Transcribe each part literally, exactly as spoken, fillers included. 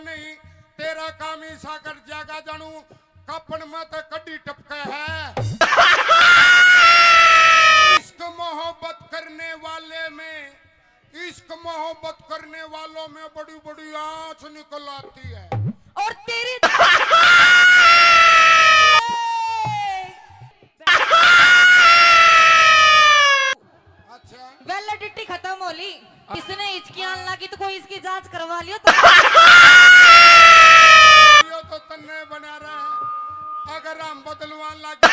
नहीं, तेरा काम ईसा कर जागा जानू, कपड़ में तो कड्डी टपके है। इश्क मोहब्बत करने वाले में, इश्क मोहब्बत करने वालों में बड़ी बड़ी आंच निकल आती है। और तेरी अच्छा। वैलिडिटी खत्म हो ली। इसने हिचकी आन लगी तो कोई इसकी जांच करवा लियो तो। यो तो तन्ने बना रहा है। अगर हम बदलवान लग गए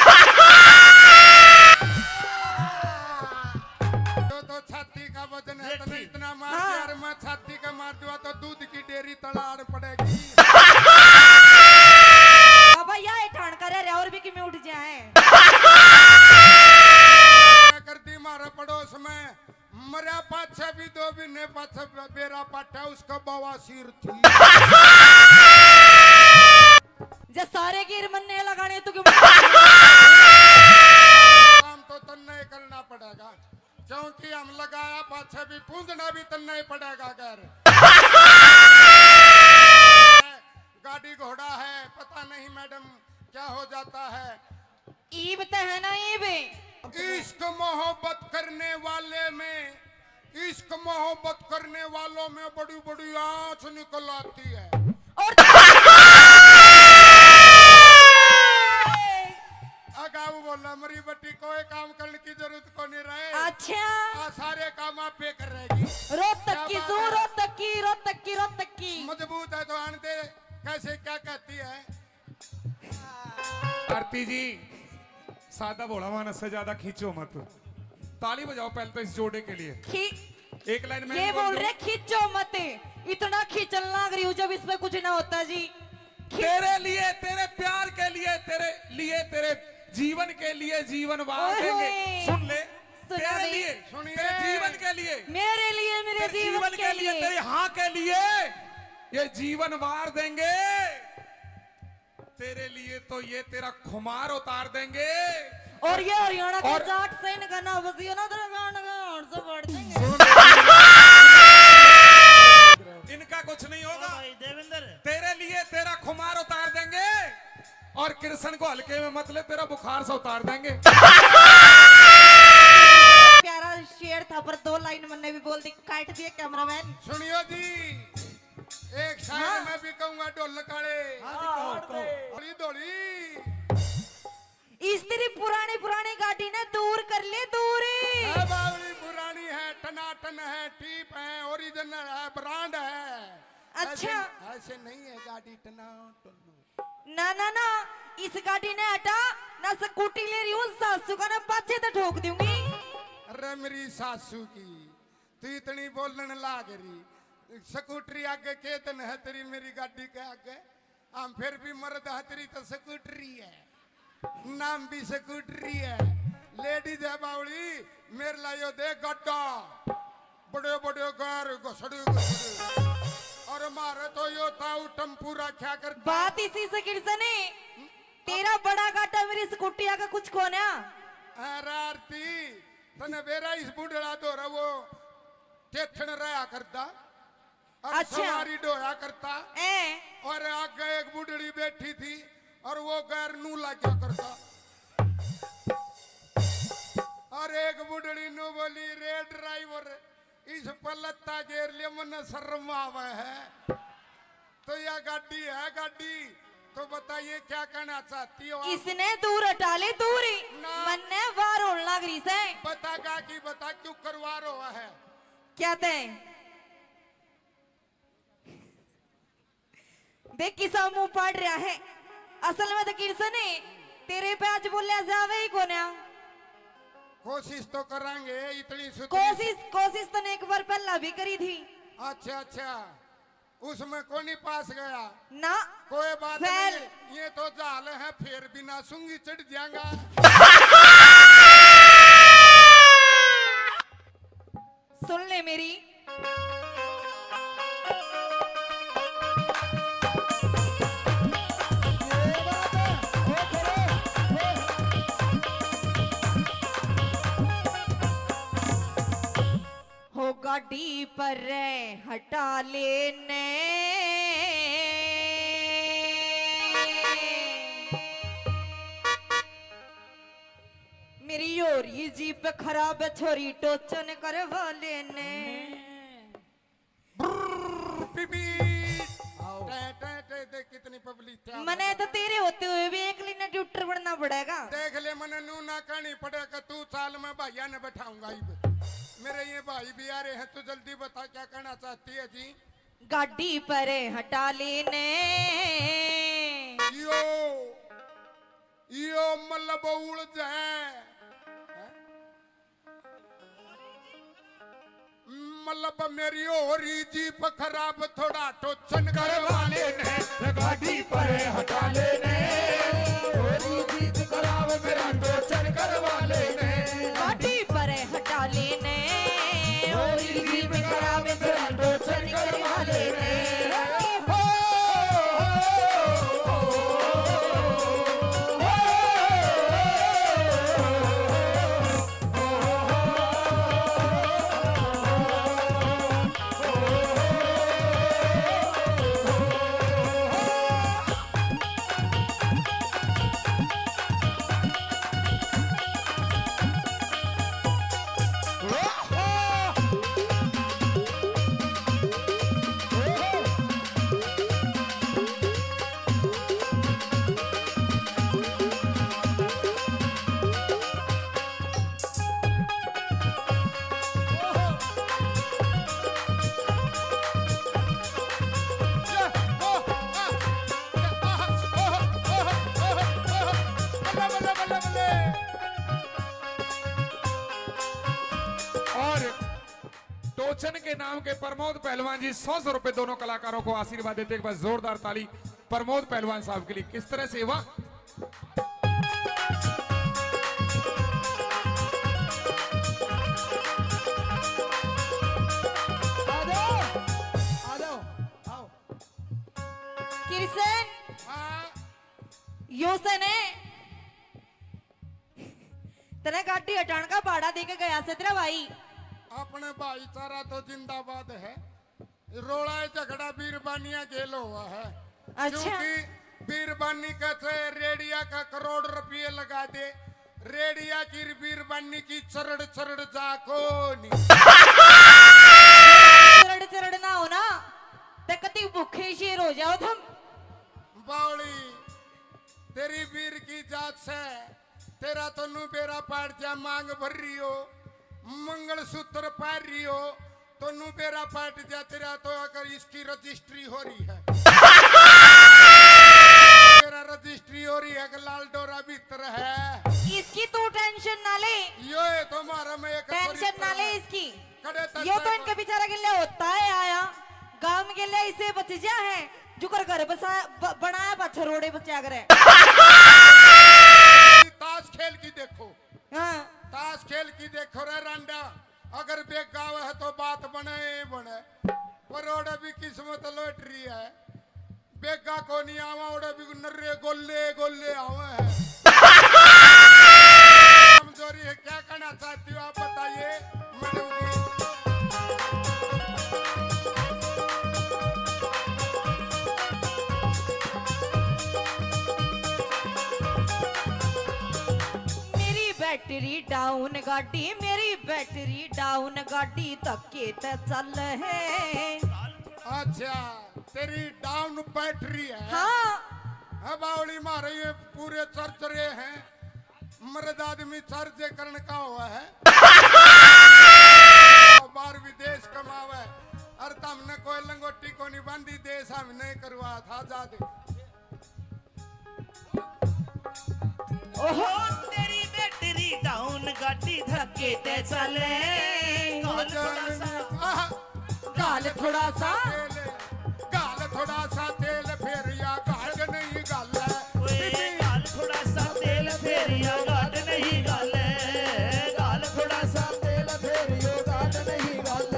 तो, तो छाती का वजन है, तन्ने इतना मार दिया, हाँ। अरे मैं छाती का मार दूंगा तो दूध की डेयरी तलाड़ पड़ेगी। बाबा, या ठाण करे रे, और भी किमें उठ जाए। कर दी मारे पड़ोस में, मरया पाछे भी दो महीने पाछे बे-, बेरा पाटा, उसका बवासीर थी। जे सारे गिर मन्ने लगाने तो क्यों? काम तो तन्ने ही करना पड़ेगा, क्योंकि हम लगाया पाछे भी पूंजना भी तन्ने ही पड़ेगा। घर गाड़ी घोड़ा है, पता नहीं मैडम क्या हो जाता है। ईब तो है ना, ईब। इश्क मोहब्बत करने वाले में, इश्क मोहब्बत करने वालों में बड़ी बड़ी आंच निकल आती है। और अगाऊ बोला, मरी बट्टी कोई काम करने की जरूरत को नहीं रहे। अच्छा। आ सारे काम आप पे कर रहेगी। रोहतक की सू, रोहतक की, रोहतक की, रोहतक की। मजबूत है तो आन दे, कैसे क्या कहती है? आरती जी, सादा भोला मानस से ज्यादा खींचो मत। ताली बजाओ पहले तो इस जोड़े के लिए। खी- एक लाइन में ये बोल रहे, खींचो मत। इतना खींचन लाग रही हूँ, जब इसमें कुछ ना होता जी। खी- तेरे लिए, तेरे प्यार के लिए, तेरे लिए, तेरे जीवन के लिए जीवन वार देंगे। सुन ले, तेरे लिए, तेरे जीवन के लिए, मेरे लिए, मेरे जीवन के लिए, तेरे हाँ के लिए ये जीवन वार देंगे। तेरे लिए तो ये तेरा खुमार उतार देंगे। और ये हरियाणा के और जाट से इनका ना बजियो ना, तेरा गांड का हाड़ से फाड़ देंगे। इनका कुछ नहीं होगा। हाँ भाई देवेंद्र। तेरे लिए तेरा खुमार उतार देंगे और कृष्ण को हल्के में मत ले, तेरा बुखार से उतार देंगे। प्यारा शेर था, पर दो लाइन मन्ने भी बोल दी, काट दिए कैमरामैन। सुनियो जी, एक साइड हाँ। मैं भी कहूंगा ढोल काले। हाँ जी, कहो, कहो। धोली धोली। इस तेरी पुरानी पुरानी गाड़ी ने दूर कर ले, दूर। है बावली पुरानी है, टनाटन है, टीप है, ओरिजिनल है, ब्रांड है। अच्छा। ऐसे, ऐसे नहीं है गाड़ी टनाटन। ना ना ना, इस गाड़ी ने हटा ना, स्कूटी ले रही हूँ, सासू का ना पाछे तो ठोक दूंगी। अरे मेरी सासू की तू इतनी बोलण लाग रही, स्कूटरी आगे के तन है तेरी मेरी गाड़ी के आगे? हम फिर भी मर्द है, तेरी तो स्कूटरी है, नाम भी स्कूटरी है। लेडीज है बावली, मेरे ला यो दे गड्ढा, बड़े बड़े गार घसड़े घसड़े। और मारे तो यो ताऊ टम्पू रखा कर। बात इसी से किरसने, तेरा बड़ा गाटा मेरी स्कूटी आगे कुछ कोना। अरे आरती, तने बेरा इस बुढ़ड़ा धोरा वो टेथण रहा करता और अच्छा। सवारी ढोया करता। ए। और आगे एक बुढ़ड़ी बैठी थी और वो गैर नू लाग्या करता। और एक बुढ़ड़ी नू बोली, "रे ड्राइवर, इस पर लत्ता गेर ले, मन्ने शर्म आवे है।" तो या गाड़ी है गाड़ी, तो बताइए क्या कहना चाहती हो आप? इसने दूर हटा ले, दूर ही। ना। मन्ने वार होण लाग रही से। बता गा कि बता, क्यों करवार हुआ है? क्या तै देख किसा मुंह पाड़ रहा है। असल में तो किरसने तेरे पे आज बोलिया जावे ही कोन्या। कोशिश तो करांगे, इतनी सुथरी कोशिश, कोशिश तने एक बार पहला भी करी थी। अच्छा, अच्छा। उसमें कोनी पास गया। ना। कोई बात फेल। नहीं, ये तो जाल है, फिर भी ना सूंगी चढ़ जाएगा। सुन ले मेरी। हो गाड़ी पर हटा लेने। जीप खराब छोरी टोचन करवा लेने। ब्रर, पीपी। आओ। टे, टे, टे, देख कितनी पब्लिक है। मने तो तेरे होते हुए भी एकली ने ट्यूटर बनना पड़ेगा। देख ले, मने नू ना कहनी पड़ेगा, तू चाल, मैं भाइया ने बैठाऊंगा इब। मेरे ये भाई भी आ रहे हैं, तू जल्दी बता क्या कहना चाहती है जी? गाड़ी पर हटा लेने। यो, यो मतलब उलझ है। मतलब मेरी हो रही जीप खराब, थोड़ा टोचन करवा लेने। गाड़ी पर हटा लेने। हो रही जीप खराब, मेरा टोचन करवा लेने। गाड़ी पर हटा लेने। हो रही जीप खराब, मेरा टोचन करवा लेने। और टोचन के नाम के प्रमोद पहलवान जी सौ सौ रुपए दोनों कलाकारों को आशीर्वाद देते, एक बार जोरदार ताली प्रमोद पहलवान साहब के लिए। किस तरह से, वाह। आ जाओ, आ जाओ, आओ। किशन, हाँ। यो सै ने तने गाड़ी हटाण का भाड़ा दे के गया से तेरा भाई। अपने भाईचारा तो जिंदाबाद है, रोला झगड़ा बीरबानिया गेल हुआ है। अच्छा। क्योंकि बीरबानी का चाहे रेडिया का करोड़ रुपये लगा दे, रेडिया की बीरबानी की चरड़ चरड़ जा को नहीं। चरड़ चरड़ ना हो ना, ते कती भूखे शेर हो जाओ तुम। बावली, तेरी बीर की जात से, तेरा तो नू बेरा पाट जा, मांग भर रही हो, मंगलसूत्र पहन रही हो, तो नू बेरा पाट जा, तेरा तो अगर इसकी रजिस्ट्री हो रही है। तेरा रजिस्ट्री हो रही है कि लाल डोरा भीतर है। इसकी तू टेंशन ना ले। यो है तो हमारा में एक टेंशन ना ले इसकी। यो तो इनके बेचारा के लिए होता है आया, गांव के लिए इसे बच जा है, जुकर घर बसा, ब-, बनाया पाछे रोड़े बचा करे। ताश खेल की देखो। हाँ। ताश खेल की देखो रे रांडा, अगर बेगा आवे है तो बात बने ही बने, पर ओड़े भी किस्मत लॉटरी है। बेगा को नहीं आवा, ओड़े भी नर्रे गोले गोले आवे है। कमजोरी है, क्या कहना चाहती हो आप बताइए मैडम जी। मेरी बैटरी डाउन गाड़ी, मेरी बैटरी डाउन गाड़ी धक्के ते चल है। अच्छा, तेरी डाउन बैटरी है। हाँ। अब बावली मारे ये पूरे चर्च रहे हैं, मर्द आदमी चार्ज करण का हुआ है। बाहर विदेश कमावे, और तमने कोई लंगोटी को नहीं बांधी, देश हमने करवा था आजाद। ओहो, तेरी बैटरी डाउन गाड़ी धक्के ते चले। गाल थोड़ा सा, आह, गाल थोड़ा सा। गाल थोड़ा सा तेल फेरिया गाल नहीं गाल। ओए, गाल थोड़ा सा तेल फेरिया गाल नहीं गाल। गाल थोड़ा सा तेल फेरियो गाल नहीं गाल।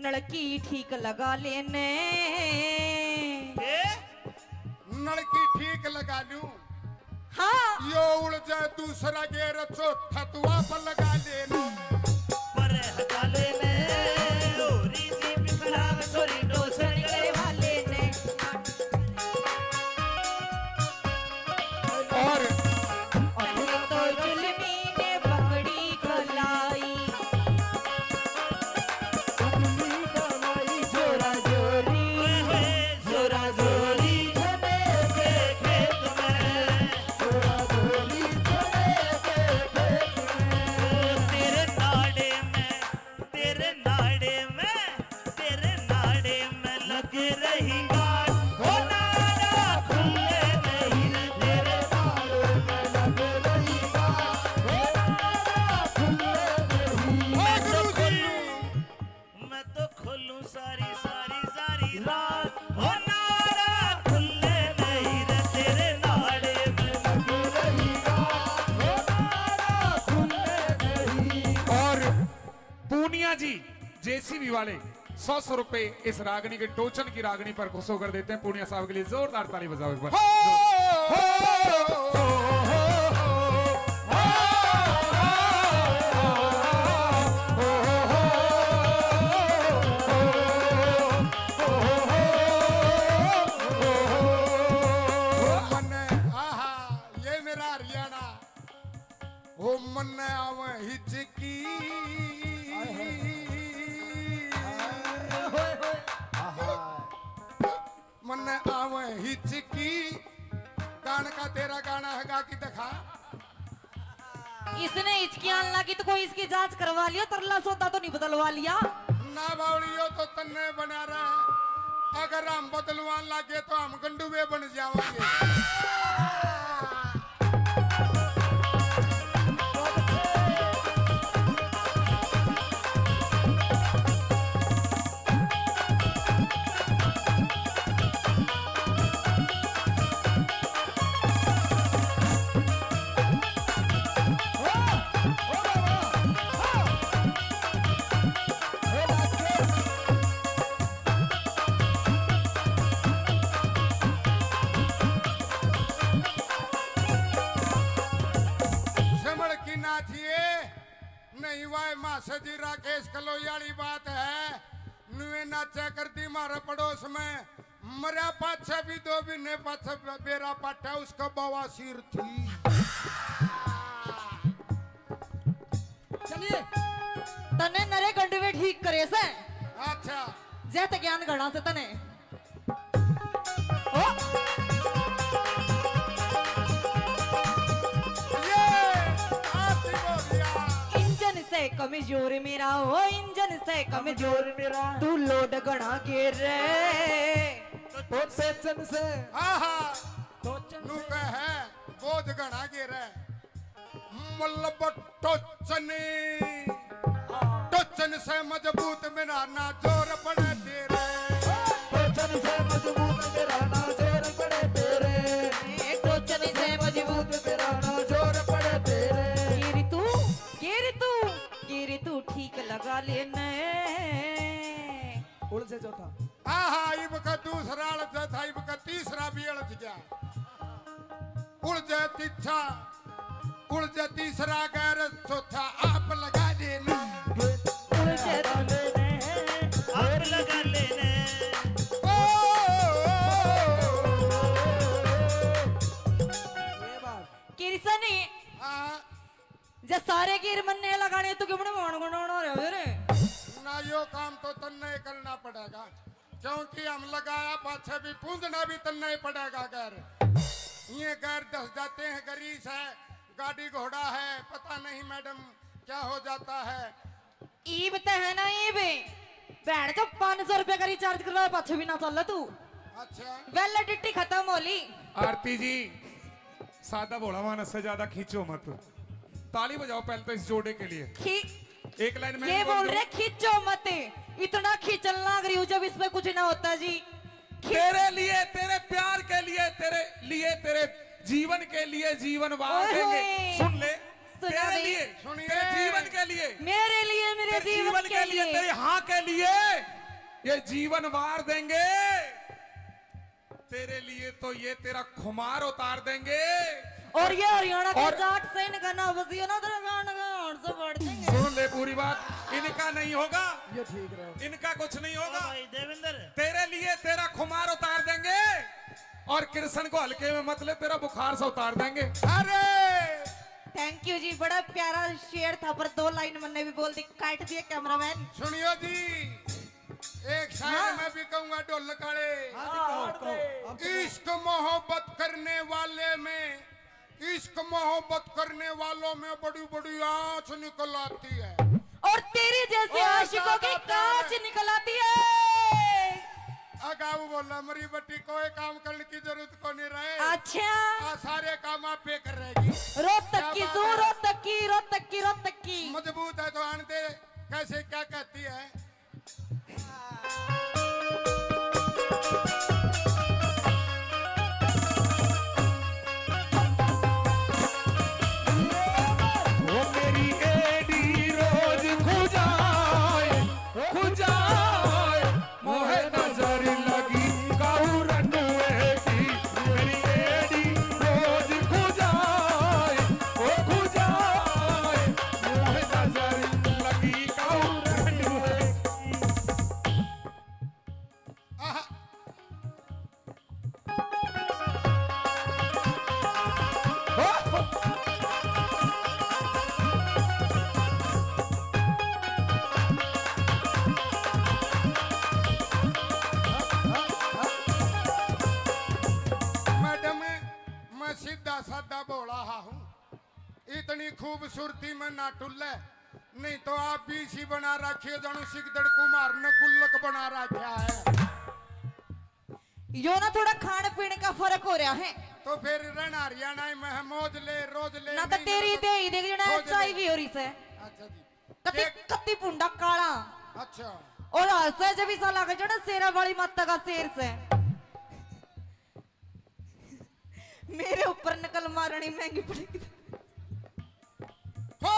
नलकी ठीक लगा लेने। ए? नलकी ठीक लगा लूं? हाँ। यो उड़ जाए दूसरा गेर, चौथा तू आप लगा लेने। पर हटा लेने, होरी जीप खराब, छोरी टोचन करवा लेने। और अखियां तो जी, जेसीबी वाले सौ सौ रुपए इस रागनी के टोचन की रागनी पर खुश होकर देते हैं। पूनिया साहब के लिए जोरदार ताली बजाओ एक बार। मन्ने, आहा, ये मेरा हरियाणा। ओ मन्ने आवे हिचकी। हाय, हाय, हाय। मन्ने आवे हिचकी। गान का तेरा गाना है, गा की दिखा। इसने हिचकी आन लगी तो कोई इसकी जांच करवा लियो, तरला सौदा तो नहीं बदलवा लिया। ना बावड़ियो तो तन्ने बना रहे, अगर हम बदलवान लगे तो हम गंडुए बन जावांगे। समझ की ना चाहिए। नहीं वाह मासा जी, राकेश कलोई वाली बात है। नुए नाचा कर दी मारे पड़ोस में, मरया पाछे भी दो महीने पाछे बे-, बेरा पाटा उसका बवासीर थी। चलिए। तने नरे गंडवे ठीक करे से। अच्छा। जय ते ज्ञान घणा से तने। ओ। ये आरती बोलिया। इंजन से कमजोर मेरा, ओ इंजन से कमजोर मेरा, तू लोड घणा गेर रे। टोचन से। हाँ, हाँ। टोचन नू से। कह है, बोझ घणा गेर है। मतलब टोचन, टोचन से मजबूत मेरा ना जोर पड़े तेरे। टोचन से मजबूत मेरा ना जोर पड़े तेरे। ए, टोचन से मजबूत मेरा ना जोर पड़े तेरे। गिर तू, गिर तू, गिर तू ठीक लगा लेने। उलझे चौथा। आहा, इब का दूसरा अड़ज था, इब का तीसरा भी अड़ज गया। उलझे तीछा, उलझे तीसरा गैर, चौथा आप लगा देना। उलझे आप लगा लेने। ओ, ये बात। किरसनी। हाँ। जे सारे गिर मन्ने लगाने तो क्यों बने मान गुनाना रहे रे? ना, यो काम तो तन्ने ही करना पड़ेगा, क्योंकि हम लगाया पाछे भी पूंजना भी तन्ने ही पड़ेगा। गैर ये गैर दस जाते हैं, गरीस है, गाड़ी घोड़ा है, पता नहीं मैडम क्या हो जाता है। ईब ते है ना ईब, भैन जो पाँच सौ रुपया का रिचार्ज करवाया पाछे भी ना चल तू। अच्छा। वैलिडिटी खत्म हो ली। आरती जी, सादा भोला मानस से ज्यादा खींचो मत। ताली बजाओ पहले तो इस जोड़े के लिए। खी-, एक लाइन में ये नहीं बोल बोल रहे, खींचो मत। इतना खींचन लाग रही हूँ जब इसमें कुछ ना होता जी। खी- तेरे लिए, तेरे प्यार के लिए, तेरे लिए, तेरे जीवन के लिए जीवन वार ओए देंगे। होए। सुन ले, सुना तेरे नहीं। लिए, सुनिए। तेरे जीवन के लिए, मेरे लिए, मेरे तेरे जीवन जीवन के के लिए, लिए। तेरे हाँ के लिए ये जीवन वार देंगे। तेरे लिए तो ये तेरा खुमार उतार देंगे। और ये हरियाणा के और जाट से इनका ना बजियो ना, तेरे गांड का हाड़ से फाड़ देंगे। सुन ले पूरी बात, इनका नहीं होगा, ये ठीक रहे। इनका कुछ नहीं होगा। ओ भाई देवेंद्र। तेरे लिए तेरा खुमार उतार देंगे और कृष्ण को हल्के में मत ले, तेरा बुखार से उतार देंगे। अरे थैंक यू जी, बड़ा प्यारा शेर था, पर दो लाइन मन्ने भी बोल दी, काट दिए कैमरामैन। सुनियो जी, एक शायर हाँ। मैं भी कहूंगा, ढोल काले। हाँ जी, कहो, कहो। इश्क मोहब्बत करने वाले में, इश्क मोहब्बत करने वालों में बड़ी बड़ी आंच निकल आती है। और तेरे जैसे आशिकों की कांच निकल आती है। अगाऊ बोला, मरी बट्टी कोई काम करने की जरूरत को नहीं रहे। अच्छा। आ सारे काम आप पे कर रहेगी। रोहतक की सू, रोहतक की, रोहतक की, रोहतक की। मजबूत है तो आन दे, कैसे क्या कहती है। वो मेरी एडी रोज खुजा सादा भोला हा हूँ, इतनी खूबसूरती में ना टुल्ले, नहीं तो आप भी इसी बना रखी हो, जानू सिकदड़ कुमार ने गुल्लक बना रखा है। यो ना थोड़ा खान पीन का फर्क हो रहा है। तो फिर रहना हरियाणा में है, मौज ले, रोज ले, ना तो महीने तेरी में दे ही देख जणा खोज ले। चाय भी हो रही से। अच्छा जी। कति, के- कति पुंडा काला। अच्छा। और हंसे जब ऐसा लगे जणा शेरा वाली माता का शेर से। मेरे ऊपर नकल मारनी महंगी पड़ेगी। हो।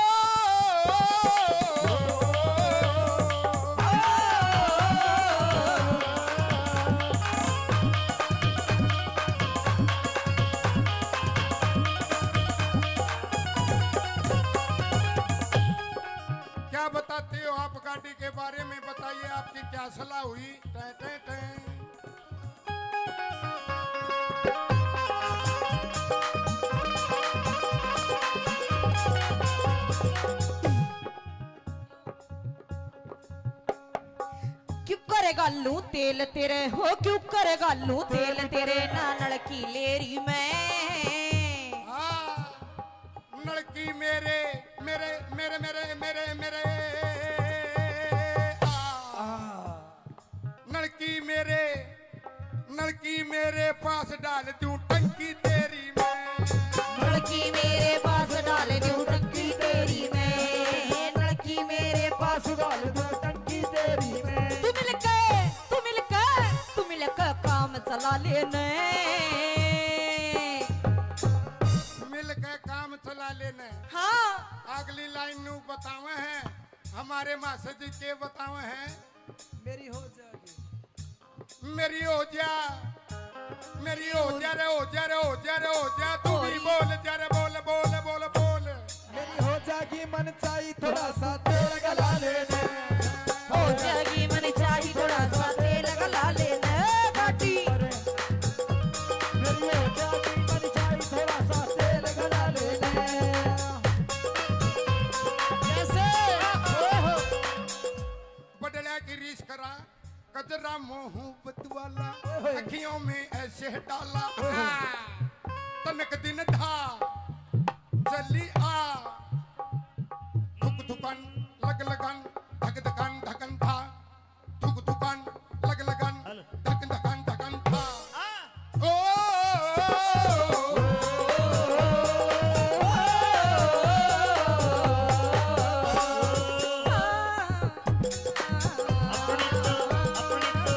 क्या बताते हो आप गाड़ी के बारे में, बताइए, आपकी क्या सलाह हुई? टें, टें, टें। क्यों करे घालूं तेल तेरे, हो क्यों करे घालूं तेल तेरे, ना नलकी लेरी मैं। हाँ, नलकी मेरे, मेरे, मेरे, मेरे, मेरे, मेरे, आ। नलकी मेरे, नलकी मेरे पास डाल दूं टंकी तेरी मैं। नलकी मेरे पास डाल दूं टंकी तेरी मैं। नलकी मेरे पास डाल दूं टंकी तेरी मैं। तू मिलके, तू मिलके, तू मिलके काम चला लेने। मिलके काम चला लेने। हाँ। अगली लाइन नू बतावे हैं, हमारे मास्टर जी के बतावे हैं। मेरी हो जाएगी। मेरी हो जा, मेरी हो जा रे, हो जा रे, हो जा रे, हो जा। तू भी बोल जा रे, बोल, बोल, बोल, बोल। मेरी हो जाएगी मन चाही थोड़ा सा तेल गला लेने। हो जाएगी मन चाही थोड़ा सा तेल गला लेने, घाटी। मेरी हो जाएगी मन चाही थोड़ा सा तेल गला लेने। कैसे? ओहो। बदला की रीस करा, गजरा मोहब्बत वाला, ओए। अखियों में ऐसे डाला। ओए। हाँ। तनक दिन धा, जल्दी आ। धुक धुकन, लग लगन, धक धकन, धकन धा। धुक धुकन, लग लगन, हेलो। धक धकन, धकन धा। हाँ। ओ, अपनी तो, अपनी तो,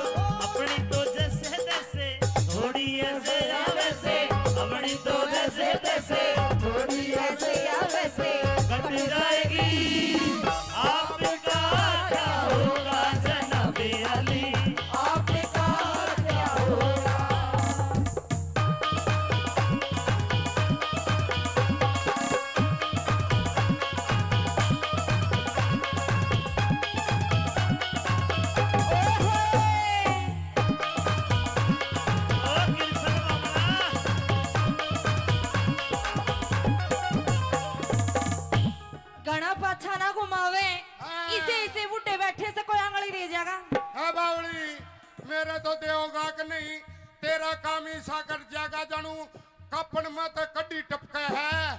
अपनी तो जैसे तैसे, थोड़ी ऐसे या वैसे। अपनी तो जैसे तैसे, थोड़ी ऐसे या वैसे। कट जाएगी। आपका क्या होगा जनाबे अली? आपका क्या होगा? घणा पाछा ना घुमावे। हाँ। इसे, इसे बूढ़े बैठे से कोई आंगली दे जाएगा। हाँ बावली, मेरे तो देवगा के नहीं, तेरा काम ही सागर जागा जानू, कापड़ में तो कड्डी टपके है।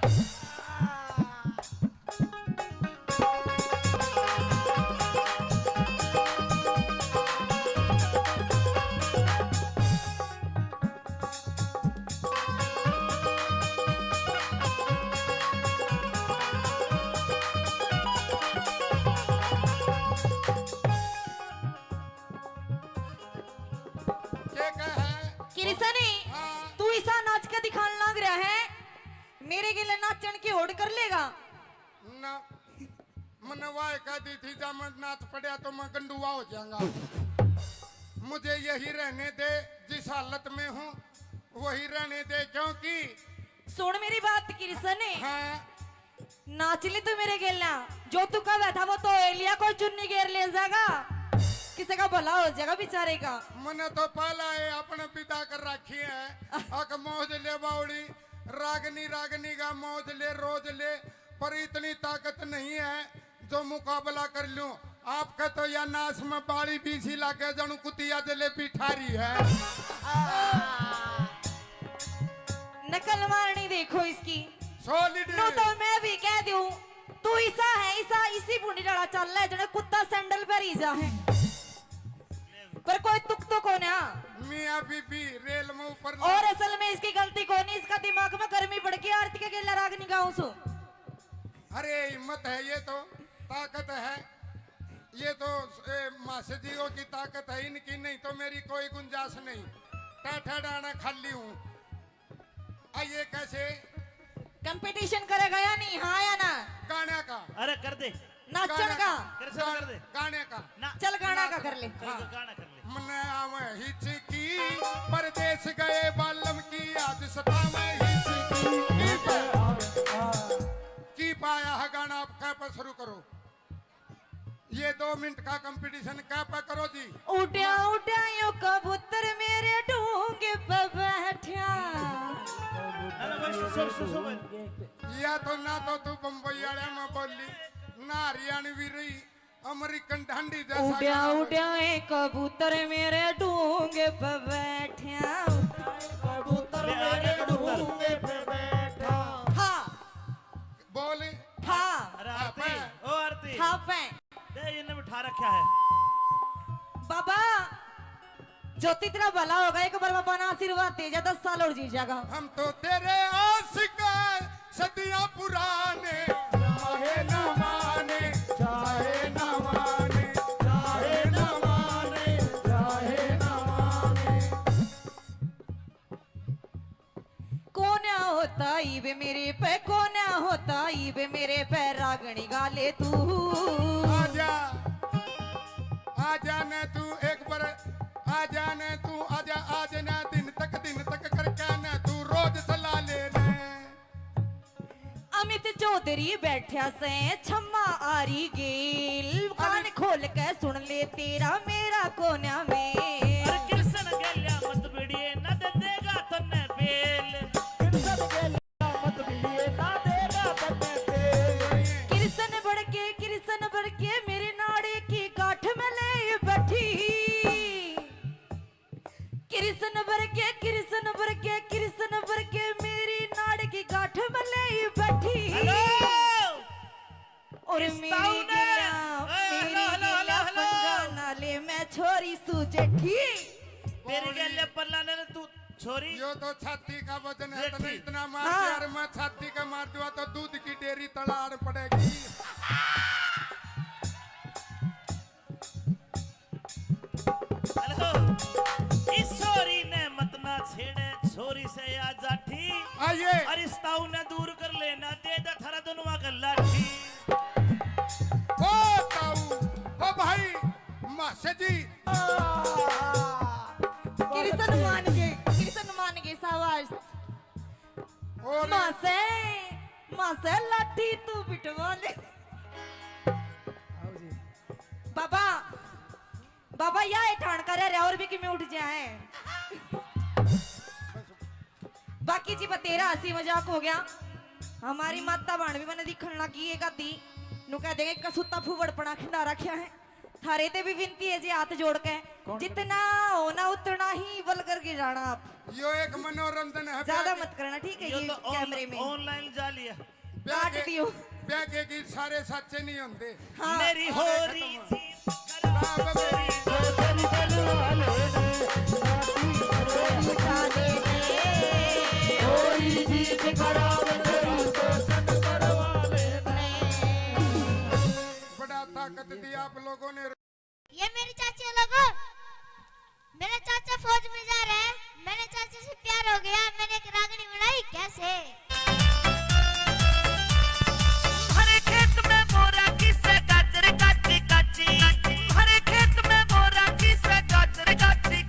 के कहे? किरसनी, हाँ। तू इसा नाच के दिखान लाग रहा है, मेरे गेले नाचन की होड़ कर लेगा? ना, मन्ने वाह कह दी थी, जा मैं नाच पड़या तो मैं गंडुआ हो जाऊंगा। मुझे यही रहने दे, जिस हालत में हूँ वही रहने दे, क्योंकि सुन मेरी बात किरसनी। हाँ। नाच ले तू मेरे गेला, जो तू कहवे था वो तो ले लिया, कोई चुन्नी गेर ले जाएगा, किसी का भला हो जाएगा बेचारे का। मने तो पहला ये अपने पिता कर रखी है, अक मौज ले बावड़ी, रागनी रागनी का मौज ले, रोज ले, पर इतनी ताकत नहीं है जो मुकाबला कर लूं। आपका तो या नाश में बाली बीसी लागे, जानू कुतिया जलेबी ठारी है। नकल मारनी देखो। चल ले, जने कुत्ता सैंडल पहरी जा है। पर कोई तुक तो कोन्या। मियाँ बीबी रेल में ऊपर और असल में इसकी गलती कोनी, इसका दिमाग में गर्मी बढ़ गई, आरती के गेला रागनी गाऊं सु। अरे हिम्मत है, ये तो ताकत है, ये तो, ए, मासे जी की ताकत है इनकी, नहीं तो मेरी कोई गुंजाइश नहीं। टाठा डाना खाली हूँ। आ, ये कैसे? कंपटीशन करेगा या नहीं, हाँ या ना? गाने का। अरे कर दे। नाचण गाने का। का। कर, चल कर दे। गाने का। ना। चल गाना ना का कर। कर ले। चल हाँ। गाना कर ले। मन्ने आवे हिचकी, परदेस गए बालम की, आज सतावे हिचकी। की पाया है गाना, आप कह पर शुरू करो। ये दो मिनट का कंपटीशन कह पे करो जी। उड्या उड्या यो कबूतर मेरे ढूंगे पे बैठा। अरे भाई, सुसो, सुसो भाई। या तो ना तो तू बम्बई वाले में बोली, ना हरियाणवी रही, अमेरिकन ढांडी जैसा उड्या गाना। उड्या ए कबूतर मेरे ढूंगे पे बैठा। कबूतर ले, आ मेरे गया कबूतर। ढूंगे पे बैठा। हाँ। बोल। हाँ। अरे आरती, हाँ, ओ आरती। हाँ, पे। दे, इन्हें बिठा रखा है। बाबा, ज्योति तेरा भला होगा, एक बार बाबा ने आशीर्वाद दे जा, दस साल और जी जाएगा। हम तो तेरे आशिक हैं, सदियां पुराने, चाहे ना माने, चाहे ना माने, चाहे ना माने, चाहे ना माने। कोन्या होता इब मेरे पे, कोन्या होता इब मेरे पे, रागणी गा ले तू। आजा, आजा ने तू एक बार, आजा ने तू, आजा, आज ना दिन तक, दिन तक करके ने तू रोज चला ले ने। अमित चौधरी बैठा से छम्मा आरी गेल, कान अरे खोल के सुन ले तेरा मेरा कोन्या मेल। अरे कृष्ण गेल्या मत भिड़िए, ना दे देगा तन्ने बेल। कृष्ण गेल्या मत भिड़िए, ना देगा तन्ने बेल। कृष्ण बड़के, कृष्ण बड़के मेरे नाड़े की गांठ में ले बैठी। कृष्ण बड़के, कृष्ण बड़के, कृष्ण बड़के मेरी नाड़ की गांठ में ले बैठी। हेलो! और इस मेरी ताऊ ने, गिला, ए, मेरी हेलो, हेलो, गिला हेलो, हेलो। पंगा ना ले, मैं छोरी सू जेठी। तेरी गेल्या पल्ला ने तू छोरी। यो तो छाती का वजन है, जेठी। तने इतना मार हाँ। दिया, अरे मैं छाती का मार दूंगा तो दूध की डेयरी तलाड़ पड़ेगी। हेलो, इस छोरी ने मत ना छेड़े, छोरी से या जाठी। आइए। और इस ताऊ ने दूर कर लेना, दे दे थारा दोनों का लाठी। ओ ताऊ, ओ भाई, मासे जी। कृष्ण मान गए, कृष्ण मान गए, शाबाश। और मासे, मासे लाठी तू बिठवा ले। आओ जी। बाबा, बाबा, या ए ठाण का रह रहा और भी किमें उठ जाए। बाकी जी, बतेरा हंसी मजाक हो गया। हमारी माता भाण भी मैंने दिखण लगी, एक आधी नु कह देंगे, "कसूता फूवड़पणा खिंडा रखा है।" थारे ते भी विनती है जी, हाथ जोड़ के, कौन जितना हो ना उतना ही वल्गर गिराना आप। यो एक मनोरंजन है, ज्यादा ब्याह मत करना, ठीक है? यो ये तो ऑन-, कैमरे में ऑनलाइन जाली है। ब्याह काट के, दियो। ब्याह के गीत सारे साचे नहीं होंदे। हाँ। मेरी होरी जी खराब तेरी। होरी जी खराब तेरी। बड़ा ताकत दी आप लोगों ने। ये मेरे चाचे लोगों, मेरा चाचा फौज में जा रहा है, मैंने चाचा से प्यार हो गया, मैंने एक रागनी बनाई। कैसे? हरे खेत में मोरा किसे गाजर काची काची, हरे खेत में मोरा किसे गाजर काची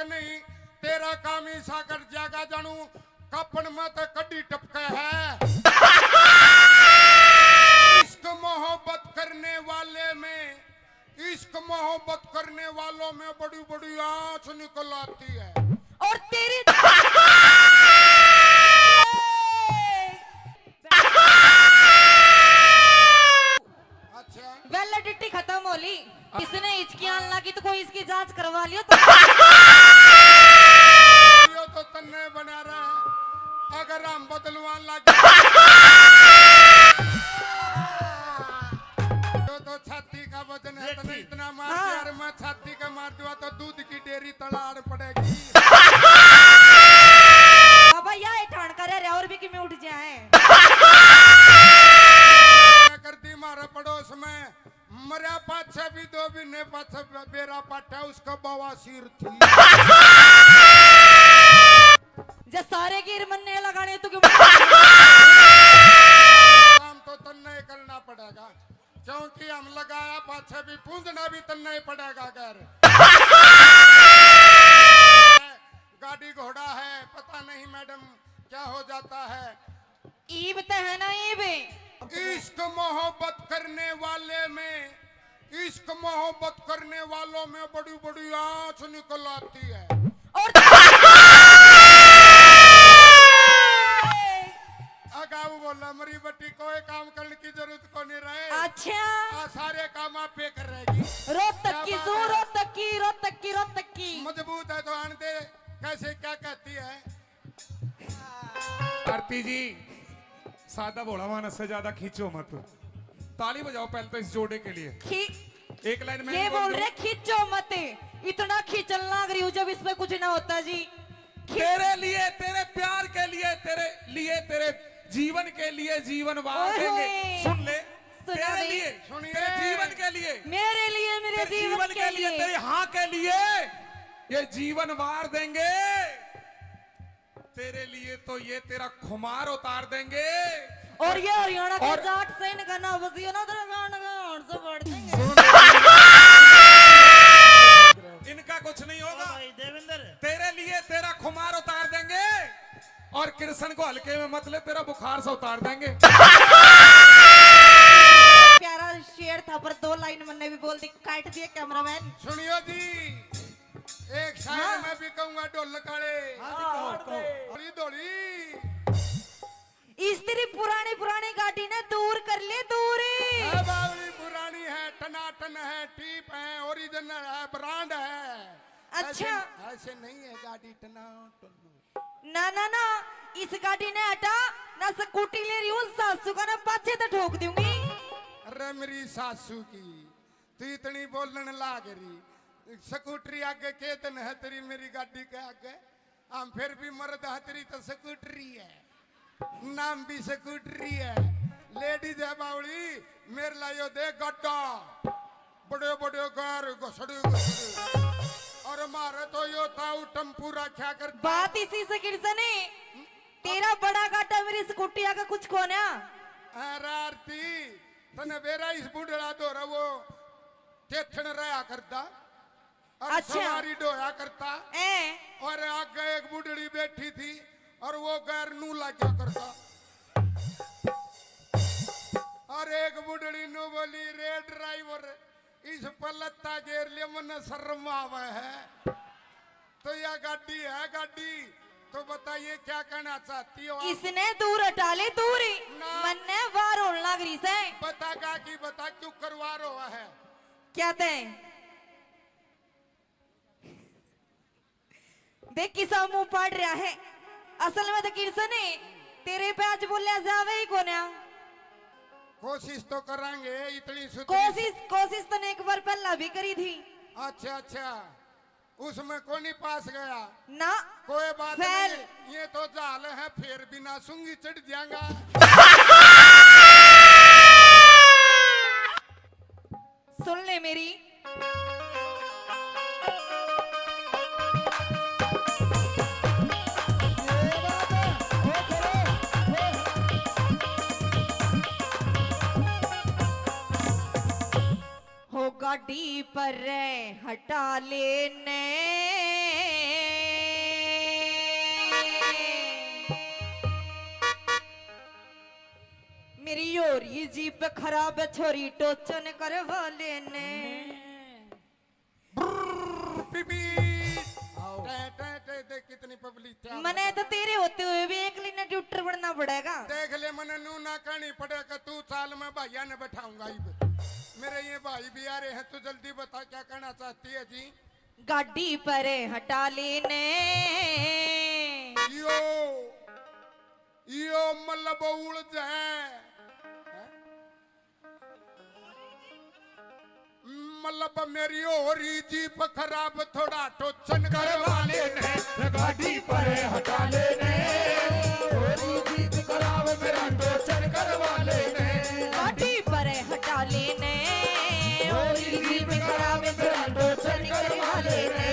नहीं, तेरा काम ईसा कर जागा जानू, कपड़ में तो कड्डी टपके है। इश्क मोहब्बत करने वाले में, इश्क मोहब्बत करने वालों में बड़ी बड़ी आंच निकल आती है। और तेरी अच्छा। वैलिडिटी खत्म हो ली। इसने हिचकी आन लगी तो कोई इसकी जांच करवा लियो तो। यो तो तन्ने बना रहा है। अगर हम बदलवान लग तो, तो छाती का वजन है, ये इतना, ठीक। इतना मार हाँ। दिया, अरे मैं छाती का मार दूंगा तो दूध की डेयरी तलाड़ पड़ेगी। बाबा, या ये ठाण करे रे, और भी किमें उठ जाए। कर दी मारे पड़ोस में, मरया पाछे भी दो महीने पाछे बे-, बेरा पाटा, उसका बवासीर थी। जे सारे गिर मन्ने लगाने तो क्यों? काम तो तन्ने ही करना पड़ेगा, क्योंकि हम लगाया पाछे भी, पूंजना भी तन्ने ही पड़ेगा। घर गाड़ी घोड़ा है, पता नहीं मैडम क्या हो जाता है। ईब तो है ना, ईब। इश्क मोहब्बत करने वाले में, इश्क मोहब्बत करने वालों में बड़ी बड़ी आंच निकल आती है। और अगाऊ बोला, मरी बटी, कोई काम करने की जरूरत को नहीं रहे। अच्छा। आ सारे काम आप पे कर रहेगी। रोहतक की सू, रोहतक की, रोहतक की, रोहतक की। मजबूत है तो आन दे, कैसे क्या कहती है? आरती जी, सादा भोला मानस से ज्यादा खींचो मत। ताली बजाओ पहले तो इस जोड़े के लिए। खी- एक लाइन में ये बोल रहे, खींचो मत। इतना खींचन लाग रही हूँ, जब इसमें कुछ ना होता जी। खी- तेरे लिए, तेरे प्यार के लिए, तेरे लिए, तेरे जीवन के लिए जीवन वार देंगे। सुन ले, तेरे लिए, सुनिए। तेरे जीवन के लिए, मेरे लिए, मेरे तेरे जीवन जीवन के के लिए, लिए। तेरे हाँ के लिए ये जीवन वार देंगे। तेरे लिए तो ये तेरा खुमार उतार देंगे। और ये हरियाणा के और जाट से इनका ना बजियो ना, तेरा गान का हाथ से फाड़ देंगे। इनका कुछ नहीं होगा। भाई देवेंद्र। तेरे लिए तेरा खुमार उतार देंगे और कृष्ण को हल्के में मत ले, तेरा बुखार से उतार देंगे। प्यारा शेर था, पर दो लाइन मन्ने भी बोल दी, काट दिए कैमरामैन। सुनियो जी, एक शायर हाँ। मैं भी कहूंगा, ढोल काले। हाँ जी, कहो, कहो। धोली धोली। इस तेरी पुरानी पुरानी गाड़ी ने दूर कर ले, दूर। है बावली, पुरानी है, टनाटन है, टीप है, ओरिजिनल है, ब्रांड है। अच्छा। ऐसे, ऐसे नहीं है गाड़ी टनाटन। ना, ना, ना, इस गाड़ी ने हटा, ना स्कूटी ले रही हूँ, सासू का ना पाछे तो ठोक दूंगी। अरे मेरी सासू की, तू इतनी बोलने लाग रही। स्कूटरी आगे के दिन है तेरी, मेरी गाड़ी के आगे। हम फिर भी मर्द है, तेरी तो स्कूटरी है, नाम भी स्कूटरी है। लेडीज है बावली, मेरे ला यो दे गड्ढा, बड़े बड़े गार घसड़े घसड़े। और मारे तो यो ताऊ टम्पू रखा कर। बात इसी से किरसने, तेरा बड़ा गाटा मेरी स्कूटी आगे कुछ कोन्या। अरे आरती, तने बेरा इस बुढ़ड़ा धोरा वो ठेठण रहा करता। और अच्छा। सवारी ढोया करता। ए। और आगे एक बुढ़ड़ी बैठी थी और वो गैर नू लाग्या करता। और एक बुढ़ड़ी नू बोली, "रे ड्राइवर, इस पर लत्ता गेर ले, मन्ने शर्म आवे है।" तो या गाड़ी है गाड़ी, तो बताइए क्या कहना चाहती हो आप? इसने दूर हटा ले, दूर ही। ना। मन्ने वार होने लग रही से। बता का की बता, क्यों करवा रहा है? क्या तय? देख किसा मुंह पाड़ रहा है। असल में तो किरसने तेरे पे आज बोलिया जावे ही कोन्या। कोशिश तो करांगे, इतनी सुथरी कोशिश, कोशिश तने एक बार पहला भी करी थी। अच्छा, अच्छा, उसमें कोनी पास गया ना। कोई बात फेल। नहीं, ये तो जाल है, फिर बिना सूंगी चढ़ जाएगा। सुन ले मेरी। हो गाड़ी पर हटा लेने। मेरी हो रही जीप खराब, छोरी टोचन करवा लेने। ब्रर, पीपी। आओ। टे, टे, टे, देख कितनी पब्लिक है। मने तो तेरे होते हुए भी एक लीने ट्यूटर बनना पड़ेगा। देख ले, मने नू ना कहनी पड़ेगा, तू चाल, मैं भाइया ने बैठाऊंगा इब। मेरे ये भाई भी आ रहे हैं, तू जल्दी बता क्या कहना चाहती है जी। गाड़ी पर हटा लेने। यो, यो मतलब उलझ है। मतलब मेरी हो रही जीप खराब, थोड़ा टोचन करवा लेने। गाड़ी पर हटा लेने। और जीप खराब मेरा टोचन करवा लेने। गाड़ी पर हटा लेने। और जीप खराब मेरा टोचन करवा लेने।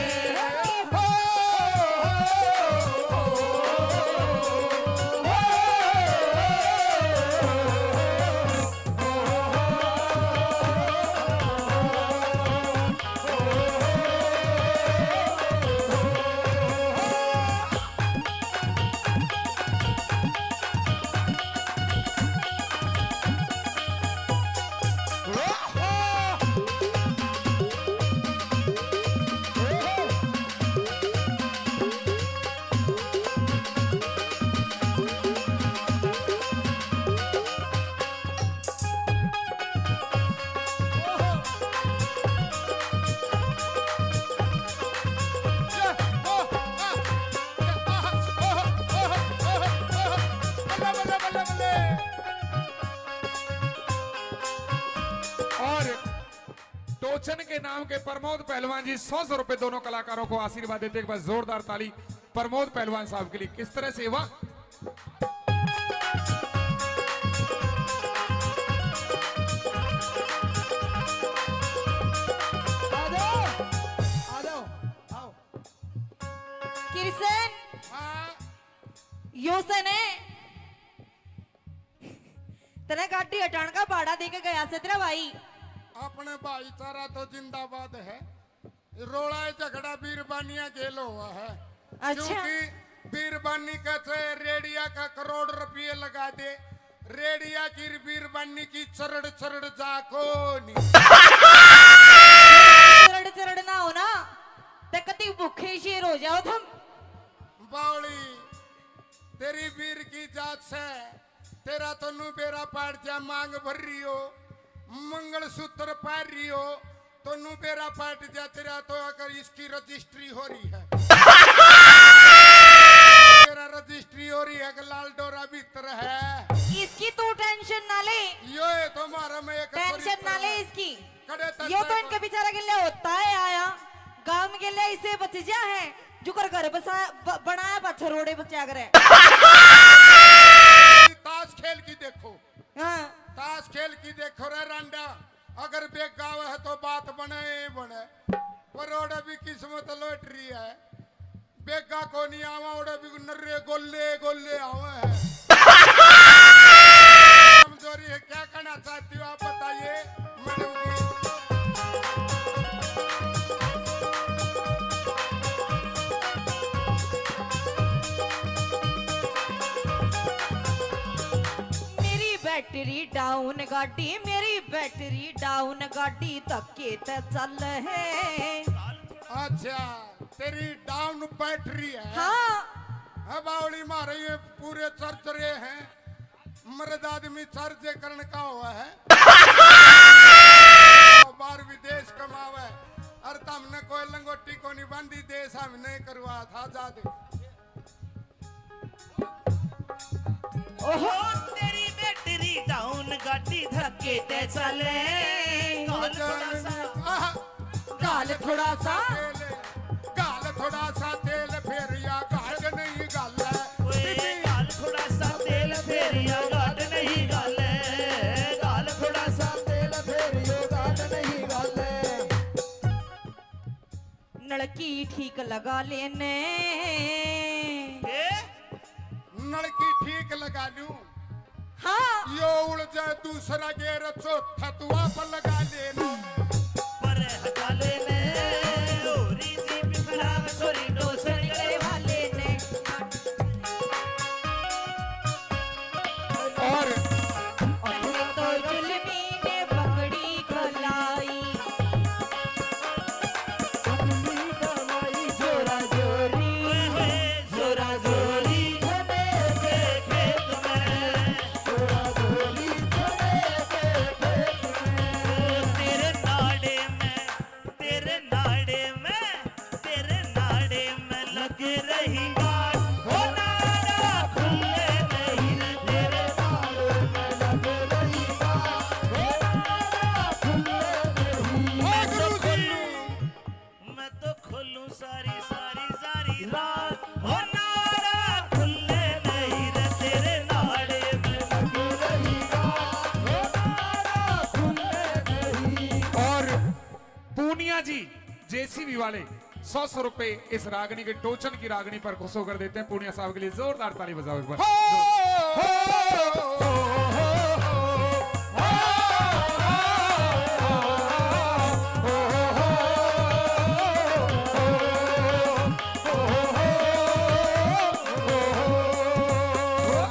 और टोचन के नाम के प्रमोद पहलवान जी सौ सौ रुपए दोनों कलाकारों को आशीर्वाद देते। एक बार जोरदार ताली प्रमोद पहलवान साहब के लिए। किस तरह से, वाह। किरसन, हाँ। यो से ने तने गाड़ी हटाण का भाड़ा दे के गया से तेरा भाई। अपने भाईचारा तो जिंदाबाद है, रोला झगड़ा बीरबानिया गेल हुआ है। अच्छा। क्योंकि बीरबानी का चाहे रेडिया का करोड़ रुपये लगा दे, रेडिया की बीरबानी की चरड़ चरड़ जा को नहीं। चरड़ चरड़ ना हो ना, ते कति भूखे शेर हो जाओ तुम। बावली, तेरी बीर की जात से, तेरा तो नू बेरा पाट जा, मांग भर रही हो, मंगलसूत्र पहन रही हो, तो नू बेरा पाट जा, तेरा तो अगर इसकी रजिस्ट्री हो रही है, तेरा रजिस्ट्री हो रही है कि लाल डोरा भीतर है। इसकी तू टेंशन ना ले। यो है तो हमारा मैं एक टेंशन ना ले इसकी। कड़े तक यो तो इनके बेचारा के लिए होता है आया, गांव के लिए इसे बच जा है, जुकर घर बसा ब- बनाया पाछा रोड़े बचा करे। ताश खेल की देखो, हाँ। ताश खेल की देखो रे रांडा, अगर बेगा आवे है तो बात बने ही बने, पर ओड़े भी किस्मत लॉटरी है। बेगा को नहीं आवा, ओड़े भी नर्रे गोले गोले आवे है। कमजोरी है, क्या कहना चाहती हो आप बताइए मैडम जी। मेरी बैटरी डाउन गाड़ी, मेरी बैटरी डाउन गाड़ी धक्के ते चल है। अच्छा, तेरी डाउन बैटरी है। हाँ। है बावली मारे, ये पूरे चर्च रहे हैं, मर्द आदमी चर्च करण का हुआ है। बाहर विदेश कमावे, और तमने कोई लंगोटी को नहीं बांधी, देश हम नहीं करवा था जादे। ओहो, तेरी बैटरी डाउन, गाड़ी धक्के ते चले। गाल थोड़ा सा, आह, गाल थोड़ा सा। तेल, गाल थोड़ा सा तेल फेरिया, गाल नहीं गाल। ओए, गाल थोड़ा सा तेल फेरिया, गाल नहीं गाल। गाल थोड़ा सा तेल फेरियो, गाल नहीं गाल। नलकी ठीक लगा लेने। ए? नलकी ठीक लगा लूं, हाँ। यो उड़ जाए दूसरा गेर, चौथा तू आप लगा लेना। पर हटा लेने, होरी जीप खराब, छोरी टोचन करवा लेने। और सारी सारी सारी रात हो नारा खुले नहीं रे तेरे नाड़े में लग रही रात हो नारा खुले नहीं। और पूनिया जी जेसीबी वाले सौ सौ रुपए इस रागनी के टोचन की रागनी पर खुश होकर देते हैं। पूनिया साहब के लिए जोरदार ताली बजाओ एक बार। हो, हो, हो, हो, हो।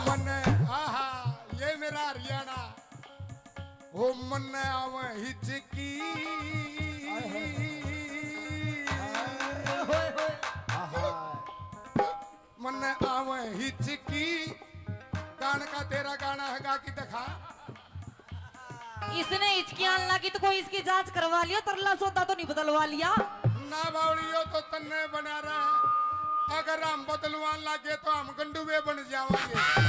मन्ने, आहा, ये मेरा हरियाणा। हो मन्ने आवे हिचकी। मन्ने आवे हिचकी। गान का तेरा गाना है, गा के दिखा। इसने हिचकी आन लगी तो कोई इसकी जांच करवा लियो, तरला सोता तो नहीं बदलवा लिया। ना बावड़ियो तो तन्ने बना रहा है, अगर हम बदलवान लगे तो हम गंडुए बन जावांगे।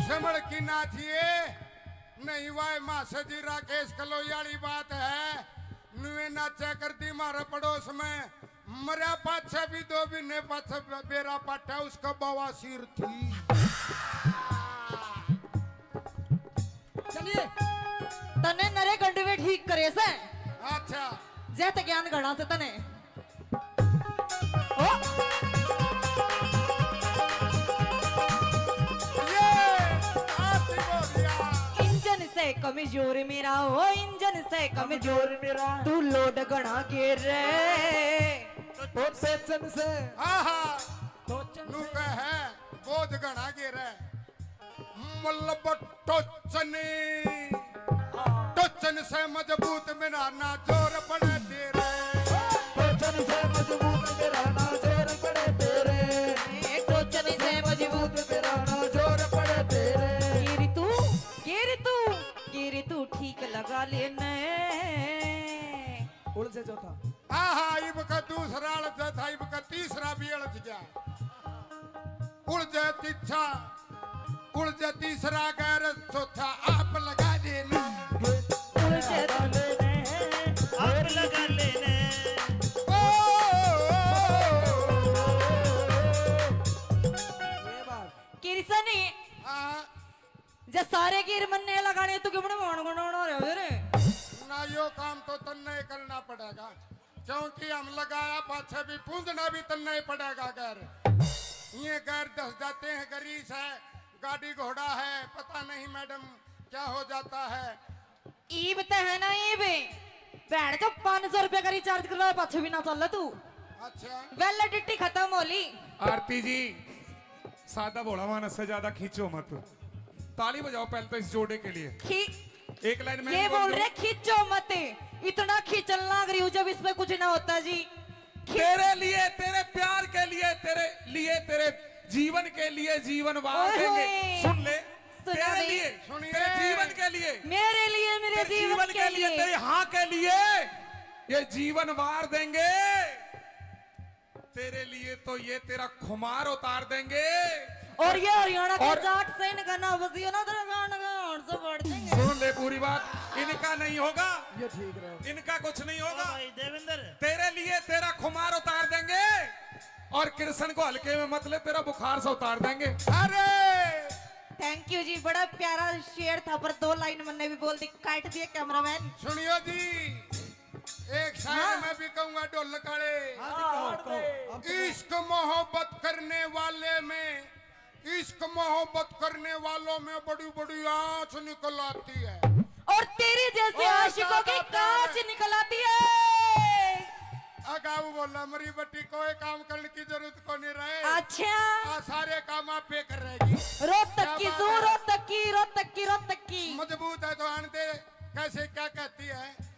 समझ की ना चाहिए। नहीं वाह मासा जी, राकेश कलोई वाली बात है। नुए नाचा कर दी मारे पड़ोस में, मरया पाछे भी दो महीने पाछे बे-, बेरा पाटा उसका बवासीर थी। चलिए। तने नरे गंडवे ठीक करे से। अच्छा। जय ते ज्ञान घड़ा से तने। ओ। ये आती बोलिया। इंजन से कमजोर मेरा, ओ इंजन से कमजोर मेरा। तू लोड घणा गेर रे। तो सेचन से। हाँ, हाँ। नू कह है, बोझ घणा गेर है। मतलब टोचन, टोचन से मजबूत मेरा ना जोर पड़े तेरे। टोचन से मजबूत मेरा ना जोर पड़े तेरे। ए, टोचन से मजबूत मेरा ना जोर पड़े तेरे। गिर तू, गिर तू, गिर तू ठीक लगा लेने। उलझे चौथा। आहा, इब का दूसरा अड़ज था, इब का तीसरा भी अड़ज गया। उलझे तीछा, उलझे तीसरा गैर, चौथा आप लगा देना। उलझे तो आप लगा लेने। ओ, ओ, ओ, ओ, ओ। ये बात। किरसनी। हाँ। जे सारे गिर मन्ने लगाने तो क्यों बने भाण गुण होना रहे रे? ना, यो काम तो तन्ने ही करना पड़ेगा, क्योंकि हम लगाया पाछे भी पूंजना भी तन्ने ही पड़ेगा। अगर ये गैर दस जाते हैं, गरीस है, गाड़ी घोड़ा है, पता नहीं मैडम क्या हो जाता है। ईब ते है ना ईब। भैन जो पाँच सौ रुपए का रिचार्ज करवाए, पाछे भी ना चल तू। अच्छा। वैलिडिटी खत्म हो ली। आरती जी, सादा भोला मानस से ज्यादा खींचो मत। ताली बजाओ पहले तो इस जोड़े के लिए। खी-, एक लाइन में ये बोल रहे, खींचो मत। इतना खींचन लाग रही हूँ जब इसमें कुछ ना होता जी। खी- तेरे लिए, तेरे प्यार के लिए, तेरे लिए, तेरे जीवन के लिए जीवन वार ओए देंगे। होए। सुन ले, सुना तेरे दे। लिए, सुनिए। तेरे जीवन के लिए, मेरे लिए, मेरे तेरे जीवन जीवन के के लिए, लिए। तेरे हाँ के लिए, ये जीवन वार देंगे। तेरे लिए तो ये तेरा खुमार उतार देंगे। और ये हरियाणा के और जाट से इनका ना बजियो ना, तेरा गान का हाथ से फाड़ देंगे। सुन ले पूरी बात, इनका नहीं होगा, ये ठीक रहो। इनका कुछ नहीं होगा। ओ भाई देवेंद्र। तेरे लिए तेरा खुमार उतार देंगे और कृष्ण को हल्के में मत ले, तेरा बुखार से उतार देंगे। अरे! Thank you जी, बड़ा प्यारा शेर था, पर दो लाइन मन्ने भी बोल दी, काट दिए कैमरामैन। सुनियो जी, एक शायर हाँ। मैं भी कहूंगा ढोलक वाले। हाँ जी, कहो, कहो। अब तो इश्क मोहब्बत करने वाले में, इश्क मोहब्बत करने वालों में बड़ी बड़ी आंच निकल आती है। और तेरे जैसे और आशिकों की ज्यादा प्यार कांच निकल आती है। अगाऊ बोला, मरी बट्टी कोई काम करने की जरूरत को नहीं रहे। अच्छा। आ, सारे काम आप पे कर रहेगी। रोहतक की क्या बात सू, है? रोहतक की, रोहतक की, रोहतक की। मजबूत है तो आन दे, कैसे क्या कहती है?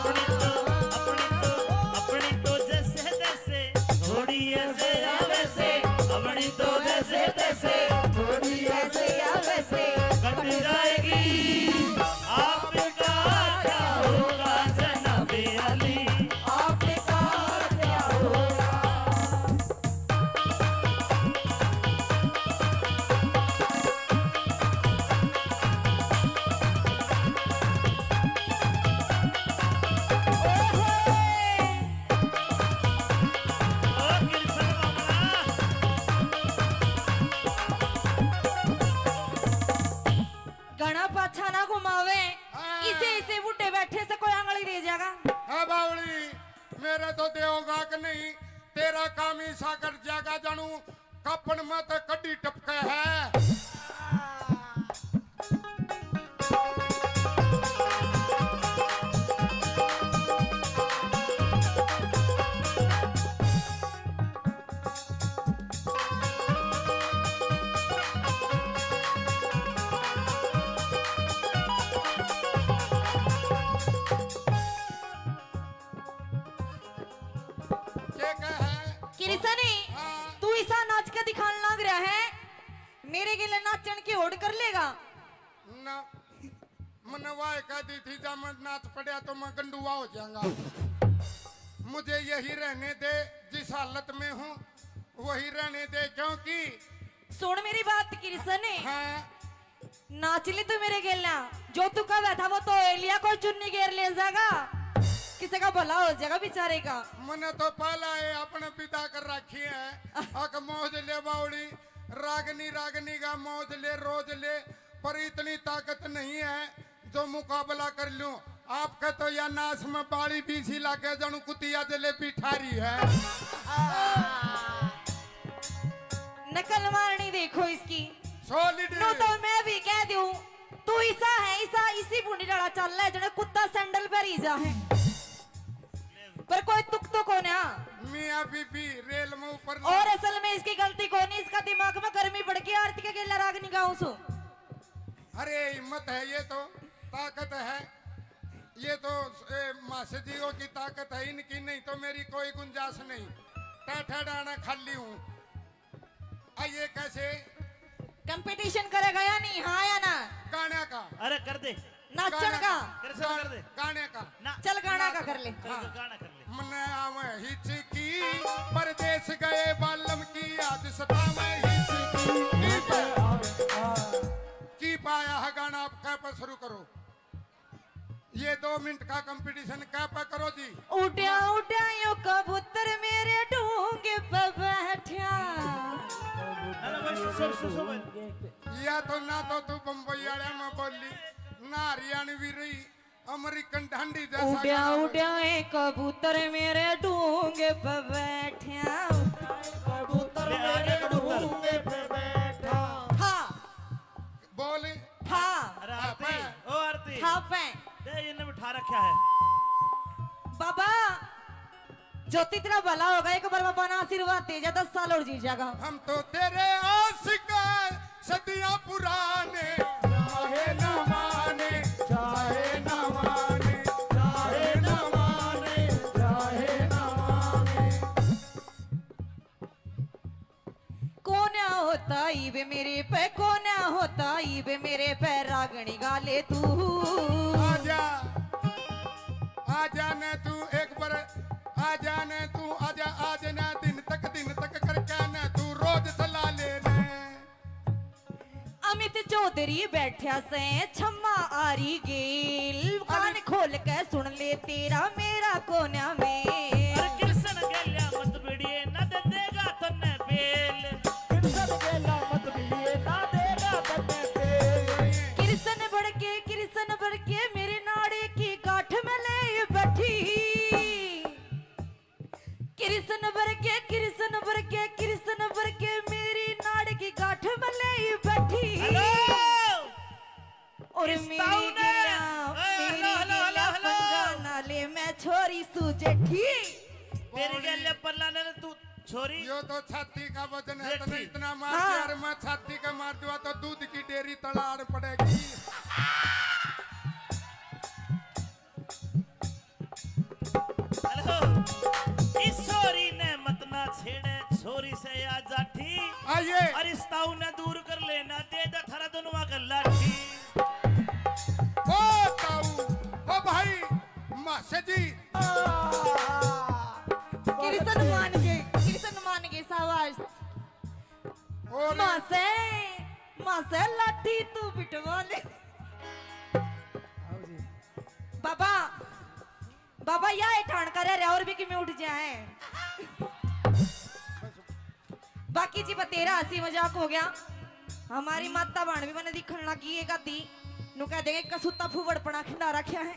अपनी तो, अपनी तो, अपनी तो जैसे तैसे, थोड़ी ऐसे या वैसे। अपनी तो जैसे तैसे, थोड़ी ऐसे या वैसे। कट जाएगी। आपका क्या होगा जनाबे अली? आपका क्या होगा? घणा पाछा ना घुमावे। हाँ। इसे, इसे बूढ़े बैठे से कोई आंगली दे जाएगा। हाँ बावली, मेरे तो देवगा कि नहीं, तेरा काम ही सा कर जाएगा जानू। कपन में तो कड्डी टपके है। के कहे? किरसा ने, हाँ। तू इसा नाच के दिखान लाग रहा है, मेरे गेले नाचन की होड़ कर लेगा? ना, मन्ने वाह कह दी थी, जा मैं नाच पड़या तो मैं गंडुआ हो जाऊंगा। मुझे यही रहने दे, जिस हालत में हूँ वही रहने दे, क्योंकि सुन मेरी बात किरसा ने। हाँ। नाच ले तू मेरे गेल्या, जो तू कहवे था वो तो ए लिया, कोई चुन्नी गेर ले जाएगा, किसी का भला हो जाएगा बेचारे का। मने तो पहला ये अपने विदा कर रखी है। अक मौज ले बावड़ी, रागनी रागनी का मौज ले, रोज ले, पर इतनी ताकत नहीं है जो मुकाबला कर लूं। आपके तो या नाच में बाली बीसी लागे, जानू कुतिया जलेबी ठारी है। नकल मारनी देखो इसकी। सॉलिड। नो तो मैं भी कह दूं, तू इसा है, इसा, इसी भूंडी डाला चल है, जने कुत्ता सैंडल पहरी जा है। पर कोई तुक तो कोन्या। मियाँ बीबी रेल में ऊपर ना। और असल में इसकी गलती कोनी, इसका दिमाग में गर्मी बढ़ गई, आरती के गेला राग नहीं गाऊं सु। अरे हिम्मत है, ये तो ताकत है, ये तो ए, मासे जीओ की ताकत है इनकी, नहीं तो मेरी कोई गुंजाइश नहीं। टैठा डाना खाली हूँ। आ ये कैसे? कंपटीशन करेगा या नहीं? हाँ या ना? गाने का। अरे कर दे। नाचण गाने का। का। कर, शुरू कर दे। गाने का। ना। चल गाना का कर ले। चल हाँ। गाना कर ले। मने आवे हिचकी, परदेस गए बालम की, आज सतावे हिचकी। की पाया है गाना, आप कह पर शुरू करो। ये दो मिनट का कंपटीशन कह पे करो जी। उड्या उड्या यो कबूतर मेरे ढूंगे पे बैठा। अरे भाई, सुन, सुन, सुन, सुन। या तो ना तो तू बम्बई वाले में बोली, ना हरियाणवी रही, अमेरिकन ढांडी जैसा उड्या गाना। उड्या ए कबूतर मेरे ढूंगे पे बैठा। कबूतर ले, आ गया मेरे कबूतर। ढूंगे पे बैठा। था। बोल। था। अरे आरती, था। ओ आरती। था पे। दे, इन्हें बिठा रखा है। बाबा, ज्योति तेरा भला होगा, एक बार बाबा ने आशीर्वाद दे जा, दस साल और जी जाएगा। हम तो तेरे आशिक हैं, सदियां पुराने, चाहे ना माने, चाहे ना माने, चाहे ना माने, चाहे ना माने। कोन्या होता इब मेरे पे, कोन्या होता इब मेरे पे, रागणी गा ले तू। आजा, आजा ने तू एक बार, आजा ने तू, आजा, आज ना दिन तक, दिन तक करके ने तू रोज चला ले ने। अमित चौधरी बैठा से छम्मा आरी गेल, कान अरे खोल के सुन ले तेरा मेरा कोन्या में। अरे कृष्ण गेल्या मत भिड़िए, ना दे देगा तन्ने बेल। कृष्ण गेल्या मत भिड़िए, ना देगा तन्ने बेल। कृष्ण बड़के, कृष्ण बड़के मेरे नाड़े की गांठ में ले बैठी। कृष्ण बड़के, कृष्ण बड़के, कृष्ण बड़के मेरी नाड़ की गांठ में ले बैठी। हेलो। और इस मेरी ताऊ ने, गेला, ए, मेरी हेलो, हेलो, गेला हेलो, हेलो। पंगा ना ले, मैं छोरी सू जेठी। तेरी गेले पल्ला ने तू छोरी। यो तो छाती का वजन है, जेठी। तने इतना मार हाँ। दिया, अरे मैं छाती का मार दूंगा तो दूध की डेयरी तलाड़ पड़ेगी। हेलो, इस छोरी ने मत ना छेड़े, छोरी से या जाठी। आइए। और इस ताऊ ने दूर कर लेना, दे दे थारा दोनों का लाठी। ओ ताऊ, ओ भाई, मासे जी। कृष्ण मान गए, कृष्ण मान गए, शाबाश। और मासे, मासे लाठी तू बिटवा ले। आओ जी। बाबा, बाबा, या ए ठाण का रह रहा और भी किमें उठ जाए। बाकी जी, बतेरा हंसी मजाक हो गया। हमारी माता भाण भी मैंने दिखण लगी, एक आधी नु कह देंगे, कसूता फूवड़पना खिंडा रखा है।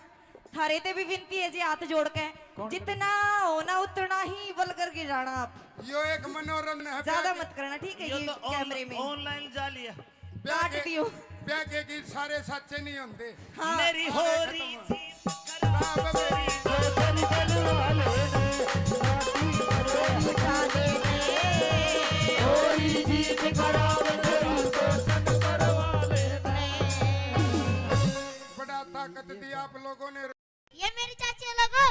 थारे ते भी विनती है जी, हाथ जोड़ के, कौन जितना हो ना उतना ही वल्गर गिराना आप। यो एक मनोरंजन है, ज्यादा ब्याह मत करना, ठीक है? यो ये तो ऑन-, कैमरे में ऑनलाइन जा लिया। ब्याह काट के, दियो। ब्याह के गीत सारे सच्चे नहीं होते। हाँ। मेरी और होरी खत्म। जी खराब मेरी। बड़ा ताकत दी आप लोगों ने। ये मेरे चाचे लोगों,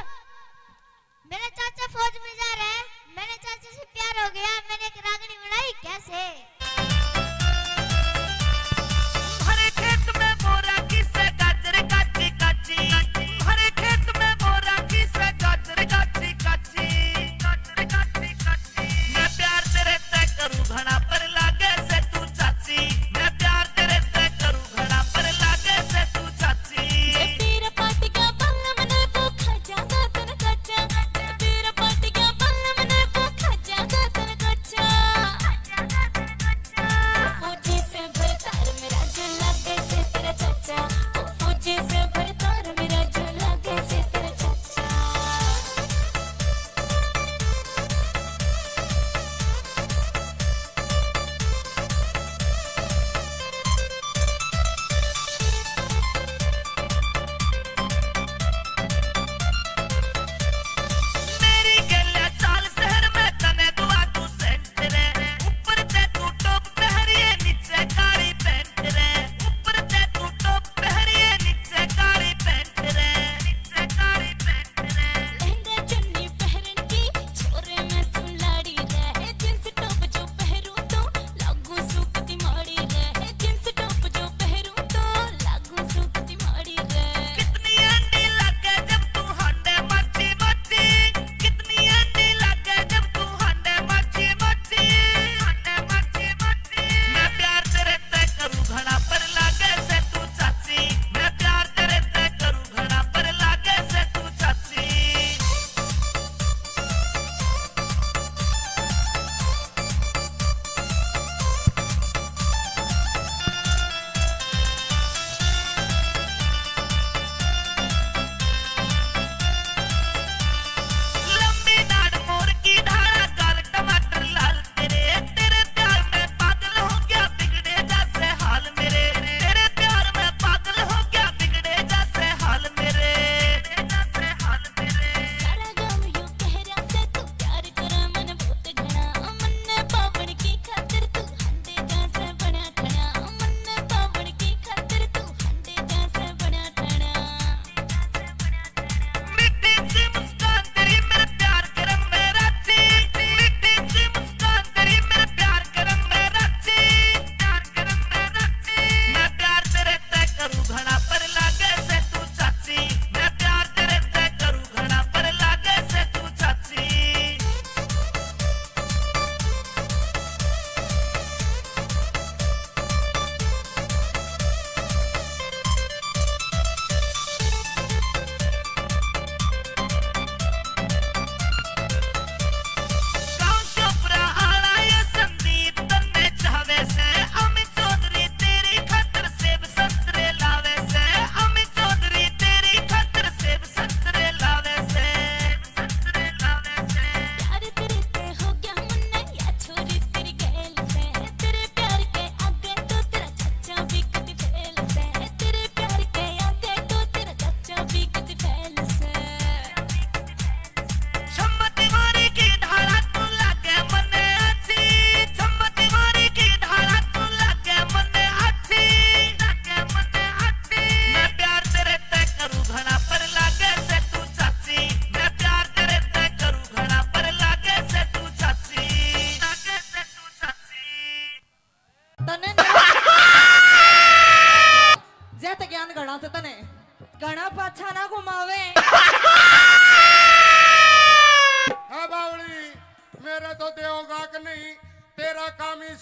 मेरा चाचा फौज में जा रहा है। मैंने चाचा से प्यार हो गया। मैंने एक रागनी बनाई। कैसे? हरे खेत में बोरा किसे गाजर काची काची, हरे खेत में बोरा किसे गाजर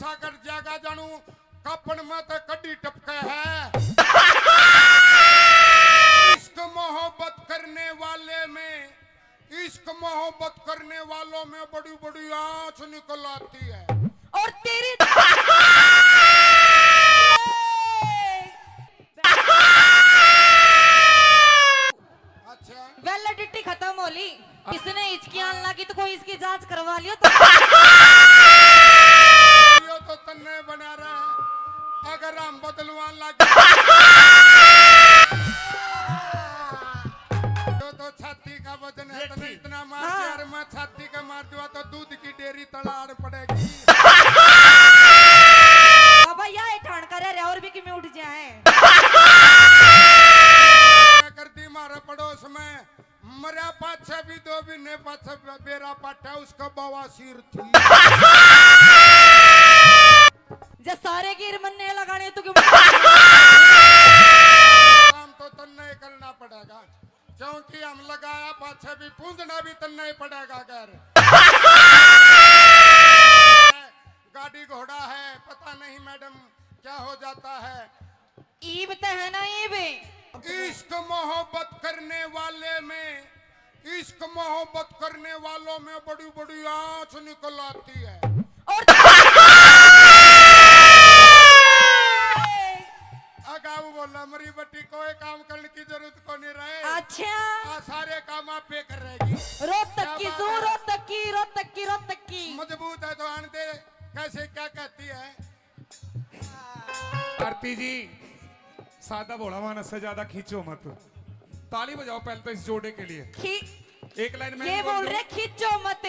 इकट्ठा कर जागा जानू, कपन में तो कड्डी टपके है। इश्क मोहब्बत करने वाले में, इश्क मोहब्बत करने वालों में बड़ी बड़ी आंच निकल आती है। और तेरी अच्छा। वैलिडिटी खत्म हो ली। इसने हिचकी आन लगी तो कोई इसकी जांच करवा लियो तो। यो तो तन्ने बना रहा है। अगर हम बदलवान लग तो, तो छाती का वजन है, तने इतना मार हाँ। यार, मैं छाती का मार दूंगा तो दूध की डेयरी तलाड़ पड़ेगी। बाबा, या ये ठाण करे रे, और भी किमें उठ जाए। कर दी मारे पड़ोस में, मरया पाछे भी दो महीने पाछे बे-, बेरा पाटा उसका बवासीर थी। जे सारे गिर मन्ने लगाने तो क्यों? काम तो तन्ने ही करना पड़ेगा, क्योंकि हम लगाया पाछे भी पूंजना भी तन्ने ही पड़ेगा। घर गाड़ी घोड़ा है, पता नहीं मैडम क्या हो जाता है। ईब तो है ना, ईब। इश्क मोहब्बत करने वाले में, इश्क मोहब्बत करने वालों में बड़ी बड़ी आंच निकल आती है। और अगाऊ बोला, मरी बटी कोई काम करने की जरूरत को नहीं रहे। अच्छा। आ सारे काम आप पे कर रहेगी। रोहतक की सू, रोहतक की, रोहतक की, रोहतक की। मजबूत है तो आन दे, कैसे क्या कहती है? आरती जी, सादा भोला मानस से ज्यादा खींचो मत। ताली बजाओ पहले तो इस जोड़े के लिए। खी- एक लाइन में ये बोल रहे, खींचो मत।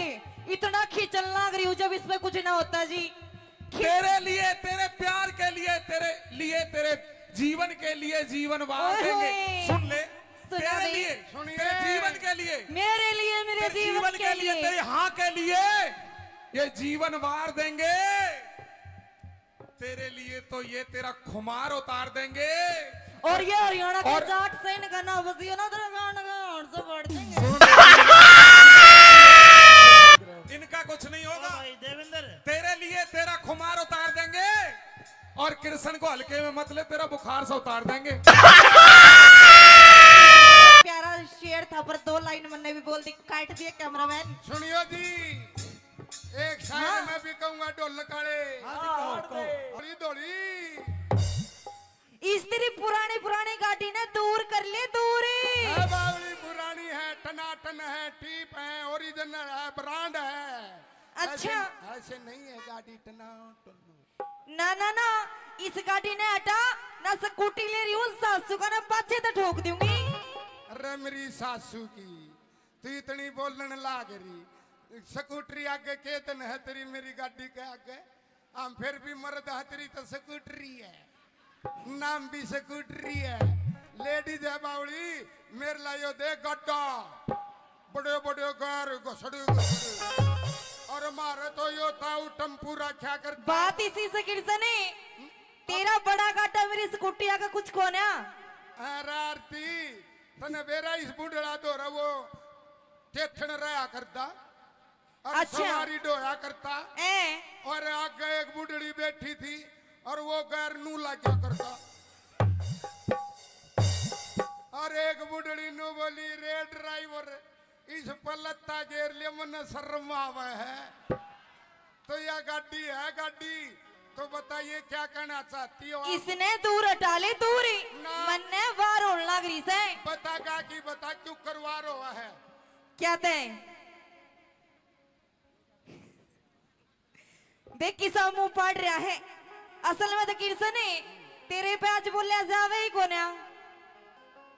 इतना खींचन लाग रही हूँ जब इसमें कुछ ना होता जी। खी- तेरे लिए, तेरे प्यार के लिए, तेरे लिए, तेरे जीवन के लिए जीवन वार देंगे। सुन ले, तेरे लिए, तेरे जीवन के लिए, मेरे लिए, मेरे जीवन के लिए, तेरे हाँ के लिए ये जीवन वार देंगे। तेरे लिए तो ये तेरा खुमार उतार देंगे। और ये हरियाणा के जाट से इनका ना बसियो ना, तेरा गान का हाथ से फाड़ देंगे। इनका कुछ नहीं होगा। भाई देवेंद्र, तेरे लिए तेरा खुमार उतार देंगे और कृष्ण को हल्के में मत ले, तेरा बुखार से उतार देंगे। प्यारा शेर था, पर दो लाइन मन्ने भी बोल दी, काट दिए कैमरामैन। सुनियो जी, एक शायर हाँ। मैं भी कहूंगा, ढोल काले। हाँ जी, कहो, कहो। धोली, धोली। इस तेरी पुरानी, पुरानी गाड़ी ने दूर कर ले, दूर। है बावली, पुरानी है, टनाटन है, टीप है, ओरिजिनल है, ब्रांड है। अच्छा। ऐसे, ऐसे नहीं है गाड़ी टनाटन। ना, ना, ना, इस गाड़ी ने हटा, ना स्कूटी ले रही हूँ, सासू का ना पाछे तो ठोक दूंगी। अरे मेरी सासू की, तू इतनी बोलने लाग रही। स्कूटरी आगे के तन है तेरी मेरी गाड़ी के आगे? हम फिर भी मर्द है, तेरी तो स्कूटरी है, नाम भी स्कूटरी है। लेडीज है बावली, मेरे ला यो दे गड्ढा, बड़े बड़े गार घसड़े घसड़े। और मारे तो यो ताऊ टम्पू रखा कर। बात इसी से कृष्ण है, तेरा बड़ा गाटा मेरी स्कूटी आगे कुछ कोन्या। अरे आरती, तने बेरा इस बुढ़ड़ा दो रहा वो ठेठण रहा करता। और अच्छा। सवारी ढोया करता। ए। और आगे एक बुढ़ड़ी बैठी थी और वो गैर नू लाग्या करता। और एक बुढ़ड़ी नू बोली, "रे ड्राइवर, इस पर लत्ता गेर ले, मन्ने शर्म आवे है।" तो या गाड़ी है गाड़ी, तो बताइए क्या कहना चाहती हो आप? इसने दूर हटा ले, दूर ही। ना। मन्ने वार होने लग रही से। बता गा की बता, क्यों करवार हुआ है? क्या तय? देख किसा मुंह पाड़ रहा है। असल में तो कृष्ण है, तेरे पे आज बोलिया जावे ही कोन्या।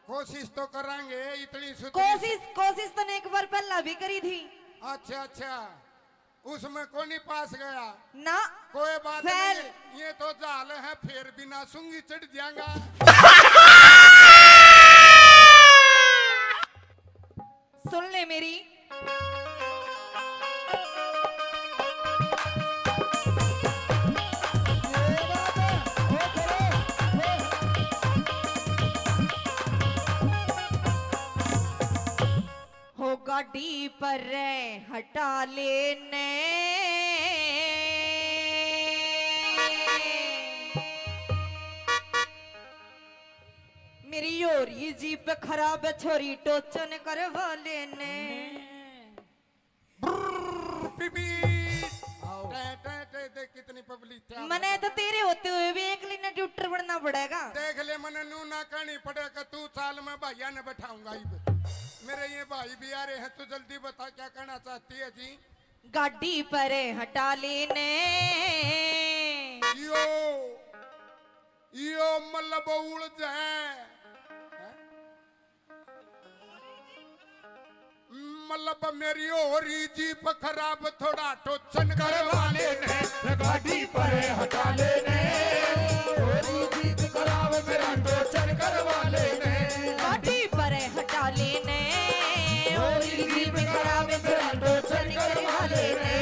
कोशिश तो करांगे, इतनी सुथरी कोशिश, कोशिश तने एक बार पहला भी करी थी। अच्छा, अच्छा, उसमें कोनी पास गया ना। कोई बात फेल। नहीं, ये तो जाल है, फिर बिना सूंगी चढ़ जाएगा। सुन ले मेरी। हो गाड़ी पर हटा लेने। मेरी हो रही जीप खराब, छोरी टोचन करवा लेने। ब्रर, पीपी। आओ। टे, टे, टे, देख कितनी पब्लिक है। मने तो तेरे होते हुए भी एकली ने ट्यूटर बनना पड़ेगा। देख ले, मने नू ना कहनी पड़ेगा, तू चाल, मैं भाइया ने बैठाऊंगा इब। मेरे ये भाई भी आ रहे हैं, तू जल्दी बता क्या कहना चाहती है जी? गाड़ी पर हटा लेने। यो, यो मतलब उलझ है। मतलब मेरी हो रही जीप खराब, थोड़ा टोचन करवा लेने। गाड़ी पर हटा लेने। हो रही जीप खराब, मेरा टोचन करवा लेने। गाड़ी पर हटा लेने। हो रही जीप खराब, मेरा टोचन करवा लेने।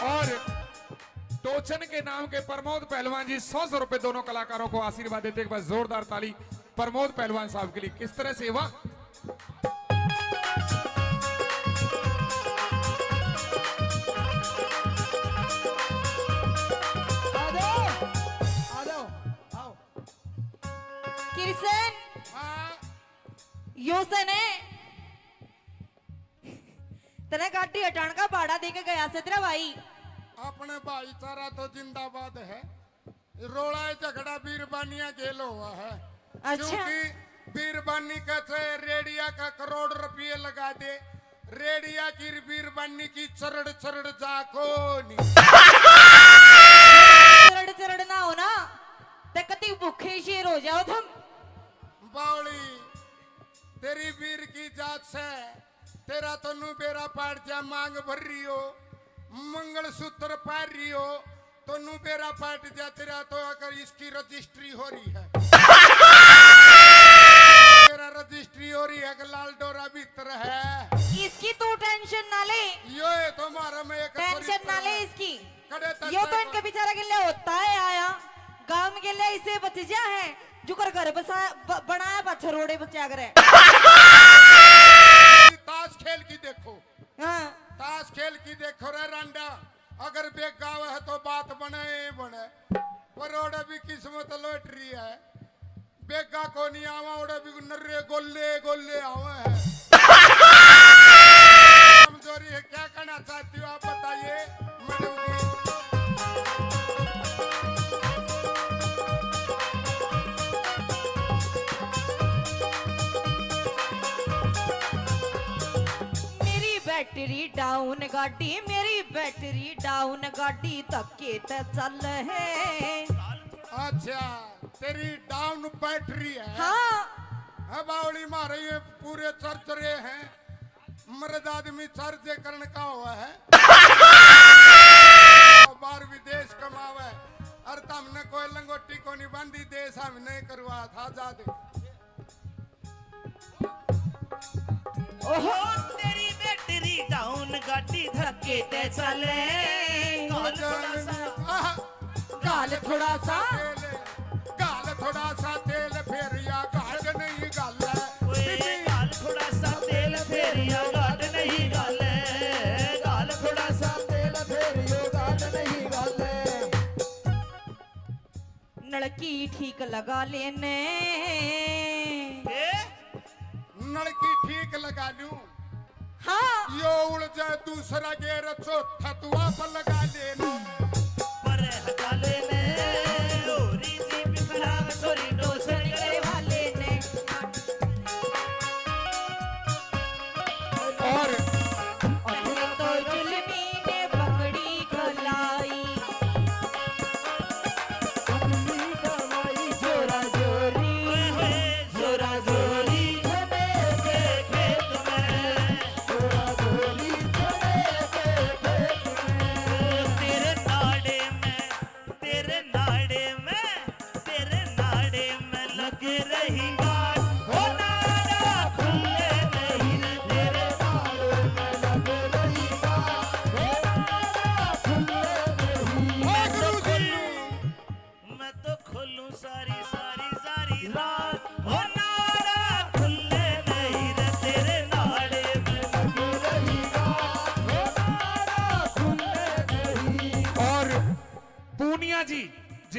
और टोचन के नाम के प्रमोद पहलवान जी सौ सौ रुपए दोनों कलाकारों को आशीर्वाद देते, एक बार जोरदार ताली प्रमोद पहलवान साहब के लिए। किस तरह से, वाह। आ जाओ, आ जाओ, आओ। किरसन, हाँ। यो सै ने तने गाड़ी हटाण का भाड़ा दे के गया से तेरा भाई। अपने भाईचारा तो जिंदाबाद है। रोला झगड़ा बीरबानिया गेल हुआ है। अच्छा। क्योंकि बीरबानी का चाहे रेडिया का करोड़ रुपये लगा दे, रेडिया की बीरबानी की चरड़ चरड़ जा कोनी। चरड़ चरड़ ना हो ना, ते कति भूखे शेर हो जाओ थम। बावली, तेरी बीर की जात से, तेरा तो नू बेरा पाट जा, मांग भर रही हो, मंगलसूत्र पहन रही हो, तो नू बेरा पाट जा, तेरा तो अगर इसकी रजिस्ट्री हो रही है। तेरा रजिस्ट्री हो रही है कि लाल डोरा भीतर है। इसकी तू टेंशन ना ले। यो है तो हमारा में एक टेंशन ना ले इसकी। यो तो इनके बेचारा के लिए होता है आया। गांव के लिए इसे बच जा है। जुकर घर बसा, ब-, बनाया पाछा रोड़े बचा करे। ताश खेल की देखो। हाँ। ताश खेल की देखो रे रांडा, अगर बेगा आवे है तो बात बने ही बने, पर ओड़े भी किस्मत लॉटरी है। बेगा को नहीं आवा, ओड़े भी नर्रे गोले गोले आवे है। कमजोरी है, क्या कहना चाहती हो आप बताइए मैडम जी। मेरी बैटरी डाउन गाड़ी, मेरी बैटरी डाउन गाड़ी धक्के ते चल है। अच्छा, तेरी डाउन बैटरी है। हाँ। है बावली मारे, ये पूरे चरचरे हैं। मर्द आदमी चार्जे करण का हुआ है। बाहर विदेश कमावे, और तमने कोई लंगोटी को नहीं बांधी, देश हम नहीं करवा था आजाद। ओहो। तेरी बैटरी डाउन गाड़ी धक्के ते चले। गाल थोड़ा सा, आह। गाल थोड़ा सा। तेल, गाल थोड़ा सा तेल फेरिया गाल नहीं गाल। ओए, गाल थोड़ा सा तेल फेरिया गाल नहीं गाल। गाल थोड़ा सा तेल फेरियो गाल नहीं गाल। नलकी ठीक लगा लेने। ए? नलकी ठीक लगा लूं। हाँ। यो उड़ जाए दूसरा गेर, चौथा तू आप लगा लेने। पर हटा लेने, होरी जीप खराब, छोरी टोचन करवा लेने। और पहले तो जुल्मी ने पकड़ी कलाई।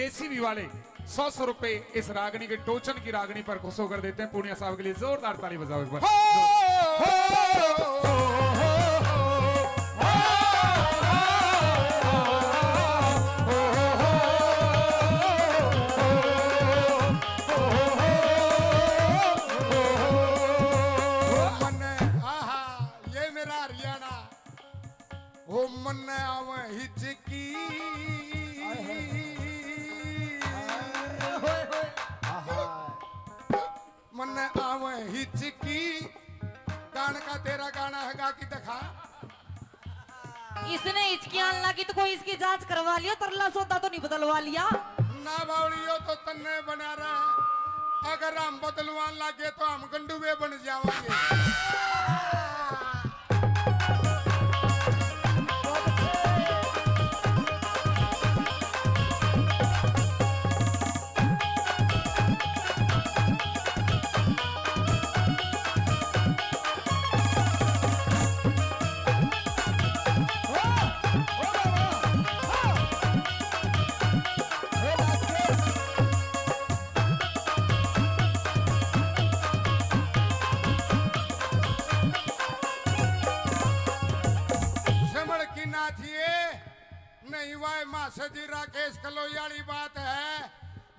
एसीबी वाले सौ सौ रुपए इस रागनी के टोचन की रागनी पर खुश होकर देते हैं। पूर्णिया साहब के लिए जोरदार ताली बजाओ एक बार। मन, आहा, ये मेरा हरियाणा। ओ मन आवे हिचकी, मन आवे हिचकी। गान का तेरा गाना है, गा के दिखा। इसने हिचकी आन लगी तो कोई इसकी जांच करवा लियो, तरला सौदा तो नहीं बदलवा लिया। ना बावलियो तो तन्ने बना रहा, अगर हम बदलवान लगे तो हम गंडुए बन जावांगे। समझ की ना थिए, नहीं वाए मासा जी राकेश कलोई वाली बात है।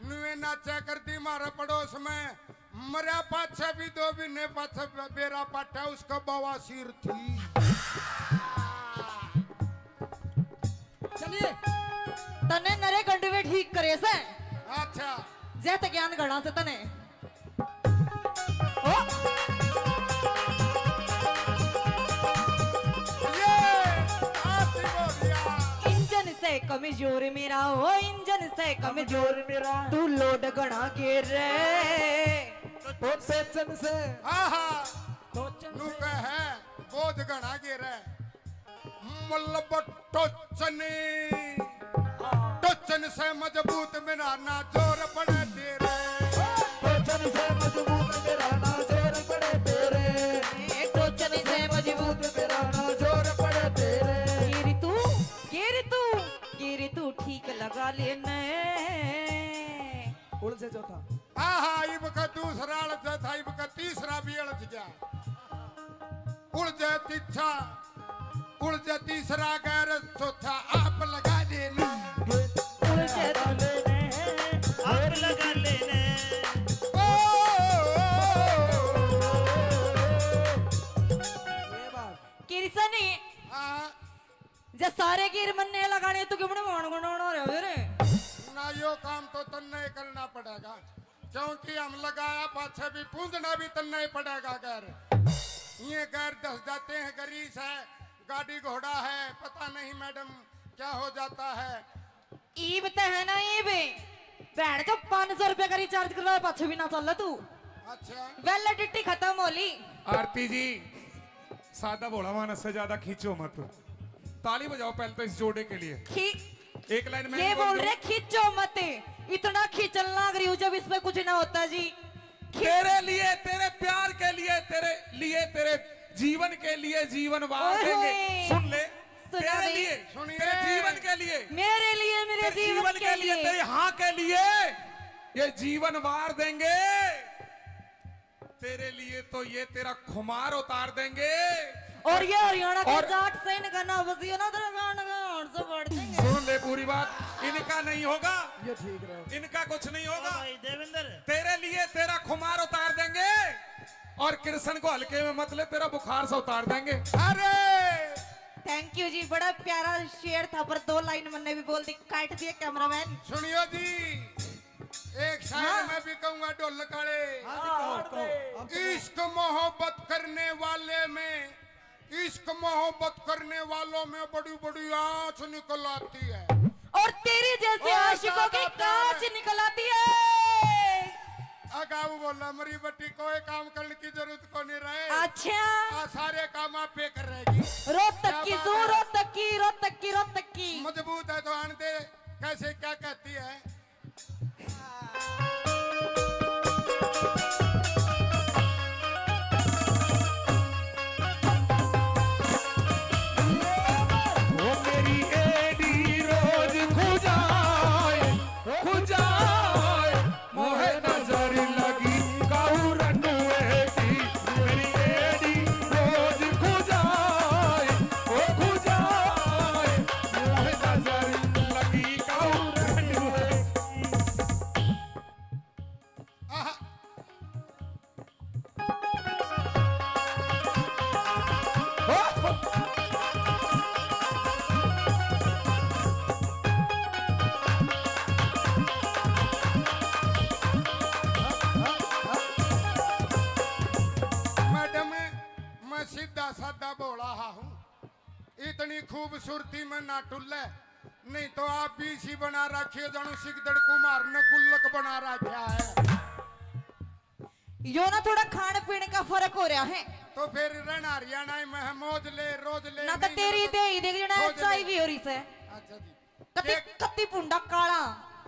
नुए नाचा कर दी मारे पड़ोस में, मरया पाछे भी दो महीने पाछे बेरा पाटा उसका बवासीर थी। चलिए, तने नरे गंडवे ठीक करे से। अच्छा। जय ते ज्ञान घड़ा से तने। ओ। ये आती बोलिया। इंजन से कमजोर मेरा, ओ इंजन से कमजोर मेरा। तू लोड घणा गेर रे। टोचन से। हाँ, हाँ। टोचन नु से। कह है, बोझ घणा गेर है। मलब टोचन, टोचन से मजबूत मेरा ना जोर पड़े तेरे। टोचन से मजबूत मेरा ना जोर पड़े तेरे। ए, टोचन से मजबूत मेरा ना जोर पड़े तेरे। गिर तू, गिर तू, गिर तू ठीक लगा लेने। उलझे चौथा। आहा, इब का दूसरा अड़ज था, इब का तीसरा भी अड़ज गया। उलझे तीछा, उलझे तीसरा गैर, चौथा आप लगा देना। उलझे तो आप लगा लेने। ओ, ये बात। किरसनी। हाँ। जे सारे गिर मन्ने लगाने तो क्यों भाण गुण होना रहे रे? ना, यो काम तो तन्ने ही करना पड़ेगा, क्योंकि हम लगाया पाछे भी पूंजना भी तन्ने ही पड़ेगा। गैर ये गैर दस जाते हैं, गरीस है, गाड़ी घोड़ा है, पता नहीं मैडम क्या हो जाता है। ईब ते है ना ईब, बैठ जो पाँच सौ रुपए का रिचार्ज करवाए पाछे भी ना चल तू। अच्छा। वैलिडिटी खत्म हो ली। आरती जी, सादा भोला मानस से ज्यादा खींचो मत। ताली बजाओ पहले तो इस जोड़े के लिए। खी-, एक लाइन में ये बोल रहे, खींचो मत। इतना खींचन लाग रही हूँ जब इसमें कुछ ना होता जी। खी- तेरे लिए, तेरे प्यार के लिए, तेरे लिए, तेरे जीवन के लिए जीवन वार देंगे। सुन ले, तेरे लिए, तेरे जीवन के लिए, मेरे लिए, मेरे जीवन के लिए, तेरे हाँ के लिए ये जीवन वार देंगे। तेरे लिए तो ये तेरा खुमार उतार देंगे। और ये हरियाणा के जाट से इनका ना बसियो ना, तेरा गान का हाथ से फाड़ देंगे। सुन ले पूरी बात, इनका नहीं होगा। ये ठीक रहो। इनका कुछ नहीं होगा। भाई देवेंद्र। तेरे लिए तेरा खुमार उतार देंगे और कृष्ण को हल्के में मत ले, तेरा बुखार से उतार देंगे। अरे thank you जी, बड़ा प्यारा शेर था, पर दो लाइन मन्ने भी बोल दी, काट दिए कैमरामैन। सुनियो जी, एक शायर हाँ। मैं भी कहूंगा, ढोल काले। हाँ जी, कहो, कहो। इश्क मोहब्बत करने वाले में, इश्क मोहब्बत करने वालों में बड़ी बड़ी आंच निकल आती है। और तेरे जैसे आशिकों की कांच निकल आती है। अगाऊ बोला, मरी बट्टी कोई काम करने की जरूरत को नहीं रहे। अच्छा। आ, सारे काम आप पे कर रहेगी। रोहतक की सू, रोहतक की, रोहतक की, रोहतक की। मजबूत है तो आन दे, कैसे क्या कहती है? वो मेरी एडी रोज खुजाए, खुजाए। सादा भोला हा हूँ, इतनी खूबसूरती में ना टुल्ले, नहीं तो आप भी इसी बना रखी हो, जानू सिकदड़ कुमार ने गुल्लक बना रखा है। यो ना थोड़ा खान पीन का फर्क हो रहा है। तो फिर रहना हरियाणा में है, मौज ले, रोज ले, ना तो महीने तेरी में दे ही देख जणा खोज ले। चाय भी हो रही से। अच्छा जी। कति, के- कति पुंडा काला।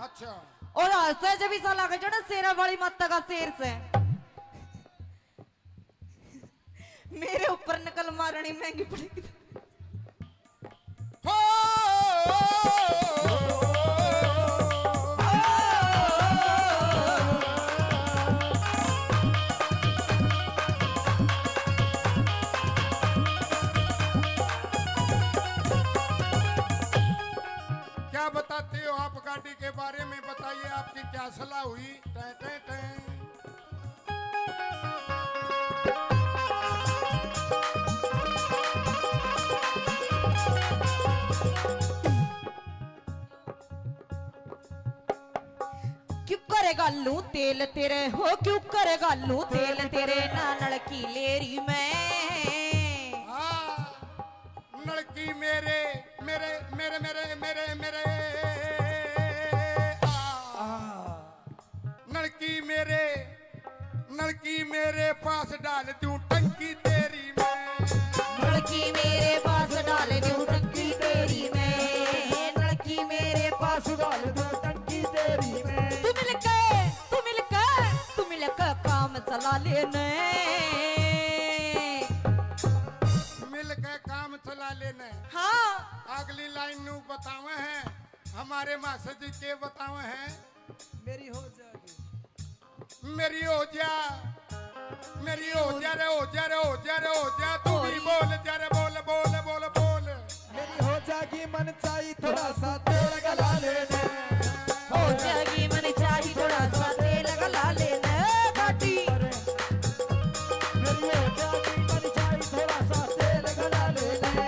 अच्छा। और हंसे जब इसा लगे जणा शेरा वाली माता का शेर से। मेरे ऊपर नकल मारनी महंगी पड़ेगी। हो। क्या बताते हो आप गाड़ी के बारे में, बताइए, आपकी क्या सलाह हुई? टै, टै, टै। क्यों करे घालूं तेल तेरे हो, क्यों करे घालूं तेल तेरे ना नलकी लेरी में। हाँ, नलकी मेरे, मेरे, मेरे, मेरे, मेरे, मेरे, आ। आ। नलकी मेरे, नलकी मेरे पास डाल दूं टंकी तेरी मैं। नलकी मेरे पास डाल दूं टंकी तेरी मैं। नलकी मेरे पास डाल दूं टंकी तेरी मैं। तू मिलके, तू मिलके, तू मिलके काम चला लेने। मिलके काम चला लेने। हाँ। अगली लाइन नू बतावे हैं, हमारे मास्टर जी के बतावे हैं। मेरी हो जाएगी। मेरी हो जा, मेरी हो जा रे, हो जा रे, हो जा रे, हो जा। तू भी बोल जा रे, बोल, बोल, बोल, बोल। मेरी हो जाएगी मन चाही थोड़ा सा तेल गला लेने। हो जाएगी मन चाही थोड़ा सा तेल गला लेने। गाड़ी। मेरी हो जाएगी मन चाही थोड़ा सा तेल गला लेने।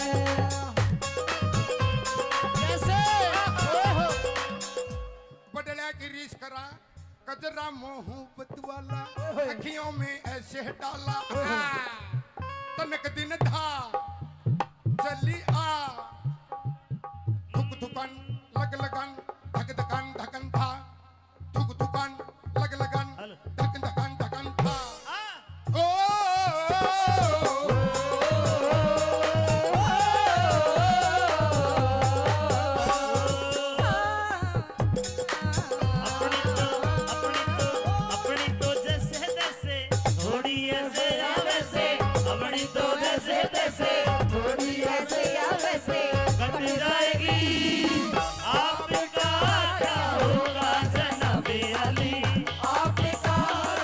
कैसे? ओहो। बडला की रीस करा, कजरा मोहब्बत वाला, ओए। अखियों में ऐसे डाला। ओए। आ, तनक दिन था, जली आ, धुक धुकन, लग लगन, धक धकन, धकन था, धुक धुकन, लग लगन, हेलो। धक धकन, धकन था। आ। ओ, अपनी तो, अपनी तो, अपनी तो जैसे तैसे, थोड़ी ऐसे या वैसे। अपनी तो जैसे तैसे, थोड़ी ऐसे या वैसे। कट जाएगी। आपका क्या होगा जनाबे अली? आपका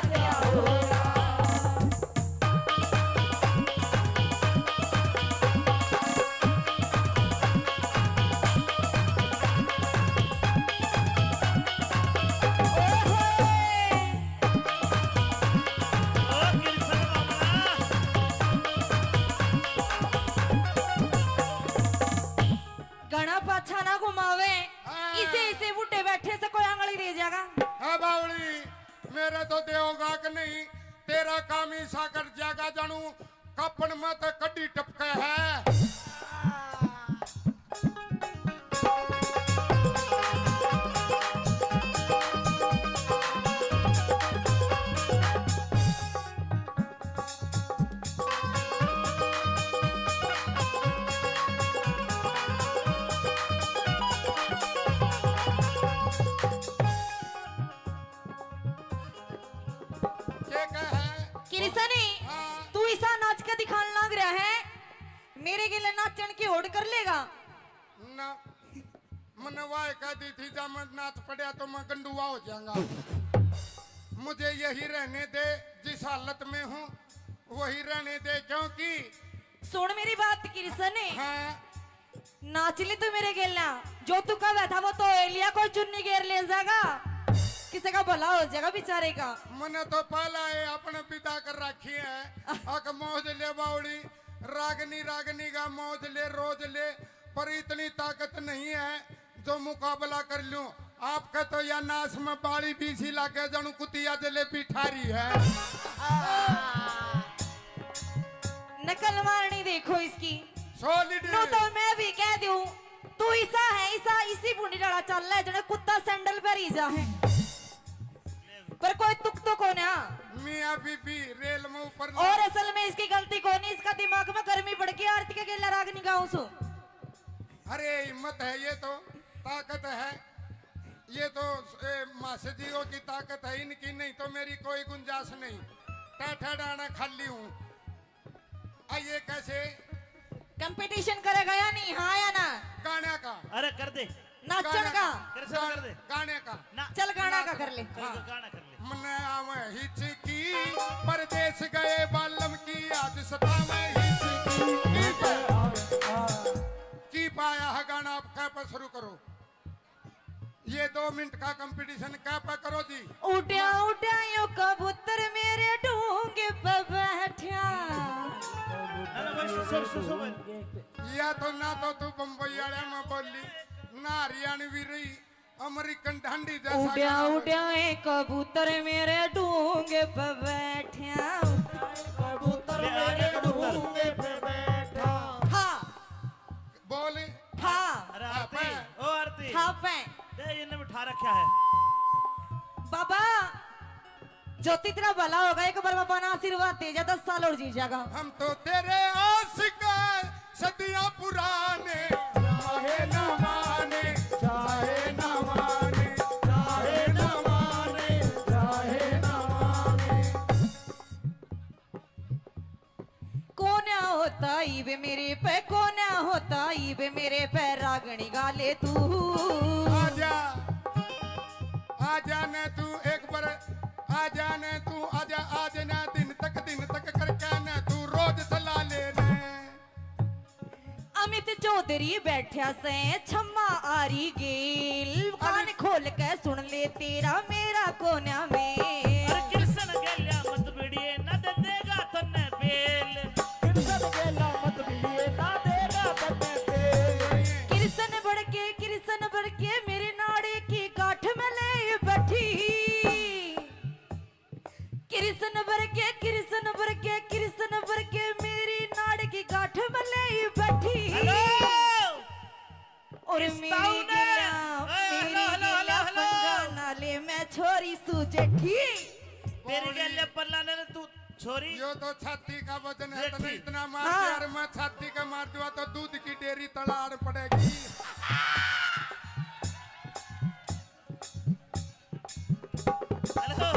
क्या होगा? घणा पाछा ना घुमावे। हाँ। इसे, इसे बूटे बैठे से कोई आंगली दे जाएगा। हाँ बावली, मेरे तो देवगा के नहीं, तेरा काम ही सागर जागा जानू, कापण में तो कड्डी टपके है। के कहे? किरसनी, हाँ। तू इसा नाच के दिखाने लाग रहा है, मेरे गेले नाचन की होड़ कर लेगा? ना, मन्ने वाह कह दी थी, जा मैं नाच पड़या तो मैं गंडुआ हो जाऊंगा। मुझे यही रहने दे, जिस हालत में हूँ वही रहने दे, क्योंकि सुन मेरी बात किरसनी। हाँ। नाच ले तू मेरे गेला, जो तू कहवे था वो तो एलिया कोई चुन्नी गेर ले जाएगा, किसी का भला हो जाएगा बेचारे का। मने तो पहला ये अपने विदा कर रखी है। अक मौज ले बावड़ी, रागनी रागनी का मौज ले, रोज ले, पर इतनी ताकत नहीं है जो मुकाबला कर लूं। आपके तो या नाश में बाली बीसी लागे, जणु कुतिया जलेबी ठारी है। आ। नकल मारनी ऊपर ना। और असल में इसकी गलती कोनी, इसका दिमाग में गर्मी बढ़ गई, आरती के गेला राग नहीं गाऊं सु। अरे हिम्मत है, ये तो ताकत है, ये तो ए, मास्टर जी की ताकत है इनकी, नहीं तो मेरी कोई गुंजाइश नहीं। टाठा डाना खाली हूँ। आ ये कैसे? कंपटीशन करेगा या नहीं, हाँ या ना? गाने का। अरे कर दे। नाचण गाने का। का। कर, शुरू कर दे। गाने का। ना। चल गाना का कर ले। कर, हाँ। गाना कर ले। मन्ने आवे हिचकी, परदेस गए बालम की, आज सतावे हिचकी। की पाया है गाना, आप कह पर शुरू करो। ये दो मिनट का कंपटीशन कह पे करो जी। उड्या उड्या यो कबूतर मेरे ढूंगे पे बैठा। ना, ना, बस, सर, सर, सर, सर। या तो ना तो तू बम्बई वाले में बोली, ना हरियाणवी रही, अमेरिकन ढांडी जैसा उड्या गाना। उड्या ए कबूतर मेरे ढूंगे पे बैठा। कबूतर ले, आ गया मेरे कबूतर। ढूंगे पे बैठा। हाँ। बोल। हाँ। अरे आरती, हाँ, ओ आरती। हाँ, पे। दे, इन्हें बिठा रखा है। बाबा, ज्योति तेरा भला होगा, एक बार बाबा ने आशीर्वाद दे जा, दस साल और जी जाएगा। हम तो तेरे आशिक हैं, सदियां पुराने, चाहे ना माने, चाहे ना माने, चाहे ना माने, चाहे ना माने। कोन्या होता इब मेरे पे, कोन्या होता इब मेरे पे, रागणी गा ले तू। आजा, आजा ने तू एक बार, आजा ने तू, आजा, आज ना दिन तक, दिन तक करके ने तू रोज चला ले ने। अमित चौधरी बैठा से छम्मा आरी गेल, कान अमित खोल के सुन ले तेरा मेरा कोन्या में। अरे कृष्ण गेल्या मत भिड़िए, ना दे देगा तन्ने बेल। कृष्ण गेल्या मत भिड़िए, ना देगा तन्ने बेल। कृष्ण बढ़ के, कृष्ण बढ़ के मेरे नाड़े की गांठ में ले बैठी। कृष्ण भर के, कृष्ण भर के, कृष्ण भर के मेरी नाड़ की गांठ में ले बैठी। हेलो। और इस मेरी ताऊ ने, गेला, ए, मेरी हेलो, हेलो, गेला हेलो, हेलो। पंगा ना ले, मैं छोरी सू जेठी। तेरी गेले पल्ला ने तू छोरी। यो तो छाती का वजन है, जेठी। तने इतना मार हाँ। दिया, अरे मैं छाती का मार दूंगा तो दूध की डेयरी तलाड़ पड़ेगी। हेलो,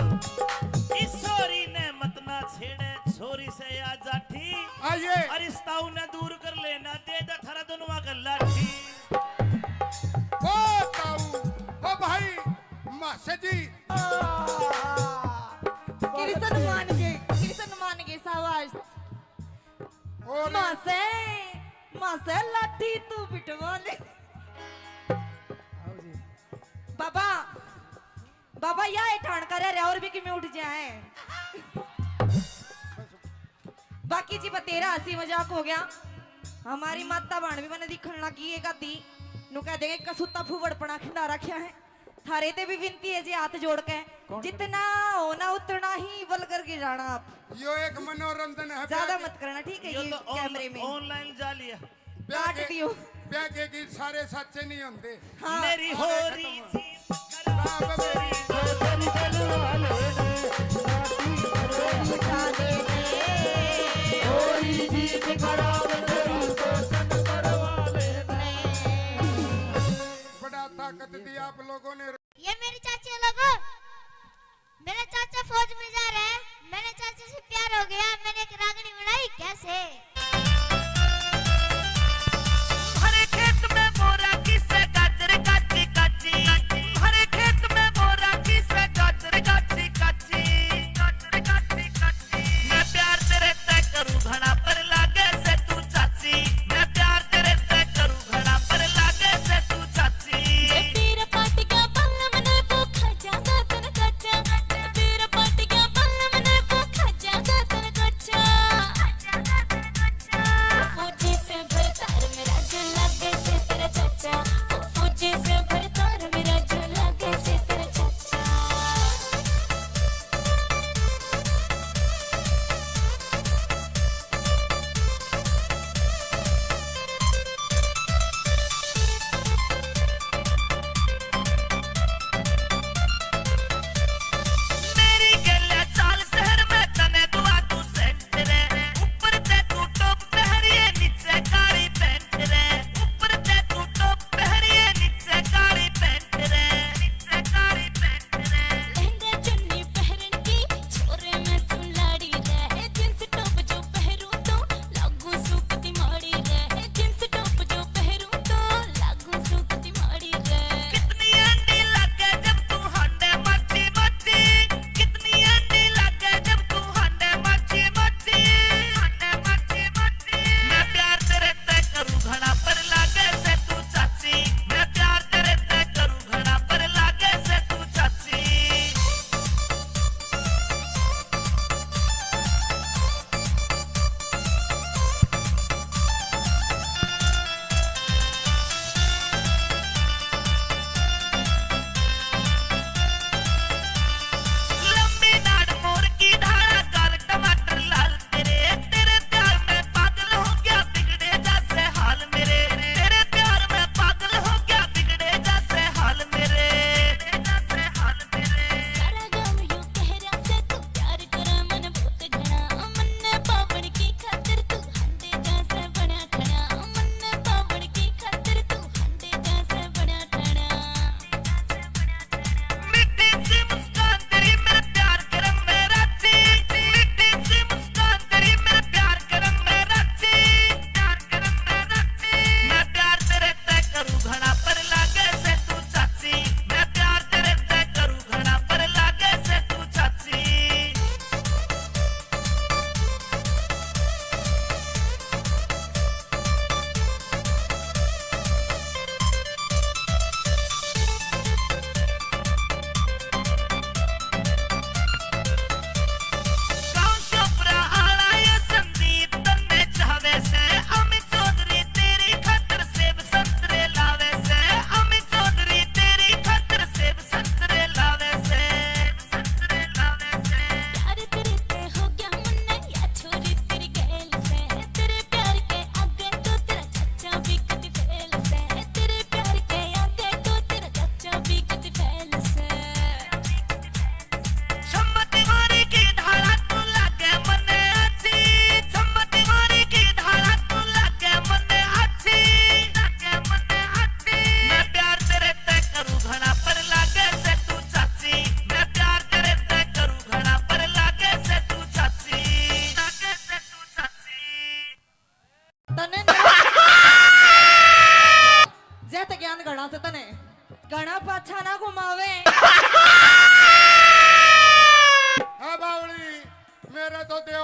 इस छोरी ने मत ना छेड़े, छोरी से या जाठी। आइए। और इस ताऊ ने दूर कर लेना, दे दे थारा दोनों का लाठी। ओ ताऊ, ओ भाई, मासे जी। कृष्ण मान गए, कृष्ण मान गए, शाबाश। और मासे, मासे लाठी तू बिटवा ले। आओ जी। बाबा, बाबा, या ए ठाण करे रे और भी किमें उठ जाए। बाकी जी, बतेरा हंसी मजाक हो गया। हमारी माता भाण भी मैंने दिखण लगी, एक आधी नु कह देंगे, कसूता फूवड़पना खिंडा रखा है। थारे ते भी विनती है जी, हाथ जोड़ के, कौन जितना हो ना उतना ही वल्गर गिराना आप। यो एक मनोरंजन है, ज्यादा ब्याह के मत करना, ठीक है? यो ये तो ऑन-, कैमरे में ऑनलाइन जाली है। ब्याह काट के, दियो। ब्याह के गीत सारे सच्चे नहीं होंदे। हाँ। मेरी होरी जी खराब मेरी होरी जी खराब मेरी तो सन करवा लेने। बड़ा ताकत दी आप लोगों ने। ये मेरे चाचे लोगों, मेरा चाचा फौज में जा रहा है, मैंने चाचा से प्यार हो गया, मैंने एक रागनी बनाई कैसे। हरे खेत में बोरा किसे गाजर काची काची, हरे खेत में बोरा किसे गाजर काची काची।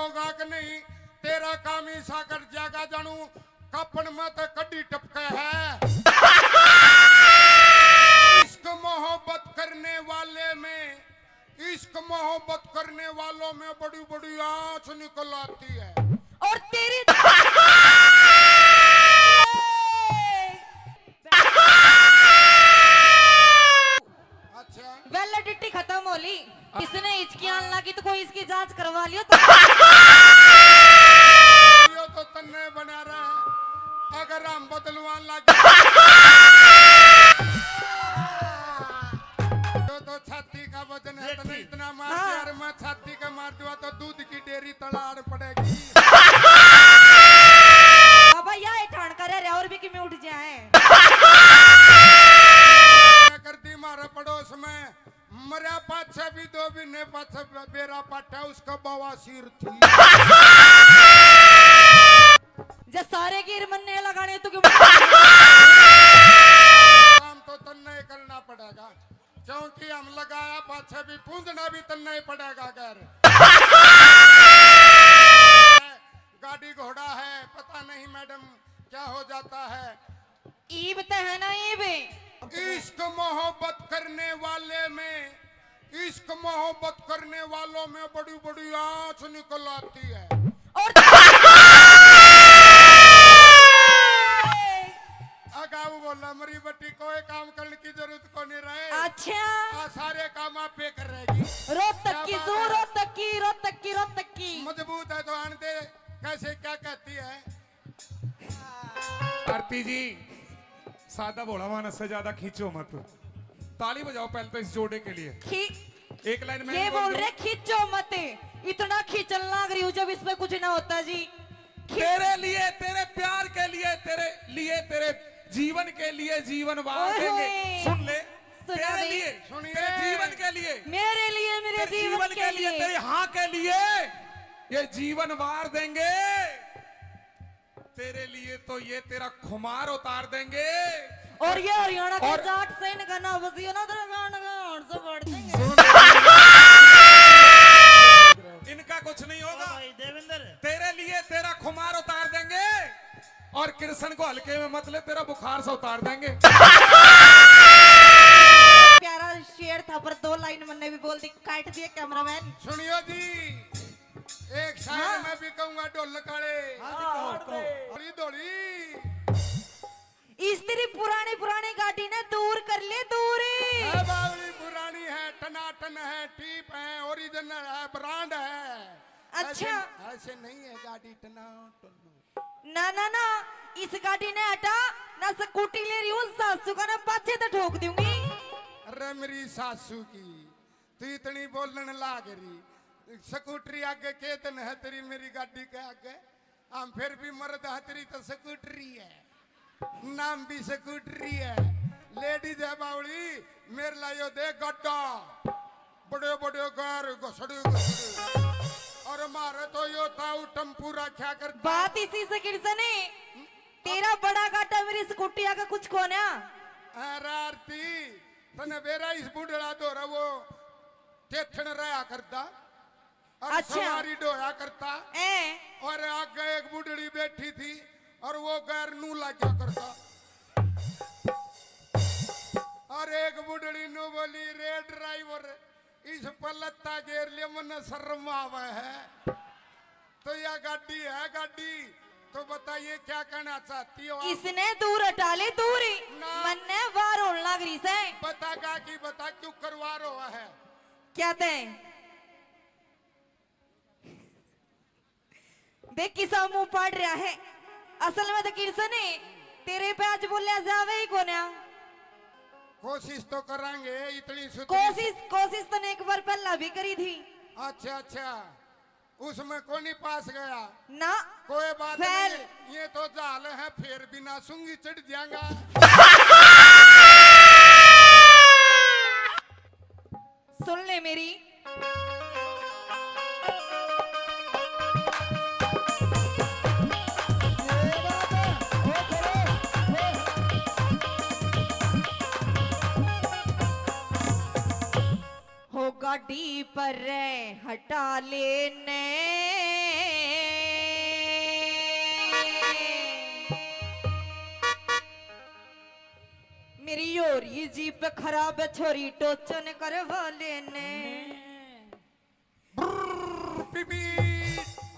होगा कि नहीं, तेरा काम ऐसा कर जागा जानू, कपड़ में तो कड्डी टपके है। इश्क मोहब्बत करने वाले में, इश्क मोहब्बत करने वालों में बड़ी बड़ी आंच निकल आती है। और तेरी अच्छा। वैलिडिटी खत्म हो ली। इसने हिचकी आन लगी तो कोई इसकी जांच करवा लियो तो। यो तो तन्ने बना रहा है। अगर हम बदलवान लग तो, तो छाती का वजन है, तन्ने इतना मार दिया, हाँ। अरे मैं छाती का मार दूंगा तो दूध की डेयरी तलाड़ पड़ेगी। बाबा, या ये ठाण करे रे, और भी किमें उठ जाए। कर दी मारे पड़ोस में, मरया पाछे भी दो महीने पाछे बे-, बेरा पाटा, उसका बवासीर थी। जे सारे गिर मन्ने लगाने तो क्यों? काम तो तन्ने ही करना पड़ेगा, क्योंकि हम लगाया पाछे भी पूंजना भी तन्ने ही पड़ेगा। अगर गाड़ी घोड़ा है, पता नहीं मैडम क्या हो जाता है। ईब तो है ना, ईब। इश्क मोहब्बत करने वाले में, इश्क मोहब्बत करने वालों में बड़ी बड़ी आंच निकल आती है। और अगाऊ बोला, मरी बटी, कोई काम करने की जरूरत को नहीं रहे। अच्छा। आ सारे काम आप पे कर रहेगी। रोहतक की, सू, रोहतक की, रोहतक की, रोहतक की। मजबूत है तो आन दे, कैसे क्या कहती है? आरती जी, सादा भोला मानस से ज्यादा खींचो मत। ताली बजाओ पहले तो इस जोड़े के लिए। खी- एक लाइन में ये बोल रहे, खींचो मत, इतना खींचन लाग रही हूँ जब इसमें कुछ ना होता जी। खी- तेरे लिए, तेरे प्यार के लिए, तेरे लिए, तेरे जीवन के लिए जीवन वार देंगे। सुन ले, तेरे लिए, तेरे जीवन के लिए, मेरे लिए, मेरे जीवन के लिए, तेरे हाँ के लिए ये जीवन वार देंगे। तेरे लिए तो ये तेरा खुमार उतार देंगे। और ये हरियाणा के जाट से इनका ना बसियो ना, तेरा गान का हाथ से फाड़ देंगे। इनका कुछ नहीं होगा। भाई देवेंद्र। तेरे लिए तेरा खुमार उतार देंगे और कृष्ण को हल्के में मत ले, तेरा बुखार से उतार देंगे। प्यारा शेर था, पर दो लाइन मन्ने भी बोल दी, काट दिए कैमरामैन। सुनियो जी, एक शायर हाँ। मैं भी कहूंगा, ढोल काले। हाँ जी, कहो, कहो। धोली, धोली। इस तेरी पुरानी, पुरानी गाड़ी ने दूर कर ले, दूर। है बावली, पुरानी है, टनाटन है, टीप है, ओरिजिनल है, ब्रांड है। अच्छा। ऐसे, ऐसे नहीं है गाड़ी टनाटन। ना, ना, ना, इस गाड़ी ने हटा, ना स्कूटी ले रही हूँ, सासू का ना पाछे तो ठोक दूंगी। अरे मेरी सासू की, तू इतनी बोलने लाग रही। स्कूटरी आगे के दिन है तेरी, मेरी गाड़ी के आगे। हम फिर भी मर्द है, तेरी तो स्कूटरी है, नाम भी स्कूटरी है। लेडीज है बावली, मेरे ला यो दे गड्ढा, बड़े बड़े गार घसड़े घसड़े। और मारे तो यो ताऊ टम्पू रखा करता। बात इसी से किरसने, तेरा बड़ा गाटा मेरी स्कूटी आगे कुछ कोन्या। अरे आरती, तने बेरा इस बुढ़ड़ा दो रहा वो टेथन रहा करता। और अच्छा। सवारी ढोया करता। ए। और आगे एक बुढ़ड़ी बैठी थी और वो गैर नू लाग्या करता। और एक बुढ़ड़ी नू बोली, "रे ड्राइवर, इस पर लत्ता गेर ले, मन्ने शर्म आवे है।" तो या गाड़ी है गाड़ी, तो बताइए क्या कहना चाहती हो आप? इसने दूर हटा ले, दूर ही। ना। मन्ने वार होने लग रही से। बता गा की बता, क्यों करवार हुआ है? क्या ते? देख किसा मुंह पाड़ रहा है। असल में तो किरसने तेरे पे आज बोलिया जावे ही कोन्या। कोशिश तो करांगे, इतनी सुथरी कोशिश, कोशिश तने एक बार पहला भी करी थी। अच्छा, अच्छा, उसमें कोनी पास गया ना। कोई बात फेल। नहीं, ये तो जाल है, फिर बिना सूंगी चढ़ जाएगा। सुन ले मेरी। हो गाड़ी पर हटा लेने। छोरी जीप खराब, छोरी टोचन करवा लेने। ब्रर, पीपी।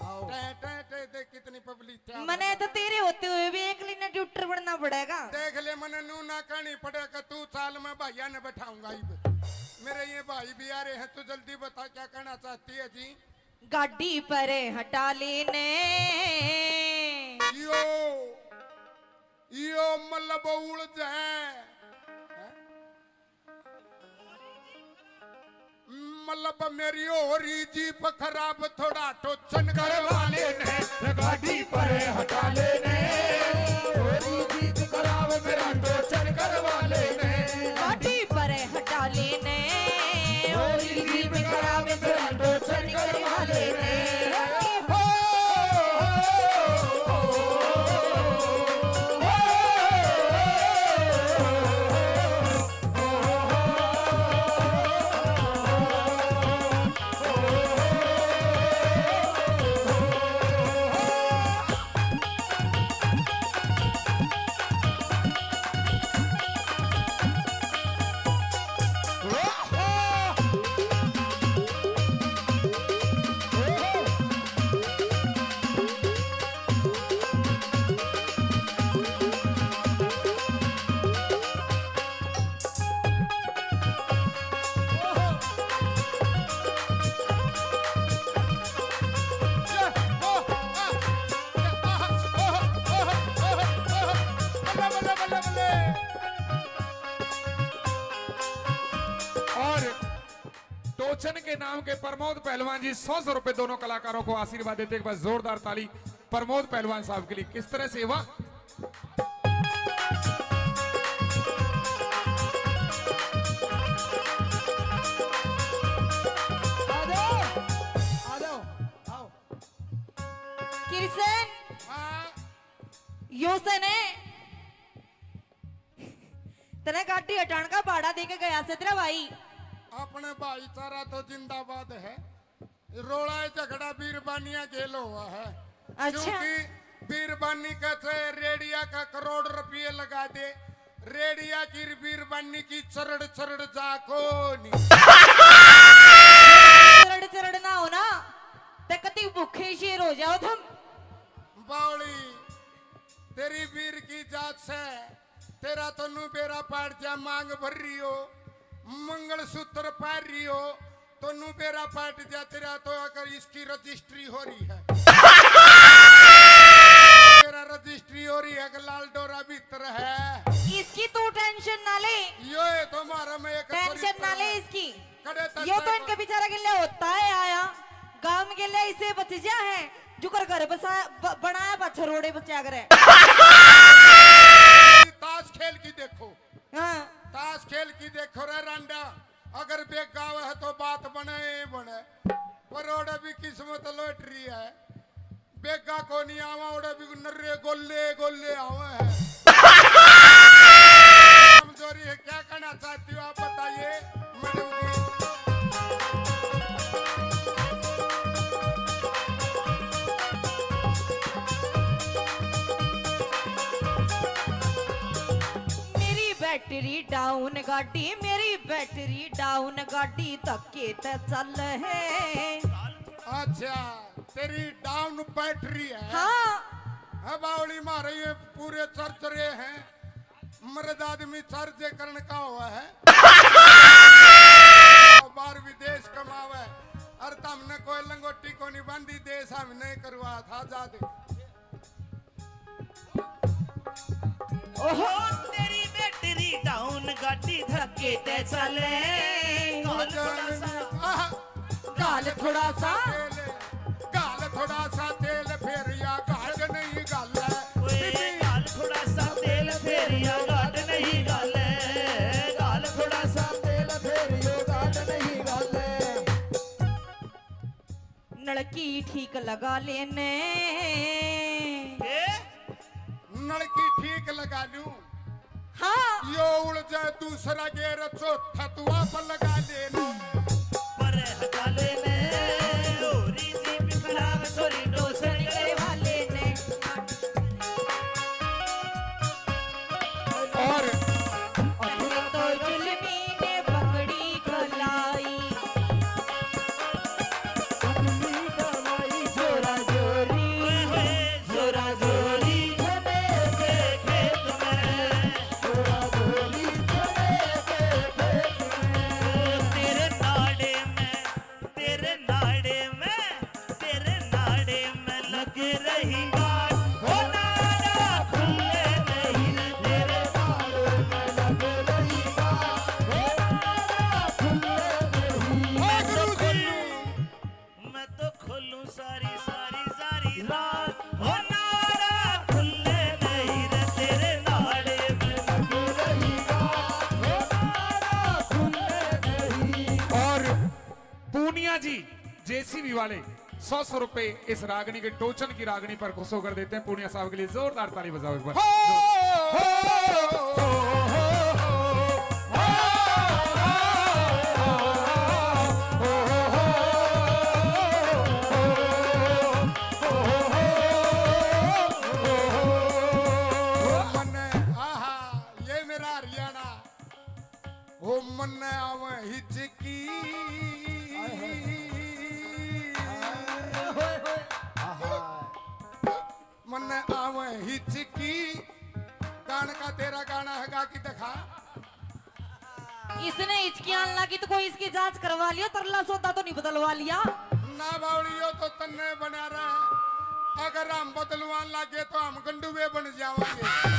आओ। टे, टे, टे, देख कितनी पब्लिक है। मने तो तेरे होते हुए भी एक लीने ट्यूटर बनना पड़ेगा। देख ले, मने नू ना कहनी पड़ेगा, तू चाल, मैं भाइया ने बैठाऊंगा इब। मेरे ये भाई भी आ रहे हैं, तू जल्दी बता क्या कहना चाहती है जी? गाड़ी पर हटा लेने। यो, यो मतलब उलझ है। हैं? मतलब मेरी हो रही जीप खराब, थोड़ा टोचन करवा लेने। गाड़ी पर हटा लेने। हो रही जीप खराब, मेरा टोचन करवा लेने। गाड़ी पर हटा लेने। हो रही जीप खराब, मेरा टोचन करवा लेने। हो, हो, हो, हो। और टोचन के नाम के प्रमोद पहलवान जी सौ सौ रुपए दोनों कलाकारों को आशीर्वाद देते, एक बार जोरदार ताली प्रमोद पहलवान साहब के लिए। किस तरह से, वाह। आ जाओ, आ जाओ, आओ। किशन, हाँ। यो से ने तने गाड़ी हटाण का भाड़ा दे के गया से तेरा भाई। अपने भाईचारा तो जिंदाबाद है, रोला झगड़ा बीरबानिया गेल हुआ है। अच्छा। क्योंकि बीरबानी का चाहे रेडिया का करोड़ रुपये लगा दे, रेडिया की बीरबानी की चरड़ चरड़ जा कोनी। चरड़ चरड़ ना हो ना, ते कति भूखे शेर हो जाओ थम। बावली, तेरी बीर की जात से, तेरा तो नू बेरा पाट जा, मांग भर रही हो, मंगलसूत्र पहन रही हो, तो नू बेरा पाट जा, तेरा तो अगर इसकी रजिस्ट्री हो रही है। तेरा रजिस्ट्री हो रही है कि लाल डोरा भीतर है। इसकी तू टेंशन ना ले। यो है तो हमारा, मैं एक टेंशन ना ले इसकी। कड़े तक यो तो इनके बेचारा के लिए होता है आया, गांव के लिए इसे बच जा है, जुकर घर बसा, ब-, बनाया पाछा रोड़े बचा करे। ताश खेल की देखो। हाँ। ताश खेल की देखो रे रांडा, अगर बेगा आवे है तो बात बने ही बने, पर ओड़े भी किस्मत लॉटरी है। बेगा कोनी आवा, ओड़े भी नर्रे गोले गोले आवे है। कमजोरी है, क्या कहना चाहती हो आप बताइए मैडम जी। मेरी बैटरी डाउन गाड़ी, मेरी बैटरी डाउन गाड़ी धक्के ते चल है। अच्छा, तेरी डाउन बैटरी है। हाँ। है बावली मारे, ये पूरे चर्च रहे हैं, मर्द आदमी चर्च करण का हुआ है। बाहर विदेश कमावे, और तमने कोई लंगोटी को नहीं बांधी, देश हम नहीं करवा था, जा दे। ओहो, तेरी बैटरी डाउन, गाड़ी धक्के ते चले। गाल थोड़ा सा, आह, गाल थोड़ा सा। तेल, गाल थोड़ा सा तेल फेरिया, गाल नहीं गाल। ओए, गाल थोड़ा सा तेल फेरिया, गाल नहीं गाल। गाल थोड़ा सा तेल फेरियो, गाल नहीं गाल। नलकी ठीक लगा लेने। ए? नलकी ठीक लगा लूं? हाँ। यो उड़ जाए दूसरा गेर, चौथा तू आप लगा लेने। पर हटा लेने, होरी जीप खराब, छोरी टोचन करवा लेने। और के रही बात, हो नारा खुले नहीं रे तेरे बाल में लग रही बात, हो नारा खुले नहीं। मैं तो खोलूं, मैं तो खोलूं सारी सारी सारी रात, हो नारा खुले नहीं रे तेरे नाड़े में लग रही बात, हो नारा खुले नहीं। और पूनिया जी जेसीबी वाले सौ सौ रुपए इस रागनी के टोचन की रागनी पर खुश होकर देते हैं। पूनिया साहब के लिए जोरदार ताली बजाओ एक बार। हो, हो, हो, हो, हो, हो। मन्ने, आहा, ये मेरा हरियाणा। ओ मन्ने आवे हिचकी। हाय, हाय। हाय, हाय। आहा। मन्ने आवे हिचकी। गान का तेरा गाना है, गा के दिखा। इसने हिचकी आन लगी तो कोई इसकी जांच करवा लियो, तरला सोता तो नहीं बदलवा लिया। ना बावड़ियो तो तन्ने बना रहा। अगर हम बदलवान लगे तो हम गंडुए बन जावांगे।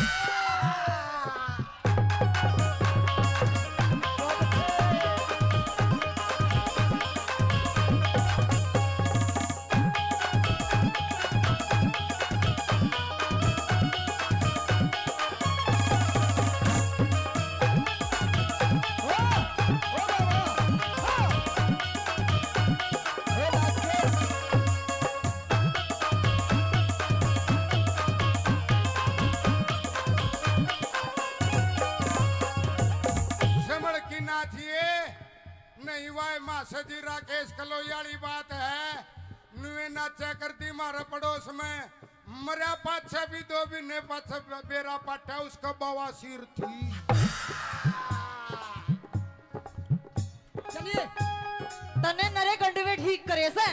समझ की ना चाहिए। नहीं वाह मासा जी, राकेश कलोई वाली बात है। नुए नाचा कर दी म्हारे पड़ोस में, मरया पाछे भी दो महीने पाछे बेरा पाटा उसका बवासीर थी। चलिए, तने नरे गंडवे ठीक करे से।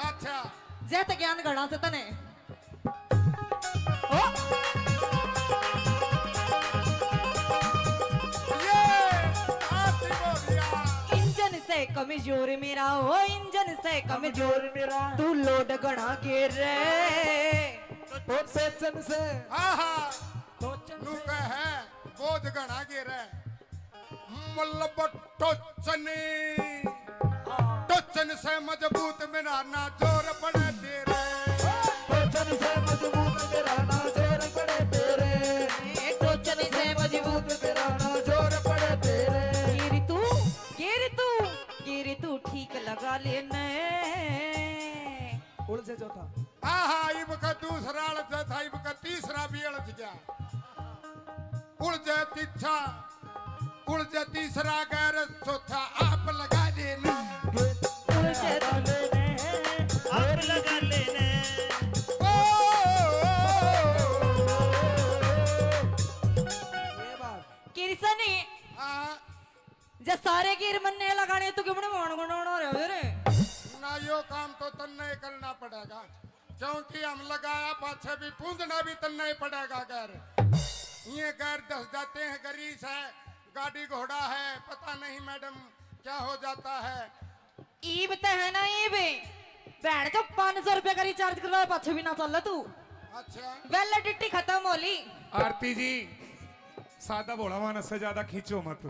अच्छा। जय ते ज्ञान घड़ा से तने। ओ। ये आती बोलिया। इंजन से कमजोर मेरा, ओ इंजन से कमजोर मेरा। तू लोड घणा गेर रे। टोचन से। हाँ, हाँ। टोचन नू से। कह है, बोझ घणा गेर है। मतलब टोचन। टोचन से मजबूत मेरा ना जोर पड़े तेरे। टोचन से मजबूत मेरा ना जोर पड़े तेरे। ए, टोचन से मजबूत मेरा ना जोर पड़े तेरे। गिर तू, गिर तू, गिर तू ठीक लगा लेने। उलझे चौथा। आहा, इब का दूसरा अड़ज था, इब का तीसरा भी अड़ज गया। उलझे तीछा, उलझे तीसरा गैर, चौथा आप लगा देना। उलझे आप लगा लेने। ओ, ओ, ओ, ओ, ओ। ये बात। किरसनी। हाँ। जे सारे गिर मन्ने लगाने तो किमने मान गुनाना रहे रे। ना, यो काम तो तन्ने ही करना पड़ेगा, क्योंकि हम लगाया पाछे भी पूंजना भी तन्ने ही पड़ेगा। गैर ये गैर दस जाते हैं, गरीस है, गाड़ी घोड़ा है, पता नहीं मैडम क्या हो जाता है। ईब ते है ना ईब, भैन जो पाँच सौ रुपए का रिचार्ज करवाए पाछे भी ना चल तू। अच्छा। वैलिडिटी खत्म हो ली। आरती जी, सादा भोला मानस से ज्यादा खींचो मत।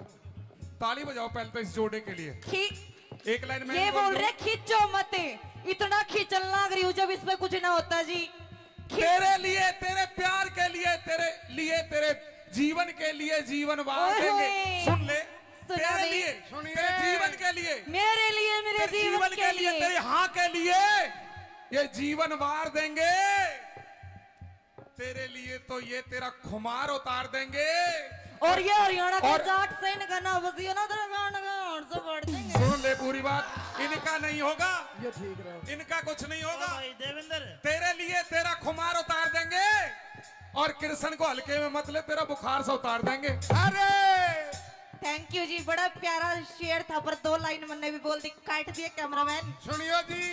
ताली बजाओ पहले तो इस जोड़े के लिए। खी-, एक लाइन में ये बोल रहे, खींचो मत। इतना खींचन लाग रही हूँ जब इसमें कुछ ना होता जी। खी- तेरे लिए, तेरे प्यार के लिए, तेरे लिए, तेरे जीवन के लिए जीवन वार ओए देंगे। होए। सुन ले, सुना तेरे दे। लिए, सुनिए। तेरे जीवन के लिए, मेरे लिए, मेरे तेरे जीवन जीवन के के लिए, लिए। तेरे हाँ के लिए ये जीवन वार देंगे। तेरे लिए तो ये तेरा खुमार उतार देंगे। और ये हरियाणा के और जाट से इनका ना बजियो ना, तेरा गांड का हाड़ से फाड़ देंगे। सुन ले पूरी बात, इनका नहीं होगा, ये ठीक रहो। इनका कुछ नहीं होगा। ओ भाई देवेंद्र। तेरे लिए तेरा खुमार उतार देंगे और कृष्ण को हल्के में मत ले, तेरा बुखार से उतार देंगे। अरे! Thank you जी, बड़ा प्यारा शेर था, पर दो लाइन मन्ने भी बोल दी, काट दिए कैमरामैन। सुनियो जी,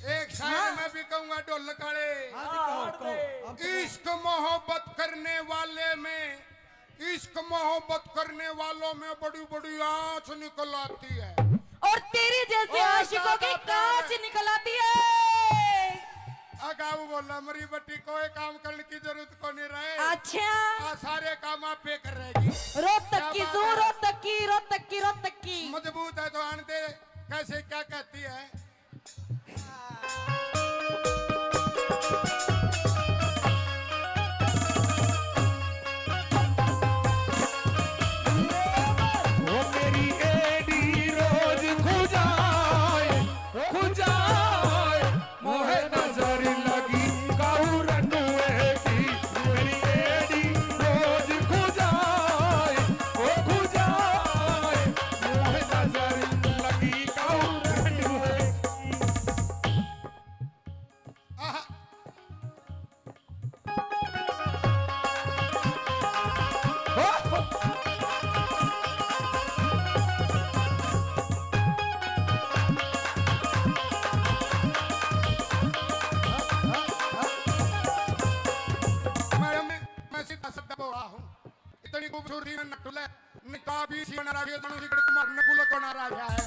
एक शायर हाँ। मैं भी कहूंगा, ढोल काले। हाँ जी, कहो, कहो। इश्क मोहब्बत करने वाले में, इश्क मोहब्बत करने वालों में बड़ी बड़ी आंच निकल आती है। और तेरे जैसे और आशिकों की ज्यादा प्यार कांच निकल आती है। अगर लमरी बट्टी कोई काम करने की जरूरत को नहीं रहे। अच्छा। आ, सारे काम आप पे कर रहेगी। रोहतक की क्या बात सू, है? रोहतक की, रोहतक की, रोहतक की। मजबूत है तो आन दे, कैसे क्या कहती है? वो मेरी एडी रोज खुजाए, खुजाए, मोहे नजर लगी काऊ रंडुए की। मेरी एडी रोज खुजाए, ओ खुजाए, मोहे नजर लगी काऊ रंडुए की। आहा। मैं, मैं, मैं सीधा साधा बोला हूँ। इतनी खूबसूरती में नटुले, निकाह भी इसी बना रहा है, तनु सिगरेट मारने को लगा ना रहा है।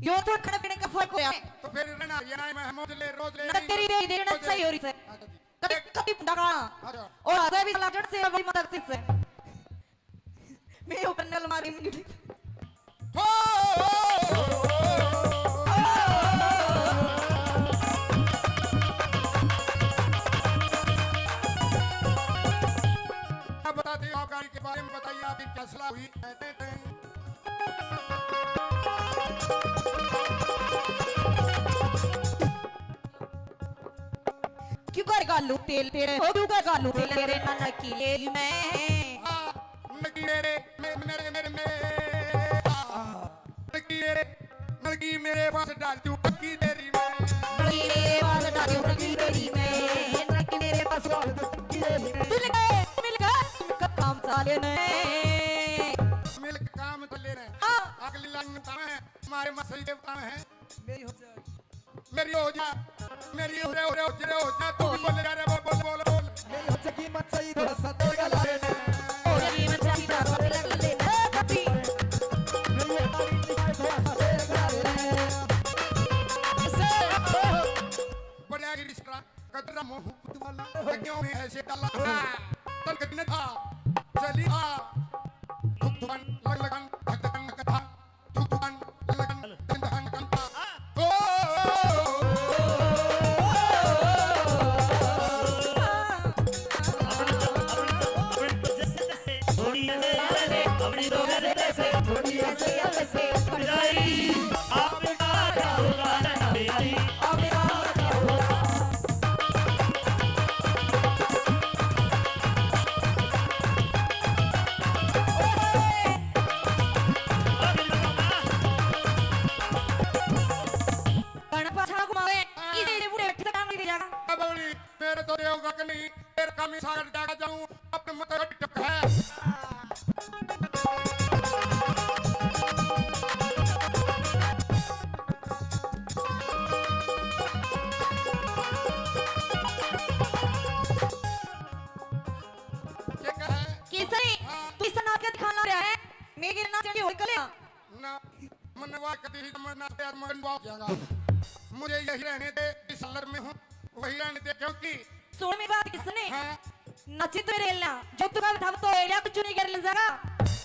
यो तो खाने पीने का फर्क होया। तो फिर रहना, ये ना मैं मौज ले, रोज ले, ना नहीं, तेरी रोज दे, दे, देना रोज सही ले। हो रही से। अच्छा जी। कभी, कभी भुंडा खाना। अच्छा। और आगे भी साला जड़ से, अभी मदद से। मैं ऊपर नल मारी मुंडी। हो! अब बताते हो आप गाड़ी के बारे में, बताइए आपकी क्या सलाह हुई? क्यों कर गालू तेल तेरे हो, क्यों कर गालू तेल तेरे नाना की ले मैं। हाँ, नकी मेरे, मे-, मेरे, मेरे, मेरे, हाँ, नकी मेरे, नकी मेरे पास डाल दूं पक्की तेरी मैं। नकी मेरे पास डाल दूं पक्की तेरी मैं। नकी मेरे पास डाल दूं पक्की तेरी मैं। मिल गए, मिल गए, काम साले ने। मिल काम साले ने। हाँ। अगली लाइन में ताना है, हमारे मसई देवता है। मेरी हो जा, मेरी हो जा, मेरी हो रे, हो रे, हो रे, हो जा, तू भी बोल जा रे, बोल, बोल, बोल, बोल। मेरी हो जा कीमत सही, थोड़ा सा तेरे गला रे। ओ कीमत सही, थोड़ा सा तेरे गला रे। ए, कभी। मेरी हो जा कीमत सही, थोड़ा सा तेरे गला रे। ऐसे, ओ। बढ़िया गिरी स्ट्रा, कदरा मोहब्बत वाला, लगियों में ऐसे डाला। तन कभी न था, चली आ। धुक धुकन, लग लगन, धक धकन, कथा। कण पाछा घुमावे, हाँ। इसे, इसे बूढ़े बैठे से काम नहीं दे जाएगा। अब बोली, मेरे तो देवगा के नहीं, तेरे काम ही सागर जागा जाऊं, अपने मत रट टक है। के कहे? केसरी, हाँ। तू इस नाच के दिखाना रहा है, मेरे नाच की होली कर ले। ना, मन्ने वाह कभी ही मरना से आज मगन बाप जाएगा। मुझे यही रहने दे, जिस लर में हूँ, वही रहने दे, क्योंकि सुन मेरी बात किसने? हाँ। नाची तो मेरे एला, जो तू कभी था तो एला कुछ नहीं कर ले जरा।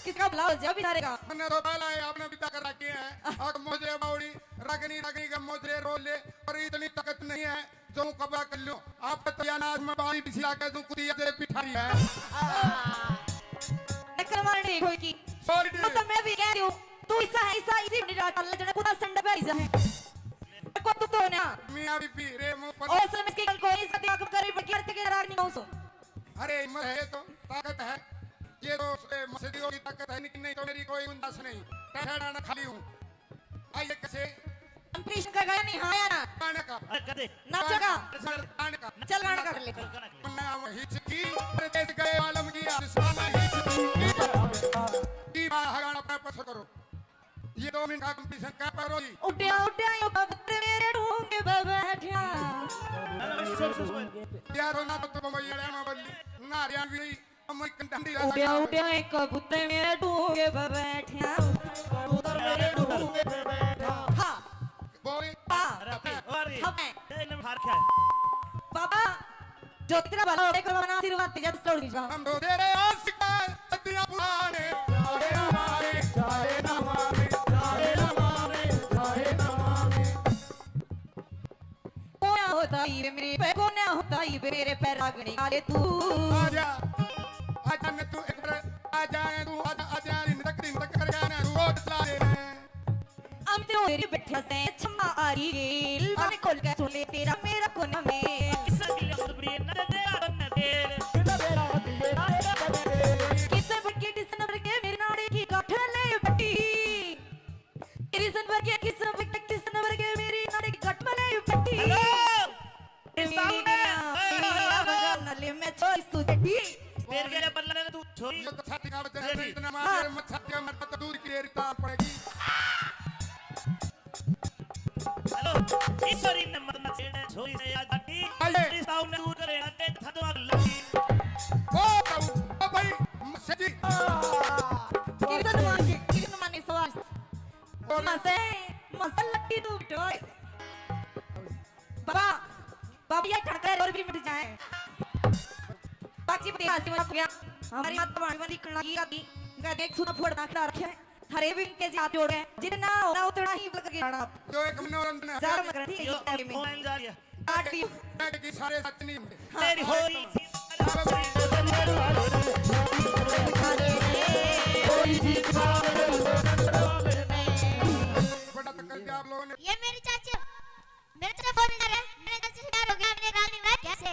किसका भला हो जाओ बेचारे का। मन्ने तो पहला है, आपने भी तक रखे हैं। और मुझे बावड़ी, रगनी, रगनी का मुझे रोल ले, और इतनी ताकत नहीं है। जो कबा कर लो, आप तो या नाच में बाणी बिछिया के तू कुदिया तेरे पिठारी है। नक्कर मारने कोई की। Sorry। वो तो मैं भी कह रही हूँ, तू ऐसा है, ऐसा इसी बड़ी रात अल्लाह जने कुदा संड पे ऐसा है। को तू तो ना। मियाँ बीबी रे मुंह पर। और असलम इसकी गल कोई नहीं सकती, आंख करी बकी अर्थ के राग नहीं गाऊं सो। अरे हिम्मत है तो ताकत है, ये तो ए, मसदियों की ताकत है, लेकिन नहीं तो मेरी कोई गुंजाइश नहीं। टहरा ना खाली हूँ। आइए कैसे? कंपटीशन का गाया नहीं, हाँ या ना? गाने का। अरे, कर दे। नाचो का। गाने का। चल, गाना कर ले। चल, गाना कर ले। मन्ना हिचकी, परदेस गए आलम की, आसमान हिचकी। की बाहर गाना पे पसंद करो। ये दो मिनट का कंपटीशन क्या करो जी? उड्या, उड्या, यो कबूतर मेरे ढूंगे पे बैठा। अरे, सुन, सुन, सुन। यार, ना तो बम्बई वाले में बल्ली, ना हरियाणवी। उड्या उड्या एक कबूतर मेरे डूंगे पे बैठा। कबूतर मेरे डूंगे पे बैठा। हाँ। बोल। हाँ। अरे, अरे, अरे। हाँ, मैं। ये इन्हें मार क्या है? बाबा, जो तेरा भला हो, एक बार ना आशीर्वाद दे, जब छोड़ दीजिए। हम तो तेरे आशिक हैं, सदियां पुराने। चाहे ना माने, चाहे ना माने, चाहे ना माने, चाहे ना माने। कोना होता ही वे मेरे पे, कोना होता ही वे मेरे पे रागनी वाले तू। आजा, आजा मैं तू एक बार, आजा तू, आजा, आजा, दिन तक, दिन तक कर गाना, तू रोज ला दे। हम तो तेरे बैठे से छम्मा आ रही गेल, बाने खोल के सुन ले तेरा मेरा कोना में। किसे की लंबी न दे आदम में देर। किसे बड़की डिसंबर के मेरे नाड़े की गांठ ले बटी। तेरी जनवर के किस नंबर के, किस नंबर के मेरी नाड़ी गट में नहीं फटी। हेलो, इस साउंड है। मेरा, मेरा बजा नले में छोरी सुजटी। तेरे के बल्ला ने तू छोरी। ये तो छाती का बजा है, इतना मार, हाँ। मत छाती में मत दूर की देरी तार पड़ेगी। हेलो, ईश्वरी ने मत ना छेड़े, छोरी से याद आती। आइए। इस साउंड में दूर करे, आते था तो आग लगी। ओ, ओ भाई, मस्जिद। किशन मान के, किशन मान के सवाल। मसे, मसे लट्टी तू टोय। बाबा, बाबा ये ठणका और भी मिट जाए। बाकी बता सी मत गया। हमारी माता वाणी वाली कला की आदि। मैं देख सुना फोड़ ना खिला रखे। हरे भी इनके हाथ जोड़ गए। जितना होना उतना ही लग गया आप। जो एक मनोरंजन है। जार मगर ठीक है, यो, ये टाइम में। मोहन जा रही है। काट दियो। बैठ के सारे सच नहीं होंगे। तेरी होली। बड़ा तक कर दिया आप लोगों ने। ये मेरी चाची, मेरे चाचा फोन कर रहे हैं, मेरे चाची से प्यार हो गया, मेरे रानी भाई कैसे?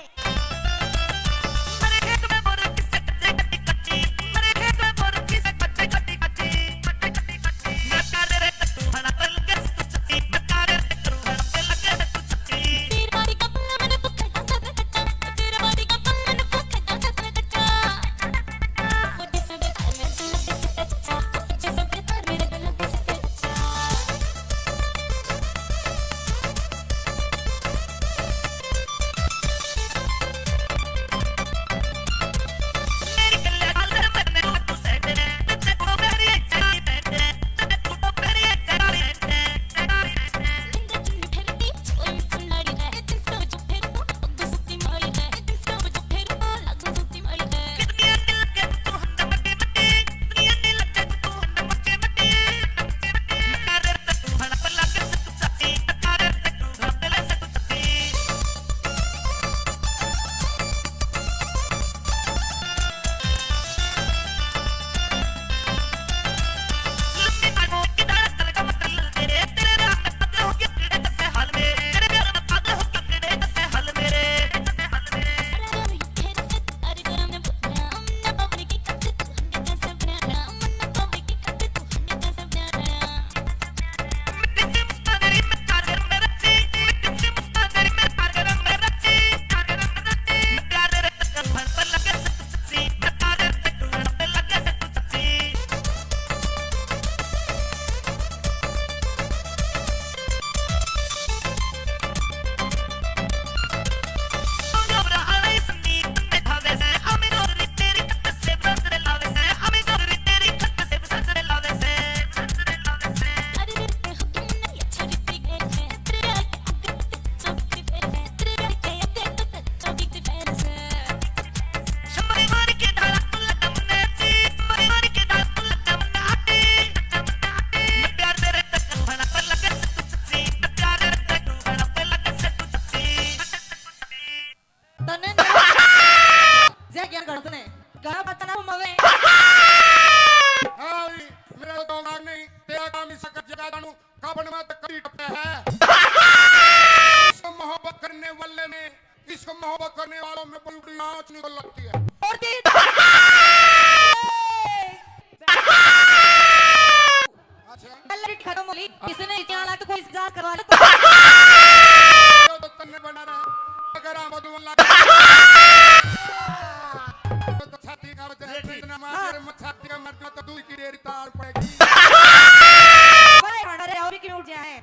तन्ने ना जय ज्ञान गण सुने। गाना बजाना वो मवे। हाँ, मेरा तो दिमाग नहीं, तेरा काम इस कर जगह जानू, काबड़ में तो कभी टपे है। इसको मोहब्बत करने वाले में, इसको मोहब्बत करने वालों में बड़ी बड़ी आँच निकल लगती है। और तेरी अच्छा। पहले खत्म हो ली। इसने इतनी हालत को इजाजत करवा दे। तो तन्ने बना रहा। अगर हम बदलूं लगा। तो छाती का वजह है, इतना मार, हाँ। तेरे छाती का मर जाओ तो दूध की डेयरी तार पड़ेगी। भाई, हमारा रे, और क्यों उठ जाए?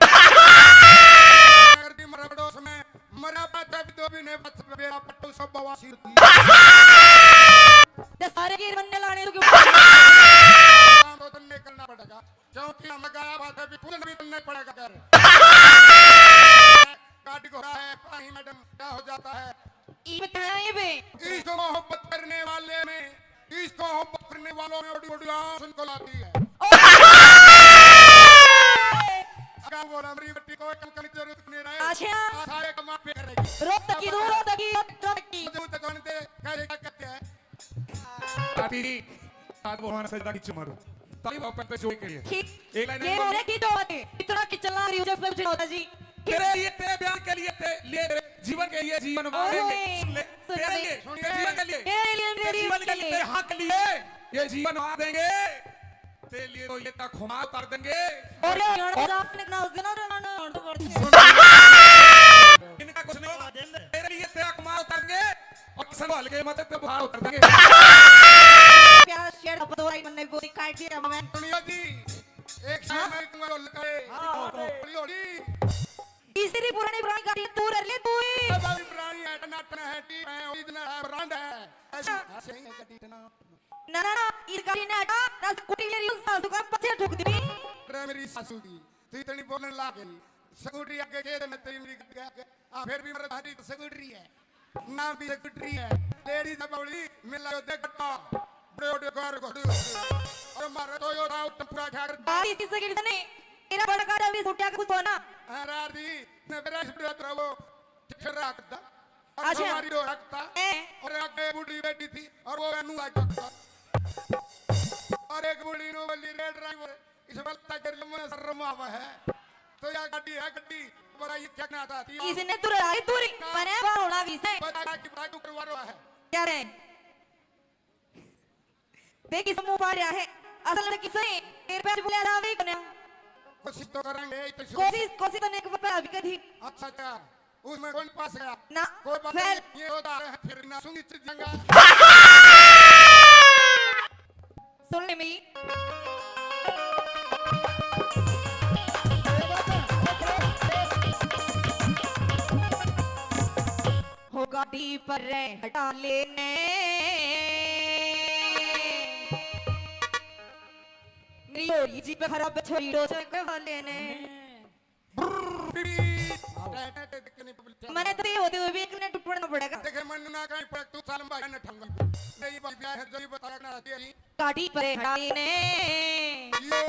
अगर की मर पड़ोस में मरा पाछा भी दो भी नहीं बच बेरा पट्टू सब बवासीर थी। ते सारे गिर बनने लाने तो क्यों? काम तो तन्ने करना पड़ेगा, क्योंकि हम गाया बात है भी पूजन भी तन्ने पड़ेगा कर। काट घोड़ा है, पानी मैडम क्या हो जाता है? ये बताया ये बे। इश्क मोहब्बत करने वाले में, इश्क मोहब्बत करने वालों में बड़ी बड़ी आस उनको लाती है। अगर वो मेरी बेटी को कम करने की जरूरत नहीं रहे। अच्छा। आ सारे कमा पे कर रही है। रो तकी, रो तकी, रो तकी। मुझे तो जानते, कह रहे क्या कहते हैं? आती जी, आज भगवान सजदा की चुमर। ताली बाप पे जोर के लिए। ठीक। एक लाइन ये और। बोले की तो बात है, इतना कि चला रही हो जब कुछ नहीं होता जी। तेरे लिए, तेरे प्यार के लिए, तेरे लिए, तेरे जीवन के लिए जीवन वार देंगे। ओए, सुन ले, सुन तेरे ले। लिए, तेरे जीवन के लिए, तेरे लिए, तेरे जीवन के लिए, तेरे हक के लिए, ये जीवन वार देंगे। तेरे लिए तो ये तक खुमा उतार देंगे। और ये और जान निकला उस दिन और ना, ना, ना, ना, सुन। इनका कुछ नहीं होगा। तेरे लिए तेरा खुमा उतार देंगे। और संभाल के मत तो बाहर उतर देंगे। प्यारा शेर का दो लाइन मन्ने बोली काट दिया मैं। सुनियो जी, एक शेर हाँ? मैं तुम्हारे ललकारे। हाँ, हाँ। हौली, हौली। इसी री पुरानी पुरानी गाड़ी तू रह ले तू ही। अब अभी पुरानी है, टनाटन है, टीप है, ओरिजिनल है, ब्रांड है। ऐसी हाँ। हंसेंगे गड्डी टनाटन। ना, ना, ना, इस गाड़ी ने हटा, ना स्कूटी ले रही हूँ, सासू का पछे ठोक दी। रे मेरी सासू की, तू इतनी बोलने लाग गई। स्कूटी आगे के दे, मैं तेरी मेरी गाड़ी आगे। आ, फिर भी मेरे भारी तो स्कूटरी है, ना भी स्कूटरी है। लेडीज है बावली, मिला यो देख गट्टा, बड़े बड़े कार घोड़े। और मारे तो यो राव टपुरा खा कर। बात इसी से गिर नहीं, तेरा बड़ा गाड़ा भी सुटिया का कुछ होना। हाँ, रार दी, ने मेरा सुटिया तेरा वो ठेरा करता। और अच्छा। हमारी वो हकता। ए। और आगे बूढ़ी बैठी थी, और वो अनु आ सकता। और एक बूढ़ी नो बल्ली रेड ड्राइवर। इस बात का कर मन शर्म आवा है। तो या गड्डी है गड्डी, बड़ा ये क्या ना था? इसने तुर आई तुरी, मने बार होना भी से। बता कि बड़ा क्यों करवा रहा है? क्या रे? देख इस मुंह पर रहा है। असल में किसे तेरे पे बोला था भी कोने? कोशिश तो करेंगे, इतनी कोशिश, कोशिश तो नहीं कर पाया अभी कभी। अच्छा, अच्छा। उसमें कौन पास गया? ना, कोई बात fail। नहीं, ये होता है, फिर ना सुनी चीज जंगा। सुन ले मेरी। हो गाड़ी पर हटा लेने। नहीं हो रही जी पे खराब छोरी डोसे के वाले ने। मैंने तो ये होते हुए भी एक ने टुटना पड़ेगा। देखे मन ना कहीं पर तू सालम भाई ने ठंगा। नहीं बात ब्याह है, जरी बता रखना रहती है। गाड़ी पर हटाई ने। यो,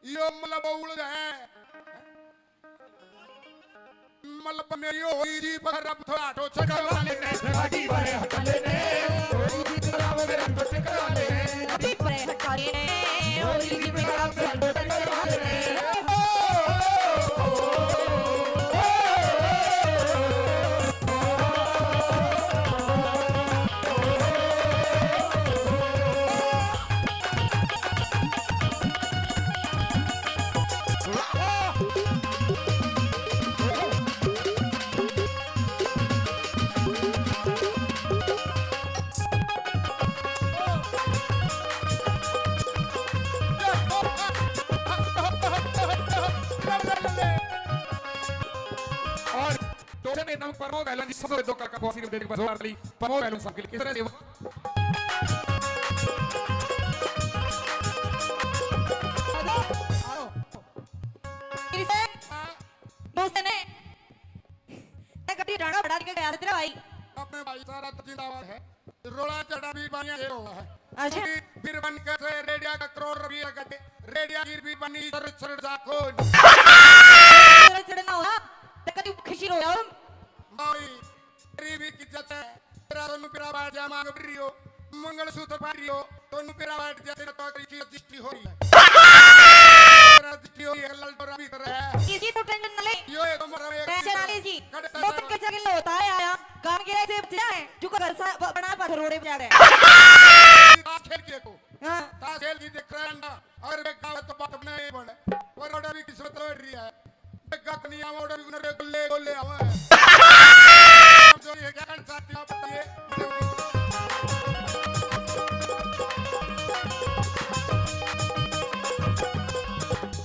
यो मतलब उड़ है। मतलब मेरी होई जी पर अब थोड़ा तो चढ़वा लेने। गाड़ी पर हटा लेने। होई जी पर अब मेरे तो चढ़वा लेने। गाड़ी पर हटा लेने। होई जी पर अब मेरे तो चढ़वा लेने। और टोचन एकदम परमो गैलन जी, ससुर दो काका को आशीर्वाद देने के बाद जोरदार ताली परमो गैलन साहब के लिए। इस तरह से फिर से दूसरे ने कभी डांडा बढ़ा के गया तेरा भाई। अपने भाई सारा तो जिंदाबाद है। रोला चढ़ा भी बानिया ये हुआ है। अच्छा। क्योंकि फिर बन के से रेडिया का करोड़ रुपया का दे, रेडिया गिर भी बनी सर सर जाको। तेरा चढ़ना हो ना, तो कभी खुशी रो यार। भाई, तेरी भी की इज्जत है। तेरा दोनों पिरा बाहर जा मांग रियो, मंगलसूत्र पहन रियो, दोनों पिरा बाहर जा तेरा तो की रजिस्ट्री हो रही है। रजिस्ट्री हो रही है, ललडोरा भी कर रहा है। इसी तो टेंशन न ले। यो ये तो मरा एक टेंशन आने जी। कड़े दो दिन के जगह होता है आया। काम के ऐसे बच्चा है, जो को घर सा ब-, बना पा रोड़े बजा रहे हैं। ताश खेल के को। हाँ। ताश खेल की देख रहा है अंडा। और एक गाँव तो बात नहीं बने। और रोड़ा भी किस्मत लड़ रही है। एक गत नहीं आवा, रोड़ा भी गुनरे गुल्ले गुल्ले आवा है। जो ये क्या कर सकते हो आप बताइए।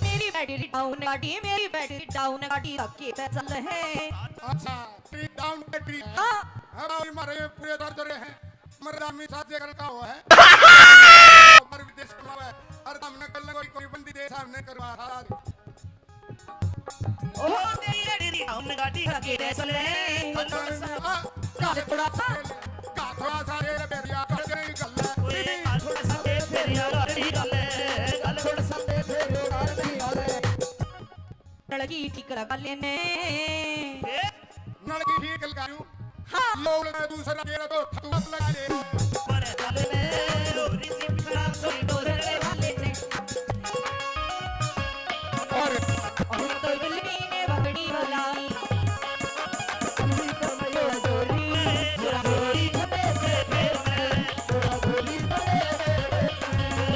मेरी बैटरी डाउन गाड़ी, मेरी बैटरी डाउन गाड़ी, धक्के पे चल रहे। अच्छा, बैटरी डाउन बैटरी है। हाँ। हाँ, भाई, मारे पूरे दर्द रहे हैं। मर्द आदमी साथ जे करता हुआ है। पर विदेश कमावा है। और हमने कल कोई, कोई बंदी देश हमने करवा था। ओ तेरी अड़ी री हम गाड़ी का के रह चले। हाँ, हाँ, थोड़ा सा। का थोड़ा सा रे बेरिया कर गई गल। ओए, का थोड़ा सा दे फेरिया कर गई गल। का थोड़ा सा दे फेरिया कर गई गल। नलकी ठीक लगा लेने। ए? नलकी ठीक लगा लूं। हाँ। लोग ने दूसरा केरा तो थतू लगा ले। पर गल ने लोरी सी खराब सोई डोर लगा लेने। और हम तो बिल्ली ने बकरी बुलाई।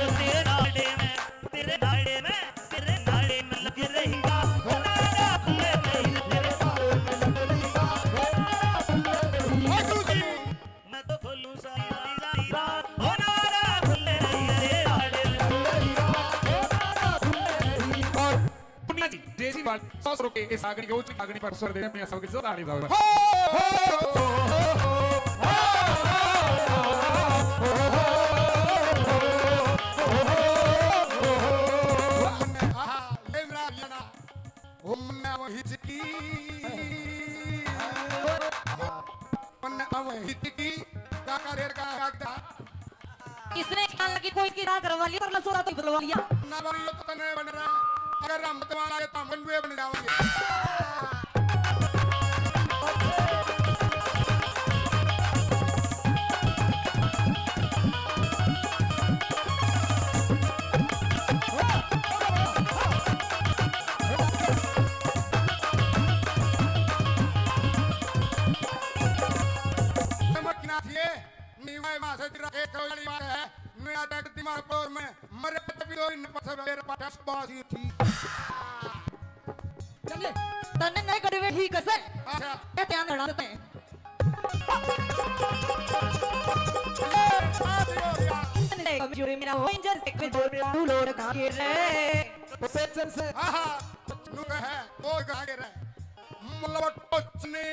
तेरे नाड़े में, तेरे नाड़े में, तेरे नाड़े में लग रही बात। तेरे नाड़े में लग रही बात। मैं तो खोलूं सारी, सारी रात। ओ नारा खुले रही रे आड़े। और पुनिया जी, देसी बात, सौ सौ रुपए इस आगनी के उच्च आगनी पर स्वर देने में सबके जोर आने वाला। हो, हो, हो, हो। आहा, ये मेरा गाना। ओ मन्ना वो हिचकी, मन्ना वो हिचकी, काका रेड़ का कागदा। इसने जान लगी कोई इसकी राह करवा लिया, पर लसोड़ा तो ही बुलवा लिया। ना बन, ये तो तने बन रहा। अगर हम तो आगे तो हम बन जाएंगे। समझना चाहिए, नीवा मां से तेरा एक वाली बात है, मेरा देख दिमाग पर में मरे तो भी दो इन पत्थर मेरे पास बात ही थी। चले, तन्ने नहीं कटवे ठीक से। अच्छा। ये ध्यान रखना ते। ए, आ दियो यार। तन्ने कमजोरी मेरा हो, इंजन से कमजोर मेरा तू लोड़ का गिर रे। सज्जन से। हाँ, हाँ, नु कहे, वो गा गिर रे। मुल्ला टोचनी।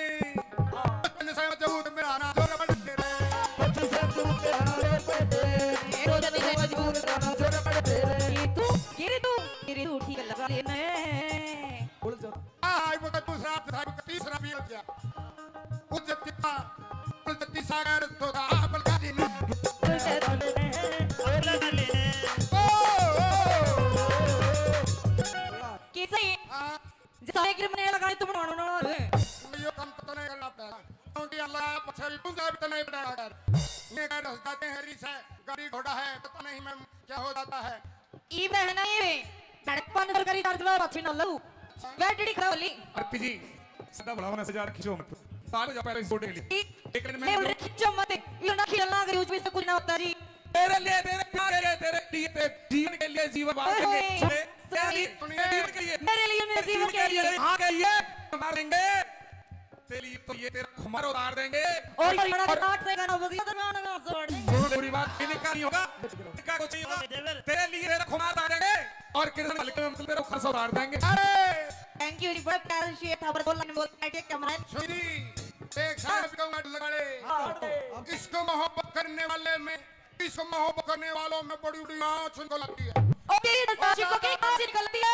टोचनी से मजबूत मेरा ना जोर बन गिर रे। टोचनी से मजबूत मेरा ना जोर बन गिर रे। टोचनी से मजबूत मेरा ना जोर बन गिर रे। ये तू, ये तू, ये तू ठीक लगा लेने। बोल जा। आ, वो का दूसरा, वो का तीसरा भी हो गया। उज्जत कितना, उज्जत तीसरा कर तो था, आप लगा देने। ओ, ओ, ओ, ओ। कैसे? हाँ। जैसा एक रिमने लगाए तुम नौ, नौ, नौ। यो काम पता नहीं करना पड़ेगा। क्योंकि अल्लाह पछाड़ी पूंजा भी तो नहीं पड़ा कर। ये कर जाते हैं री से, गाड़ी घोड़ा है, पता नहीं मैं क्या हो जाता है। ई बहना ये धड़कन सरकारी चार्ज में बात ना लऊ। बैटरी खराब होली। आरती जी, सदा भला होना से जा रखी जो मत। ताल जा पहले इस गोटे के लिए। ठीक। एक मिनट में ले उन्हें खींचो मत। ये ना खिलना अगर यूज भी से कुछ ना होता जी। तेरे लिए, तेरे प्यार के लिए, तेरे लिए, तेरे जीवन के लिए जीवन बांट देंगे। ओए, सुने, तेरे लिए, सुनिए। तेरे जीवन के लिए। मेरे लिए, मेरे जीवन के लिए। हाँ, के लिए मार देंगे। तेरे लिए तो ये तेरा खुमार उतार देंगे। और ये और काट से गाना बजी तो गाना गाना जोड़ देंगे। जो बुरी बात, इनका नहीं होगा, इनका कुछ नहीं होगा। तेरे लिए तेरा खुमार उतार देंगे और किसी हल्के में हम तेरा खर्चा उतार देंगे। अरे! Thank you जी, बड़ा प्यारा शेर था, पर बोलना नहीं बोलता, ठीक है, हमारा। सुनी, एक साल भी कहूँगा लड़े। हाँ। इसको मोहब्बत करने वाले में, इसको मोहब्बत करने वालों में बड़ी बड़ी आँच निकलती है। ओके, तो साक्षी को की आँच निकलती है?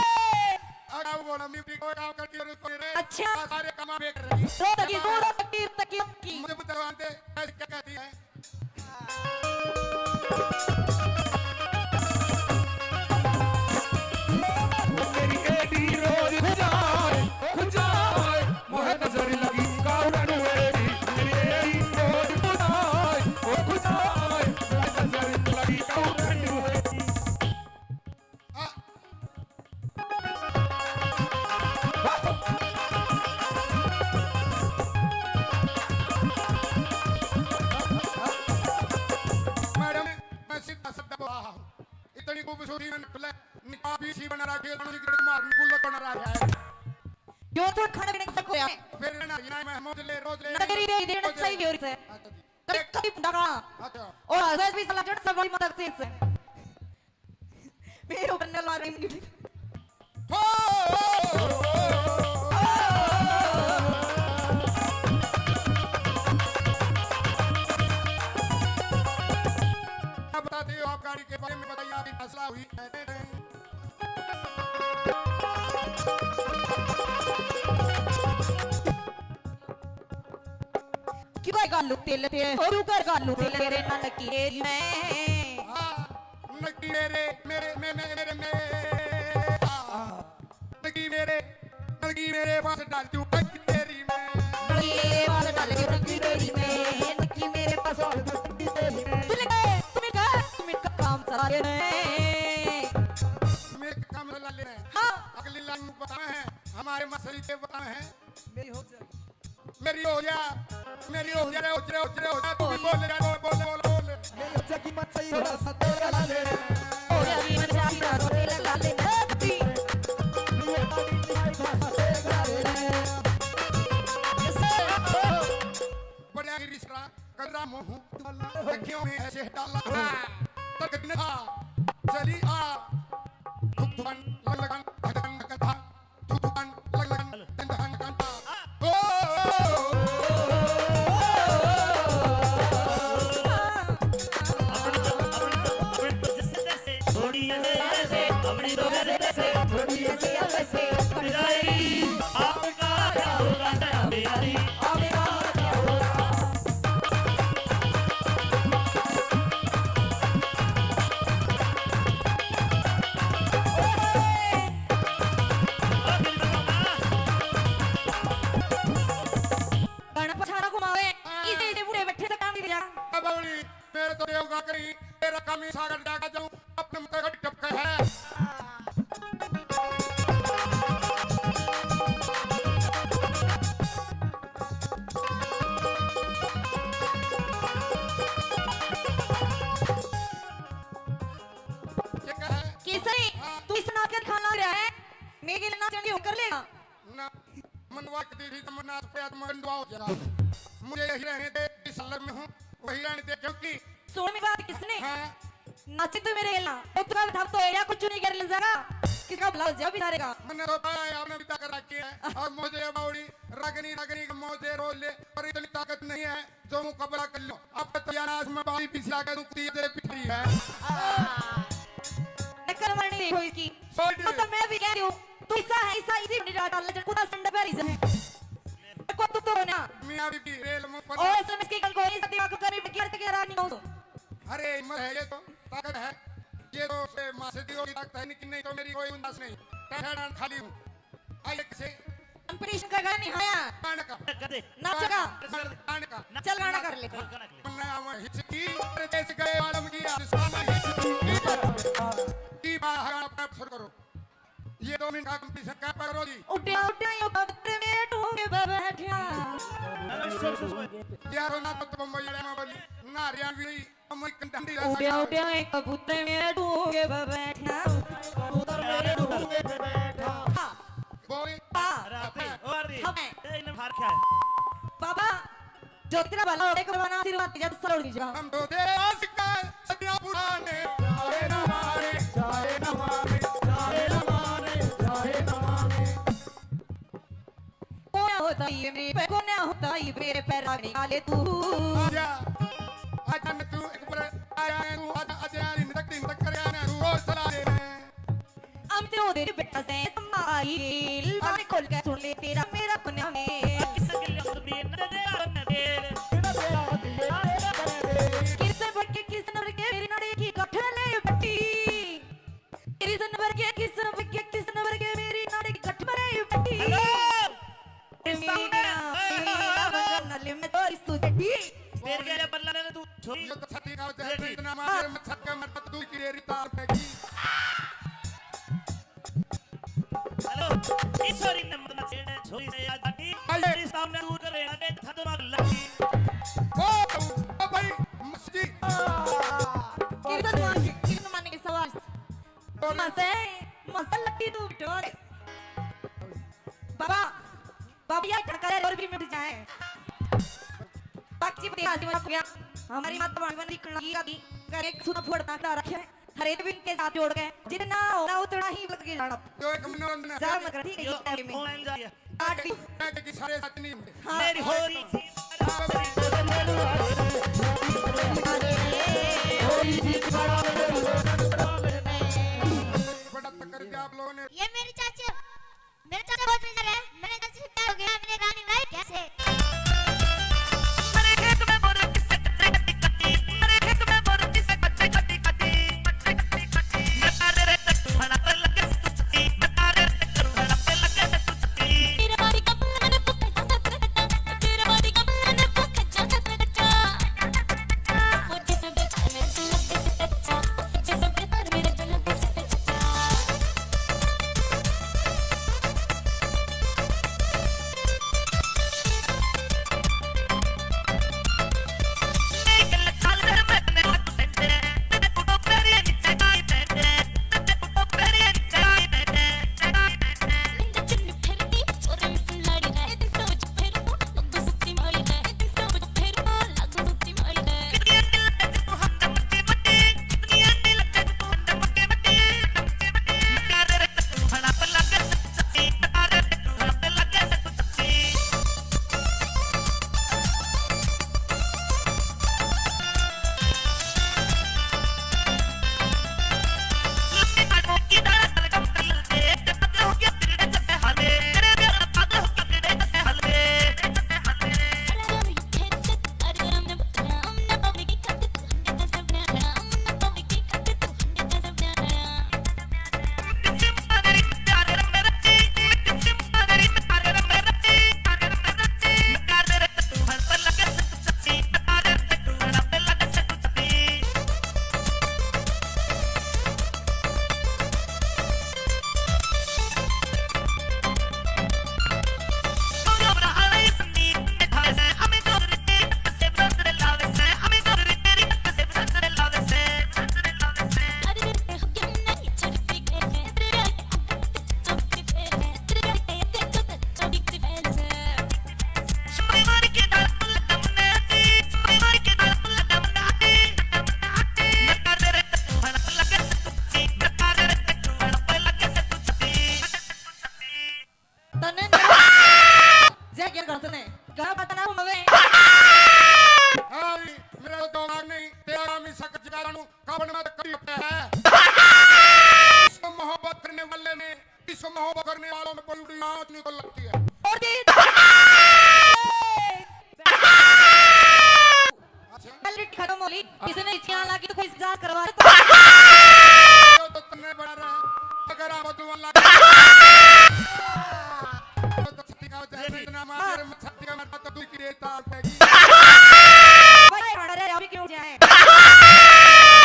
अरे, वो बोला, मैं भी कोई काम करती है, रुको रे। अच्छा। सारे काम बेकार रही। रो तकी, रो तकी, रो तकी। मुझे बता दे, ऐसे क्या कहती है? मेरी एडी रोज खुजाए, खुजाए, मोहे नजर लगी कावड़न वेरी। मेरी एडी रोज खुजाए, ओ खुजाए, मोहे नजर लगी कावड़न वेरी। मैडम, मैं सीधा साधा बोला हूँ। इतनी खूबसूरती में निकले, निकाह भी सी बना रहा है, कौन सी गड़क मार, गुल्लक बना रहा है। यो तो खाने पीने का शक होया। फिर ना, ना, मैं मौज ले, रोज ले, नगरी रे, रोज ले। सही हो रही है। अच्छा जी। कभी, कभी डरा। अच्छा। और हंस भी साला जड़ सब बड़ी मदद से इससे। मेरे ऊपर न ला रही। हो! अब बताते हो, आप गाड़ी के बारे में बताइए, आपकी फैसला हुई। क्यों कर गालू तेल ते, क्यों कर गालू तेल तेरे नानकी तेरी मैं। हाँ, नकी मेरे, मेरे, मे-, मे-, मेरे, मेरे, हाँ। नकी मेरे, नकी मेरे पास डाल दूं नकी तेरी मैं। नकी मेरे पास डाल दूं नकी तेरी मैं, नकी मेरे पास डाल दूं नकी तेरी मैं। तू मिनट का, तू मिनट का, तू मिनट का काम चला ले रहे हैं। मेरे काम चला ले रहे हैं। हाँ। अगली लाइन में बताए हैं, हमारे मसली के बताए हैं। मेरी हो जा। मेरी हो जा, मेरी हो जा रे, हो जा रे, हो जा रे, हो जा, तू भी बोल रे, बोल, बोल, बोल, बोल। मेरी हो जा की मत सही हो रहा, सत्य लगा ले। हो जा की मत सही हो रहा, सत्य लगा ले। बड़ा गिरी सरा, कदरा मोहू, अखियों में ऐसे डाला। तक दिन था, चली आ, धुक धुकन, लग लगन, धक धक धक धक। गाना पछाड़ा घुमावे, हाँ। इसे, इसे बूढ़े बैठे से काम नहीं जा। बावली, मेरे तो देवगा करी, तेरा काम ही सागर जागा जाऊं, अपने मुंह का टपका है। ये क्या है? केसरी, हाँ। तू इस नाच का दिखाना रहा है, मेरे लिए नाचने की कर लेगा। ना, मनवा के दी थी तो मन्ना पे आत्मा गंडवा हो जरा। मुझे यही रहने दे, जिस लग में हूँ, वही रहने दे, क्योंकि सोलह में बात किसने? हाँ। नाचे तो मेरे गेला, तो तुका बता तो एरिया कुछ नहीं कर ले जरा। किसका भला हो जा बेचारे का? मन्ने तो पाया है, आपने भी ताकत रखी है। और मुझे ये बावड़ी, रगनी, रगनी का मुझे रोल ले, पर इतनी ताकत नहीं है। जो मुकाबला कर लो, अब तो यार आज मैं बाली पीछे आके रुकती है, तेरे पिछड़ी है। टक्कर मारनी नहीं हुई इसकी। Sorry। तो, तो मैं भी कह रही हूँ, तू ऐसा है, ऐसा इसी बड़ी रात डाल, जब कुत्ता संडे पे रीजन है। को तू तो ना। मियाँ बीबी रेल में पर और एसएमएस की कल कोई सदी वाक करी, मैं क्या तक यार नहीं हूँ। अरे, हिम्मत है ये तो, ताकत है। ये तो से माँ से दी होगी ताकत है, लेकिन नहीं तो मेरी कोई गुंजाइश नहीं। टहरान खाली हूँ। आइए किसे कंपटीशन का गाना नहीं आया। गाने का। कर दे। नाच का। कर दे। गाने का। चल गाना कर ले। गाना कर ले। मैं आवा हिचकी, परदेस गए आलम की, आलिशान हिचकी। की बाहर आप शुरू करो। ये दो मिनट का कंपटीशन का पकड़ो जी। उड्या, उड्या, यो कबूतर में टूंगे पे बैठा। यारो ना तो बम्बई वाले में बोली, ना हरियाणवी। उड्या, उड्या, एक कबूतर मेरे डूंगे पे बैठा। कबूतर मेरे डूंगे पे बैठा। हाँ। बोल। हाँ। राधे, ओ राधे। हाँ। ए, इन्हें फार क्या है? बाबा, जो तेरा भला हो, एक बार आशीर्वाद दे, जब सरोड़ दीजिएगा। हम तो तेरे आशिक हैं, सदियां पुराने। जाए ना मारे, जाए ना मारे, जाए ना मारे, जाए ना मारे। कोन्या होता ये मेरे पे, कोन्या होता ये मेरे पे, राग निकाले तू। आजा, आजा न तू एक बार, आजा न तू, आजा, आजा, दिन तक, दिन तक करे आना, तू और चला दे। हम तो तेरे बेटा से माइल, बात खोल के सुन ले, तेरा मेरा कोन्या में। किस के लिए और भी न दे, न दे। किस नंबर के, किस नंबर के मेरी नाड़ी की गठले बटी। तेरी जनवर के किस नंबर के, किस नंबर के मेरी नाड़ी गठ मरे बटी। हेलो। इस सामने। मेरा, मेरा बंगला नली में तो इस तू जटी। तेरे के बल्ला ने तू छोरी। ये तो छठी का जय, इतना मार में छक्का मार तू की रे तार फेंकी। हेलो। इस छोरी ने मत छेड़े, छोरी से आज बाकी। आइए। इस सामने दूर करे, आगे खतरनाक लगी। ओ, ओ भाई, मस्ती। किरण मान के, किरण मान के सवाल। मसे, मसे लट्टी तू डोर। बाबा, बाबा, ये ठनका रे और भी मिट जाए। बाकी जी, बता, हमारी माता भगवान की कलगी का दी, कर एक सुना फोड़ ना रखे। हरेक दिन के साथ जोड़ के जितना होगा उतना ही लग के जाना। जो एक मनोरंजन है। जा मत कर, ठीक है, यो, इस टाइम में। ओ एंजॉय। आठ दिन। मैं कि सारे साथ नहीं होंगे। हाँ। मेरी होरी। बड़ा टक्कर दिया आप लोगों ने। ये मेरी चाची, मेरे चाचा बहुत बेजार है। मैंने चाची से प्यार हो गया, मैंने कहा नहीं भाई कैसे। अरे पण मैं तो कभी अपना है। इसको मोहब्बत करने वाले में, इसको मोहब्बत करने वालों में बड़ी बड़ी आँच निकल लगती है। और जी। अच्छा। Quality खत्म हो ली। किसी ने इच्छा लगी तो कोई इजाजत करवा दे तो। यो तो तन्ने बड़ा रहा। अगर आप दुआ लगा। तो छत्ती का जैसे इतना मार, मैं छत्ती का मरता तो तू की रेत तार फेंकी। भाई, हमारा रे, अभी क्यों जाए?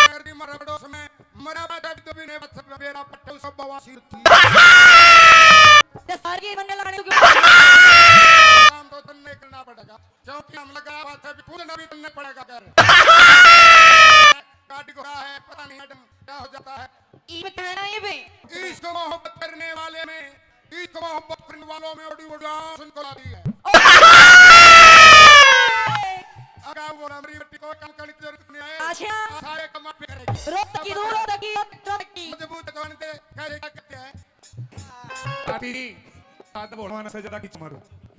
अगर भी मर पड़ोस में, मरा बाटा भी तो भी नहीं बच सकता, मेरा पट्टा सब बवासीर थी। तो सारी ये बनने लगाने क्यों? काम तो तन्ने करना पड़ेगा। क्योंकि हम लगा हुआ था, भी खुद नबी बनने पड़ेगा कर। काट को रहा है, पता नहीं मैडम क्या हो जाता है। ये बताना ये बे। इश्क मोहब्बत करने वाले में, इश्क मोहब्बत करने वालों में बड़ी बड़ी आँच निकल आती है। अगर वो हमारी बेटी को काम करने की जरूरत नहीं है, अच्छा। सारे काम आप ही करेगी। रोक की, रोक की, रोक की। मजबूत जवान थे, क्या कहते हैं? आती जी, सात बोलवाना से ज्यादा किच मारो।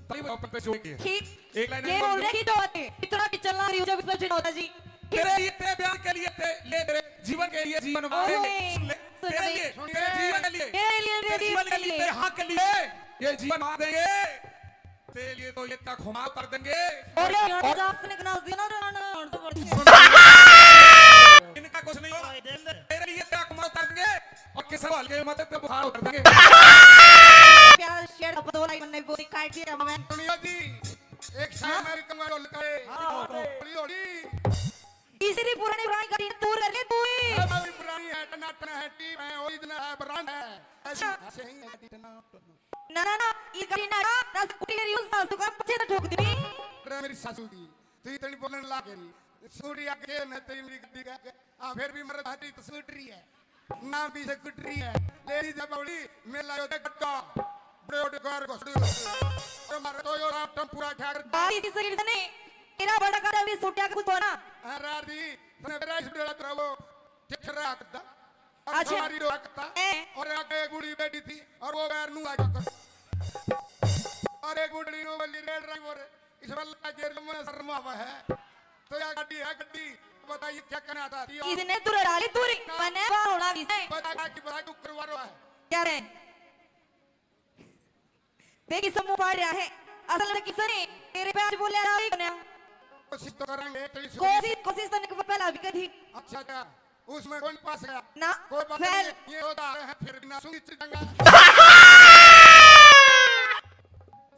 तभी वो अपन पे जोर किए। ठीक। एक लाइन ये में बोल बोल रहे कि तो आते, इतना कि चलना रही हो जब इतना चिन्ह होता जी। तेरे लिए, तेरे प्यार के लिए, ते, ले तेरे जीवन के लिए जीवन वाले ओए, ले। सुन तेरे ले, लिए, सुन तेरे ले। जीवन के लिए, तेरे लिए, तेरे जीवन के लिए, तेरे लिए। तेरे हाँ के लिए, ये जीवन मार देंगे। तेरे लिए तो ये तक घुमा कर देंगे। और ये और आपने कना जीना रहना, और तो बढ़िया। इनका कुछ नहीं होगा। तेरे लिए तक घुमा कर देंगे। और किस हवाल के मदद पे बुखार उतर देंगे। प्यार शेर अब दो लाइन में बोली काट दिया मैं। सुनियो जी, एक शायर हाँ? मेरी कमर उलकाए। हाँ, हाँ। हौली, हौली। तीसरी पुरानी पुरानी गाड़ी दूर कर ले तू ही। है भाई, पुरानी है, टनाटन है, टीप है, ओरिजिनल है, ब्रांड है। ऐसी अच्छा। हंसेंगे गाड़ी टनाटन। ना, ना, ना, ये गाड़ी ना, ना, स्कूटी मेरी उस सासू का पीछे तो ठोक दी। अरे मेरी सासू की, तू इतनी बोलने ला के रही। स्कूटी आगे न तेरी मेरी गाड़ी का। हाँ, फिर भी मर्द हाथी तो स्कूटरी है। ना भी से कुटरी है। लेडीज है बबली, मेला यो देख गट्टा। बड़े बड़े कार घुसड़ी घुसड़ी। और मारे तो यो राम टम्पूरा ठाकर। बारी की सही ने, तेरा बड़ा कर अभी सूटिया का कुछ होना। हाँ, रार दी, तने मेरा इस बेड़ा तेरा वो ठिठरा हकता। और अच्छा। सवारी रो हकता। ए। और आगे एक बूढ़ी बैठी थी, और वो बैर नू आगे कर। और एक बूढ़ी नो बल्ली रेड ड्राइवर। इस बल्ला के मन शर्मा हुआ है। तो या गाड़ी है गाड़ी, बताइए क्या करना था? इसने तू लड़ा ली दूरी, ना। मने बार होना भी है। बता क्या की बता क्यों करवा रहा है? क्या रे? देखी समूह पाड़ रहा है। असल में किसने तेरे पे आज बोले रहा है कन्या? कोशिश तो करेंगे, तेरी सुन। कोशिश, कोशिश तने को पहला भी करी। अच्छा क्या? उसमें कौन पास गया? ना, कोई पता fail। नहीं, ये होता है, फिर भी ना सुनी चिड़ंगा।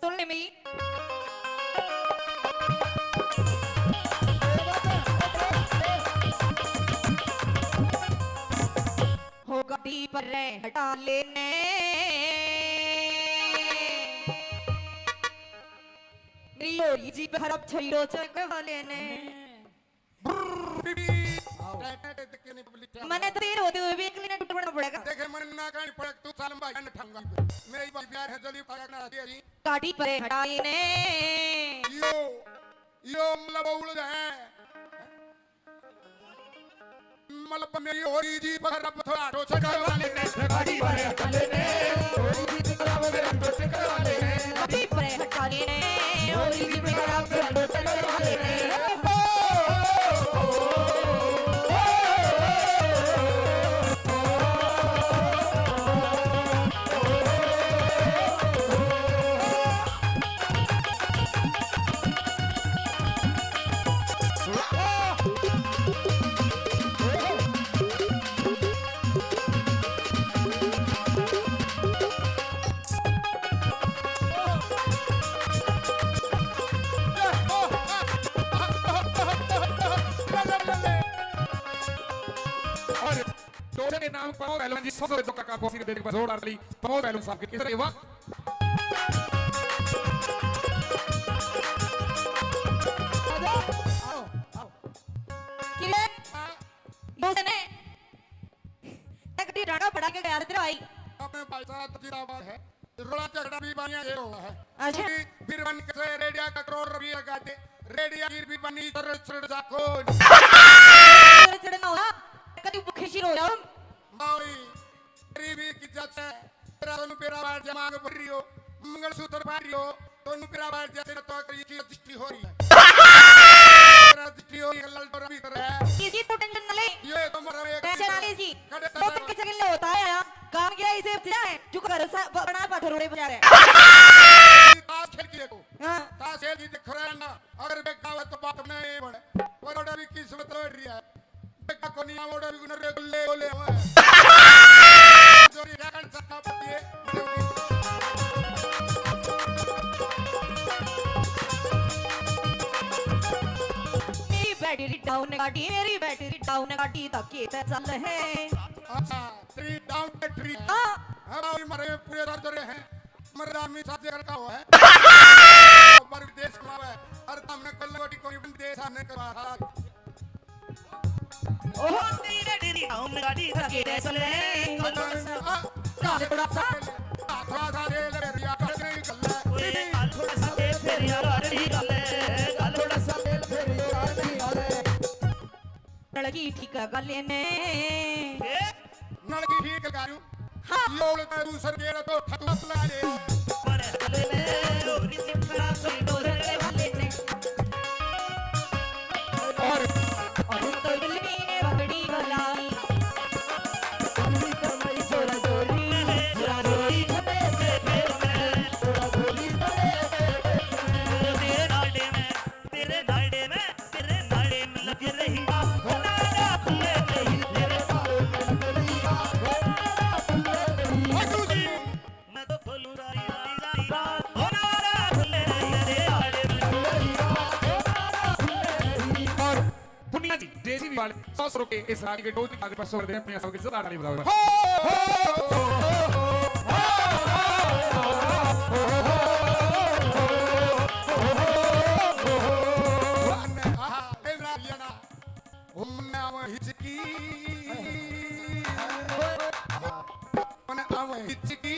सुन ले मेरी। हो गाड़ी पर रे हटा लेने। मेरी होरी जी पे हरप छइरो चक वाले ने। ब्रर, बीबी। आओ। टै, टै, टै, दिक्के नहीं पब्लिक क्या मने तो देर होते हुए भी एक मिनट उठ पड़ना पड़ेगा। देखे, मने ना कहनी पड़े, तू सालम भाई ने ठंगा। मेरी भाई प्यार है, जली पाया ना दिया जी। गाड़ी परे हटाई ने। यो, यो मतलब उड़ है। मतलब मेरी होरी जी पर अब थोड़ा टोच करवा लेने। गाड़ी परे हटा लेने। होरी जी पर अब थोड़ा टोच करवा लेने। गाड़ी परे हटा लेने। होरी जी पर अब थोड़ा टोच करवा लेने। और टोले के नाम प्रमोद पहलवान जी, सौ सौ रुपये का काफी देने पर जोरदार ताली प्रमोद पहलवान साहब के। किधर है? वाह। आओ, आओ। किधर? बोस ने एक डी डांडा पड़ा के गया तेरा भाई। अपने भाई साहब जिंदाबाद है। रोड़ा झगड़ा भी बानिया ये हुआ है। अच्छा। क्योंकि बीरबंद से रेडिया का करोड़ रुपये लगा दे, रेडिया गिर भी बनी चढ़ चढ़ जाको। चढ़ चढ़ ना हो, कभी भूखे सी रो जाओ। मावड़ी, गरीबी की जत है, तेरा तो नुपेरा बार जमाग भर रही हो, मंगलसूत्र बार रही हो, तो नुपेरा बार जा तेरा तो करी की रजिस्ट्री हो रही है। तेरा रजिस्ट्री हो रही है, ललडोरा भीतर है। किसी तू टेंशन ना ले। ये तो मरा रे, दिया है। देखा कोनी आवड़े भी नरे गुल्ले गोले हुए। जोरी रगड़ सकता पतिए। मेरी बैटरी डाउन गाड़ी, मेरी बैटरी डाउन गाड़ी, धक्के ते चल है। अच्छा, तेरी डाउन बैटरी। हाँ। हाँ, भाई, मरे पूरे दर्द रहे हैं। मरे आदमी साथ जगह का हुआ है। पर विदेश में है। अरे, तुमने कल गोटी कोई विदेश आने के बाद। ओहो, तेरी बैटरी डाउन गाड़ी, धक्के ते चल है। काले थोड़ा सा। थोड़ा सा रेल रे रिया कर रही गल्ला। ओए, काले थोड़ा सा रेल फेरिया कर रही गल्ला। काले थोड़ा सा रेल फेरिया कर रही गल्ला। नलकी ठीक कर लेने। ए? नलकी ठीक कर लूं। हाँ। योल का दूसर गेड़ा तो ठक लगा ले। पर हले ने लोरी सिखरा सोई डोरे वाले ने। और अभी तो दिल में बड़ी भलाई। अभी तो मैं जोरा जोरी, जोरा जोरी खपे पे फेर में। जोरा जोरी खपे पे फेर में। तेरे नाड़े में, तेरे नाड़े में, तेरे नाड़े में लग रही आग। हो नाड़ा खुले नहीं, तेरे नाड़े में लग रही आग। हो नाड़ा खुले नहीं। मैं तो खोलूं राई, राई, राई, राई। हो नाड़ा खुले नहीं, तेरे नाड़े में लग रही आग। हो नाड़ा खुले नहीं। और दुनिया जी, जेसीबी वाले सौ सौ के इस रागी के टोल के आगे पर सौ दे अपने सब के जोरदार ताली बजाओ। हो, हो, हो, हो। आहा, ए रागिया ना, घूमना वो हिचकी। मने आवे हिचकी,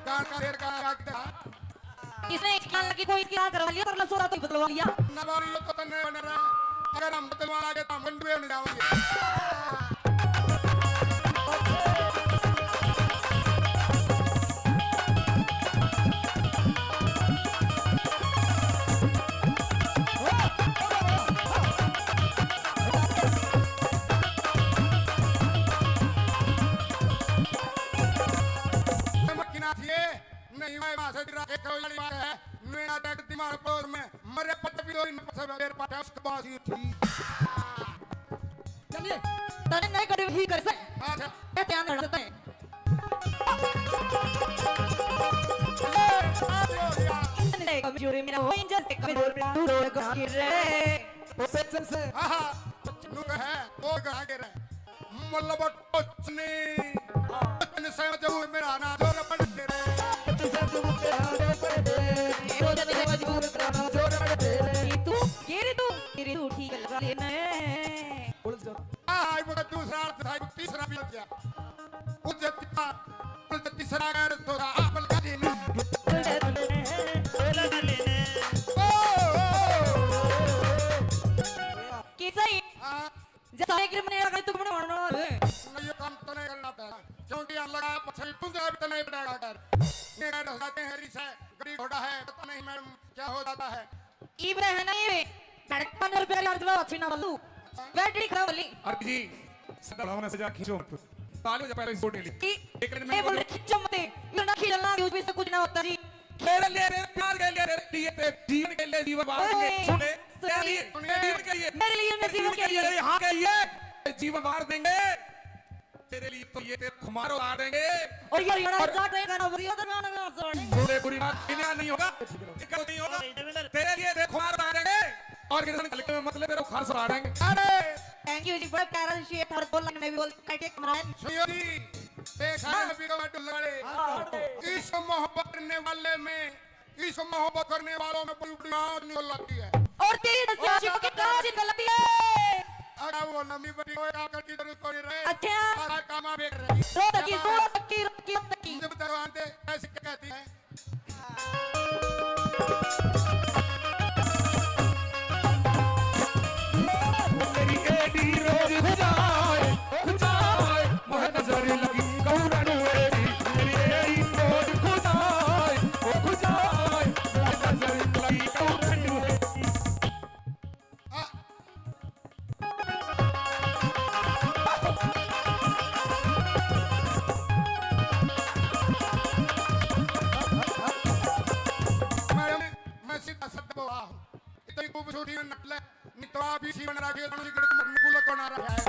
गान का रेट का राग दा। इसने एक कान लगी कोई क्या करवा लिया, कर लो सोरा तो ही बदलवा लिया। नवारी को तन्ने बन रहा, अगर हम बदलवा लागे तो हम गंडुए में जाओगे। मक्खी ना थी, नहीं, मैं वहां से तेरा एक रोज वाली बात है। मेरा डट दिमाग पोर में मरे पत्ते भी रोई न पत्ते बेर पाटा उसके बाद ही थी। चलिए, तने नहीं करे ही कर से। अच्छा। ये ध्यान रखते हैं। ये, आ गया, आ गया। इतने कमजोरी मेरा हो, जैसे कमजोर पे तू रोड का गिर रहे। वो सच से। हाँ, हाँ। नुक है, वो गा गिर रहे। मतलब टोचनी। टोचनी से जब मेरा ना जोर पड़ के रे। टोचनी से जब मेरा ना जोर पड़ के रे। टोचनी से जब मेरा ना जोर पड़ के रे। तू, ये रे तू, ये रे तू ठीक लगा लेना है। उलझ जा। आ, आई वो दूसरा अर्थ था, तीसरा भी लग गया। उलझ जा, उलझ जा, तीसरा अगर थोड़ा आप लगा देना। ओ, ओ, ओ, ओ। कैसा है? हाँ। जैसा एक रिमने लगा, तू मने मारना है। नहीं, ये काम तो नहीं करना था, क्योंकि हम लगा पछली तुम जरा भी तो नहीं पड़ेगा कर। ये गाड़ी हो जाते हैं, रिक्शा, गाड़ी घोड़ा है, पता नहीं मैडम क्या हो जाता है। इब रहे ना ये, साढ़े पाँच सौ रुपया चार्ज लो, अच्छी ना बोलू। बैटरी खराब होली। अरे जी, सदा भावना से जा खींचो मत। ताली बजा पहले इस बोतल की। एक मिनट में ये बोल बोलो। रहे, खींचो मत। ये ना खींचना, यूपी से कुछ ना होता जी। तेरे लिए, तेरे प्यार के लिए, तेरे लिए, तेरे जीवन के लिए, जीवन वार देंगे। ओए, सुने, सुने। तेरे लिए, तेरे जीवन के लिए, मेरे लिए, मैं तेरे जीवन जीवन के के लिए, लिए। तेरे यहाँ के लिए जीवन वार देंगे। तेरे लिए तो ये तेरे खुमार उड़ा देंगे। और ये हरियाणा और जाट रहेगा ना, वो ये तो ना, ना, ना, sorry। बुरे बुरी बात, इन्हें नहीं होगा, इनको नहीं होगा। तेरे लिए तेरे खुमार उड़ा देंगे। और किसी ने हल्के में मत ले, तेरे को खार सुड़ा देंगे। अरे, thank you जी, बड़ा प्यारा शेर था, और बोल लाइन में भी बोल, काटे कमरा है। सुनियो जी, देखा है हाँ। नबी का डुल्ला वाले। हाँ। इस मोहब्बत करने वाले में, इस मोहब्बत करने वालों में बड़ी बड़ी आग निकल आती है। और तेरी नसीब और की काज निकल आती है। अरे वो नमी बड़ी कोई आकर की जरूरत कोई रहे। अच्छा। सारा कामा बेच रही। रो तकी, रो तकी, रो तकी। जब दरवाजे ऐसे कहती है। मेरी एडी रोज खुजाए, खुजाए, मोह नजर लगी कौरन एडी। मेरी एडी रोज खुजाए, ओ खुजाए, मोह नजर लगी कौरन एडी। मैं, मैं सीधा साधा बोला हूँ। इतनी खूबसूरती में नकल है, नितवा पीसी बन रहा है, ये दोनों सिगरेट मरने को लग बना रहा है।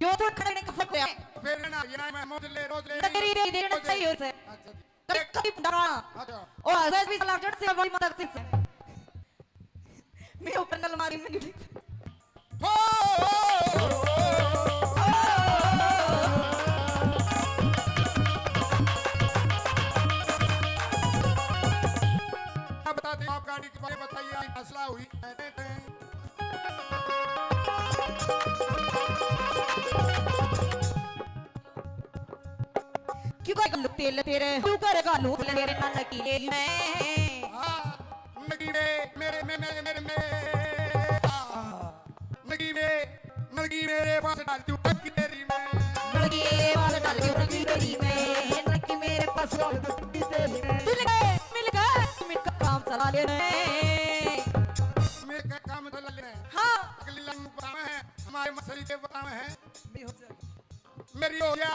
यो तो खड़े ने कफक है। फिर ना, ये ना, मैं मौज ले, रोज ले, नगरी रे, देना चाहिए उसे। अच्छा जी। कभी, कभी डरा। अच्छा। ओ, हसरत भी साला जड़ से बड़ी मदद से। मैं ऊपर नल मारी, मैं गिरी। हो! अब बताते हैं, आप गाड़ी के बारे में बताइए, फैसला हुई। क्यों कर घालू तेल तेरे, क्यों कर घालू तेल तेरे, नलकी में। हाँ, नलकी में, मेरे, मे-, मेरे, मेरे, मेरे, हाँ। नलकी में, नलकी मेरे पास डाल दूं, नलकी तेरी में। नलकी मेरे पास डाल दूं, नलकी तेरी में। नलकी मेरे पास डाल दूं, नलकी तेरी में। मिल गए, मिल गए, मिलकर काम चला लेना है। मेरे का काम चला लेना है। हाँ। अगली लाइन में बताना है, हमारे मसली के बताना है। मेरी हो जा,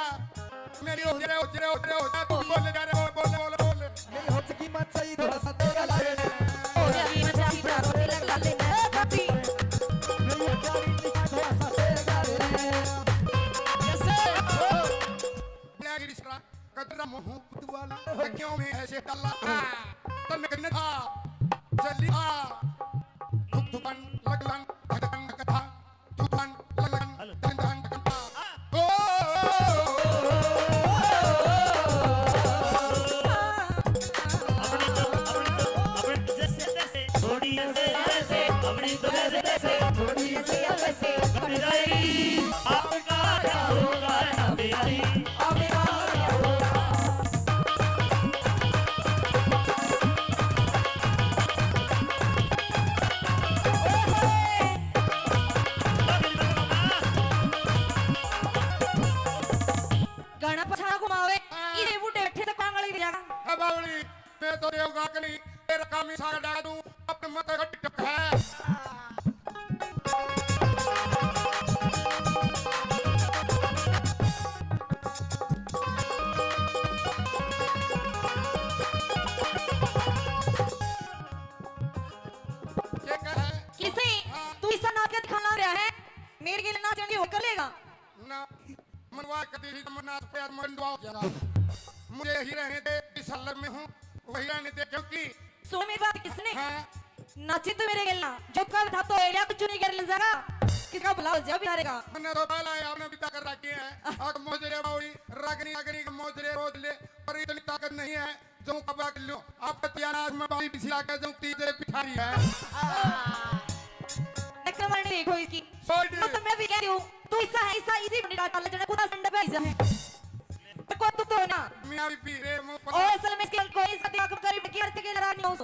मेरी हो जा, हो जा, हो जा, हो जा, तू बोल जा रे, बोल, बोल, बोल, बोल। मेरी हो चुकी मत चाहिए, थोड़ा सा तेरा ला ले। हो जा की मचा की प्यारो तिलक ला ले, ए भाभी। मेरी हो जा रही थी, थोड़ा सा तेरा ला ले। जैसे ब्लैक रिश्ता, कदरा मुहूर्त वाला, क्यों में ऐसे डाला? तन गन्ने था, जल्दी था, धुक धुकन, लगलन, धड़कन, धड़कन था। तूफान, ललन, हेलो। धन, धन, धन, ओ। अपनी तो, अपनी तो, अपनी तो जैसे तैसे, थोड़ी ऐसे ऐसे, अपनी तो जैसे तैसे, थोड़ी ऐसे ऐसे, बन गई। आपका क्या होगा ना प्यारी? आपका क्या होगा? गाना पछाड़ा घुमावे, हाँ। इसे बूढ़े बैठे से कांगड़ी ले जाना। अब बावली, मैं तो देवगा के नहीं, तेरा काम ही सारा डाल दूं, अपने मत का टिकट है। ये क्या है? किसे? हाँ। तू इसा नाच के दिखाना रहा है, मेरे के लिए नाच नहीं हो कर लेगा। ना, मनवा कभी ही मन्ना प्यार मंडवा हो जाएगा। मुझे यही रहने दे, इस हल्लर में हूँ, वही रहने दे, क्योंकि सुन मेरी बात, किसने? हाँ। नाचे तो मेरे गेल ना, जो का था तो एरिया कुछ नहीं कर ले जरा, किसका भला हो जा बेचारे का। मन्ना तो बाला है, आपने बिता कर रखे हैं। और मोजरे बावड़ी, रागनी, रागनी के मोजरे रोज ले, पर इतनी ताकत नहीं है। जो कबा कर लो, आप पतियाना आज मैं बाई बिछला के जो तीजरे पिठारी है। नकल मारने देखो इसकी। Sorry। वो तो मैं भी कह रही हूँ, तू ऐसा है, ऐसा इसी बंडी डाल ले, जने खुदा संडे पे ऐसा है। तो को तू तो ना। मियाँ भी पी रे, मुंह पर ओ, असल में इसके कोई इसका दिमाग करीब की अर्थ के लड़ा नहीं हूँ।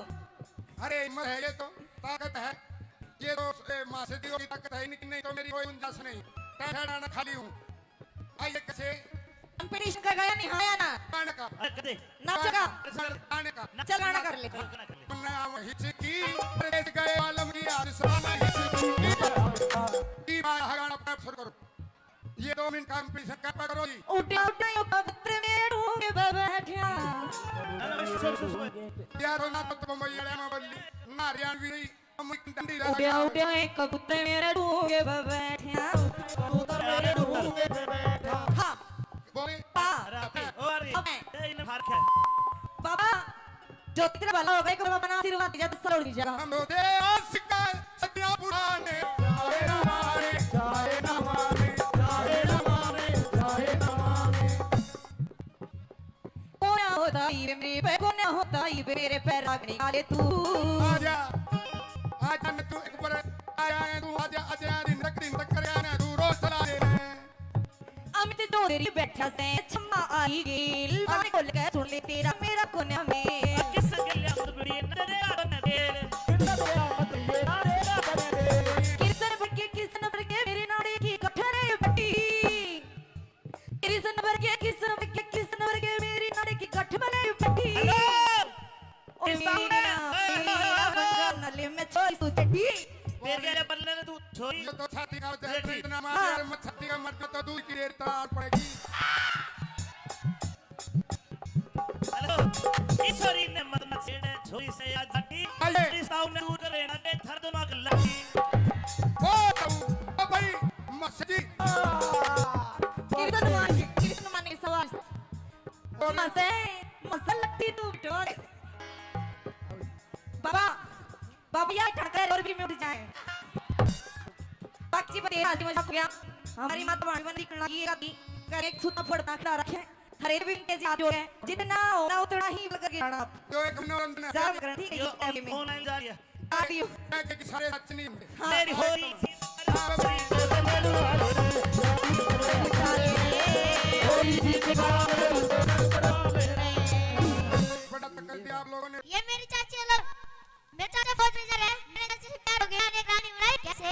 अरे, हिम्मत है ये तो, ताकत है। ये तो, ए, माँ से दी होगी ताकत है, नहीं, नहीं तो मेरी कोई गुंजाइश नहीं। तै खड़ा ना खाली हूँ। आइए कैसे? Competition का गाया नहीं, हाँ या ना? गाने का। अरे, कदे? नाच का। अरे, सर, गाने का। चल, गाना कर ले। गाना कर ले। ना हिचकी, परदेस गए आलम की आज शान हिचकी। की बात है, गाना अपना शुरू करो। ये दो मिनट competition का पकड़ो जी। उड्या, उड्या, यो कबूतर मेरे डूंगे पे बैठा। ना, ना, सुन, सुन, सुन। यार, ना तो तुम बम्बई वाले में बल्ली, ना हरियाणवी नहीं। उड्या, उड्या, एक कबूतर मेरे डूंगे पे बैठा। कबूतर मेरे डूंगे पे बैठा। हाँ। बोले। हाँ। राती, ओ, अरे, अब मैं। ए, इन्हें मार के। बाबा, जो तेरा भला होगा, एक बाबा ना आशीर्वाद दीजिए, तो सरोड़ दीजिएगा। हम होते आशिक सदियां पुराने, चाहे ना माने, चाहे ना माने, चाहे ना माने, चाहे ना माने। कोना होता ही वे मेरे पे, कोना होता ही वे मेरे पे रागनी वाले तू। आजा, आजा न तू एक बार, आजा न तू, आजा, आजा, दिन तक, दिन तक कर आना, तू रोज चला दे। अमित चौधरी बैठा से छम्मा आई गेल, बात खोल के सुन ले तेरा मेरा कोना में। किस गल्या मत बड़ी नजरे आ बने तेरे। किसन बरके, किसन बरके मेरे नाड़े की गठरे बटी। किसन बरके, किसन बरके, किसन बरके मेरी नाड़े की गठ बने बटी। हेलो। ओ किस मेरी ताऊ ने? ना, ए, मेरी ना, ए, ए, ए। बंगाल नली में छोरी तू चड्डी। तेरे बल्ले ने तू छोरी। ये तो छाती का जहर, ये ठीक। इतना मार, हाँ। यार, मत छाती का मर जा तो दूर की रेत तार पड़ेगी। हेलो, इस छोरी ने मत मत छेड़े, छोरी से आज हटी। अरे। इस ताऊ ने दूर करे ना, देख, धर दिमाग लगी। ओ से मसल लगती तू डोर। बाबा, बाबा, यार ठणका और भी मिट जाए। बाकी जी, बते हासी मजाक हो गया। हमारी माता भाणी बंदी करना ये का थी, कर एक सूता फोड़ना खड़ा रखे। हरे भी इनके याद हो गए, जितना होना उतना ही लग गया ना। यो एक नौ रन है। जा, ठीक है, यो ये टाइम में। ऑनलाइन जा रही है। आ रही हूँ। मैं कि सारे सच नहीं होंगे। हाँ। मेरी होली। बड़ा तकलीफ दिया आप लोगों ने। ये मेरी चाची है, लो। मेरे चाचा फौज में जा रहे हैं। मेरे चाचा से प्यार हो गया, एक रानी बनाई कैसे?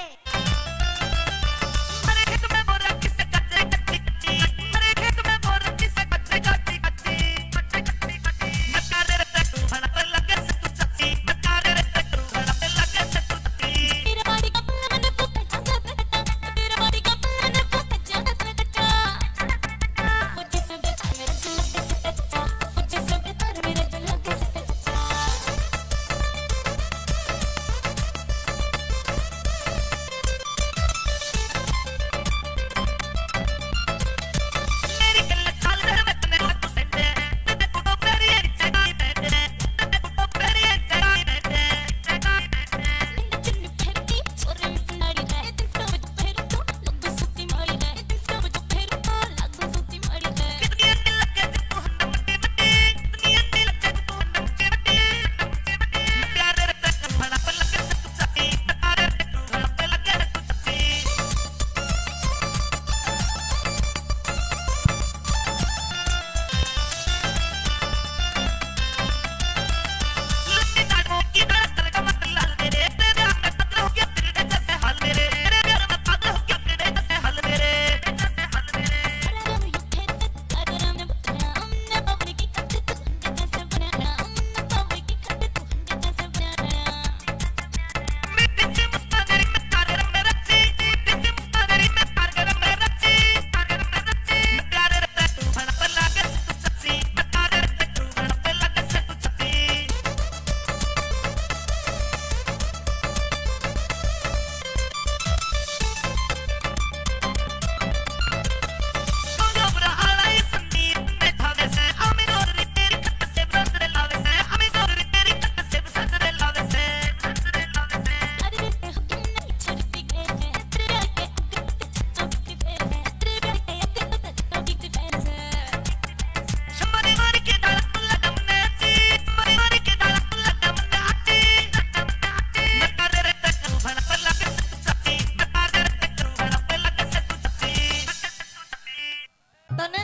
तन्ने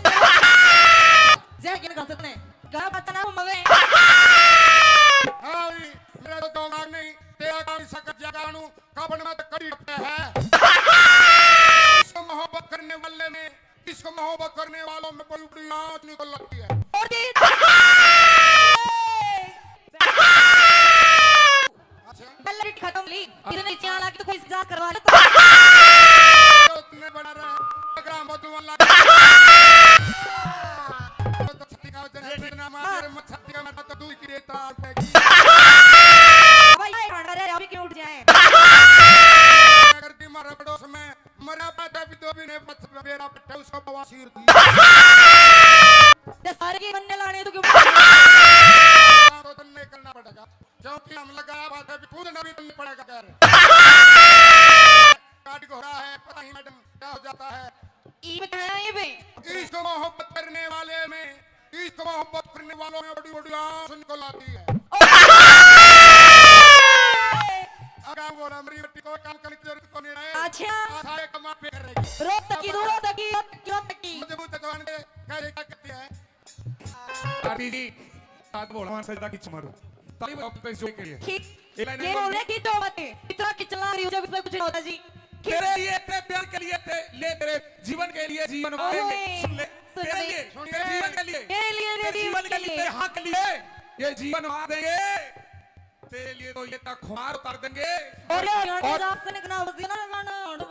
जय किन घसत ने। गा बच्चा ना मवे। हाँ भी, मेरा तो दिमाग नहीं, तेरा काम ही सकत जा कानू, कबन में तो कड़ी रखता है। इसको मोहब्बत करने वाले में, इसको मोहब्बत करने वालों में बड़ी बड़ी आँच निकल लगती है। और जी। अच्छा। पहले रेट खत्म ली। कितने नीचे आला कि तो कोई इंतजार करवा ले तो। इतने बड़ा रहा। ग्राम बदुआ लगा। तो छत्ती का वजन है, इतना मार, मत छत्ती का मार, तो दूर की रेत तार फेंकी। भाई, ये ठंडा रहे, अभी क्यों उठ जाए? अगर कि मारा पड़ोस में, मरा पाता भी तो भी नहीं, पत्थर पे बेरा पट्टा, उसको बवासीर थी। ये सारे के बनने लाने तो क्यों? हाँ, तो तन्ने करना पड़ेगा। क्योंकि हम लगा बात है, भी कूदना भी पड़ेगा घर। काट घोड़ा है, पता नहीं मैडम क्या हो जाता है। ये बताया ये बे। इसको मोहब्बत करने वाले में, इसको मोहब्बत करने वालों में बड़ी बड़ी आँच निकल आती है। अगर वो हमारी बेटी को काम करने की जरूरत को नहीं रहे। अच्छा। सारे कमा पे कर रहेगी। रो तकी, रो तकी, रो तकी। मजबूत जवान के कह रहे क्या कहती है? आदि जी, साथ बोला, वहाँ सजदा की चमर। ताली बजाओ अपने जोड़े के लिए। ठीक। एक लाइन ये बोल रहे कि तो मत, इतना किचला रही हो जब इसमें कुछ नहीं होता जी। ठीक। तेरे लिए, तेरे प्यार के लिए, ते-, ले तेरे जीवन के लिए जीवन वाले। ओए, सुन ले। सुन तेरे ले। लिए, तेरे जीवन के लिए। तेरे लिए, तेरे तेरे जीवन जीवन के के लिए, लिए। तेरे हाँ के लिए। ये जीवन वार देंगे। तेरे लिए तो ये तक खुमार उतार देंगे। और ये हरियाणा और जा सनक ना बजी ना, ना, ना, ना, ना,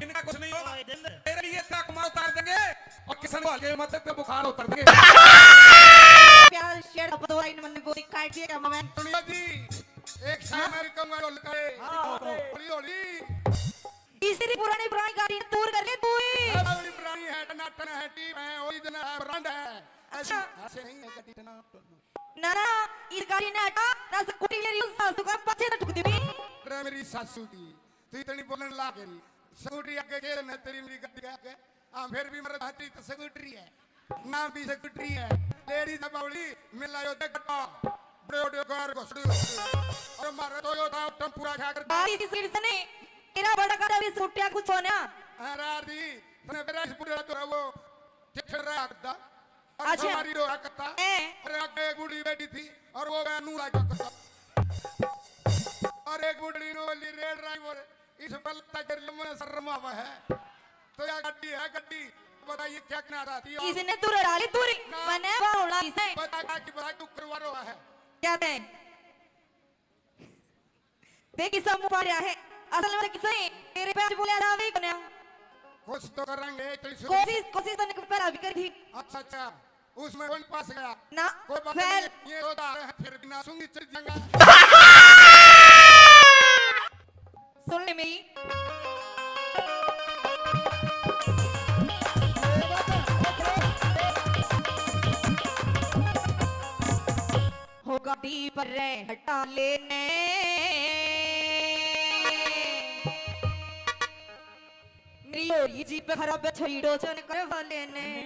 इनका कुछ नहीं होगा। तेरे लिए इतना खुमार उतार देंगे और किशन को हल्के मत पे बुखार उतार देंगे। प्यार शेर अब दो लाइन मन बोली काट दिए क्या मैं? सुनिए जी, एक शायर हाँ। मैं कहूँगा, ढोल करे। हाँ, हाँ। हौली, हौली। तीसरी पुरानी, पुरानी गाड़ी दूर कर ले तू ही। हाँ, बड़ी पुरानी है, टन्ना टनाटन है, टीप है, ओरिजिनल है, ब्रांड है। ऐसे, अच्छा। ऐसे नहीं है, गड्डी टनाटन। ना, ना, इस गाड़ी ने हटा, ना स्कूटी ले रही हूँ, सासू का पाछे ना ठुक दूंगी। अरे मेरी सासू की, तू इतनी बोलने लाग गई। स्कूटी आगे गेर है तेरी, मेरी गड्डी आगे। हाँ, फिर भी मेरे भाती तो स्कूटरी है, ना भी स्कूटरी है। लेडीज है बावली, मिला यो देख गड्डा। बड़े बड़े कार घुसड़ी घुसड़ी। और मारे तो यो था टेम्पू रखा कर। बारिश इस वजह से नहीं, तेरा बड़ा कर अभी स्कूटिया कुछ होना। अरे दी, तने मेरा इस बुढ़े तो वो ठेठर रहा करता। और अच्छा। हमारी डोरा करता। ए। अरे आगे एक बूढ़ी बैठी थी और वो वह नूरा का करता। और एक बूढ़ी नू बोली, "रेड ड्राइवर, इस बलता के लिए मुझे शर्म आवा है।" तो या गड्डी है, गड्डी। बताइए क्या कहना चाहती हो? इसने दूर डाली दूरी, ना। मने बावला इसे। बता का की बता, तू करवा रहा है। क्या थे? देख, किसा मुंह पा रहा है। असल में किसे तेरे पे आज बोला जावे ही कोन्या। कुछ तो करेंगे, तेरी सुध- कोशिश, कोशिश तो निक-, पहला भी कर थी। अच्छा, अच्छा, उसमें कौन पास गया? ना, कोई बात fail। नहीं, ये तो आ रहे हैं, फिर भी ना सूंगी चढ़ जाएगा। सुन ले मेरी। हो गाड़ी पर रे हटा लेने। मेरी होरी जीप खराब है, छोरी डोजन करवा लेने।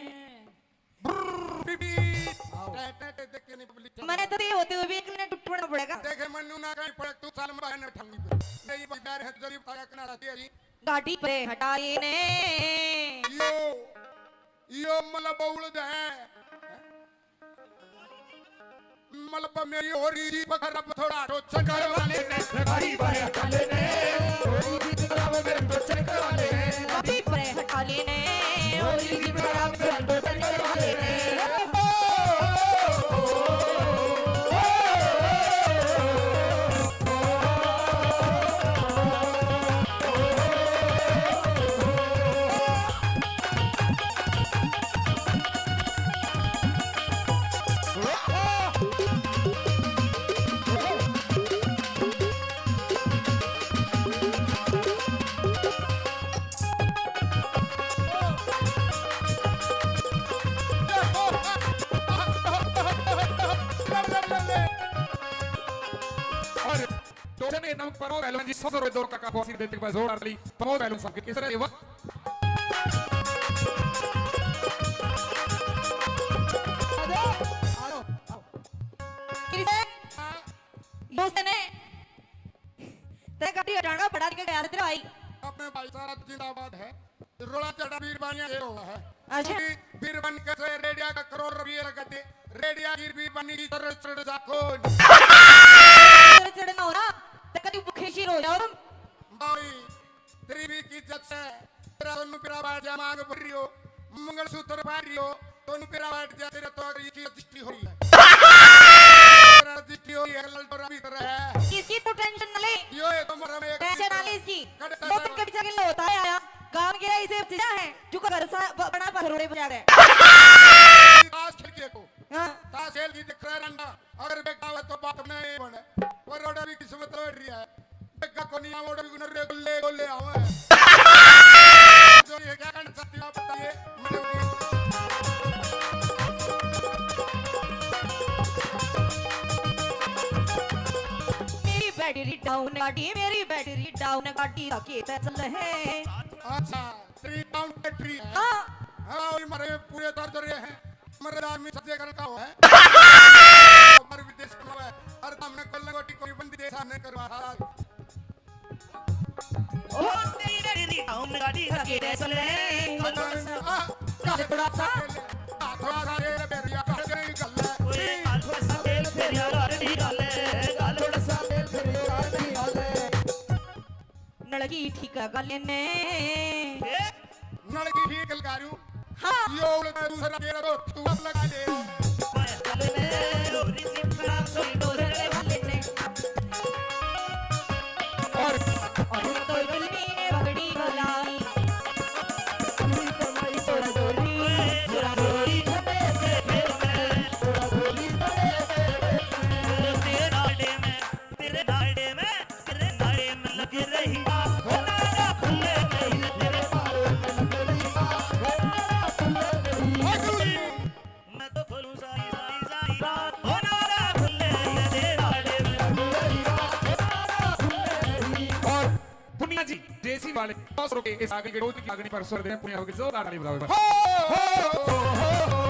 ब्रर, बीप, बीप। आओ। टे, टे, टे, देख के नहीं पब्लिक चल मैंने तो ये होते हुए भी एक मिनट उठना पड़ेगा। देखे मन्नू ना कहीं पड़े, तू साल में बाहर नहीं उठाऊंगी। नहीं, बाजार है, जरूर बताया करना रहती है जी। गाड़ी पे हटा लेने। यो, यो मतलब उड़ दे। मलब मेरी होरी जी पकड़ अब थोड़ा टोचन करवा लेने। गाड़ी पर हटा लेने, होरी जी पकड़ अब मेरे टोचन करवा लेने। गाड़ी पर हटा लेने, होरी जी पकड़ अब मेरे टोचन करवा लेने। और टोचन के नाम पर पवन पहलवान जी सौ सौ रुपए दो का पास देते के बाद जोरदार ताली पवन पहलवान साहब के। किस तरह ये वक्त किसे? दोस्त ने तेरे गाड़ी हटाना पड़ा के गया तेरा भाई। अपने भाई साहब जिंदाबाद है। रोड़ा चढ़ा बीरबानिया ये हुआ है। अच्छा। क्योंकि बीरबानी कैसे रेडिया का करोड़ रुपये लगा दे, रेडिया की बीरबानी की चढ़ चढ़ जाको। चढ़ चढ़ ना हो रहा, तो कभी भूखे शीर हो जाओ तुम। भाई, तेरी भी की इज्जत से, तेरा दोनों पिरा बैठ जा, मांग भर रही हो, मंगलसूत्र पहन रही हो, दोनों पिरा बैठ जा, तेरा तो अगर ये की रजिस्ट्री हो रही है। तेरा रजिस्ट्री हो रही है, ललडोरा भी कर रहा है। इसकी तू टेंशन ना ले। यो, ये तो मरा में एक पैसे ना ले इसकी। कट दो दिन के पीछे के होता है आया। काम के इसे चीजा है, जो का घर सा ब-, बड़ा पत्थर रोड़े बजा दे। ताश खेल के को। हाँ। ताश खेल की दिख रहा है रंडा। अगर बेटा हो तो बाप नहीं बने। वो रोड़ा भी किस्मत रोड़ रही है। बेटा को नहीं आवड़ भी गुनर रे गुल्ले गोले आवे। जो ये क्या करना चाहती हो आप बताइए। मैडम जी। मेरी बैटरी डाउन गाड़ी, मेरी बैटरी डाउन गाड़ी, राखी ते चल है। अच्छा, थ्री डाउन बैटरी है। हाँ। हाँ, वही मरे पूरे दर्द रहे हैं। मरे आदमी सब जगह का है। पर विदेश में है। और हमने कल गोटी कोई बंदी देश हमने करवा। ओ तेरी गाड़ी गाड़ी के चले। काले बड़ा सा। थोड़ा सा रेल बेरिया काले गल। ओए काले बड़ा सा रेल बेरिया काले गल। काले बड़ा सा रेल बेरिया काले गल। नलकी ठीक गाले ने। नलकी ठीक लगा रू। हाँ। यो उड़ता दूसरा तेरा तो तू अब लगा ले। और अभी तो दिल में पगड़ी बुलाई। तेरे नाड़े में, तेरे नाड़े में लग रही आग। ओ नाड़ा खुले नहीं तेरे बालों में लग रही आग। ओ नाड़ा खुले जेसीबी वाले दस रुपए इस आगनी के, रोज की आगनी पर स्वर देने पुण्य होगी। जोरदार ताली बजाओ एक बार। हो, हो, हो, हो।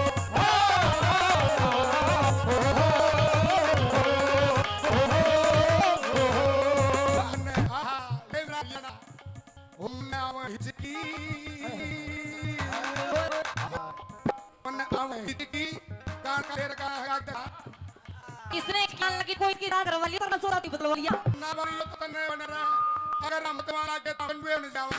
आहा, मेरा गाना। हम ना वही की। मन आवे हिचकी, कान का ढेर का है आगे। इसने एक कान लगी कोई की दाग रवा लिया, तो सोरा ती बतलवा लिया। ना बनी तो तन्ने बन रहा। अगर हम तुम्हारा के तो बनवे बन जाओगे।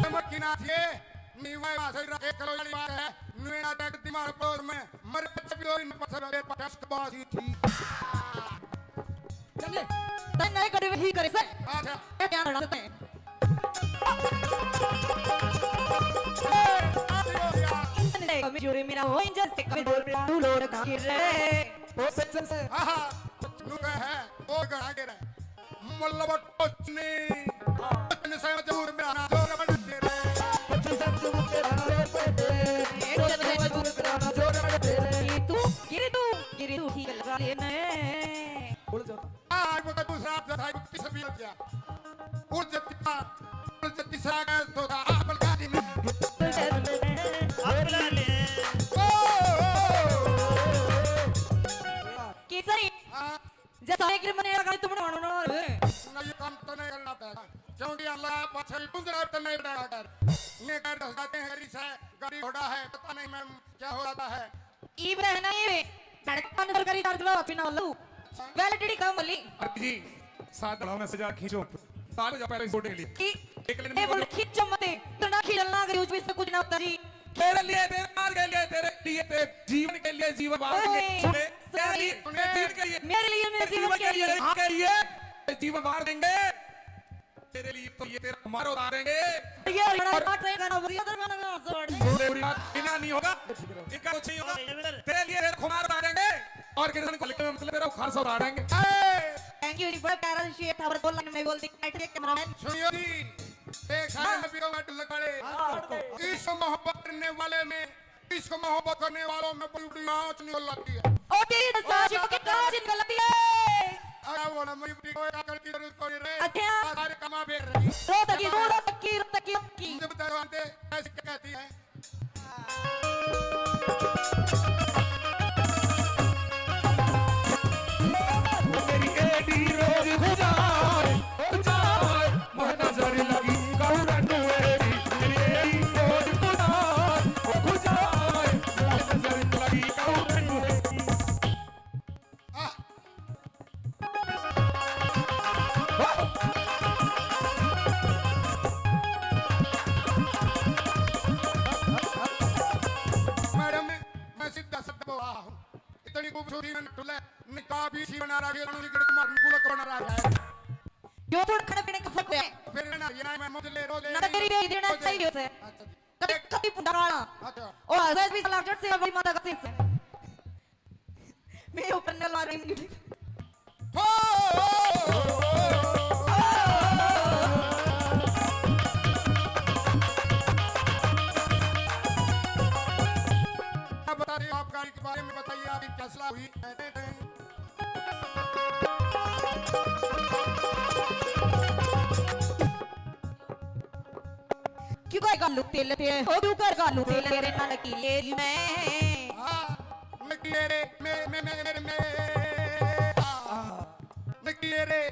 चमक की नाच ये, नीवा भाषा ही रखे, कलो वाली बात है, नुएना तक दिमाग पोर में, मर पच भी होई, न पच भी पटस के बाजी थी। चले, तै नहीं करे, वही करे से। अच्छा। क्या ध्यान रखते हैं? ए, आदि हो गया। इतने कमजोर मेरा हो, इंजन से कमजोर मेरा, तू लोड़ का गिर रहे। ओ सच्चन से। आहा, नुका है, ओ गड़ा गिर है। मतलब टोचनी। टोचनी से मजबूर मेरा ना जोर बन दे रे। टोचनी से मजबूर मेरा ना जोर बन दे रे। टोचनी से मजबूर मेरा ना जोर बन दे रे। ये तू, गिरे तू, गिरे तू ठीक लगा ले ने। बोल जाओ। आज वो दूसरा जथा किस भी हो गया। उड़ जतिया, उड़ जति सा गए तो था, आप लगा दी मैं। ओ, ओ, ओ, ओ। केसरी। हाँ। जैसा एक मने लगा तुम बनाना ना रे। ना, ये काम तो नहीं करना था, क्योंकि अल्लाह पाछे भी गुंजरा तो नहीं डाला कर। ये कर दस जाते हैं, गाड़ी से, गाड़ी घोड़ा है, पता नहीं मैम क्या हो जाता है। ईब रहना ये, धड़कन सरकारी चार्ज लो, अपना लो। वैलिडिटी कम वाली। अरे जी, साथ बढ़ाओ ना, सजा खींचो। साथ हो जाओ पहले इस वोट के लिए। कि एक लाइन ए में बोल, बोलो। खींचो मत, इतना खींचना अगर यूज भी इससे कुछ ना होता जी। तेरे लिए, तेरे माल के लिए, तेरे लिए, तेरे जीवन के लिए, जीवन वार ओए, देंगे। तेरे लिए, sorry। तेरे जीवन के लिए। मेरे लिए, मेरे तेरे जीवन जीवन के के लिए, लिए। हाँ, के लिए। जीवन वार देंगे। तेरे लिए तो ये तेरा खुमार उतारेंगे। ये और हमारा ट्रेन का नाम, ये तो गाना गा, जोड़ दे। छोटे बुरी बात बिना नहीं होगा। इक्का कुछ नहीं होगा। तेरे लिए तेरा खुमार उतारेंगे। और किसान को लिखने में मतलब तेरा खारसा उतारेंगे। ए! Thank you जी, बड़ा प्यारा शेर था, और दो लाइन में बोल दी, बैठ के कैमरामैन। सुनियो जी, एक साल हाँ। में भी वो लगा ले। हाँ। इस मोहब्बत करने वाले में इश्क मोहब्बत करने वालों में बड़ी बड़ी आँच निकल आती है। ओ तेरी तो साँच निकल आती है। अरे वो ना मेरी बड़ी कोई अकल की जरूरत पड़ी रे। अच्छा। सारे कमा बेर रही। रो तकी, रो तकी, रो तकी, रो तकी। मुझे बता दो आंटे, ऐसे क्या कहती है? मेरी एडी रोज खुजाए, खुजाए, मैं नजर लगी कौरन मेरी, मेरी एडी रोज खुजाए, खुजाए, मैं नजर लगी कौरन मेरी। आह! मैडम, मैं सीधा शब्द बोला हूँ। इतनी खूबसूरती में टुले, निकाब ही सी बना रहा है, इतनी गड़क मार गुलक बना रहा है। यो थोड़ा खाने पीने का फर्क है। फिर ना, ये ना मैं मुझे ले, रो ले, ना तेरी भी देना चाहिए उसे। अच्छा जी। कभी, कभी पुंडा काला। अच्छा। और हंस भी सलाह से अभी माता का सिर से। मैं ऊपर न ला रही हूँ। हो! आप बता रहे हो, आप गाड़ी के बारे में बताइए, आपकी क्या सलाह हुई? क्यों कर घालू तेल ते, हो क्यों कर घालू तेल तेरे नाल की ले जी मैं। हाँ, मैं की ले रे, मैं, मैं, मैं, मैं, मैं, हाँ। नकी रे,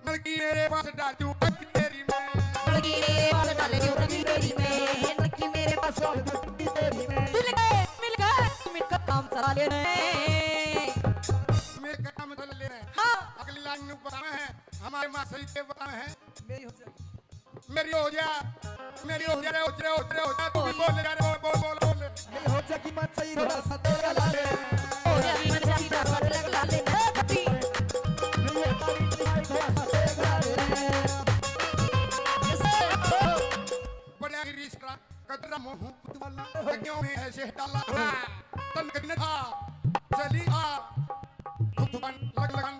नकी रे, बस डाल दूं नकी तेरी मैं। नकी रे, बस डाल दूं नकी तेरी मैं। नकी मेरे पास डाल दूं नकी तेरी मैं। मिल गए, मिल गए, मिलकर काम चला लेना है। मिलकर काम चला लेना है। हाँ। अगली लाइन में बताना है, हमारे माँ सही के बताना है। मेरी हो जा। मेरी हो जा, रे, हो जा, रे, हो जा, रे, हो जा, तू भी बोल, यार, बोल, बोल, बोल, बोल। मेरी हो जा की मत सही, थोड़ा सा तेरा ला ले। हो जा की मत सही, थोड़ा सा तेरा ला ले। हे कभी। मेरी हो जा की मत सही, थोड़ा सा तेरा ला ले। जैसे बड़ा ही रीस करा, कतरा मुंह वाला, क्यों में ऐसे डाला? तन कितने था, चली आ, धुक धुकन, लग लगन।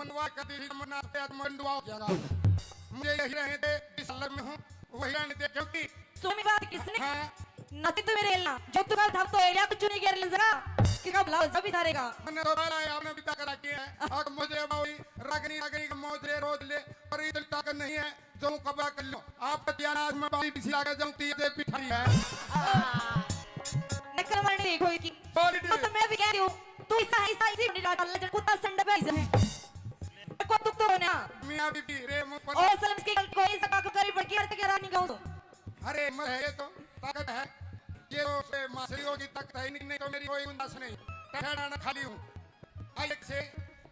मंडवा कर दी थी, मरना पे आत्मा मंडवा हो जाएगा। मुझे यही रहने दे, इस हालत में हूँ, वही रहने दे, क्योंकि सुन मेरी बात, किसने हाँ। नाती तो मेरे एला, जो तू कल था तो एलिया कुछ नहीं कर ले जरा, किसका भला हो सभी सारे का। मैंने तो बाला है, आपने बिता कर रखी है। और मुझे बावली रागनी, रागनी का मौज ले, रोज ले, और इतनी ताकत नहीं है जो मुकाबला कर लो। आप तो त्यानाज में बावली पीछे आगे जाऊं, तीर दे पिठारी है। नकल मारने देखो इसकी। Quality। तो मैं भी कह रही हूँ, तू ऐसा, ऐसा, इसी मिनट डाल ले, कुत्ता संड पे ऐसा है। को दुख तो होना। मियाँ बीबी रे मुंह पर। और सलम की गलती कोई सका को करी बड़की अर्थ के रानी गाऊं तो। अरे, मर है ये तो ताकत है। ये तो से मासड़ियों की ताकत है, नहीं, नहीं तो मेरी कोई गुंजाइश नहीं। टहराना खाली हूँ। आइए से।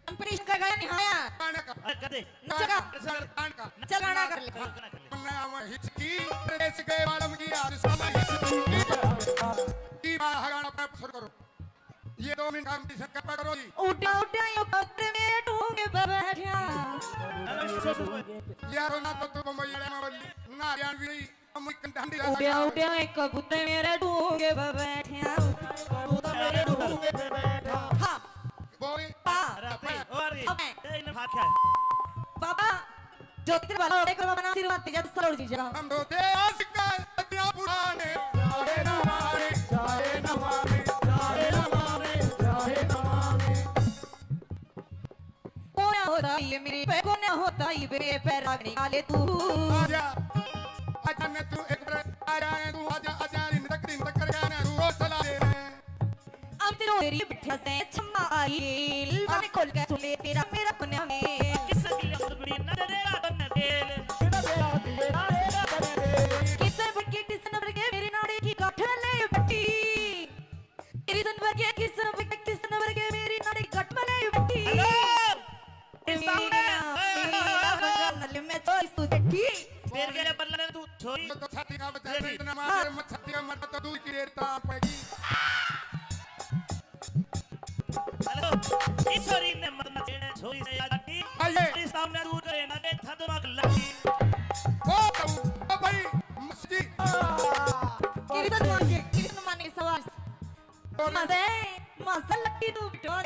Competition का गाया नहीं आया। गाना का। अरे, कर दे। नचेगा। सर, गान का। चल, गाना कर ले। हाँ, गाना कर ले। मन्ना में हिचकी, प्रदेश गए वालम की आज साला हिचकी। की बाहर गाना पर शुरू करो। ये दो मिनट हम किसे कर पकड़ो जी। उड़ा, उड़ा, यो कबूतर मेरे ढूंढ पे बैठा। यार, ना तो तू बम्बई वाले में बोली, ना हरियाणवी, हम एक ढांडी उड़ा, उड़ा, एक कबूतर मेरे ढूंढ पे बैठा। कबूतर मेरे ढूंढ पे बैठा। हाँ। बोल। हाँ। अरे, अबे, और ये, अबे। ए, इन्हें भाग क्या है? बाबा, जो तेरे वाला होने को बना सिर बात जब सरोड़ जी जगह। हम रोते आशिक का इतना पुराने, चाहे न माने, चाहे न माने, चाहे न माने, चाहे न माने। कोना होता ये मेरे पे, कोना होता ये मेरे पे रागनी काले तू। आजा, आजा ने तू एक बार आजा ने तू आजा, आजा दिन तक, दिन तक कर जाना तू वो चला दे। अब तेरे तेरी बिठा से छम्मा आई, बाने खोल के सुन ले तेरा मेरा कोना में। किस दिल में बड़ी नजर तेरा बन तेल। किस बके किस नंबर के मेरे नाड़े की गांठ ले बट्टी। तेरी सन भर के किस नंबर के, किस नंबर के मेरी नाड़े की गांठ ले बट्टी। Hello। इस सामने। मेरा, मेरा बंगाल नल में चोरी तू देखी। तेरे के बल्ले तू छोरी। तो छाती का बच्चा देखी। इतना मार, हाँ। मत छाती का मत तो दूर की रेत ताप पड़ेगी। Hello, इस छोरी ने मत नचेड़े, छोरी से याद आती। आइए। इस सामने दूर करे ना, दे था दिमाग लगी। ओ, ओ भाई, मस्ती। किरितन मान के, किरितन मान के सवाल। मजे, मजे लट्टी तू बिटोर।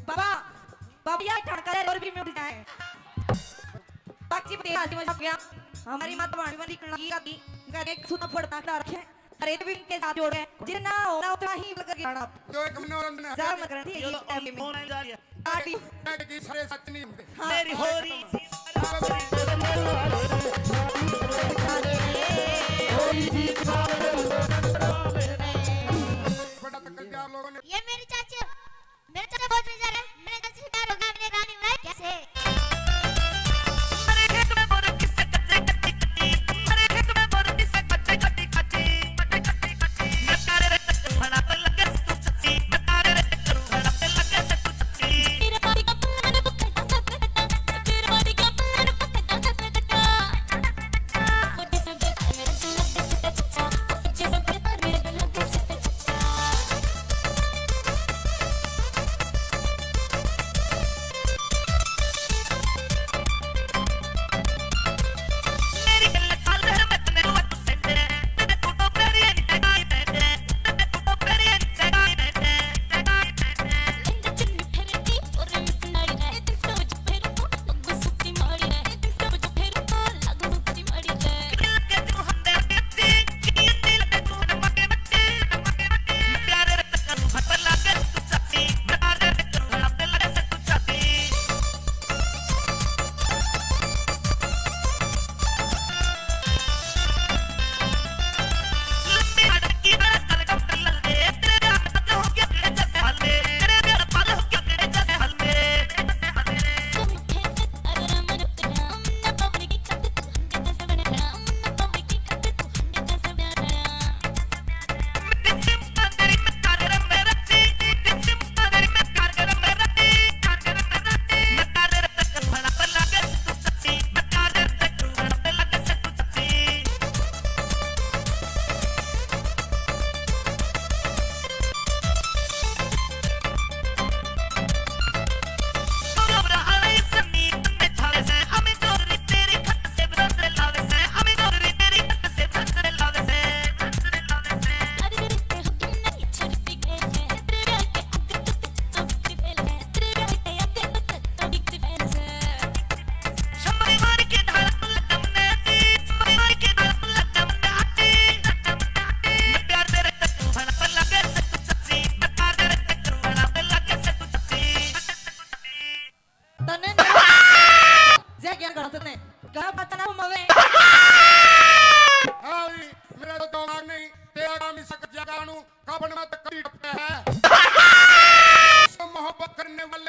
बाबा, बाबा यार ठड़का दे और भी मिट जाए। बाकी बते आज मजा गया। हमारी माता भांडी वाली कणा की आती, घर एक सूता फोड़ता खड़ा रखे। अरे तो भी इनके साथ जोड़ के, जितना होना उतना ही लग गया। जो एक मनोरंजन है। ज्यादा मत करना, ठीक है, ये ये तो टाइम में। ऑनलाइन जा रही है। पार्टी। बैठ के सारे सच नहीं होते। हाँ। मेरी होरी। बड़ा तकलीफ आप लोगों ने। ये मेरी चाची, मेरे चाचा बहुत बेजार है, मेरे चाचा से प्यार होगा, मेरे रानी भाई कैसे?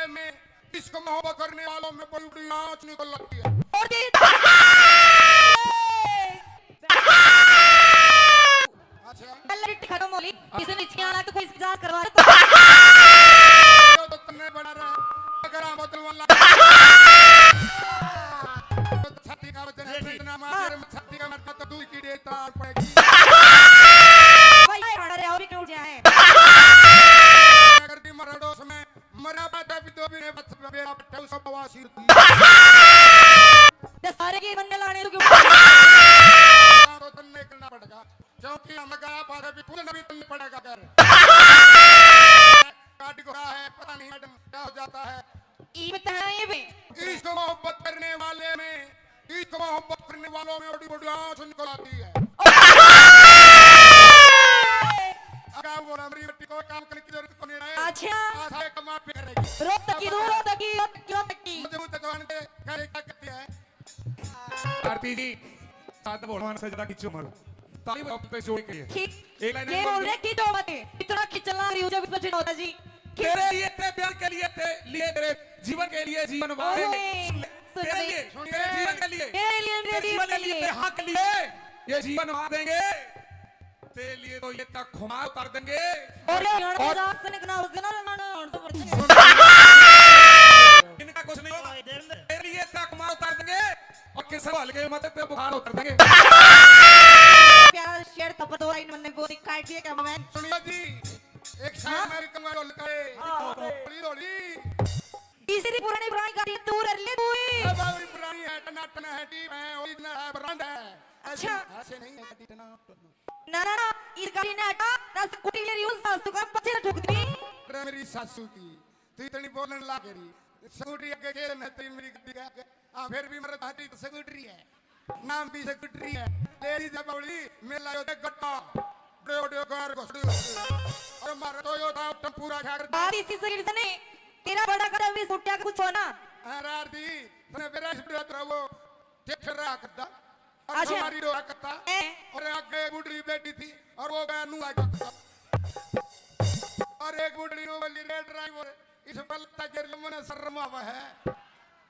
वाले में, इश्क मोहब्बत करने वालों में बड़ी बड़ी आँच निकल लगती है। और तेरी अच्छा। पहले खत्म हो ली, किसी ने नीचे आना तो कोई इजाजत करवा दे। तो तन्ने बना रहा, अगर हम बदलवा ला। तो छाती का वजन है, इतना मार, हाँ। छाती का मरता तो दूध की डेढ़ तार पड़ेगी। भाई, ये खड़ा रहे, और भी टूट जाए। अगर दी मरडोस में मरा बाटा भी दो भी ने बच बेड़ा पट्टे उस बवासीर की। ते सारे के मन्ने लाने रुके। तो तन्ने करना पड़ेगा, क्योंकि हम गया पारे भी पूरे नबी तन्ने पड़ेगा कर। काट को है, पता नहीं मैडम क्या हो जाता है। ई बताना ये भी। इश्क मोहब्बत करने वाले में, इश्क मोहब्बत करने वालों में बड़ी बड़ी आँच निकल आती है। अगर वो हमारी बेटी को काम करने की जरूरत को नहीं रहे। अच्छा। आधा एक कमा पे करेगी। रो तकी, रो तकी, रो तकी, रो तकी। मुझे वो जवान के घर क्या कहती है? आरती जी, साथ में भगवान से ज्यादा खींचो मारो। ताली बजाओ पे जोर के लिए। खींच, एक लाइन ये बोल रहे, खींचो मत। इतना खींचना रही हूँ जब इसमें चिन्ह होता जी। खींच। तेरे लिए, तेरे प्यार के लिए, तेरे लिए, तेरे जीवन के लिए जीवन वार देंगे। ओए, सुन ले, सुन तेरे ले, लिए, सुन तेरे ले। जीवन के लिए, तेरे लिए, तेरे तेरे जीवन जीवन के के लिए, लिए। तेरे हक के लिए ये जीवन वार देंगे। तेरे लिए तो ये तक खुमार उतार देंगे। और ये हरियाणा और के जात से निकला उस दिन ना, ना, ना, ना, तो पड़ते हैं। इनका कुछ नहीं होगा। तेरे लिए तक खुमार उतार देंगे और किस हवाल के मत पे बुखार उतार देंगे। प्यारा शेर तपत हो रहा, इन मन्ने गोदी काट दिए क्या मैं? सुनियो जी, एक शायर हाँ? मैं भी कहूँगा, ढोल का है। हाँ, हाँ। होली, होली। तीसरी पुरानी, पुरानी गाड़ी दूर है, ले दूर। ए बाबरी पुरानी है, टनाटन है, टीप है, ओरिजिनल है, ब्रांड है। अच्छा। ऐसे नहीं है, गाड़ी टनाटन। ना, ना, ना, इस गाड़ी ने हटा, ना स्कूटी ले रही हूँ, सासू का पछे ठुक दी। अरे मेरी सासू की, तू इतनी बोलने लग रही। स्कूटी आगे गेल है तेरी मेरी गाड़ी के आगे। हाँ, फिर भी मेरे हाथी तो स्कूटी है, नाम भी स्कूटी है। ले ली जब बावली, मेला यो देख गट्टा, बड़े बड़े कार घुसड़ी घुसड़ी। अरे मारे तो यो था टम्पूरा खा कर। बात इसी शरीर से नहीं, तेरा बड़ा कर अभी सुट्टिया का कुछ होना। अरे यार दी, तने मेरा सुट्टिया तेरा वो ट्रैक्टर रहा करता। और अच्छा। हमारी डोरा करता। ए। और आगे एक बुढ़ी बैठी थी और वो गया नू आया करता। और एक बुढ़ी नो बोली, "रे ड्राइवर, इस बल तक गिर लो, मने शर्म आवा है।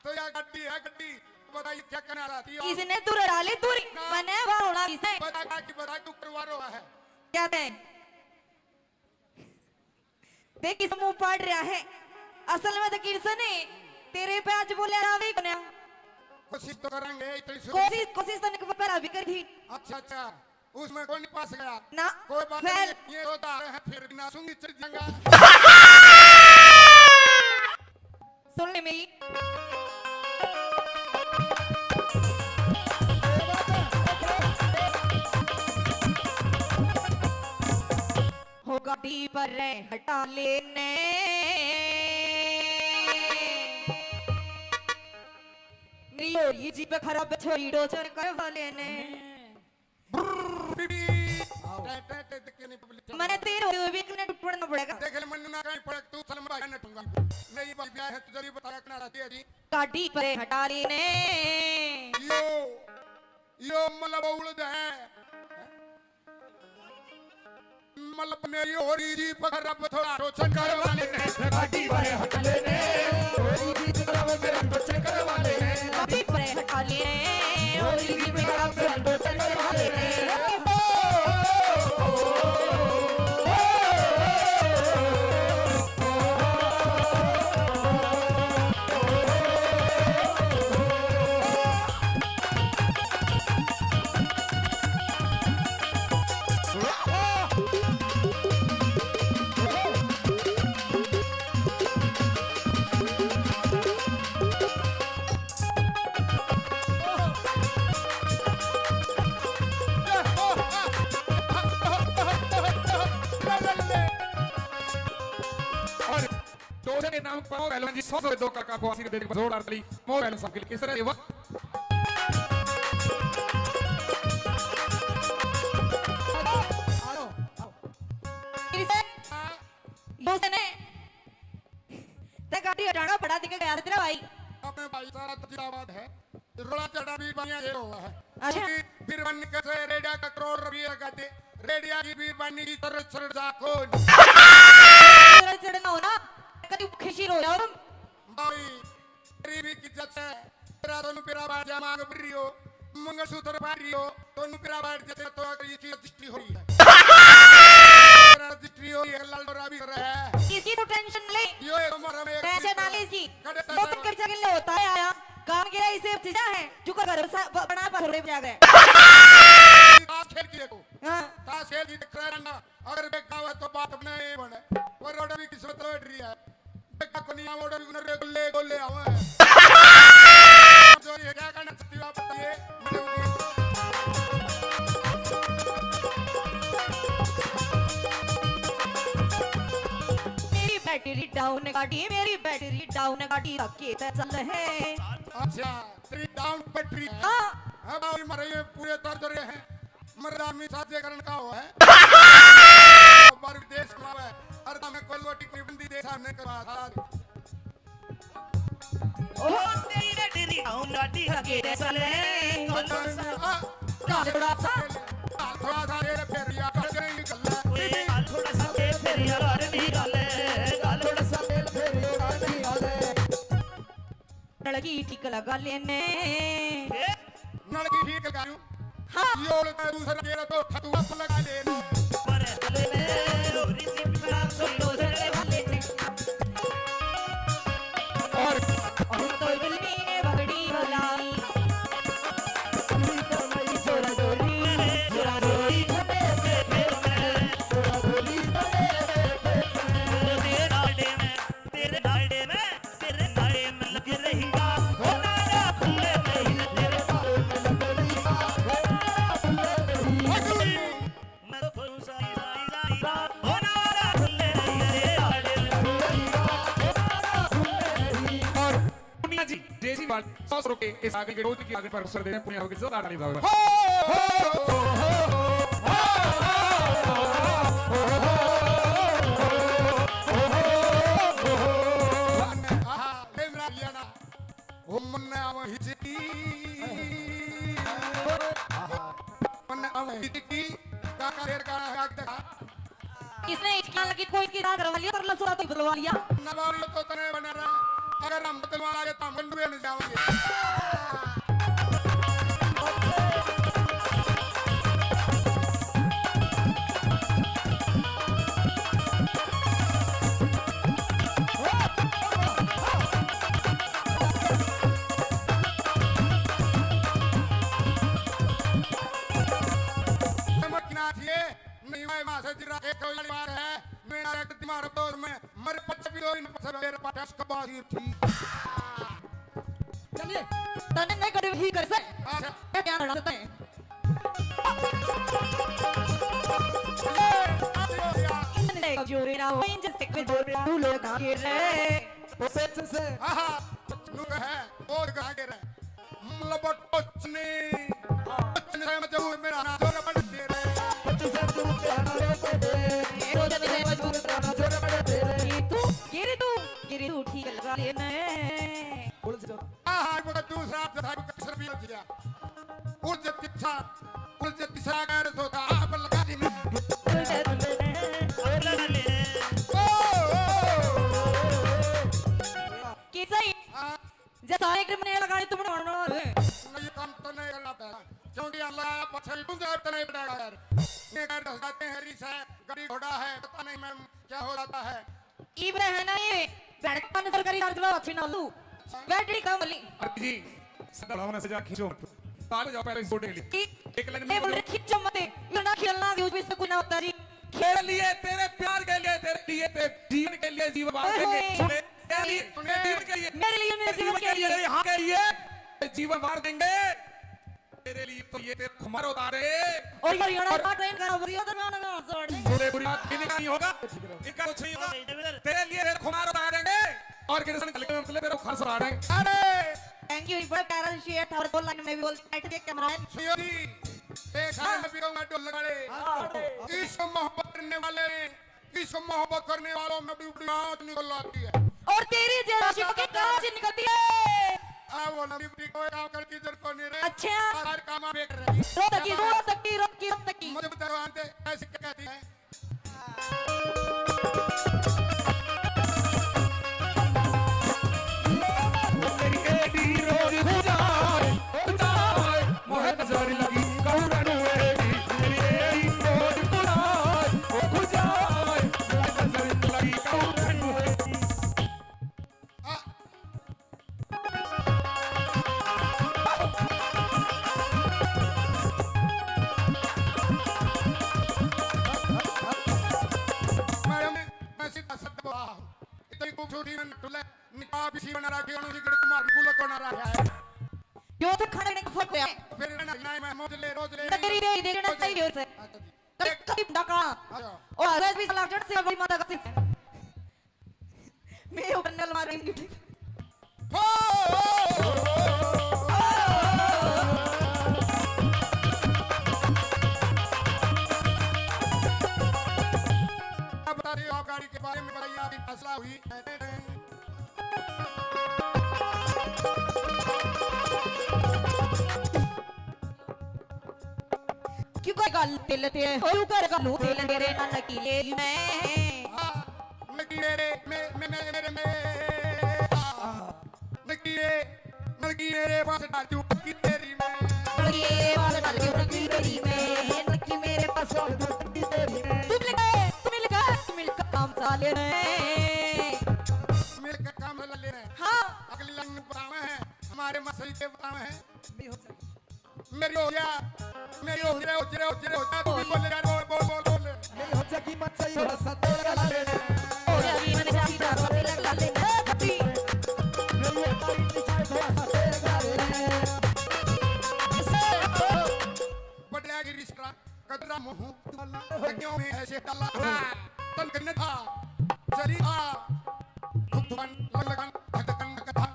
तो या गड्डी है, गड्डी, बताइए क्या करना चाहती हो?" इसने दूर डाले दूरी, ना। मने वार होना इसे। बता क्या की बता, तू करवा रहा है। क्या थे? देख किस मुंह पाड़ रहा है। असल में तो किरसन है, तेरे पे आज बोले रावे ही कोन्या। कोशिश तो करेंगे, इतनी शुरू कोशिश, कोशिश तो निक पहला भी करी थी। अच्छा, अच्छा, उसमें कोई नहीं पास गया। ना, कोई बात fail। नहीं, ये होता है, फिर भी ना सूंगी चढ़ जाएगा। सुन ले मेरी। हो गाड़ी पर रे हटा लेने। मेरी हो रही जीप खराब, छोरी डोजर करवा लेने। टे, टे, टे, देख के नहीं पब्लिक। मैंने तेरे होते हुए भी एक मिनट पढ़ना पड़ेगा। देख ले, मन्नू ना कहीं पड़े, तू सलम भाई ने ठूंगा। नहीं भाई, ब्याह है, तुझे भी बताया, कितना रहती है जी। गाड़ी पर हटा लेने। यो, यो मतलब उलझ है। मतलब मेरी हो रही जी पकड़, अब थोड़ा रोचन करवा लेने। गाड़ी पर हटा लेने। हो रही जी पकड़, अब मेरे रोचन करवा लेने। गाड़ी पर हटा लेने। हो रही जी पकड़, अब मेरे रोचन करवा लेने। और डोजर के नाम पर पहलवान जी सौ सौ दो काका को आशीर्वाद देने के बाद जोरदार ताली मोहन पहलवान साहब के लिए। किस तरह से वाह। किस तरह? डोजर ने ते गाड़ी हटाना पड़ा दिख गया तेरा भाई। अपने भाई सारा तो जिंदाबाद है। रोड़ा चढ़ा भी बढ़िया ये हुआ है। अच्छा। क्योंकि बीरबानी कैसे रेडिया का करोड़ रुपये का दे, रेडिया की बीरबानी की तरह चढ़ जा कौन? चढ़, चढ़ना हो ना, कभी खिसी रो जाओ तुम। पेरा बाजा मांग रही हो, मंगलसूत्र पहन रही हो, तो नु पेरा बैठ जाते तो अगर ये चीज रजिस्ट्री हो रही है। रजिस्ट्री हो रही है, लाल डोरा भी कर रहा है। किसी को टेंशन ले। यो एक हमारा में एक टेंशन ना ले इसकी। कड़े वो तक कर चले होता है आया। काम के इसे चीजा है, जो का घर सा-, ब-, बना पर थोड़े बजा गए। आज खेल की देखो। हाँ। ताश खेल की देख रहा है ना, अगर बेटा हुआ तो बात अपने ही बने। वो रोड भी किस्मत बैठ रही है। बेटा को नहीं आवड़े भी उन्हें गोले, गोले आवे। जो ये क्या कहना चाहती हो आप बताइए, मैडम जी। मेरी बैटरी डाउन गाड़ी, मेरी बैटरी डाउन गाड़ी, धक्के ते चल है। अच्छा, तेरी डाउन बैटरी है। हाँ। अब आओ, मरे ये पूरे तर जरे हैं। मर आदमी साजे करण का हो है। बार देश मावे, अरे तमे कोई रोटी कोई बंदी देश हमने करवा था। ओ तेरी रे तेरी आऊं लाडी हगे चले। हाँ, थोड़ा सा, थोड़ा सा रे फेरिया कर गई गल्ला। ओए, थोड़ा सा रे फेरिया कर गई गल्ला। थोड़ा सा रे फेरिया कर गई गल्ला। नलकी ठीक लगा लेने। ए? नलकी ठीक लगा लूं। हाँ। ये ओले तो दूसरा तेरा तो ठतुआ लगा लेने। पर हले में होरी सी पिता सोई लो झगड़े वाले ने। और हम तो बिल्ली ने बगड़ी वाला। जोरा जोरी, जोरा जोरी, जोरा जोरी। तेरे डांडे में, तेरे डांडे में। तेरे ताले में लग रही, हो नारा खुले नहीं, तेरे ताले में लग रही, हो नारा खुले नहीं। मैं तो खोलूं सारी, सारी, सारी रात, हो नारा खुले नहीं, तेरे ताले में लग रही, हो नारा खुले नहीं। और पूनिया जी, डेजी वाल, सौ रुपए इस आगे के रोज की आगे पर अवसर दे रहे हैं, पूनिया होगी जोरदार ताली बजाओ। हो, हो, हो, हो। आहा, प्रेम रागिया ना। ओ मन्ने आवे हिचकी, मन्ने आवे हिचकी, काका ढेर का आग देखा। इसने हिचकी लगी, कोई इसकी राह करवा लिया, तरला सुरा तो बुलवा लिया। नवारी तो तने बना रहा, अगर हम बतलवा आगे तो हम गंडुए में जाओगे। नहीं, मैं मां से जिरा के कोई वाली बात है, मेरा एक दिमाग दोस्त में मर पच भी रोई न पच मेरे पास कबाजी थी। चलिए। तने नहीं करे ही कर से। अच्छा। क्या क्या लड़ा सकते हैं? जोरे ना हो, जैसे कोई जोरे ना हो, लोग आगे रहे। उसे, उसे। हाँ, हाँ। नु कहे, और आगे रहे। मतलब कुछ नहीं। कुछ नहीं, मैं जाऊँ, मेरा ना जोर बन दे रे। कुछ से तू कहना रे, ये तो जब मैं मजबूर करना जोर बन दे रे। ये तू, ये रे तू, ये रे तू ठीक लगा लेना है। बोल से। हाँ, हाँ, वो दूसरा, दूसरा, दूसरा भी हो गया। उलझ तिरछा, उलझ तिरछा कर दो, आप लगा दी। ओ, ओ, ओ, ओ। कैसा ही? हाँ। जैसा एक ने लगाई तुमने और नहीं, ये काम तो नहीं करना था, क्योंकि अल्लाह पछल तुम जब तने बड़ा यार। ये कर दस जाते हैं, रिस है, गाड़ी घोड़ा है, पता नहीं मैम क्या हो जाता है। इब्राहिम है ना ये, बैठ के पानी सरकारी चार्ज लो, अच्छी ना लू। बैटरी कम वाली। अरे जी, सदा भावना से जा खींचो मत। ताले जाओ पहले इस गोटे के लिए। एक लगन ये बोल रहे खींचो मत, ये ना खेलना, यूज भी इससे कुछ ना होता जी। तेरे लिए, तेरे प्यार के लिए, तेरे लिए, तेरे जीवन के लिए, जीवन वार देंगे। ओए। तेरे लिए, तेरे जीवन के लिए। मेरे लिए, मेरे जीवन के लिए। तेरे यहाँ के लिए जीवन वार देंगे। तेरे लिए तो ये तेरे खुमार उतारे। और ये हरियाणा का ट्रेन का बढ़िया तो गाना गा, जोड़ दे। तेरे बुरी बात भी नहीं होगा। इनका कुछ नहीं होगा। तेरे लिए तेरे खुमार उतारेंगे। और किसान कल के मतलब तेरे घर से उतारेंगे। अरे! Thank you, बड़ा प्यारा शेर था और दो लाइन में भी बोल, बैठ के कैमरा है। सुनियो जी, एक गाना भी गाऊंगा ढोल वाले। हाँ। इश्क मोहब्बत करने वाले, इश्क मोहब्बत करने वालों में भी बड़ी आंच निकल आती है। और तेरी जैसी आशिक की कांच निकलती है। आ, वो नबी बड़ी कोई काम कर की जरूरत को नहीं रहे। अच्छा। हर काम आप एक रहे। रो तकी, रो तकी, रो तकी, रो तकी। मुझे बता दो, आंटी, ऐसी क्या कहती है? तेरी एडी रोज खुदा वाह, इतनी खूबसूरती में नटुले, निकाब इसी बना रखी, अनु जी गड़ कुमार गुल को ना रहा है। यो तो खाने ने फक है। फिर ना, ना, मैं मौज ले, रोज ले, नगरी रे, देखना चाहिए उसे। अच्छा जी। कभी, कभी डका। अच्छा। और आज भी सलाह जट से बड़ी माता का सिर्फ। मैं ऊपर नल मार रही हूँ। बता रही हो, आप गाड़ी के बारे में बताइए, आपकी फैसला हुई। क्यों कर गालू तेल ते, क्यों कर गालू तेल तेरे नाना की ले मैं। हाँ, मैं की मेरे, मैं, मैं, मेरे, मेरे, मैं। नकी रे, नकी मेरे पास डालू की तेरी मैं। नकी रे, पास डालू की तेरी मैं। नकी मेरे पास डालू की तेरी मैं। तू मिल गए, तू मिल गए, तू मिल का काम साले ने। मिल का काम साले ने। हाँ। अगली लाइन में बताना है, हमारे मसई के बताना है। नहीं हो सकता। मेरी हो गया, मेरी हो गया, हो गया, हो गया, हो गया, तू भी बोल यार, बोल, बोल, बोल, बोल। मेरी हो जाएगी मत सही, थोड़ा सा तेल लगा ले। हो गया, अभी मैंने शादी का पति लगा ले, ए, पति। मेरी हो जाएगी मत सही, थोड़ा सा तेल लगा ले। ऐसे, बदला की रिश्ता, कदरा मुंह वाला, क्यों में ऐसे डाला? तन करने था, चली था, धुक धुकन, लग लगन, धक धकन, धक धक।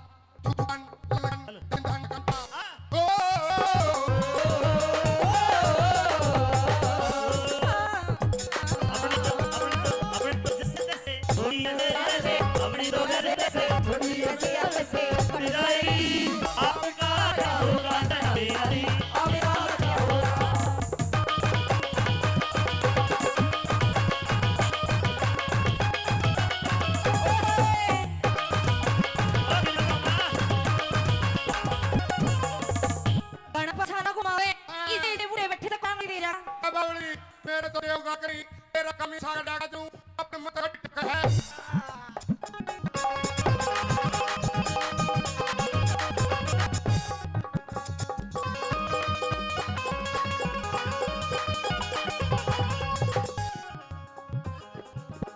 बड़ा पछाना घुमावे, हाँ। इसे, इसे बूढ़े बैठे से काम नहीं दे जा। अब बावली, मेरे तो देवगा करी, तेरा कमी सारा डाका तू, अपने मत हट है।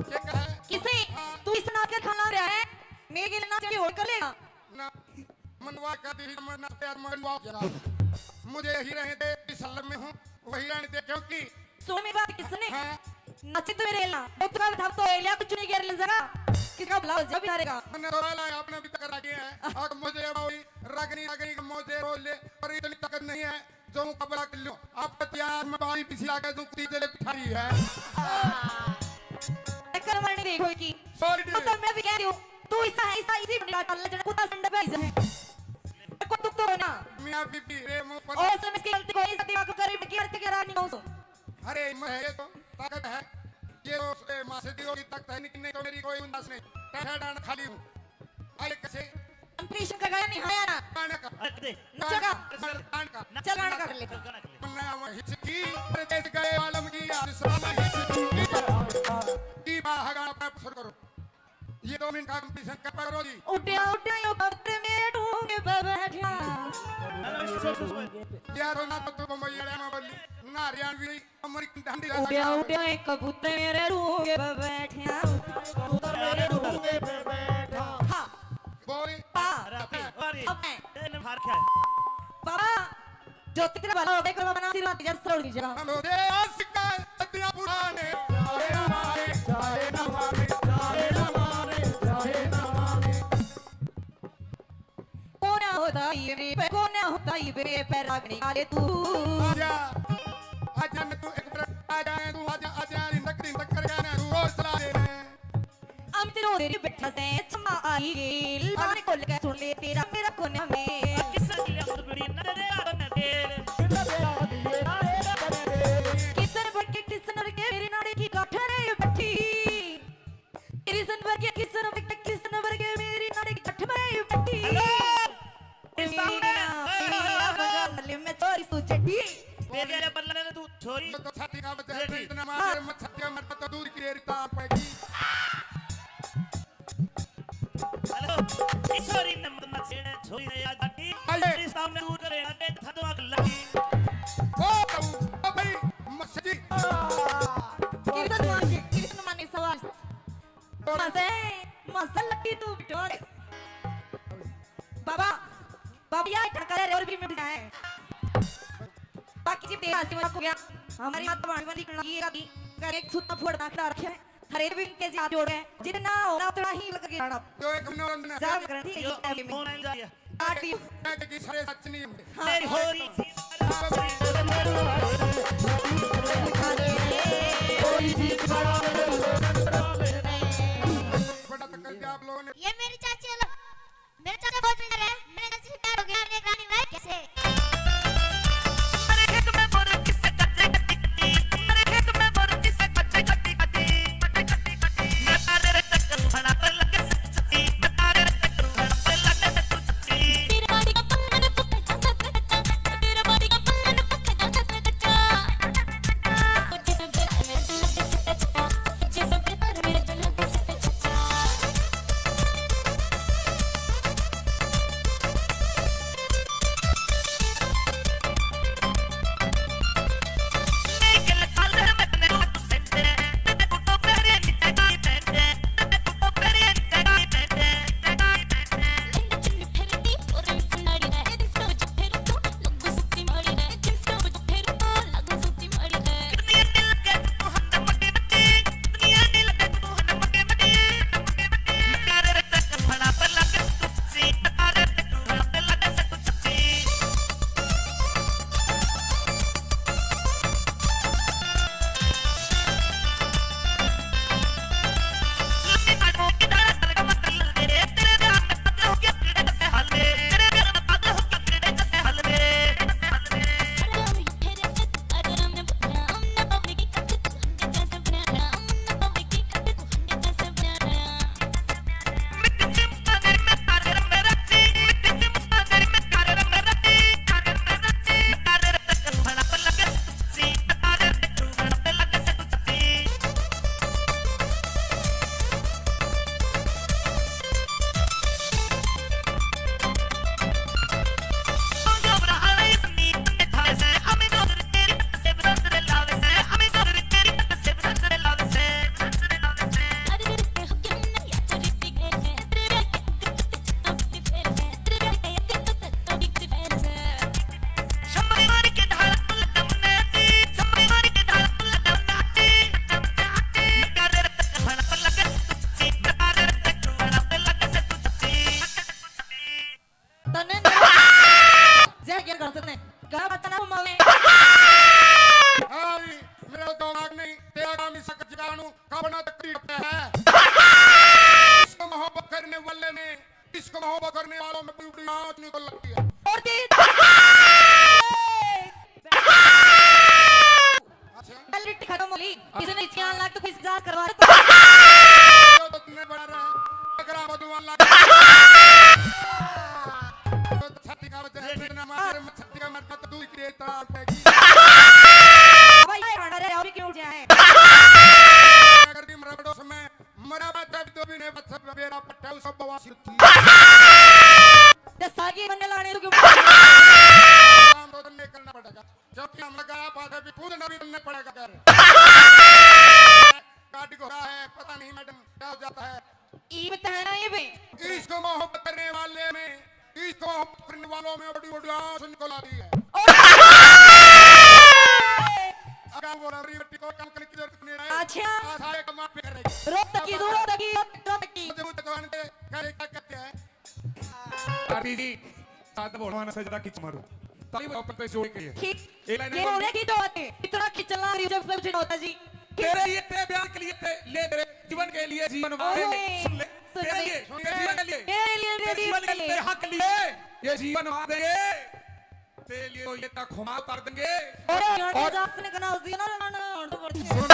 ये कहा? किसे? हाँ। तू इस नाच के खाना रहा है, मेरे के लिए नाच के और कर लेगा। ना, मनवा का दिल मरना प्यार मनवा जरा। मुझे यही रहने दे, जिस हालत में हूँ, वही रहने दे, क्योंकि सुन मेरी बात, किसने हाँ। नाचे तो मेरे ला, वो तो था तो एलिया कुछ नहीं कर ले जरा। किसका भला हो जा बिचारे का। मैंने तो लाया अपने भी तक रखे हैं। और मुझे अब वही रगनी, रगनी का मुझे रोल ले, और इतनी ताकत नहीं है। जो कबला कर लो, आपका तैयार में बाई पिछला के जो कुत्ती जले पिठाई है। कर मरने देखो की। Sorry तो मैं भी कह रही हूँ, तू ऐसा है, ऐसा इसी बंदा का लजन कुत्ता संड पे ऐसा है। को दुख तो हो ना। मियाँ बीबी रे मुंह पर और उसमें इसकी गलती को ऐसा दिमाग को करीब की अर्थ के रानी हो सो। अरे, मैं ये तो ताकत है, ये तो उसके माँ से दिलों की ताकत है, लेकिन नहीं तो मेरी कोई उंदास नहीं। टहल डांड खाली हूँ। अरे कैसे? हम कृष्ण का गाना नहीं, हमारा गाना। गाना का। अरे दे। नचेगा। गाना का। चल गाना कर ले। चल गाना कर ले। मन्ना वो हिचकी, परदेस गए आलम की, आज साला हिचकी। की बाहर आप शुरू करो। ये दो मिनट का competition कर पकड़ो जी। उड्या, उड्या, यो पत्थर मेरे ढूंढ पे बैठा। यार, ना तो तू बम्बई वाले में बोली, ना हरियाणवी। उड्या उड्या एक कबूतर मेरे डूंगे पे बैठा। कबूतर मेरे डूंगे पे बैठा। हाँ। बोल। हाँ। अरे, अरे, अबे। तेरे ने मार खाया। बाबा, जो तेरा भला हो, देखो बाबा, ना सिर मार दीजिए, सरोड़ दीजिएगा। हम हो गए आशिक, सदियां पुराने। जाए ना मारे, जाए ना मारे, जाए ना मारे, जाए ना मारे। कोना होता ये रे पे, कोना होता ये रे पे, रागनी काले तू। आजा, आजा न तू एक बार आजा, तू आजा, आजा, रिंदक, रिंदक कर गाना तू रोज चला दे। हम तेरे तेरी बैठा से चमा आई गेल, बाण खोल के सुन ले तेरा मेरा कोना में। किसन के लिए खुद बड़ी नजर आ रहा है तेरे। किसन बन के, किसन बन के मेरी नाड़ी की गांठ रे बैठी। किसन वर्गे, किसन वर्गे, किसन वर्गे मेरी नाड़ी की गठ में बैठी। हेलो। इस बावड़े। पीला, पीला बंगाल में छोरी तू चड्डी। तेरे बल्ले ने तू छोरी। तो छाती का बच्चा है, इतना मार, हाँ। मत छाती का मत तो दूर की रेरी ताप पैगी। हेलो। इस छोरी ने मत, मत छेड़े, छोरी ने याद आती। आइए। इस सामने दूर करे, आगे था तो आग लगी। ओ, ओ भाई, मस्जिद। किसन मान के, किसन माने सवाल। और से मसल की तू बिटोर। बाबा, बाबा, या ठका रे और भी मिट जाए। बाकी जी तेरा आशीर्वाद हो गया। हमारी माता वाणी वाली कला ये का कर एक सूता फोड़ ना खिला रखे हैं। हरे भी इनके जी हाथ जोड़ गए। जितना होगा उतना ही लग गया। जो एक मनोरंजन है। जा करती है ये टाइम में। ऑनलाइन जा रही है। काट दी। मैं कि सारे सच नहीं होंगे। हाँ। नहीं हो रही। बड़ा तक कर दिया आप लोगों ने। ये मेरी चाची है, लो। मेरे चाचा बहुत सुंदर है। मेरे चाची से प्यार हो गया। मेरे एक रानी भाई कैसे? तन्ने जय गिर कर सकते हैं। क्या बच्चा ना घुमावे? हाँ, मेरा दिमाग नहीं, तेरा काम इस जगानू का बना तक पीट पे है। इसको मोहब्बत करने वाले ने, इसको मोहब्बत करने वालों में बड़ी, बड़ी आँच निकल लगती है। और तेज। अच्छा। पहले लिट्टी खत्म हो ली, किसी ने इच्छा लाग तो किसी जांच करवा दे। तो तुमने बड़ा रहा, अगर आप दुआ लाग तो छाती का वजह है, फिर ना मारे, मैं छाती का मर जाता, तू इतने इतना उठेगी। भाई, ये खाना रे, और क्यों उठ जाए? अगर भी मरा बड़ो समय, मरा बात जब तो भी नहीं, बच्चा मेरा पट्टा, उस सब बवासीर थी। ते सागी बनने लाने तो क्यों? काम तो तुमने करना पड़ेगा। क्योंकि हम लगा बात है भी कूदना भी तुमने पड़ेगा कर। काट घोड़ा है, पता नहीं मैडम क्या हो जाता है। ई बता ना ये बे। इसको मोहब्बत करने वाले में, इसको मोहब्बत करने वालों में बड़ी, बड़ी आँच निकल आती है। और अगर वो रबड़ी बट्टी को कम करने की जरूरत नहीं है। अच्छा। आ सारे कमा पे कर रही है। रोक तकी, रोक तकी, रोक तकी। मुझे मुझे तो आने दे, करे क्या कहते हैं? आरती जी, साथ भगवान से ज्यादा खींच मारो। ताली बजाओ, पत्ते जोड़ के। खींच। एक लाइन ये में बोले कि तो आते, इतना खींचना रही जब कुछ नहीं होता जी। तेरे लिए, तेरे प्यार के लिए, ते-, ले तेरे जीवन के लिए जीवन वार देंगे। ओए, सुन ले। सुन तेरे ले। लिए, तेरे जीवन के लिए। तेरे लिए, तेरे तेरे जीवन के लिए, तेरे हक लिए, ये जीवन वार देंगे। तेरे लिए तो ये तक खुमा उतार देंगे। अरे, यहाँ और के जात ने कना उसी ना, ना, ना, ना, और तो बढ़ सुन।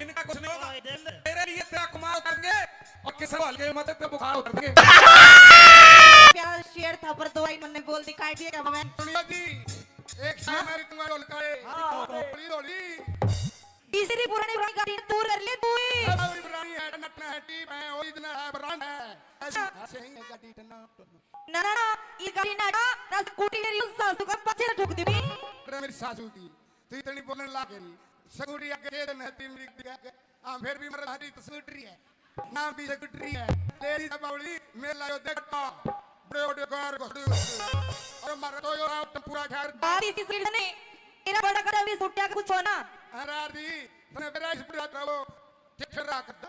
इनका कुछ नहीं होगा। तेरे लिए तेरा खुमा उतार देंगे। और किसी को हल्के मत पे बुखार उतर देंगे। प्यारा शेर था, पर दवाई मन्ने बोल दी, काट दिया क्या मैं? सुनियो जी, एक शेर हाँ? मैं भी तुम्हारे बोल का है। हाँ। थोड़ी, थोड़ी। तीसरी पुरानी, पुरानी गाड़ी दूर कर ले तू ही। अब पुरानी है, नटना है, टीप है, ओरिजिनल है, ब्रांड है। ऐसी हाँ। हंसेंगे गाड़ी टना टना। ना, ना, ना, ये गाड़ी ना, ना, ना, स्कूटी मेरी उस सासू का पाछे ठोक दी भी। अरे मेरी सासू थी, तू इतनी बोलने लाग गई। स्कूटी आगे दे दे, मेरी आगे। हाँ, फिर भी मर्द हरी तो स्कूटरी है, नाम भी स्कूटरी है। लेडीज बावली, मेला यो देखता, बड़े बड़े कार घोड़े, और मारा तो यो राव तो पूरा घर। बात इसी सीट ने, तेरा बड़ा कदम भी सुटिया कुछ हो ना। अरे दी, तने मेरा इस बुढ़ा था वो, ठेठर रहा करता।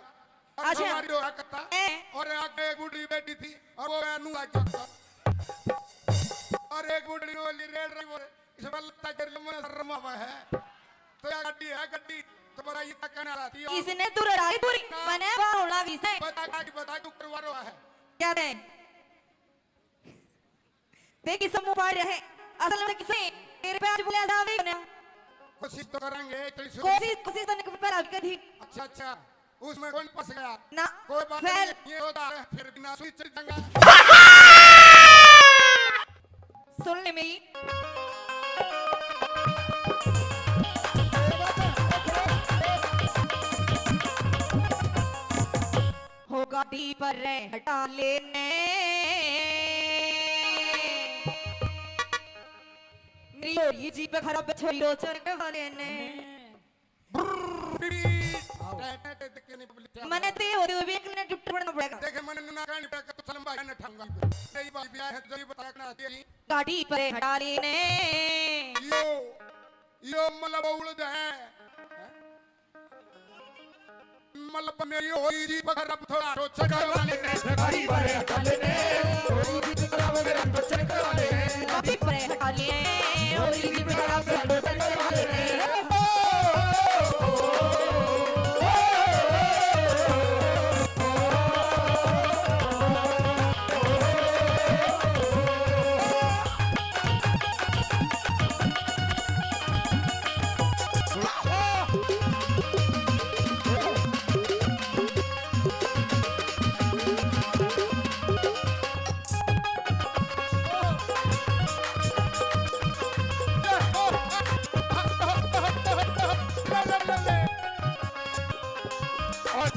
और अच्छा। हमारी हो रहा करता। ए। और आगे एक बुढ़ी बैठी थी, और वो नू आ गया था। और एक बुढ़ी बोली, रेड रही बोले, इस पर लगता है, जरा मन शर्म आवा है। तो या गड्डी है, गड्डी, तो बड़ा ये तक कहने वाला थी। इसने दूर रहा, दूर, ना। मने बाहर होना किसे। बता, बता, तू करवा रहा है। क्या दे? देख, इस मुंह पाड़ रहे। असल में किसे? तेरे पे आज बोले जावे ना। कोशिश तो करेंगे, तो इस कोशिश, कोशिश तो नहीं कर रहा कभी। अच्छा, अच्छा। उसमें कौन फंस गया? ना, कोई बात फैल। नहीं, ये होता है, फिर बिना सुई चढ़ जाएगा। सुन ले मेरी। हो गाड़ी पर रे हटा लेने। मेरी हो रही जीप खराब छोरी रोचर के वाले ने। आओ। मने ते होते हुए भी एक मिनट चुप पड़ना पड़ेगा। देखे, मने नुना कानी पे कुछ लंबा है ना ठाऊंगा। तेरी भाई भी आए हैं, जरी बता के ना आती है। गाड़ी पर हटा लेने। यो, यो मतलब उड़ दे। मतलब मेरी होई जी पकड़ अब थोड़ा तो चक्कर वाले ने गाड़ी पर हटा लेने। होई जी पकड़ अब मेरा तो चक्कर वाले ने। गाड़ी पर हटा लेने। होई जी पकड़ अब मेरा तो चक्कर वाले ने। और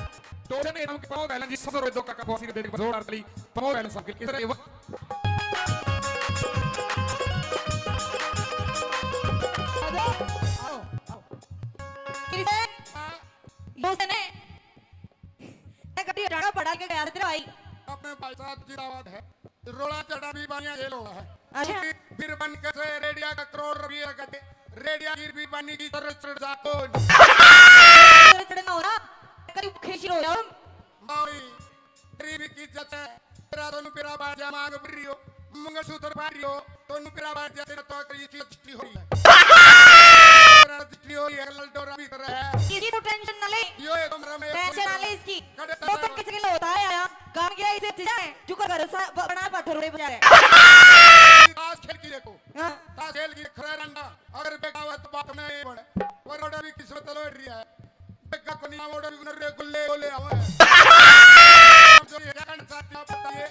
टोचन इनाम के पाओ बैलन जी, सौ रुपए दो काका फौसी के बेटे पर जोरदार ताली। पाओ बैलन साहब के लिए। इधर ये वा- आओ, आओ। किसे? यो से ने? ए, गड्डी हटाना पड़ा के गया तेरा भाई। अपने भाई साहब जिंदाबाद है। रोड़ा चढ़ा भी बानिया ये लोग है। अच्छा। फिर बन के से रेडिया का करोड़ रुपया का दे, रेडिया की भी बानी की जरूरत चढ़ जा तो। चढ़ना हो ना, करीब खेशी हो जाओ। मावी, गरीबी की इज्जत है। तेरा दोनों पेरा बाजा मांग भर रही हो, मंगलसूत्र पहन रही हो, दोनों पेरा बाजा तेरा तो करी की चिट्ठी हो रही है। तेरा चिट्ठी हो रही है, ललडोरा भी कर रहा है। किसी को टेंशन ना ले। यो एक कमरा में टेंशन ना ले इसकी। कड़े वो तक किसी के लिए होता है आया। काम किया इसे चीजें। चुका कर सा, ब-, बना पत्थर उड़े बजा रहे। ताश खेल की देखो। हाँ। ताश खेल की खरा रंडा। अगर बेगावत बात नहीं बन। पर ओड़ा भी किस्मत लौट रही है। बेगा को नहीं आवड़ा भी उन्हें रे गुल्ले गोले आवे। जो ये कारण साथ ना बताइए।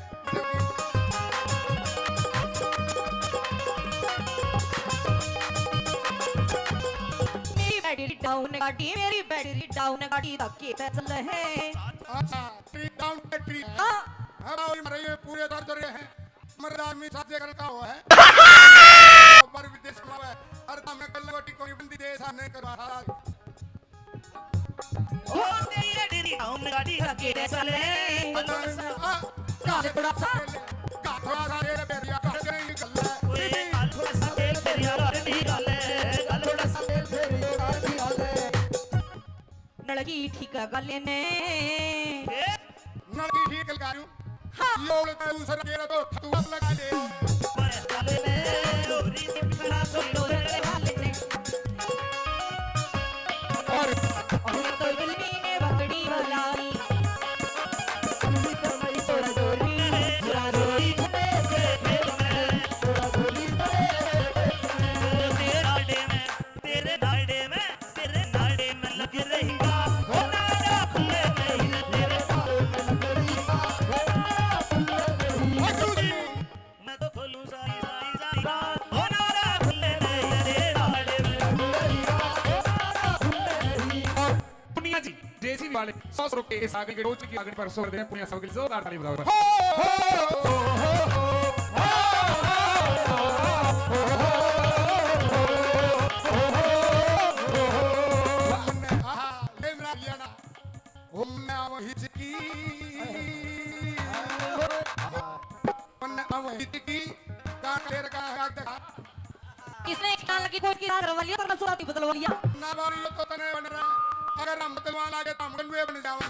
मेरी बैटरी डाउन गाड़ी, मेरी बैटरी डाउन गाड़ी, धक्के पे चल रहे। अच्छा। ट्री डाउन पे ट्री। हाँ। अब आओ, ये मरे, ये पूरे दर्द रहे हैं। मर आदमी साथे कर का हो है। पर विदेश में है। अरे, हमने कल गोटी कोई बंदी दे, सामने करवा था। ओ तेरी रे, तेरी डाउन गाड़ी हके चले। हाँ। काले थोड़ा सा, का थोड़ा सा रे, बेरिया कर गई गल्ला। ओए, काल थोड़ा सा तेल, बेरिया कर गई गल्ला। काल थोड़ा सा तेल, बेरिया कर गई गल्ला। नलकी ठीक लगा लेने। ए? नलकी ठीक लगा लूं। हाँ। ये उड़ता है, दूसरा तेरा तो ठतुआ लगा ले। और ये तो बिल्ली ने बकरी वाला। तेरे नाड़े में, तेरे नाड़े में लग रही। ओ नारा खुले नहीं, तेरे नाड़े में लग रही। ओ नारा खुले नहीं। मैं तो खोलूं सारी, सारी, सारी। ओ नारा खुले नहीं, तेरे नाड़े में लग रही। ओ नारा खुले नहीं। और पुनिया जी, जेसीबी वाले, सौ सौ रुपए इस आगे के रोज की आगे पर सौ दे, पुनिया सब के लिए जोरदार ताली बजाओ। आहा, ले मेरा लिया ना। इसने एक कान लगी, कोई इसकी साथ रवा लिया, तो मैं सुराती बदलवा लिया। ना बारी, यो तो तने बन रहा। अगर हम बदलवा लागे, तो हम गंडुए बन जाओगे।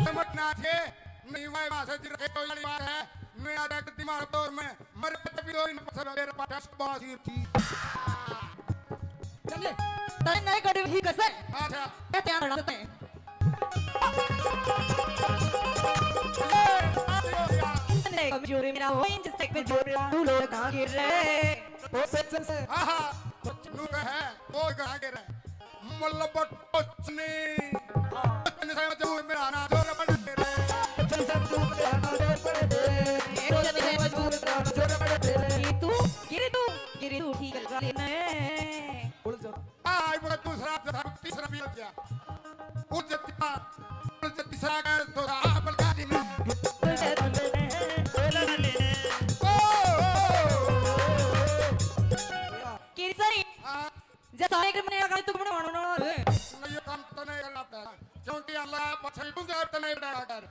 समझना थे, नहीं भाई, वहाँ से रखे तो वाली बात है। मैं आज एक दिमाग तौर में मर भी दो इन पत्थर मेरे पास बाजीर थी। चले, तय नहीं करी ही कसर। अच्छा। ये ध्यान रखते हैं। ए, आ गया। नहीं, कमजोरी मेरा हो, इन जिससे कमजोरी तू लोग कहाँ गिर रहे। ओ सच से। हाँ, हाँ। नू कहे, ओ कहाँ गिर रहे। मतलब कुछ नहीं। कुछ नहीं समझ में मेरा ना जोर पड़ रे। कुछ नहीं समझ में मेरा ना जोर पड़ रे। कुछ नहीं समझ में मेरा ना जोर पड़ रे। गिरी तू, गिरी तू, गिरी तू ठीक लगा ले मैं। उड़ जा। आई बोला दूसरा, दूसरा, तीसरा भी लग गया। उड़ जा, तीसरा, उड़ जा, तीसरा कर, दूसरा, आप लगा दी मैं। ओ, ओ, ओ, ओ, ओ। गिरी सही। हाँ। जैसा एक महीने का तू बनाना ना रे। नहीं, ये काम तो नहीं करना पड़ेगा, क्योंकि अल्लाह पछली गुंजाइश तो नहीं बढ़ाया कर।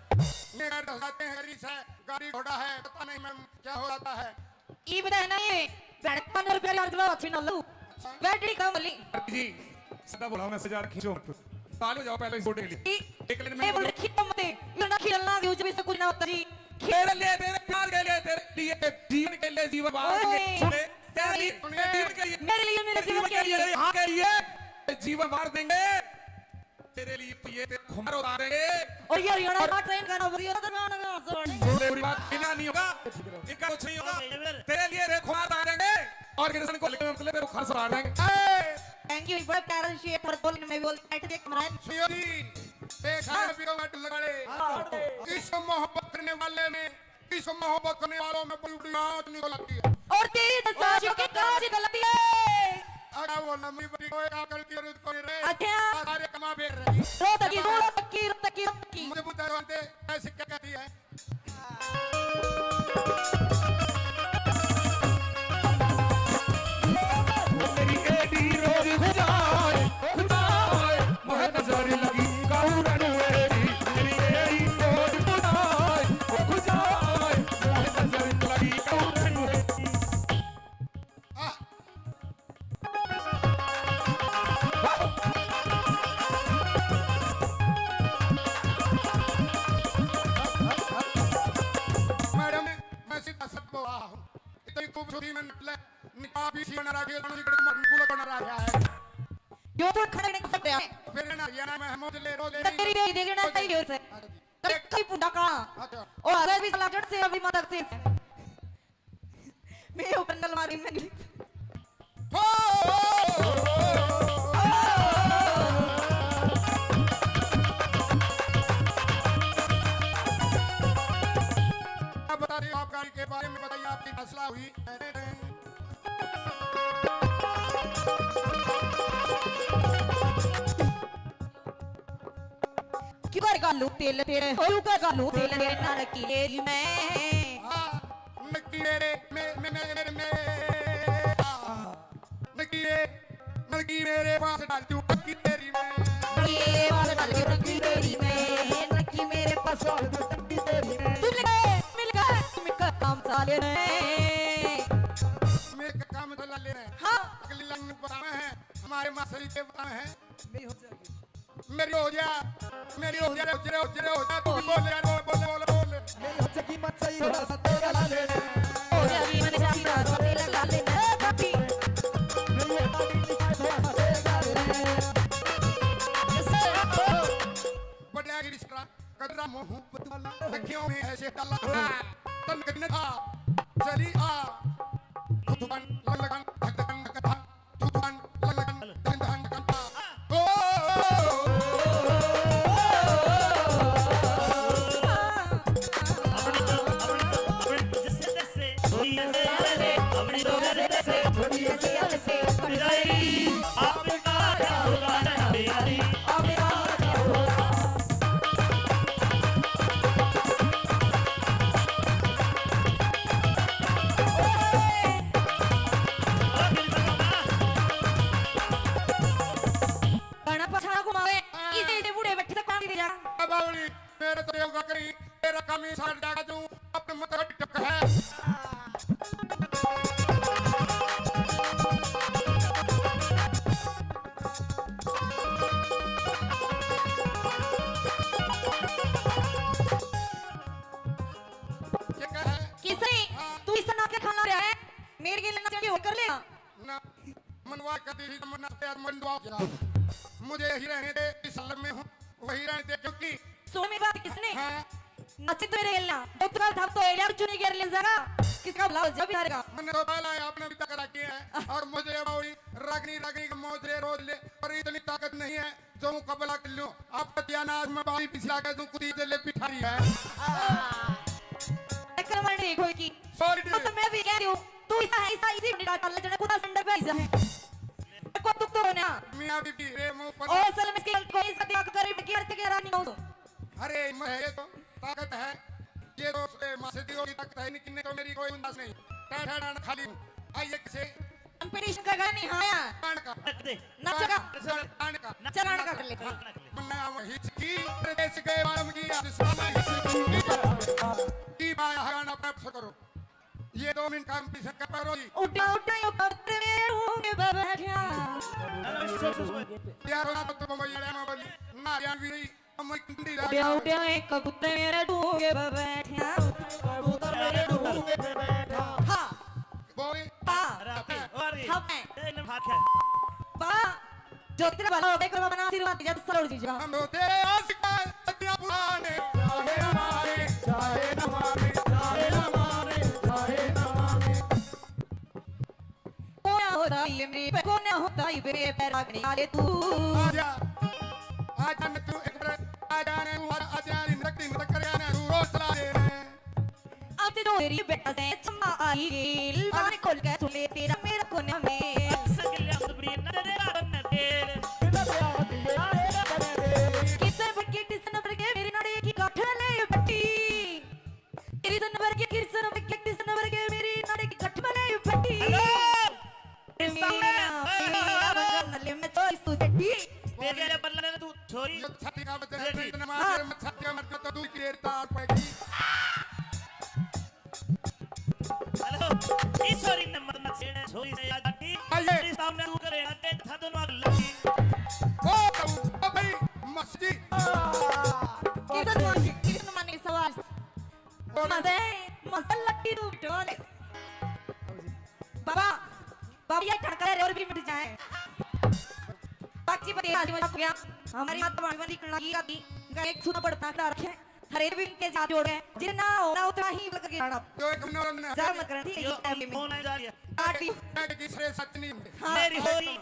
ये घर धसाते हैं, गाड़ी से, गाड़ी घोड़ा है, पता नहीं मैं क्या हो जाता है। ये बताया ना, ये भैंस पन्द्रह रुपया यार, चलो अच्छी ना लो। बैटरी कम वाली। जी, सदा बोला मैं हजार खींचो मत। ताल हो जाओ पहले इस गोटे के लिए। एक लाइन में ये बोल बोलो। रखी तो मत, ये ना खेलना, यूं जब इससे कुछ ना होता जी। तेरे लिए, तेरे प्यार के लिए, तेरे लिए, जीवन के लिए, जीवन बार के लिए, ओए। सुने, तेरे लिए, मेरे जीवन के लिए, मेरे लिए, मेरे जीवन के लिए। हाँ, के लिए जीवन बार देंगे। तेरे लिए ये तेरे खुमार उतारेंगे। और ये हरियाणा का ट्रेन गाना बजिया तो गाना गाना सुनाने। छोटे बुरी बात बिना नहीं होगा। इनका कुछ नहीं होगा। तेरे लिए रे खुमार उतारेंगे। और किसान को लेकर मतलब तेरे को खर्च उतार देंगे। Thank you, बड़ा प्यारा शेर, थोड़ा बोल, मैं बोल, बैठ के कमरा है। सुनियो जी, देखा है, हाँ। पीरो मत लगाड़े। हाँ। इस मोहब्बत करने वाले में, इस मोहब्बत करने वालों में बड़ी बड़ी आंच निकल आती है। और तेरी जज्बातियों की कांच निकल आती है। अगर वो लंबी बड़ी कोई अकल की जरूरत कोई रहे, अच्छा। सारे कमा बेर रही। रो तकी, रो तकी, रो तकी, रो तकी। मुझे बुद्धा जानते, ऐसी क्या कहती है? मेरी एडी रोज खुजाए, खुजाए, मोह नजर लगी काउरन मेरी, मेरी एडी रोज खुजाए, खुजाए, मोह नजर लगी काउरन मेरी। मैडम, मैं सीधा सच बोल रहा हूँ। इतनी खूबसूरती में निकले, निकाह भी सी बना रखी है, दोनों की कड़क मार, गुला बना रखा है। यो तो खड़े नहीं कर सकते हैं। फिर ना, ये ना मैं मौज ले, रोज ले। तेरी भी देखना चाहिए उसे। कई पुंडा का। अच्छा। ओ, अगर भी साला जड़ से अभी मदद से। मैं ऊपर नलवारी में गई। हो! अब बता रही हूँ, आप गाड़ी के बारे में बताइए, आपकी फैसला हुई। क्यों कर घालू तेल तेरे, क्यों कर घालू तेल तेरे, नलकी ले रही मैं। हाँ, नलकी मेरे, मे-, मे-, मे-, मेरे, मे-, हाँ, नलकी रे, नलकी मेरे पास डाल दूं, नलकी तेरी मैं। ये वाला डाल दूं, नलकी तेरी मैं, नलकी मेरे पास डाल दूं, नलकी तेरी मैं। तू मिल गए, मिल गए, मिल गए काम साले ने। मेरे काम तो ला ले रहे हैं। हाँ। अगली लाइन में बताना है, हमारे मास्टर जी के बताना है। मेरी हो जा, मेरी हो जा, मेरी हो जा, रे, रे, रे, हो जा, तू भी बोल यार, बोल, बोल, बोल, बोल। मेरी हो जा, कीमत सही, थोड़ा सा तेरा ला ले। हो जा, कीमत सही, थोड़ा सा तेरा ला ले। ए, कभी। मेरी हो जा, कीमत सही, थोड़ा सा तेरा ला ले। बड़ा गिरी सकरा, कदरा मोहब्बत वाला, अखियों में ऐसे डाला, तन कदन था, चली आ, खुद बन, लगन, धक धकन, धक धक। क्या? बावली, मेरे तो देवगा करी, तेरा काम ही सार जाएगा तू, अपने मत हट टक है। क्या कहा है? किसे? हाँ। तू इस नाक के खाना रहा है, मेरे के लिए ना चढ़ी होकर ले। ना, मनवा कर दी थी, तो मरना पे आज मन दुआ हो गया। मुझे यही रहने दे, इस हालत में हूँ, वही रहने दे, क्योंकि सुन मेरी बात, किसने? हाँ। नाचे तो मेरे हिलना, बहुत का था तो एलिया चुनी गेर ले जाएगा, किसका भला हो जा बिहार का। मैंने तो पहला है, आपने भी टकरा किया है, और मुझे बावली रागनी, रागनी का मौज रे रोज ले, पर इतनी ताकत नहीं है, जो मुकाबला कर लूं। आपका दिया ना, आज मैं बावली पिछला के दूं, कुत्ती जले पिठारी है। एक नंबर नहीं कोई की। Sorry। तो मैं भी कह रही हूँ, तू ऐसा है, ऐसा इसी बंडी डाल ले, जने कुत्ता संडे पे ऐसा है। को दुख तो होना। मियाँ बीबी रे मुंह पर। ओ सलम, इसकी गलती कोई, इसका दिमाग गरीब की अर्थ के रानी हो। अरे, मैं ये तो ताकत है, ये तो उसके माँ से दी होगी ताकत है, लेकिन नहीं तो मेरी कोई गुंजाइश नहीं। टाटा डांड खाली हूँ। आइए किसे? Competition का गाना नहीं, हाँ यार। डांड का। रख दे। नाचेगा। डांड का। चल, डांड का कर ले। हाँ। मन्ना वही की, परदेश गए वालम की, आज साला हिचकी। की बाया गाना प्राप्त करो। ये दो मिनट काम की शक्कर पर रोई। उठा, उठा, यो कबूतर मेरे ढूंढ पे बैठा। यार, ना तो तुम ये लेना बंदी, ना यार भी नहीं, हम एक टुंडी राजा। उठा, उठा, एक कबूतर मेरे ढूंढ पे बैठा। कबूतर मेरे ढूंढ पे बैठा। हाँ। बोले। पा। राती, और ये। हाँ, मैं। ए, ने भाग है। पा। जो तेरा भला हो, एक बार बना आशीर्वाद दीजिए, तो सरोड़ दीजिएगा। हम तो तेरे आशिक हैं, सदियां पुराने। चाहे ना माने, चाहे ना माने, चाहे ना माने, चाहे ना माने। कोना होता ये मेरे पे, कोना होता ये मेरे पे, रागने वाले तू। आजा, आजा न तू एक बार, आजा न तू, आजा, आजा, इन रखती मत कर, आना, तू रोज चला दे। अब तो तेरी बेटा से चम्मा आई गेल, कान खोल के सुन ले, तेरा मेरा कोना में। किसे बरके किसन बरके मेरी नाड़ी की गांठ ले बटी। किसन बरके किसन बरके किसन बरके मेरी नाड़ी की गांठ ले बटी। Hello। मियाँ, मियाँ, बंगले में चोरी तू जटी। तेरे बल्ले ने तू छोरी। ये छाती का बच्चा है, बेटी। इतने मार, हाँ। मैं छाती का मर गया तो दूध की रेत तार पड़ेगी। Hello, ई छोरी ने मत ना छेड़े, छोरी से याद आती। आइए। तेरे सामने तू करे, आते था दोनों आग लगी। ओ, ओ भाई, मस्ती। किसन मानी, किसन मानी सवाल। और मजे, मजे लट्टी तू डोले। बाबा, बाबा, ये ठड़का रे और भी मिट जाए। बाकी बते आज मजा हो गया। हमारी माता वाली वाली कला की आती, गायक सुना पड़ता खड़ा रखे। हरे भी इनके साथ जोड़ गए, जितना होना उतना ही लग गया ना। जो एक नौ रन है। जा मत करना, ठीक है, यो ये टाइम में। कौन है जा रही है? आठ ही। मैं किस रे सच नहीं हूँ। हाँ। मेरी होली।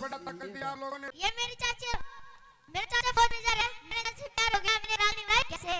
बड़ा तकड़ दिया आप लोगों ने। ये मेरी चाची, मेरे चाचा फौज में जा रहे हैं, मेरे चाचा से प्यार हो गया, मैंने रागनी गाई कैसे?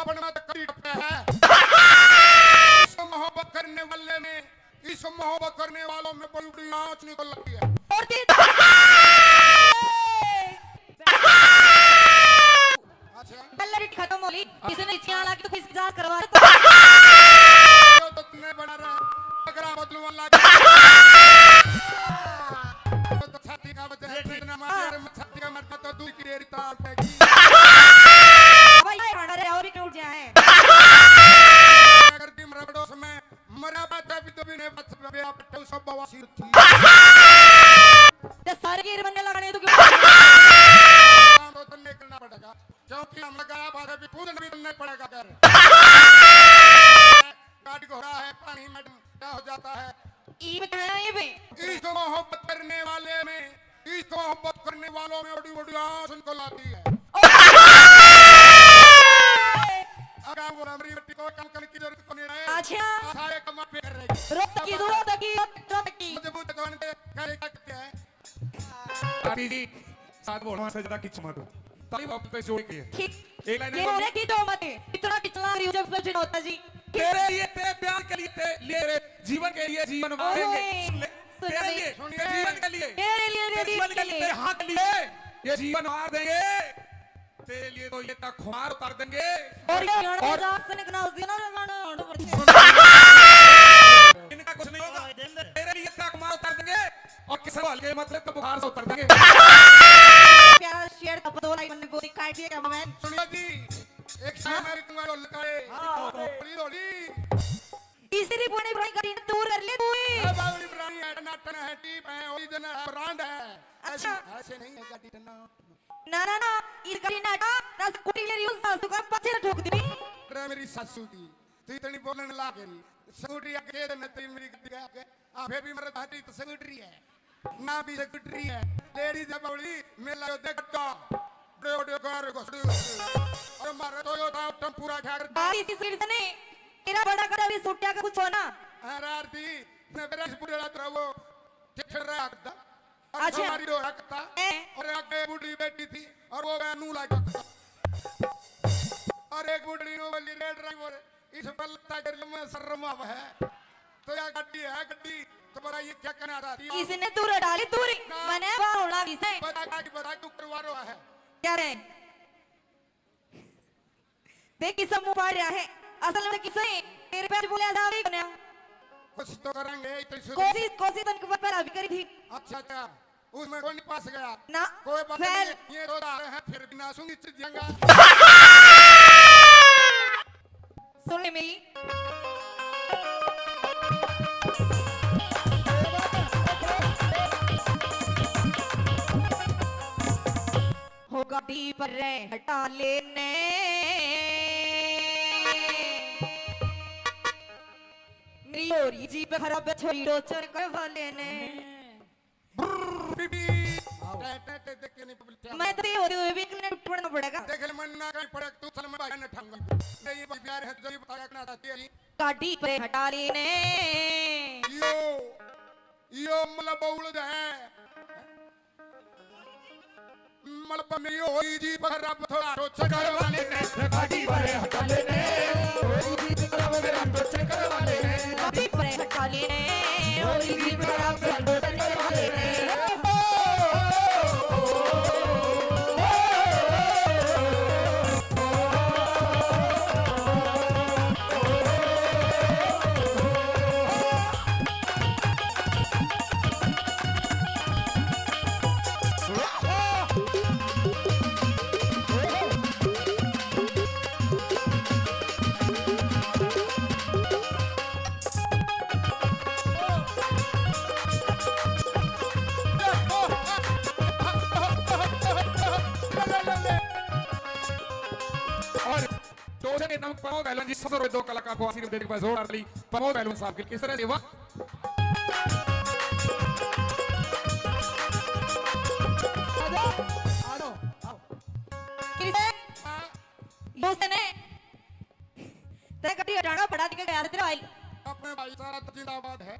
बचपन में तो कभी टपका है। इस मोहब्बत करने वाले में, इस मोहब्बत करने वालों में बड़ी बड़ी आँच निकल रही है। और तेज। अच्छा। बल्लरी खत्म हो ली। किसी ने इच्छा लगी तो किसी जांच करवा दे तो। तो तुमने बना रहा, अगर आप बदलवा लग तो छाती का वजह है, ठीक ना मार, अगर मैं छाती का मर जाता तो दूध की डेयरी तार देगी। भाई, ये खाना रहे और भी क्यों उठ जाए? अगर टीम रबड़ों से मैं मरा बात है, भी तो भी नहीं बच पावे, आप तो सब बवासीर थी। ते सारे गिर बनने लगाने तो क्यों? काम तो तन्ने करना पड़ेगा, क्योंकि हम लगा बात है, भी पूजन भी तन्ने पड़ेगा कर। गाड़ी घोड़ा है, पानी मैडम, क्या हो जाता है? ये बताया ये भी। इस मोहब्बत करने वाले में, इस मोहब्बत करने वालों में बड़ी बड़ी आँच निकल आती है। अगर वो हमारी बेटी को काम करने की जरूरत को नहीं है। अच्छा। सारे काम पे कर रही है। रोत की, रोत की, रोत की। मजबूत जवान के करे क्या करते हैं? आदि जी, साथ बोलवा से ज्यादा किच मत। ताली वापस पे जोड़ के। ठीक। एक लाइन ये में बोले कि तो मत, इतना किचला रही हूँ जब कुछ होता जी। तेरे लिए, तेरे प्यार के लिए, तेरे लिए, तेरे जीवन के लिए जीवन मारेंगे। ओए, सुन ले। सुन तेरे ले। लिए, सुन तेरे ले। जीवन के लिए, तेरे लिए, तेरे तेरे जीवन के लिए, लिए। तेरे हाथ के लिए ये जीवन मार देंगे। तेरे लिए तो ये तक खुमार उतार देंगे। और ये गाना और मजाक से निकला, उस दिन ना गाना, गाना पड़ता है। इनका कुछ नहीं होगा। तेरे लिए तक खुमार उतार देंगे। और किस हवाल के मतलब तो बुखार से उतर देंगे। प्यारा शेर का दो लाइन मैंने बोली काट दिया cameraman। सुनियो जी, एक शेर हाँ। मैं लिखूंगा ढोल का, ए। हाँ, हाँ। होली, होली। तीसरी पुरानी पुरानी गाड़ी ने दूर कर ले तू ही। ए, बावली पुरानी है, टनाटन है, टीप है, ओरिजिनल है, ब्रांड है। अच्छा। ऐसे, ऐसे नहीं है गाड़ी टनाटन। ना, ना, ना, इस गाड़ी ने हटा, ना स्कूटी ले रही हूँ, सासू का पाछे से ठोक दी। रे मेरी सासू की, तू इतनी बोलने लाग रही। स्कूटी आगे दे, न तेरी मेरी गाड़ी आगे। आ, फिर भी मर्द हाथी तो स्कूटरी है, ना भी स्कूटरी है। लेडीज है बावली, मेला यो देख गड्ढा। बड़े बड़े कार घुसड़ी घुसड़ी। अरे मारे तो यो था टेम्पूरा झाड़। बारिश इस गिर से नहीं, तेरा बड़ा कड़ा भी सूटिया का कुछ होना। अरे आरती, मैं मेरा इस बुढ़ा तेरा वो ठिठर रहा था। और अच्छा। हमारी हो रहा था। ए। और आगे बुढ़ी बैठी थी और वो वह नू लाग था। और एक बुढ़ी नू वाली रेड ड्राइवर इस पर लत्ता कर में शर्म आवे है। तो या गड्डी है, गड्डी। तो बड़ा ये क्या कहना था? इसने दूर हटा ली, दूरी। ना। मने बार होना भी से। बता, बता, बता, तू करवा रहा है। क्या रे? देख किस मुंह पाड़ रहा है। असल में किसे तेरे पे बोले आजाद ही कोन्या। कुछ तो करेंगे, इतनी शुरू। कोशिश, कोशिश तन के ऊपर अभी करी थी। अच्छा, अच्छा। उसमें कोई नहीं पास गया। ना, कोई बात fail। नहीं, ये दो दार हैं, फिर भी ना सूंगी चीज जाएगा। सुन ले मेरी। हो गाड़ी पर रे हटा लेने। मेरी हो रही जीप खराब, छोरी टोचर करवा लेने। ब्रर, बीबी। आओ। टे, टे, टे, देख के नहीं पब्लिक क्या मैं तो ये होते हुए भी इतने टूटना पड़ेगा। देख ले, मन ना कहीं पड़े, तू चल, मैं भाई ने ठाऊंगा। ये, ये भाई प्यार है, तुझे ये बताया करना था, तेरी। गाड़ी पे हटा लेने। यो, यो मतलब बउल है। मतलब में यो होई जी, पर अब थोड़ा टोचर करवा लेने। गाड़ी वाले हटा लेने। होई जी, मतलब में हम टोचर करवा लेने। गाड़ी वाले हटा लेने। होई जी, मतलब में हम टोचर करवा लेने। और टोचर के नाम प्रमोद पहलवान जी, सौ रुपए दो कलाकार को आशीर्वाद देने के बाद जोरदार ताली प्रमोद पहलवान साहब के लिए। किस तरह से हुआ? आ जाओ, आ जाओ, आओ। किसे? हाँ। यूं से ने। तेरे कटी हटाना पड़ा, दिखे गया तेरा भाई। अपने भाई सारा तो जिंदाबाद है।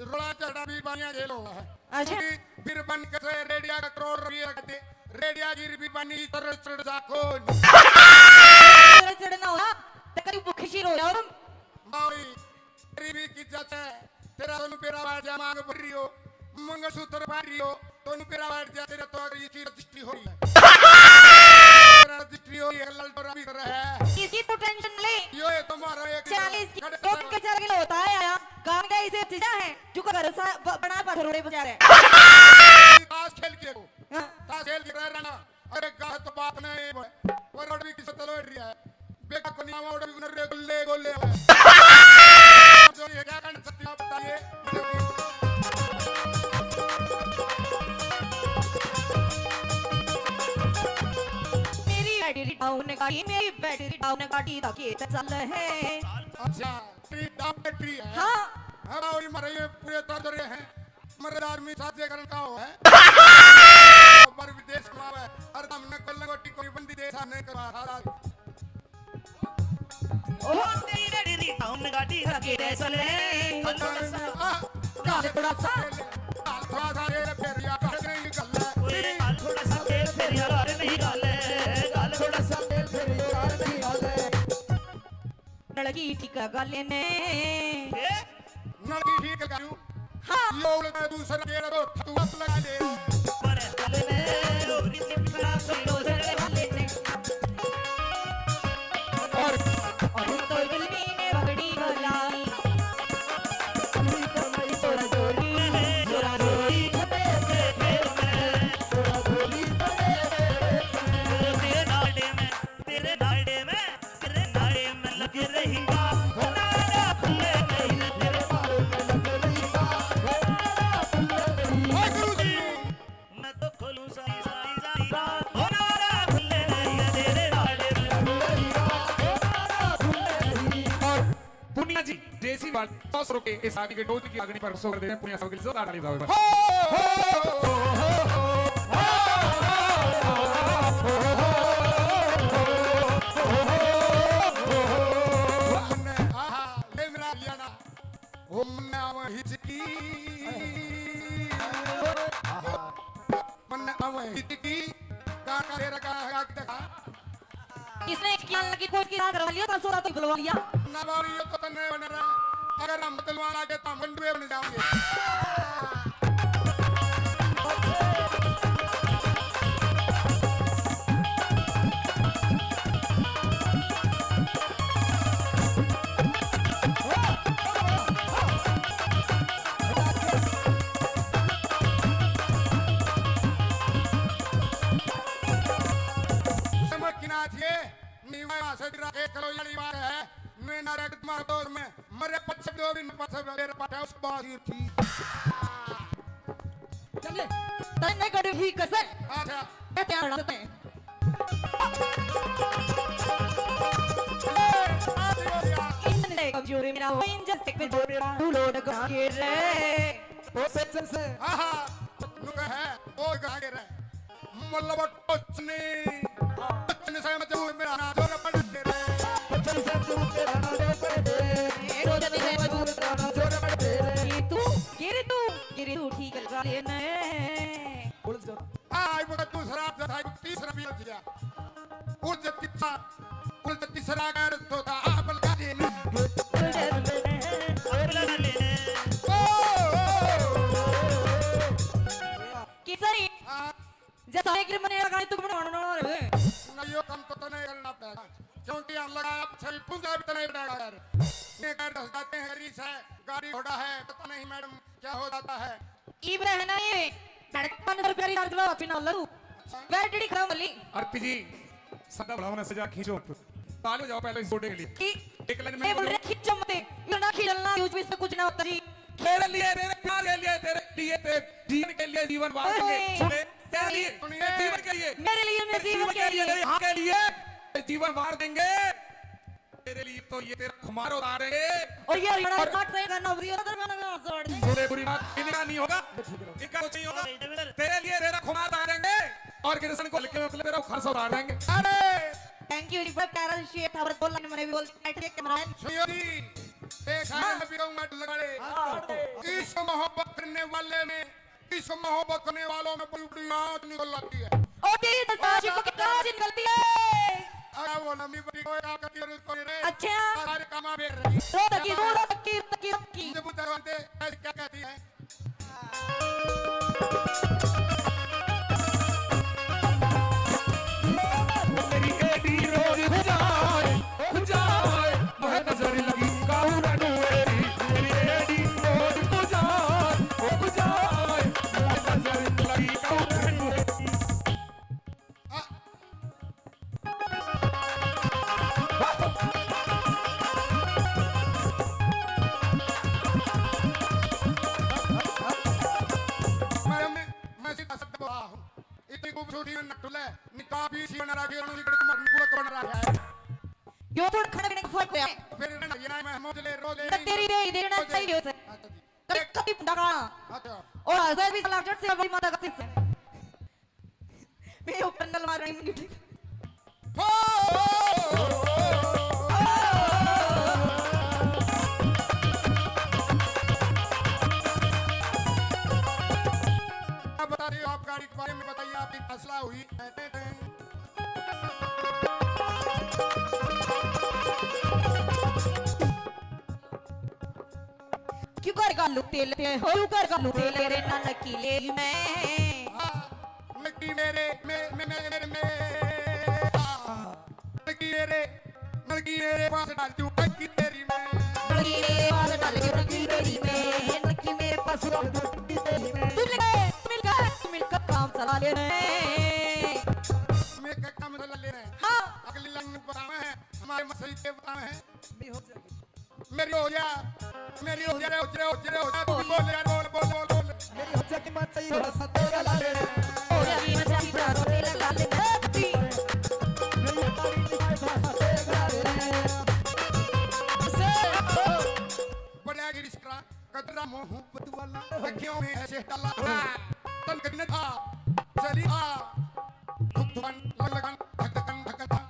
रोड़ा चढ़ा भी बानिया जेल हुआ है। अच्छा। क्योंकि बीरबन के से रेडिया का करोड़ रुपये का दे, रेडिया गिर भी बानी चढ़ चढ़ जा कौन। चढ़ना हो ना, तो कभी भूखी सी रो जाओ तुम। मावी, तेरी भी की जात है, तेरा दोनों पैरा बैठ जा, मांग भर रही हो, मंगलसूत्र पहन रही हो, दोनों पैरा बैठ जा, तेरा तो अगर ये की रजिस्ट्री हो रही है। तेरा रजिस्ट्री हो रही है, लल डोरा भी कर रहा है। किसी तो टेंशन ले। यो ये तुम्हारा एक चालीस की खड़े रोक के चल गया होता है, आया। काम का इसे चीजा है, जो का भरोसा ब-, बना पा घरोड़े बजा रहे। ताश खेल के को। हाँ। ताश खेल के रह रहना। अरे गाह तो बात नहीं है, वो रोड भी किसे तलो रही है। बेटा को नहीं आवा, उड़े उन्हें रे गुल्ले गोले। जो ये क्या करना सकती आप बताइए। मेरी बैटरी डाउन गाड़ी, मेरी बैटरी डाउन गाड़ी दा के चल है। अच्छा, तेरी डाउन बैटरी है। हाँ। हाँ, और ये मरे, ये पूरे तर रहे हैं। मरे आदमी साजे करन का हो है। पर विदेश में आवे, अरे हमने कल गोटी कोई बंदी देश नहीं करवा था। ओ तेरी रेडी री टाउन गाड़ी लगे रे चले। गाल थोड़ा सा, गाल थोड़ा सा रे फेरिया कर नहीं गल। ओए गाल थोड़ा सा तेल फेरिया कर नहीं गल। गाल थोड़ा सा तेल फेरिया कर नहीं गल। नलकी ठीक गाले ने। ए? नलकी ठीक करूं। हाँ। यो उलटा दूसरा गेड़ा तो तू बस लगा दे। पर गले ने लोरी से पिछड़ा से लोरे वाले ने। और, और तो दिल में ने पगड़ी वाला। तू तो मेरी जोरा जोरी, जोरा जोरी। तेरे नाड़े में, तेरे नाड़े में। तेरे नाड़े में लगे रहेगा, नाड़ा खुले नहीं, तेरे नाड़े में लगे रहेगा, नाड़ा खुले नहीं। वाह गुरु जी। मैं तो खोलूं सारी, सारी, सारी रात, नाड़ा खुले नहीं, तेरे नाड़े में लगे रहेगा, नाड़ा खुले नहीं। और पुनिया जी, देसी वाले सौ रुपए इस आदमी के डोज की अग्नि पर सौ कर देते हैं, पुनिया साहब के लिए जोरदार ताली बजाओ एक बार। हो, हो, हो, हो, हो। मन्ने, आहा, ले मेरा हरियाणा। ओ मन्ने आवे हिचकी। मन्ने आवे हिचकी। का, का, तेरा का, का, का, का। इसने एक किया लगी, कोई किया करवा लिया, तो सोरा तो बुलवा लिया। ना बाबू, ये तो तन्ने बन रहा। अगर हम बतलवा लागे, तो हम मंडुए बन जाओगे। समझ की ना थी। नीवा से गिरा के करो, यारी बात है। मैं ना रेड मार दो में, मरे पछे दो दिन पछे मेरे पाटा उस बाजी थी। चले, तन्ने कड़ी ही कसर। अच्छा। मैं तैयार हूं। ए, आज हो गया। इतने कमजोर मेरा हो, इंजन से कमजोर मेरा, तू लोड गा के रे। ओ सच्चन से। हाँ, हाँ, नुका है, ओ गा के रे। मतलब टोचनी, टोचनी से मजबूर मेरा ना जोर पड़ दे रे। टोचनी से मजबूर मेरा ना जोर पड़ दे रे। ए, टोचनी से मजबूर मेरा ना जोर पड़ दे रे। ये तू, ये रे तू, ये रे तू ठीक लगा लेने। पुलिस जो। आ, एक वक्त दूसरा, जब था, एक तीसरा भी लग गया। पुलिस तीसरा, पुलिस तीसरा कर तो था, आ, बलगा देने। ओ, ओ, ओ, ओ, ओ। किसरी? हाँ। जैसा एक मने लगाई तू बनाना ना रे। ना, यो काम तो तने करना पड़ेगा, क्योंकि हम लगा छवि पूंजा भी तने पड़ेगा यार। ये कर दस जाते हैं, रीस है, गाड़ी घोड़ा है, पता नहीं मैडम क्या हो जाता है। ईब रहना ये, मैडम पाँच सौ रुपया रिचार्ज ला, पिना लू। बैटरी खराब वाली। आरती जी, सदा बढ़ाओ ना, सजा खींचो। ताली बजाओ पहले इस गोटे के लिए। कि एक लाइन में ये बोल रहे, खींचो मत, इतना खींचना, यूज भी इससे कुछ ना होता जी। तेरे लिए, तेरे प्यार के लिए, तेरे लिए, तेरे जीवन के लिए जीवन वार देंगे। ओए। तेरे, तेरे लिए, तेरे जीवन के लिए। मेरे लिए, मेरे जीवन के लिए। तेरे हाँ के लिए जीवन वार देंगे। तेरे लिए तो ये तेरा खुमार उतारेंगे। और ये हरियाणा और का सही गाना, उधर गाना, गाना जोड़ दे। बुरे बुरी बात, इनका नहीं होगा, इनका कुछ नहीं होगा। तेरे लिए तेरा खुमार उतारेंगे और कृष्ण को हल्के में तेरा खर्च उतार देंगे। अरे! Thank you जी, बड़ा प्यारा शेर था, और बोल मैंने भी बोल, बैठ के कैमरा है। सुनियो जी, एक हाँ। मैं भी कहूँगा, लगा ले। हाँ। इस मोहब्बत करने वाले में, इस मोहब्बत करने वालों में बड़ी बड़ी आँच निकल आती है। ओ तेरी जैसा आशिकों की आँच निकलती है। अरे वो लंबी बड़ी कोई आँच की जरूरत कोनी रे। अच्छा। सारे काम आप बेच रही। रो तकी, रो तकी, तकी, तकी। मुझे पूछा करते, ऐसे क्या कहती है? मेरी एडी रोज खुजाए, खुजाए, मैं नजर लगी काऊ रनू एडी, मेरी एडी रोज खुजाए, ओ खुजाए, मैं नजर लगी काऊ रनू एडी। आ, मैं, मैं, मैं सीधा शब्द बोला हूँ। इतनी खूबसूरती में नटुले, निकाह भी सी बना रहा है, गुलक बना रहा है। यो थोड़ा खाने पीने का फर्क है। फिर ना, ये ना, मैं मोजले, रोले, ना तेरी रे, इधर ना रोले। सही हो सर। अच्छा जी। कभी, कभी डाका। अच्छा। और हजार बीस लाख जट से बड़ी माता का सिर से। मेरे ऊपर नल मार रही मुंडी। हो! अब बता रही हो आप गाड़ी के बारे में, बताइए आपकी क्या सलाह हुई? क्यों कर घालू तेल ते हो, क्यों कर घालू तेल तेरे ना नकी ले मैं। हाँ, नकी मेरे, मे-, मे-, मे-, मेरे, मे-, हाँ, नकी मेरे, नकी मेरे पास डाल दूं टंकी तेरी मैं। नकी मेरे पास डाल दूं टंकी तेरी मैं, नकी मेरे पास डाल दूं टंकी तेरी मैं। तू मिलकर, तू मिलकर, तू मिलकर काम चला ले रहे हैं। मेरे का काम चला ले रहे हैं। हाँ। अगली लाइन में बताना है, हमारे मसई के बताना है। मेरी हो जा, मेरी हो जा रे, हो जा रे, हो जा रे, हो जा, तू भी बोल यार, बोल, बोल, बोल, बोल। मेरी हो जा की मत चाहिए, बस तेरा लाल। हो जा की मत चाहिए, बस तेरा लाल। धरती। मेरी हो जा की मत चाहिए, बस तेरा लाल। से, ओ, बड़ा गिरिश करा, कदरा मोहब्बत वाला, अखियों में ऐसे डाला। तन कदने था, चली आ, धुक धुकन, लग लगन, धक धकन, धक धक।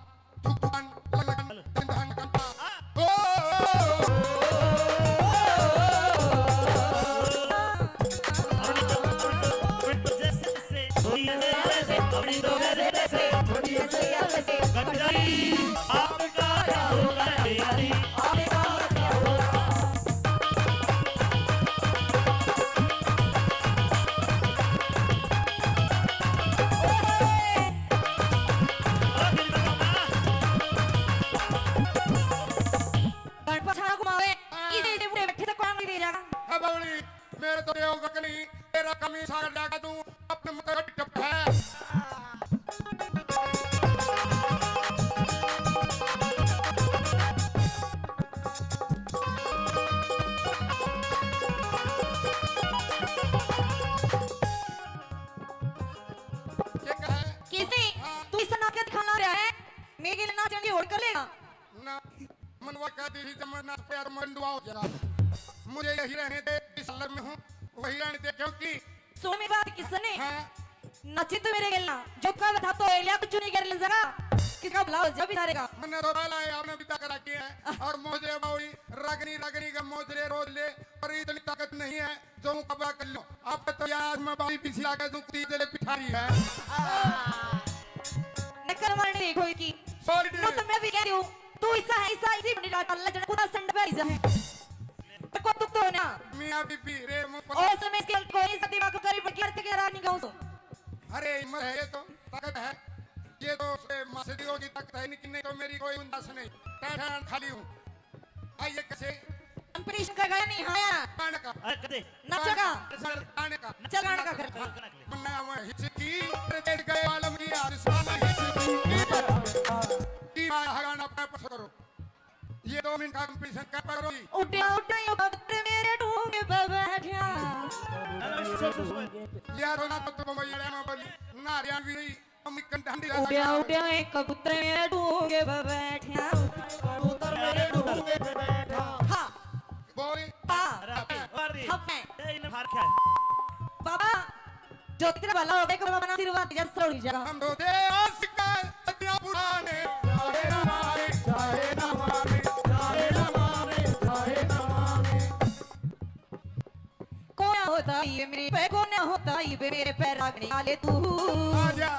गणपत छाना घुमावे, हाँ। इसे, इसे बूढ़े बैठे से कौन नहीं दे जाएगा? हाँ, बावली, मेरे तो देव बकनी, तेरा कमी सागर जाकर तू अपने मुतरट टप है। ये क्या है? कैसे? हाँ। तू इस नाक के दिखाना रहा है? मेरे लिए नाचने की होड़ कर लेगा? ना, मनवा कहती थी, जब मैं नाच पे यार मंडुआ हो गया। मुझे यही रहने दे, जिस लर में हूँ, वही रहने दे, क्योंकि सुन मेरी बात, किसने हाँ। नाचे तो मेरे गेल ना, जो कल था तो एलिया कुछ नहीं कर ले जरा, किसका भला हो जा बेचारे का। मैंने तो पहला है, आपने भी ताकत रखी है, और मोजरे बावली, रगनी, रगनी का मोजरे रोज ले, पर इतनी ताकत नहीं है। जो कबा कर लो, आप तो यार मैं बाई पीछे आके जो कुत्ती जले पिठारी है। नकल मारने देखो की। Sorry। नो तो मैं भी कह रही हूँ, तू ऐसा है, ऐसा, इसी बनी रात अल्लाह जन खुदा संड पे ऐसा है। तो को दुख तो ना। मियाँ बीबी रे मुँह पर। और समय इसके कोई सा दिमाग को करीब की अर्थ के रानी गाँव सो। अरे हिम्मत है, ये तो ताकत है, ये तो उसके मासे दियो की ताकत है, लेकिन नहीं तो मेरी कोई गुंजाइश नहीं, टैठान खाली हूँ। आइए कैसे? Competition का गाया नहीं आया। गाने का। अरे, कदे। नचेगा। सर, गाने का। चल, गाने का कर। गाने का। मन्ना मैं हिचकी, तेरे गए आलम की आज साला हिचकी। की बात है? की बात है? गाना अपना पसंद करो। ये दो मिनट का competition कर पा रही। उड्या, उड्या, यो कबूतर मेरे ढूंढ पे बैठा। यार, ना तो तुम ये ना बोली, ना हरियाणवी नहीं। उड्या उड्या एक कबूतर मेरे ढूंगे पे बैठा। कबूतर मेरे ढूंगे पे बैठा। हाँ। बोल। हाँ। अरे, अरे, अरे। हाँ, मैं। ए, इन्हें मार क्या है? बाबा, जो तेरा भला हो गया, बाबा ना आशीर्वाद जैसा हो जाएगा। हम दो दे आशिक है, सदियां पुराने। चाहे ना माने, चाहे ना माने, चाहे ना माने, चाहे ना माने। कोना होता ये मेरे पे, कोना होता ये मेरे पे रागने वाले तू। आजा,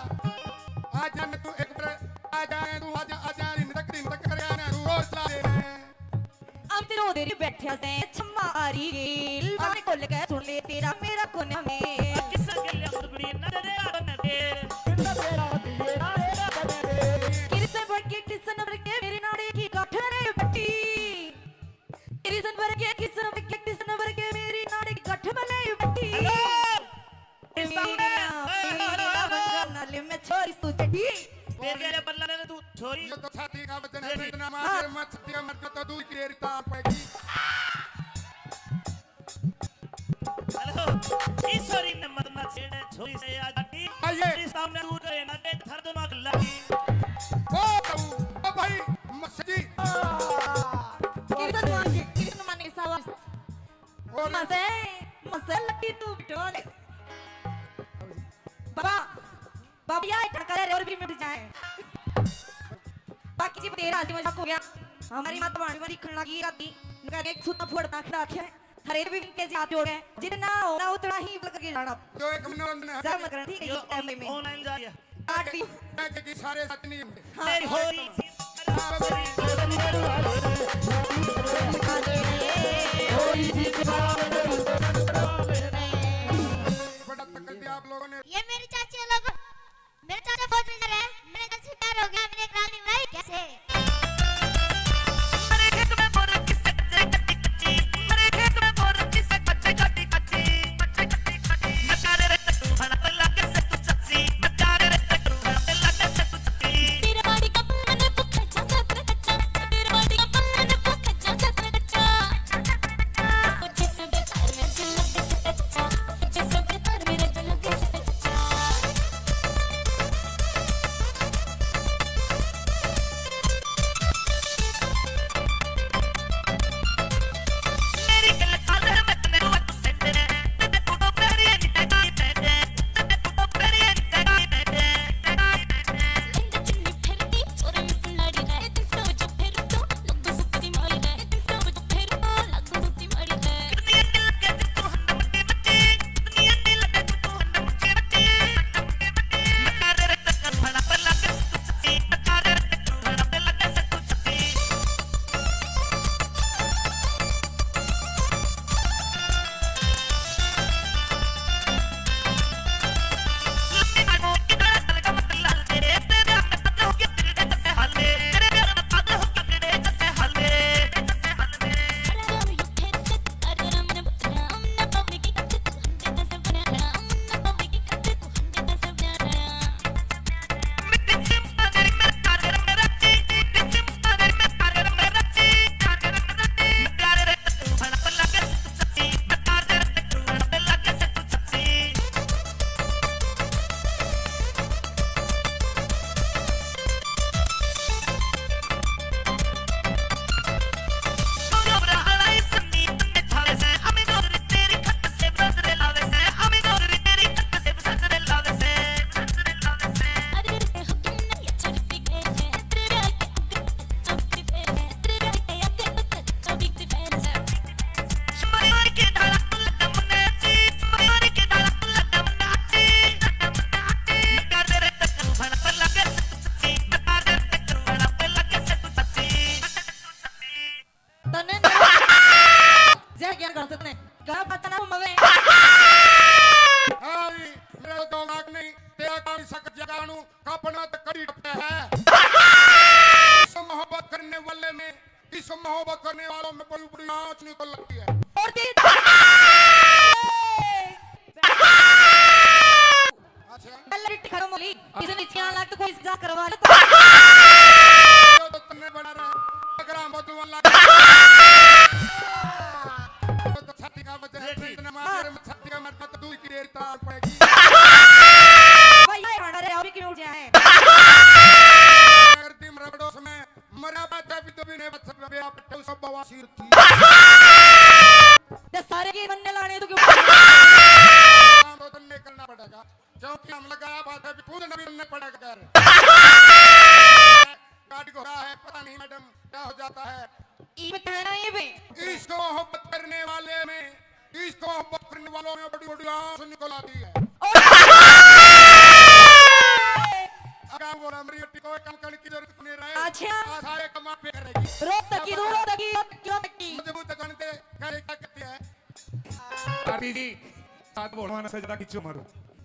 आजा न तू एक बार, आजा न तू, आजा, आजा, रिंदक, रिंदक कर आना तू। से छमारी गेल, कान खोल के सुन ले, तेरा मेरा कोना में। किस गेल अमृत बड़ी नजरे आ बने दे। किरसन भर के किसन भर के मेरी नाड़ी की गांठ में बटी। किरसन भर के किसन भर के किसन भर के मेरी नाड़ी की गांठ में बटी। Hello। मेरी ना, मेरी ना बंगाल नाले में छोरी तू चढ़ी। तेरे बल्ला ने तू छोरी। ये तो छाती का वजन है, ये इतना मार, हाँ। मैं छाती का मर तो दूध की रेरी ताप पैगी। Hello, ईश्वरी ने मत ना छेड़े, छोरी से आज की। आइए। तेरे सामने तू करे ना, दे धर दिमाग लगी। ओ, ओ भाई, मस्ती। किरसन मान के, किरसन मान के सावा। और मजे, मजे लगी तू डोले। बाबा, बाबा, या इतना करे और भी मिट जाए। बाकी जी, तेरा हंसी मजाक हो गया। हमारी माता भाणी वाली खन्ना की राती, इनका एक सूता फुड़ता खड़ा रखे। हरे भी इनके जी हाथ जोड़ गए। जितना होना उतना ही बोल करके जाना। जो एक मनोरंजन है। जरा मत करना, ठीक है, यो ये टाइम में। Online जा रही है। काट दी। मैं क्योंकि सारे सच नहीं होंगे। हाँ। तेरी होली। बड़ा तकलीफ दी आप लोगों ने। ये मेरी चाची है लोगों, मेरे चाचा फौज में जा रहे हैं, मैंने जब से प्यार हो गया, मैंने एक रागनी बनाई कैसे। तने जय ज्ञान कर सकते हैं। क्या पता ना मवे। हाय, मेरे दो लाख नहीं, तेरा काम सक जगानू, कपड़ा तो कड़ी टपटा है। इस मोहब्बत करने वाले में, इस मोहब्बत करने वालों में बड़ी बड़ी आंच निकल लगती है। और तेरी अच्छा। पहले रिट खत्म हो ली, किसी ने इच्छा लाग तो कोई जा करवा ले तो। तो तन्ने बना रहा, अगर हम बदुआ लाग। तो छाती का वजह है, ये ठीक। इतना मार, हाँ। छाती का मर तो दूध की रेरी ताप पैगी। भाई, ये खाना रे, और क्यों उठ जाए? अगर दिम रबड़ों से मैं मरा बात है, भी तो भी नहीं बच सकता, आप तो सब बवासीर थी। ते सारे के बनने लाने तो क्यों? काम तो तन्ने करना पड़ेगा। क्योंकि हम लगाया बात है, भी खुद नबी बनने पड़ेगा। गाड़ी घोड़ा है, पता नहीं मैडम क्या हो जाता है। ये बताना ये बे। इश्क मोहब्बत करने वाले में, इश्क मोहब्बत करने वालों में बड़ी बड़ी आंच निकल आती है। और अगर वो हमारी टिको काम करने की जरूरत नहीं रहे, अच्छा। आ सारे कमा पे करेगी। रोक तकी, दूर रोक तकी, क्यों तकी? मजबूत जानते जी, साथ बोलवाना से ज्यादा खींचो मारो।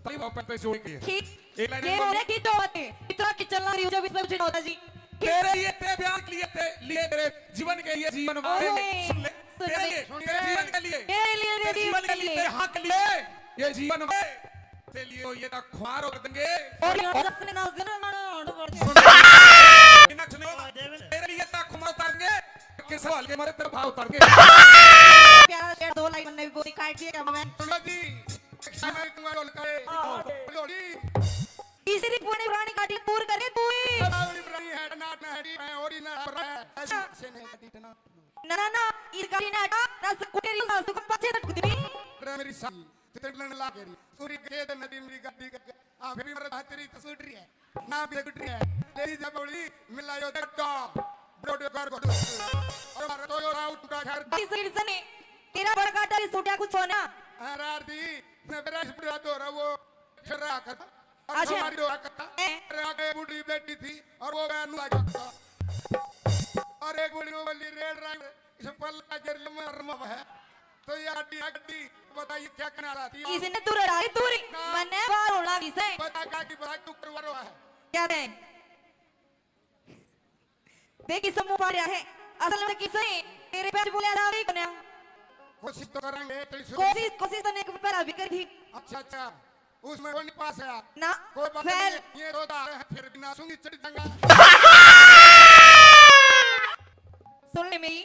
ताली वापस पे जोड़ के। ठीक। एक लाइन ये और बोल। बोले कि जो बातें इतना कि चलना रही हो जब इसमें कुछ नहीं होता जी। तेरे लिए, तेरे प्यार के लिए, तेरे लिए, तेरे जीवन के लिए जीवन वाले। ओए, सुन ले। सुन तेरे ले। लिए, तेरे जीवन के लिए। तेरे लिए, तेरे तेरे जीवन जीवन के के लिए, लिए। तेरे हाँ के लिए। ये जीवन वाले। तेरे लिए ये तक खुमार कर देंगे। और ये और जब से ना जिन ना ना ना ना सुन। इन्हें सुनो। तेरे लिए तक खुमार उतारेंगे। किस सवाल के मारे तेरे भाव उतार के। प्यारा शेर दो लाइन मैंने भी बोली, काट दिया क्या मैं? सुनो जी। समय तुम्हारा ढोल करे। ढोली। तीसरी पुरानी पुरानी गाड़ी पूर करे तू ही। बावली पुरानी है, नाट ना हटी, मैं और ही ना पर है। ऐसे, ऐसे नहीं हटी ना। ना, ना, ना, इस गाड़ी ने हटा, ना स्कूटी री सासू को पाछे तक कुछ नहीं। रे मेरी साली, तू तेरे लड़ने लाग रही। सूरी के दे नदी मेरी गाड़ी का, हाँ, फिर भी मेरा हाथ तेरी तो सूट रही है। ना भी सूट रही है। तेरी जब बोली, मिला यो डट्टा, ब्रोड कर को। और हमारा तो यो राउत का घर। भाई सिर से नहीं, तेरा बड़का डर सूटा कुछ होना। हाँ, रार दी, मैं मेरा इस बुरा तो रहा वो, फिर रहा कर। और अच्छा। हमारी दो हरकत। हैं? अरे, आगे बूढ़ी बैठी थी और वो वैन आ जाता। और एक बूढ़ी वो वाली रेड रंग, इस पल का गिर लम्बा रमा है। तो ये हड्डी, हड्डी, बताइए क्या करना चाहती है? इसने तू रड़ाई तू री, ना। मन्ने बाहर होना किसे? बता का की बता तू करवा रहा है। क्या दे? देख, किस मुंह पाड़ रहा है। असल में किसे? तेरे पे बोले आधा भी कोन्या। कोशिश तो करेंगे, तेरी शुरू कोशिश, कोशिश तो ने एक बार अभी कर दी। अच्छा, अच्छा। उसमें वो नहीं पास है। ना, कोई बात fail। नहीं, ये रोता है, फिर भी ना सुनी चढ़ जाऊंगा। सुन ले मेरी।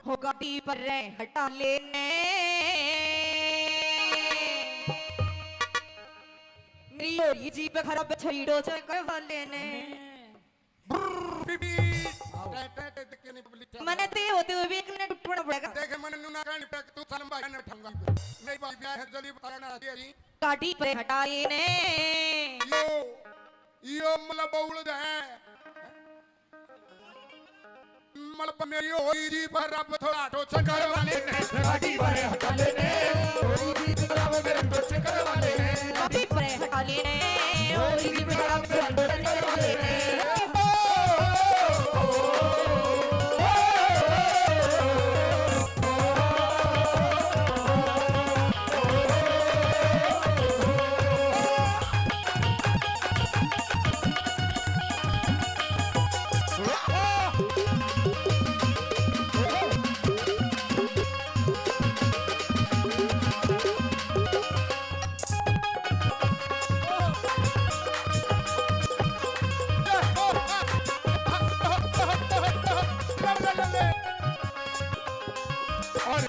हो गाड़ी पर रे हटा लेने। मेरी हो रही जीप खराब छड़ीड़ो चक्कर वाले ने। ब्रर, बीप, बीप। आओ। टे, टे, टे, देख के नहीं पब्लिक क्या मने ते होते हुए भी एक मिनट उठना पड़ेगा। देखे, मने नूना कहनी पड़ेगा, तू सालम भाई ने उठाऊंगा। नहीं भाई, ब्याह है, जल्दी बताया ना, आजी, आजी। गाड़ी पे हटाए ने। यो, यो मतलब बाउल है। मतलब मेरी होई जी पर अब थोड़ा टोचन करवा लेने। गाड़ी पर हटा लेने, होई जी पर अब मेरे टोचन करवा लेने। गाड़ी पर हटा लेने, होई जी पर अब मेरे टोचन करवा लेने। और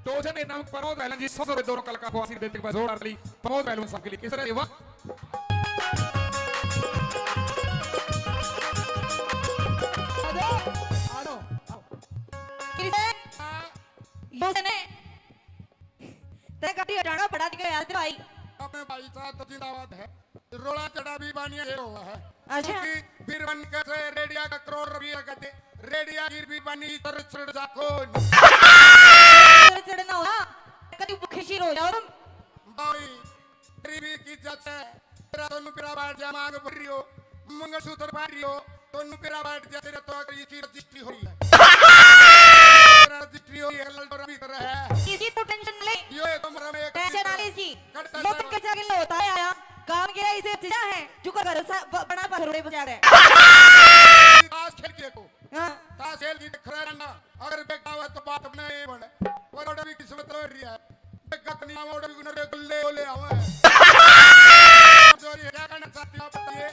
टोचन के नाम प्रमोद पहलवान जी, सौ सौ रुपये दोनों कलाकार को आशीर्वाद देते हुए जोरदार ताली प्रमोद पहलवान साहब के लिए। किस तरह से वाह। किस तरह? यो सने। तेरे कभी हटाना पड़ा दिया यार तेरा भाई। अपने भाई साहब तो जिंदाबाद है। रोला चढ़ा भी बानिया ये हुआ है। अच्छा। क्योंकि फिर बन के से रेडिया का करोड़ रुपया का दे, रेडिया गिर भी बनी तर चढ़ जाको। तर चढ़ना हो ना, कभी भूखे शीर हो जाओ तुम। भाई, गरीबी की इज्जत है। तेरा तो नुकरा बैठ जा, मांग भर रही हो, मंगलसूत्र पहन रही हो, तो नुकरा बैठ जा, तेरा तो अगर ये चीज रजिस्ट्री हो रही है। तेरा रजिस्ट्री हो रही है, ललडोरा भी कर रहा है। किसी को टेंशन ले। यो एक कमरा में एक टेंशन आने सी। कटता यो है। तुम कैसे अकेले होता है आया? काम के इसे अच्छा है, जो का घर सा, ब-, बड़ा पत्थर उड़े बजा रहे। ताश खेल के को। हाँ। ताश खेल की खरा रंगा। अगर बेटा हुआ तो बात अपने ही बने। पर ओड़ा भी किस्मत रह रही है। बेटा कनी आवा, ओड़ा भी गुनर गुल्ले ओले आवे। जो ये क्या करना चाहती हो, आप बताइए।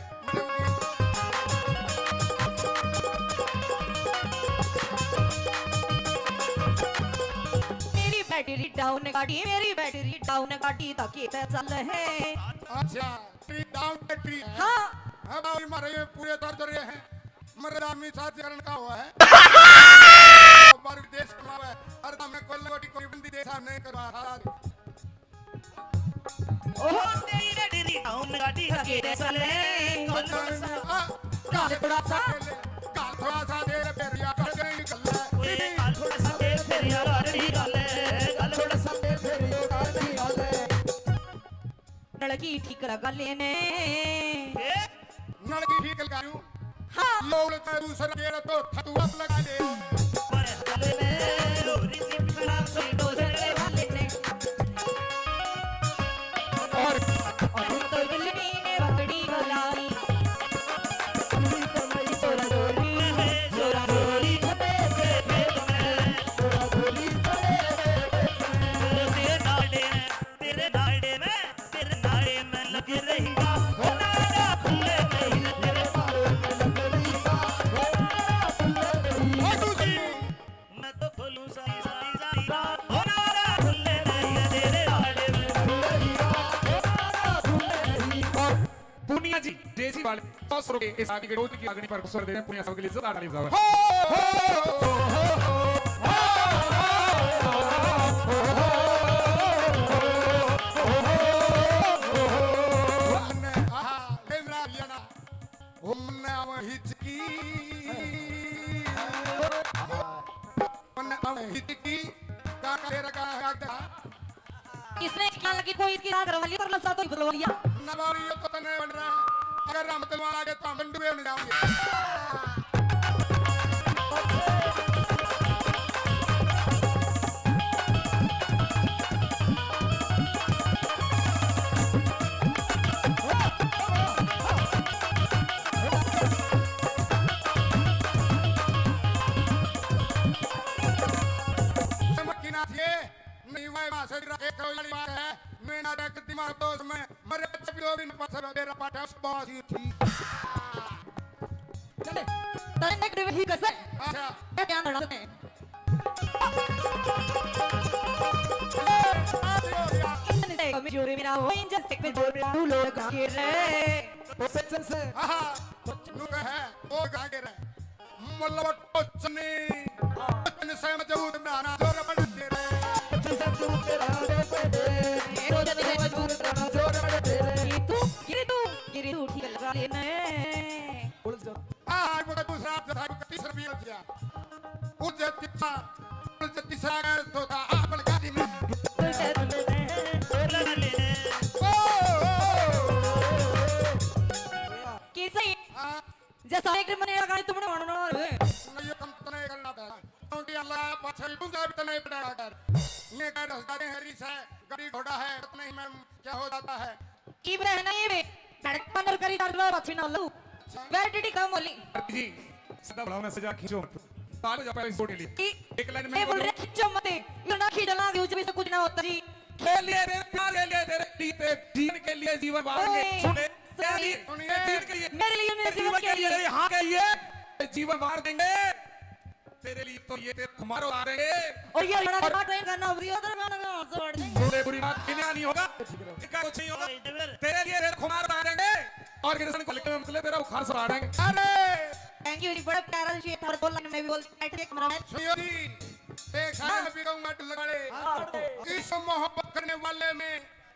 मेरी बैटरी डाउन गाड़ी, मेरी बैटरी डाउन गाड़ी, ताकि चल है। अच्छा। बैटरी डाउन बैटरी है। हाँ। अब आओ, हमारे ये पूरे दर्द रहे हैं। मर्द आदमी साथ जलन का हुआ है। बाहर विदेश कमावा है। अरे हमने कोई लंगोटी कोई बंदी देश हमने करवा था। ओहो, तेरी बैटरी डाउन गाड़ी हके दे साले। कौन सा? हाँ। काल थोड़ा सा। काल थोड़ा सा देर फिर या कर गई निकल। ओए, काल थोड़ा सा देर फिर या कर गई निकल। काल थोड़ा सा देर फिर या कर गई निकल। नलकी ठीक लगा लेने। ए? नलकी ठीक लगा लूं। हाँ। ये उलझा दूसरा गेड़ा तो थतुआ लगा ले। और, और तेरे नाड़े में, तेरे नाड़े में लग रही, हो नाड़ा खुले नहीं, तेरे नाड़े में लग रही, हो नाड़ा खुले नहीं। मैं तो खोलूं सारी, सारी, सारी रात, हो नाड़ा खुले नहीं, तेरे नाड़े में लग रही, हो नाड़ा खुले नहीं। और पूनिया जी, देसी वाले सौ रुपए इस आदमी के रोज की अग्नि पर स्वर दे रहे हैं। पूनिया साहब के लिए जोरदार ताली बजाओ। हो, हो, हो, हो, हो। हमने, आहा, ले मेरा लिया ना। हमने आवा हिचकी। हमने आवा हिचकी। का करे रखा है आगे? इसने क्या लगी कोई इसकी साथ रवा लिया, पर लसा तो ही बुलवा लिया। नवारी ये तो तने बन रहा है। अगर राम तलवार आगे तो हम डूबे नहीं जाओगे। समझ की ना थी। नहीं, मैं भाषण रखे कोई वाली बात है। मैं ना रख दिमाग दोस्त में, मरे अच्छे भी दो दिन पाछे मेरा पाठा उस बात ही थी। चले, तने देख रहे ही कसर। अच्छा। क्या ध्यान रखना है? ए, आ गया, आ गया। इसने कमजोरी मेरा हो, इंजन से कमजोरी मेरा, तू लोग के रे। वो सच से। हाँ, हाँ। नु कहे, ओ गागे रे। मतलब टोचनी। टोचन से मजबूत बनाना जोर बन तेरे। टोचन से मजबूत बनाना जोर बन तेरे। टोचन से मजबूत बनाना जोर बन तेरे। गिरी तू, गिरी तू, गिरी तू ठीक लगा लेना है। उलझ जा। आ, वो दूसरा, दूसरा, तीसरा भी उलझ गया। उलझ तीसरा, उलझ तीसरा गया तो था, आ, बलगाड़ी में। उलझ। ओ, ओ, ओ, ओ। कैसे? हाँ। जैसा एक मने लगा तुमने मानो ना रे। नहीं, ये कम तो नहीं करना था। क्योंकि अल्लाह पाछे भी तुम जा भी तो नहीं पड़ा कर। ये कह रहा है, हरी से, गाड़ी घोड़ा है, इतना ही मैं क्या हो जाता है। इब रहना ये बे, धड़क पंदर करी दर्द लो, अच्छी ना लो। Validity कम होली। जी, सीधा बढ़ाओ ना, सजा खींचो मत। ताल हो जा पहले इस बोर्ड के लिए। एक लाइन में ये बोल बोलो। रहे, खींचो मत। ये ना खींचना, यूं जब इसे कुछ ना होता जी। के लिए, तेरे प्यार के लिए, तेरे लिए, तेरे जीवन के लिए जीवन वार देंगे। ओए, सुने, तेरे लिए, sorry। तेरे जीवन के लिए, मेरे लिए, मेरे तेरे जीवन जीवन के के लिए, लिए। तेरे हाँ के लिए, तेरे जीवन वार देंगे। तेरे लिए तो ये तेरे खुमार उतारेंगे। और ये गाना और का ट्रेन गाना, उधर गाना का जोड़ देंगे। बुरे बुरी बात, इन्हें नहीं होगा, इनका कुछ नहीं होगा। तेरे लिए तेरे खुमार उतारेंगे और कृष्ण को लिखने में तेरा बुखार सुधारेंगे। अरे! Thank you जी, बड़ा प्यारा जी, थारे दो लाइन में भी बोल, बैठ के cameraman। सुनियो जी, देख, हाँ। मैं भी कहूँगा, लगा ले। हाँ। इस मोहब्बत करने वाले में,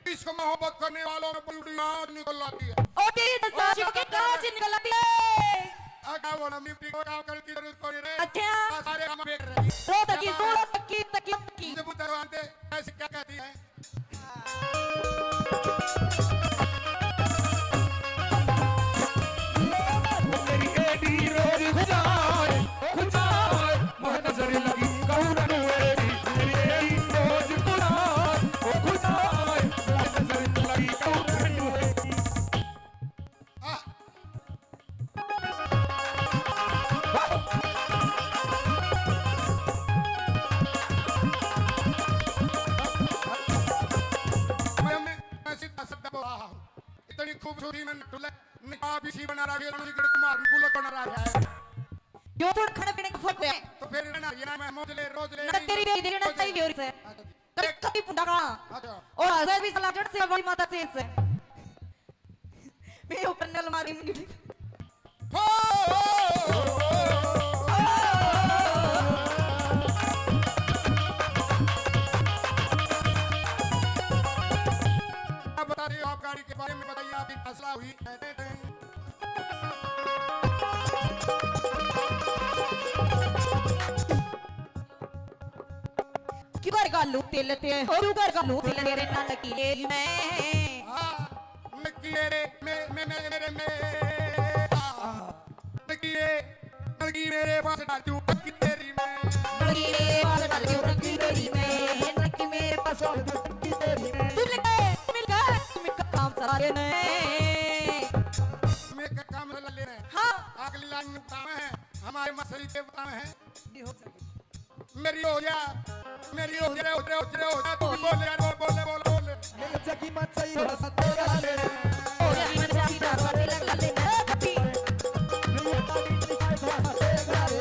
इस मोहब्बत करने वालों में पूरी आग निकल आती है। ओके, तो और साजिद के ज्यादा काज निकल आती है। आगा वाला म्यूजिक को काम करने की जरूरत पड़ी रे। अच्छा। आ, सारे हम देख रहे हैं। रो तकी, क्या बात है? रो तकी, तकी, तकी। जब उधर आते, ऐसे क्या कहती है? मेरी एडी रोज खुजाए, खुजाए, मोह नजर लगी कौन एडी, मेरी एडी रोज खुजाए, ओ खुजाए, मोह नजर लगी कौन एडी। आह। मैं, मैं सीधा सीधा बोल रहा हूँ। इतनी खूबसूरती में नटुले, निकाब इसी बना रहा है, रणजीत कुमार गुलक बना रहा है। यो थोड़ा खाने पीने का फर्क है। तो फिर ना, ये ना मैं मौज ले, रोज ले, ना तेरी बेटी ना रोज ले। तेरी बेटी से। हाँ, तो कभी, कभी पुंडा का। अच्छा। और हजर भी साला जड़ से बड़ी माता से इनसे। मेरे ऊपर नल मारी मुंडी। हो! अब बता रही हो, आप गाड़ी के बारे में बताइए, आपकी फैसला हुई। क्यों कर गालू तेल ते, और क्यों कर गालू तेल तेरे नानकी रे मैं। हाँ, नकी रे, मैं, मैं, मैं, मेरे, मैं, हाँ, नकी के, नलकी मेरे पास डाल दूं टंकी तेरी मैं। नलकी मेरे पास डाल दूं टंकी तेरी मैं। नलकी मेरे पास डाल दूं टंकी तेरी मैं। मिल गए, मिल गए, मिल गए काम चला लेने। मैं का काम चला लेने। हाँ। अगली लाइन में बतावे हैं, हमारे मसली के बतावे हैं। मेरी हो जा, मेरी हो जा, हो जा, हो जा, हो जा, तू भी बोल यार, बोल, बोल, बोल, बोल। मेरी जगी मचाई हो सतेरा ले। ओ जगी मचाई हो सतेरा ले। ए, कटी। मेरी जगी मचाई हो सतेरा ले।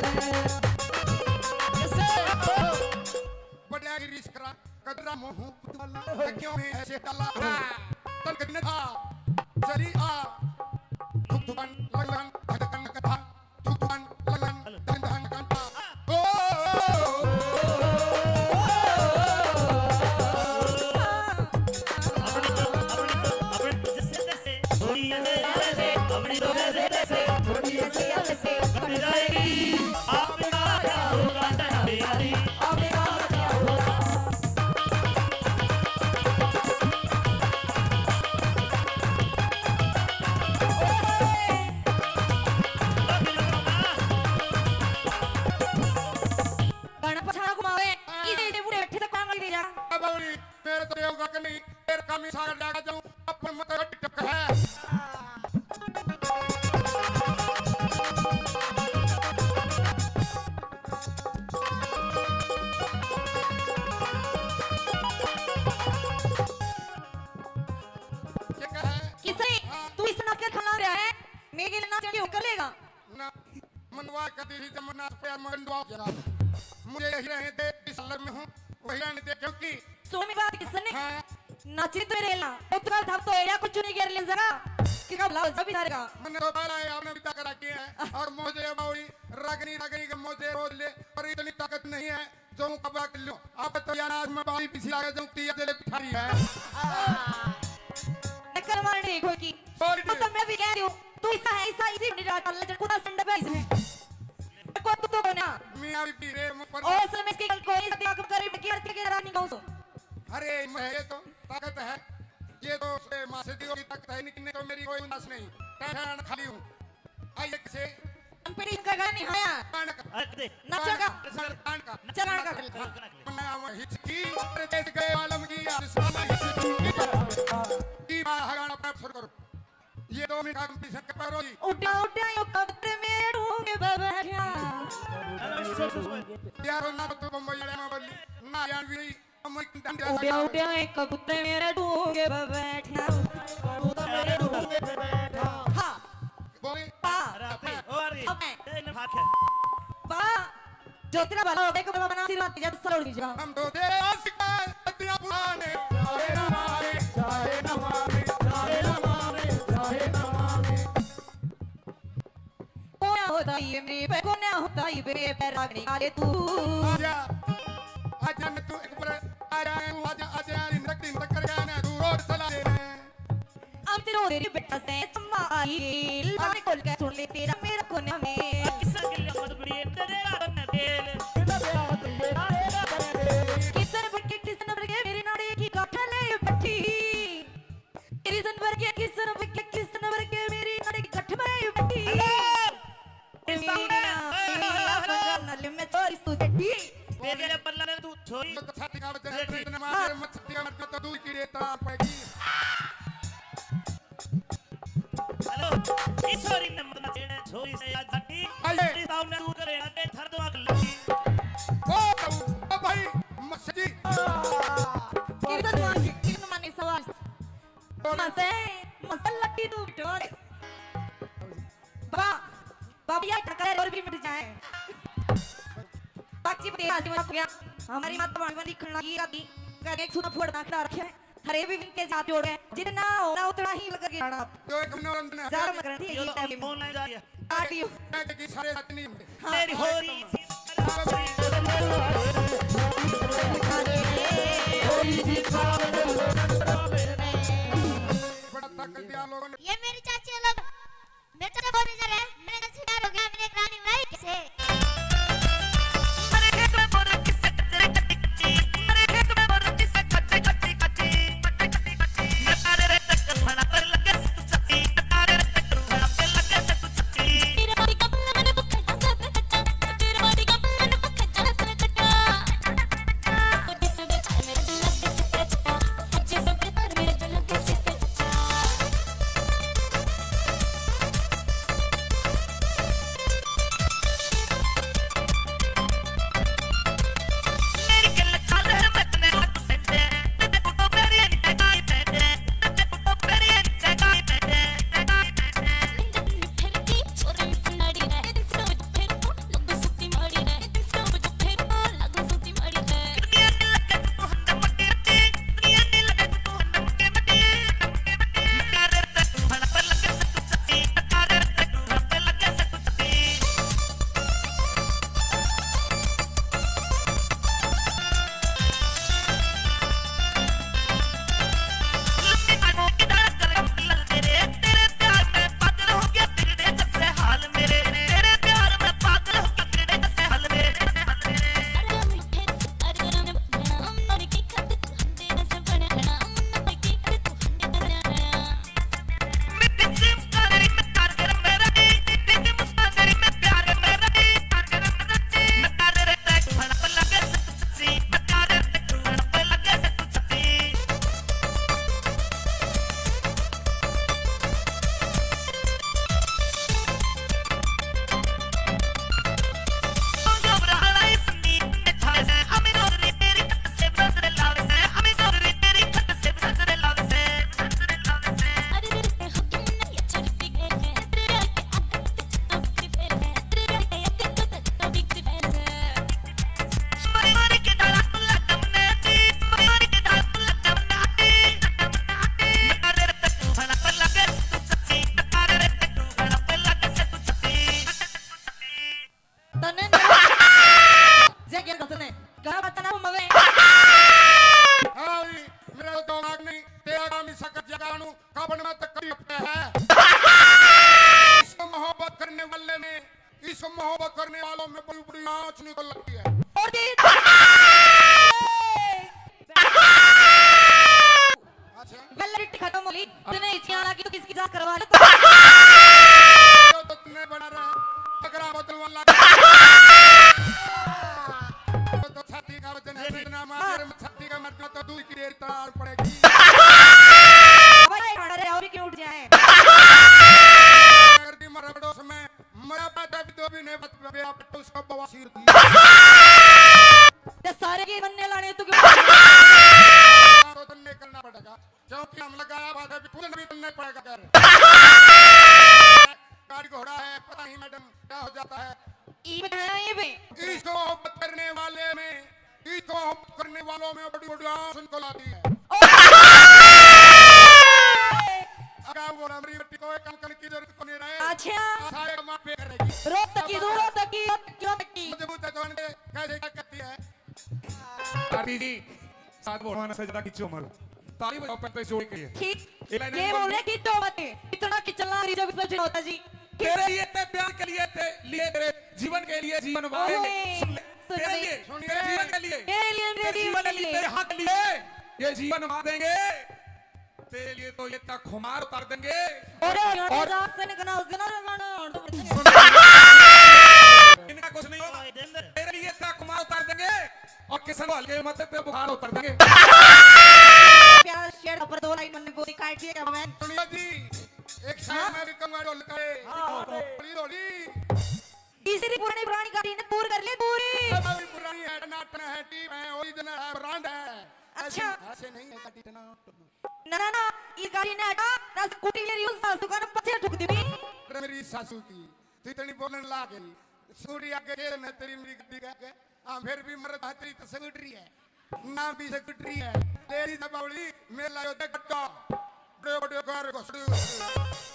जैसे बड़ा गिरीश करा, कदरा मोहू पुतवाला, क्यों है ऐसे डाला? तन कदने था, जरी आ, धुक धुकन, लंगन, धड़कन कथा। गाना पछाड़ा घुमावे, हाँ। इसे, इसे बूढ़े बैठे से कौन ले जा? अब अबड़ी, मेरे तो देवगा के नहीं, तेरे काम ही सागर जागा जाऊं, अपन मत टिकटॉक है। क्या कहा है? किसे? हाँ। तू इस नाच के खिला रहा है, मेरे लिए नाच के कर लेगा? ना, मनवा कभी ही जब नाच पे मन दुआ जरा। मुझे यही रहने दे, इस लग में हूँ, वही रहने दे, क्योंकि सुन मेरी बात किसने? हाँ। नाची तो रेला, तो तुरंत हम तो एरिया को चुनी गेर ले जरा। कि कब लाओ जब इधर का। मैंने तो बाला है, आपने भी ताकत रखी है। और मुझे बावड़ी रगनी, रगनी के मुझे रोज ले, पर इतनी ताकत नहीं है। जो कबा कर लो, आप तो यार आज मैं बारी पीछे लगा जाऊं, तीन जले पिठारी है। नकल मार रही कोई की। Sorry। तो मैं भी कह रही हूँ, तू ऐसा है, ऐसा इसी बड़ी रात अल्लाह जन खुदा संड पे इसमें। को तू तो बना। मियाँ भी पी रे, मुँह पर। ओ, असल में इसकी गल कोई नहीं, सत्या कब करे, बकी आरती के रानी गाऊं सो। अरे, मैं ये तो ताकत है, ये तो उसके माँ से दी होगी ताकत है, लेकिन नहीं तो मेरी कोई उनास नहीं। टहन खाली हूँ। आइए किसे? हम पीढ़ी का गाना नहीं आया। कान का। अरे, दे। नाचो का। कान का। चरण का। मैं आऊँ हिचकी, परदेस गए आलम की, आसमान हिचकी। की बात है, गाना आप शुरू करो। ये दो मिनट का कंपटीशन कर पारो जी। उड्या, उड्या, यो कबूतर मेरे डूंगे पे बैठा। अरे, सुन, सुन, सुन। यार, ना तो बम्बई वाले में बोली, ना यार भी। उड्या, उड्या, एक कबूतर मेरे डूंगे पे बैठा। कबूतर मेरे डूंगे पे बैठा। हाँ। बोले। पा। अरे, अरे, ओ, अरे। अब मैं। ए, ने भाग है। पा। जो तेरा भला हो, एक बाबा बना आशीर्वाद दीजिए, तो सरोड़ दीजिएगा। हम तो तेरे आशिक हैं, सत्या पुराने। चाहे ना माने, चाहे ना माने, चाहे ना माने, चाहे ना माने। कोन्या होता ये मेरे पे, कोन्या होता ये मेरे पे, रागनी वाले तू। आजा, आजा न तू एक बार, आजा तू, आजा, आजा, इन तक, इन तक कर जाना, तू रोड चला दे। अब तेरे तेरी बेटा से चम्मा आई, लाने खोल के सुन ले तेरा मेरा कोन्या में। किसर के लिए मत बड़ी, तेरे रात में तेल। किसर बन के, किसर बन के मेरी नाड़ी की गाठा ले बैठी। किसर बन के, किसर बन के, किसर बन के मेरी नाड़ी की गाठा में बैठी। हेलो। इस ताऊ ने। नल में छोरी तू जटी। तेरे पल्ला ने तू छोरी। तो छाती का बच्चा है, इतने मार, मत छाती का मत, तो दूर कीड़े तड़ा पड़ेगी। हेलो, इस छोरी ने मत ना छेड़े, छोरी से आज जटी। आइए। इस ताऊ ने तू करे, अरे थर दो आग लगी। ओ, ओ भाई, मस्जिद। किरण मानी, किरण मानी सवाल। मसे, मसल लगी तू बिटोर। बा, बाबा, ये टकराए और भी मिट जाए। बाकी बता, आज मत गया। हमारी माता भाभी बंदी खन्ना की आती, कर एक सुना फोड़ ना खड़ा रखे। हरे भी विनते जा जोड़ है, जितना होना उतना ही लग गया ना। तो एक मनोरंजन है। जा मत करनी, ये टाइम फोन आ जा रही है। आ गई। मैं तो कि सारे साथ नहीं होंगे। हाँ। तेरी होरी। बड़ा ताकत दिया लोगों ने। ये मेरी चाची है लोग। मेरे चाचा बहुत बेजार है, मैंने घर से प्यार हो गया, मैंने एक रानी बनाई कैसे? दूध की डेयरी तड़ाड़ पड़ेगी। भाई, खड़ा रहे, और भी क्यों उठ जाए? अगर भी मरा पड़ोस में, मरा पाता भी दो भी नहीं बच, बे आप तो उसका बवासीर थी। ते सारे के बनने लाने तू क्यों? तो तन्ने करना पड़ेगा, क्योंकि हम लगाया बात है, भी पूरे नबी तन्ने पड़ेगा कर। गाड़ी घोड़ा है, पता नहीं मैडम क्या हो जाता है। ये बताया ये भी। इसको मोहब्बत करने वाले में, इसको मोहब्बत करने वालों में बड़ी बड़ी आंस उनको लाती है। अगर वो हमारी बेटी को एक कम करने की जरूरत को नहीं रहे। अच्छा। सारे काम आप पे करेगी। रो तकी, रो तकी, रो तकी, रो तकी। मजबूत है तो आने कैसे क्या करती है? आरती जी, साथ बोलो ना, सजदा खींचो मारो। ताली बजाओ पहले जोर के लिए। ठीक। ये लाइन ये नहीं बोल बोलनी। रहे, खींचो मत, इतना खींचना नहीं जब इसमें होता जी। तेरे लिए, तेरे प्यार के लिए, तेरे लिए, तेरे जीवन के लिए जीवन वारेंगे। ओए, सुन ले। सुन तेरे ले। लिए, सुन तेरे ले। जीवन के लिए। तेरे लिए, तेरे मेरे जीवन के जीवन के लिए, लिए। तेरे हक के लिए ये जीवन वार देंगे। तेरे लिए तो ये तक खुमार उतार देंगे। और और और जात से निकलना, उस दिन और मानो, और तो इनका कुछ नहीं होगा। तेरे लिए इतना खुमार उतार देंगे और किशन को हल्के मत पे बुखार उतार देंगे। प्यार शेर पर दो लाइन मैंने बोली, काट दिया क्या मैं? सुनियो जी, एक हाँ? साइड में भी कमवा ढोल करे। हाँ, हाँ। थोड़ी, थोड़ी। तीसरी पुरानी, पुरानी गाड़ी ने पूर कर ले पूरी। अभी पुरानी है, टनाटन है, टीप है, ओरिजिनल है, ब्रांड है। अच्छा। ऐसे, ऐसे नहीं है गाड़ी टनाटन। ना, ना, ना, ये गाड़ी ने हटा, ना स्कूटी ले रही हूँ, सासू का ना पछे ठुक दी भी। अरे मेरी सासू की, तू इतनी बोलने लाग गई। स्कूटी आगे गेर ने तेरी मेरी गाड़ी के आगे। हाँ, फिर भी मर्द हाथरी तो स्कूटरी है, ना भी स्कूटरी है। तेरी जब बावली, मेरे लायो देख गट्टा। बड़े बड़े कार को सड़ू।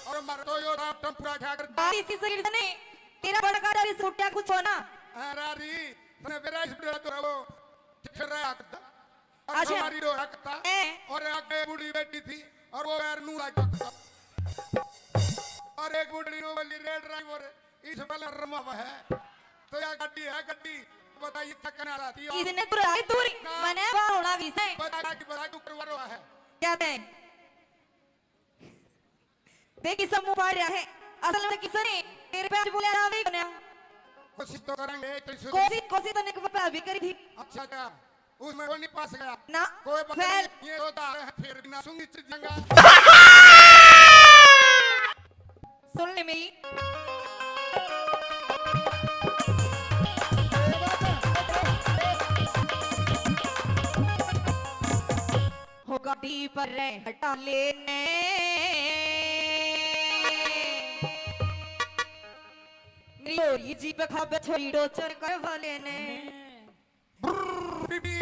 और मार तो यो रात टम्पुरा क्या कर। बारिश की सगीर ने, तेरा बड़ा गाड़ी स्कूटिया कुछ हो ना। हाँ, रारी, तने बेरा इस बड़ा तो वो, ठहरा आकता। और अच्छा। हमारी रो रखता। ए। और आगे बूढ़ी बैठी थी और वो यार नूरा जगता। और एक बूढ़ी रो वाली रेड ड्राइवर इस वाला रमा हुआ है। तो या गड्डी है गड्डी, बताइए थकने वाला थी। इसने तो राय दूरी, ना। मैंने बाहर होना भी से। बता कि बता तू करवा रहा है। क्या थे? देखी सब मुंह पाड़ रहा है। असल में किसने तेरे पे आज बोला ना भी कोन्या। कोशिश तो करेंगे, कोशिश। कोशिश, कोशिश तो निक पे भी करी थी। अच्छा, अच्छा। उसमें कोई नहीं पास गया। ना, कोई बात fail। नहीं, ये होता है, फिर भी ना सुंगी चीज जंगा। सुन ले मेरी। हो गाड़ी पर रह हटा लेने। मेरी होरी जीप खाबे छोरी टोचर करवा लेने। ब्रर, बीबी।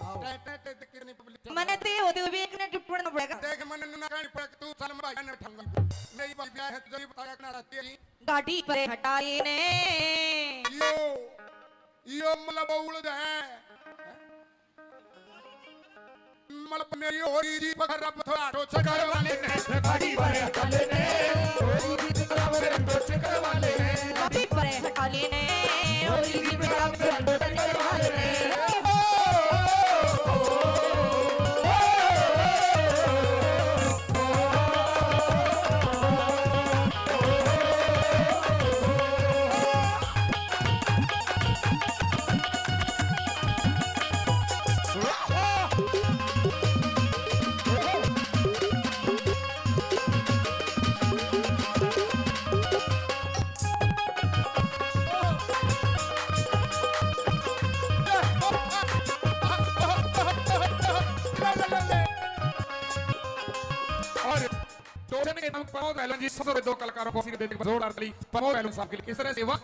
आओ। टे, टे, टे, टे, कितनी public है। मने ते होते हुए भी एक ने टुटना पड़ेगा। देख, मने ना कहनी पड़ेगा, तू साल में भाई ने उठाऊंगा। मेरी भाई ब्याह है, तुझे भी बताया करना रहती है। गाड़ी पर हटा लेने। यो, यो मतलब उड़ है। मलप मेरी होरी जी पकड़ रब थोड़ा टोचर करवा लेने। गाड़ी पर हटा लेने, होरी जी पकड़ रब टोचर करवा लेने। गाड़ी पर हटा लेने, होरी जी पकड़ रब टोचर करवा लेने। और टोचन के नाम प्रमोद पहलवान जी, सबसे दो कलाकारों को आशीर्वाद देने के बाद जोरदार ताली प्रमोद पहलवान साहब के लिए। इस तरह से वाह।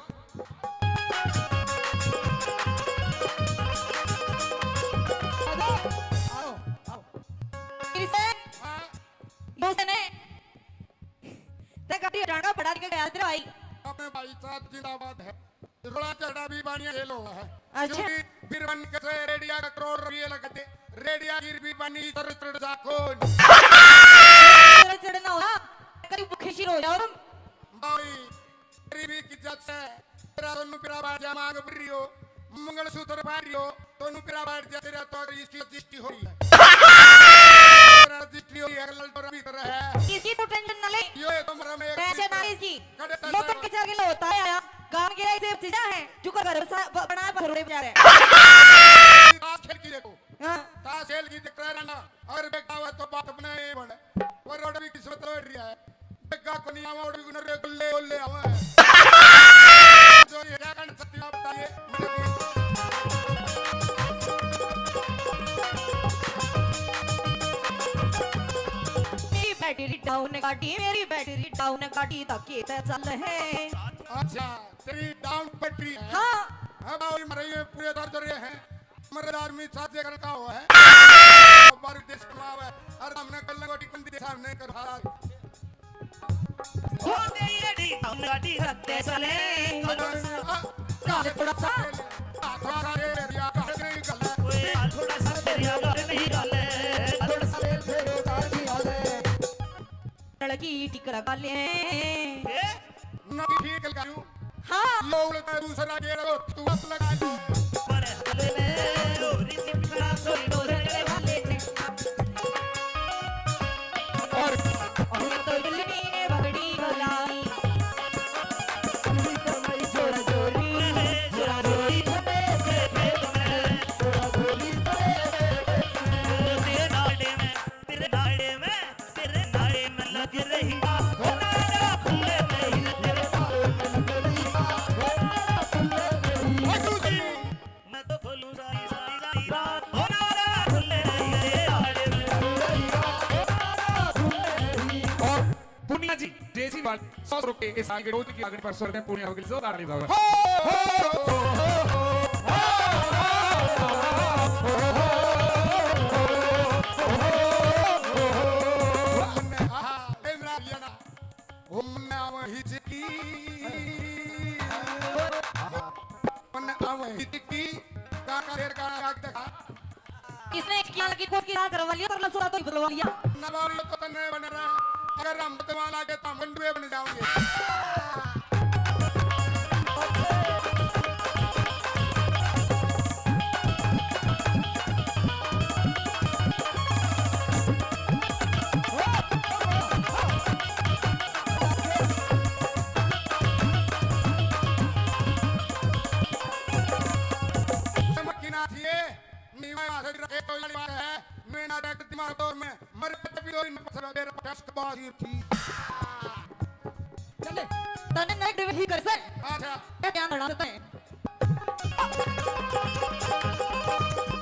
आओ, आओ। फिर से हाँ। दूसरे ने ते कभी डांडा पड़ा के गया तेरा भाई। अपने भाई साहब जिंदाबाद है। रोड़ा चढ़ा भी बानिया खेल हुआ है। अच्छा। क्योंकि फिर बन के से रेडिया का करोड़ रुपये लगा दे, रेडिया गिर भी बनी चरित्र जाखो। चढ़ना हो, कभी भूखे शिर हो जाओ तुम। भाई, गरीबी की जत से तेरा तो नुकरा बाजा मांग रियो, मंगलसूत्र पहन रियो, तो नुकरा बैठ जा, तेरा तो अगर इसकी रजिस्ट्री हो रही है। तेरा रजिस्ट्री हो रही है, ललटोरा भीतर है। किसी को टेंशन ना ले। यो एक कमरा में एक पैसे ना ले इसकी। कड़े पैसे लोगों के जाके लो होता है आया। गांव के ऐसे चीजें हैं, जो का घर बसा-, ब-, बनाए भरोड़े बेचारे। ताश खेल के देखो। हाँ। ताश जेल की दिक्कत रहना, अगर बेटा हुआ तो बात अपने ही बने। वो रोड भी किस्मत रोड रही है, बेगा को नहीं आवा, और भी गुनर गुल्ले गुल्ले आवे। जो ये क्या करना सकती है, आप बताइए, मेरे को। मेरी बैटरी डाउन गाड़ी, मेरी बैटरी डाउन गाड़ी, धक्के ते चल है। अच्छा, तेरी डाउन बैटरी है। हाँ। अब आओ, मरे पूरे दर्द रहे हैं। मर्द आदमी साजे करता हुआ है। बाहर देश कमावे, और हमने कल को टिकन भी सामने कर हाथ। ओ तेरी अड़ी, हम गाड़ी हत्ते चले। काले थोड़ा सा। ओए, आ थोड़ा सा तेरी यार नहीं गल। थोड़ा सा तेरी यार नहीं गल। थोड़ा सा तेरे तार की आले। लड़की टिकरा काले। ए? नबी ठीक लगायू। हाँ। यो उल्टा दूसरा गेर हो, तू बस लगा ले। पर हले में रोरी चिपकड़ा सोई डोले वाले ने। और ये तो दिल में बगड़ी गलाई। जोड़ा जोड़ी, जोड़ा जोड़ी। तेरे नाड़े में, तेरे नाड़े में। तेरे नाड़े में लग रही बात, हो नाड़ा खुले नहीं, तेरे नाड़े में लग रही बात, हो नाड़ा खुले नहीं। मैं तो खोलूं सारी, सारी, सारी रात, हो नाड़ा खुले नहीं, तेरे नाड़े में लग रही बात, हो नाड़ा खुले नहीं। और पुनिया जी, डेजी वाल, सौ रुपए इस साल के रोज की आगन पर स्वर्ग में पुनिया हो गई, जोरदार ताली बजाओ। हमने आवे हिचकी, हमने आवे हिचकी, का का रेर का राग देखा। इसने एक लाल की कोट की रात करवा लिया, पर लसुरा तो ही बुलवा लिया। नवाब तो तन्ने बन रहा, अगर हम तो वहाँ लागे तो हम गंडुए बन जाओगे। समझ की ना थी ये। नीवा भाषण रखे तो वाली बात है, मैं ना डायरेक्ट दिमाग तौर में मर पे भी दो इन पसरा दे रहा टस्क बाजी थी। चले, तने नेगेटिव ही कर से। अच्छा। ये ध्यान रखना देते हैं।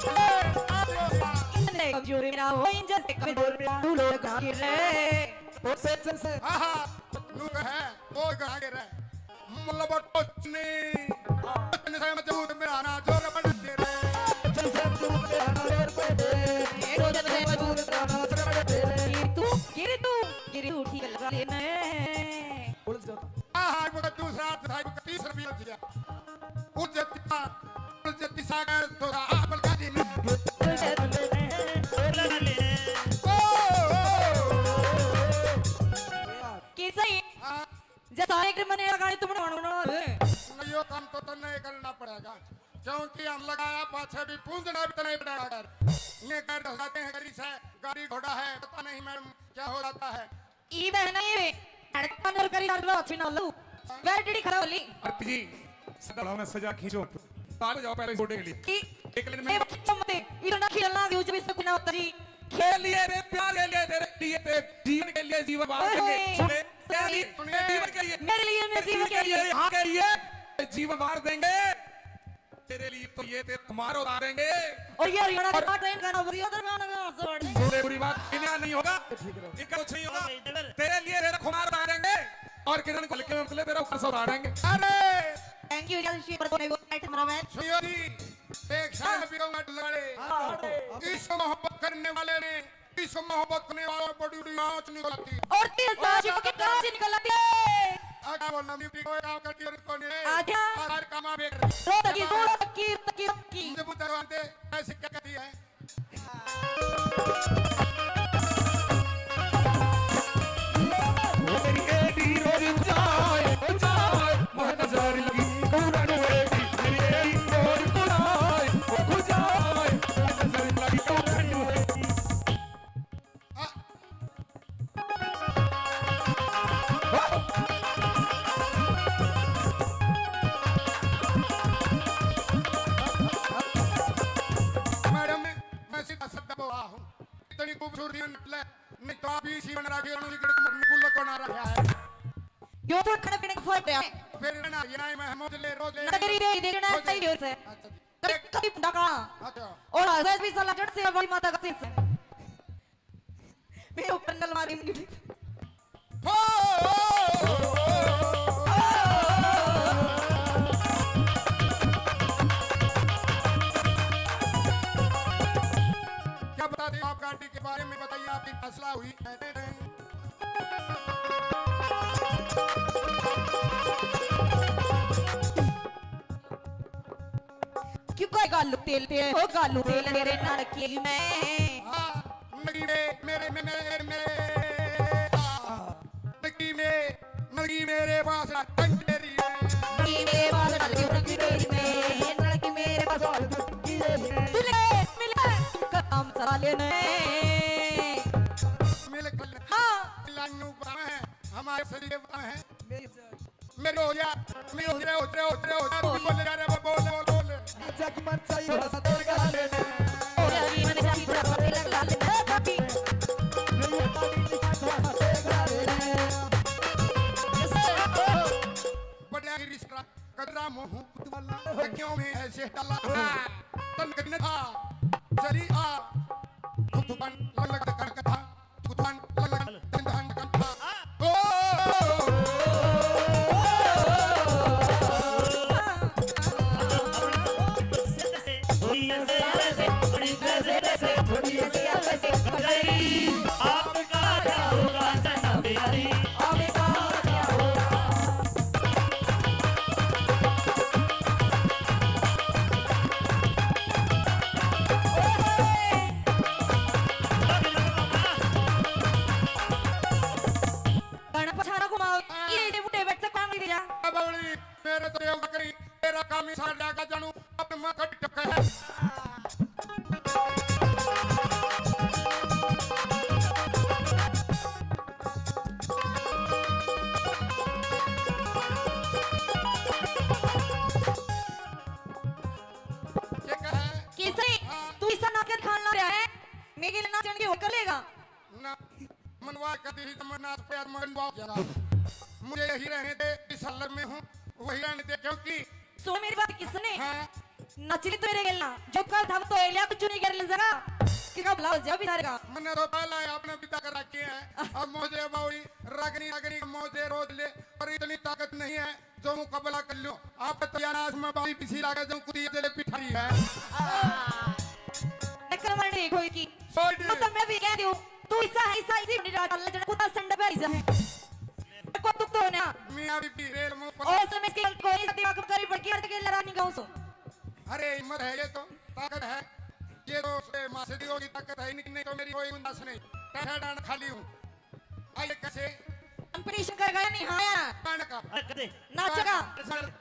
ए, आ जाओ। इतने कमजोर मेरा हो, इंजन से कमजोर मेरा, तू लोग गिर रहे। वो से, से, से। हाँ, हाँ, नू है, वो गा गिर रहे। मतलब टोचनी। टोचनी से मजबूत मेरा ना जोर बन दे रे। टोचनी से मजबूत मेरा ना जोर बन दे रे। टोचनी से मजबूत मेरा ना जोर बन दे रे। गिर तू, गिर तू, गिर तू ठीक लगा लेना है। उलझ जाता। हाँ, हाँ, वो दूसरा था, वो तीस रुपये दिया। उलझ जाता, उलझ जाती सागर तो आप लगा देना। ओ, ओ, ओ, ओ। कैसा ही? हाँ। जैसा एक मने गाड़ी तुमने बनाना है। नहीं, यो काम तो तन्ने ही करना पड़ेगा, क्योंकि हम लगाया पाछे भी पूंजना भी तन्ने ही पड़ेगा। ये कर दिखाते हैं, गाड़ी से, गाड़ी घोड़ा है, पता नहीं मैडम क्या हो जाता है। ई बहना ये धड़कन और करी दर्द अच्छी ना लो, बैटरी खराब होली। आरती जी, सदा में सजा खींचो। ताल बजाओ पहले छोटे के लिए। कि एक लाइन में। ए, बच्चों मते, इतना खेलना भी उजब इससे कुछ ना होता जी। के लिए रे, प्यार के लिए, तेरे लिए, तेरे जीवन के लिए जीवन वार देंगे। ओए, सुने, तेरे लिए, तेरे जीवन के लिए, मेरे लिए, मेरे जीवन के लिए। यहाँ के लिए जीवन वार देंगे। तेरे लिए तो ये तेरे खुमार उतारेंगे। और ये हरियाणा का ट्रेन का ना, उधर गाना का, जोड़े। बुरी बात, इन्हें नहीं होगा। ये कुछ नहीं होगा। तेरे लिए तेरे खुमार उतारेंगे। और किरण को लेके हम तेरा ऊपर से उतारेंगे। अरे! Thank you, जल श्री पर कोने को बैठ हमारा मैच। सुनियो जी, एक शायर भी कहूंगा लड़े। हाँ, हाँ, हाँ। इश्क मोहब्बत करने वाले ने, इश्क मोहब्बत करने वाला बड़ी बड़ी आँच निकलती है। और तेरे साथ और की कांच निकलती है। आगे बोलना, म्यूजिक को काम करती है, रुको नहीं। आजा। और हर काम आप एक रो तकी, रो तकी, रो तकी, रो तकी। मुझे बुद्ध भगवान दे, ऐसी क्या कहती है? मैडम, तो आहूं। इतनी खूबसूरती नट ले, नहीं तो आप इसी बन रखे हो, निकल के मरने को लको ना रहा है। यो तो खाने पीने का फर्क है। फिर ना, ये ना, मैं मौज ले, रोज ले। नगरी रे, देखना रोज ले। चाहिए उसे। अच्छा जी। कभी, कभी डका। अच्छा। और हंस भी साला जट से बड़ी माता का सिर से। मेरे ऊपर नल मारी मुझे। हो! क्या बता दें, आप गाड़ी के बारे में बताइए, आपकी फैसला हुई है? क्यों कोई गालू तेल तेल हो, गालू तेल तेरे नलकी में। हाँ, नलकी में, मेरे, मेरे, मेरे, मेरे, हाँ, नलकी में, नलकी मेरे पास टंग तेरी है। नलकी मेरे पास टंग तेरी में, नलकी मेरे पास टंग तेरी में। मिले, मिले, काम चला लेने। मिले, हाँ। लानू बा है, हमारे सरीर बा है। मेरी हो जा, मेरी हो जा, हो जा, हो जा, हो जा, तू भी बोल जा रे, बोल, बोल, बोल। जग मन सही हो सते गाले ने। ओ रवि मन सही तो सते लग लाले ने भाभी। बढ़िया की रिश्ता कदरा मोहब्बत वाला, क्यों में ऐसे डाला? तन कदने था, चली आ, थुक थुक बन, लग लग कर कथा। आपका क्या होगा चन्ना प्यारी, आपका क्या होगा? गणप छाड़ा घुमाओ, ये बूढ़े बैठ से कांगड़ी दे जा। बावली, मेरे तो देव बकरी, तेरा काम ही सारा का जानू, अब मैं कट टक्कर है। ये क्या है? किसे? हाँ। तू इसा नाक खान ला रहा है? मेरे लिए नाचन की होकर लेगा? ना, मनवा कभी ही तमन्ना पे मनवा जाएगा। मुझे यही रहने दे, इस हालत में हूँ, वही रहने दे, क्योंकि सुन मेरी बात, किसने? हाँ। नचली तो मेरे गेल ना, जो कल था वो तो एलिया कुछ नहीं कर ले जरा। कि का भला हो जाओ बेचारे का। मैंने तो पहला ही आपने विदा कर रखे हैं। अब मुझे बावड़ी रगनी, रगनी मुझे रोज ले, पर इतनी ताकत नहीं है जो मुकाबला कर लो। आप तो यार आज मैं बावड़ी पीछे लागे जो कुछ ये जले पिठारी है। नकल मर नहीं कोई की। सोच। वो तो मैं भी कह दूँ। तू ऐसा है, ऐसा इसी बनी रात अल्लाह जड़ा कुत्ता संड पे जा। को तुक तो ना। मियाँ बीबी रेल मुंह पर। और समय इसकी कोई दिमाग करी बड़की अर्थ के लड़ा नहीं गाऊं सो। अरे हिम्मत है, ये तो ताकत है, ये तो उसके माँ से दी होगी ताकत है, नहीं, नहीं तो मेरी कोई गुंजाइश नहीं। पैसा डांड खाली हूँ। आइए कैसे? कंपटीशन कर गया नहीं, हाँ यार। डांड का। अरे कदे। नाचेगा।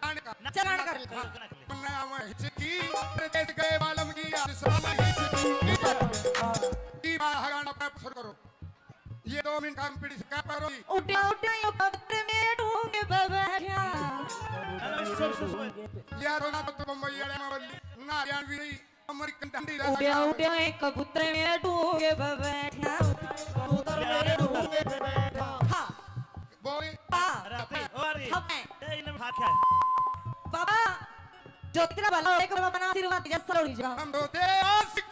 डांड का। चरण कर। हाँ। मन्ना आवा हिचकी, परदेस गए बालम की, आज साला हिचकी। की बाहर आना, शुरू करो। ये दो मिनट हम पीढ़ी से क्या करो? उड्या, उड्या, यो कबूतर में ढूंढ बैठा। यार, ना तो बम्बई वाले में बोली, ना हरियाणवी रही, अमेरिकन डंडी रह उड्या, सका। उड्या, एक कबूतर में ढूंढ बैठा। कबूतर में ढूंढ बैठा। हाँ। बोल। हाँ। अरे, अरे, अरे। हाँ। ए, इन्हें उठा क्या है? बाबा, जो तेरा भला हो, एक बाबा ना आशीर्वाद दे, जैसा उड़ जा। हम तो दे आशिक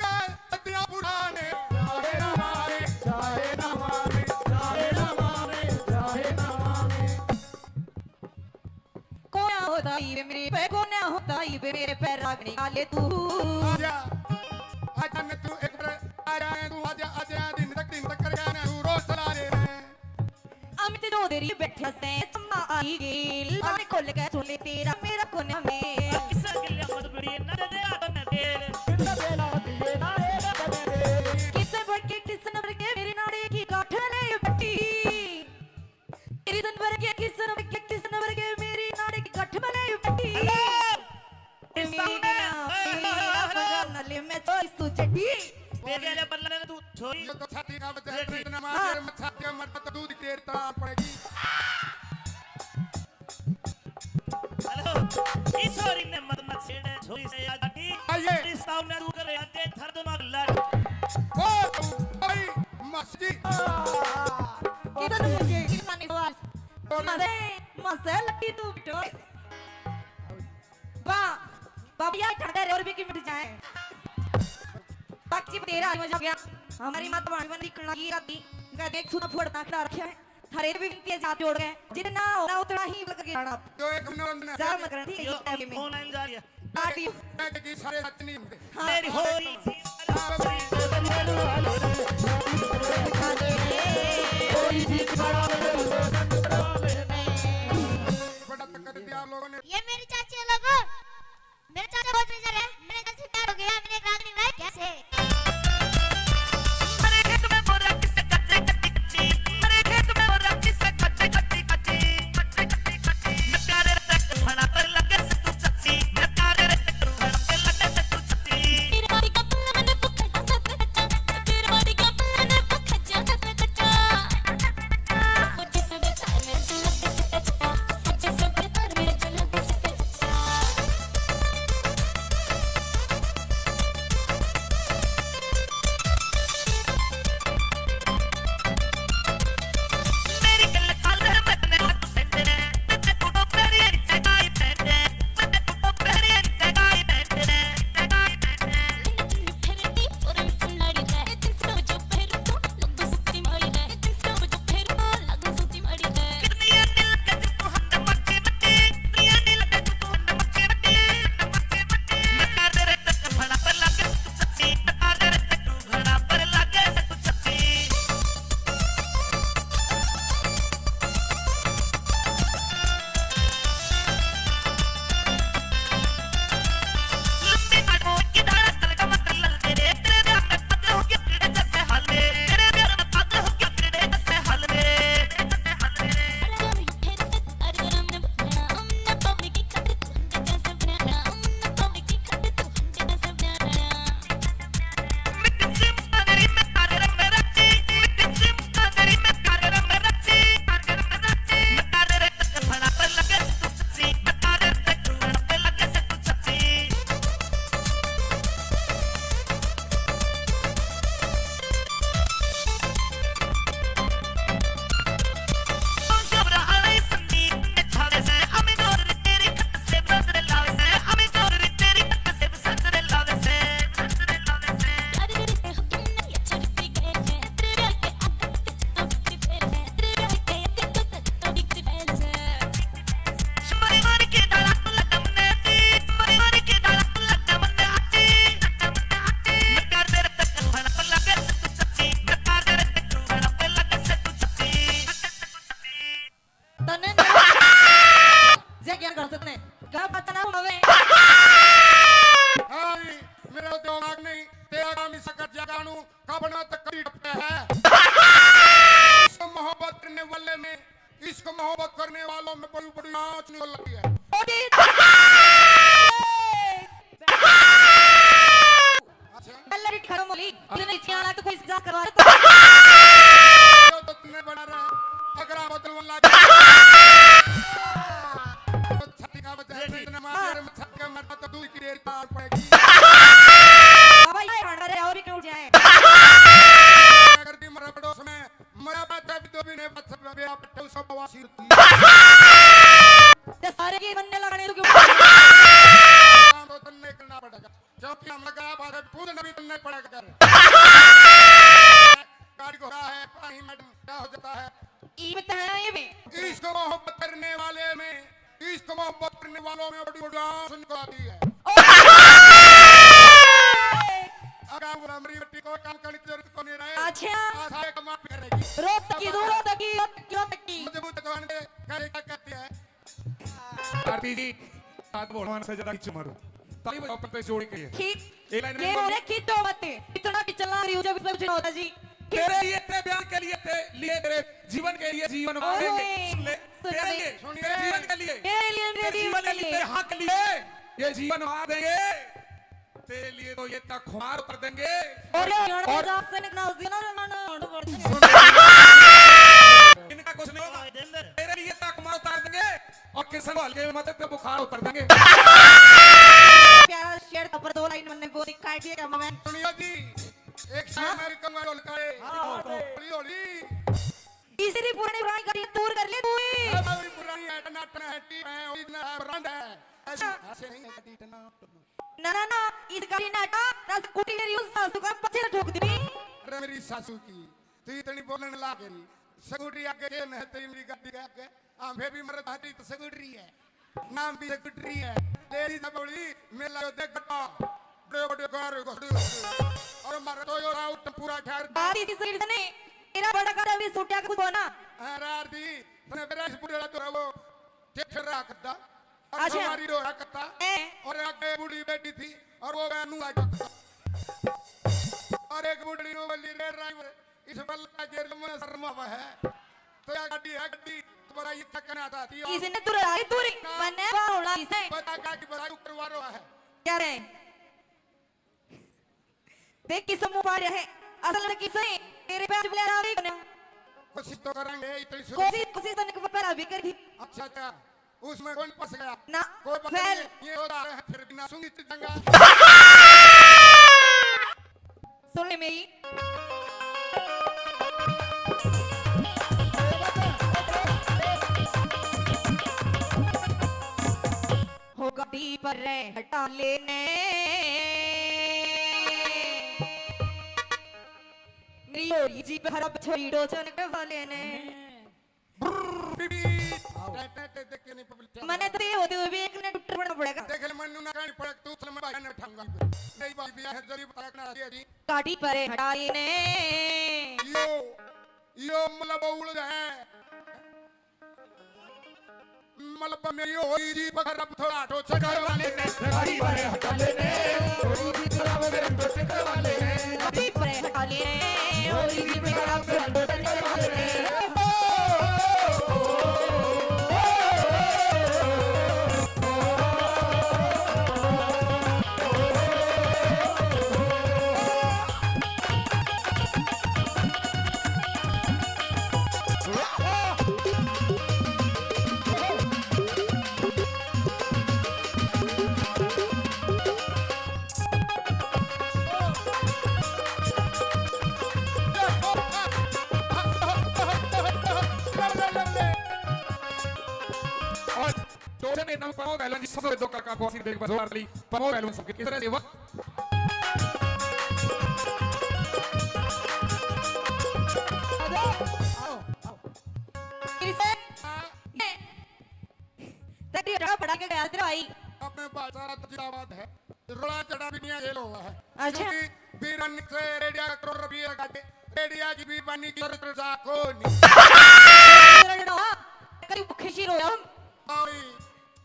सदियां पुराने, चाहे ना मारे, चाहे ना मारे, चाहे ना मारे, चाहे ना मारे। कोना होता ही वे मेरे पे, कोना होता ही वे मेरे पे, रागनी काले तू। आजा, आजा न तू एक बार, आजा न तू, आजा, आजा, दिन तक, दिन तक कर गाना, तू रोज चला रे। अमित चौधरी बैठा से चम्मा आई गेल, लाने खोल के झोले तेरा मेरा कोना में। किसा गिल्या मत बड़ी ना दे दे आदम में तेल। कितना देना दिए ना रे बने रे। किसन भर के, किसन भर के मेरी नाड़ी की गांठ ले बटी। किसन भर के, किसन भर के, किसन भर के मेरी नाड़ी की गांठ ले बटी। हेलो। इस सामने। मेरा, मेरा बगान ले मैं छोरी सुचटी। तेरे ले बल्ला ने तू छोरी। ये तो छाती का बच्चा है, इतना मार, हाँ। तेरे में छाती का मरता तो दूध की तेरी तलाश पड़ेगी। हेलो, इस छोरी ने मत मत छेड़े, छोरी से याद आती। आइए। इस सामने तू करे आते, थर दिमाग लट। ओ, मजे, मजे लगी तू टोल। वाह, बाबा यार ठंडा रे और भी की मिट जाए। बाकी तेरा आज मजा हो गया। हमारी माता भाणी बन निकलना की राती। मैं देख सुना फोड़ना खड़ा रखा है। थारे भी विनती है, हाथ जोड़ के, जितना होना उतना ही लग के आना। जो एक नंबर जा मत करना, ठीक है, यो ये टाइम में। ऑनलाइन जा रही है। काट दियो। मैं कि सारे सच नहीं होंगे। हाँ। मेरी होली। बड़ा चक्कर दिया आप लोगों ने। ये मेरी चाची है लोगों। मेरे चाचा बहुत बेजार है, मेरे चाचा से प्यार हो गया, मैंने एक रागनी गाई कैसे। मेरे खेत में बोरा किसे कच्चे कच्ची कच्ची, मेरे खेत में बोरा किसे कच्चे कच्ची कच्ची, कच्चे कच्ची कच्ची। मैं प्यारे रे तक खाना पर लगे से तू सच्ची, मैं प्यारे रे तक खाना पर लगे से तू सच्ची। तेरे बारी का पल्ला मैंने भूखा जा कच्चा, तेरे बारी का पल्ला मैंने भूखा जा कच्चा। तने ना जे ज्ञान कर सकने, क्या पता ना होवे। हाँ, मेरा दिमाग नहीं, तेरा काम ही सकत जगानू, कबना तक कभी टपटा है। इस मोहब्बत करने वाले में, इश्क मोहब्बत करने वालों में बड़ी बड़ी आँच निकल रही है। ओ जी। अच्छा। पहले भी खत्म हो ली। इतने नीचे आना तो कोई इंतजार करवा दे। तो तुमने बना रहा, अगर आप बदलवन लागे। तो छाती का बचा, ये ठीक। इतने मार, हाँ। तेरे में छाती का मरता तो दूध की डेयरी तार पड़ेगी। बाबा, ये ठंडा रहे और भी क्यों जाए? अगर भी मरा पड़ोस में, मरा बात है, तो भी नहीं बात, सब आप सब बवासीर होती। ये सारे की बनने लगाने तो क्यों? काम तो तन्ने करना पड़ेगा। क्योंकि हम लगा भागत खुद नबी बनने पड़ा कर। गाड़ी घोड़ा है, पानी मैडम क्या हो जाता है? ई बताया ये भी। इश्क मोहब्बत करने वाले में, इश्क मोहब्बत करने वालों में बड़ी बड़ी आँच निकल आती है। ओ! अगर वो हमारी बेटी को काम करने की जरूरत को नहीं रहे। अच्छा। आशा है कमा भी करेगी। रोज तक की, रोज तक की, रोज तक की, रोज तक की। मजबूत जवान के घर क्या कहती है? आरती जी, साथ भगवान से ज्यादा खींच मारो। ताली बजाओ अपने जोड़ी के लिए। खींच, एक लाइन ये में बोले, खींचो मत। इतना खींचना रही हूँ, जब इतना कुछ ना होता जी। तेरे लिए, तेरे प्यार के लिए, तेरे लिए, तेरे जीवन के लिए जीवन वार देंगे। ओए, सुन ले, सुन तेरे ले। लिए, सुनिए। तेरे जीवन के लिए, तेरे लिए, तेरे तेरे जीवन के जीवन के लिए, लिए। तेरे हक के लिए ये जीवन वार देंगे। तेरे लिए तो ये तक खुमार उतर देंगे। और ये और और जात से निकला उस दिन ना, ना, ना, ना, ना, सुन। इनका कुछ नहीं होगा। तेरे लिए तक खुमार उतार देंगे और किशन को हल्के में मत पे बुखार उतर देंगे। प्यारा शेर का पर दो लाइन मैंने बोली काट दिया क्या मैं? सुनियो जी, एक शेर हाँ? मेरी कमर उलकाए। हाँ, हाँ, हाँ। हौली, हौली। इसी री पुरानी पुरानी गाड़ी दूर कर ले तू ही। ए, भाई, पुरानी है, टनाटन है, टीप है, ओरिजिनल है, ब्रांड है। ऐसी, अच्छा। ऐसे नहीं है, गाड़ी टनाटन। ना, ना, ना, इस गाड़ी ना हटा, ना स्कूटी ले रही हूँ, सासू का पछे ठोक दी। अरे मेरी सासू की, तू इतनी बोलने लाग रही। स्कूटी आगे के न है, तेरी मेरी गाड़ी के आगे। हाँ, फिर भी मरद हाथी तो स्कूटी है। नाम भी स्कूटी है। तेरी जबड़ी, मेला यो देख गट्टा। बड़े बड़े कार घोड़े। और मारे तो यो राउत पूरा ठहर। बात इसी सिर से नहीं, तेरा बड़ा का भी सूटिया का कुछ होना। हाँ, रार दी, तने मेरा इस बुढ़ा तो वो, ठेठर रहा करता। और अच्छा। हमारी डोरा करता। ए। और आगे बूढ़ी बैठी थी, और वो वह नूंगा करता। और एक बूढ़ी नू बोली, "रे ड्राइवर, इस बल्ला के गेर में शर्मा हुआ है। तो या गाड़ी है, गाड़ी, तो बड़ा ये क्या कहना चाहती हो?" इसने तुरंत आई दूरी, ना। मन्ने बाहर होना इसे। बता क्या कि बड़ा ऊपर वारो है। क्या रे? देख किस मुंह पाड़ रहे, असल में किसे तेरे पैर बुला रहा है। कोशिश तो करेंगे, इतनी शुरू। कोशिश, कोशिश तो निक पर अभी कर दी। अच्छा, अच्छा, उसमें कौन फंस गया? ना, कोई पता फैल। नहीं, ये होता है, फिर बिना सुनी तो चंगा। सुन ले मेरी। हो गड्डी पर रे हटा लेने। मेरी होरी जी पे हरब छोरी डोचन के वाले ने। ब्रर, बीबी। आओ। टे, टे, टे, देख के नहीं पब्लिक क्या मने तो ये होते हुए भी एक ने टुट्टर पड़ना पड़ेगा। देख ले, मन्नू ना कहनी पड़े, तू चल, मैं भाई ने उठाऊंगा। नहीं भाई, भी है, जरूरी पता रखना चाहिए जी। गाड़ी परे हटाई ने। यो, यो मतलब उड़ है। मतलब मेरी होई जी, पकड़ अब थोड़ा टोचर वाले ने। गाड़ी परे हटा लेने, होई जी, थोड़ा मेरे टोचर वाले ने। गाड़ी परे हटा लेने, होई जी, थोड़ा मेरे टोचर वाले ने। और टोचर ने नाम पाओ बैलन जी, सबसे दो कड़का को आशीर्वाद देख बजो अरली, पाओ बैलन सबके किस तरह से, वाह। आओ, आओ। फिर से, ये, तेरी जगह बढ़ा के गया तेरा भाई। अपने भाई सारा तो जिंदाबाद है। रोड़ा चढ़ा भी नहीं है, जेल हुआ है। अच्छा। क्योंकि बीरबानी से रेडिया का करोड़ रुपये लगा दे, रेडिया की बीरबानी की जरूरत जा को नहीं। कहीं भूखे सी रोया हम। भाई,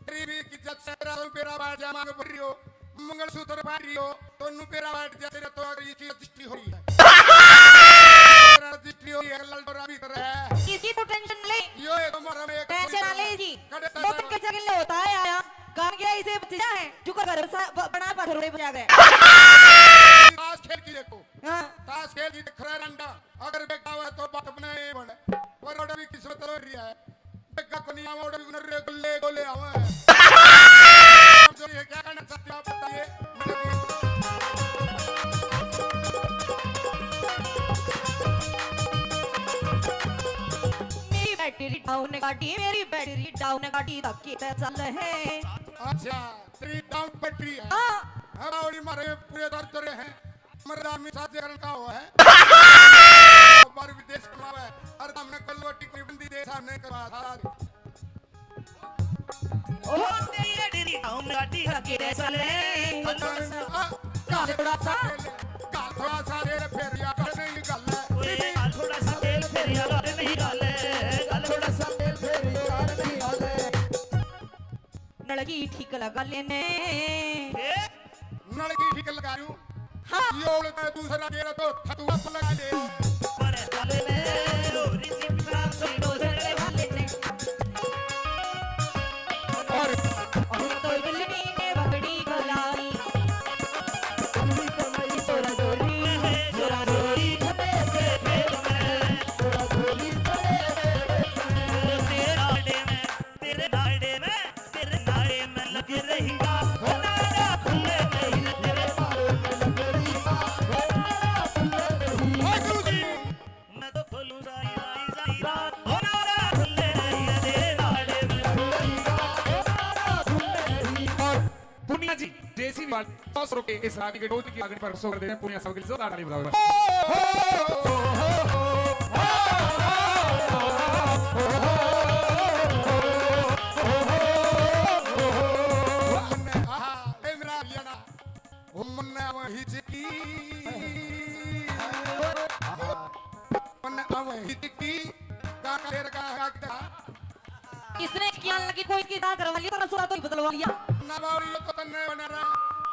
गरीबी की इज्जत से तेरा रुपया बैठ जा, मांग भर रही हो, मंगलसूत्र पहन रही हो, तो नुपेरा बैठ जा, तेरा तो अगर ये चीज रजिस्ट्री हो रही है। तेरा रजिस्ट्री हो रही है, ललडोरा भी तेरा है। किसी को टेंशन ना ले। यो, ये तो मोरा में एक टेंशन ना ले जी। कड़े वो तो कैसे के लिए होता है आया? काम गया इसे बच्चा है, जुकर कर सा-, ब-, बना पा थोड़े बजा गए। ताश खेल की देखो। हाँ। ताश खेल की देख रहा है रंडा। अगर बेटा हुआ तो बाप अपने ही बने। पर ओड़ा भी किस्मत रो रही है। बेटा को नहीं आवा, ओड़ा भी उन्हें रे गोले गोले आवा है। जो ये क्या कहना चाहते हो आप बताइए। मेरी बैटरी डाउन गाड़ी, मेरी बैटरी डाउन गाड़ी धक्के पे चल है। अच्छा, तेरी डाउन बैटरी है। हाँ। हमारी मारे पूरे दर्द करे हैं। मर्दा आदमी साथ जगह का हो है। बाहर विदेश कमावे, और हमने कल वो टिकरी बंदी देश हमने करवा था। ओ तेरी अड़ी हम गाड़ी हके रे चले। काल थोड़ा सा, काल थोड़ा सा तेल फेर या कर नहीं गल। ओए, काल थोड़ा सा तेल फेर या कर नहीं गल। काल थोड़ा सा तेल फेर या कर नहीं गल। नलकी ठीक लगा लेने। ए? नलकी ठीक लगा लूं। हाँ। ये उड़ता है दूसरा, तेरा तो थतुआ लगा ले। पर डाले ने, होरी जी बिना सीनो झगड़े वाले ने। और हम तो बिल्ली ने बकरी खिलाई। चोरा चोरी, चोरा चोरी खटे थे खेत में। चोरा चोरी खटे थे खेत में। तेरे नाड़े में, तेरे नाड़े में, तेरे नाड़े में लग रही आग। नाड़ा खुले नहीं, तेरे नाड़े में लग रही आग। नाड़ा खुले नहीं। सौ रुपए इस रागी के डोज की अग्नि पर सो कर देते हैं। पूरी सब के लिए जोरदार ताली बजाओ। आहा, ए मेरा लिया ना। घूमने वही चिकी। घूमने वही चिकी। गा का, गा का, गा का। इसने क्या लगी, कोई इसकी दांत करवा लिया, तो रसोड़ा तो ही बदलवा लिया। ना बावड़ी, ये तो तन्ने बना रहा।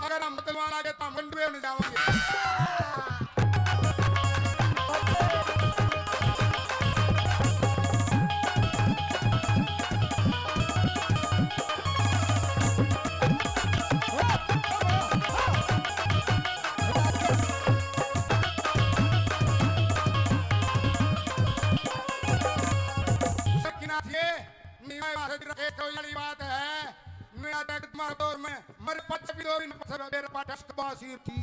अगर हम बदलवा लागे तो हम गंडुए में जाओगे। सकिना थी, नीवा वासठ रखे कोई वाली बात है। मेरा तक तुम्हारा दौर में मर पच भी दौर में पच बेर पाटस कबासीर थी।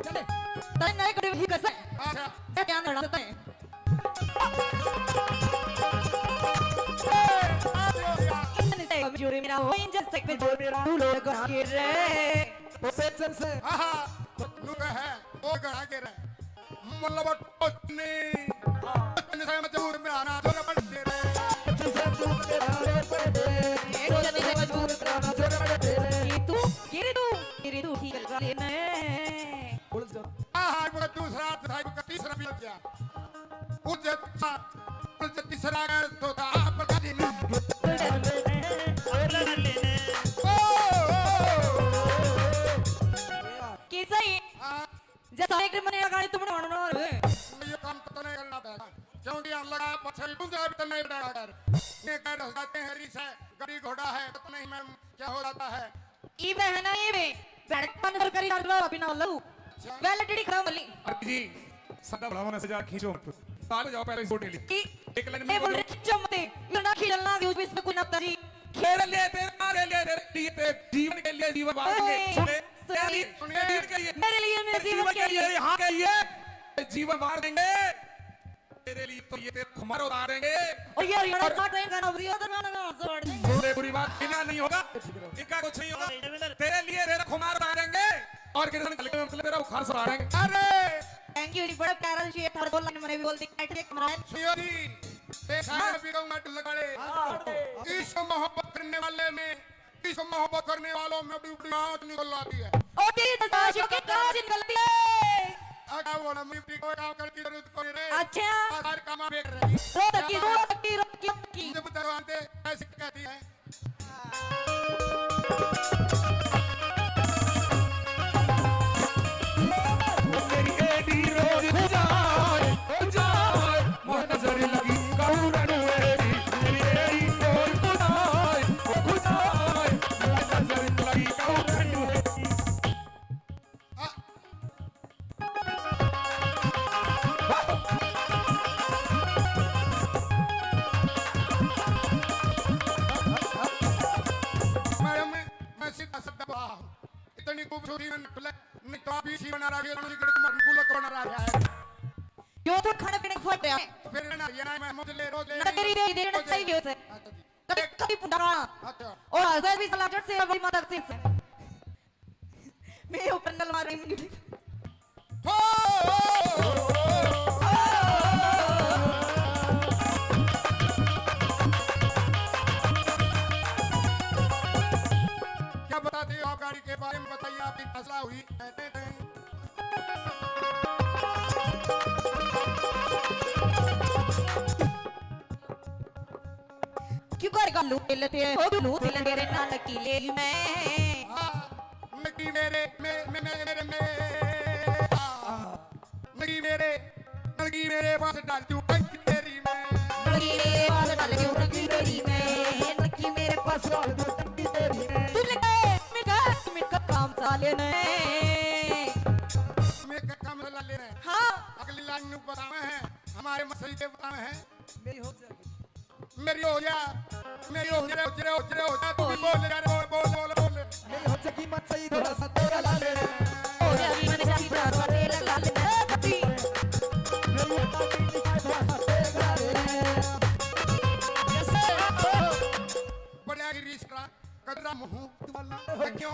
चले, तने नए कड़े ही कसर। अच्छा। ये क्या लड़ा देते हैं? ए, आ जाओ यार। इतने से कमजोरी मेरा हो, इंजन से कमजोरी मेरा, तू लोग आगे रे। वो से चल से। हाँ, हाँ, नू है, वो गड़ा के रे। मतलब टोचनी। टोचनी से मजबूर में आना जोर पड़ते रे। टोचनी से मजबूर में आना जोर पड़ते रे। कि तू, कि रे तू, कि रे तू ठीक कर लेना है। बोल जा। आहा, वो दूसरा था, वो तीसरा भी लग गया। उस, उस तीसरा का तो था, पर कभी नहीं। ओ, ओ, ओ, ओ। कैसा है? हाँ। जैसा एक मने लगाने तुमने होना ना रे। ये काम तो नहीं करना था, क्योंकि हम लगा पछल गुंजा भी तो नहीं बड़ा कर। ये कह रह जाते हैं, रीस है, गाड़ी घोड़ा है, पता नहीं मैं क्या हो जाता है। ई बहना ये बे, भड़कन सरकारी डॉक्टर अभी ना लो। अच्छा। वैलिडिटी खत्म वाली। अरे जी, सदा बढ़ावा ना सजा खींचो। ताल जाओ पहले इस बोतल की। एक लाइन ए, में बोल बोलो। रहे खींचो मत। इतना खींचना कि उसमें इसमें कोई ना जी। मेरे लिए, तेरे, मेरे लिए, तेरे लिए, तेरे जीवन के लिए जीवन वार देंगे। ओए, सुने, सुने, तेरे लिए, सुने, तेरे लिए, मेरे जीवन के लिए, यहाँ के लिए जीवन वार देंगे। तेरे लिए तो ये तेरे खुमार उतारेंगे। और ये हरियाणा और का ट्रेन का नाम रियो तो गाना गाना जोड़ देंगे। बुरे बुरी बात बिना नहीं होगा, इनका कुछ नहीं होगा। तेरे लिए तेरा खुमार उतारेंगे और किसान कल के मतलब तेरा बुखार सुधारेंगे। अरे! Thank you जी, बड़ा प्यारा जी, ये थर्ड बोल लाइन मैंने भी बोल दी, बैठ के कमरा है। सुनियो जी, देखा है अभी कहूँगा लगाड़े। हाँ। इस मोहब्बत करने वाले में, इस मोहब्बत करने वालों में बड़ी बड़ी आँच निकल आती है। ओ जी, जैसा आशिक की कांच निकलती है। आगा वो ना मिट्टी को काम करके जरूरत कोई रे। अच्छा। बाजार का माँ बेच रही। रो तक की, रो तक की, रो तक की, रो तक की। जब दरवाजे ऐसे कहती है। मेरी एडी रोज खुजाए, खुजाए, मोह नजर लगी कौरन मेरी, मेरी एडी रोज खुजाए, खुजाए, मोह नजर लगी कौरन मेरी। मैडम, मैं सीधा साधा बड़ा हूँ। इतनी खूबसूरती में नकल है, नहीं तो आप इसी बना रहा है, रणजीत कुमार गुलक बना रहा है। यो तो खाने पीने का फट है। फिर ना, ये ना, मैं मुझे ले, रोज ले, ना तेरी दे, दे, रोज ले। सही है उसे। अच्छा जी। कभी, कभी पुंडा। अच्छा। और हजर भी सलाह से बड़ी मदद से। मैं ऊपर नल मार रही हूँ। हो! क्या बताते हो आप गाड़ी के बारे में, बताइए, आपकी फैसला हुई। क्यों कर गल्लू दिल ते, ओ गल्लू दिल तेरे नाल की ले मैं। हाँ, नकी मेरे, मे-, मे-, मेरे, मेरे, मे-, हाँ। नकी मेरे, नकी मेरे पास डाल दूं टंकी तेरी मैं। नकी मेरे पास डाल दूं टंकी तेरी मैं। नकी मेरे पास डाल दूं टंकी तेरी मैं। तू लगे, मैं कहा, मैं कब काम साले ने। मैं कब काम साले ने। हाँ। अगली लाइन में बतावे हैं, हमारे मसई के बतावे हैं। मेरी हो जाएगी। मेरी हो जा, मेरी हो जा, हो जा, हो जा, हो जा, तू भी बोल यार, बोल, बोल, बोल, बोल। मेरी हो जाएगी मत सही, थोड़ा सा तेरा ला ले। हो जाएगी मत सही, थोड़ा सा तेरा ला ले। मेरी हो जाएगी मत सही, थोड़ा सा तेरा ला ले। जैसे बढ़िया गिरीश का कदरा मुंह तू वाला, क्यों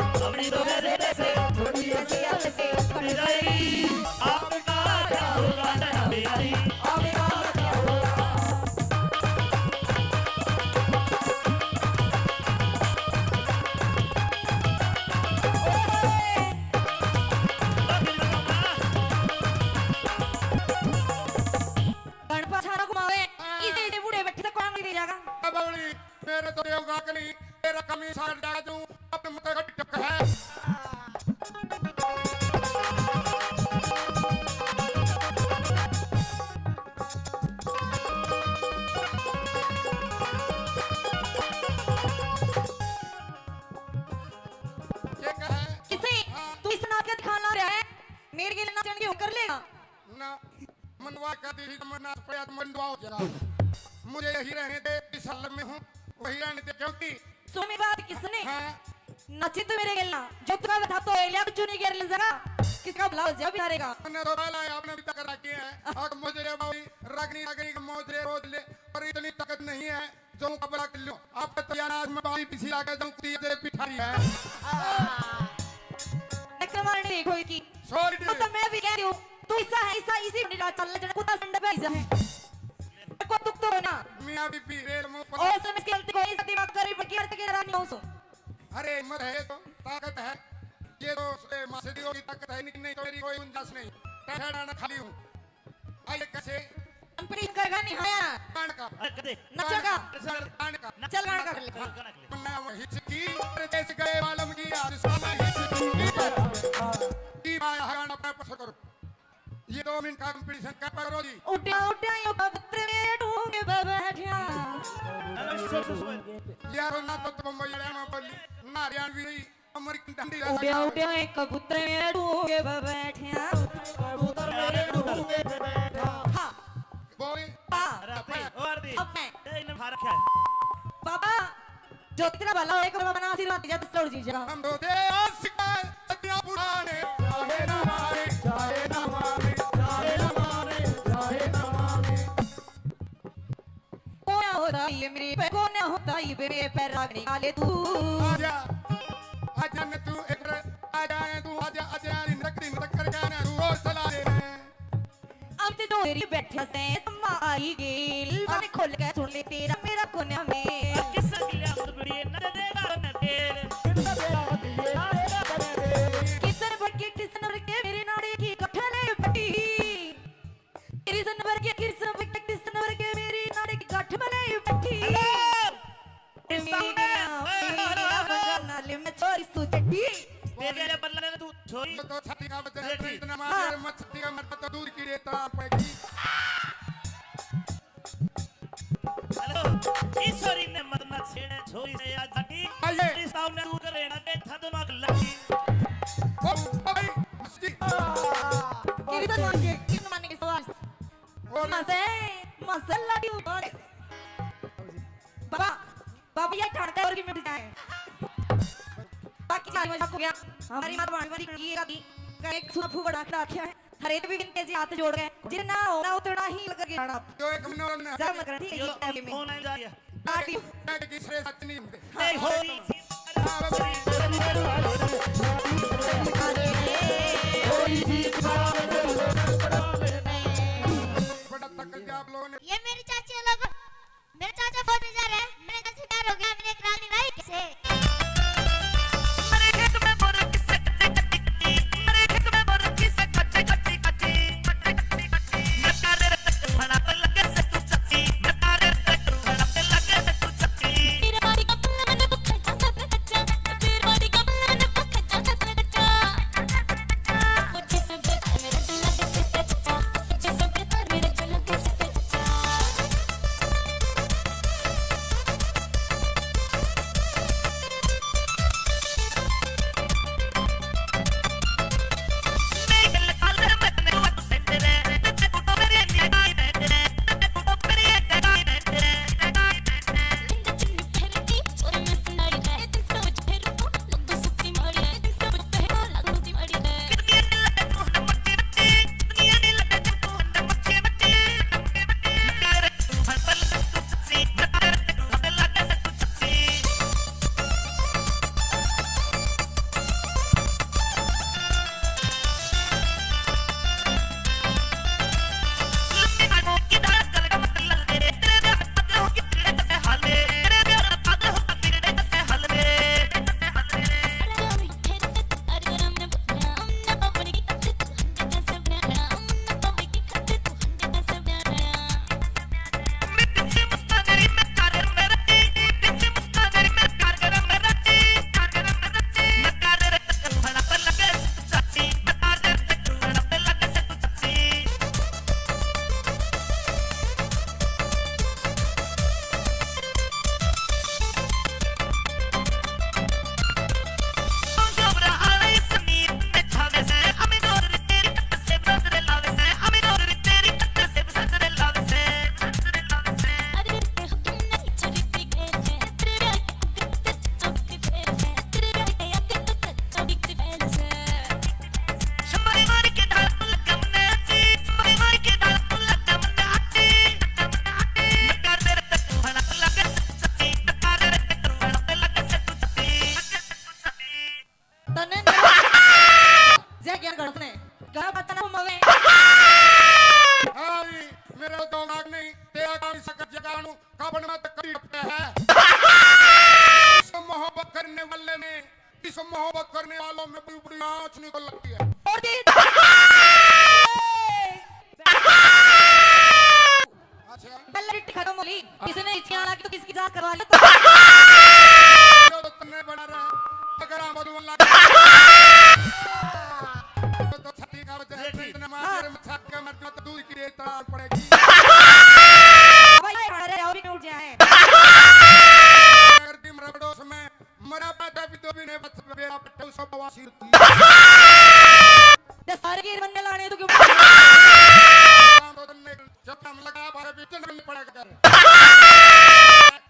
अपनी तो वैसे तैसे, थोड़ी ऐसी वैसे बन गई। आपका क्या होगा जरा प्यारी, आपका क्या होगा? गणपत सारा घुमावे, हाँ। इसे, इसे बूढ़े बैठे से कौन नहीं दे जाएगा? बावली, मेरे तो देवगा के नहीं, तेरा कमी सार डाला तू, अपने मुंह का टक है। ये कहे? किसे? हाँ। तू इस नाच का दिखाना रहा है? मेरे के लिए नाचन के कर लेगा? ना, मनवा का दी थी, तो मैं नाच पड़ा तो मंडवा हो जरा। मुझे यही रहने दे, इस हाल में हूँ, वही रहने दे, क्योंकि सुन मेरी बात, किसने? हाँ। नाचे तो मेरे गेल ना, जो तुका था तो एलिया चुनी गेर ले जरा, किसका भला हो जा बेचारे का। मैंने तो पहला ही आपने भी तक रखे हैं, और मुझे रे भाई, रगनी रगनी के मौज रे रोज ले, पर इतनी ताकत नहीं है। जो मुकाबला कर लो, आप तो यार आज मैं बारी पीछे लाके जाऊं, कुत्ती तेरे पिठारी है। नक्कर मारने देखो इनकी। Sorry वो तो dear। मैं भी कह रही हूँ, तू ऐसा है, ऐसा इसी बंडी रात चल ले, जरा कुत्ता संडे पे ऐसा है। को दुख तो हो ना। मियाँ बीबी रेल मुंह पर। और समझ के गलती को ऐसा दिमाग करे, बल्कि अर्थ के डरा नहीं हो सो। अरे हिम्मत है तो, ताकत है, ये तो ए, मासे दी होगी ताकत है, लेकिन नहीं तो मेरी कोई गुंजाइश नहीं। पैसा डालना खाली हूँ। आइए कैसे? हम प्रेम करगा नहीं, हाँ। गान का। अरे, कर दे। नचोगा? गान का। चल, गान का कर ले। गाना कर ले। मैं वही हिचकी, परदेस गए वालम की, आज साला हिचकी। की माया गाना पे पसंद करो। ये दो मिनट का competition कर पकड़ो जी। उड्या, उड्या, यो कबूतर में ढूंढ के बैठा। अरे, सुन, सुन, सुन। यार, ना तो तुम बम्बई वाले में बोली, ना हरियाणवी रही। अमर की डंडी ला उड्या, सका। उड्या, एक कबूतर मेरे डूंगे पे बैठा। कबूतर मेरे डूंगे पे बैठा। हाँ। बोल। हाँ। अरे, अब मैं। और दी। अब मैं। ए, इन्हें मार रखा है। बाबा, जो तेरा भला हो, एक बाबा ना आशीर्वाद दे जा, दस करोड़ जीत जाएगा। हम तो दे आशिक है, सदियां पुराने, चाहे ना माने, चाहे ना माने, चाहे ना माने, चाहे ना माने। कोना होता ये मेरे पे, कोना होता ये मेरे पे, रागनी काले तू। आजा, आजा न तू एक र-, आजा न तू, आजा, आजा, दिन तक, दिन तक कर जाना, तू और चला दे। अब ते दो तेरी बैठा से, अम्मा आई गेल, कान खोल के सुन ले तेरा मेरा कोना में। किसन की आमद बड़ी है, न देगा न तेल। किसन बरके, किसन बरके, मेरे नाड़े की गठले पटी। कृष्ण वर्गे, कृष्ण वर्गे, कृष्ण वर्गे मेरी नाड़ी की गांठ बनाई बैठी। हेलो। मेरी ना, मेरी ना बगाना ले मैं छोरी सू जटी। तेरे बल्ला ने तू छोरी। तो छाती का बच्चा है, बेटी। इतना मार, हाँ। मैं छाती का मरता तो दूर की रेता पड़ेगी। हेलो, ईश्वरी ने मत ना छेड़े छोरी से आज जाती। आइए। इस ताव ने दूर करे ना, देखा दिमाग लगी। ओ भाई, मस्ती। किरी तो मान के, किरी तो मान के सवाल। और मसे, मसे लड़ी उतारे। बाबा, बाबा ये ठाणका और की मिट जाए। बाकी चार बजे को गया। हमारी माता भाणी वाली कही का दी, का एक सुना फूबड़ आखड़ा आख्या है। हरे भी बिनते जी हाथ जोड़ गए, जितना होना उतना ही लग गया। जो एक महीना होना। जरा मत कर, ठीक है, यो ये टाइम में। ऑनलाइन जा रही है। काट ली। मैं कि दूसरे सच नहीं होते। नहीं हो रही। बड़ा तक दिया आप लोगों ने। ये मेरी चाची है लोगों। मेरे चाचा फौज में जा रहे हैं, मेरे चाचा से प्यार हो गया, मैंने एक रानी लाई किसे। अरे खेत में बोर किसे कच्चे कच्ची कच्ची, अरे खेत में बोर किसे कच्चे कच्ची कच्ची, कच्ची कच्ची कच्ची। मैं तारे रे तक खाना पे लगे से तू चाची, मैं तारे रे तक खाना पे लगे से तू चाची। तेरे बारी का पल्ला मैंने बुक है, चाचा गाना बजाना मवे। हाँ, मेरा तो दिमाग नहीं, तेरा काम इस जगह नु, काबड़ में तो कभी टपटा है। इस मोहब्बत करने वाले में, इस मोहब्बत करने वालों में बड़ी बड़ी आँच निकल लगती है। और जी। अच्छा। बल्ले रिट्टी खत्म हो ली। किसी ने इसकी आला की तो किसकी जांच करवा ली तो। जो तो तन्ने बना रहा है। अगर हम बदबू लग तो छाती का वजह है, ये ठीक। इतने मार हाँ। तेरे में छाती का मर जाओ तो दूध की रेत तड़ान पड़ेगी। भाई, अरे, और भी उठ जाए। अगर दिन रबड़ोस में मरा पाता भी तो भी नहीं बच, बेड़ा पट्टे उस बवासीर थी। ते सारे गिर बनने लाने तो क्यों? काम तो तन्ने जब हम लगा बारे भी चंद में पड़ा कर।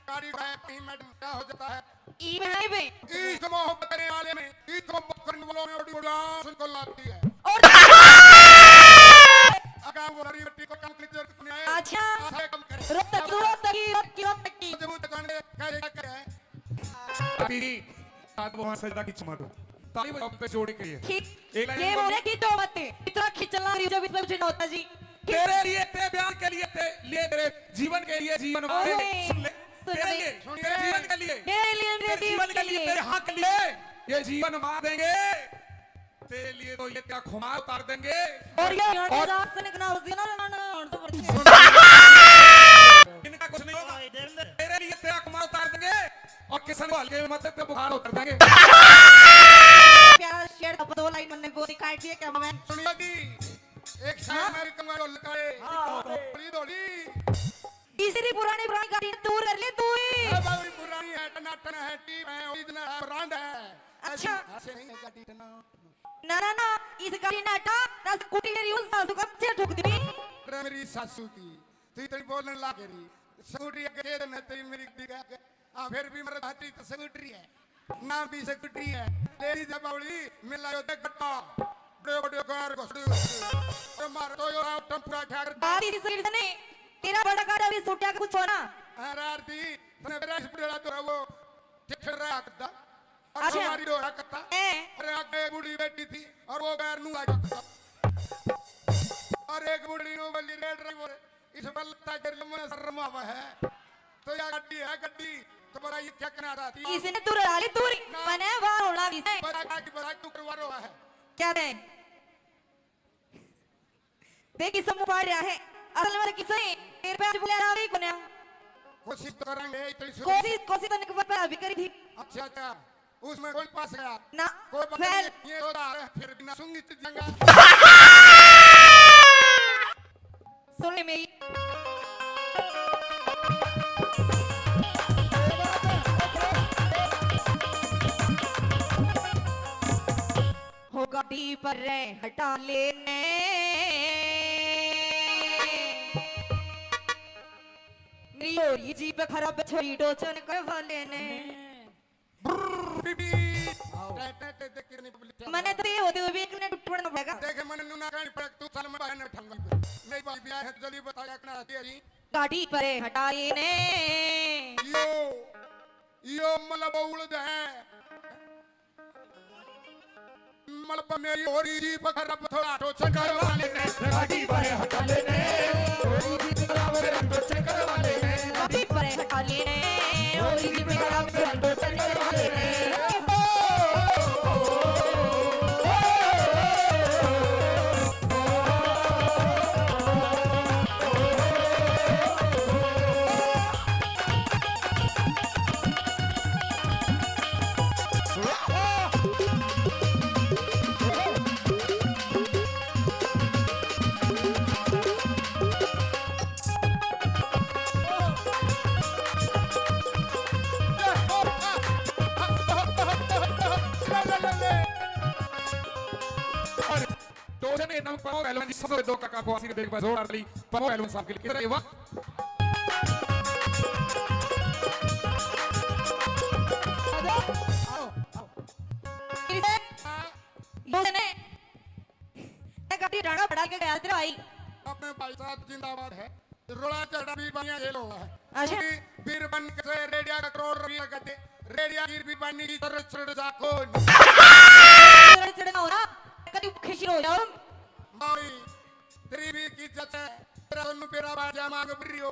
गाड़ी भाई कहीं मैडम क्या हो जाता है? ई भाई बे। इस मोहब्बत करने वाले में, इस मोहब्बत करने वालों में बड़ी बड़ी आँच निकल आती है। और अगर वो हरी मिट्टी को कम कीजिए, तो सुनिए। अच्छा। आधे कम करें। रोहतक, रोहतक की, रोहतक की, रोहतक की। मजबूत जान दे, क्या, क्या, क्या है? अभी साथ वहाँ सजदा की चमक। ताली बजाओ पे जोड़े के लिए। खींच, एक लाइन ये बोल बोले दे। खींचो मत। इतना खींचना रही जब इसमें कुछ ना होता जी। तेरे लिए, तेरे प्यार के लिए, तेरे लिए, तेरे जीवन के लिए जीवन वार देंगे। ओए, सुन ले। सुन तेरे ले। लिए, सुन तेरे ले। जीवन के लिए। मेरे लिए, मेरे तेरे जीवन जीवन के के लिए, लिए। तेरे हक लिए ये जीवन वार देंगे। तेरे लिए तो ये तेरा खुमार उतार देंगे। और ये और आसन इतना हो गया ना, ना, ना, ना, तो बच्चे। इनका कुछ नहीं होगा। तेरे लिए तेरा खुमार उतार देंगे और किशन को हल्के में मत दे, बुखार उतार देंगे। प्यारा शेर, अब दो लाइन मैंने बोली, काट दिए क्या मैं? सुनिए जी, एक शायर हाँ? मेरे कमर को लुकाए। हाँ। बड़ी दौड़ी। तीसरी पुरानी, पुरानी गाड़ी दूर कर ले तू ही। ए बाबू, पुरानी है, टनाटन है, टीप है, ओरिजिनल है, ब्रांड है। अच्छा। ऐसी नहीं है गाड़ी टना। ना, ना, ना, इस गाड़ी ने हटा, ना स्कूटी मेरी उस सासू को पीछे ठोक दी। अरे मेरी सासू की, तू इतनी बोलने लाग रही। स्कूटी आगे दे देना तेरी मेरी गाड़ी का। हाँ, फिर भी मेरे भाती तो स्कूटी है। ना भी स्कूटी है। तेरी जब बावली, मिला यो देख गट्टा। बड़े बड़े कार घुसड़ी घुसड़ी। अरे मार तो यो आओ टम्परा ठाकर। बात इस सिर से नहीं, तेरा बड़ा कार अभी सूटिया का कुछ होना। हाँ, रार दी, तने मेरा इस बुढ़ा तो वो, ठेठड़ रहा करता। और अच्छा। हमारी डोरा करता। ए। अरे आगे एक बूढ़ी बैठी थी और वो बैर नू आ जाता। और एक बूढ़ी नू बल्ली रेड रही बोले, इस बल्लता के मन शर्म आवा है। तो या गड्डी है गड्डी, तो बड़ा ये क्या कहना चाहती? इसने दूर डाली दूर, ना। मने वार होना भी से। बड़ा का की बड़ा तू करवा रहा है। क्या दे? देखी समूह पाड़ रहा है। असल में किसे तेरे पे आज बोला रहा है कोन्या? कोशिश तो करेंगे, इतनी शुरू कोशिश, कोशिश तो निकल पर अभी करी थी। अच्छा, अच्छा, उसमें कोई पास गया? ना, कोई पता fail। नहीं, ये तो आ रहा है, फिर भी ना सूंगी चीजेंगा। सुन ले मेरी। हो गाड़ी पर रे हटा लेने। नहीं हो ये जीप खराब छोरी टोचन करवा लेने। ब्रर, बीबी। आओ। टे, टे, टे, देख कितनी पब्लिक है। मने तो ये होते हुए भी एक ने टूट पड़ना पड़ेगा। देखे मने नू ना कहनी पड़े, तू साल में बाहर नहीं ठंगा। नहीं भाई, ब्याह है, जल्दी बताया, कहना आती है जी। गाड़ी पर हटा लेने। यो, यो मतलब उड़द है। मलबा मेरी हो रही जी, पकड़ अब थोड़ा तो चक्कर वाले ने, गाड़ी बाहर हटा लेने। हो रही जी, बराबर हम तो चक्कर वाले ने। गाड़ी बाहर हटा लेने। हो रही जी, बराबर हम तो चक्कर वाले ने। टोचन के नाम पमो पहलवान जी, सबसे दो काका को आशीर्वाद देख, जोरदार ताली पमो पहलवान साहब के लिए। किधर है, वाह। आओ, आओ। किसे? टोचन ने गाड़ी डांगा बढ़ा के गया तेरा भाई। अपने भाई साहब जिंदाबाद है। रोड़ा चढ़ा भी बनिया जेल हुआ है। अच्छा। क्योंकि बीरबन के रेडिया का करोड़ रुपया कहते, रेडिया गिर भी बनी की तरह चढ़ जा कौन? चढ़ चढ़ ना हो रहा, कभी खिसी हो जाओ। इज्जत है। तेरा दोनों पेरा बाहर जा, मांग भर रही हो,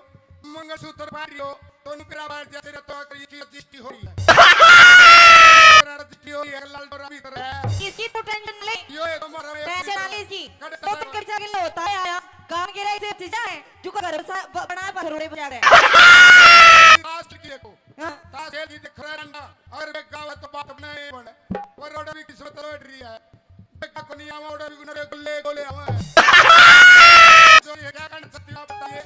मंगलसूत्र पहन रही हो, दोनों पेरा बाहर जा, तेरा तो आखिरी की रजिस्ट्री हो रही है। तेरा रजिस्ट्री हो रही है, लाल डोरा भीतर है। इसकी तो टेंशन ले। यो ये तो मारा, ये पैसे ना ले इसकी। कट वो तो कर। कर्जा के लिए होता है आया। काम के रहे से चीजा है, जो का घर सा-, ब-, बना पर रोड़े बजा रहे। आज की देखो। हाँ। तासेल की दिख रहा है डंडा। और वे गाँव तो बात अपने ही बन। वो रोड भी किस्मत बैठ रही है। बेटा को नहीं आवा, उड़ा भी गुना रे, गुल्ले गोले आवा। जो ये क्या करना सकती हो आप बताइए।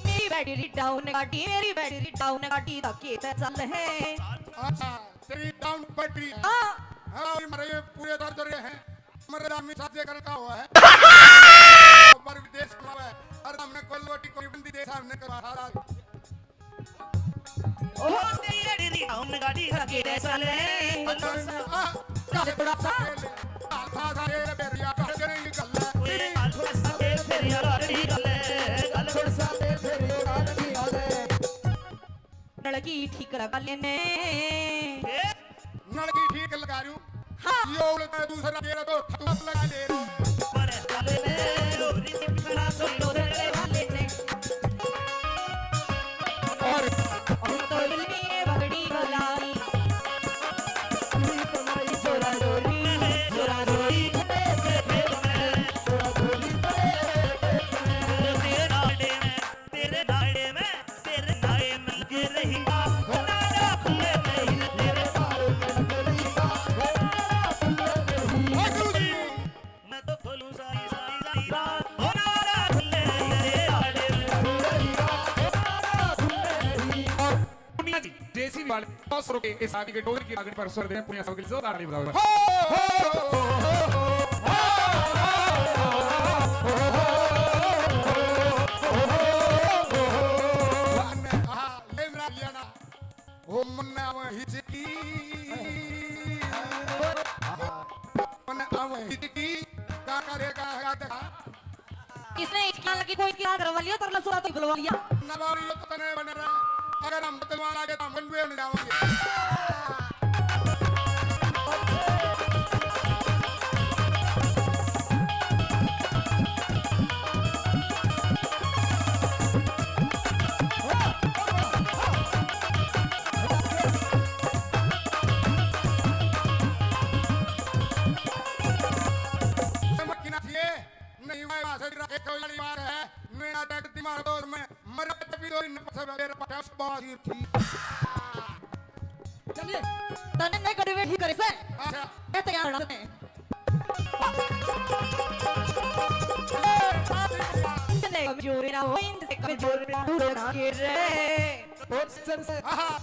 मेरी बैटरी डाउन गाड़ी, मेरी बैटरी डाउन गाड़ी, धक्के ते चल है। अच्छा, तेरी डाउन बैटरी है। हाँ। हाँ, ये मरे पूरे दर्द रहे हैं। मरे आदमी साजे कर का हुआ है। पर विदेश में है। और हमने कोई रोटी कोई बंदी देश हमने करवा हारा। ओ तेरी रेडी री हम गाड़ी धक्के दे साले। हाँ, हाँ, थोड़ा सा। हाँ, हाँ, ये बेरिया, कर देने की गल है। ओए, थोड़ा सा दे फेरिया, गाड़ी गल है। गल थोड़ा सा दे फेरिया, गाड़ी गल है। नलकी ठीक लगा लेने। ए? नलकी ठीक लगा रही हूँ। हाँ। यो उल्टा दूसरा तेरा तो थप लगा ले। पर चले ने, डोरी चिपकना सोई डोरे वाले ने। और हम तो इलमी बगड़ी गलाई। चोरा डोरी, चोरा डोरी, तेरे नाड़े में, तेरे नाड़े में। तेरे नाड़े में लगे रही, हो नाड़ा खुले नहीं, तेरे नाड़े में लगे रही, हो नाड़ा खुले नहीं। मैं तो खोलूं सारी, सारी, सारी रात, हो नाड़ा खुले नहीं, तेरे नाड़े में लगे रही, हो नाड़ा खुले नहीं। और दुनिया जी, जेसीबी वाले, सौ रुपए इस आदमी के डोर की आगन पर सर दे, पुनिया सब के लिए जोरदार ताली बजाओ। हो, हो, हो, हो। ओ मन्ना वो हिचकी, मन्ना वो हिचकी, का करेगा, का देखा? इसने हिचकी लगी, कोई इसकी आदर वाली हो, तरला सुरा तो बुलवा लिया। नवारी तो तने बन रहा, अगर हम बतलवा लागे तो हम गंडुए में जाओगे। समझ की ना चाहिए। नहीं, मैं वहाँ से डरा, एक वाली बात है, मेरा डैड दिमाग दौर में मरा तभी दो इन पत्थर मेरे पटास बाजी थी। चलिए। तने नहीं कड़ी बैठी करे से। अच्छा। मैं तैयार हूँ। ए, बाजी। इतने कमजोर ना हो, इनसे कमजोर ना हो, ना गिर रहे। बहुत सर से। हाँ, हाँ,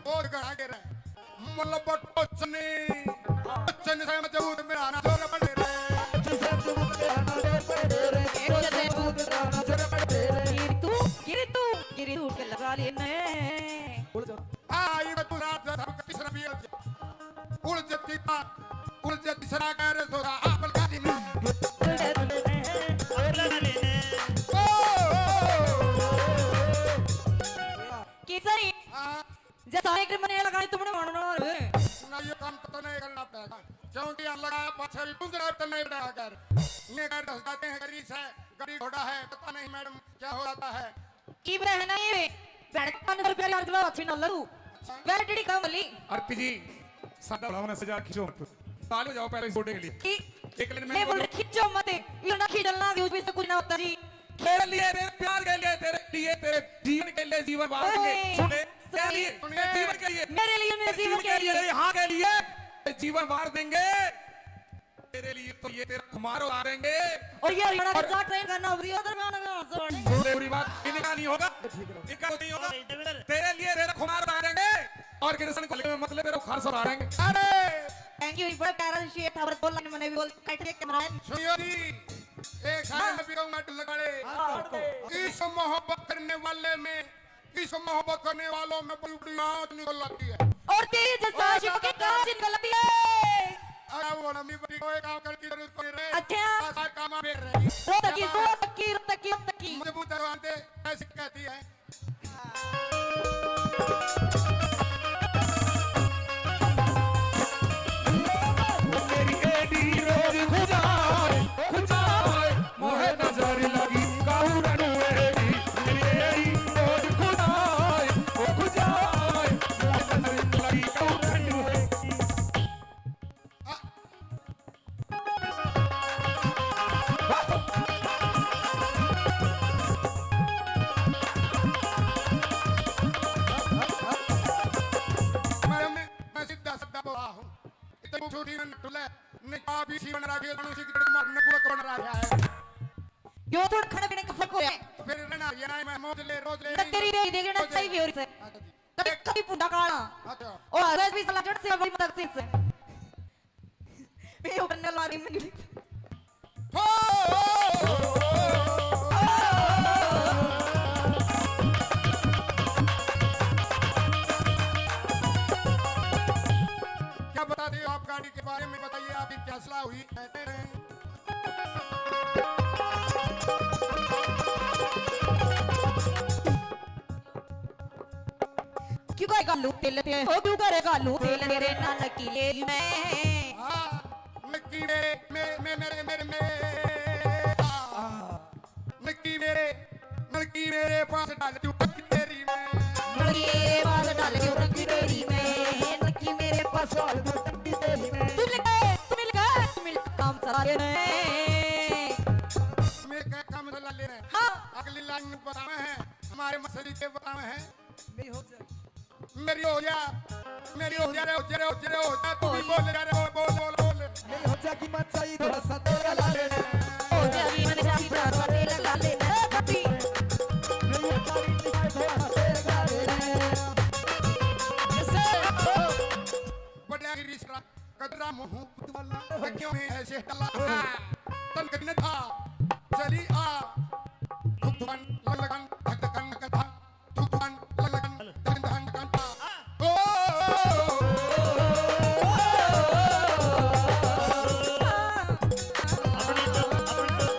बहुत घना गिर रहे। मतलब टोचनी, टोचनी से मजबूत मेरा ना जोर बने रे। टोचनी से मजबूत मेरा ना जोर बने रे। टोचनी से मजबूत मेरा ना जोर बने रे। गिर तू, गिर तू, गिर तू के लगा लेने। उड़ जा। आ, ये मैं तू रात जा, सबका तीसरा भी उड़ जा। उड़ जा तीसरा, उड़ जा तीसरा कह रे थोड़ा, आप लगा दी मैं। ओ, ओ, ओ, ओ। केसरी। हाँ। जैसा एक मने लगाई तुमने मानो ना रे। ना, ये काम तो नहीं करना पड़ेगा, क्योंकि हम लगा पाछे भी गुंजरा तो नहीं बढ़ा कर। ये कर दस जाते हैं, गरीब है, गरीब घोड़ा है, पता नहीं मैडम क्या हो जाता है। इब रहना ये, बैठ के पाँच सौ रुपया यार, चलो अच्छी ना लड़ू। बैठ डी काम वाली। आरती जी, सादा बढ़ाओ ना, सजा खींचो मत। ताली बजाओ पहले इस गोटे के लिए। की? एक लाइन में मैं बोल बोलो। रही, खींचो मत, इतना खींचना, यूं भी से कुछ ना होता जी। तेरे लिए, तेरे प्यार के लिए, तेरे लिए, तेरे जीवन के लिए जीवन वार देंगे। ओए, सुन ले, तेरे लिए, सुन ले। तेरे जीवन के लिए, मेरे लिए, मेरे तेरे जीवन जीवन के के लिए, लिए। तेरे हाँ के लिए, तेरे जीवन वार देंगे। तेरे लिए तो ये तेरा खुमार उतारेंगे। और ये हरियाणा का और जा ट्रेन करना होगी, उधर गाना गा, सुन। सुन ले, बुरी बात, इनका नहीं होगा, इनका तो नहीं होगा। तेरे लिए तेरा खुमार उतारेंगे और कृष्ण को लेकर मतलब तेरा खार उतारेंगे। अरे! Thank you, बड़ा प्यारा शेर था, और बोल मैंने भी बोल, काट के कैमरा। सुनियो जी, एक साल में भी कहूंगा, लगाड़े। हाँ, काट दो। इस मोहब्बत करने वाले में, इस मोहब्बत करने वालों में बड़ी बड़ी आंच निकल आती है। और तेरे जैसा आशिकों की कांच निकल आती है। अरे वो लंबी बड़ी कोई काम करने की जरूरत नहीं रे। अच्छा। बस काम आ रही। रो तकी, रो तकी, रो तकी, रो तकी। मजबूत दरवाजे ऐसी कहती है। टुले, नहीं आप इसी बन रहा है, अनु सिगरेट मारने बुआ बन रहा है। यो थोड़ा खाने पीने का फर्क हो रहा है। फिर रहना ये ना, मैं मौज ले, रोज ले, न तेरी रे, देख ना, मौज ले। सही भी हो रही है। अच्छा जी। कभी, कभी पुंडा काला। अच्छा। और हर भी साला जड़ से बड़ी मदद से। मैं ऊपर न ला रही, मैं गिरी। हो! क्या बता दिए आप, गाड़ी के बारे में बताइए, आपकी क्या सलाह हुई? क्यों करेगा लू तेल ते, ओ क्यों करेगा लू तेल तेरे ना नकी ले मैं। हाँ, नकी मेरे, मे-, मे-, मेरे, मेरे, मेरे। हाँ, नकी मेरे, नकी मेरे पास डाल क्यों टंकी तेरी मैं। नकी मेरे पास डाल क्यों टंकी तेरी मैं, नकी मेरे पास डाल क्यों टंकी तेरी मैं। तू मिल गए, तू मिल गए, तू मिल काम चला ले। मिल गए काम चला ले। हाँ। अगली लाइन में बताना है, हमारे मसरी के बताना है। मेरी हो जा, मेरी हो जा, मेरी हो जा रे, हो जा रे, हो जा रे, हो जा, तू भी बोल जा रे, बोल, बोल, बोल, बोल। मेरी हो जा की मत चाहिए, थोड़ा सा तेरा ला ले। हो जा की मत चाहिए, थोड़ा सा तेरा ला ले। ए, पति। मेरी हो जा की मत चाहिए, थोड़ा सा तेरा ला ले। जैसे, ओ। बड़ा ही रिश्ता कदरा मुहब्बत वाला, क्यों है ऐसे टला? तन कदने था, चली आ। धुक धुकन, लग लगन, धक धकन, धक धक। धुकन, लगन, धन, धन, धन, धन। ओ, अपनी तो, अपनी तो,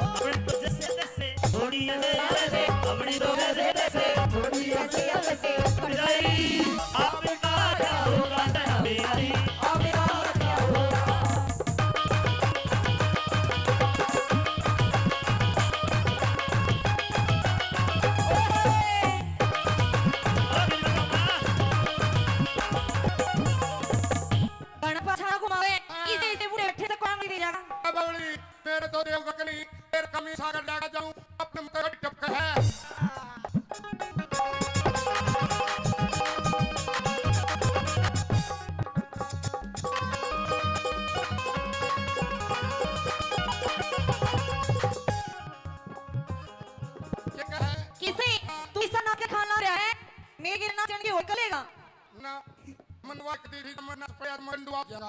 अपनी तो जैसे तैसे, थोड़ी ऐसे, ऐसे, अपनी तो जैसे तैसे, थोड़ी ऐसे, ऐसे, जाएगी। आपका क्या होगा, जरा मेरा ही, आपका क्या होगा? घणा पाछा ना घुमावे, हाँ। इसे, इसे बूढ़े बैठे से कौन दे जाएगा? बावली, मेरे तो देव गगनी, तेरे कमी सागर डाका जाऊं, अपने मुंह का टपका है। किसे? तू इसा नाच के खाना रहा है? मेरे नाचन की होटल लेगा? ना, मनवा के दीदी का मरना पड़ा, मंडुआ जाएगा।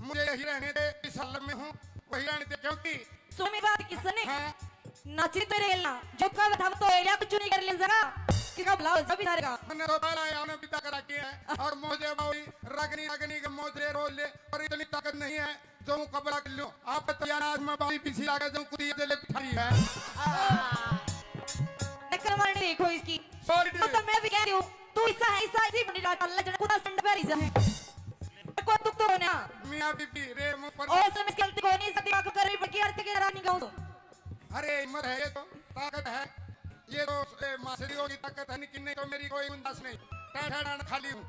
मुझे यही रहने दे, इस हालत में हूँ, वही रहने दे, क्योंकि सुन मेरी बात, किसने? हाँ। नाचरी तो रेल ना, जो कब था तो एलिया कुछ नहीं कर ले जरा, किसका भला हो सभी सारे का। मैंने तो पहला है, उन्हें पिता करा के है, और मुझे बावली, रगनी, रगनी के मोजरे रोज ले, और इतनी ताकत नहीं है। जो कपड़ा कर लो, आप तो यार आज मैं बाई पीछे आ गया, जो कुतिया दे ले पिठारी है। नक्कर मारने देखो इसकी। Sorry। तो, तो मैं भी कह रही हूँ, तू ऐसा है, ऐसा, ऐसी बंडी डाल, अल्लाह जन कुत्ता संड पे रही जा। कोई दुख तो होना। मियाँ बीबी, रे मुंह पर। और उसमें गलती को नहीं, सती बात कर रही, बल्कि अर्थ के रानी गाऊं तो। अरे हिम्मत है, ये तो ताकत है, ये तो, ए, मासड़ियों की ताकत है, लेकिन नहीं तो मेरी कोई गुंजाइश नहीं। टाटा खाली हूँ।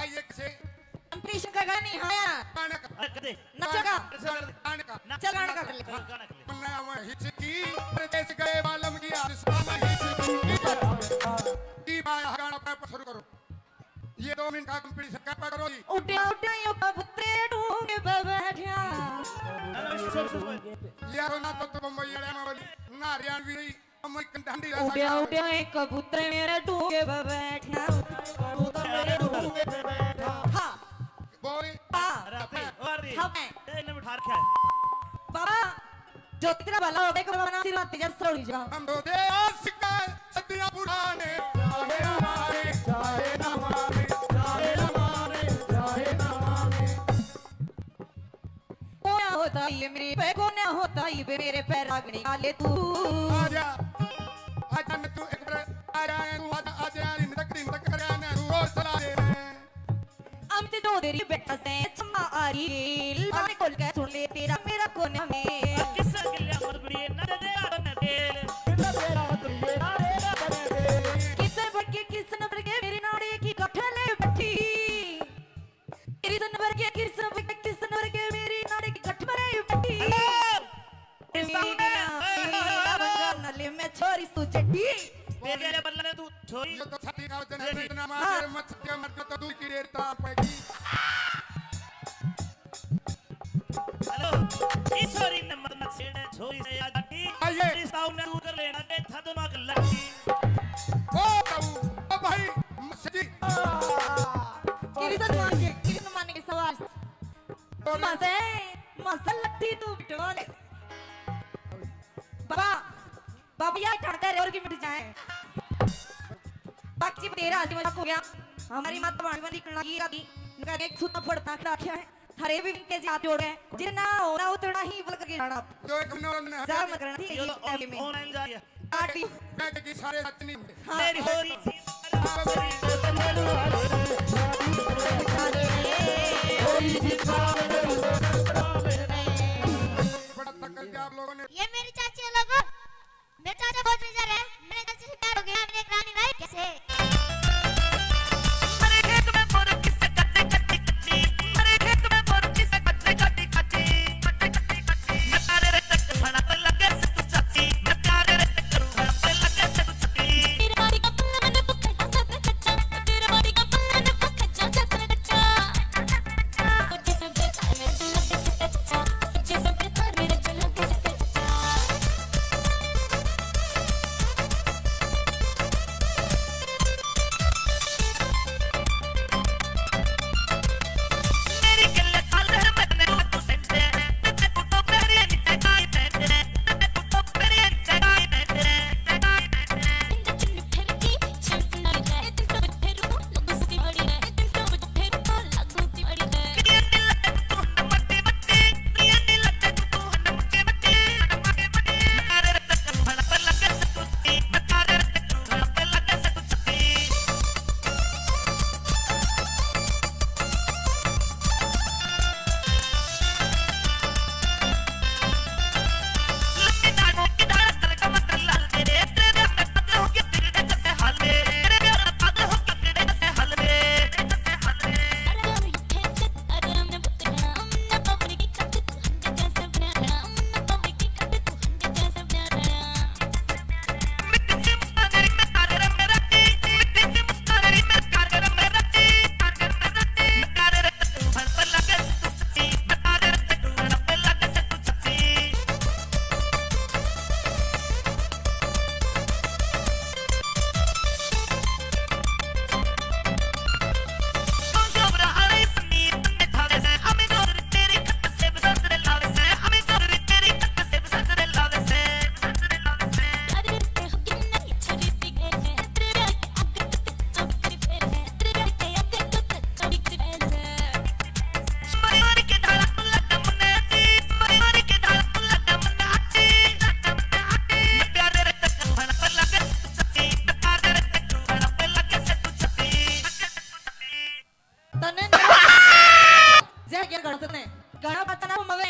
आइए किसे? Competition का गाना नहीं आया। गाना का। अरे, कर दे। नचेगा। गाना का। ना। चल, गाना का कर ले। हाँ, गाना कर ले। मन्ना वह हिचकी, परदेस गए बालम की आज साला हिचकी। की बाया गाना अपना शुरू करो। ये दो मिनट का competition का पकड़ो जी। उड्या, उड्या, यो कबूतरे ढूंढ पे बैठा। हेलो, सुन, सुन, सुन। यारो ना तो, तो बम्बई वाले में बोली, ना हरियाणवी रही। उड्या, उड्या, एक कबूतर मेरे ढूंगे पे बैठा। कबूतर मेरे ढूंगे पे बैठा। हाँ। बोल। हाँ। अरे, अरे, अरे। हाँ, मैं। ए, इन्हें बिठा रखा है। बाबा, जो तेरा भला हो गया, बाबा ना आशीर्वाद दे, जब सड़ जा। हम तो दे आशिक सदियां पुराने, चाहे ना माने, चाहे ना माने, चाहे ना माने, चाहे ना माने। कोना होता ये मेरे पे, कोना होता ये बे मेरे पे रागनी आले तू। आजा, आजा न तू एक बार, आजा न तू, आजा, आजा, दिन तक, दिन तक करे न तू और सला दे। अमित चौधरी बैठा से चम्मा आ रही, बाने खोल के सुन ले तेरा मेरा कोना में। किस गिल्या मत बड़ी न दे दे आदन तेल। किस तेरा तुझे ना रे ना बने दे। किस नंबर के, किस नंबर के मेरी नाड़ी की गठले बैठी। कृष्ण वर्गे, कृष्ण वर्गे, कृष्ण वर्गे मेरी नाड़ी की गठ मरे बेटी। हेलो। कृष्ण वर्गे। मेरी ना, मेरी ना बंगाल नले में छोरी सु चड्डी। तेरे बदले में तू छोरी। ये तो छठी का वचन है, इतना मार, हाँ। मत छठी मर जा तो दूध की रेट तार पड़ेगी। इस छोरी ने मत, मत छेड़े, छोरी से याद आती। आइए। रिश्ता उन्हें दूर कर लेना, के था दिमाग लट्टी। ओ बाबू, ओ भाई, मस्जिद। किरी सलमान के, किरी सलमान के सवाल। बोलो। मजे, मजे लट्टी तू बिटोले। बाबा, बाबा यार ठड़का रे और की मिट जाए। बाकी जी तेरा हंसी मजाक हो गया। हमारी माता भाणी बंदी करना की राती, इनका एक सूता फड़ता खड़ा रखा है। थारे भी इनके जी हाथ जोड़ है, जितना होना उतना ही बोल करके जाना। जो एक नौ ने जा मत करना, ठीक है, ये ये तो टाइम में। ऑनलाइन जा रही है। काट दी। मैं कि सारे सच नहीं होंगे। हाँ। मेरी हो रही थी। बड़ा तक करके आप लोगों ने। ये मेरी चाची है लोगों। मेरे चाचा बहुत रिजर है, मैंने चाची से प्यार हो गया, मैंने एक रानी लाई कैसे। तन्ने जय गिर गण सने गाना बचना मवे।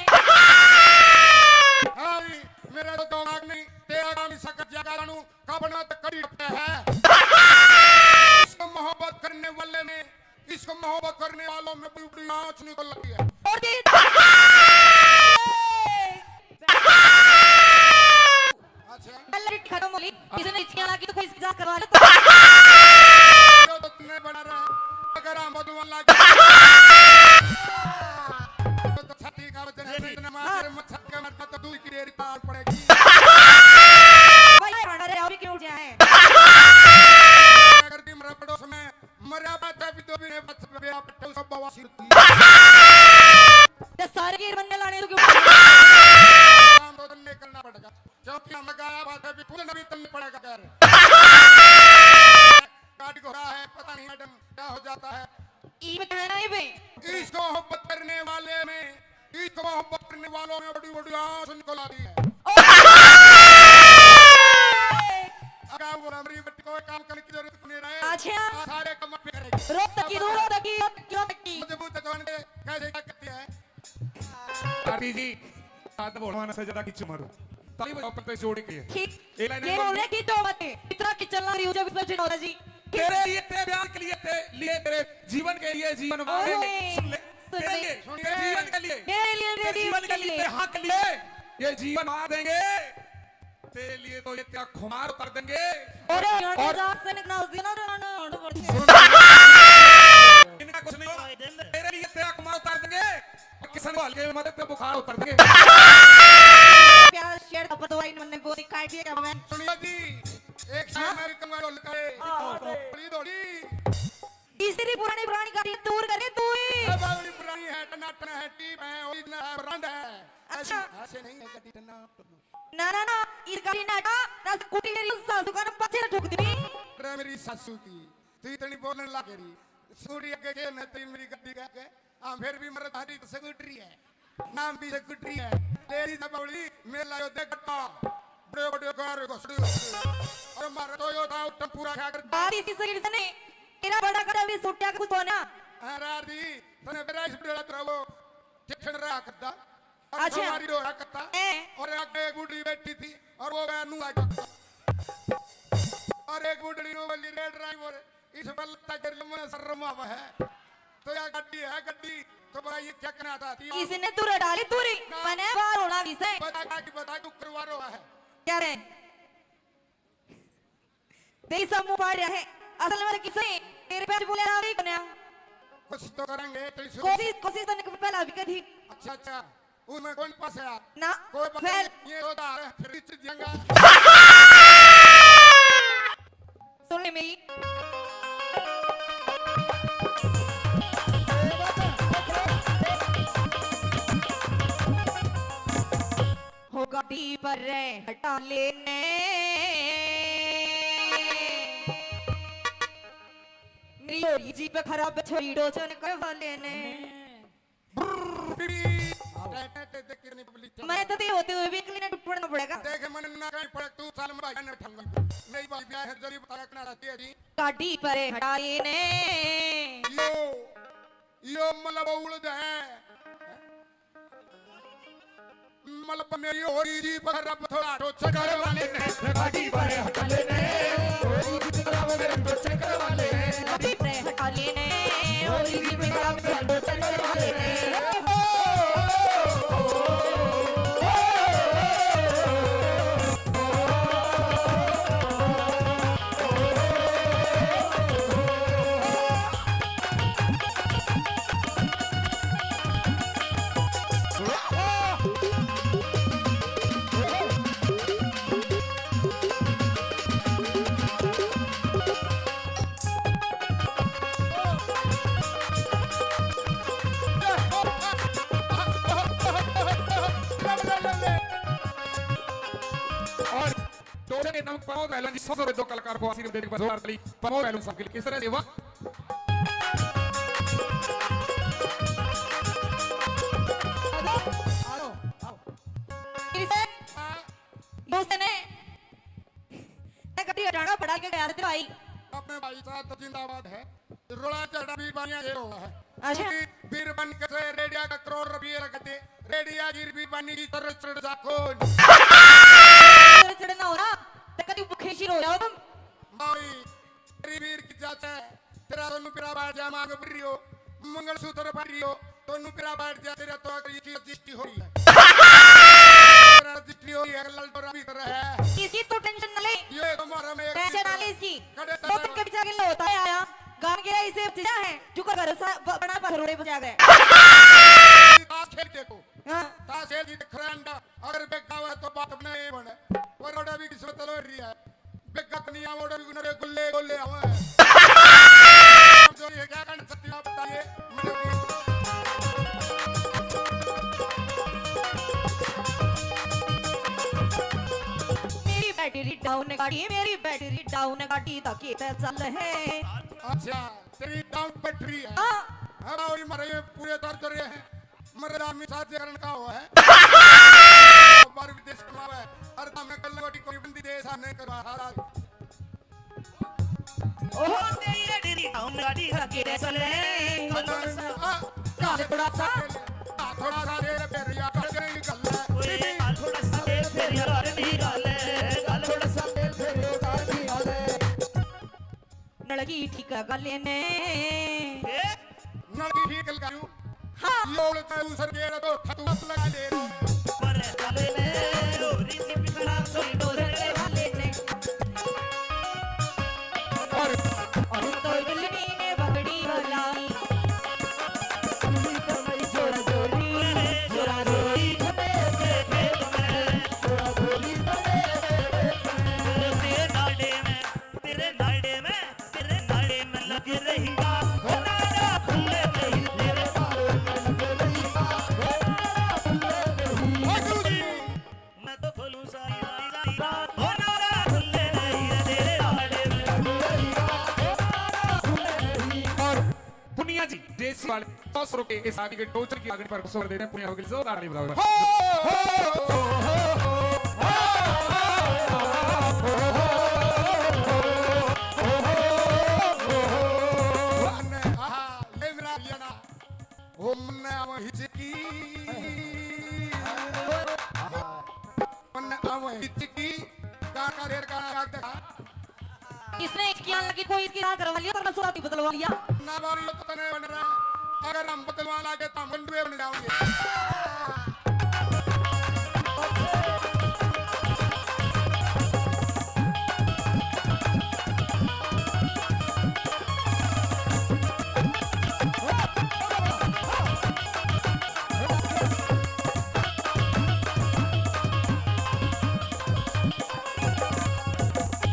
हाँ भी, मेरा तो दिमाग नहीं, तेरा काम ही सकत जगा जानू, का बना तो कड़ी पे है। इसको मोहब्बत करने वाले में, इसको मोहब्बत करने वालों में बड़ी बड़ी आँच निकल लगी है। और जी। अच्छा। पहले खत्म हो ली, किसी ने इसके लगी तो कोई इसकी जांच करवा ले तो। जो तो तुमने बना रहा है, अगर हम बदुआ लग तो छाती का वजन है, तो इतना मार, हाँ। मच्छर का मरता तो दूध की डेयरी पार पड़ेगी। भाई, खाना रे, अभी क्यों उठ जाए? अगर दिन रपड़ों में मरा बात है, भी तो भी नहीं बच पे आप तो सब बवासीर थी। ये सारे गिर बनने लाने तो क्यों? काम तो तन्ने करना पड़ेगा, क्योंकि हम गाया बात है, भी पूरे नबी तन्ने पड़ेगा कर। काट घोड़ा है, पता नहीं मैडम क्या हो जाता है। ई बताना है बे। इसको मोहब्बत करने वाले में, इसको मोहब्बत करने वालों में बड़ी बड़ी आँच निकल आती है। ओए! अगर वो हमारी बेटी को काम करने की जरूरत नहीं रहे, अच्छा। आ सारे काम पे करेगी। रो तकी, रो तकी, रो तकी, रो तकी। मजबूत जवान के कैसे क्या करती है? आरती जी, साथ बोलवाना से ज्यादा किच मारो। ताली बजाओ, पत्ते जोड़ के। ठीक। एक लाइन ये बोल रहे कि तो मत, इतना किचन ला रही हो जब इसमें जिन होता जी। तेरे लिए, तेरे प्यार के लिए, तेरे लिए, तेरे जीवन के लिए, जीवन मार देंगे। ओए, सुन ले। सुन तेरे ले। लिए, तेरे जीवन के लिए। मेरे लिए, तेरे तेरे जीवन जीवन के के लिए, लिए। तेरे हक के लिए। ये जीवन मार देंगे। तेरे लिए तो ये तेरा खुमार उतार देंगे। अरे, और, और जा से निकल, जिना रे, ना, ना, ना, ना, सुन। इनका कुछ नहीं होगा। तेरे लिए तेरा खुमार उतार देंगे। किसन को हल्के में मदद पे बुखार उतर दे। प्यारा शेर का पतवाइन मन्ने बोली काट दिया क्या मैं? सुनियो जी, एक शेर हाँ? मैं भी कहूँगा, ढोल करे। हाँ, हाँ, हाँ। थोड़ी, थोड़ी। तीसरी पुरानी, पुरानी गाड़ी दूर करे तू ही। ए, बावली पुरानी है, टनाटन है, टीप है, ओरिजिनल है, ब्रांड है। अच्छा। ऐसी, ऐसे नहीं है गाड़ी टनाटन। ना, ना, ना, इस गाड़ी ना हटा, ना स्कूटी मेरी सासू का ना पछे ना ठोक दी। अरे मेरी सासू की, तू इतनी बोलने लग रही। स्कूटी आगे के ना, तू मेरी गाड़ी का आगे। हाँ, फिर भी मरद हरी तो स्कूटी है। नाम भी स्कूटी है। तेरी जबौली, मेला यो देख गट्टा। बड़े बड़े कार घुसड़ी घुसड़ी। और मारे तो यो था, टम्पूरा खा कर। बात इसी शरीर से नहीं, तेरा बड़ा कर अभी सुट्टिया का कुछ होना। हाँ, रार दी, तने मेरा इस बेड़ा तेरा वो, ठिठन रहा करता। और अच्छा। हमारी डोरा करता। ए। और आगे एक बुढ़ी बैठी थी, और वो गया नू आ करता। और एक बुढ़ड़ी नू बोली, "रे ड्राइवर, इस पर लगता के लम्बा शर्म आवा है। तो या गड्डी है, गड्डी। तो बोला, ये क्या करना था?" इसने दूर डाली दूरी, ना। मैंने बाहर होना भी से। बता, बता, बता, तू करवा रहा है। क्या रे? तेरी सब मुंह पाड़ रहा है। असल में किसे तेरे पे बोले ना भी कोन्या। कुछ तो करेंगे, तेरी शुरू कोशिश, कोशिश तो नहीं पहला भी कभी। अच्छा, अच्छा। उसमें कौन पास है? ना, कोई बात फैल। नहीं, ये होता है, फिर इस जंगा। सुन ले मेरी। हो गाड़ी पर रे हटा लेने। मेरी होरी जीप खराब छोरी डोचन करवा लेने। मैं तो ते होते हुए भी इकली ने टूटना पड़ेगा। देख, मन ना कहीं पड़े, तू साल में भाई ने ठंगा। नहीं भाई, ब्याह है, जरूरी बताया करना रहती है जी। गाड़ी पर हटाई ने। यो, यो मतलब उड़ है। मतलब मेरी होरी जीप खराब थोड़ा टोचन करवा लेने। गाड़ी पर हटा लेने। होरी जीप खराब मेरे टोचन करवा लेने। गाड़ी पर हटा लेने। होरी जीप खराब मेरे टोचन करवा लेने। और टोचन के नाम प्रमोद पहलवान जी, सौ सौ रुपए दो कलाकार को आशीर्वाद देने के बाद जोरदार ताली प्रमोद पहलवान साहब के लिए। इस तरह से वाह। आओ, आओ, आओ। किसे? हाँ। दोस्त ने मैं कभी हटाना पड़ा के गया रे भाई। अपने भाई साहब तो जिंदाबाद है। रोड़ा चढ़ा भी बानिया ये हुआ है। अच्छा। बीरबन के से रेडिया का करोड़ रुपये रख दे। रेडिया गिर भी बानी की तरह चढ़ जा कौन। चढ़ना हो ना, तो कभी भूखे शी रो जाओ तुम। भाई, तेरी वीर की जात है। तेरा दोनों पिरा बाहर जा मांग पड़ रही हो। मंगलसूत्र पड़ रही हो। दोनों पिरा बाहर जा, तेरा तो अगर ये की रजिस्ट्री हो रही है। तेरा रजिस्ट्री हो रही है, ललडोरा भी कर रहा है। किसी तू टेंशन ना ले। ये तो मारा मैं एक पैसे ना ले इसकी। कड़े दो दिन के बेचारे लो होता है आया। गांव के इसे चीजा है, जो कर घर सा ब-, बना पर रोड़े बजा गए। ताश खेल देखो। हाँ। ताश खेल जी देख रहा है अंडा, अगर बेगा हुआ तो बात नहीं बने। पर रोड़ा भी किस्मत लो रही है। बेगा तो नहीं आवा, रोड़ा भी गुनरे गुल्ले गुल्ले आवा है। जो ये क्या करना सकती है, आप बताइए। मेरी बैटरी डाउन गाड़ी, मेरी बैटरी डाउन गाड़ी ताकि पे चल है। अच्छा, तेरी डाउन बैटरी है। हाँ। अब और ये मरे पूरे दर्द रहे हैं। मरे आदमी साथ करण का हो है। बाहर विदेश कमावे, और हमने कल कोटी कोई बंदी दे सामने करवा हारा। ओहो, तेरी रेडी री डाउन गाड़ी लगी रे चले। काल थोड़ा सा, काल थोड़ा सा रे, फेर या कर गई गल। ओए, काल थोड़ा सा रे, फेर या कर गई गल। काल थोड़ा सा रे, फेर या कर गई गल। नलकी ठीक गाले ने। ए? नलकी ठीक लगाऊं। हाँ। ये उड़ता है, दूसर के तो ठतू लगा ले। पर गाले ने, ओ, रिसी पिछड़ा, सोई डोरे वाले ने। और, और तो दिल ने बगड़ी वाला। दिल तो मेरी जोरा जोरी। वाले सौ रुपए इस आदमी के टोचन की आगनी पर सौ देते हैं, पुण्य होगी, जोरदार ताली बजाओ। आहा, ये मेरा हरियाणा। हो मन्ने आवा हिचकी, मन्ने आवा हिचकी, गाना रेड गाना राख दे। इसने हिचकियां लगी, कोई इसकी राह करवा लिया, तो मैं सुराती बदलवा लिया। ना बारी तो तने बन रहा, अगर हम बदलवा लागे तो हम गंडुए बन जाओगे।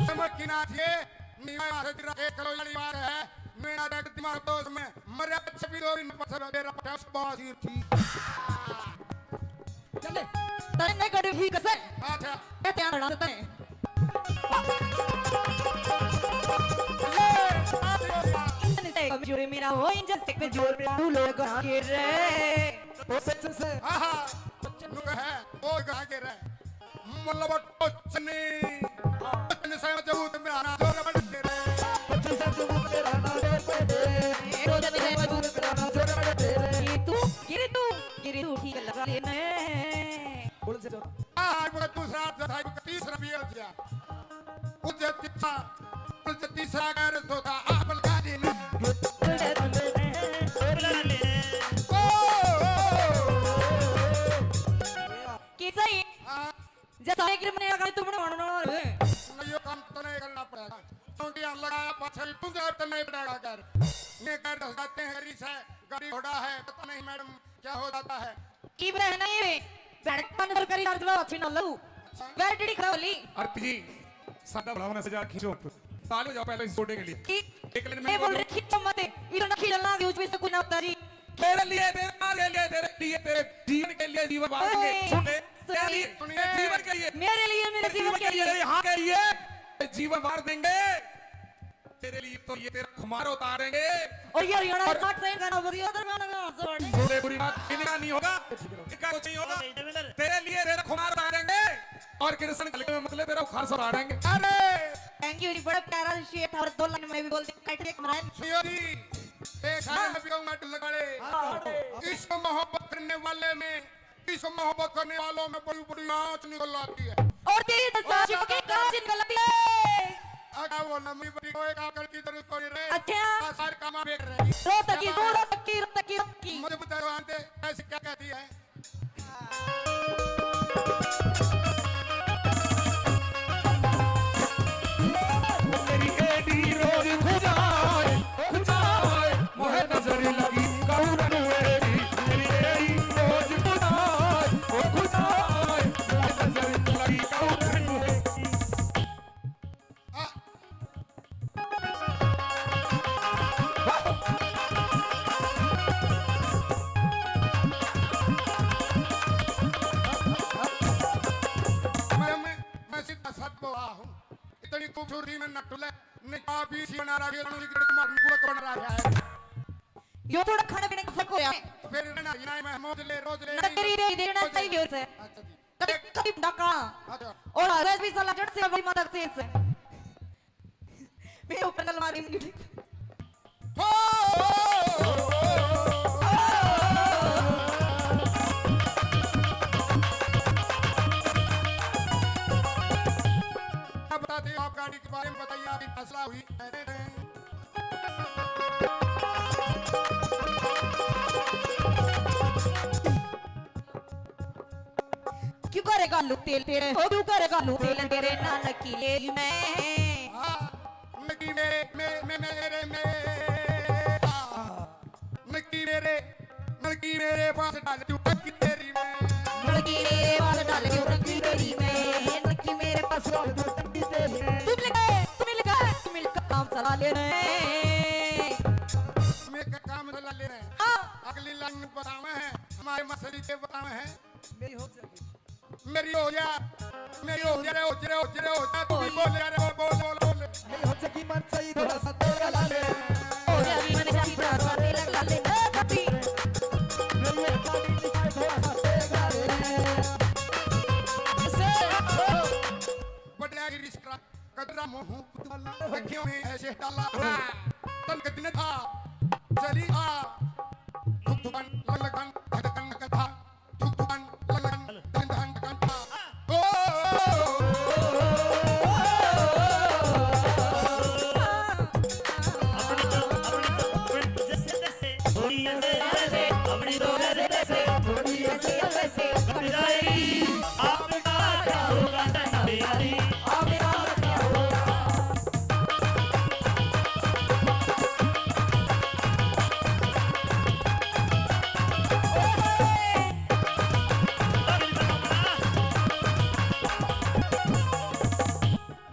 समझ की ना थी, नीवा हाथ तेरा एक करो वाली बात है। मेरा देख दिमाग तो उसमें मरे अच्छे भी दो दिन पत्थर मेरा पटास बाजीर थी। चले, तने नहीं कड़ी ठीक से। अच्छा। ये ध्यान रखना तने। ले, आ गया। इतने से कमजोर मेरा हो, इंजन से कमजोर मेरा, तू लोग आगे रे। ओ सच से। हाँ, हाँ। नुक है, ओ आगे रे। मतलब टोचनी। टोचनी से मजबूत मेरा ना जोर बन के रे। टोचनी से मजबूत मेरा ना जोर बन के रे। टोचनी से मजबूत मेरा ना जोर बन के रे। ये तू, ये तू। गिरी उठी लगा लेने। बोल से जोर। आ, एक बार दूसरा अर्थ था, एक तीसरा भी अर्थ था। उजे तीसरा, उजे तीसरा का अर्थ होता, आप लगा देने। ओ, ओ, ओ, ओ। कैसा ही? हाँ। जैसा एक मैंने लगा, तुमने मानो ना रे। नहीं, यो काम तो नहीं करना पड़ेगा। क्योंकि हम लगा, पाछे भी तुम जवाब तो नहीं पड़ेगा कर। ये कर दस जाते हैं, गरीब है, गाड़ी घोड़ा है, पता नहीं मैडम क्या हो जाता है। इब्राहिम नहीं रे, भड़कन कर करी यार, जवाब अच्छी ना लू। बैटरी खराब ली। आरती जी, सादा बढ़ाओ ना, सजा खींचो। ताल हो जाओ पहले इस छोटे के लिए। की? एक लाइन में ये बोल बोलो। रहे, खींचो मत, इतना खींचना, यूज भी से कुछ ना होता जी। तेरे लिए, तेरे माँ के लिए, तेरे लिए, तेरे जीवन के लिए जीवन बांट के। ओए, सुन ले, सुन तेरे लिए, ले। तेरे जीवन के लिए। मेरे लिए, मेरे तेरे जीवन जीवन के के लिए, लिए। तेरे यहाँ के लिए जीवन बांट देंगे। तेरे लिए तो ये तेरा खुमार उतारेंगे। और ये हरियाणा और का ट्रेन गाना बजी, उधर गाना गा, जोर। छोटे बुरी बात, इनका नहीं होगा, इनका कुछ नहीं होगा। तेरे लिए तेरा खुमार उतारेंगे और कृष्ण कल के मतलब तेरा उखार सब आड़ेंगे। अरे! Thank you जी, बड़ा प्यारा शेर था और दो लाइन में भी बोल दिया, बैठ के कमरा है। सुनियो जी, एक है हाँ। नबी का मत लगाड़े। हाँ। इश्क मोहब्बत करने वाले में, इश्क मोहब्बत करने वालों में बड़ी बड़ी आँच निकल आती है। और तेरी तो और साजिश के काज निकल आती है। अगर वो लंबी बड़ी कोई काकड़ की जरूरत पड़ी रहे, अच्छा। सारे काम बेच रहे हैं। रो तकी, रो तकी, रो तकी, रो तकी। मुझे बता दो, आंटी, ऐसी क्या कहती है? मेरी एडी रोज खुजाए, खुजाए, मोहे नजर लगी कौरन एडी। मेरी एडी रोज खुजाए, ओ खुजाए, मोहे नजर लगी कौरन एडी। मैं, मैं, मैं सीधा सच बोला हूँ। इतनी खूबसूरती में नटुले, निकाह भी सी बना रहा है, रणवीर सिंह कुमार बुआ को बना रहा है। यो थोड़ा खाने पीने का फर्क होया। फिर ना, ना, मैं मौज ले, रोज ले, ना तेरी रे, देना रोज ले। चाहिए उसे। अच्छा जी। कभी, कभी डाका। अच्छा। और हर भी साला जड़ से वही मदद से इस। मेरे ऊपर कल मारेंगे। हो! अब बताते हैं, आप गाड़ी के बारे में बताइए, आपकी फैसला हुई। क्यों करे गालू तेल तेरे, ओ क्यों करे गालू तेल तेरे, नानकी ले मैं। हाँ, नकी मेरे, मे-, मे-, मेरे, मे-, हाँ। नकी मेरे, नकी मेरे पास डाल दूं टंकी तेरी मैं। नकी मेरे पास डाल दूं टंकी तेरी मैं, नकी मेरे पास डाल दूं टंकी तेरी मैं। तुम लगा, तुम लगा, तुम लगा काम चला ले रहे। मैं का काम चला ले रहे। हाँ। अगली लाइन बतावे हैं, हमारे मसरी के बतावे हैं। मेरी हो जाएगी। मेरी हो जा, मेरी हो जा रे, हो जा रे, हो जा रे, हो जा, तू भी बोल यार, बोल, बोल, बोल, बोल। मेरी हो जाएगी मन सही, थोड़ा सा तेल लगा ले। हो जाएगी मन सही, थोड़ा सा तेल लगा ले। ए, से डाला। हाँ। तन के दिन था, चली आ। धुक धुकन, लग लगन, धक धकन, धक था। धुक धुकन, लग लगन, धन धन, धकन था। ओ, ओ, ओ, ओ, ओ, ओ। अपनी तो, अपनी तो, जैसे तैसे, थोड़ी ऐसे, ऐसे, अपनी तो जैसे तैसे, थोड़ी ऐसे, ऐसे, बन जाएगी। आपका क्या होगा, जैसा भी आदि, आपका क्या होगा?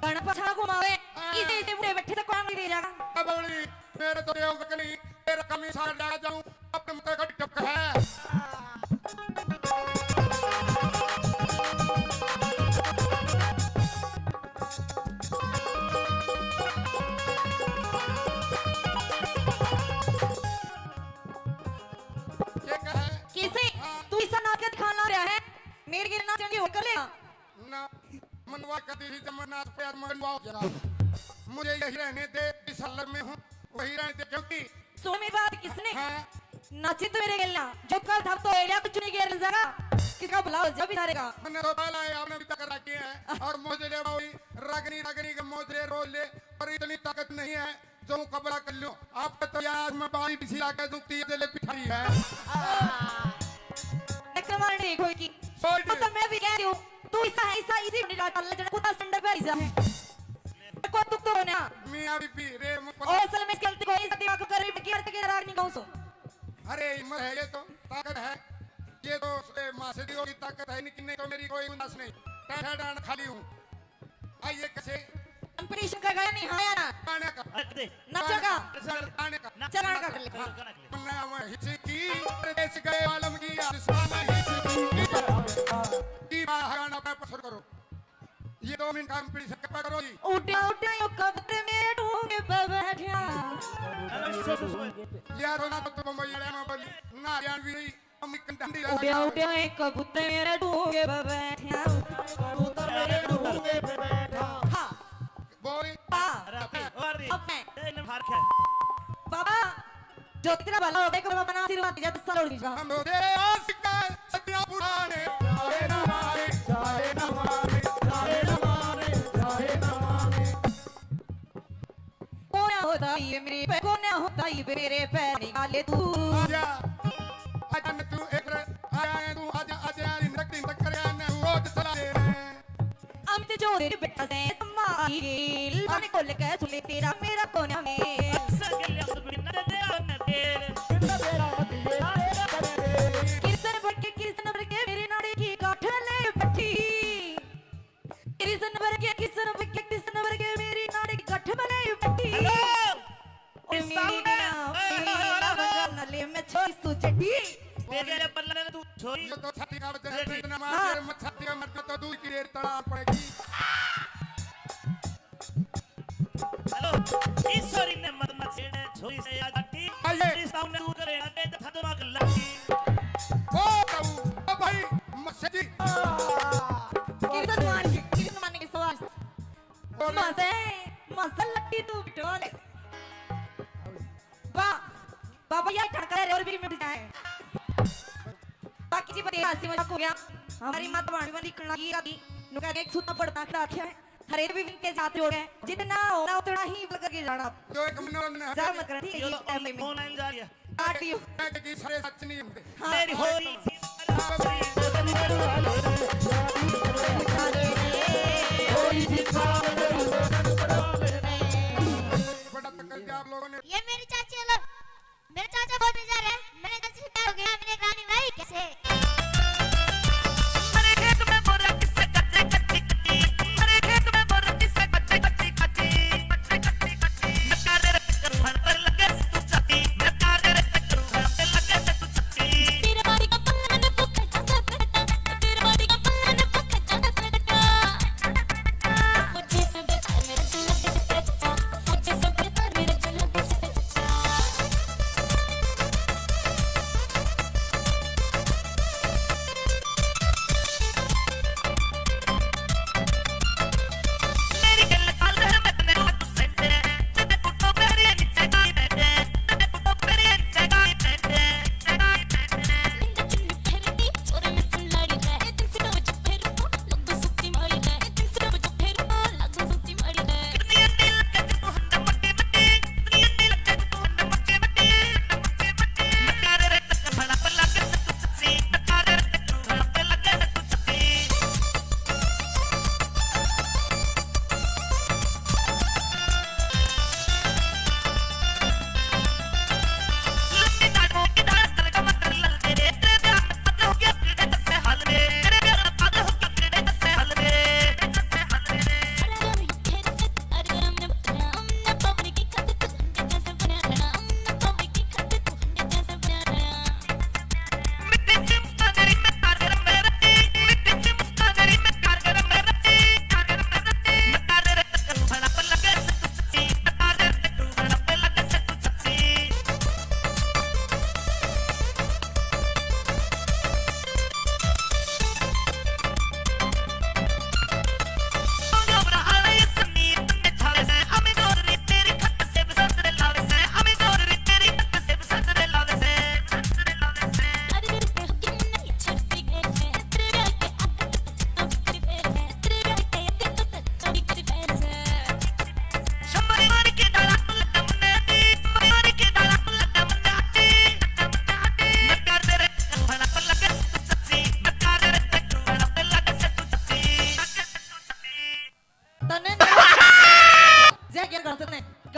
गणपत छा घुमावे, हाँ। इसे, इसे बूढ़े बैठे से कौन दे जाएगा? अब बबली, मेरे तो देव तक नहीं, तेरा कमी सारा जागा जाऊं, अपने मुंह का टपका है। ये क्या है? कैसे? हाँ। तू ऐसा नाच के दिखाना रहा है? मेरे के नाचने की होकर लेगा। ना, मनवा कभी ही जमरनाथ पे मनवा हो गया। मुझे यही रहने दे, जिस हालत में हूँ, वही रहने दे, क्योंकि सुन मेरी बात, किसने हाँ। नाचे तो मेरे गेल ना, जो कल था तो एलिया कुछ नहीं गेर जाएगा, किसका भला हो जा बेचारे का। मैंने तो पहला है, आपने भी तक रखे हैं, और मुझे ले भाई, रगनी, रगनी के मोजरे रोज ले, पर इतनी ताकत नहीं है। जो मुकाबला कर लो, आपका तो यार मैं बारी बिछी लाके दूं, तीन जले पिठाई है। नखरे मारने कोई की। सोच। तो मैं भी कह रही हूँ, तू ऐसा है, ऐसा इसी बंडी लाटा लजन कुत्ता संडर पे जा। कोई दुख तो होना। मियाँ बीबी रे मुक- ओ, असल में इसकी गलती कोई नहीं, सती वाकफ कर रही, बल्कि अर्थ के राग नहीं कहूँ सो। अरे, हिम्मत है, ये तो ताकत है, ये तो उसके माँ से दी होगी ताकत है, लेकिन नहीं तो मेरी कोई गुंजाइश नहीं। टाटा डांड खाली हूँ। आइए कैसे? कंपटीशन का गाना नहीं आया ना। गाने का। अरे दे। नाचो का। सर, गाने का। नाच, चलाने का नाच, कर ले। गाना कर ले। मन्ना वह हिचकी, परदेस गए आलम की, आसमान हिचकी। की बाहर गाना पे पसंद करो। ये दो मिनट कंपटीशन का पकड़ो जी। उड्या, उड्या, यो कबूतर मेरे ढूंगे पे बैठा। अरे, सो, सो, सो। यार, ना तो बम्बई वाले में बोली, ना हरियाणवी नहीं। उड्या, उड्या, एक कबूतर मेरे ढूंगे पे बैठा। कबूतर मेरे ढूंगे पे बैठा। हाँ। बोल। हाँ। राती, और दी। अब मैं। ए, ने मार के। बाबा, जो तेरा भला हो, देखो बाबा ना आशीर्वाद दीजिए, दस साल और दीजिए। हम तेरे आशिक हैं, सदियां पुराने। जाए ना मारे, जाए ना मारे, जाए ना मारे, जाए ना मारे। कोना होता ये मेरे पे, कोना होता ये मेरे पे निकाले तू। आजा, आजा न तू एक र-, आजा न तू, आजा, आजा, दिन तक, दिन तक करे न रोज चला दे रे। हम ते जो तेरे बेटा से सम्मा आई गेल, मन खोल के सुने तेरा मेरा कोना में। अक्सर के लिए हम बिना दे दे तेरे। किरसन भर के, किरसन भर के मेरे नाड़े की गांठ ले बैठी। किरसन भर के, किरसन भर के, किरसन भर के मेरी नाड़ी गठ बनाई बैठी। हेलो। ए, मेरी सामने। ना, ए, मेरी ना, ना, ना। नले में छोरी सू चड्डी। तेरे पल्ले ने तू छोरी। ये तो छाती का वजन है, रेडी। इतना मार हाँ। दे, मत छाती का मर तो दूर की रेत तड़ा पड़ेगी। हेलो, ईश्वरी ने मत मत छेड़े, छोरी से या गट्टी। आइए। इस सामने तू करे, अबे तो खतरनाक लगी। ओ बाबू, ओ भाई, मस्से जी। किरसन मान के, किरसन मान के सवाल। बोले। मजे, मजे लट्टी तू बिटोले। वाह, बाबा, ये ठड़का रे और भी मिट जाए। बाकी जी, बता, हंसी मजाक हो गया। हमारी माता भाणी वाली कला की राती, नुका एक सूता पड़ता खड़ा रखा है। हरे भी इनके साथ जोड़ है, जितना होना उतना ही बल करके जाना। जो एक मनोरंजन है। जा मत कर, ठीक है, ये तो ये टाइम में। ऑनलाइन जा रही है। काट दियो। मैं कि सारे सच नहीं होते। हाँ। मेरी होरी। बड़ा तक कर दिया आप लोगों ने। ये मेरी चाची है, लो। मेरे चाचा बहुत बेजार है, मैंने चाची से प्यार हो गया, मैंने एक रानी भाई कैसे? मेरे खेत में बोरा किससे कच्चे कच्ची कच्ची, मेरे खेत में बोरा किससे कच्चे कच्ची कच्ची, कच्चे कच्ची कच्ची, मैं प्यारे रे करूँ हर पर लगे से तू चाची, मैं प्यारे रे करूँ हर पर लगे से तू चाची। तेरे बारी का पल्ला ने तू खेचा कर बेटा, तेरे बारी का पल्ला ने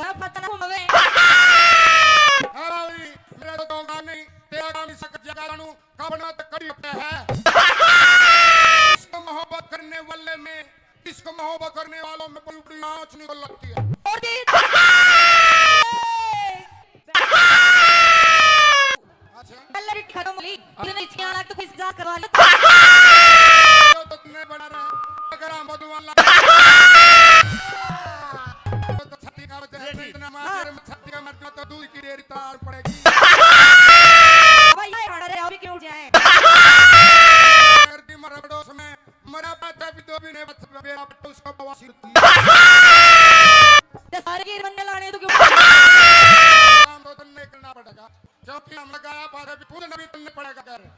ना पता ना घूमवे। अरे भाई, मेरा तो काम नहीं, तेरा काम इस जगह जानू, कब ना तो कड़ी पे है। इसको मोहब्बत करने वाले में, इसको मोहब्बत करने वालों में बड़ी बड़ी आँच निकल लगती है। और जी। अच्छा। पहले रिट खत्म हो ली। इतने इतनी आलग तो किस जात करवा ली। तो तुमने बना रहा। अगर हम भगवान ला-, तो छाती का वजह है, इतना मार, हाँ। छाती का मर जाओ तो दूध की डेयरी तार पड़ेगी। भाई, ये हमारे और क्यों जाए? अगर दी मर पड़ोस में, मरा पाता भी दो भी नहीं बच, बेरा पट्टू उसको बवासीर। तो सारे गिर बनने लाने तो क्यों? काम तो तुमने करना पड़ेगा। क्योंकि हम लगाया पाछे भी खुद नबी तुमने पड़ेगा कर।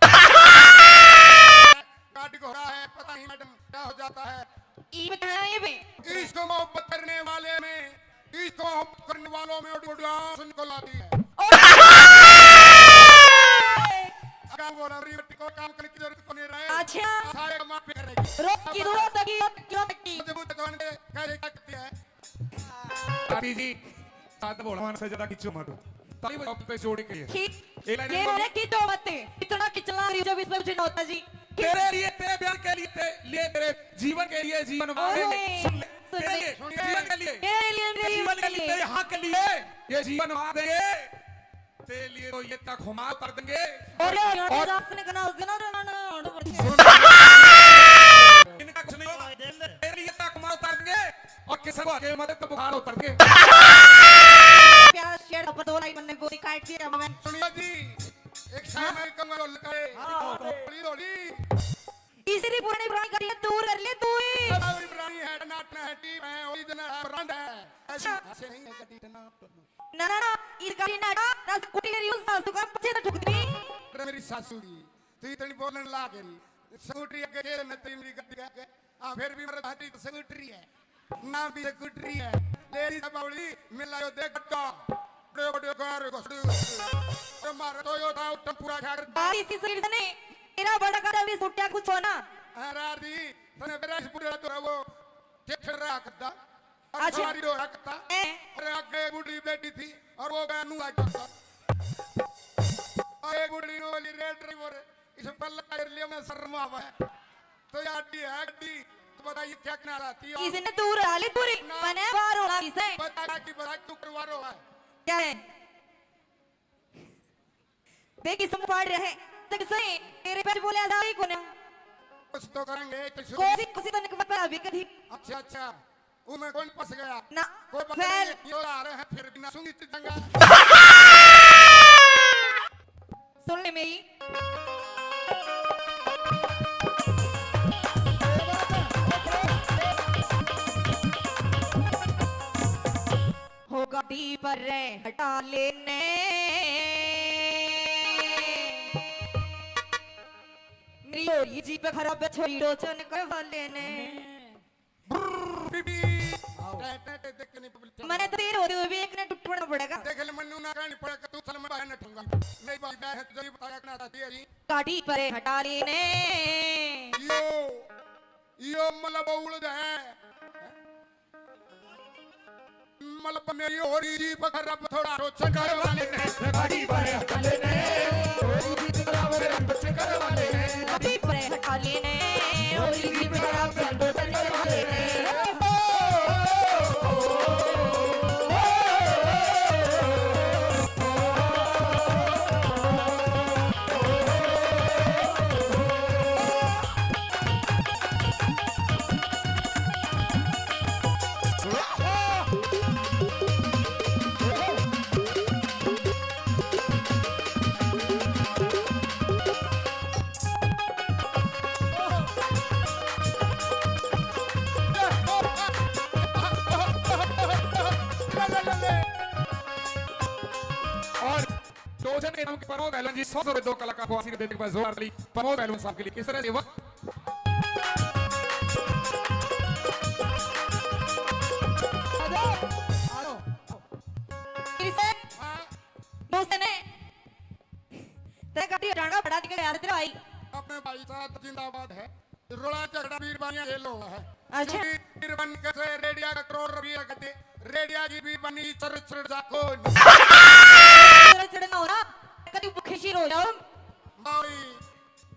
गाड़ी घोड़ा है, पता नहीं मैडम क्या हो जाता है। ये बताया ये भी। इसको मोहब्बत करने वाले में, इसको मोहब्बत करने वालों में उड़ उड़ आंसू निकल आती है। और अगर बोला री बेटी को काम करने की जरूरत को नहीं रहे। अच्छा। सारे काम आप पे करेगी। रोक की जरूरत है कि क्यों तक की? मजबूत दुकान के कह रही क्या करती है? दादी जी, साथ बोला, मन से ज्यादा खींचो मत। ताली बजाओ पे जोड़े के लिए। खींच, एक लाइन ये बोलो। बोले खींचो मत। इतना खिंचना रही जब इसमें कुछ ना होता जी। तेरे लिए, तेरे प्यार के लिए, तेरे लिए, तेरे जीवन के लिए, जीवन वाले। ओए, सुन ले, सुन तेरे ले। लिए, सुन ले। जीवन के लिए, तेरे लिए, जीवन के लिए, तेरे लिए। तेरे हाँ के लिए, ये जीवन वार देंगे। तेरे लिए तो ये तक हुमार कर देंगे। और ये और आपने कहा उस दिन और उन्होंने और बढ़ के। इनका कुछ नहीं होगा। तेरे लिए तक हुमार उतार देंगे। और किसी को आके मदद तो बुखार उतर के। प्यार शेर पर दो लाइन मैंने गोली काट के अब मैं सुनियो जी, एक शायर मैं कहूंगा, ढोल करे। हाँ। होली, होली। इसी री पुरानी पुरानी गाड़ी दूर कर ले तू ही। पुरानी पुरानी है, टनाटना है, टीम है, ओरिजिनल है, ब्रांड है। ऐसे, अच्छा। ऐसे नहीं है गाड़ी टनाटन। ना, ना, ना, इस गाड़ी ना, ना, ना, स्कूटी री उस सासू का पीछे तो ठुक दी। अरे मेरी सासू जी, तू इतनी बोलने लाग रही। स्कूटी आगे के न तेरी मेरी गाड़ी आगे। हाँ, फिर भी मेरे भाटी तो स्कूटरी है, ना भी स्कूटरी है। लेडीज बावली, मिला यो देख गड्ढा, बड़े बड़े कार घुसड़ी घुसड़ी। अरे मारे तो यो था, उत्तम पूरा छाड़। बारिश इस वजह से नहीं, तेरा बड़ा कर अभी सुट्या कुछ हो ना। हाँ, रार दी, तने मेरा इस पूरा तो वो, ठेठ रहा करता। और अच्छा। सवारी हो रहा करता। ए। अरे आगे एक बुढ़ी बैठी थी, और वो गया नू आ करता। और एक बुढ़ी नू बोली, "रे ड्राइवर, इस पल्ला कर लिया, मैं शर्म आवा है।" तो यार डी है, डी, तो बताइए क्या कहना चाहती हो? इसने दूर आ ले पूरी, ना। मने बाहर होना किसे? बता कि बता, तू करवा रहा है। क्या है? देख, इसमें पाड़ रहे, तक से तेरे पे बोले आजा ही कोने। कुछ तो करेंगे, कुछ कोसी, कोसी तनक पर अभी कभी। अच्छा, अच्छा, वो मैं कौन फंस गया? ना, कोई पता फैल। नहीं, क्यों आ रहे हैं, फिर भी ना सुनी चंगा। सुन ले मेरी। हो गाड़ी पर रे हटा लेने। मेरी हो रही जीप खराब, छोरी टोचन करवा लेने। ब्रर, बीबी। आओ। टे, टे, टे, देख के नहीं पब्लिक। मैंने तो तेरे होते हुए भी एक ने टुटना पड़ेगा। देख ले, मन्नू ना कहनी पड़ेगा, तू चल, मैं बाहर न ठूंगा। नहीं, बाहर है, तुझे नहीं बताया, कहना था, जी। गाड़ी पर हटा लेने। यो। यो मतलब उड़ है। मतलब मेरी हो रही जी पकड़, अब थोड़ा रोचक करवा लेने, गाड़ी पर हटा लेने। गाड़ी पर हटा लेने। गाड़ी पर हटा लेने। और टोचन के नाम के प्रमोद पहलवान जी सौ सौ रुपए दो कलाकार को आशीर्वाद देने के बाद जोरदार ताली प्रमोद पहलवान साहब के लिए। किस तरह से वक्त फिर से हाँ। दोस्त ने तेरे गाड़ी हटाना बड़ा दिख गया तेरा भाई। अपने भाई साहब जिंदाबाद है। रोड़ा झगड़ा वीर बानिया खेल हुआ है। अच्छा। क्योंकि वीर बन के से रेडिया का करोड़ रुपया का दे, रेडिया की भी बनी चर चर जाको। चर चर ना हो रहा, कभी भूखे शी रो जाओ। बाई,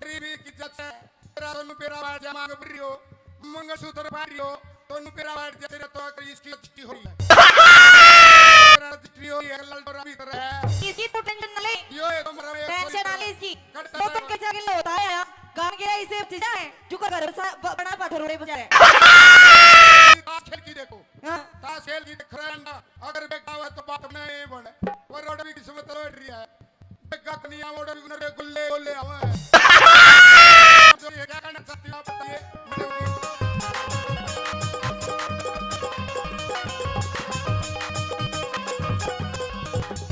गरीबी की जत से तेरा दोनों पेरा बाहर जा मांग बरियो, मंगलसूत्र बारियो, दोनों पेरा बाहर जा तेरा तो अगर इसकी रजिस्ट्री हो रही है। तेरा रजिस्ट्री हो रही है, लल डोरा भी कर रहा है। इसी तो टेंशन न ले। यो ये तो मरा टेंशन ना ले इसकी। दो दिन के जाके होता है, काम के इसे चीजें हैं, जो कर घर सा-, ब-, बड़ा पत्थर उड़े बजा रहे। ताश खेल की देखो। हाँ। ताश खेल की देख रहा है अंडा, अगर बेटा हुआ तो बाप नहीं बने। वो रोड भी किस्मत रोड रही है। बेटा नहीं आवे, रोड भी गुल्ले गुल्ले आवे। जो ये क्या कहना चाहती हो आप बताइए, मैडम जी।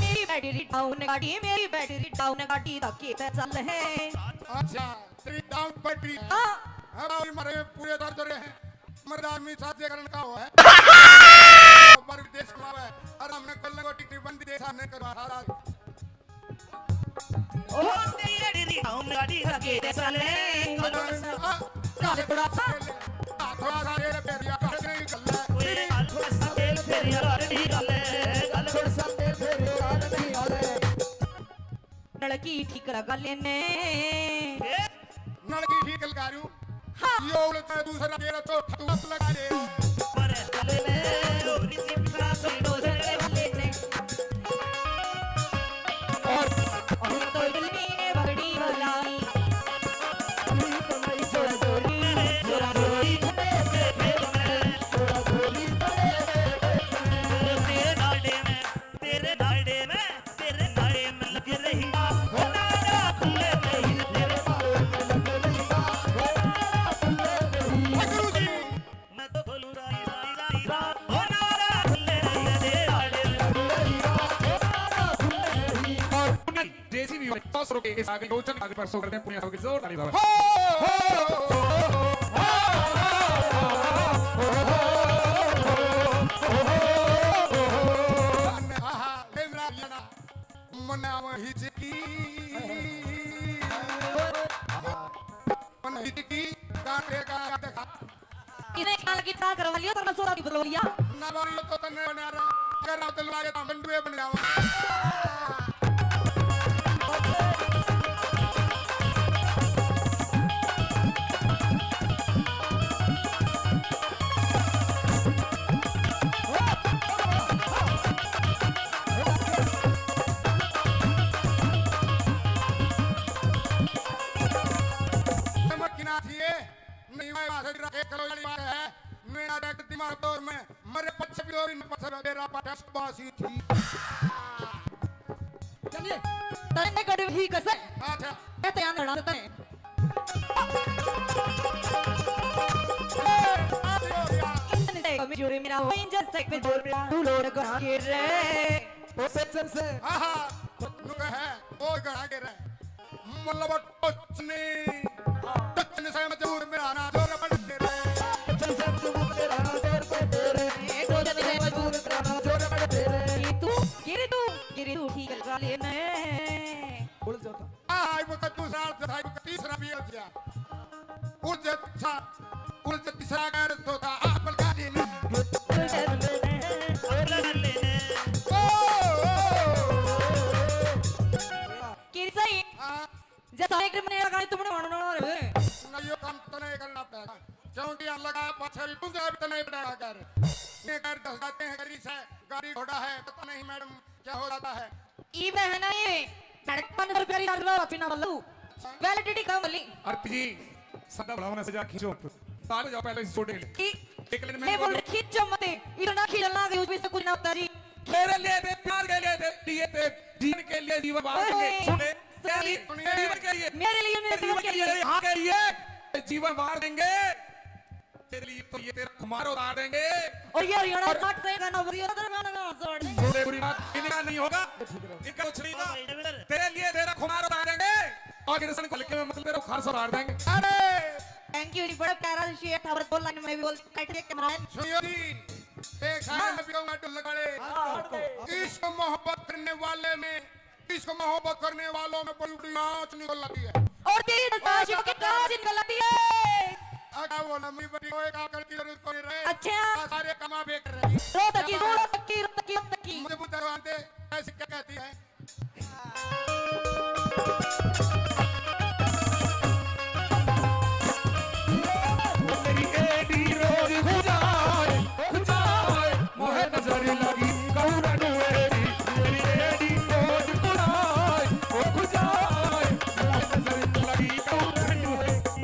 मेरी बैटरी डाउन गाड़ी, मेरी बैटरी डाउन गाड़ी, धक्के पे चल है। अच्छा। तेरी डाउन बैटरी। हाँ। हाँ भाई, मरे पूरे दर्द रहे हैं। मर्द आदमी साथ जे करण का हो है। पर विदेश कमावे है। और हमने कल को टिकट बंद विदेश हमने करवा रहा है। ओ तेरी रे डाउन गाड़ी धक्के दे साले। हाँ, काले थोड़ा सा। हाँ, थोड़ा सा रेल पे दिया, काले नहीं गल है। ओए, काले थोड़ा सा रेल पे दिया, काले नहीं गल है। काले थोड़ा सा रेल पे दिया, काले नहीं गल है। नलकी ठीक लगा लेने। नलकी ठीक लगा रही हूँ। हाँ। यो उलझा दूसरा तेरा चौथा तू मत लगा ले। पर हले में रोरी सी पिता से डोले हले ने। और हम तो दिल में बड़ी भलाई। हम तो नहीं छोड़ डोरी, छोड़ डोरी। तेरे नाले में, तेरे नाले में। तेरे नाले में लग रही, हो नारा खुले नहीं, तेरे नाले में लग रही, हो नारा खुले नहीं। मैं तो बोलूं राई, राई, राई, राई, हो नारा खुले नहीं, तेरे नाले में लग रही, हो नारा खुले नहीं। और उन्हें जैसी भी हो, सौ रुपए इस आगे लोचन आगे परसों करते हैं, पूरे सौ के जोर ताली बजाओ। हो, हो, हो, हो। आहा, मेरा ये ना। मनाव हिचकी, मन हिचकी, गाते गा दिखा। इने काल की ता करवा लियो, तो सोरा की बुलवा लिया। ना बारी तो तन्ने बना रहा, अगर रात लगा के तो बंडुए बन जावा। समझ की ना थी ये? नहीं, मैं वहाँ से एक करोड़ वाली बात है। मेरा डायरेक्ट दिमाग दौर में मरे पच्चीस भी और इन पच्चीस में मेरा पाठा बासी थी। चलिए, तने कड़ी ही कसर। अच्छा। मैं तो यहाँ लड़ा देता है। ए, आ गया, आ गया। इंजन से कमजोर मेरा, वो इंजन से कमजोर मेरा, तू लोड करा के रे। वो सेक्शन से। हाँ, हाँ, नुका है, वो करा के रे। मतलब टोचनी, टोचनी से मजबूर मेरा ना जोर बन के रे। टोचनी से मजबूर मेरा ना जोर बन के रे। ए, टोचनी से मजबूर मेरा ना जोर बन के रे। ये तू, ये रे तू, ये रे तू ठीक लगा लेने। उड़ जाता। आई वो तो दूसरा, आई वो तो तीसरा भी हो गया। उड़ जा, अच्छा, उड़ जा, तीसरा कर तो था, आप लगा लेने। ओ, ओ, ओ, ओ। के सही? हाँ। जैसा एक मने लगा, तुमने मानो ना रे। ना, यो काम तो नहीं करना पड़ेगा, क्योंकि हम लगा पाछे भी तुम भी तो नहीं पड़ेगा कर। ये कर दस जाते हैं, गाड़ी से, गाड़ी घोड़ा है, पता नहीं मैडम क्या हो जाता है। ई बहना ये, मैडम, पाँच सौ रुपया रिचार्ज लो, अपना बोलो। वैलिडिटी कम बोली। आरती जी, सदा बढ़ावा ना सजा खींचो। ताल जाओ पहले इस छोटे के लिए। की? एक लाइन में ले बोल बोलो। खींचो मत, इतना खींचना कि उसमें से कुछ ना होता जी। तेरे लिए दे, प्यार के लिए दे, लिए दे, जीवन के लिए जीवन बांट देंगे। ओए, सुने, तेरे लिए, सुनिए। जीवन के लिए, मेरे लिए, मेरे जीवन के लिए। हाँ, के लिए जीवन बांट देंगे। तेरे लिए तो ये तेरा खुमार उतार देंगे। और ये हरियाणा और जाट से गाना बजियो, तेरा गाना गाना उतार देंगे। छोटे बुरी बात, इनका नहीं होगा, इनका कुछ नहीं होगा। तेरे लिए तेरा खुमार उतार देंगे और किसान को हल्के में मतलब तेरा खार उतार देंगे। अरे! Thank you जी, बड़ा प्यारा शेर था, और दो लाइन में भी बोल, कट गया कैमरा है। सुनियो जी, एक सारे हाँ। में भी कहूँगा ढोल लगा ले। हाँ, हाँ, हाँ। इश्क मोहब्बत करने वाले में इश्क मोहब्बत करने वालों में बड़ी बड़ी आँच निकल आती है। और तेरी नशा आशिकों की कांच निकल आती है। आगा बोला, मुझे बड़ी कोई का कर की जरूरत कोई रहे। अच्छा। आ सारे कमा बेच रहे। रो तकी, रो तकी, रो तकी, रो तकी। मुझे बुद्ध भगवान दे, ऐसी क्या कहती है? मेरी एडी रोज खुजाए, खुजाए, मोहे नजर लगी कौरन एडी। मेरी एडी रोज खुजाए, ओ खुजाए, मोहे नजर लगी कौरन एडी।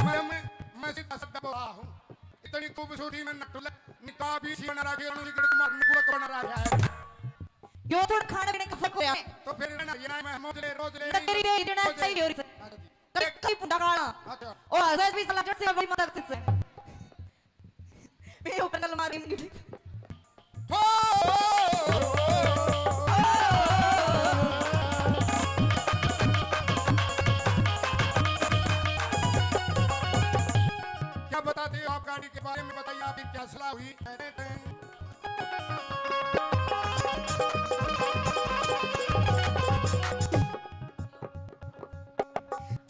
मैं, मैं, मैं सीधा साधा बोला हूँ। इतनी खूबसूरती में नटुला, निकाब ही सी बना रखी है, उन्होंने गड़क मार, गुड़क बना रहा है। यो थोड़ा खाने पीने का फर्क होया। तो फिर ना, ये ना, मैं मोजले, रोजले, तेरी रे, इतना रोजले। सही हो रही है। हाँ जी। कई पुंडा काला। अच्छा। ओ, हजरत भी सलाह से बड़ी मदद से। मेरे ऊपर कल मार रही। हो! क्या बताते हो आप गाड़ी के बारे में, बताइए, आपकी क्या सलाह हुई?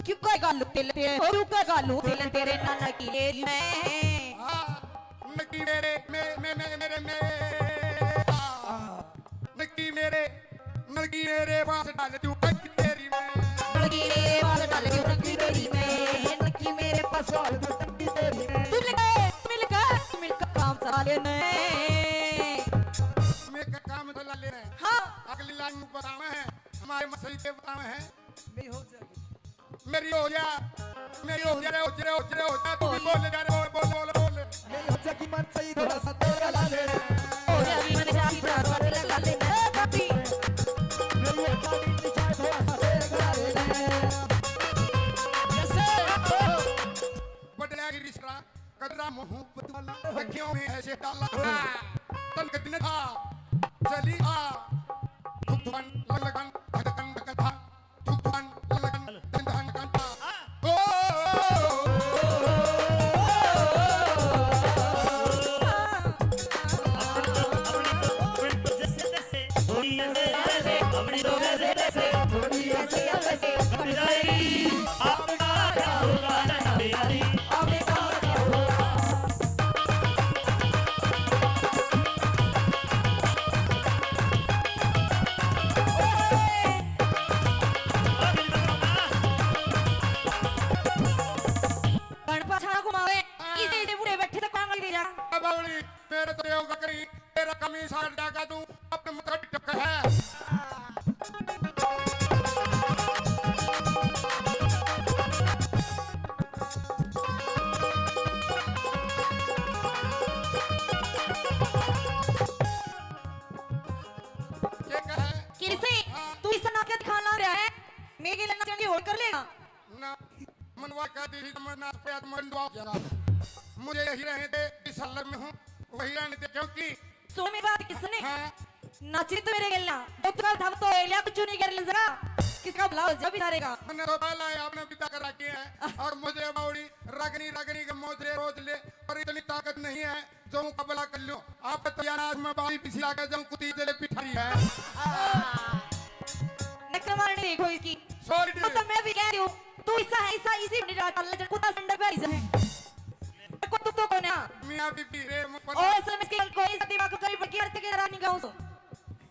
क्यों का गालू तेल ते, और क्यों का गालू तेल तेरे नाना की लेरी में। हाँ, नकी मेरे, मे-, मे-, मे-, मेरे, मे-, हाँ, नकी मेरे, नकी मेरे पास डाल दूं टंकी तेरी में। नकी मेरे पास डाल दूं टंकी तेरी में, नकी मेरे पास डाल दूं टंकी तेरी में। मिल गए, मिल गए, मिल गए काम चला लेने। मैं का काम चला लेने। हाँ। अगली लाइन में बताना है, हमारे मसई के बताना है। मेरी हो जा, मेरी हो जा रे, हो जा रे, हो जा रे, हो जा, तू भी बोल जा रे, बोल, बोल, बोल, बोल। मेरी हो जा की मन सही, थोड़ा सा तेरा ला ले। हो जा की मन सही, थोड़ा सा तेरा ला ले। ए, भाभी। मेरी हो जा की मन सही, थोड़ा सा तेरा ला ले। जैसे बदला गिरी शराब। कदरा मुहब्बत वाला, अखियों में ऐसे डाला। तन के दिन था, चली आ। धुक धुकन, लग लगन, धड़कन, धड़कन था। धुक धुकन, लग लगन, धन धन धन था। ओ, अपनी तो, अपनी तो, अपनी तो जैसे तैसे, थोड़ी ऐसे, ऐसे, अपनी तो जैसे तैसे, थोड़ी ऐसे, ऐसे, कट जाएगी। आपका क्या होगा, ना मेरी, आपका क्या होगा? गणपत छाना घुमावे, इसे, इसे बूढ़े बैठे से कांगड़ी दे जा। बावली, मेरे तो देव बकरी, तेरा कमीसा हट जाएगा तू। अपने मुतरद टक है। ये क्या है? किसे? हाँ। तू इस नाक दिखाना रहा है, मेरे लिए नाचने की होड़ कर लेगा। ना, मनवा का दीदी, मैं नाच पे आत्मा डुबा गया। मुझे यही रहने दे, जिस हालत में हूँ, वही रहने दे, क्योंकि सुन मेरी बात, किसने हाँ। नाची तो मेरे गेला, दो तो धम तो एलिया कुछ नहीं कर ले जरा, किसका भला हो जा बेचारे का। मैंने तो पहला है, आपने विदा कर रखी है, और मुझे बावड़ी रगनी रगनी के मोजरे रोज ले, और इतनी ताकत नहीं है जो मुकाबला कर लो। आप तो यार आज मैं बावड़ी पीछे आके जाऊं, कुत्ती जले पिठारी है। नखरे मारने देखो इसकी। Sorry। तो, तो मैं भी कह रही हूँ, तू ऐसा है, ऐसा इसी बनी रहा, अल्लाह जब कुत्ता संडे पे ऐसा है। को तू तो कौन है? मियाँ बीबी रे, मुँह पर ओ, असल में इसके कोई सा दिमाग को करीब की अर्थ के रानी गाँव सो।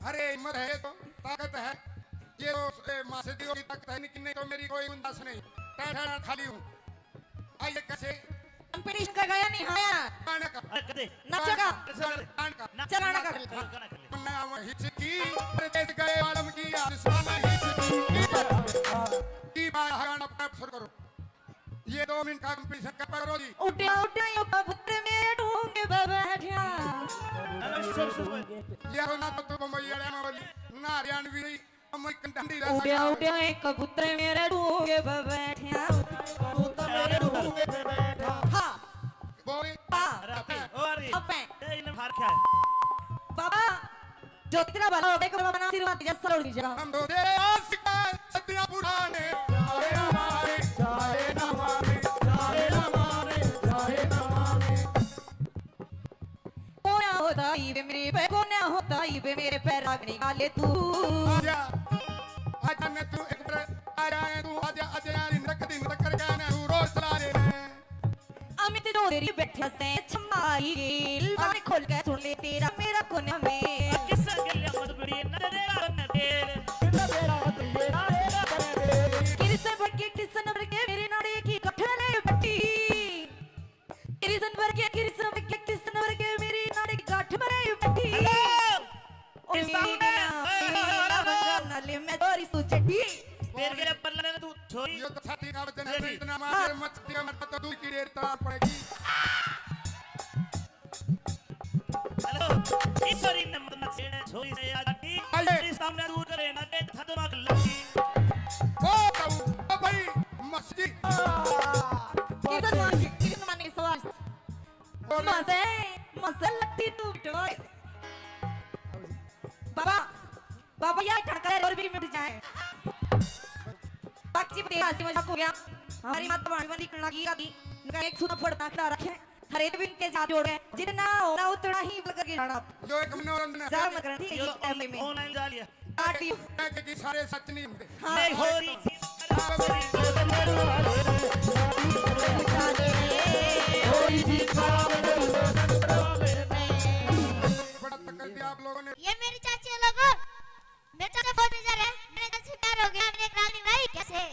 अरे, हिम्मत है तो, ताकत है। ये तो, ए, माँ से दियो की ताकत है, लेकिन नहीं तो मेरी कोई गुंजाइश नहीं। ठहर, ठहर, खाली हूँ। आइए, कैसे? Competition का गाया नहीं, हाँ यार। गाना का। अरे, कदे। नचेगा। गाना का। चलाना का। गाना का। मन्ना वो हिचकी, परदेस गए आलम की, आसमान हिचकी। की बात, गाना अपना शुरू करो। ये दो मिनट का competition का पकड़ो जी। उड्या उड्या यो कबूतर मेरे ढूंगे पे बैठा। अरे, सुन, सुन, सुन। ये हो ना तो तू बम्बई वाले में बोली, ना हरियाणवी, बम्बई कंडंडी रह उड्या सकता है। उड्या एक कबूतर मेरे ढूंगे पे बैठा। कबूतर मेरे ढूंगे पे बैठा। हाँ। बोल। हाँ। अरे, अबे, ओ, अरे, अबे। ए, इन्हें फार क्या है? बाबा, जो तेरा भला हो, देखो बाबा, ना आशीर्वाद दीजिए, सरोड़ दीजिएगा। हम तो तेरे आशिक हैं, सदियां पुराने। जाए ना मारे, जाए ना मारे, जाए ना मारे, जाए ना मारे। ताई वे मेरे पे कोन्या हो, ताई वे मेरे पे रागनी गा ले तू। आजा, आजा ने तू एक बार, आजा ने तू, आजा, आजा ने रख दिन तक कर गया ने तू रोज चला ले। अमित जो तेरी बैठा से छमाई गेल, कान खोल के सुन ले तेरा मेरा कोन्या में। किस गल्या मत बुरी न तेरा न तेरे। किरसन भर के, किरसन भर के मेरे नाड़े की गठन पट्टी। किरसन भर के, किरसन भर के, किरसन भर के मेरी नाड़ी गांठ भरे बैठी। Hello! ओ किस sound है? मेरा, ओए, ओए, मेरा ओए, ओए। बंगाल नाले में चोरी सू चड्डी। तेरे के ऊपर लगे तू छोरी। ये तो छाती का वजन है, तेरी। इतना मार, हाँ। मत दिया, मत तो दूर की रेत तार पड़ेगी। Hello, ईश्वरी ने मत ना छेड़े, छोरी से आजादी। आइए। तेरी सामने दूर करे ना, के था दिमाग लगी। ओ, ओ भाई, मस्ती। किधर मांगे, किधर मांगे सवाल? मजे, मजे लगती तू टोय। बाबा, बाबा, यार ठड़का और भी मिट जाए। बाकी जी, हंसी मजाक हो गया। हमारी माता भाणी बंदी करना की आती। इनका एक सुना पड़ता खड़ा रखे। हरे दिन के साथ जोड़ गए। जितना होना उतना ही बल करके जाना। जो एक मनोरंजन है। ज्यादा मत करना, ठीक है, यो एक टाइम में। Online जा लिया। काट दियो। कि सारे सच नहीं होते। हाँ। नहीं हो रही। बड़ा तक कर दिया आप लोगों ने। ये मेरी चाची है लोगों, मेरे चाचा फौज में जा रहे हैं, मेरे चाचा से प्यार हो गया, मैंने एक रागनी गाई कैसे।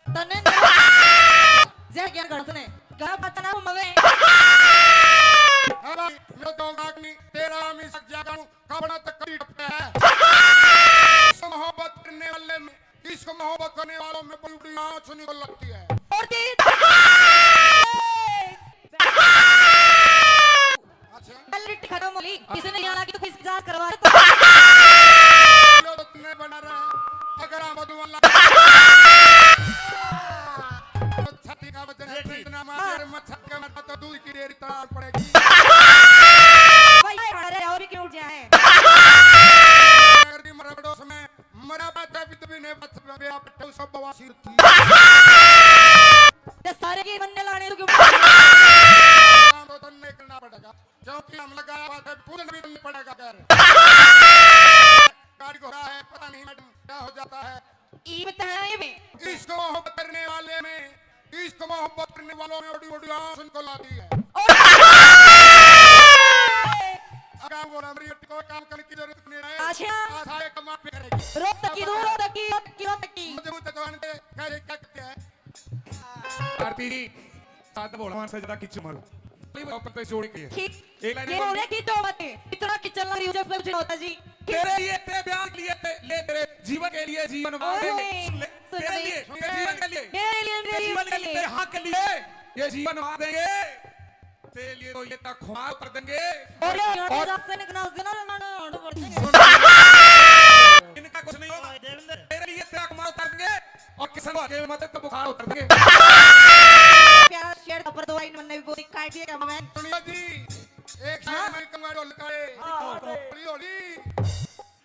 तन्ने जय ज्ञान गण सुने, गला बचना मवे। हाँ भाई, मैं तो गागनी, तेरा मी सक जागा हूँ, कपड़ा तक करी टपटा है। इस मोहब्बत करने वाले में, इस मोहब्बत करने वालों में बड़ी बड़ी आँच निकल लगती है। और तेरी अच्छा। पहले लिट्टी खत्म हो ली, किसी ने यहाँ आके तो किसकी जांच करवा दे। जो तुमने बना रहा, अगर हम मधुवन ला-, छाती का वजन है, ये ठीक। इतना मार, मच्छर के मरता तो दूध की डेयरी तड़ान पड़ेगी। भाई, ये खड़ा रहे, और भी क्यों उठ जाए? अगर भी मरा बड़ो समय, मरा बात है, भी तो भी नहीं बच, बे आप सब बवासीर थी। ये सारे के बनने लाने तो क्यों? काम तो तन्ने करना पड़ेगा। क्योंकि हम लगाया हुआ था, पूजन भी नहीं पड़ेगा कर। गाड़ी घोड़ा है, पता नहीं मैडम क्या हो जाता है। ई बताए बे। इसको मोहब्बत करने वाले में इश्क मोहब्बत करने वालों में ओडी ओडी आंसू को लाती है। अगर वो मेरी को काम करने की जरूरत नहीं है। अच्छा। आ सारे कमा पे करेगी। रो तकी, रो तकी, रो तकी, रो तकी। मुझे मुझे तो आने दे, क्या, क्या, क्या है? आरती जी, साथ बोल, हमारे से ज्यादा किच मारो। ऊपर पे जोड़ के। ठीक। एक लाइन ये और हो रही है कि दो बातें। इतना किचन लग रही है, जब कुछ होता जी। तेरे लिए, तेरे प्यार के लिए, ते-, ले तेरे जीवन के लिए जीवन वार देंगे। ओए, सुन ले, सुन तेरे ले। लिए, तेरे जीवन के लिए, मेरे लिए, मेरे जीवन के लिए, जीवन के लिए। तेरे हाँ के लिए ये जीवन वार देंगे। तेरे लिए तो ये तक खुमार कर देंगे। और ये और रास्ते निकलना उस दिन ना, ना, ना, ना, ना, सुन। इनका कुछ नहीं होगा। देवेंद्र। तेरे लिए तेरा खुमार उतार देंगे। और किसान को आके मत तो बुखार उतर देंगे। प्यारा शेर का पर दो लाइन मैंने भी बोली, काट दिया क्या मैं? सुनियो जी, एक शेर हाँ? मैं कहूँगा ढोल का है। हाँ, हाँ। हौली, हौली।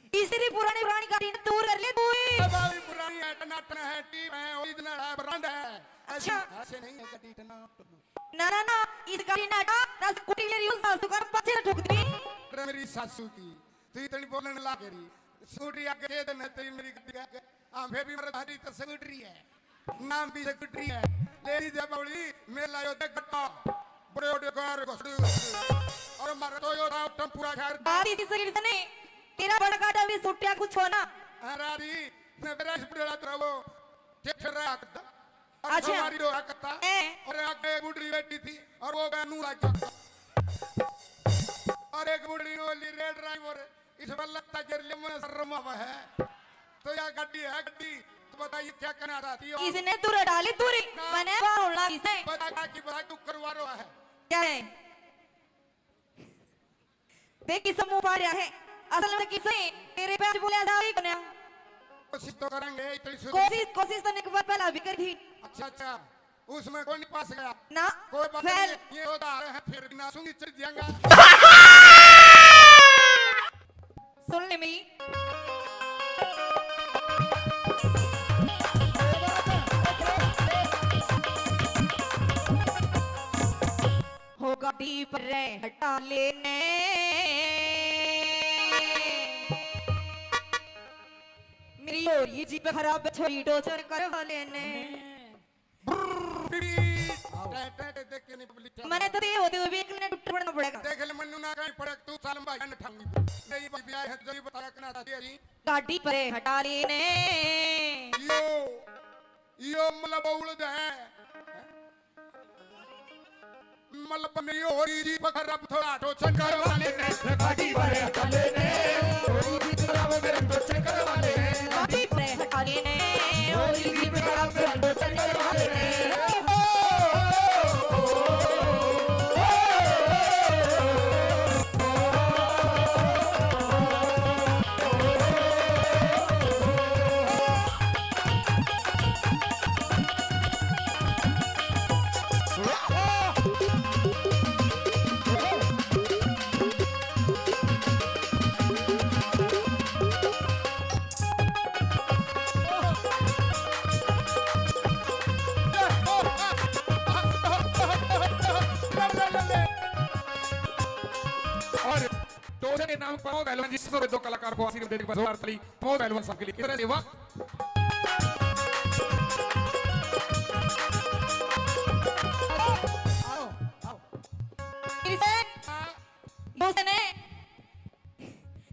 तीसरी पुरानी, पुरानी गाड़ी ने दूर कर ले, दूर। भाई पुरानी है, टनाटन है, टीप है, ओरिजिनल है, ब्रांड है। अच्छा। ऐसी, ऐसे नहीं है गाड़ी टनाटन। ना, ना, ना, इस गाड़ी ना हटा, ना स्कूटी ले रही हूँ, सासू का पाछे ठोक दी। अरे मेरी सासू की, तू इतनी बोलने लग रही। स्कूटी आगे दे देना, तेरी मेरी गाड़ी आगे। हाँ, फिर भी मेरा गाड़ी तो स्कूटी है। नाम भी स्कूटी है। ले लीजिए बावली, मेला यो देख गट्टा। बड़े बड़े कार घुसड़ी घुसड़ी। और मारा तो यो राव टम्पूरा खैर। बात इसी शरीर से नहीं, तेरा बड़का डबरी सुटिया कुछ हो ना। हाँ, रारी, मैं मेरा इस बुढ़ा तेरा वो, ठेठर रहा करता। और अच्छा। सवारी रो रहा करता। ए। और आगे एक बुढ़ी बैठी थी, और वो गया नूरा जाता। और एक बुढ़ी नोली रेड ड्राइवर। इस पर लगता गिर ले, मुझे शर्म आवा है। तो या गड्डी है, गड्डी। तो बताइए, क्या कहना चाहती हो? इसने दूर डाली, दूरी। ना। मैंने बाहर उड़ा इसे। बता, क्या की बता, तू करवा रहा है। क्या है? देख, किस मुंह पा रहा है। असल में किसे तेरे पे आज बोला जा ही कोन्या। कोशिश तो करेंगे, इतनी सुधर- कोशिश, कोशिश तो एक बार पहला भी करी थी। अच्छा, अच्छा। उसमें कोई नहीं पास गया। ना, कोई बात fail। नहीं, ये होता आ रहा है, फिर भी ना सुनी चढ़ जाएगा। सुन ले मेरी। हो गाड़ी पर रे हटा लेने। मेरी हो रही जीप खराब, छोरी टोचर करवा लेने। टै, टै, टै, देख के नहीं पब्लिक क्या मैंने तो ये होते हुए भी एक मिनट टूट पड़ना पड़ेगा। देख ले मन्नू ना कहीं पड़े, तू सालम भाई ने ठाऊंगी। नहीं भाई ब्याह है, तुझे बताया करना था तेरी। गाड़ी परे हटा लेने। यो, यो मतलब उड़ है। मतलब नहीं हो रही जी, पकड़ अब थोड़ा टोचन करवा लेने। गाड़ी परे हटा लेने। गाड़ी परे हटा लेने। और टोचर के नाम पर पहलवान जी, सौ दो कलाकार को आशीर्वाद देने के बाद जोरदार ताली। पवन पहलवान साहब के लिए किस तरह से, वाह। आओ, आओ। किशन, बोस ने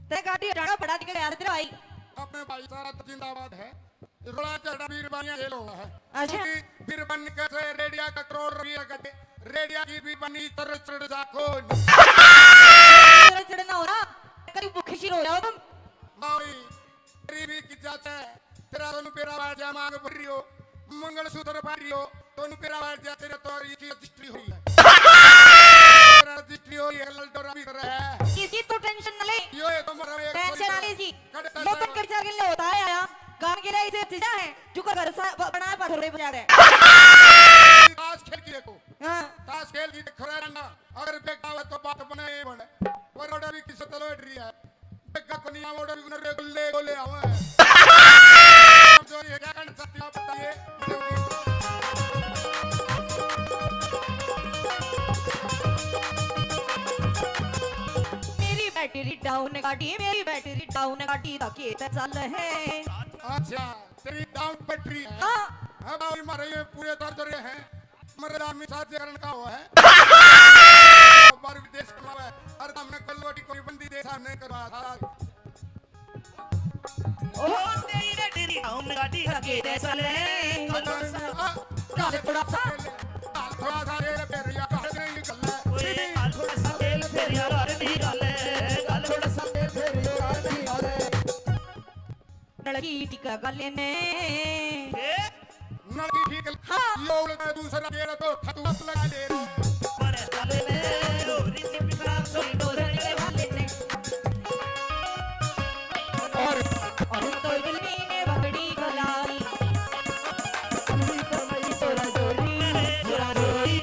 तेरे गाड़ी हटाना पड़ा, निकल यार तेरा भाई। अपने भाई सारा तो जिंदाबाद है। रोड़ा चढ़ा बीरबानिया खेल हुआ है। अच्छा। क्योंकि बीरबन कैसे रेडिया का करोड़ रुपया कटे, रेडिया की भी बनी तर चढ़ जा कौन। तर चढ़ना हो रहा, कभी भूखी सी रो जाओ तुम। भाई, गरीबी की जात है, तेरा दोनों पेरा बाजा मांग भर रही हो, मंगलसूत्र पहन रही हो, दोनों पेरा बाजा तेरा तो ये की रजिस्ट्री हुई है। तेरा रजिस्ट्री हुई है, ललडोरा भी कर रहा है। किसी तो टेंशन न ले। यो ये तो मरा एक टेंशन आ ली जी। कड़े मोहब्बत कर जा के ले होता है आया। गान के लिए इसे चीजा है, जो का घर सा ब-, बनाया पत्थर पे बजा रहे। ताश खेल की देखो। हाँ। ताश खेल की देखो रे रंडा। अगर बेटा हो तो बात बने ही बने। पर ओड़ा भी किसे तलो बैठ रही है। बेटा को नहीं आवड़े भी उन्हें गुल्ले गोले आवे। जो ये क्या करना चाहती हो आप बताइए। मेरी बैटरी डाउन गाड़ी, मेरी बैटरी डाउन गाड़ी दा खेत चल है। अच्छा, तेरी डाउन बैटरी है। हाँ। अब आओ, मारे ये पूरे दर्द रहे हैं। मरे आदमी साथ जे करण का हुआ है। बार विदेश कमावे, अरे हमने कल रोटी कोई बंदी दे सामने करवा था। ओ तेरी रे तेरी, हम गाड़ी लगे रे साले। काल थोड़ा सा, काल थोड़ा सा रे फेरिया, काल नहीं निकलना। ओए, काल थोड़ा सा तेल फेरिया, काल नहीं निकले। काल थोड़ा सा तेल फेरिया, काल नहीं निकले। नलकी टिका गले में। ए? नलकी ठीक। हाँ। यो उलटा दूसरा गेर तो थतुआ लगा ले। पर गले में डोरी से पिपरा सोई डोरे वाले ने। और, और तो बिल्ली ने बकरी को लाई। तोरा डोरी, तोरा डोरी, तोरा डोरी,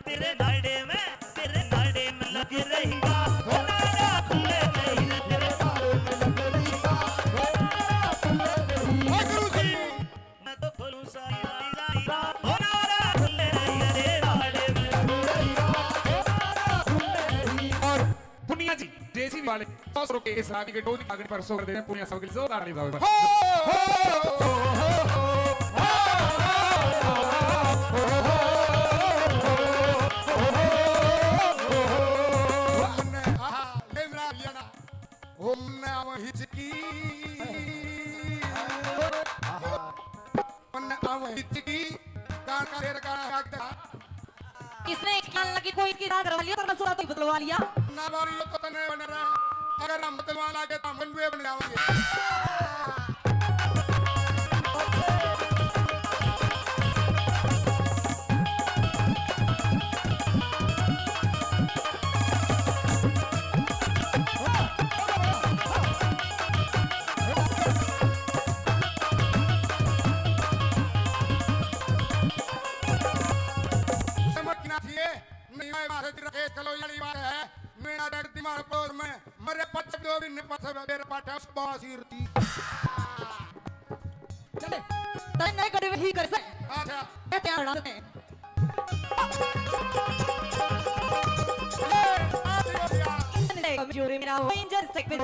तेरे नाड़े में, तेरे नाड़े में लग रही। और पुनिया जी, जेसीबी वाले, सौ रुपए के इस रागी के डोज की आगड़ी पर सौ कर दे रहे हैं। पुनिया सब के लिए जोरदार ताली बजाओ एक बार। हमने आव हिचकी, हमने आव हिचकी, गाना तेरे गाना का। इसने हिचकी आने लगी, कोई इसकी राह करवा लिया, तो मैं सुरा तो ही बदलवा लिया। ना बारी, ये तो तने बन रहा है। अगर हम बदलवा लागे तो हम गंडुए बन जाओगे। समझना चाहिए, नहीं आए मारे तेरा केस चलो, यही बात है। मेरा दर्द दिमाग पोर में, मरे पच दो भी नहीं पच मेरे पाटा बासीर थी। चले, तने नहीं करे ही कर से। अच्छा। मैं तैयार ना तने। ए, आ दियो भैया। इतने कमजोर मेरा इंजन से पे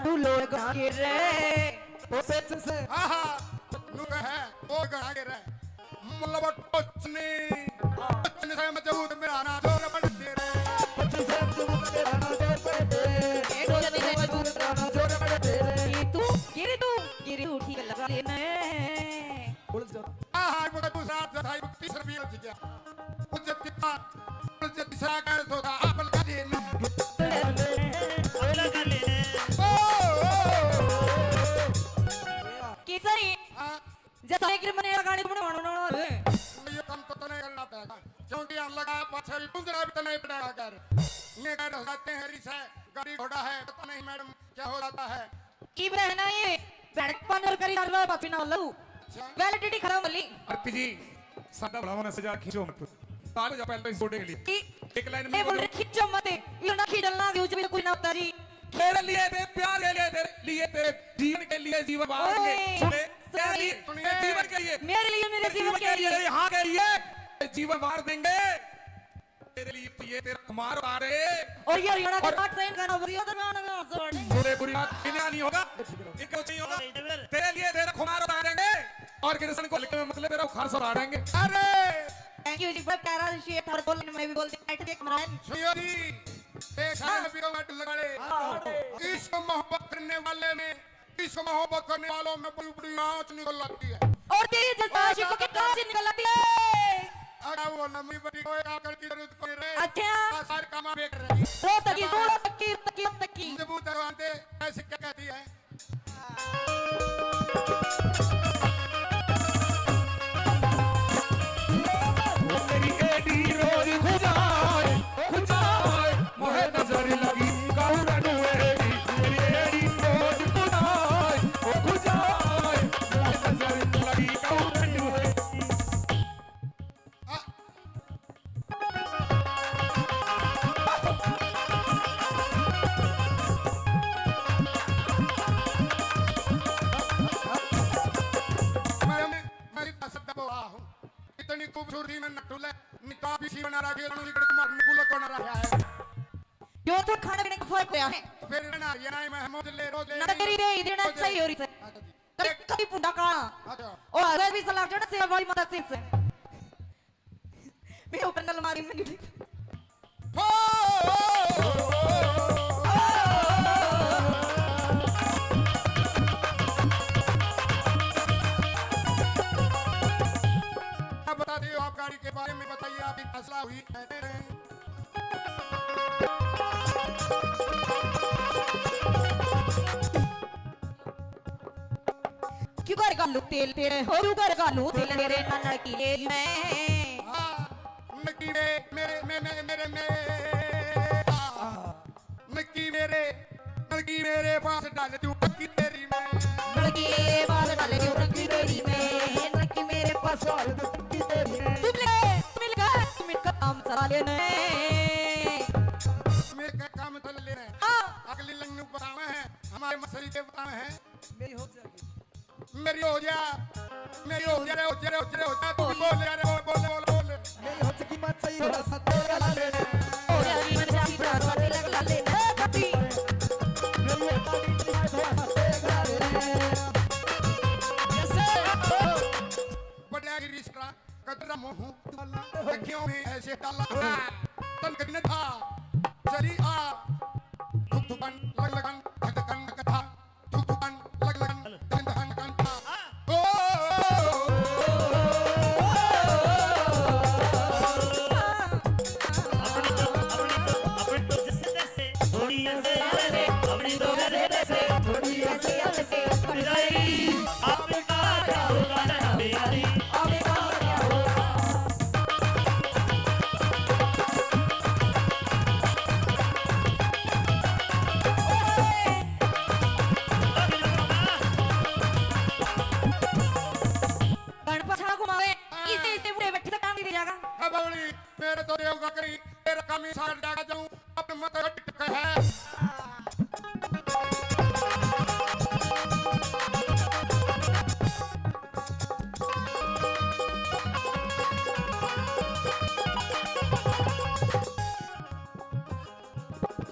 तू लोग गिर रे। वो सच से। हाँ, हाँ, नु कहे, वो गड़ा गिर रे। मतलब टोचनी, टोचनी से मजबूत मेरा ना जोर बन तेरे। टोचनी से मजबूत मेरा ना जोर बन तेरे। ए, टोचनी से मजबूत मेरा ना जोर बन तेरे। ये तू, ये रे तू, ये रे तू ठीक लगा ले मैं। बोल जा। आहा, वो तो दूसरा था, वो तीसरा भी हो गया। वो जब कितना, वो जब तीसरा कर दो था, आप लगा दे। ओ, ओ, ओ, ओ। केसरी। हाँ। जैसा एक मने गाने तुमने मानो ना रे। ये काम तो तने करना पड़ेगा, क्योंकि हम लगा पाछे भी कुंजरा भी तने पड़ा कर। ये कह रहे जाते हैं, रिस है, गाड़ी घोड़ा है, पता नहीं मैडम क्या हो जाता है। की रहना ये भड़कपन और करी डाल रहा है बापी ना लू। अच्छा। वैलिडिटी खत्म हो ली। आरती जी, सादा बढ़ावा ना सजा खींचो मत। ताल जा पहले इस गोडे के लिए। की? एक लाइन में ये बोल बोलो। रहे, खींचो मत। ये ना खींचल ना, यूं भी कोई ना होता जी। तेरे लिए, तेरे प्यार के लिए, तेरे लिए, तेरे जीवन के लिए जीवन वार देंगे। ओए, सुने, तेरे लिए, सुनिए। तेरे जीवन के लिए। मेरे लिए, मेरे तेरे जीवन जीवन के के लिए, लिए। यहाँ के लिए जीवन वार देंगे। तेरे लिए तो ये तेरा खुमार उतारे। और ये हरियाणा का और पाकिस्तान का ना बजिया तो ना, ना, ना, जोड़े। जोड़े बुरी बात, बिना नहीं होगा। एक कुछ नहीं होगा। तेरे लिए तेरा खुमार उतारेंगे। और कृष्ण को लिखने में मतलब तेरा उखार सब उतारेंगे। अरे! Thank you जी, बहुत प्यारा शेर था और बोलने में भी बोल दिया, बैठ के कमरान। सुनियो जी, एक हाँ। गाना भी तो मत लगा ले। हाँ। इश्क मोहब्बत करने वाले में, इश्क मोहब्बत करने वालों में बड़ी बड़ी आँच निकल आती है। और तेरे जैसा और आशिक को क्या आँच निकल आती है? अरे वो लंबी बड़ी कोई आकर की जरूरत कोई रे। अच्छा। सारे काम बेच रही। रो तकी, रो तकी, रो तकी, रो तकी। मुझे बहुत डरवाते, ऐसे क्या कहती है? तेरी एडी रोज खुजाए, खुजाए, मोहे नजर लगी, काऊ रडुए दी। तेरी एडी रोज खुजाए, ओ खुजाए, मोहे नजर लगी, काऊ रडुए दी। मैं, मैं इतना शब्द बोला हूँ, इतनी खूबसूरती में नटुले, निकाब इसी बना रहा है, रणवीर कुमार निकुले कौन रहा है? यो तो खाने पीने का फर्क होया है। फिर ना, ये ना, मैं मौज ले, रोज ले, ना तेरी दे, इधर ना रोज ले। सही हो रही है। अच्छा जी। कभी, कभी पुंडा का। अच्छा। ओ, अगर भी सलाह जड़ा से वाली माता सिंह से। मेरे ऊपर नल मारी, मैं गिरी। हो! अब बता दियो, आप गाड़ी के बारे में बताइए, आपकी फैसला हुई है? क्यों कर घालू तेल तेरे, हो क्यों कर घालू तेल तेरे, ननकी ले मैं। हाँ, ननकी में, मेरे, में, में, मेरे, में, हाँ, ननकी मेरे, ननकी मेरे पास डाल दूं, ननकी तेरी मैं। ननकी मेरे पास डाल दूं, ननकी तेरी मैं, ननकी मेरे पास डाल दूं, ननकी तेरी मैं। तुम ले, तुम ले, तुम इनका काम चला लेने। मेरे का काम चला लेने। हाँ। अगली लाइन बतावे हैं, हमारे मसली के बतावे हैं। मेरी हो जाएगी। मेरी हो जा, मेरी हो जा रे, हो जा रे, हो जा रे, हो जा, तू भी बोल यार, बोल, बोल, बोल, बोल। मेरी हो चुकी मत सही, थोड़ा सा तेरा ला ले। हो जा रे, मत जाती, थोड़ा सा तेरा ला ले। ए, गति। मेरी हो चुकी मत सही, थोड़ा सा तेरा ला ले। जैसे बड़ा गिरी सरा, कदरा मोहू, अखियों में ऐसे डाला। तन कदने था, चली आ, धुक धुकन, लग लगन, धक धकन, धक था। थुक थुकन, लग लगन, धन धन धन था। ओ, ओ, ओ, अपनी तो, अपनी तो, अपनी तो जैसे तैसे, थोड़ी ऐसे ऐसे, अपनी तो जैसे तैसे, थोड़ी ऐसे ऐसे, भरजाई, आपका क्या होगा ना बिहारी, आपका क्या होगा? गणपत छा घुमावे, हाँ। इसे, इसे बूढ़े बैठे से टांग दे जाएगा। अब बावली, मेरे तो देव का करी, तेरा कमी सागर जागा जाऊं, अब मत अटक है।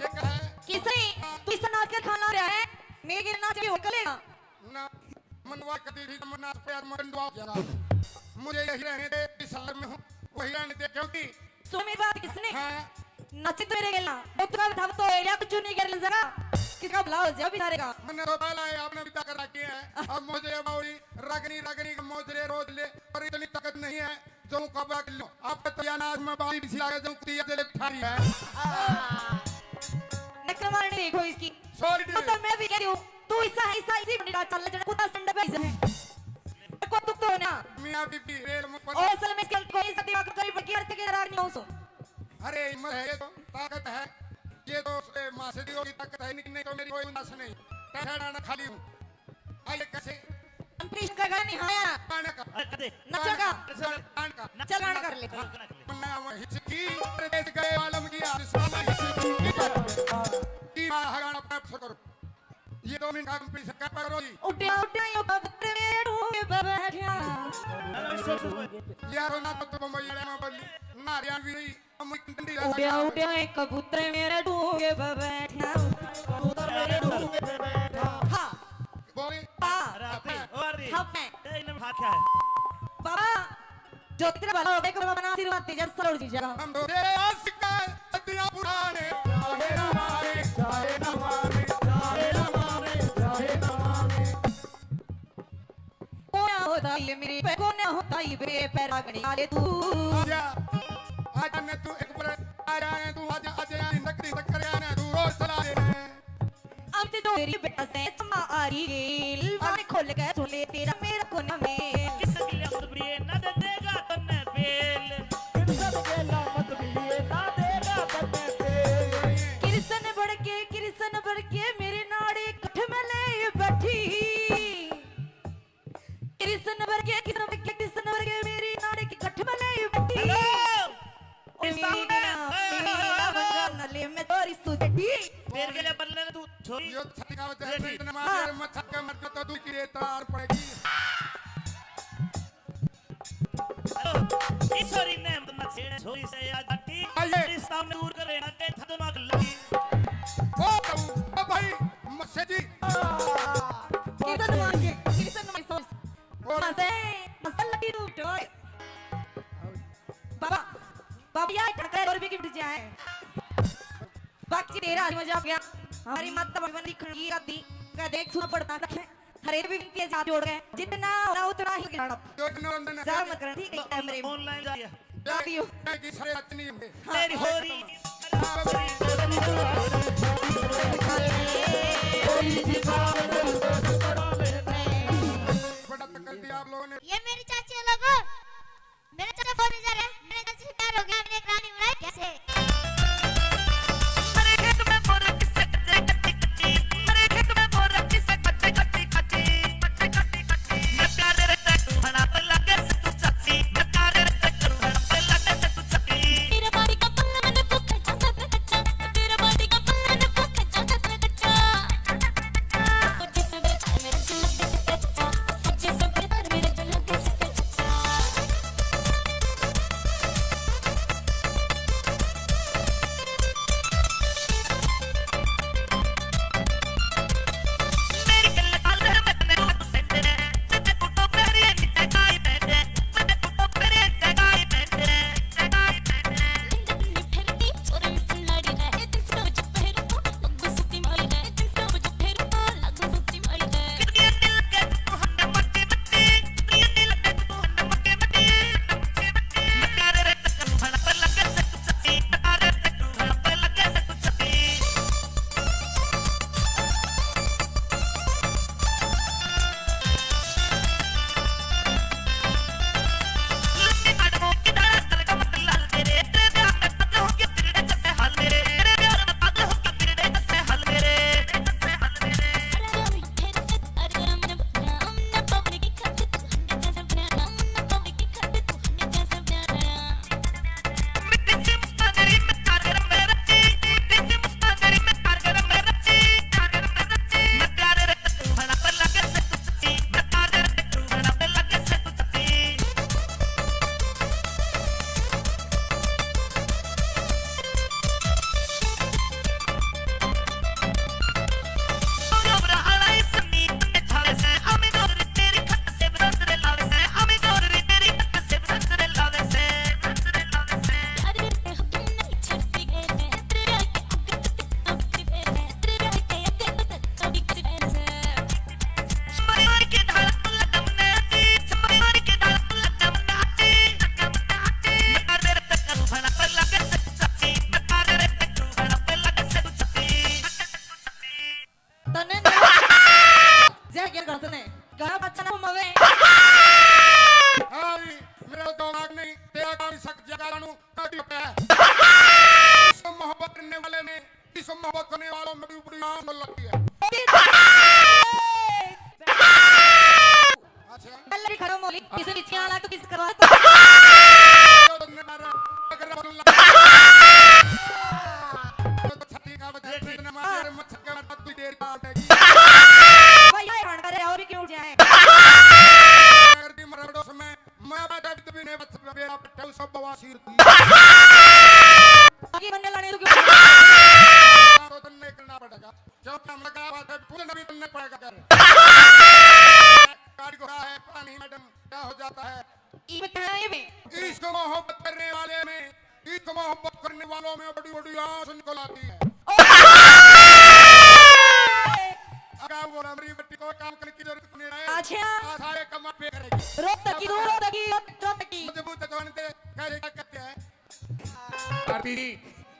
ये कहे? किसने? तू इस नाच के खाना रहा है? मेरे नाच के होटल है? ना, मनवा कती थी, मनवा पे आत्मा गंडवा हो जाएगा। मुझे यही रहने दे, इस शहर में हूँ, वही रहने दे, क्योंकि सुन मेरी बात, किसने? हाँ। नाचे तो मेरे गेला, वो तो था, तो एरिया कुछ नहीं कर ले जरा, किसका भला हो जाए बेचारे का। मैंने तो पहला है, आपने भी ताकत रखी है। अब मुझे बावली रगनी, रगनी का मोजरे रोज ले, पर इतनी ताकत नहीं है। जो कबा कर लो, आप तो या नाच में बाली बिछी लागे, जो कुतिया जले ठारी है। नकल मारने देखो इसकी। Sorry। तो, तो मैं भी कह रही हूँ, तू ऐसा है, ऐसा इसी बंडी रात चल, जरा कुत्ता संडे पे ऐसा है। को दुख तो होना। मियाँ बीबी रेल में पड़- और असल में इसके कोई सा दिमाग करीब की अर्थ के दरार नहीं हो सो। अरे हिम्मत है, ये तो ताकत है, ये तो, ए, माँ से दी होगी ताकत है, नहीं, नहीं तो मेरी कोई उंदास नहीं। पैसा डालना खाली हूँ। आइए कैसे? हम कृष्ण का गाना नहीं आया। गाना का। अरे, दे। नचो का। गाना का। चल गाना कर ले। गाना कर ले। मन्ना वो हिचकी, परदेस गए आलम की, आलिस मन्ना हिचकी। की माँ हगाना अपना अफसर करो। ये दो मिनट का कंपटीशन कर पकड़ो जी। उड्या, उड्या, यो कबूतर मेरे डूंगे पे बैठा। यारो ना तो, तो बम्बई वाले में बल्ली, ना हरियाणवी रही। उड्या, उड्या, एक कबूतर मेरे डूंगे पे बैठा। कबूतर मेरे डूंगे पे बैठा। हाँ। बोले। हाँ। अरे आरती, ओ आरती। हाँ, मैं। ए, इन्हें भाग क्या है? बाबा, जो तेरा भला हो गया, बाबा ना आशीर्वाद दे, जब सरोड़ जी जगह। हम तो तेरे आशिक हैं, सदियां पुराने, चाहे ना माने, चाहे ना माने, चाहे ना माने, चाहे ना माने। कोना होता ये मेरे पे, कोना होता ये बे, पैर रागनी आले तू। आजा, आजा ने तू एक बार, आजा ने तू, आजा, आजा ने नकली टक्कर आने तू रोज चला ले। अब ते डोरी बेटा से चमा आ रही गेल, बाण खोल के सुन ले तेरा मेरा कोना में। किस गिले मत बिये ना दे देगा तन्ने बेल। किस गिले मत बिये ना देगा तन्ने बेल। कृष्ण बड़ के, कृष्ण बड़ के मेरे नाड़े कठ में ले बैठी। कृष्ण वर्गे, कृष्ण वर्गे, कृष्ण वर्गे मेरी नाड़े की गठ में ले बैठी। Hello! ओ इस सामने। मीना, मीना, बंगा नले में तोरी सुजटी। तेरे के लिए बदले ने तू छोरी। यो छटका हो जाए, बेटी। इतने मार हाँ। मच्छर का मर जाता तू की रे तार पड़ेगी। Hello, इस छोरी ने हम मच्छर छोरी से याद आती। आइए। इस सामने दूर कर रहे हैं, ते था दिमाग लगी। भी गिफ्ट जाए। बाकी तेरा आज मजा आ गया। हमारी माता भगवान लिखण की आती का देख सुना पड़ता रखे। हरे भी विनती है, हाथ जोड़ के जितना होला उतना ही गिराना। जो इतना बंधन है, जा मत करना, ठीक है, कैमरे में। ऑनलाइन जा रही है। Love you। क्या कि सारे अच्छे नहीं होंगे। तेरी हो रही। बड़ा तक कर दिया आप लोगों ने। ये मेरी चाची है लोगों। मेरे चाचा फोन जा रहे हैं, मेरे चाचा से प्यार हो गया, मैंने एक रानी बनाई। कैसे? तने जय के घर से ने गाना बच्चा ना मवे। हाँ भी, मेरा दिमाग नहीं, तेरा काम सक जगा जानू, काटी पे। इस मोहब्बत करने वाले में, इस मोहब्बत करने वालों में भी बड़ी आंच लगती है। अच्छा। पहले भी खड़ा मोली, किसी नीचे आला तो किस करवा तो। तो तुमने मारा, अगर अपन लगा। तो छाती का बजा, ये ठीक। इतने मारे मच्छर का मार, तू देर का आटेगी। भाई, ये हण करे और भी क्यों जाए? अगर भी मरड़ो समय, मैं बैठा भी तभी नहीं बच, बेड़ा पट्टे, सब बवासीर थी। आगे बनने लाने तो क्यों? तो तुमने करना पड़ेगा। क्योंकि हम लगा बात है, फूल नबी बनने पड़ेगा कर। काट को रहा है पानी, मैडम, क्या हो जाता है? ये बताया ये भी। इश्क मोहब्बत करने वाले में, इश्क मोहब्बत करने वालों में बड़ी बड़ी आंच निकल आती है। अगर वो हमारी बेटी को काम करने की जरूरत नहीं है, अच्छा। आ, सारे काम आप पे करेगी। रोक तकी, रोक तकी, रोक तकी। मजबूत जवान थे, क्या कहते हैं? आरती जी,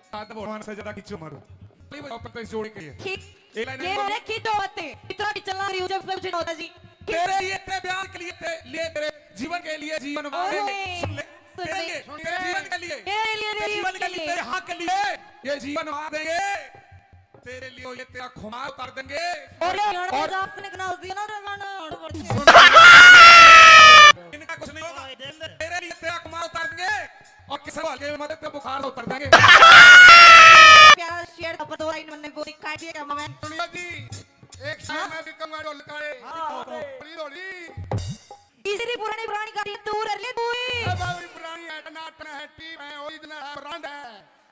सात भगवान से ज्यादा खींचो मारो। खाली बजाओ, पर तो इस जोड़ी के लिए। खींच। एक लाइन ये और। रे खींचो मत। इतना भी चलना रही हो जब कुछ नहीं होता जी। तेरे लिए, तेरे प्यार के लिए, तेरे लिए, तेरे जीवन के लिए जीवन वार देंगे। ओए, सुन ले। सुन तेरे ले। लिए, तेरे जीवन के लिए। तेरे लिए, तेरे जीवन के लिए, तेरे हक के लिए ये जीवन वार देंगे। तेरे लिए ये तेरा खुमार उतार देंगे। और ये हड़ और जास ने कनाल दिया ना रे गाना, हड़ बढ़ के। इनका कुछ नहीं होगा। तेरे लिए तेरा खुमार उतार देंगे और किसी को हल्के में मदद का बुखार उतार देंगे। प्यारा शेर का दो लाइन मैंने बोली काट दिया क्या मैं? सुनियो जी, एक शेर हाँ? मैं भी कहूंगा ढोल काले। हाँ, हाँ। होली, होली। इसरी पुरानी, पुरानी गाड़ी दूर ले तू ही। ए बाबू, पुरानी है, टनाटन है, टीप है, ओरिजिनल है, ब्रांड है।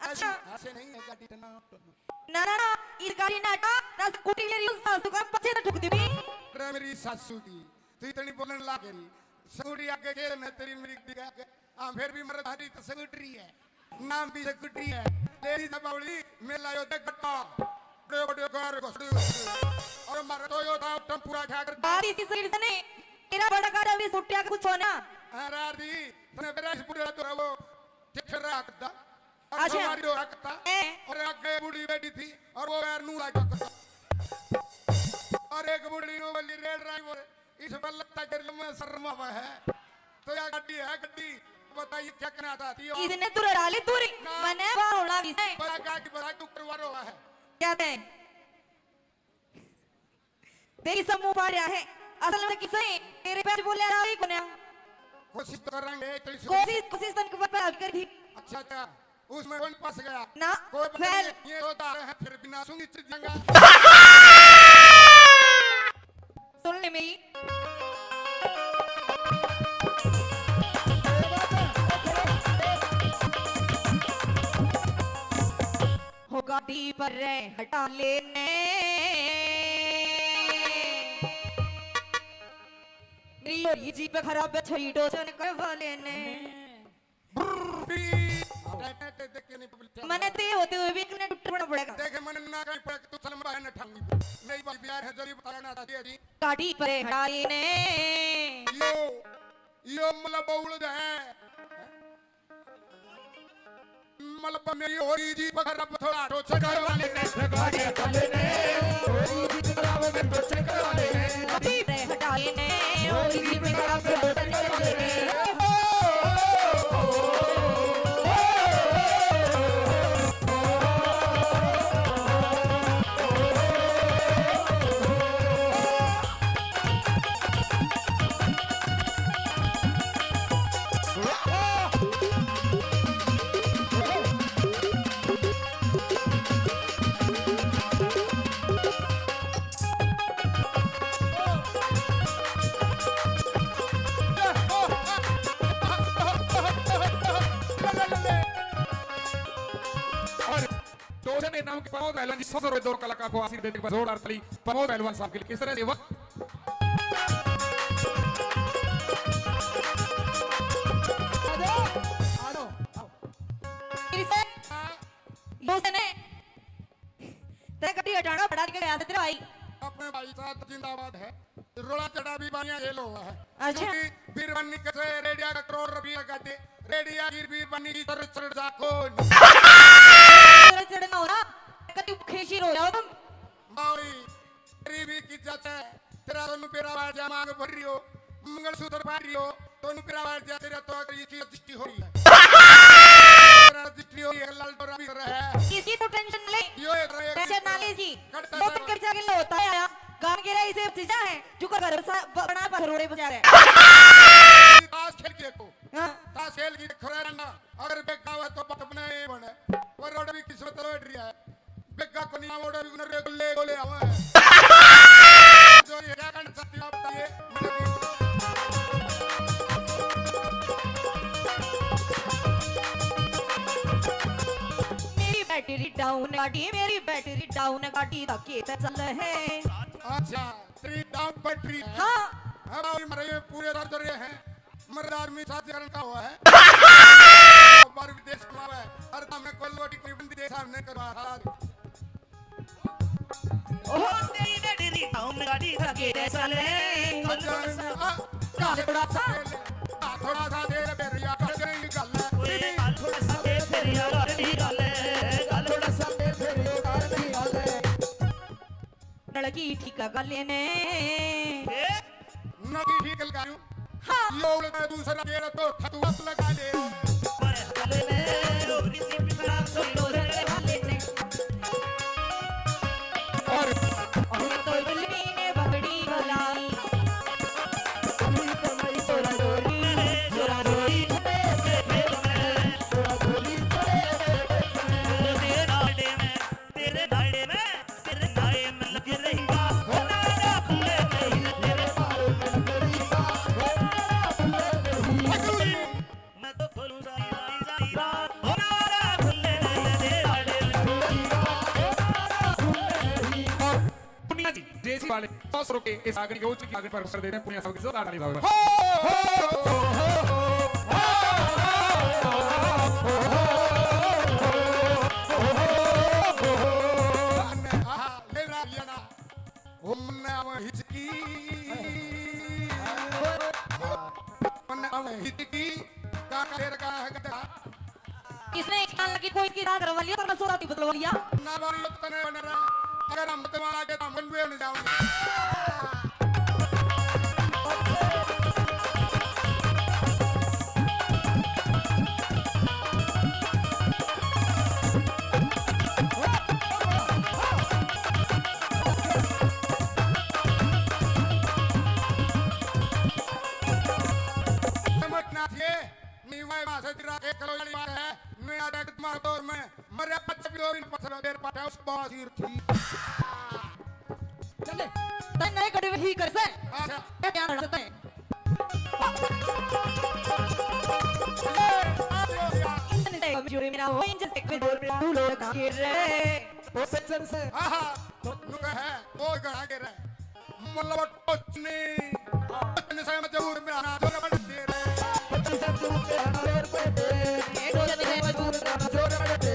अच्छा। ऐसे, ऐसे नहीं है गाड़ी टनाटन। ना, ना, ना, इस गाड़ी ना हटा, ना स्कूटी ले रही हूँ, सासू का पछे ना ठुक दी। अरे मेरी सासू की, तू इतनी बोलने लाग रही। स्कूटी आगे गेर न तेरी मेरी गाड़ी आगे। हाँ, फिर भी मर्द हरी तो स्कूटरी है। नाम भी से गुड्डी है। लेडीज है बावली, मेला यो देख गट्टा। बड़े बड़े कार घुसड़े घुसड़े। और मारा तो यो था टेम्पूरा ठा कर। बात इसी सिलसिले से नहीं, तेरा बड़ा कार अभी सुट्टिया का कुछ होना। हाँ, रार दी, तने मेरा इस बुढ़ा तो वो ठेठरा करता। और अच्छा। हमारी हो रखता। ए। और आगे बूढ़ी बैठी थी और वो पैर नू लाग करता। और एक बूढ़ी नो वाली रेड राई बोले, इस पर लगता है लम्बा शर्मा हुआ है। तो या गड्डी है गड्डी, बताइए क्या करना चाहती हो? इसने तू रड़ा ले दूरी, ना। मने बार होना भी है। बड़ा गाड़ी बड़ा तू करवा रहा है। क्या दे? तेरी समूह पा रहा है। असल में किसे तेरे पे बोले रहा ही कोन्या। कोशिश तो करेंगे, तेरी कोशिश, कोशिश तन के ऊपर अभी कर दी। अच्छा, अच्छा। उसमें कौन फंस गया? ना, कोई पता फैल। नहीं, ये होता है, फिर बिना सुनी चीज जंगा। सुन ले मेरी। हो गाड़ी पर रे हटा लेने। नहीं हो रही जीप खराब है, छड़ी टोचन करवा लेने। मने ते होते हुए भी एक मिनट टूटना पड़ेगा। देखे, मने ना कहीं पड़ा कि तू चल बाहर न ठाऊंगी। मेरी बात प्यार है, जरूरी बताया ना दादी जी। गाड़ी पर हटाई ने। यो, यो मतलब बउल है। मतलब मेरी हो रही जी पकड़ अब थोड़ा टोचन करवा लेने। गाड़ी हटा लेने। हो रही जी पकड़ अब टोचन करवा लेने। गाड़ी हटा लेने। हो रही जी पकड़ अब टोचन करवा लेने। और टोचन इनाम के प्रमोद पहलवान जी, सौ सौ रुपए दो कलाकार को आशीर्वाद देने के बाद जोरदार ताली प्रमोद पहलवान साहब के लिए। किस तरह से वक्त तेरी से, वो से ने, तेरे कभी हटाना पड़ा के गया था तेरा भाई। अपने भाई साहब जिंदाबाद है। रोड़ा चढ़ा भी बानिया जेल हुआ है। अच्छा। क्योंकि बीरबानी कैसे रेडिया का करोड़ रुपया का दे, रेडिया की बीरबानी की सर चढ़ जा कौन? सर चढ़ना हो ना, कति खेशी रो जाओ तुम। मावरी, तेरी भी की जाता है, तेरा दोनों पेरा बाहर जा मांग भर रही हो, मंगलसूत्र पहन रही हो, दोनों पेरा बाहर जा, तेरा तो अगर ये की दृष्टि हो रही है। तेरा दृष्टि हो रही है, लाल डोरा भी कर रहा है। किसी को टेंशन न ले, यो एक, एक, टेंशन ना ले जी। कटता दो तीन खर्चा के लिए होता है आया। गांव के रहे इसे चीजा है, जो का घर बसा-, ब-, बना पर रोड़े बजा रहे हैं। ताश खेल के को। हाँ। ताश खेल की खरा रंडा, अगर बेगा हुआ तो बात अपने ही बने। वो रोड भी किस्मत रोड रही है। बेगा को नहीं, वो रोड भी उन्हें रेगुले गोले आवे। जो ये क्या करना चाहती हो आप बताइए? मेरी बैटरी डाउन गाड़ी, मेरी बैटरी डाउन गाड़ी धक्के ते चल है। अच्छा, तेरी डाउन बैटरी है। हाँ। अब और मरे पूरे दर्द रहे हैं। मर्द आदमी साथ जलन का हुआ है। बार विदेश कमावे, हर काम में कोई लोटी कोई बंदी देश सामने करवा रहा। ओ तेरी बैटरी डाउन गाड़ी धक्के ते चल है। काल थोड़ा सा, काल थोड़ा सा तेरे बेरिया कर गई गल। ओए काल थोड़ा सा तेरे बेरिया कर गई गल। काल थोड़ा सा तेरे बेरिया कर गई गल। नलकी ठीक कर लेने। ए? नलकी ठीक लगा लूं। हाँ। यो उल्टा दूसरा गेर तो थतुआ लगा ले। और हम तो बिल्ली ने बकरी बुलाई। तेरे दाड़े में, तेरे दाड़े में, तेरे दाड़े में लग रही। मैं तो खोलूं सारी, सारी, सारी रात। हो नारा खुले नहीं, तेरे दाड़े में। और पुनिया जी, जेसी वाले सौ रुपए इस आगन के उच्च की आगन पर कर देते हैं। पुनिया साहब की जोरदार ताली बजाओ। हो, हो, हो, हो। लिया, तेरा सोरा ती बदलवा लिया। ना बारी, यो तो तने बन रहा। अगर हम तुम्हारा आगे तो हम गंडुए बन जाओगे। समझना चाहिए, नीवा वहाँ से तेरा एक कलो वाली बात है, मैं आ जाए तुम्हारे दौर में, मरे पच्चीस भी दो दिन पत्थर देर पाटा उस बाजीर थी। चले, तै नहीं कटे वही कर से। अच्छा। क्या ध्यान रखते हैं? ए, आ जाओ यार। इतने से कमजोरी मेरा हो, इंच से कमजोर मेरा, तू लोग गिर रहे। वो सज्जन से। हाँ, हाँ। नुका है, वो गड़ा गिर रहे। मतलब कुछ नहीं। कुछ नहीं से मजबूर मेरा ना जोर बड़ दे रे। कुछ से तू मेरा ना जोर बड़ दे। ये कुछ नहीं से मजबूर मेरा ना जोर बड़ दे।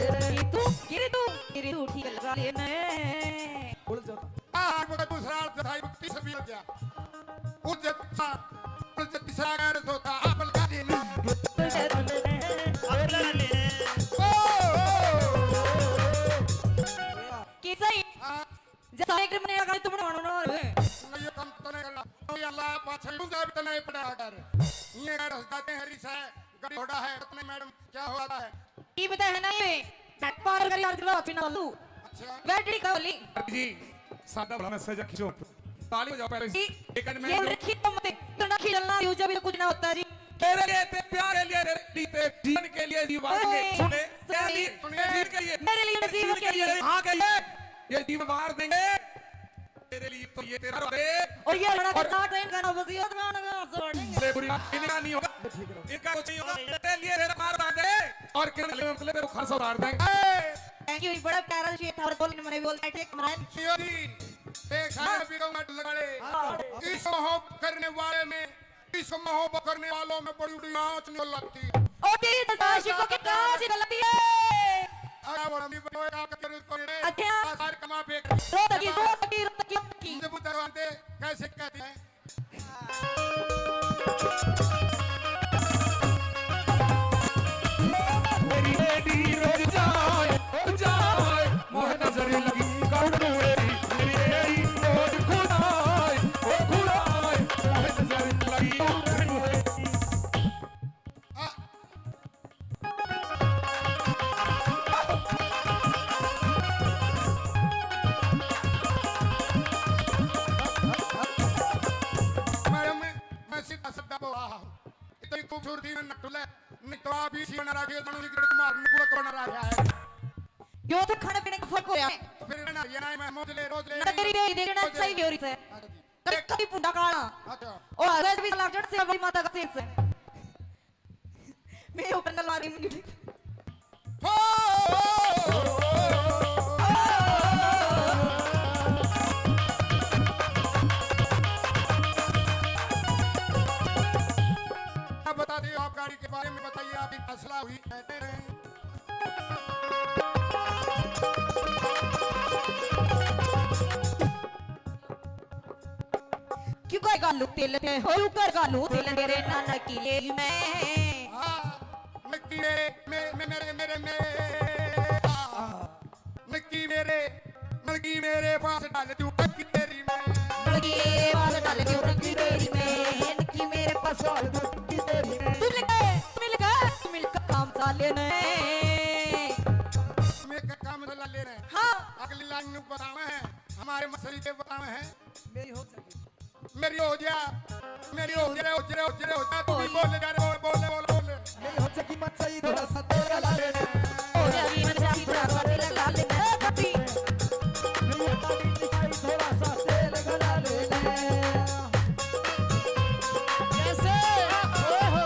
तू, गिरे तू, गिरे तू ठीक लगा ले मैं। उड़ जाता। आग में दूसरा अर्थ था, तीसरा भी लग गया। उज्जत सा, उज्जत तीसरा का अर्थ होता, आप लगा देना। आप लगा देना। ओ, ओ, ओ, ओ, ओ। कैसा ही? हाँ। जैसा एक मने अगर तुम मानो ना रे। नहीं, ये काम तो नहीं करना। ये अल्लाह पाछे मुझे भी तो नहीं पड़ा कर। ये अगर हंस जाते हैं, रिस है, गड़ी घोड़ा है, इतने मैडम क्या हो रहा है? ये पता है ना ये? बैक पार कर यार, दिला अच्छी ना लू। अच्छा। बैटरी का होली। जी, सादा भला मैसेज खींचो। ताली बजाओ पहले। जी, एक मिनट ये में। रखी तो मत, इतना खिलना यूं जब भी कुछ ना होता जी। तेरे लिए, तेरे प्यार के लिए, तेरे लिए, तेरे जीवन के लिए, जीवन के ओए, सुने, तेरे लिए, sorry। तेरे जीवन के लिए, मेरे लिए जीवन के लिए। हाँ, के लिए। ये जीवन मार देंगे। तेरे लिए तो ये तेरा रे। और ये लड़का और चार ट्रेन का ना बस ये तो मैं उनका जोड़ेंगे। से बुरी बात इनका नहीं होगा। इनका कुछ नहीं होगा। तेरे लिए तेरा मार डाल दे। और किरण ले मतलब तेरे को खर्च उतार देंगे। Thank you, बड़ा प्यारा शेर था और बोलने मने बोल बैठे कमरा। जियो जी, एक सारे भी को मत लगा ले। हाँ। इस मोहब्बत करने वाले में, इस मोहब्बत करने वालों में बड़ी बड़ी आँच नहीं लगती। ओ तेरी जैसा आशिकों की कांच गलती है। अरे वो हम भी बड़े काम करते हैं। अच्छा। सारे कमा पे। रो तकी, रो तकी, रो तकी, रो तकी। जब उतरवाते कैसे कहते हैं? मेरी बेटी रुक जाए, रुक जाए, मोह नजर लगी कौन मेरी, मेरी बेटी रोज खुदाए, ओ खुदाए, मोह नजर लगी कौन मेरी। मैडम, मैं, मैं सीधा साधा बोला हूँ। इतनी खूबसूरती में नटुले, निकला भी सी बना रखे, जणु की गड़क मार, निकुलक बना रहा है। यो तो खाने पीने का फर्क हो रहा है। तो फिर ना, ये ना, मैं मौज ले, रोज ले, ना तेरी बेटी देखना रोज ले। सही हो रही है। अच्छा जी। कभी, कभी पुंडा काला। अच्छा। और आज भी साला जड़ से अपनी माता का शेष है। मेरे ऊपर नलवारी मुंडी। हो! आप बता दिए, आप गाड़ी के बारे में बताइए, आपकी फैसला हुई। क्यों कर गालू तेल ते, हो क्यों कर गालू तेल तेरे नाना की ले मैं। हाँ, मिट्टी मेरे, मे-, मे-, मेरे, मेरे, मेरे, हाँ। मिट्टी मेरे, मिट्टी मेरे पास डाल दूं टंकी तेरी मैं। मिट्टी मेरे पास डाल दूं टंकी तेरी मैं। मिट्टी मेरे पास डाल दूं टंकी तेरी मैं। तू मिलके, तू मिलके, तू मिलके काम साले ने। मैं का काम साले ने। हाँ। अगली लाइन में बताना है, हमारे मसले के बताना है। मेरी हो सकी। मेरी हो जा, मेरी हो जा, हो जा, हो जा, हो जा, तू भी बोल जा, बोल, बोल, बोल, बोल। मेरी हो सकी मत सही, थोड़ा सा तेल लगा ले। हो जा, मेरी मत सही, थोड़ा सा तेल लगा ले। ए, कभी। मेरी हो सकी मत सही, थोड़ा सा तेल लगा ले। कैसे? ओहो।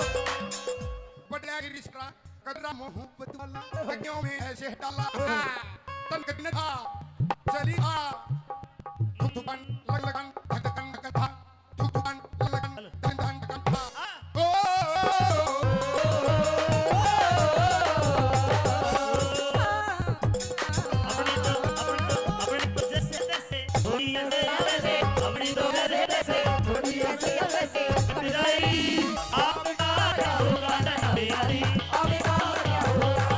बदला की रिश्ता। कदरा मोहब्बत वाला, क्यों में ऐसे डाला? तन कदन था, चली था, धुक धुकन, लग लगन, धक धकन, धक था, धुक धुकन, लग लगन, धन धन, धकन था। ओ, अपनी तो, अपनी, अपनी तो जैसे तैसे, थोड़ी ऐसे, अपनी तो जैसे तैसे, थोड़ी ऐसे, ऐसे, अपनी आपका क्या होगा, ना प्यारी, आपका क्या होगा?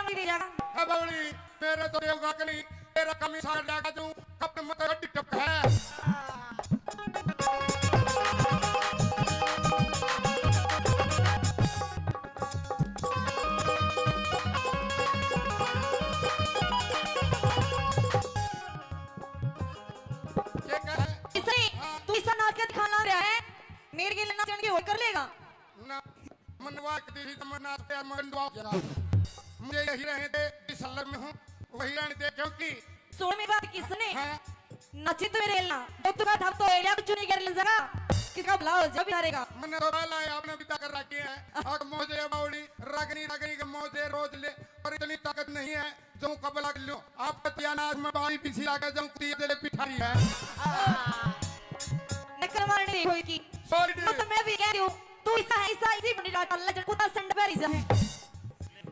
नहीं दे जाएगा। ए बावली, मेरे तो देवगा के नहीं, तेरा कमी सार जाएगा तू, कब मत गड्डी टप है। ये क्या है? इसे हाँ। तू इसा नाच के दिखाना रहा है, मेरे के लिए नाचन की होड़ कर लेगा। ना, मनवा के दी तो मैं नाच पे मन दुआ जरा। मुझे यही रहने दे, जिस हल्लर में हूँ, वही रहने दे, क्योंकि सुन मेरी बात, किसने हाँ। नाची तो मेरे ना, तो तू का था तो एलिया तो चुनी कर ले जरा, किसका भला हो जा बेचारे का। मैंने तो पहला है, आपने बिता कर रखी है। और मौजे बावड़ी, रागनी, रागनी के मौजे रोज ले, पर इतनी ताकत नहीं है। जो कब लग लो, आप कतिया नाच में बाई पीछे लागे, जो कुतिया जले पिठारी है। नकल मारने नहीं होई की। Sorry, वो तो मैं भी कह रही हूँ, तू ऐसा है, ऐसा, इसी बनी रहा, अल्लाह जन कुत्ता संड पर ही जा।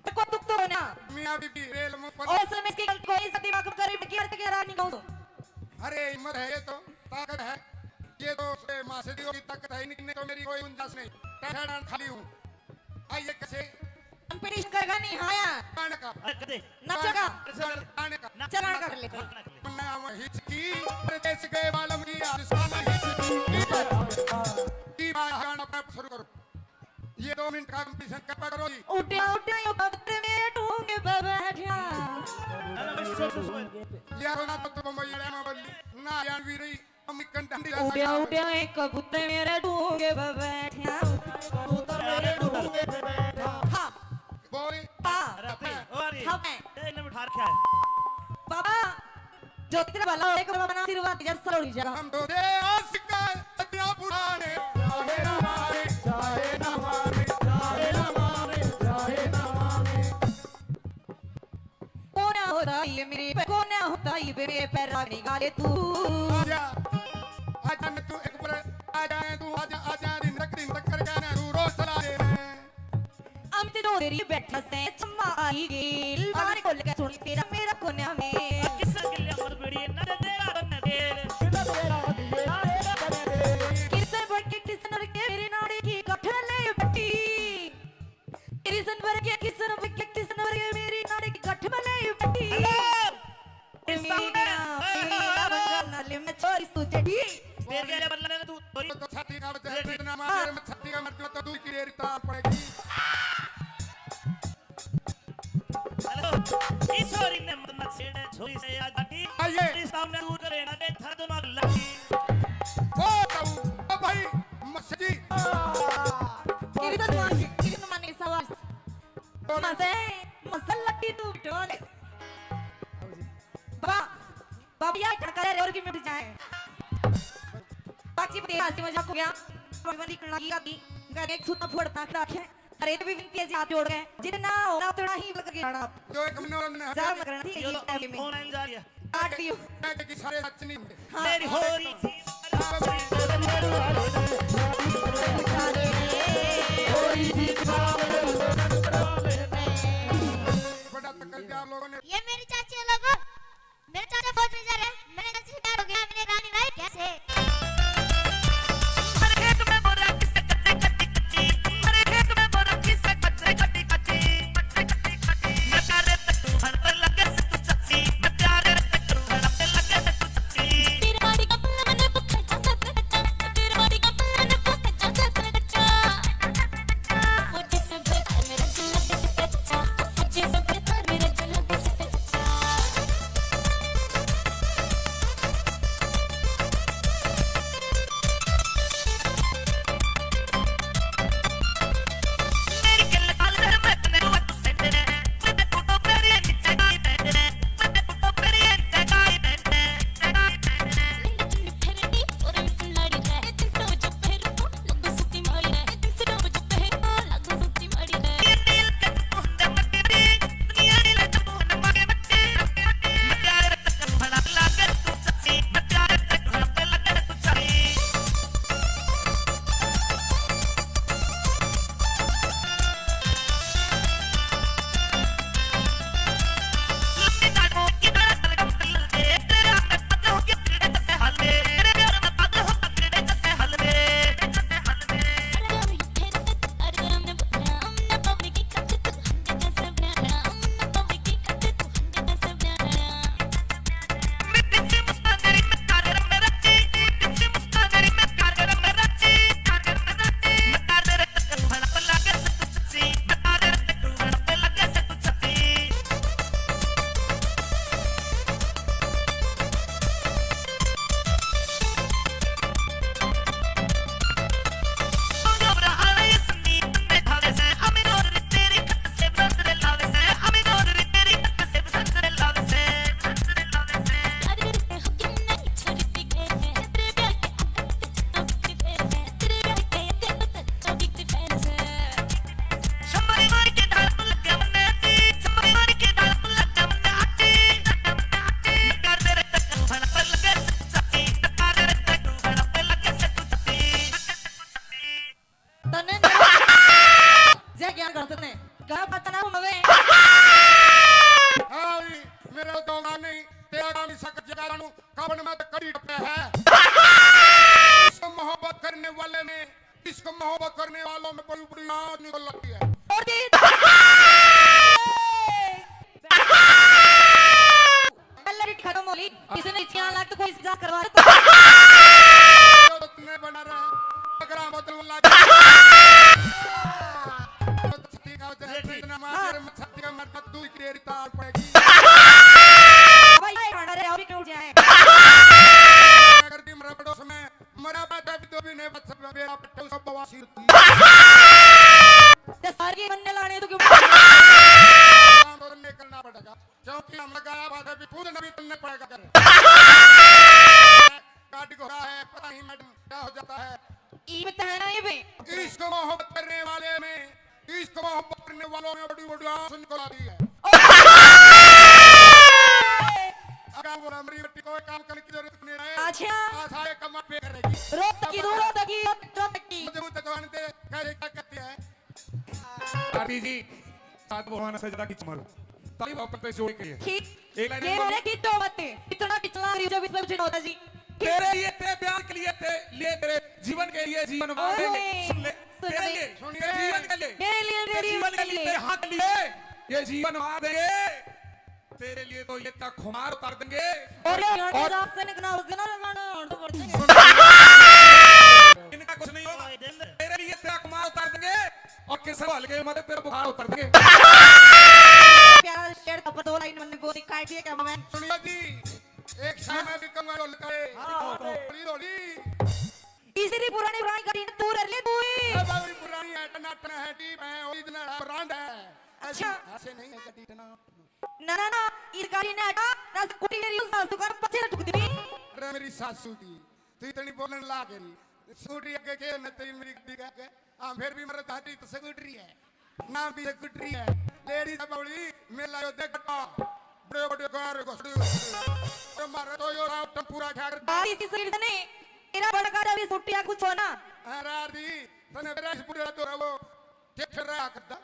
तो को तुक तो ना। मियाँ बीबी, रेल मुंह पर। और असल में इसकी गलती कोई सा दिमाग में करे, मैं क्या करते क्या रानी कहूँ तो। अरे, हिम्मत है, ये तो ताकत है, ये तो उसके माँ से दी होगी ताकत है, नहीं तो मेरी कोई गुंजाइश नहीं। टहल खाली हूँ। आइए कैसे? Competition करेगा नहीं, हाँ यार। गाने का। अरे, कर दे। नचेगा। गाने का। चरण कर ले। मन्ना वही की, परदेस गए बालम की, आज सामने हिचकी। की बात गाना शुरू करो। ये दो मिनट का competition कर पकड़ो जी। उड्या, उड्या, यो कबूतर मेरे ढूंढ पे बैठा। यार, ना तो तुम ये ना बोली, ना यार वीरी। उड्या उड्या एक कबूतर मेरे ढूंगे पे बैठा। कबूतर मेरे ढूंगे पे बैठा। हाँ। बोल। हाँ। राती, ओ आ रही। हाँ, मैं। ए, इन्हें बिठा रखा है। बाबा, जो तेरा भला हो, एक बाबा ना आशीर्वाद दे, जैसा हो जाएगा। हम तो दे आशिक सदियां पुराने, चाहे ना माने, चाहे ना माने, चाहे ना माने, चाहे ना माने। कोना होता ये मेरे पे, कोना होता ये मेरे पे रानी गाले तू। आजा, आजा न तू एक बार, आजा तू, आजा, आजा, दिन तक, दिन तक कर जाना, तू रोज चला दे। हम ते दो देरी बैठा से, चम्मा आई गेल, बाहर खोल के सुन तेरा मेरा कोना में। किस गिल्ले मत बड़ी, न तेरा बन दे। किस बड़ के किस नर के मेरे नाड़े की कठले बटी। किशन वर्गे, किशन वर्गे, किशन वर्गे, मेरी नाड़ी की गठ बनाई बटी। Hello। मेरी ना, मेरी ना बंगाल नाले में छोरी सूझ दी। तेरे लिए बदला लेना तू, छोरी। तो छाती का बच्चा है, इतना मार, हाँ। छाती का मर जाओ तो दूध की डेयरी तार पड़ेगी। Hello। इस छोरी ने मत छेड़े, छोरी से आ जाती। आइए। इस सामने दूर करे ना, दे धर दिमाग लगी। ओ ताऊ, ओ भाई, मस्जिद। किशन मान, किशन मान, सवाल। मजे, मसल लट्टी तू डोल। बाबा, बाबा, यार, ठड़का रे और की मिट जाए। बातचीत, हंसी मजाक हो गया। रोई बंदी करना की आती। घर एक सूता फोड़ता खड़ा है। अरे, तो भी विनती है जी, हाथ जोड़ के। जितना होना, उतना ही लग गया ना। जो एक महीना होना है। जा, मत करना, ठीक है, यो ये तो टाइम में। Online जा रही है। काट दियो। मैं देखी सारे सच नहीं होंगे। हाँ। मेरी हो रही थी। बड़ा तकलीफ यार लोगों ने। ये मेरी चाची है लोगों, मेरे चाचा फौज में जा रहे हैं, मेरे चाची से प्यार हो गया, मैंने रानी लाई कैसे? लाख तो कोई इजाजत करवा दे। तो तन्ने बना रहा, अगर हम बदल वाला छाती का वजह है, इतना मार तेरे छाती का मरता तू ही तेरी तार पड़ेगी। भाई, ये खाना रे, अभी क्यों जाए? अगर दिन मरा पड़ोस में, मरा बाटा भी तो भी नहीं बच सकता, बेरा पट्टू सब बवासीर थी। ते सारी बनने लाने तो क्यों? काम तो तन्ने करना पड़ेगा। क्योंकि हम लगाया बात है, भी पूर्ण भी तन्ने पाएगा करे। गाड़ी घोड़ा है, पता नहीं मैडम क्या हो जाता है। ये बताना ये बे। इश्क मोहब्बत करने वाले में, इश्क मोहब्बत करने वालों में बड़ी बड़ी आंसू निकल आती है। अगर बोला, मेरी बेटी को काम करने की जरूरत नहीं है। अच्छा। आशाएं कमा पे करेगी। रोत की दूर, रोत की, रोत, रोत की। मुझे, मुझे जवान दे, कह रहे क्या कहती है? आरती जी, साथ भगवान सजदा की चमर। ताली वापस पे जोड़ के। खींच, एक लाइन ये में बोले कि तो मत, इतना कितना गरीब जब इस पर कुछ नहीं होता जी। तेरे लिए, तेरे प्यार के लिए, तेरे लिए, तेरे जीवन के लिए जीवन वार देंगे। ओए, सुन ले, सुन तेरे ले। लिए, सुनिए। तेरे जीवन के लिए, मेरे लिए, तेरे मेरे जीवन के लिए, लिए। तेरे हक के लिए, ये जीवन वार देंगे। तेरे लिए तो ये तक खुमार उतार देंगे। और ये और गाने जात से निकला, उस दिन ना गाना और तो करते हैं। इनका कुछ नहीं होगा। तेरे लिए तेरा खुमार उतार देंगे और किस हवाले के मारे तेरा बुखार उतार देंगे। प्यारा शेर का पर दो लाइन मैंने बोली, काट दिया क्या मैं? सुनियो जी, एक समय भी कम ढोल करे। हाँ, हाँ। ढोली, ढोली। इसी दी पुरानी, पुरानी गाड़ी ने तू रह ले तू ही। ए बाबरी पुरानी है, टनाटन है, टीप है, ओरिजिनल है, ब्रांड है। ऐसी, अच्छा। ऐसे नहीं है गाड़ी टनाटन। ना, ना, ना, इस गाड़ी ने हटा, ना स्कूटी मेरी उस सासू का पछे टुक दी। अरे मेरी सासू की, तू इतनी बोलने लाग रही। स्कूटी आगे के न तेरी मेरी गाड़ी के आगे। हाँ, फिर भी मेरे दादी तो स्कूटरी है। ना भी स्कूटरी है। लेडीज बावली, मेला यो देख बटा। बड़े बड़े कार घोड़े। तो मारे तो यो राव टम्पूरा ठाकर। बात इसी शरीर से नहीं, तेरा बड़का भी स्कूटी या कुछ हो ना। हाँ, रार दी, तने मेरा इस बुढ़ा तो वो ट्रैक्टर रहा करता।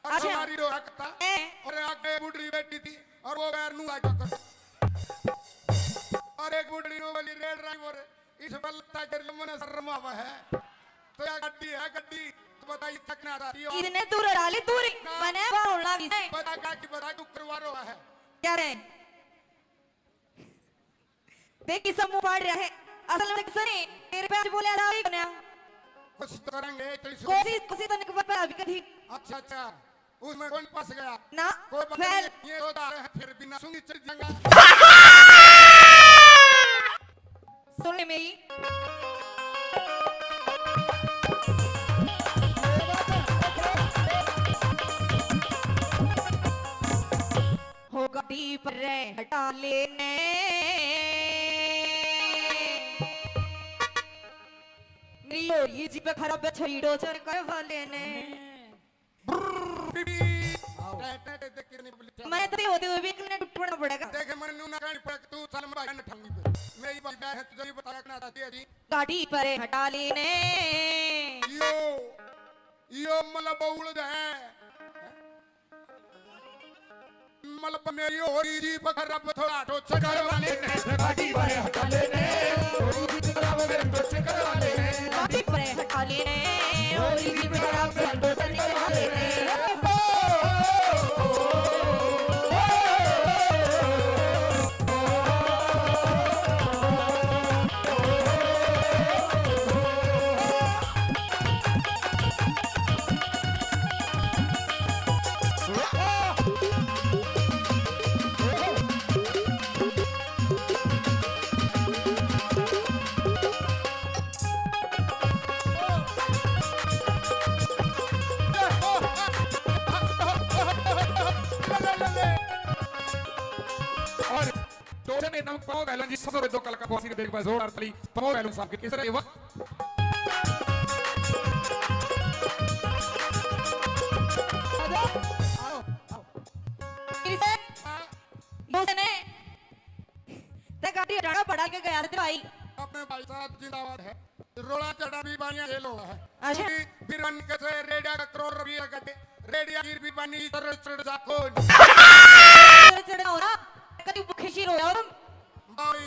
और अच्छा। हमारी रो रखता। ए। और आगे बुढ़ी बैठी थी और वो पैर नू आके कर। और एक बुढ़ी रो वाली रेड ड्राइवर, इस पर लगता है कि मने शर्म आवा है। तो या गड्डी है, गड्डी, तो बताइए, तक ना रही हो। इसने दूर डाली, दूर। ना। मने बाहर लागी से। बता का की बता, तू करवा रहा है। क्या रे? देख, किसका मुंह फाड़ रहा है। असल में किसने तेरे पे आज बोले, आ रहा है कन्या। कोशिश तो करेंगे, तेरी सुन। कोशिश, कोशिश तो निकल पर अभी कभी। अच्छा, अच्छा, उसमें कौन फंस गया? ना, कोई बात फैल। नहीं, ये होता है, फिर बिना सुनी चढ़ जाएगा। सुन ले मेरी। हो गाड़ी पर हटा लेने। मेरी हो ये जीप खराब है, छड़ी डोजर करवा लेने। मैं तो होते हुए भी इतने टूटना पड़ेगा। देख, मन नू ना कहनी पड़े, तू चल, मैं भाई ने ठंगी पे। मेरी भाई है, तुझे भी बताया करना चाहती है जी। गाड़ी पर हटा लेने। यो, यो मतलब उड़ है। मतलब मेरी होरी जी पकड़ रब थोड़ा ठोच कर वाले ने गाड़ी पर हटा लेने। होरी जी पकड़ रब में ठोच कर वाले ने। गाड़ी पर हटा लेने। होरी जी पकड़ रब में ठोच कर वाले ने। और टोचन ने नमक पाओ बैलन जी, ससुर दो कल का वासी ने देख पाए जोरदार ताली पाओ बैलन साहब के। किस तरह ये वक्त फिर से यूं से नहीं, ते गाड़ी हटाना पड़ा के गया रे भाई। अपने भाई साहब जिंदाबाद है। रोड़ा चढ़ा भी बानिया ये लोग है। अच्छा। क्योंकि फिर अन कैसे रेडिया का करोड़ रुपया का दे, रेडिया गिर भी बानी चढ़ चढ़ जा कौन। चढ़ चढ़ हो ना, कभी खुशी रोया हो तुम। भाई,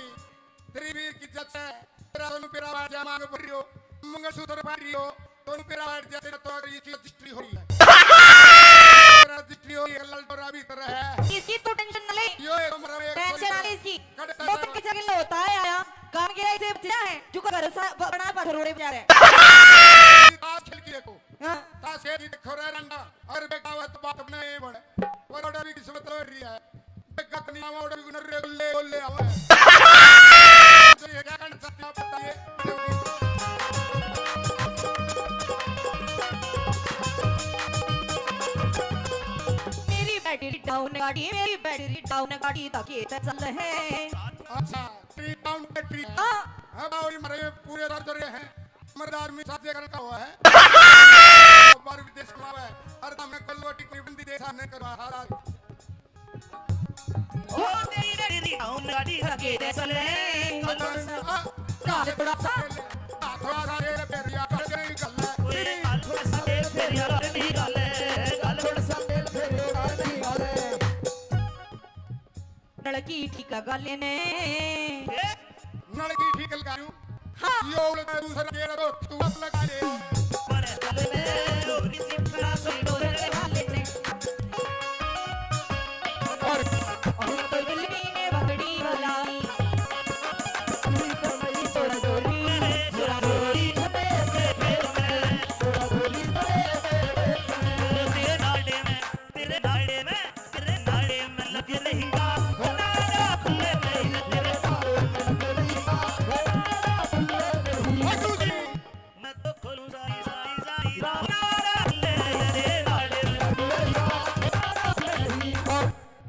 तेरी भी इज्जत है। तेरा दोनों पेरा बाजा मांग भर रही हो, मंगलसूत्र पहन रही हो, दोनों पेरा बैठ जा, तेरा तो अगर ये चीज रजिस्ट्री हो रही है। तेरा रजिस्ट्री हो रही है, लाल डोरा भी तेरा है। इसकी तू टेंशन ना ले। यो एक हमारा एक टेंशन ना ले इसकी। वो तो किचन के होता है आया। काम के ऐसे बच्चा है, जो का घर सा ब-, बना पत्थर रोड़े बेचारे। ताश खेल के देखो। हाँ। ताश खेल के देखो रे रंडा, और बेटा वो तो बात अपने ये बड़े। और ऑर्डर भी किस्मत लड़ रही है। बेटा नहीं आवा, ऑर्डर भी गुनर रे, गुल्ले, गुल्ले आवा। तो ये क्या करना चाहते हैं, आप बताइए। मेरी बैटरी डाउन गाड़ी, मेरी बैटरी डाउन गाड़ी, ताकि चल है। अच्छा, ट्री टाउन पे ट्री। हाँ। हाँ, बावरी मरे पूरे दर्द रहे हैं। मर्द आदमी साथ लेकर का हुआ है। बार विदेश में आवे, अरे हमने कल रोटी कोई बंदी दे सामने करवा हारा। ओ तेरी रे रे, हम गाड़ी धके दे चले। हाँ, काले बड़ा सा। हाँ, थोड़ा सा तेरे पे रिया कर गई गल है। ओए, काले बड़ा सा तेरे पे रिया कर गई गल है। काले बड़ा सा तेरे पे रिया कर गई गल है। नलकी ठीक गाले ने। ए? नलकी ठीक लगा लूं। हाँ। यो उलटा दूसरा गेड़ा तो तू अब लगा ले। पर गाले ने, ओ किसी तरह से डोरे वाले ने। और हम तो दिल्ली ने बकरी बुलाई। तू तो मेरी छोरा डोरी, छोरा डोरी। तेरे नाड़े में, तेरे नाड़े में।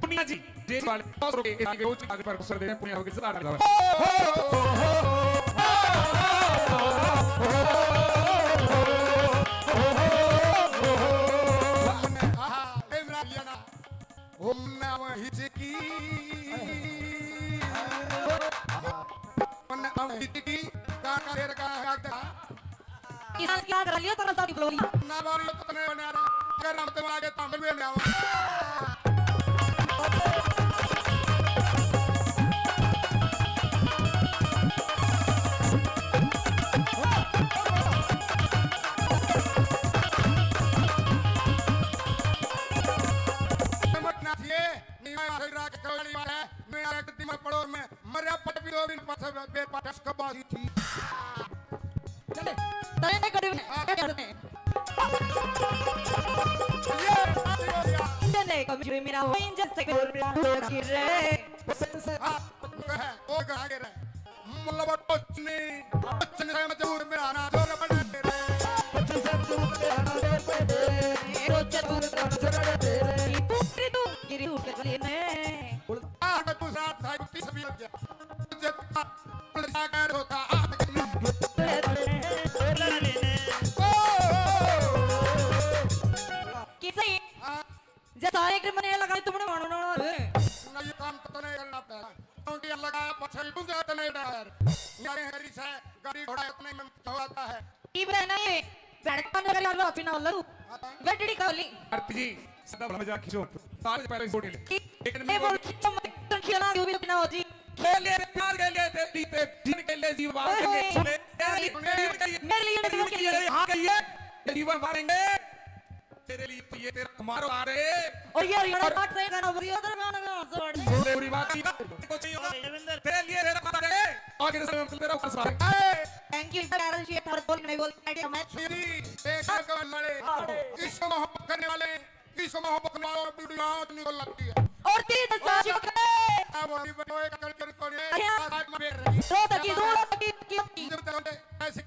पुनिया जी, जे वाले दस रुपए के आगे रोज आगे पर कुछ दे, पुनिया हो गए, ज्यादा लगा। ओम नमः हिचकी। ओम नमः हिचकी। का का रे का का। किसान क्या कर लियो, तेरा साथी बोलो। ना बोलियो तो तने बना रहा। अगर हम तुम्हारे तांबल में ले आओ। मत नाचिए। नहीं, मैं आखिर रात कवाली वाला है। मैं आखिर दिमाग पड़ोर में मरिया पट भी दो दिन पाछे बे-, बेपाटस कबाही थी। चले, तने नहीं करी। हाँ। क्या करते हैं? ये बात हो गया। चले, कमजोरी मेरा वही जैसे कि और मेरा हो गिर रहे। हाँ, वो है, वो कहाँ गिर रहे? मुल्ला बा टोचनी, टोचनी से मजबूर मेरा ना जोर बना दे रे। टोचनी से मजबूर मेरा ना जोर बना दे रे। टोचनी से मजबूर मेरा ना जोर बना दे रे। तू गिरी उठ के गली में। आ, तो तू साथ था, तीस भी लग गया। जब तक पुलिस आ गया होता, आ, किसे? हाँ। जैसा एक मने लगा, तुमने मानो ना रे। ना, ये काम तो नहीं करना पड़ा। क्योंकि अल्लाह का पछल पूंजा तो नहीं डर। यार, हरी से गाड़ी घोड़ा इतने में तो आता है। इब्राहिम ने बैठ कर नगर यार, बात ना लड़ू। गड्डी का ली। आरती जी, सदा भला मजाक खींचो। सारे पहले छोड़ ले। लेकिन ये मैं बोल, खींचो मत, तुम खिला, क्यों भी ना हो जी। खेल ले प्यार के लिए, तेरी ते, जिन के लिए जीवन ओए के लिए, होए। मेरे लिए, मेरे लिए, मेरे लिए, मेरे लिए, मेरे लिए, हाँ, कहिए, जीवन मारेंगे। तेरे लिए तो ये तेरा मारो आ रे। और ये हरियाणा और पार्ट से गाना बजी, उधर गाना गा, जोड़ दे। छोटे बुरी बात की बात को चाहिए होगा। रविंदर। तेरे लिए तेरा मारो आ रे। आगे से हम तेरा ऊपर सवार। Thank you, यार, ये थोड़ा बोल नहीं बोल, idea match। जी, एक और कवन वाले, हाँ। इसको मोहब्बत करने वाले, इसको मोहब्बत करने वालों की आंख निकल लगती है। और तेज साजिश करे। अब अभी बड़े कल कर कौन है? अरे हाँ। आज मैं बेर रही। रो तकी, रो तकी, तकी, तकी। जब तक ऐसे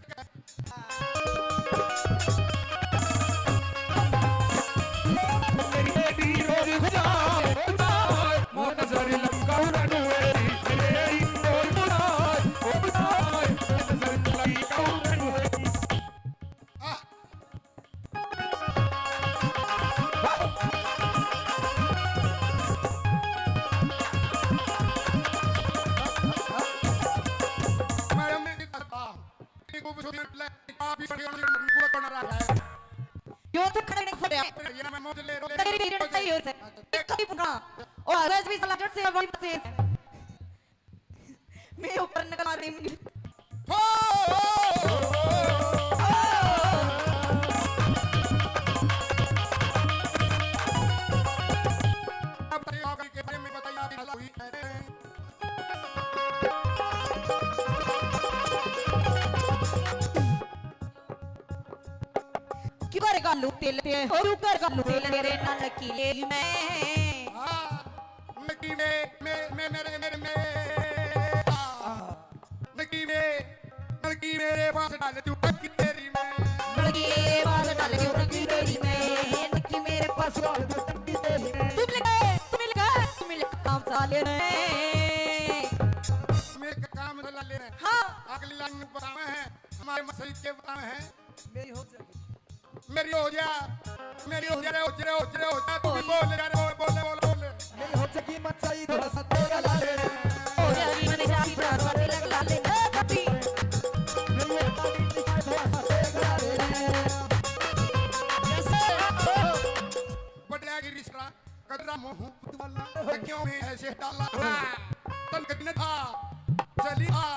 मैडम ने कहा, "आप ही बढ़िया, पूरा करना रहा है।" यो तो खड़े नहीं खड़े। ये ना मैं मौज ले, तेरी भी नहीं चाहिए उसे। एक ही पूरा। और आज भी साला जट से वही से। मैं ऊपर निकल आ रही हूँ। हो! अब तेरी आखिरी के बारे में बताइए, अभी हुई है। लूटे लूटे, और ऊपर का लूटे लूटे रे नानकी ले मैं। हाँ, नकी में, में, में, मेरे, मेरे, में। हाँ, नकी में, नकी मेरे पास डाल तू टंकी तेरी में। नकी मेरे पास डाल तू टंकी तेरी में। नकी मेरे पास डाल तू टंकी तेरी में। तू मिल गए, तू मिल गए, तू मिल गए काम साले ने। मेरे काम साले ने। हाँ। अगली लाइन में बतावे हैं, हमारे मसीह के बतावे हैं। मेरी हो सकी। मेरी हो जा, मेरी हो जा रे, हो जा रे, हो जा रे, हो जा, तू भी बोल जा रे, बोल, बोल, बोल, बोल। मेरी हो सकी मत सही, थोड़ा सा तेरा ला ले। हो जा रे, मैंने शादी बना सा, तिलक ला ले, ए, कभी। मेरी हो सकी मत सही, थोड़ा सा तेरा ला ले। कैसे? बटला की रिश्ता, कदरा मोहब्बत वाला, क्यों में ऐसे डाला? तन कितने था, चली था,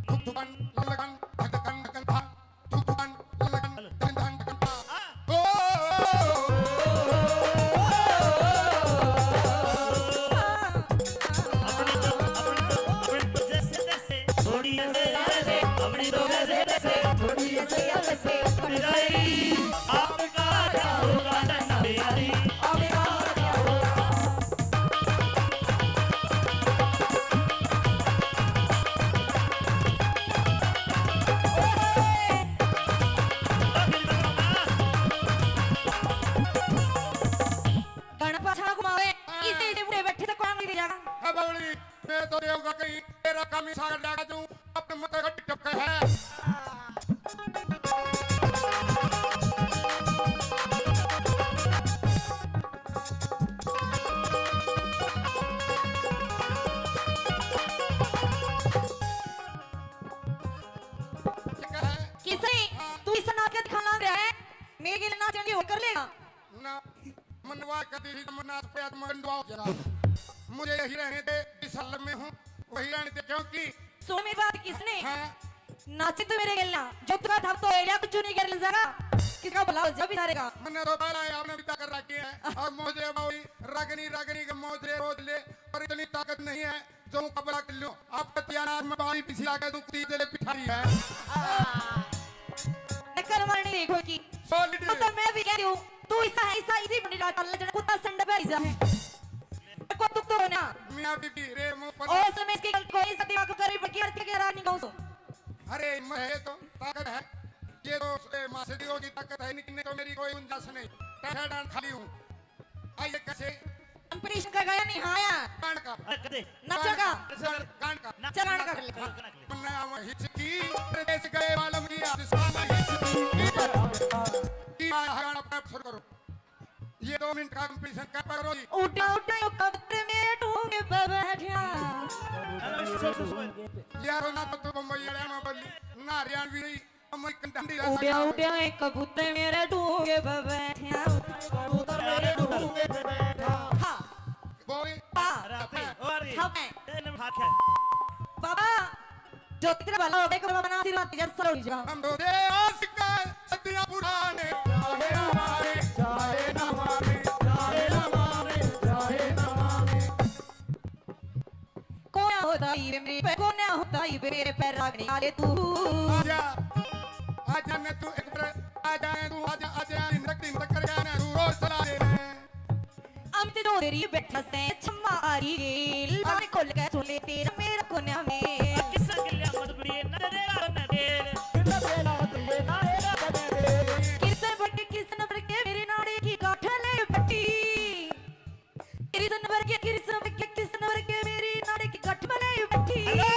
धुक धुकन, ललकन, धक धकन, धकन था। घण पाछा घुमावे, हाँ। इसे, इसे बूढ़े बैठे से कौन नहीं जाना? हाँ, बावली, मैं तो देव का कहीं तेरा काम ही सागर डाका तू, अपने मत का टपका है। किसे? हाँ। तू इस नाच के दिखाना रहा है? मेरे के लिए नाच होकर लेगा? ना, मनवा कदी ही मन्ना पे आत्मा गंडवा हो गया। मुझे यही रहने दे, जिस हाल में हूँ, वही रहने दे, क्योंकि सुन मेरी बात किसने? हाँ। नाचे तो मेरे गेल ना, जो तेरा था तो एरिया कुछ नहीं कर लेगा, किसका भला हो जा बेचारे का। मन्ने तो पहला है, आपने बिता कर रखी है, और मोजरे बावली, रगनी, रगनी के मोजरे रोज ले, और इतनी ताकत नहीं है, जो मुकाबला कर लो, आपका त्यानार में बारी पिछला के तू तीर ले पिठारी है। नकर मारने देखो कि Solid। तो, तो मैं भी कह रही हूँ, तू ऐसा है, ऐसा इसी बंडी डाल ले, जरा कुत्ता संड पे जा। को तू तो ना। मियाँ बीबी रे मुंह पर। ओ, समय इसकी गलती कोई सा दिमाग करे, बल्कि अर्थ के रानी गाँव सो। अरे, मैं तो ताकत है, ये तो, ए, मासे दियो की ताकत है, लेकिन तो मेरी कोई गुंजाइश नहीं, पैसा डाल खाली हूँ। आइए कैसे? Competition का गाया नहीं, हाँ यार। गान का। अरे, कदे। नाचो का। गान का। चल, गान का। गान का। मन्ना वही की, परदेश गए वालों की, आज शाम हिचकी। की आया है गाना, अपना शुरू करो। ये दो मिनट का competition कर पकड़ो जी। उड़ा, उड़ा, यो कबूतर मेरे डूंगे पे बैठा। अरे, सुन, सुन, सुन। यार, ना तो तू बम्बई वाले में बोली, ना हरियाणवी रही। उड़्या, उड़्या, एक कबूतर मेरे डूंगे पे बैठा। कबूतर मेरे डूंगे पे बैठा। हाँ। बोले। हाँ। राती, ओ राती। हाँ, मैं। ए, नम हाथ है। बाबा, जो तेरा भला हो गया, बाबा ना आशीर्वाद दे, जैसा हो जा। हम तो दे आशिक है, सदियां पुराने। चाहे ना माने, चाहे ना माने, चाहे ना माने, चाहे ना माने। कोन्या होता ही वे मेरे पे, कोन्या होता ही वे मेरे पे रागनी आले तू। आजा, आजा ने तू एक बार, आजा ने तू, आजा, आजा, दिन तक, दिन तक कर गया ने तू रोज चला ले ने। हम ते दो देरी बैठा से छम्मा आ रही गेल, बारे खोल के सुन ले तेरा मेरा कोन्या में। किसा गिल्या मत बुड़िए, ना तेरा ना तेरे। किसे बड़के, किस नंबर के मेरे नाड़े की गाठा ले बटी। कृष्ण वर्गे, कृष्ण वर्गे, कृष्ण वर्गे मेरी नाड़े की गठ बनाई बैठी। Hello।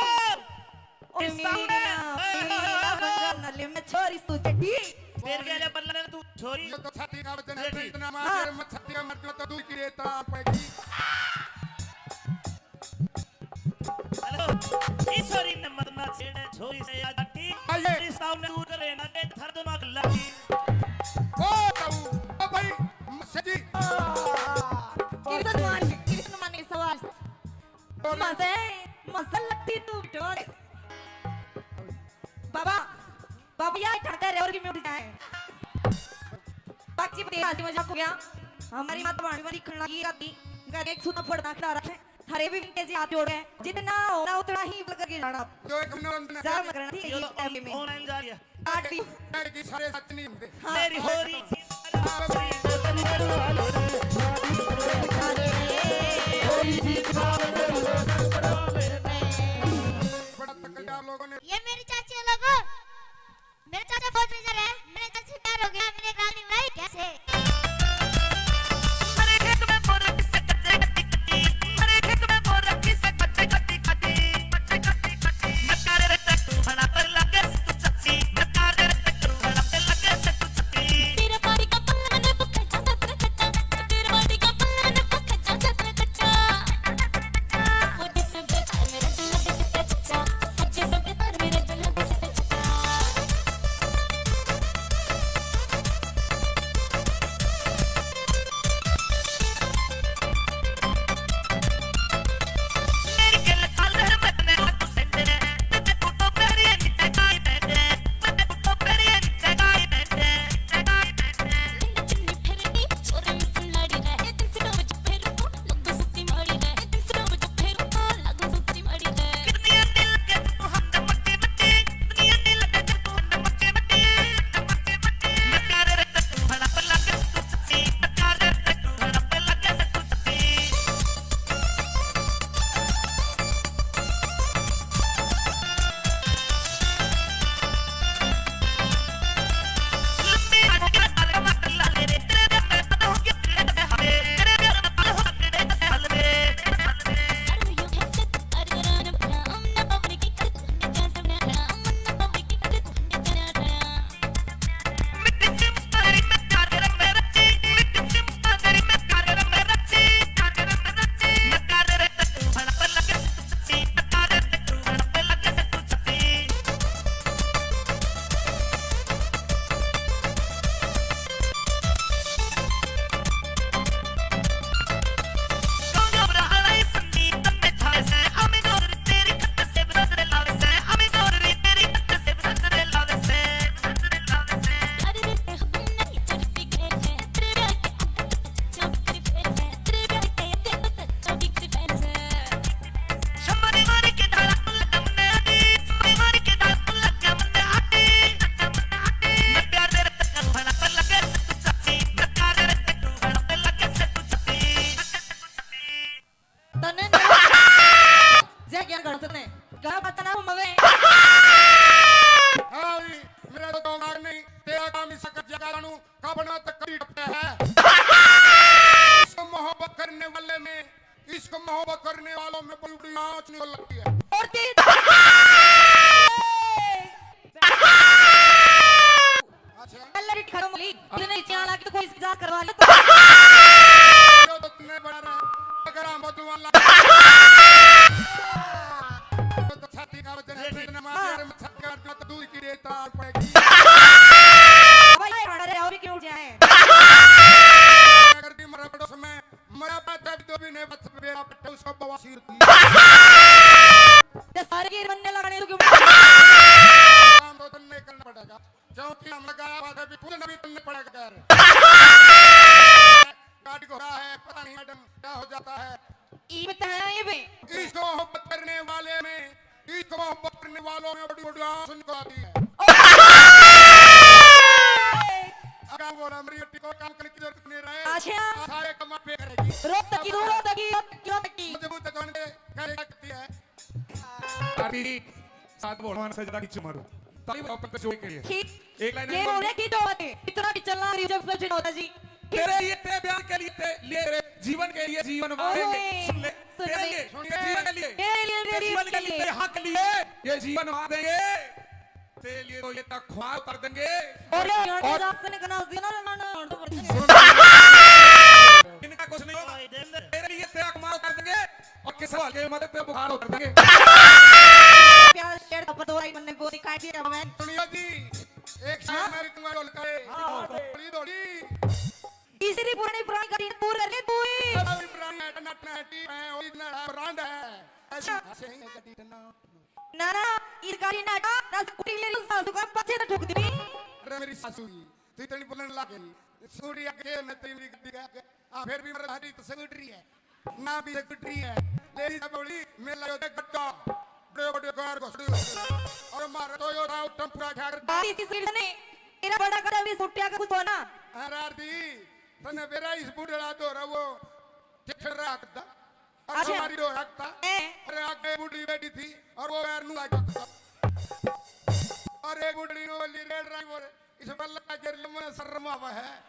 ओ किस मेरी सामने? ना, मेरी ना बंगाल नाले में छोरी सु चड्डी। तेरे के लिए बल्ला ने तू छोरी। ये तो छाती का वजन है, तो इतना मार, हाँ। मैं छाती का मर जाऊं तो दूर की रेत आप पड़ेगी। Hello। इस छोरी ने मत ना छेड़े, छोरी से याद हटी। आइए। इस सामने तू करे ना, के धर दिमाग लगी। ओ, ओ भाई, सच्ची। कृष्ण मान, कृष्ण मान, सवाल। मजे, मजे लट्टी तू डोल। बाबा, बाबा, या ठड़का रे और की म्यूट जाए। बाकी तेरा हंसी मजाक हो गया। हमारी माता भाणी वाली खन्ना की राती, घर एक सूता पड़ना खड़ा रखे। थारे भी विनती जी हाथ जोड़ के, जितना होना उतना ही बल करके जाना। जो एक मनोरंजन है। जा मत करना, ठीक है, ये तो ये टाइम में। Online जा रही है। काट दी। लड़की सारे सच नहीं होते। हाँ। मेरी हो रही थी। बड़ा तगड़ा लोगों ने। ये मेरी चाची है लोगों, मेरा चाचा फौज में जा रहा है, मेरे चाचा से प्यार हो गया, मैंने एक रागनी बनाई कैसे। तन्ने जय ज्ञान कर सकते हैं। गला बच्चा ना मवे। हाँ, मेरा तो दिमाग नहीं, तेरा काम इस सकत जगह नू का बना तक कभी टपटा है। इश्क मोहब्बत करने वाले में, इश्क मोहब्बत करने वालों में बड़ी बड़ी आँच निकल लगती है। और तेज। अच्छा। पहले रेट खत्म हो ली, इतने नीचे आला कि तो कोई जांच करवा ले तो। जो तो तन्ने बड़ा रहा, अगर हम बदुआ ला। तो छाती का वजन है, इतने मार दिया, अरे मैं छाती का वजन तो दूध की रेत तार पड़ेगी। भाई, ये हमारा रे, और भी क्यों उठ जाए? अगर भी मरा पड़ोस में, मरा पाता भी तो भी नहीं बच बेड़ा पट्टा उसका बवासीर की। ते सारे गिर बनने लगाने तो क्यों? काम तो तन्ने करना पड़ेगा। क्योंकि हम लगाया हुआ था भी पूर्ण भी तन्ने पड़ेगा कर। गाड़ी घोड़ा है, पता नहीं मैडम क्या हो जाता है। ई बताया ये बे। इसको मोहब्बत करने वाले में, इसको मोहब्बत करने वालों में बड़ी बड़ी आँच निकल आती है। अगर वो हमारी हड्डी को काम करने की जरूरत नहीं रहे, अच्छा। सारे काम आप पे करेगी। रो तकी, रो तकी, रो तकी, रो तकी। मजबूत जान के करेगा करती है। आरती जी, साथ भगवान से ज्यादा खींच मारो। ताली बजाओ पंकज जोड़े के लिए। खींच। एक लाइन ये और बोल रहे कि जो बात है, इतना कि चलना गरीब जब कुछ नहीं होता जी। तेरे लिए, तेरे प्यार के लिए, तेरे लिए, तेरे जीवन के लिए जीवन मारेंगे। ओए, सुन ले। सुन तेरे ले। लिए, सुन तेरे ले। जीवन के लिए, तेरे लिए, तेरे तेरे जीवन के लिए, लिए। तेरे हक के लिए ये जीवन मार देंगे। तेरे लिए तो ये तक ख्वाब कर देंगे। और ये और जात से निकलना उस दिन ना, ना, ना, ना, ना। इनका कुछ नहीं होगा। तेरे लिए तेरा कमाल कर देंगे। और किस हल्के में तेरे बुखार उतर देंगे। प्यार शेर का पतोरा ही बनने को दिखाई दे रहा है। सुनियो जी, एक शेर हाँ? मैं भी तुम्हारे ढोल का है। हाँ, हाँ। थोड़ी, थोड़ी। तीसरी पुरानी, पुरानी कड़ी पूर कर ले तू ही। अरे पुरानी है, टना, टना है, टीप है, ओरिजिनल है, ब्रांड है। ऐसी हाँ। हंसेंगे कड़ी टना। ना, ना, इस गाड़ी ना हटा, ना स्कूटी ले लो, सासू का पाछे तो ठोक दी। अरे मेरी सासू जी, तू इतनी बुलंद लागे। स्कूटी आगे न तेरी मेरी गाड़ी के आगे। आ, फिर भी मेरे गाड़ी तो स्कूटरी है। ना भी स्कूटरी है। लेडीज बोली, मेला होता है गट्टा। बड़े बड़े कार घोड़े। और माँ यार, तो यो था, टम्पूरा क्या करता? बात इसी सिर से नहीं, तेरा बड़ा कर अभी सुट्टिया का कुछ होना। अरे दी, तने बेरा इस बुढ़ड़ा तो रहो, ठेठर रहा करता। और अच्छा। हमारी रो रखता। ए। अरे, आगे बुढ़ी बैठी थी और वो पैर नु आ जाता। अरे, बुढ़ी नो बोली, "रेड ड्राइवर, इस बल्ला के लम्बा शर्म आवा है।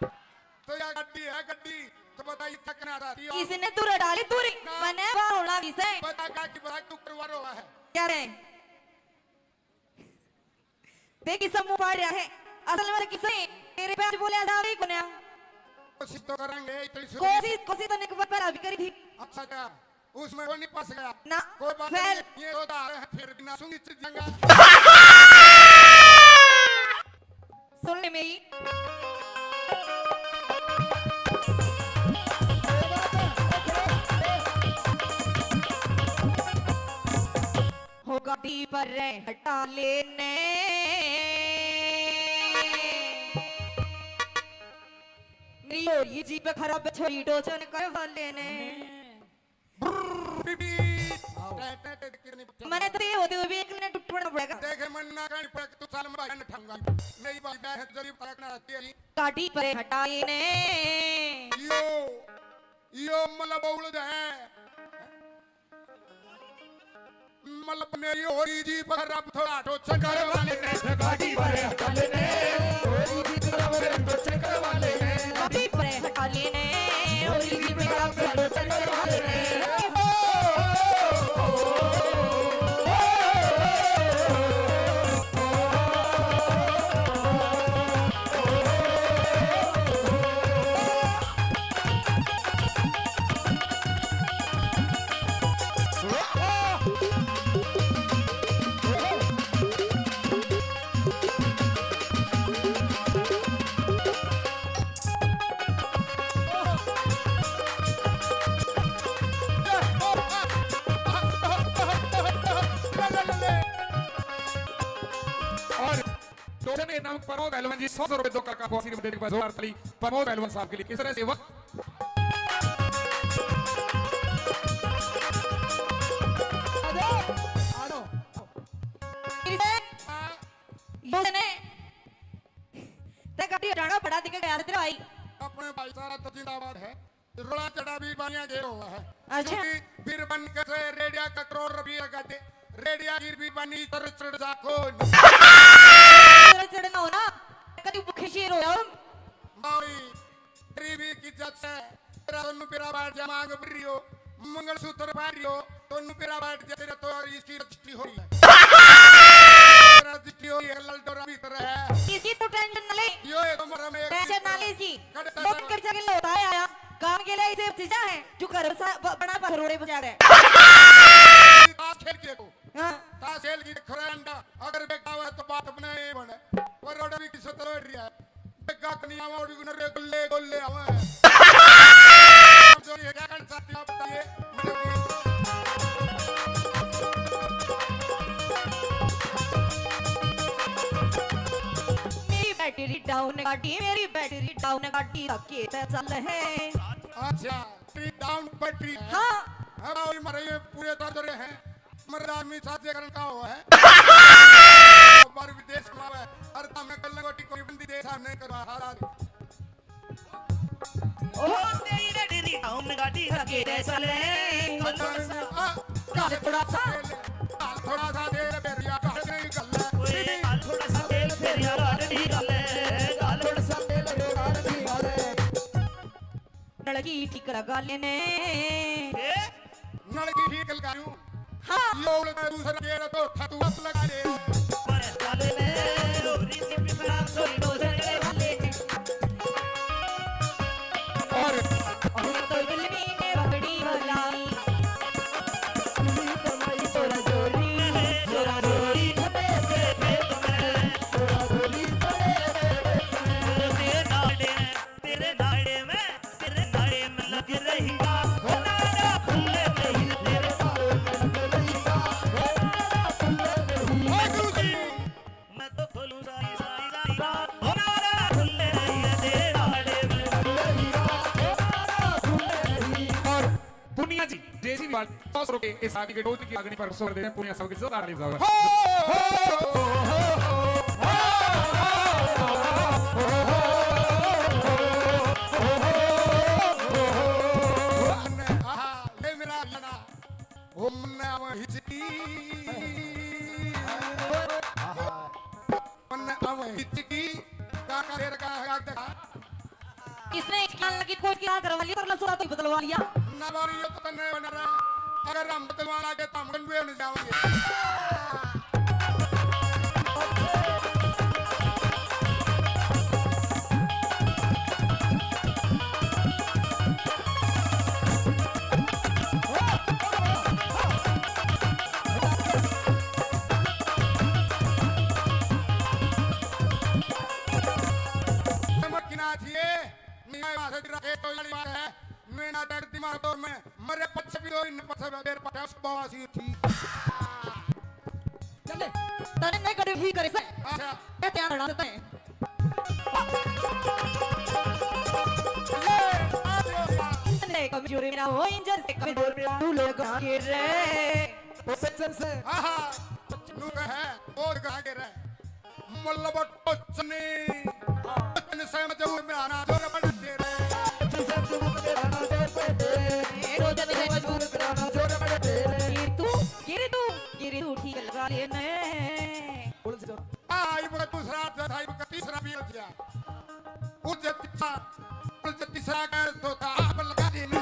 तो या गड्डी है, गड्डी, तो बताइए, थकना था।" इसने तू रटा ली, तू री, ना। मने बाहर होना किसे? बता का की बता, तू करवा रहा है। क्या रे? देख, किसा मुंह पाड़ रहा है। असल में किसे तेरे पे आज बोले, आज आवे ही कोन्या। कोशिश तो करेंगे, इतनी सी कोशिश, कोशिश तो निक पर अभी करी थी। अच्छा, क्या उसमें वो नहीं फंस गया? ना, कोई बात fail। नहीं, ये तो आ रहे हैं, फिर भी ना सुनी चीज जंगा। सुन ले मेरी। हो गाड़ी पर रे हटा लेने। मेरी हो रही जीप खराब, छोरी टोचन करवा लेने। मैंने तो ये होते हुए भी एक मिनट उठ पड़ना पड़ेगा। देखे मन ना कहनी पड़े, तू साल में भाई ने ठंगा। नहीं भाई, मैं जरूर पलटना रहती है। गाड़ी पर हटा लेने। यो, यो मतलब उड़ है। मतलब मेरी हो रही जी, पर अब थोड़ा तो चक्कर वाले ने गाड़ी वाले हटा लेने। हो रही जी, पर अब तो चक्कर वाले ने गाड़ी वाले हटा लेने। हो रही जी, पर अब तो चक्कर वाले ने। और टोचन के नाम प्रमोद एलवन जी, सौ सौ रुपए दो का, का आशीर्वाद देने के बाद जोरदार ताली प्रमोद एलवन साहब के लिए। किस तरह से वक्त योजने ते गाड़ी हटाना पड़ा दिखे गया तेरा भाई। अपने भाई सारा तो जिंदाबाद है। रोड़ा चढ़ा भी बानिया घेरो हुआ है। अच्छा। क्योंकि बीर बन के से रेडिया का करोड़ रुपये लगा दे, रेडिया गिर भी बनी तर चढ़ जा कौन। तर चढ़ना हो ना, कभी भूखे शेर हो जाओ। मारी गरीबी की इज्जत से तेरा दोनों पेरा बैठ जा, मांग भर रही हो, मंगलसूत्र पहन रही हो, दोनों पेरा बैठ जा, तेरा तो और इसकी रजिस्ट्री हो रही है। रजिस्ट्री हो रही है, लाल डोरा भी तरह है। किसी तो टेंशन ना ले। यो एक उम्र में एक टेंशन ना ले जी। कड़े लोग तक कर सके होता है आया। काम के लिए ऐसे चीजें हैं जो घर सा-, ब-, बना पर रोड़े बजा रहे हैं। ताश खेल के को। हाँ। ताश खेल की खरा अंडा, अगर बेटा हुआ तो बात अपना ही बने। पर रोड़ा भी किस्मत लड़ रही है। बेगा कनिया और भी गुनर रे गुल्ले गुल्ले आवे। जो ये क्या कर सकते हैं आप बताइए? मेरी बैटरी डाउन गाड़ी, मेरी बैटरी डाउन गाड़ी धक्के पे चल है। अच्छा, बैटरी डाउन बैटरी है। हाँ। हाँ, भाई, मरे ये पूरे दर्द रहे हैं। मरे आदमी साजे करन का हो है। बार विदेश में आवे, अरे तमने कल गोटी कोई बंदी देश हमने करवा हारा। ओ तेरी रेडी डाउन गाड़ी लगे रे साले। काल थोड़ा सा, काल थोड़ा सा तेरे बेरिया काल नहीं गल। ओए, काल थोड़ा सा तेल फेरिया गाड़ी गल। काल थोड़ा सा तेल रे गाड़ी गल। नलकी ठीक लगा लेने। ए? नलकी ठीक लगा लूं। हाँ। यो उड़ता दूसरा गेर तो था तू अब लगा ले। पर चल ले, डोरी से पिपरा सोई डोजर वाले। और हम तो दिल में ने पकड़ी वाला। हम तो मई तोरा जोरी, तोरा जोरी। तेरे नाड़े, तेरे नाड़े में, तेरे नाड़े में लग रही। हो नाड़ा खुले नहीं, तेरे नाड़े में लग रही। हो नाड़ा खुले नहीं। मैं तो खोलूं सारी, सारी, सारी। हो ना सौ रुपए इस शादी के डोज की अग्नि पर सो देते हैं, पूरे सब की जोरदार ताली बजाओ। आहा, ले मेरा गाना। ओ मन्ने आवे हिचकी। मन्ने आवे हिचकी। का का देर का है, दिखा। इसने एक लाल की कोई की हाथ रवा लिया, कर लो, सूरत ही बदलवा लिया। ना बारी, यो तो तन्ने बन रहा। अगर हम बदलवा लागे तो हम गंडुए बन जाओगे। समझ ना चाहिए, नहीं आए वहां से तेरा खेत तो वाली बात है। मैं ना डर दिमाग तो मैं मरे पच्चे भी दो, इन पच्चे बेर पटा बासी थी। चले, तने नहीं करे ही करे से। अच्छा। ये ध्यान रखना देता है। ले, आ जाओ। तने कमजोरी मेरा हो, इंजर से कमजोर मेरा तू लोग आगे रे। वो सज्जन से। आहा, नू कहे, और आगे रे। मल्लब टोचनी। टोचन से मजबूर मेरा ना जोर बन दे रे। टोचन से मजबूर मेरा ना जोर बन दे रे। टोचन से मजबूर मेरा ना जोर बन दे रे। गिर तू, गिर तू, गिर तू ठीक लगा लेने। बोल से जोर। आ, इब का दूसरा अर्थ था, इब का तीसरा भी अर्थ था। उज्जत तीसरा, उज्जत तीसरा का अर्थ होता, आप लगा देने।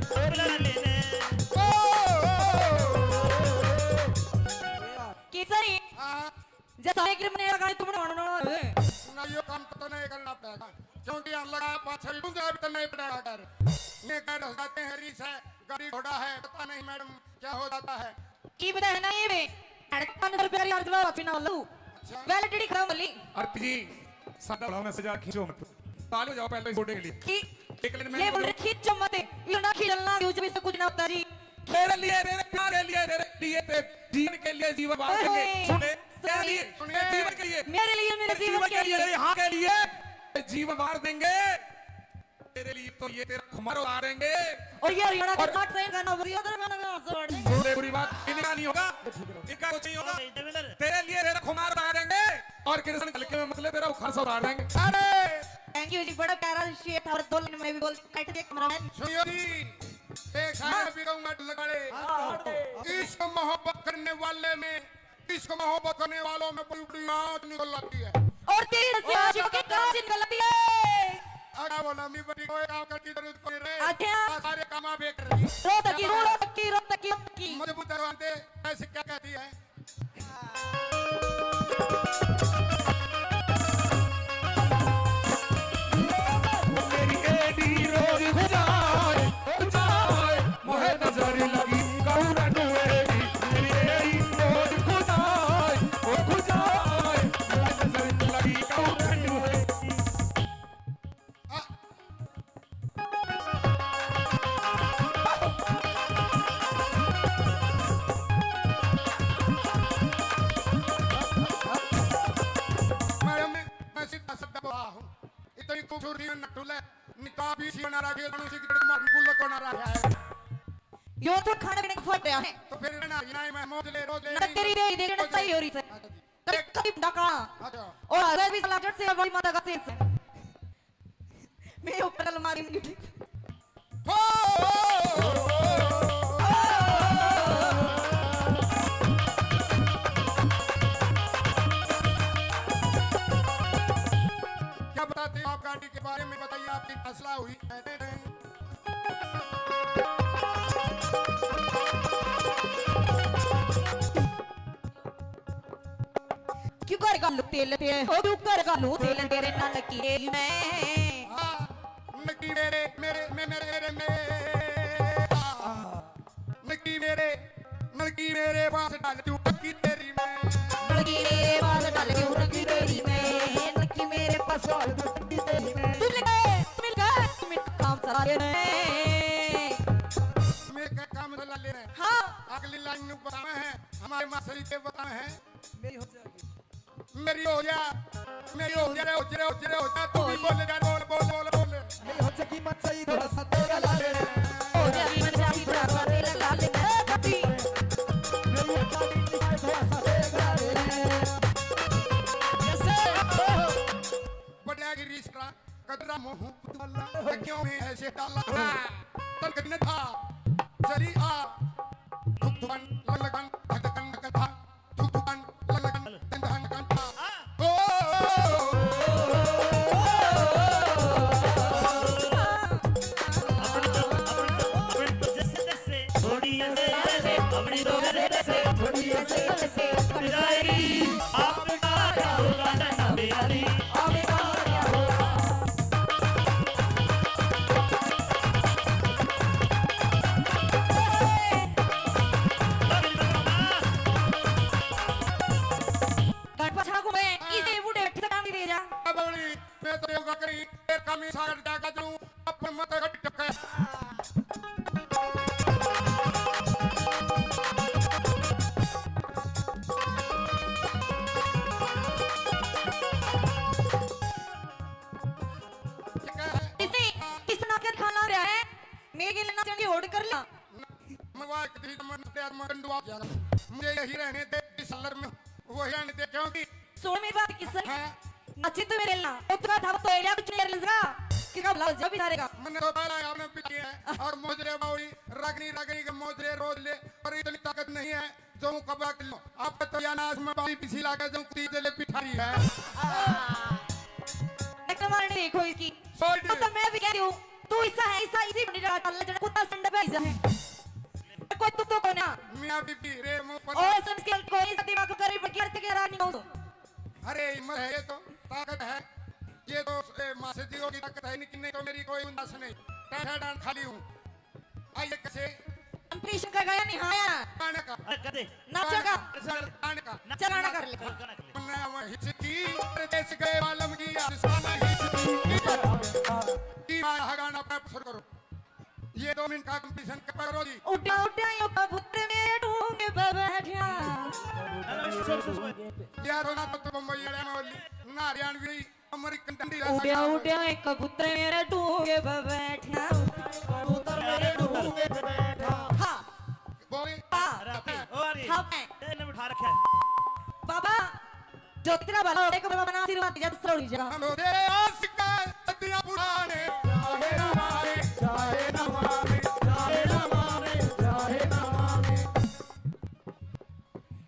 जोर लगा लेने। ओ, ओ, ओ, ओ, ओ। केसरी। हाँ। जैसा एक रिमने लगाए तुमने मानो ना रे। ना, यो काम तो नहीं करना पड़ेगा, क्योंकि हम लगा पाछे भी मुझे भी तो नहीं पड़ेगा कर। ये कर जाते हैं रीस है, गाड़ी घोड़ा है, पता नहीं मैडम क्या हो जाता है। की पता है ना ये बे, साढ़े पाँच सौ रुपया री अर्ज वापस ना लो। अच्छा। Validity खत्म होली। अर्थ जी, सादा बढ़ाओ ना, सजा खींचो मत। ताली बजाओ पहले इस छोटे के लिए। खी-, एक लाइन में ये बोल रहे, खींचो मत, इतना खींचना, यूं जब इससे कुछ ना होता जी। तेरे लिए, तेरे प्यार के लिए, तेरे लिए, तेरे जीवन के लिए जीवन वार देंगे। ओए, सुने, तेरे लिए, सुने। तेरे जीवन के लिए, मेरे लिए, मेरे तेरे जीवन जीवन के के लिए, लिए। तेरे यहाँ के लिए जीवन वार देंगे। तेरे लिए तो ये तेरा खुमार उतारेंगे। और ये हरियाणा का और जाट सही गाना, वो ये उधर गाना, गाना, जोड़ देंगे। सुने, बुरी बात, इनका नहीं होगा, इनका कुछ नहीं होगा। ओए, देवेंद्र। तेरे लिए तेरा खुमार उतारेंगे और कृष्ण कल के में मतलब तेरा उखर से उतार देंगे। अरे! Thank you जी, बड़ा प्यारा शेर था और दो लाइन में भी बोल, कट दे cameraman। सुनियो जी, एक हाँ। शायर भी कहूंगा, लगाड़े। हाँ, हाँ। इश्क मोहब्बत करने वाले में, इश्क मोहब्बत करने वालों में बड़ी बड़ी आंच निकल आती है। और तेरे से और आशिकों की कांच निकल आती है। अरे बोला, मी बड़ी कोई काम करने की जरूरत कोई रे। अच्छा। आ सारे काम आप एक रही। रो तकी, रो, रो तकी, रो तकी, रो तकी। मजबूत दरवाजे, ऐसे क्या कहती है? मेरी एडी रोज खुजाए, खुजाए, मोहे नजर लगी कौन नुएरी, मेरी एडी रोज खुजाए, ओ खुजाए, मोहे नजर लगी कौन नुएरी। मैडम, मैं, मैं सीधा साधा बोला हूँ, इतनी खूबसूरती में नटुले, निकाब भी सी बना रखी है, कौन सी गिरड मार गुल्ले को ना रहा है। यो तो खाने पीने का फट रहा है। तो फिर ना, ना मैं मौज ले, रोज ले, ना तेरी रे, देखना चाहिए हो रही है। अच्छा जी। कभी, कभी डाका। अच्छा। और अगर भी साला जट से बड़ी माता का शेष है। मैं ऊपर अलमारी में गिर। हो! क्या बताते हो आप गाड़ी के बारे में, बताइए, आपकी फैसला हुई? क्यों कर घालू तेल ते, ओ क्यों कर घालू तेल तेरे नलकी में? हाँ, नलकी मेरे, मेरे, मे-, मेरे, मेरे, मेरे, हाँ। नलकी मेरे, नलकी मेरे पास डाल दूं टक्की तेरी में। नलकी मेरे पास डाल दूं टक्की तेरी में। नलकी मेरे पास डाल दूं टक्की तेरी में। तू मिल गए, तू मिल गए, तू मिल काम चला लेने। मिल के काम चला लेने। हाँ। अगली लाइन में बताना है, हमारे मास्टर जी के बताना है। मेरी हो जा, मेरी हो जा, मेरी हो जा रे, हो जा रे, हो जा रे, हो जा, तू भी बोल जा, बोल, बोल, बोल, बोल। मेरी हो जा की मचाई, थोड़ा सा तेरा ला ले। हो जा की मचाई, धुक धुकन, लग लगन, धक धकन, धक धा। धुक धुकन, लग लगन, धक धकन, धक धा। ओ, ओ, ओ, ओ, अपनी तो, अपनी तो, अपनी तो जैसे तैसे, थोड़ी ऐसे ऐसे, अपनी तो जैसे तैसे, थोड़ी ऐसे ऐसे, जाएगी। आपका क्या होगा ना, ना प्यारी, आपका क्या होगा? गणपत ठाकुर में इसे बूढ़े बैठे काम नहीं दे जा। अब बड़ी, मैं तो योगा करी, एक कमी सागर जागा जू, अपन मत गट टके। इसे किस नाक खाना रहा है? मेरे के लिए नाचण की होड़ कर ला। मैं वाह, कभी तो मन से आत्मा गंडवा जाएगा। मुझे यही रहने दे, इस सलर में वही रहने दे, क्योंकि सुन मेरी बात, किस हाँ। नाची तो मेरे ला, उसका था तो एरिया कुछ नहीं लगा, किसका भला हो जा बेचारे का। मैंने तो पहला आपने पीछे है, और मोजरे बावड़ी, रगनी, रगनी के मोजरे रोज ले, और इतनी ताकत नहीं है। जो कबा किलो, आप तो या नाश में बाई पिछी लागे, जो कुत्ती जले पिठारी है। नक मारने देखो इसकी। Sorry। तो, तो मैं भी कह रही हूँ, तू ऐसा है, ऐसा इसी बंडी रहा, अल्लाह जड़ा कुत्ता संड पे ऐसा है। कोई तू तो कोना। मियाँ बीबी रे मुंह पर। और संस्कृत को इस दिमाग को करीब की अर्थ के रानी हो। अरे हिम्मत है, ये तो ताकत है, ये तो, ए, मासे जी की ताकत है, नहीं, नहीं तो मेरी कोई गुंजाइश नहीं। टाटा डांड खाली हूँ। आइए कैसे? कंपटीशन का गाया नहीं, हाँ यार। गाने का। अरे, कर दे। नाचो का। गाने का। चल, गाना कर ले। गाना कर ले। मैं वहाँ हिचकी, परदेस गए वालम की, आज साला हिचकी। की बात है, गाना पे शुरू करो। ये दो मिनट का कंपटीशन कर पकड़ो जी। उड़ा, उड़ा, यो कबूतर मेरे ढूंढ पे बैठा। अरे, सुन, सुन, सुन। यार, ना तो, तो बम्बई वाले में बोली, ना हरियाणवी। अमेरिकन डंडी रह उड्या, सका। उड्या, एक कबूतर मेरे डूंगे पे बैठा। कबूतर मेरे डूंगे पे बैठा। हाँ। बोले। हाँ। रखे। ओ, अरे। हाँ, मैं। ए, ने उठा रखे। बाबा, जो तेरा भला हो, एक बाबा ना आशीर्वाद दे, जब सरोड़ी जा। हम हो तेरे आशिक, सदियां पुराने। चाहे ना माने, चाहे ना माने, चाहे ना माने, चाहे ना माने।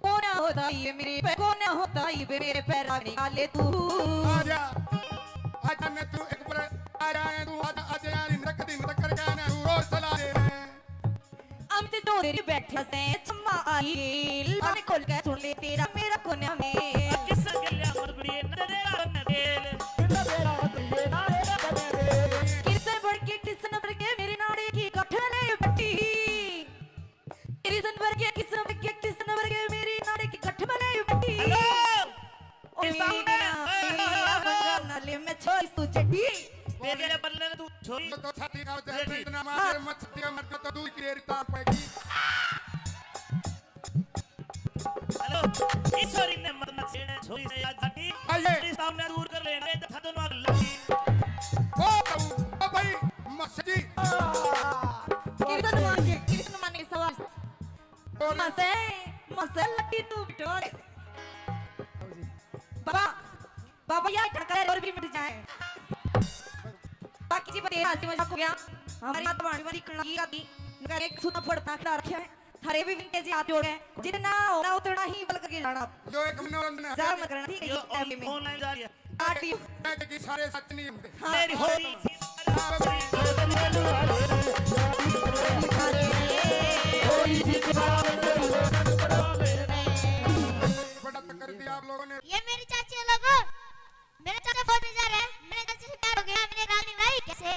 कोना होता ये मेरे पे, कोना होता ये मेरे पे रागनी काले तू। आजा, आजा ने तू एक बार आजा ने तू, आजा, आजा यार, नक दिन तक कर जाना, तू रोज चला दे। हम ते दो तेरी बैठे से चम्मा आई, लाने खोल के सुन ले तेरा मेरा कोना में। किस गल्या मत बड़ी न तेरा न तेल। किस बढ़ के किस न बढ़ के मेरी नाड़ी की गठले बटी। किसन वर्गे, किसन वर्गे, किसन वर्गे मेरी नाड़ी की गठ बनाई बैठी। हेलो। ओ किस मेरी नाम है? ना, मेरी ना बंगाल नाले में छोरी तू चड्डी। तेरे बल्ले ने तू छोरी। तो छाती का जहर चड्डी। इतना मार, हाँ। मत छाती का मर तो दूर की रेरी तार पड़ेगी। हेलो, इस छोरी ने मत नचेड़े, छोरी से आज जाती। आइए। इस सामने दूर कर लेने, था दोनों आग लगी। ओ, ओ भाई, मस्ती। किसन मान के, किसन मान के सवाल। मसे, मसे लगी तू बिटोर। बाबा, बाबा यार ठनका और भी मिट जाए। बाकी जी बतेरा हंसी मजाक हो गया। हमारी माता वाणी वाली कणा की आदि, इनका एक सूता फड़ता खड़ा रखा है। थारे भी विनती जी हाथ जोड़ के, जितना होना उतना ही बल करके जाना। जो एक मनोरंजन है। ज्यादा मत करना, ठीक है, यो ये टाइम में। ऑनलाइन जा रही है। काट दियो। मैं कि सारे सच नहीं होंदे। हाँ। मेरी होली। बड़ा तकड़ दिया आप लोगों ने। ये मेरी चाची है लोगों, मेरा चाचा फौज में जा रहा है, मेरे चाचे से प्यार हो गया, मैंने रागनी गाई कैसे?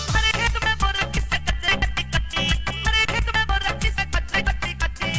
हमारे खेत में बोर किससे कच्चे कच्ची कच्ची, हमारे खेत में बोर किससे कच्चे कच्ची कच्ची।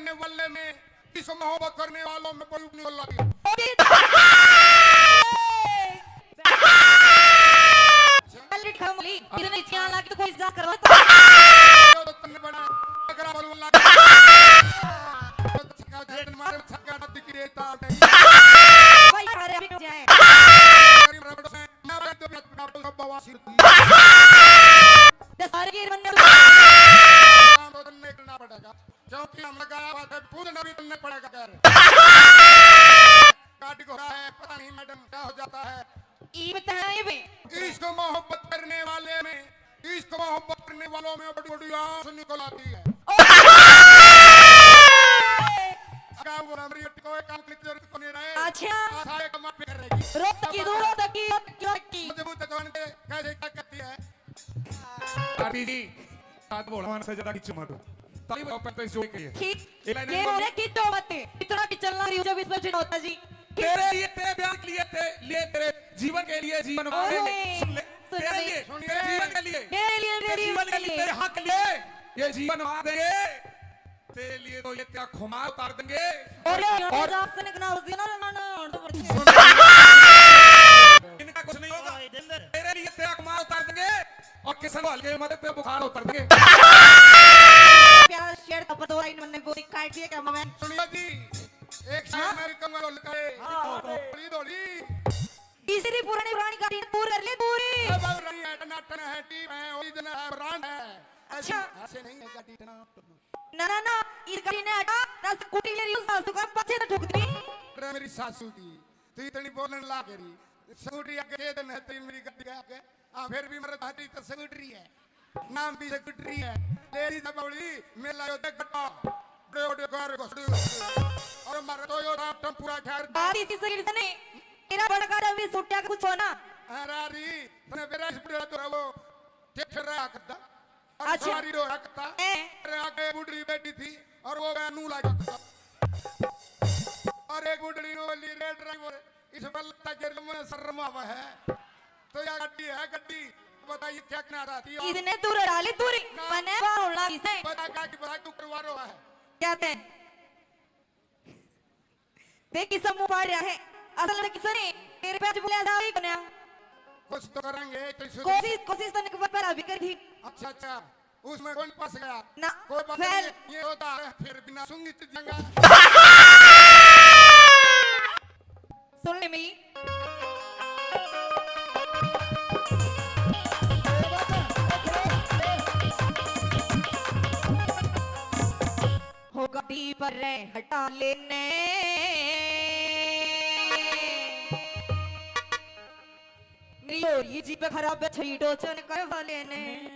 करने वाले में, इस मोहब्बत करने वालों में बड़ी निकल लगी। पहले खा मली, इतने चिल्ला लगी तो कोई इज्जत करो तो। तन्ने बड़ा अगरा बोलने लगा। छक्का दे, मारे छक्का, दिख देता। भाई, अरे, बिक जाए। मैं तो भी अपना बवासीर थी। ते सारे गिर बंदे काम तो तन्ने करना पड़ेगा, क्योंकि हम लगाया हुआ था, पूछना भी तन्ने पड़ेगा। कर काट घोड़ा है, पता नहीं मैडम क्या हो जाता है। ई बताए बे। इश्क मोहब्बत करने वाले में, इश्क मोहब्बत करने वालों में बड़ी बड़ी आंसू निकल आती है। अगर वो हमारी कोई काम की जरूरत को नहीं रहे। अच्छा। आशा एक माँ पे कर रहेगी। रोक की, रोक की, रोक की। मजबूत जवान के कैसे क्या करती है? आरती जी, साथ बोल, हमारे से ज्यादा खींचो मत। ताली बजाओ, पैंतालीस जोड़ी के लिए। खींच, एक लाइन ये और बोलो। रे खींचो मत। इतना भी चलना रही हो जब इस पर चिढ़ होता जी। तेरे लिए, तेरे प्यार के लिए, तेरे लिए, तेरे जीवन के लिए जीवन वार देंगे। ओए, सुन ले। सुन तेरे ले। लिए, तेरे जीवन के लिए, तेरे लिए, तेरे तेरे जीवन के लिए, तेरे हक के लिए ये जीवन वार देंगे। तेरे लिए तो ये तेरा खुमार उतार देंगे। और ये और जा से निकलना हो जी ना, ना, ना, और तो बढ़िया। इनका कुछ नहीं होगा। तेरे लिए तेरा खुमार उतार देंगे और किशन को हल्के में तेरे बुखार उतार देंगे। प्यारा शेर का दो लाइन मैंने बोली, काट दिया क्या मैं? सुनियो जी, एक शेर हाँ? मेरे कमर लुकाए। हाँ। थोड़ी, थोड़ी। तीसरी पुरानी पुरानी गाड़ी ने पूरी कर ली, पूरी। अब और नहीं है, टनाटन है, टीम है, ओरिजिनल है, ब्रांड है। ऐसे, अच्छा। ऐसे नहीं है गाड़ी टनाटन। ना, ना, ना, इस गाड़ी ने हटा, ना स्कूटी ले रही हूँ, सासू का पाछे तो ठोक दी। अरे मेरी सासू की, तू इतनी बोलने लाग रही। स्कूटी आगे दे देना है, तेरी मेरी गाड़ी आगे। हाँ, फिर भी मेरे दादी तो स्कूटरी है, नाम भी स्कूटरी है। ले ली जब बौली, मेला यो देख गड्ढा, बड़े बड़े कार घुसड़ी घुसड़ी। और मारे तो यो राम टम पूरा खैर। बात इसी शरीर से नहीं, तेरा बड़का जब भी सुट्टिया कुछ हो ना। अरे री, तने बेरा इस बुढ़ा तो वो ठेठर रहा करता। और अच्छा। सवारी रो रहा करता। हैं? अरे आगे बुढ़ी बैठी थी और वो गया नू लाग करता। और एक बुढ़ी नो बोली, "रे ड्राइवर, इस पर लत्ता गिर मने शर्म आवा है।" तो या गड्डी है, गड्डी। बताइए क्या कहना चाहती हो? इसने दूर डाली दूरी, ना। मने बाहुला इसे। बता क्या की बता, तू करवा रहा है। क्या थे? देख किस मुंह पाड़ रहा है। असल में किसने तेरे पे आज बोला था ही कोन्या। कुछ तो करेंगे, तो शुरू कोशिश, कोशिश तो निकल पर अभी कर दी। अच्छा, अच्छा, उसमें कौन फंस गया? ना, कोई बात फैल। नहीं, ये होता है, फिर बिना सूंघी चीजेंगा। सुन ले मेरी। हो गाड़ी पर रे हटा लेने। मेरी हो रही जीप खराब है, छड़ी टोचन करवा लेने।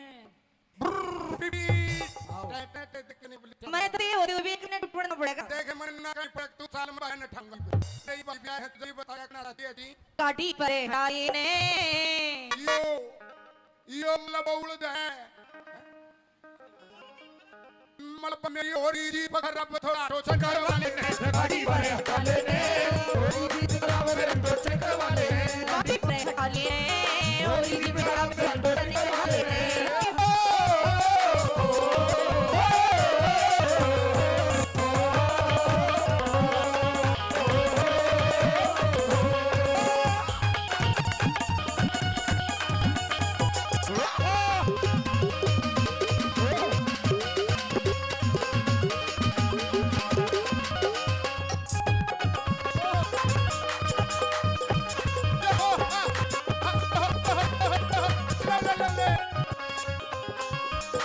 मैं तो ये होते हुए भी एक मिनट रुकना पड़ेगा। देख, मन ना कहीं पड़े, तू साल में बाहर न ठंगल पे। यही बात ब्याह है, तुझे ही बताया करना रहती है जी। गाड़ी पर हटा लेने। यो, यो मतलब उड़द है। मलब मेरी हो रही जीप खराब, थोड़ा टोचन करवा लेने। गाड़ी पर हटा लेने, हो रही जीप खराब, मेरे टोचन करवा लेने। गाड़ी पर हटा लेने, हो रही जीप खराब, मेरे टोचन करवा लेने।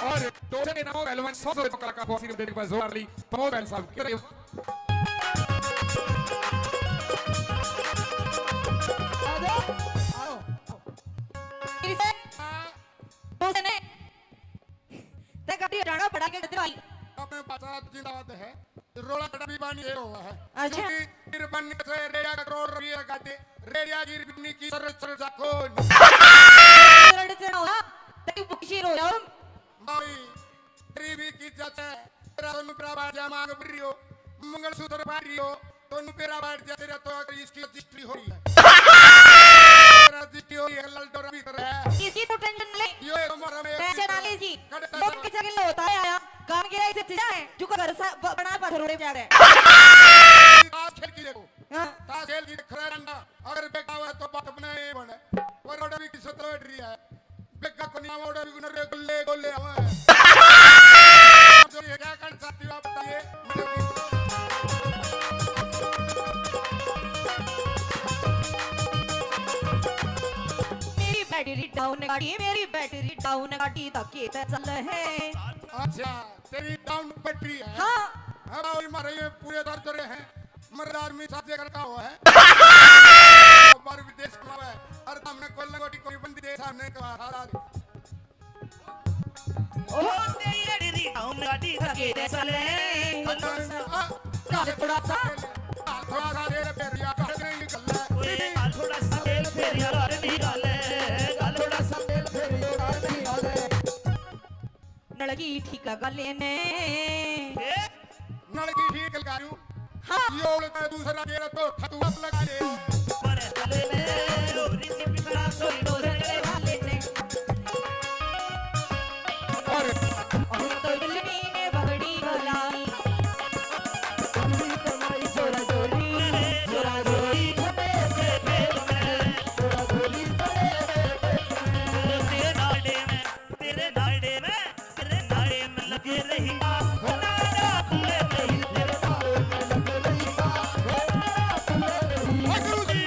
और टोचन के नाम पहलवान सौ सौ रुपये का कलाकार को आशीर्वाद देने के बाद जोरदार ली प्रमोद बैन साहब के लिए। आओ, आओ। फिर से। हाँ। टोचन ने ते गाड़ी हटाना पड़ा के कितने भाई? अपने पास जिंदाबाद है। रोला कटा भी बानी ये हुआ है। अच्छा। क्योंकि गिरबानी से रेडिया का करोड़ रुपये का दे, रेडिया गिरबानी की सर सर जाको। रड़ से ना हुआ, तेरी बुक शेर हो जाओ। भाई, गरीबी की जात है, तेरा तो नुकरा बाजार मांग फिर रही हो, मंगलसूत्र पहन रही हो, तो नुकरा बाजार तेरा तो अगर इसकी रजिस्ट्री हो रही है। रजिस्ट्री हो रही है, ललडोरा भी कर रहा है। इसी को टेंशन ले। यो एक हमारा में पैसे ना ले जी। कड़े लोग के जगह होता है आया। काम के ऐसे चीज है, जो कर सा, ब-, बना पत्थर उड़े जा रहे। ताश खेल की देखो। हाँ। ताश खेल की देख रहा रंडा, अगर बेटा हुआ तो बात बनाए बने। पर रोड भी किस्मत बैठ रही है। बेटा को नहीं आवा, रोड भी गुनर रे, गुल्ले, गुल्ले आवा है। जो ये क्या कर सकती हो आप बताइए? मेरी बैटरी डाउन गाड़ी, मेरी बैटरी डाउन गाड़ी, धक्के ते चल है। अच्छा, तेरी डाउन बैटरी है। हाँ। अब और मारे ये पूरे दर्द रहे हैं। मर्द आदमी साजे कर का हुआ है। बार विदेश में है। और हमने कोई लंगोटी कोई बंदी देश हमने कहा सारा। ओ तेरी अड़ी री डाउन गाड़ी धक्के ते चले। थोड़ा सा, थोड़ा सा रेल फेरिया कर नहीं गल्ला। ओए, थोड़ा सा रेल फेरिया कर नहीं गल्ला। थोड़ा सा रेल फेरिया कर नहीं गल्ला। नलकी ठीक गले ने। ए? नलकी ठीक लगारू। हाँ। ये उल्टा दूसरा गेर तो खतुआ लगा ले। पर गले ने, डोरी सी पिपरा सोई डोरे वाले ने। और हम तो दिल्ली ने बगड़ी गलाई। जोरा जोरी, जोरा जोरी। तेरे नाड़े में, तेरे नाड़े में, तेरे नाड़े में लगे रही। ओ नारा खुले रही, तेरे नाड़े में लगे रही। ओ नारा खुले रही।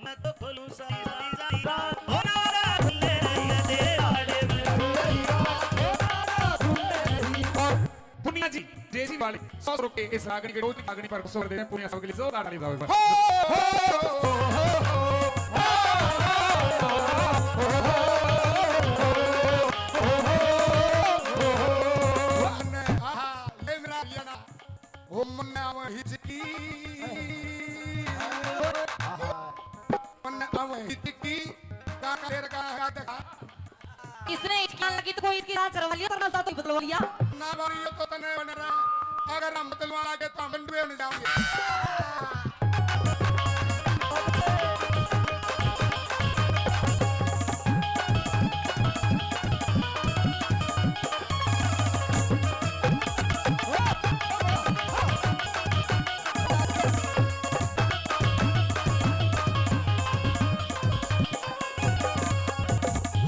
मैं तो खोलूं साई, साई, साई, ओ नारा खुले रही, तेरे नाड़े में लगे रही। ओ नारा खुले रही। और पुनिया जी, जेसी वाले, सौ रुपए इस रागनी के रोज की रागनी पर खुश कर देते हैं। पुनिया साहब के लिए जोरदार ताली बजाओ एक बार। आहा, ले मेरा रिया ना। ओ मन्ना वही चिकी। मन्ना वही चिकी। का का तेरे का है, देखा। इसने इसकी आन लगी तो कोई इसकी राह चलवा लिया, तो ना तो बतलवा लिया। ना बारी, ये तो तने बन रहा। अगर हम बतलवा लागे तो हम बंडुए हो जाओगे।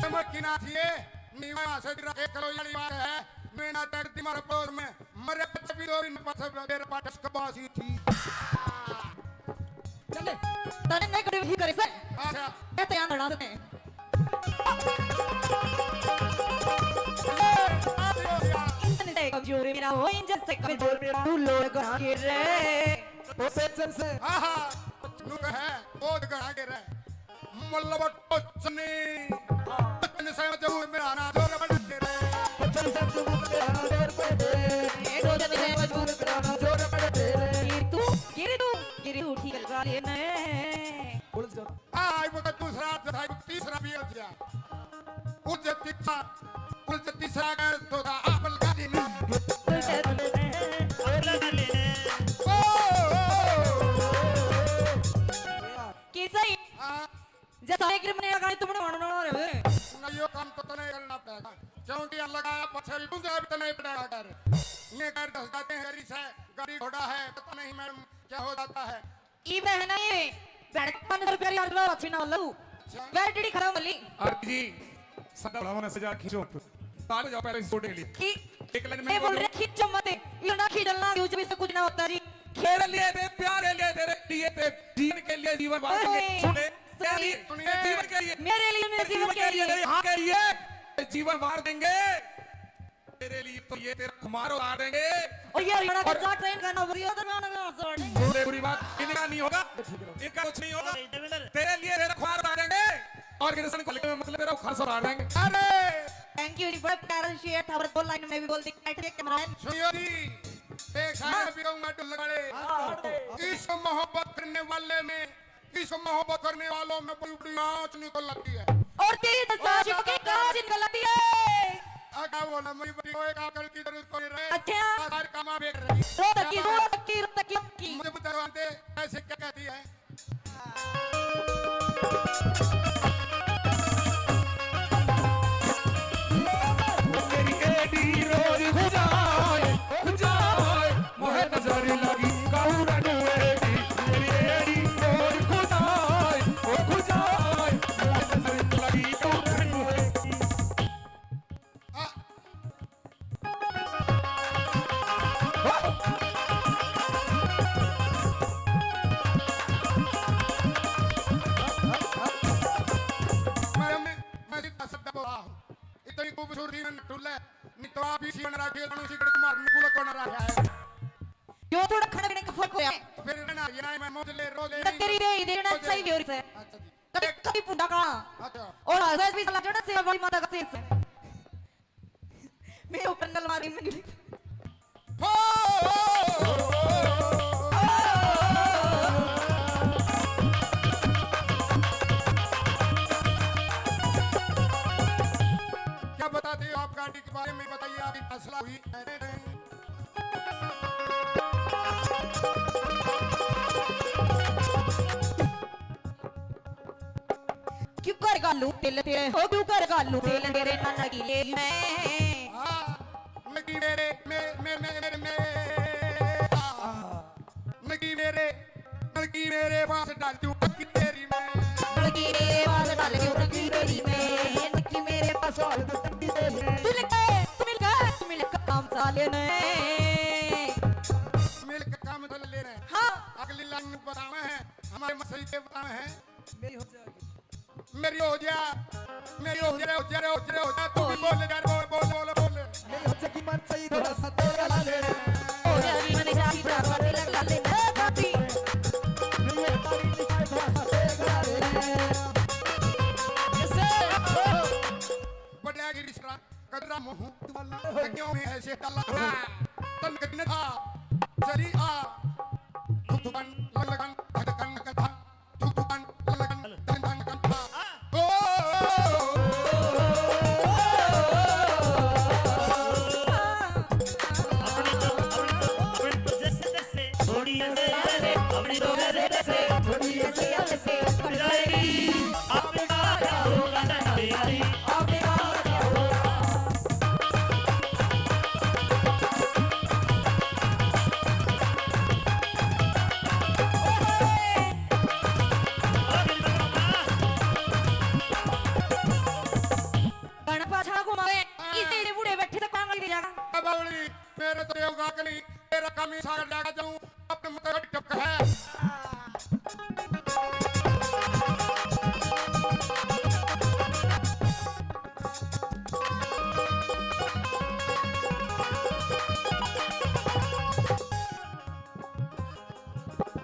समझ की ना थी ये, नीवा से तेरा एक करो यारी बात है, मैं ना तक दी मारा पोर में, मरे पच भी दो दिन पच मेरे पाटस कबासी थी। चले, तने नहीं कभी ही करे सर। अच्छा। मैं तो यहाँ लड़ा सकते हैं। इंजन से कमजोर मेरा हो, इंजन से कमजोर मेरा, तू लोग आगे रे। ओ सज्जन से। हाँ, हाँ, नु कहे, बहुत घना के रे। मतलब टोचनी। टोचन से मजबूर मेरा ना जोर बढ़ के रे। टोचन से मजबूर मेरा ना जोर बढ़ के रे। ए, टोचन से मजबूर मेरा ना जोर बढ़ के रे। गिर तू, गिर तू, गिर तू, ठीक लगा लेने। उलझ जा। आई वो तो दूसरा, आई वो तीसरा भी उलझ गया। उलझ तीसरा, उलझ तीसरा कर तो था आप लगा देने। उलझ तीसरा। ओ, ओ, ओ, ओ, ओ। कैसा ही? हाँ। जैसा एक रिम ने लगाए तुमने मानो ना रे। ना, यो काम तो तने करना पड़ेगा, क्योंकि हम लगाया पछरी तुझे भी तने पड़ेगा कर। ये कर दस जाते हैं, गाड़ी से, गाड़ी घोड़ा है, पता नहीं मैडम क्या हो जाता है। ई बहना ये, बैठ पाँच सौ रुपया यार लो, अच्छी ना लो। अच्छा। बैटरी खराब वाली। आरती जी, सदा बढ़ाओ ना सजा खींचो। ताल जाओ पहले इस छोटे के लिए। की-, एक लाइन में ये बोल बोलो। रहे खींचो मत, ये ना खींचना, यूं जब इससे कुछ ना होता जी। मेरे लिए दे, प्यारे लिए, तेरे लिए दे, जीवन के लिए जीवन बांट के। ओए, सुने, तेरे लिए, सुनिए। जीवन के लिए। मेरे लिए, मेरे जीवन के लिए। मेरे यहाँ के लिए जीवन वार देंगे। तेरे लिए तो ये तेरा खुमार उतार देंगे। और ये हरियाणा का और जाट ट्रेन का ना, वो ये उधर गाना गा, जोड़ेंगे। बुरे बुरी बात, इनका नहीं होगा, इनका कुछ नहीं होगा। तेरे लिए तेरा खुमार उतार देंगे और गिरसन को लेकर मतलब तेरा खुमार उतार देंगे। अरे! Thank you जी, बड़ा प्यारा शेर था, और दो लाइन में भी बोल दी, बैठ के कैमरा। सुनियो जी, एक गाना भी गाऊंगा ढोलक वाले। हाँ। इस मोहब्बत करने वाले में, इस मोहब्बत करने वालों में बड़ी बड़ी आँच निकल आती है। और तेरी तो और साँचों की काँच निकल आती है। आगा बोला, मेरी बड़ी कोई काकल की जरूरत कोई रहे। अच्छा। बाजार का माँ बेच रही। रो तकी, रो तकी, रो तकी। मुझे बता दे, ऐसे क्या कहती है? तेरी एडी रोज खुदा ले, नहीं तो आप इसी बन रहा है, खेल बनो, सिगरेट मार, निकुल कौन रहा है? यो थोड़ा खाने पीने का फर्क होया। फिर ना, ये ना, मैं मौज ले, रो ले, टक्करी दे ही देना चाहिए और से। अच्छा जी। कभी, कभी पुंडा का। अच्छा। और हंस भी साला जड़ा से बड़ी माता का शेर से। मैं ऊपर नल मारी में गिरी। हो! क्या बताते हो आप गाड़ी के बारे में, बताइए, आपकी फैसला हुई? क्यों कर घालूं तेल तेरे, हो क्यों कर घालूं तेल तेरे नाना की ले मैं। हाँ, मैं की मेरे, मे-, मे-, मे-, मेरे, मे-, हाँ, मैं की मेरे, मैं की मेरे पास डाल दूं टंकी तेरी मैं। मैं की मेरे पास डाल दूं टंकी तेरी मैं, मैं की मेरे पास डाल दूं टंकी तेरी मैं। तू मिल के, तू मिल के, तू मिल के काम साले ने। मिल के काम साले ने। हाँ। अगली लाइन में बताना है, हमारे मसई के बताना है। मेरी हो जा, मेरी हो जा, मेरी हो जा, हो जा, हो जा, हो जा, तू भी बोल यार, बोल, बोल, बोल, बोल। मेरी हो जा की मन चाहिए थोड़ा सा तेरा ला ले। हो जा की मन चाहिए थोड़ा सा तेरा ला ले। ए भाभी। मेरी हो जा की मन चाहिए थोड़ा सा तेरा ला ले। जैसे, ओ। बड़ा गिरी सरा, कदरा मुंह, तू वाला, क्यों में ऐसे डाला? तन कितने था, चली आ। धुक धुकन, लग लगन, धक धकन, धक धक। घण पाछा घुमावे, हाँ। इसे इसे बूढ़े बैठे तो कांगड़ी दे जागा। बावली, मेरे तो रेवगा के नहीं, तेरा काम ही सागर जागा जाऊं, अपने मुंह पे टपका है।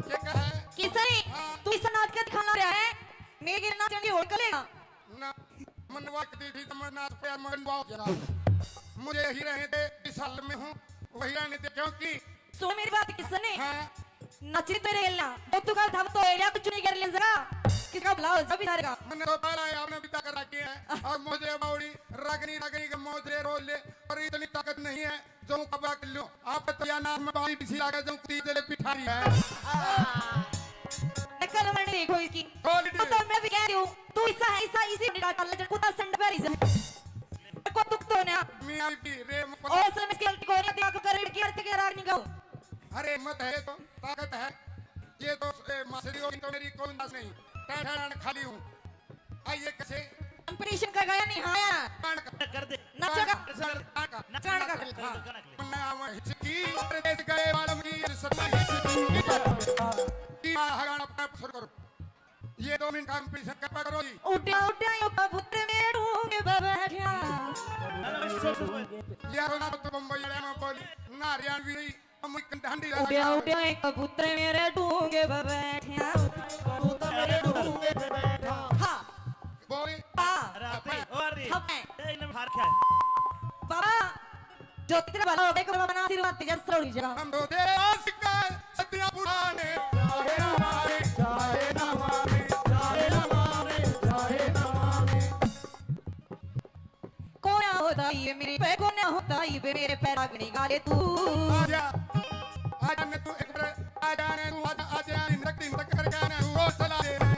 ये क्या है? किसने? हाँ। तू इस नाच के दिखाना रहा है? मेरे नाचन की होड़ करेगा। ना, मनवा के दी थी तो मैं नाच पे मगन बाव जरा। मुझे यही रहने दे, जिस हाल में हूँ, वही रहने दे, क्योंकि सुन मेरी बात, किसने? हाँ। नाची तेरे गेलना, दो तू का था तो एरिया कुछ नहीं कर ले जरा। किसका भला हो, सभी सारे का। मैंने तो पहला ही आपने बिता कर रखी है, और मुझे बावड़ी रगनी, रगनी के मोजरे रोज ले, और इतनी ताकत नहीं है। जो कबा कर लो, आप तो या नाम में बाई बिछी लागे, जो कुत्ती तेरे पिठारी है। नकल मंडली कोई की। Quality। तो मैं भी कह रही हूँ, तू ऐसा है, ऐसा इसी मंडली का लजन कुत्ता संड पर इसे। को दुख तो ना। मियाँ भी रे, ओ, असलम इसकी गलती को ना दिया, तो कर की अर्थ के राग नहीं गाओ। अरे, मत है तो ताकत है। ये तो, ए, मसरी होगी तो मेरी कोई अंदाज नहीं। टहरान खाली हूँ। आइए कैसे? Competition का गाया नहीं, हाँ यार। कर दे। नचेगा। कर, कर, कर, कर। नचेगा। कर, कर, कर, कर। हाँ। मैं आवा हिचकी, परदेस गए वालों की सत्ता हिचकी। की हगान अपना शुरू करो। ये दो मिनट competition का करो जी। उड्या, उड्या, यो कबूतर मेरे ढूंढ पे बैठा। यार, ना तो बम्बई वाले में बोली, ना हरियाणवी। उड्या उड्या एक कबूतर मेरे डूंगे पे बैठा। कबूतर मेरे डूंगे पे बैठा। हाँ। बोल। हाँ। राते, हाँ। और रे। हाँ। ए, इन्हें हार क्या है? बाबा, जो तेरा भला हो गया, बाबा ना आशीर्वाद दे, जब सरोड़ी जगह। हम दो दे आशिक सत्या पुराने। चाहे ना माने, चाहे ना माने, चाहे ना माने, चाहे ना माने। कोना होता ये मेरे पे, कोना होता ये पे मेरे पैर आग नहीं गाले तू। आजा, आजा ने तू एक बार, आजा ने तू, आजा, आजा, इंदक, इंदक करके ने तू वो चला दे ने।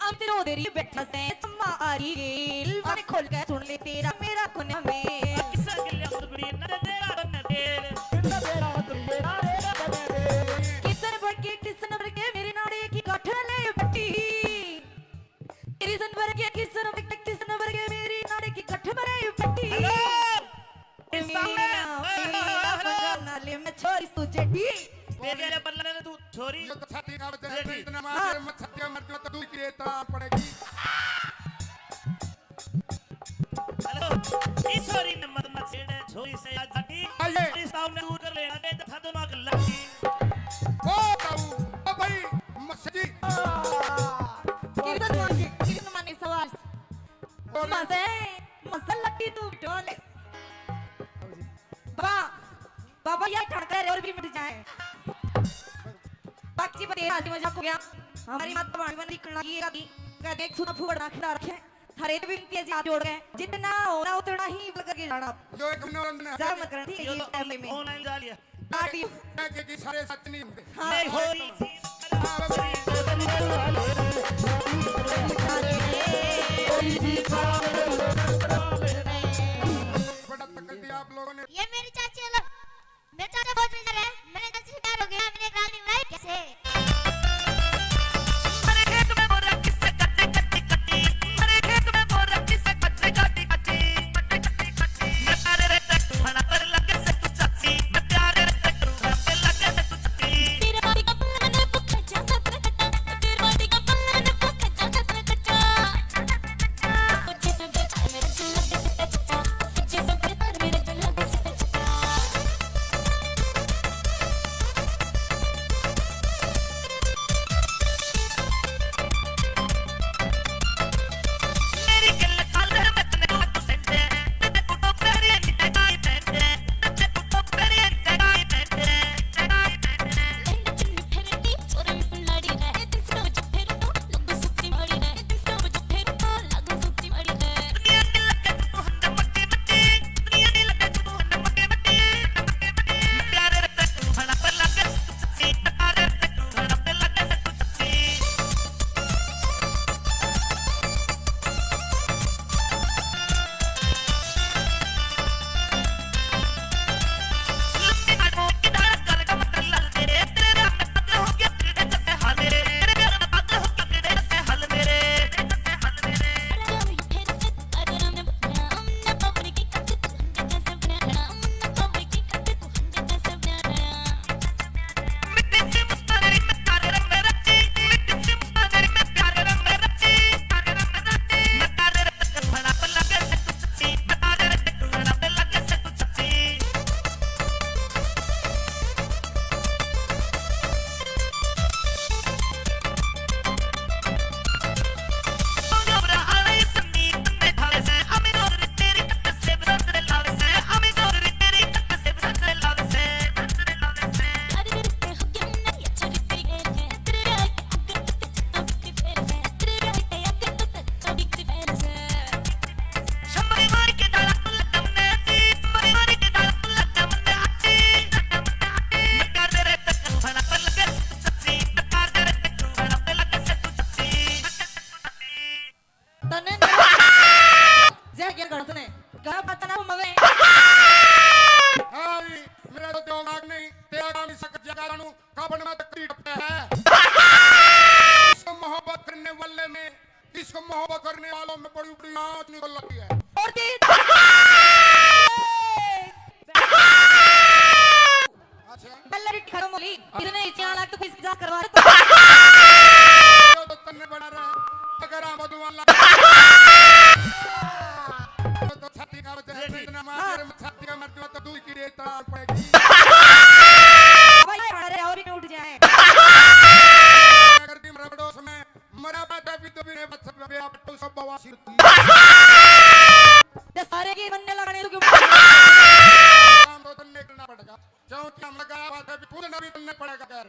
अब तेरे उधर ही बैठा से चम्मा आ रही गेल, मन खोल के सुन ले तेरा मेरा कोना में। किसा के लिए खुद बड़ी न तेरा बन तेरे। कितना तेरा बन तेरा रे बन तेरे। किसन बन के, किसन बन के मेरे नाड़े की गांठ ले बटी। किसन वर्गे, किसन वर्गे, किसन वर्गे मेरी नाड़े की गठ भरे पट्टी। हेलो। मेरा, मेरा बंगाल नाले में छोरी तू चड्डी। तेरे बल्ले ने तू छोरी। ये तो छाती का वजह है, चड्डी। इतना मार, हाँ। मत छाती मर जाओ तो दूध की रेत पड़ेगी। हेलो। इस छोरी ने मत मत छेड़े, छोरी से आज हटी। आइए। इस ताव ने दूर कर लेना, दे था दोनों आग लगी। ओ ताऊ, ओ भाई, मस्जिद। किरत मांगे, किरत मांगे सवाल। बोले। मजे, मजे लगी तू डोले। बाबा, बाबा, ये ठड़का रे और भी मिट जाए। बाकी जी, बतेरा हंसी मजाक हो गया। हमारी माता रानी बन निकलना, ये कभी, कभी एक सुना फुकड़ ना खिला रखे। हरे विनती है जी, हाथ जोड़ के, जितना होना उतना ही बल करके जाना। यो एक नौ रंग है। जा मत करना, ठीक है, यो ये तो टाइम में। ऑनलाइन जा लिया। काट लिया। मैं के, के सारे सच नहीं होंदे। हाँ। नहीं होई। बड़ा तकड़ दिया आप लोगों ने। ये मेरी चाची है, लो। मेरे चाचा बहुत बेजार है, मैंने चाची से प्यार हो गया, मैंने एक रागनी बनाई कैसे। तन्ने जय के गणत ने गला पता ना मवे। हाँ भी, मेरा तो दिमाग नहीं, तेरा काम इस जगह जानू, काबड़ में तकड़ी टपटा है। इस मोहब्बत करने वाले में, इस मोहब्बत करने वालों में बड़ी बड़ी आँच निकल आती है। और तेज अच्छा। पहले भी खत्म हो ली। इतने इच्छा लाग तो किस जा करवा दे। तो तन्ने बना रहा। अगर हम भगवान ला तो छाती का वजह है, इतना मार, हाँ। तेरे में छाती का मर जाओ तो दूध की रेत तड़ार पड़ेगी। भाई, अरे और ही उठ जाए। अगर दिन रबड़ोस में मरा बाटा भी तो भी रे बच्चा बे आप तो सब बवासीर थी। ये सारे की बनने लगाने तो क्यों? काम तो तन्ने करना पड़ेगा। क्योंकि हम लगा बात है, पूर्ण भी करना पड़ेगा कर।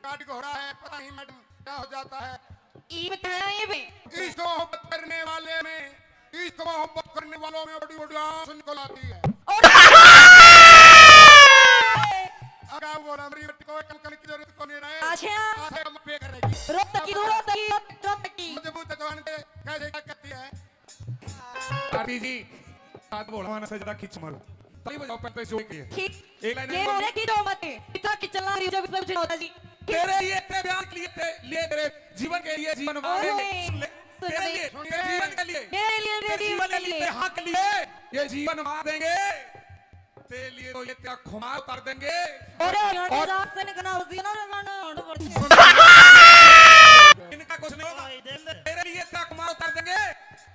गाड़ी घोड़ा है, पता नहीं मैडम क्या हो जाता है। ये बताया ये भी। इस मोहब्बत करने वाले में, इस मोहब्बत करने वालों में बड़ी बड़ी आँच निकल आती है। और अगर वो हमारी बेटी को कल कल की जरूरत को नहीं रहे। अच्छा। आधे हम पे करेगी। रोत की, रोत की, रोत की। मजबूत जवान के कैसे क्या कहती है? आरती जी, हाथ बोला माना से ज्यादा खींच मारो। ताली बजाओ, पैंतीस जोड़ के। खींच। एक लाइन ये और। बोले कि जो मत है, इतना खींचना रही जब इतना कुछ होता जी। तेरे लिए, तेरे प्यार के लिए, तेरे लिए, तेरे जीवन के लिए जीवन मार देंगे। ओए, सुन ले। सुन तेरे ले। लिए, तेरे जीवन के लिए। मेरे लिए, तेरे तेरे जीवन जीवन के के लिए। लिए। तेरे हक के लिए ये जीवन मार देंगे। तेरे लिए तो ये तेरा खुमार उतार देंगे। अरे, और हरियाणा जात से निकलना उसी ना, ना, ना, ना, ना। इनका कुछ नहीं होगा। तेरे लिए तेरा खुमार उतार देंगे।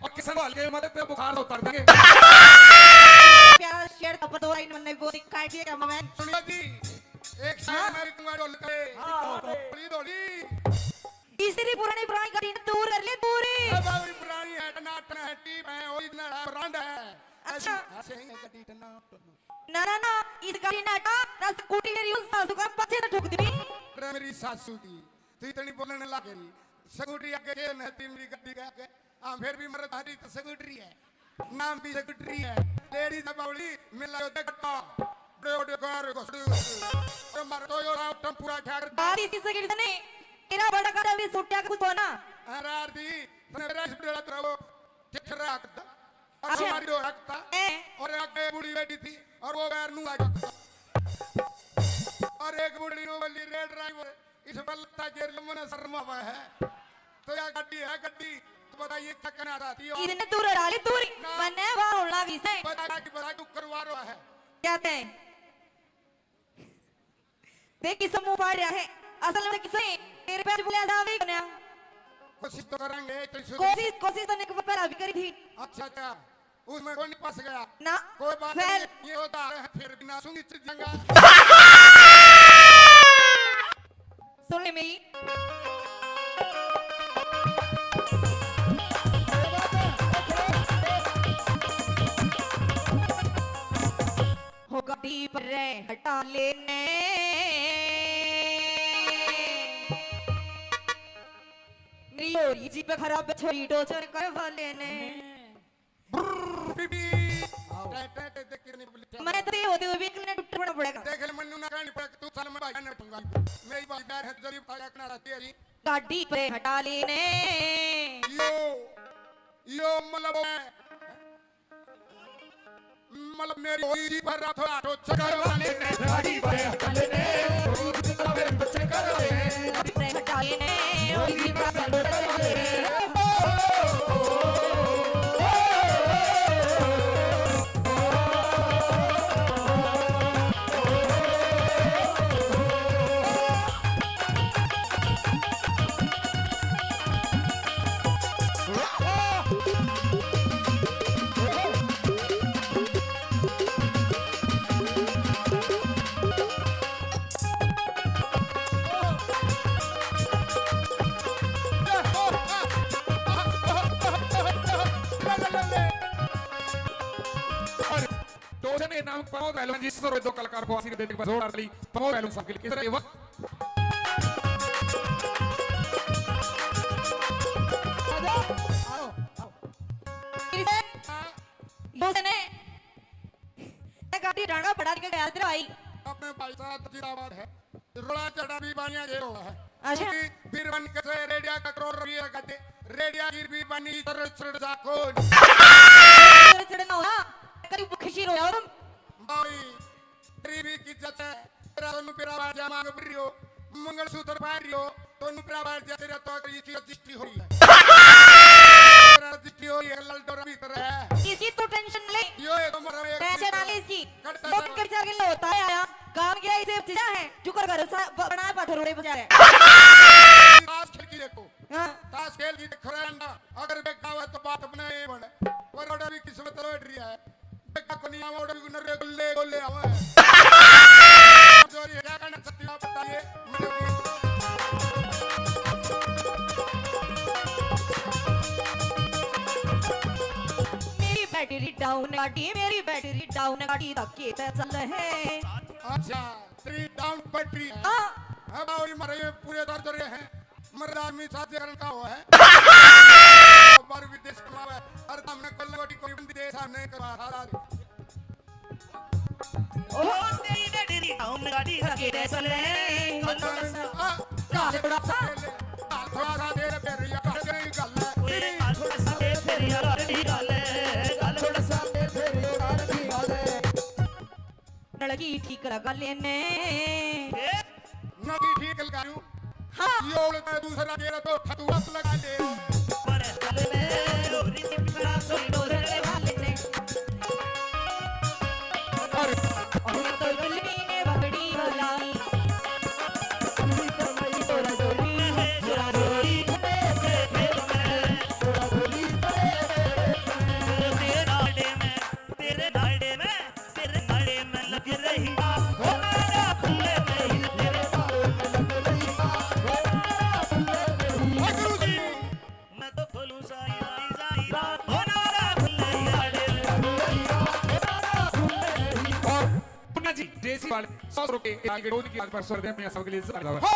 और किशन वाल के मत पे बुखार उतर देंगे। प्यारा शेर, अब दो लाइन मन्ने वो दिखाई दिए क्या मैं? सुनियो जी, एक शेर हाँ? मैं लिखूंगा ढोल के। हाँ, हाँ। थोड़ी, थोड़ी। इसी री पुरानी, पुरानी गाड़ी ने दूर कर ले, दूर ही। ए भाई, पुरानी है, टनाटन है, टीप है, ओरिजिनल है, ब्रांड है। अच्छा। ऐसी हंसेंगे गड्डी टनाटन। ना, ना, ना, इस गाड़ी ने हटा, ना स्कूटी मेरी उस सासू का पाछे से ठोक दी। अरे मेरी सासू दी, तू इतनी बोलने लग गई। स्कूटी आगे के न, तीन मेरी गड्डी के आगे। हाँ, फिर भी मर्द हरी तो स्कूटरी है। नाम भी स्कूटरी है। लेडीज है बावली, मिला होते कट्टा। बड़े बड़े कार को सड़ू। और मार तो यो राव टम्पूरा ठाकर। बात इसी से गिर नहीं। तेरा बड़ा का भी सुट्टिया का कुछ होना। अरे यार दी, तने मेरा सुट्टिया रहा वो। चिट्ठरा हकता। और अच्छा। हमारी दो हकता। ए। और आगे बूढ़ी बैठी थी। और वो बैर नू आ गया। और एक बूढ़ी नू बोली, "रे ड्राइवर, इस पर लत्ता गिर लो, मने शर्म आवे है।" तो या गड्डी है, गड्डी। तो बताइए क्या कहना चाहती हो? इसने दूर हटा ली, दूर। ना। मने वाह होना भी से। बता कि बता, तू करवा रहा है। क्या ते? देख, किसे मुंह फाड़ रहा है। असल में किसे तेरे पे बोले ऐसा भी करना। कोशिश तो करेंगे, तो शुरू कोशिश, कोशिश तो निक पर अभी करी थी। अच्छा, अच्छा, उसमें कोई नहीं फंस गया। ना, कोई बात fail। नहीं, ये होता है, फिर भी ना सुनी चीज जंगा। सुन ले मेरी। हो गाड़ी पर रे हटा लेने। मेरी हो रही जीप खराब, छोरी टोचर करवा लेने। ब्रर, पीपी। आओ। टे, टे, टे, देख कितनी पुलिस। मैं तो ये होते हुए भी एक मिनट टूट पड़ा पड़ेगा। देख ले मन्नू ना कहनी पड़ा, तू साल में भाई ने बैठूंगा। मेरी भाई बैठ है, जल्दी भाई रखना रहती है जी। गाड़ी पे हटा लेने। यो, यो मतलब है। मतलब मेरी होई जी भर रात रात चक्कर वाले ने गाड़ी पे हटा लेने। गाड़ी पे हटा लेने। टोचन के नाम प्रमोद पहलवान जी, सौ रुपए दो कलाकार को आशीर्वाद देने के बाद जोरदार ताली प्रमोद पहलवान साहब के लिए। इस तरह ये वक्त आओ, आओ, आओ। फिर से, ये गाड़ी डांडा फड़ा के गया तेरा भाई। अपने भाई साहब जिंदाबाद है। रोड़ा चढ़ा भी बानिया गेरो है। अच्छा। क्योंकि बीरबन के से रेडिया का करोड़ रुपये का दे, रेडिया की बीरबानी चढ़, चढ़ जा कौन? चढ़, चढ़ ना हो ना, कभी खुशी रो यार। भाई, गरीबी की इज्जत है। तेरा दोनों पेरा बार जा मांग भरियो, मंगलसूत्र पहन रियो, दोनों पेरा बार जा तेरा तो करी की रजिस्ट्री हो रही है। तेरा रजिस्ट्री हो रही है, ललडोरा भीतर है। इसी तू टेंशन ले। यो एक उम्र में एक पैसे ना ले इसकी। कट कर जाके लो, ताया आया। काम किया इसे चीजा है, जुकर घर सा ब-, बनाया पाथर रोड़े बजा रहे। ताश खेल की देखो। हाँ। ताश खेल की देखो रे अंडा, अगर बेटा हुआ तो बात अपने ही बने। पर रोड़ा भी किस्मत बैठ रही है। बेटा को नहीं आवा, रोड़ा भी नरे गुल्ले गोले आवे। चोरी है, क्या करना चाहती हो आप बताइए। मेरी बैटरी डाउन गाड़ी, मेरी बैटरी डाउन गाड़ी धक्के पे चल है। अच्छा, तेरी डाउन बैटरी है। हाँ। अब आओ, ये मारे, ये पूरे दर्द रहे हैं। मर्द आदमी साथ करन का हुआ है। बार विदेश कमावे, हर काम में कल गोटी कोई बंदी दे सामने करवा सारा। ओ तेरी बैटरी डाउन गाड़ी धक्के पे चल है। काल थोड़ा सा, काल थोड़ा सा देर फेर या कर गई गल। ओए, काल थोड़ा सा देर फेर या कर गई गल। काल थोड़ा सा देर फेर या कर गई गल। नलकी ठीक लगा लेने। ए? नलकी ठीक लगा लूं? हाँ। ये उल्टा दूसरा गेरा तो ठतुआ लगा ले। पर हल में रोरी चिपड़ा सोई डोरे वाले ने। अरे, हम तो जुल्मी ने बगड़ी भलाई। तोरा जोड़ी, तोरा जोड़ी, तोरा जोड़ी। सौ रुपए एक आगे रोज की आग पर स्वर्ग में सबके लिए जरूर। हो!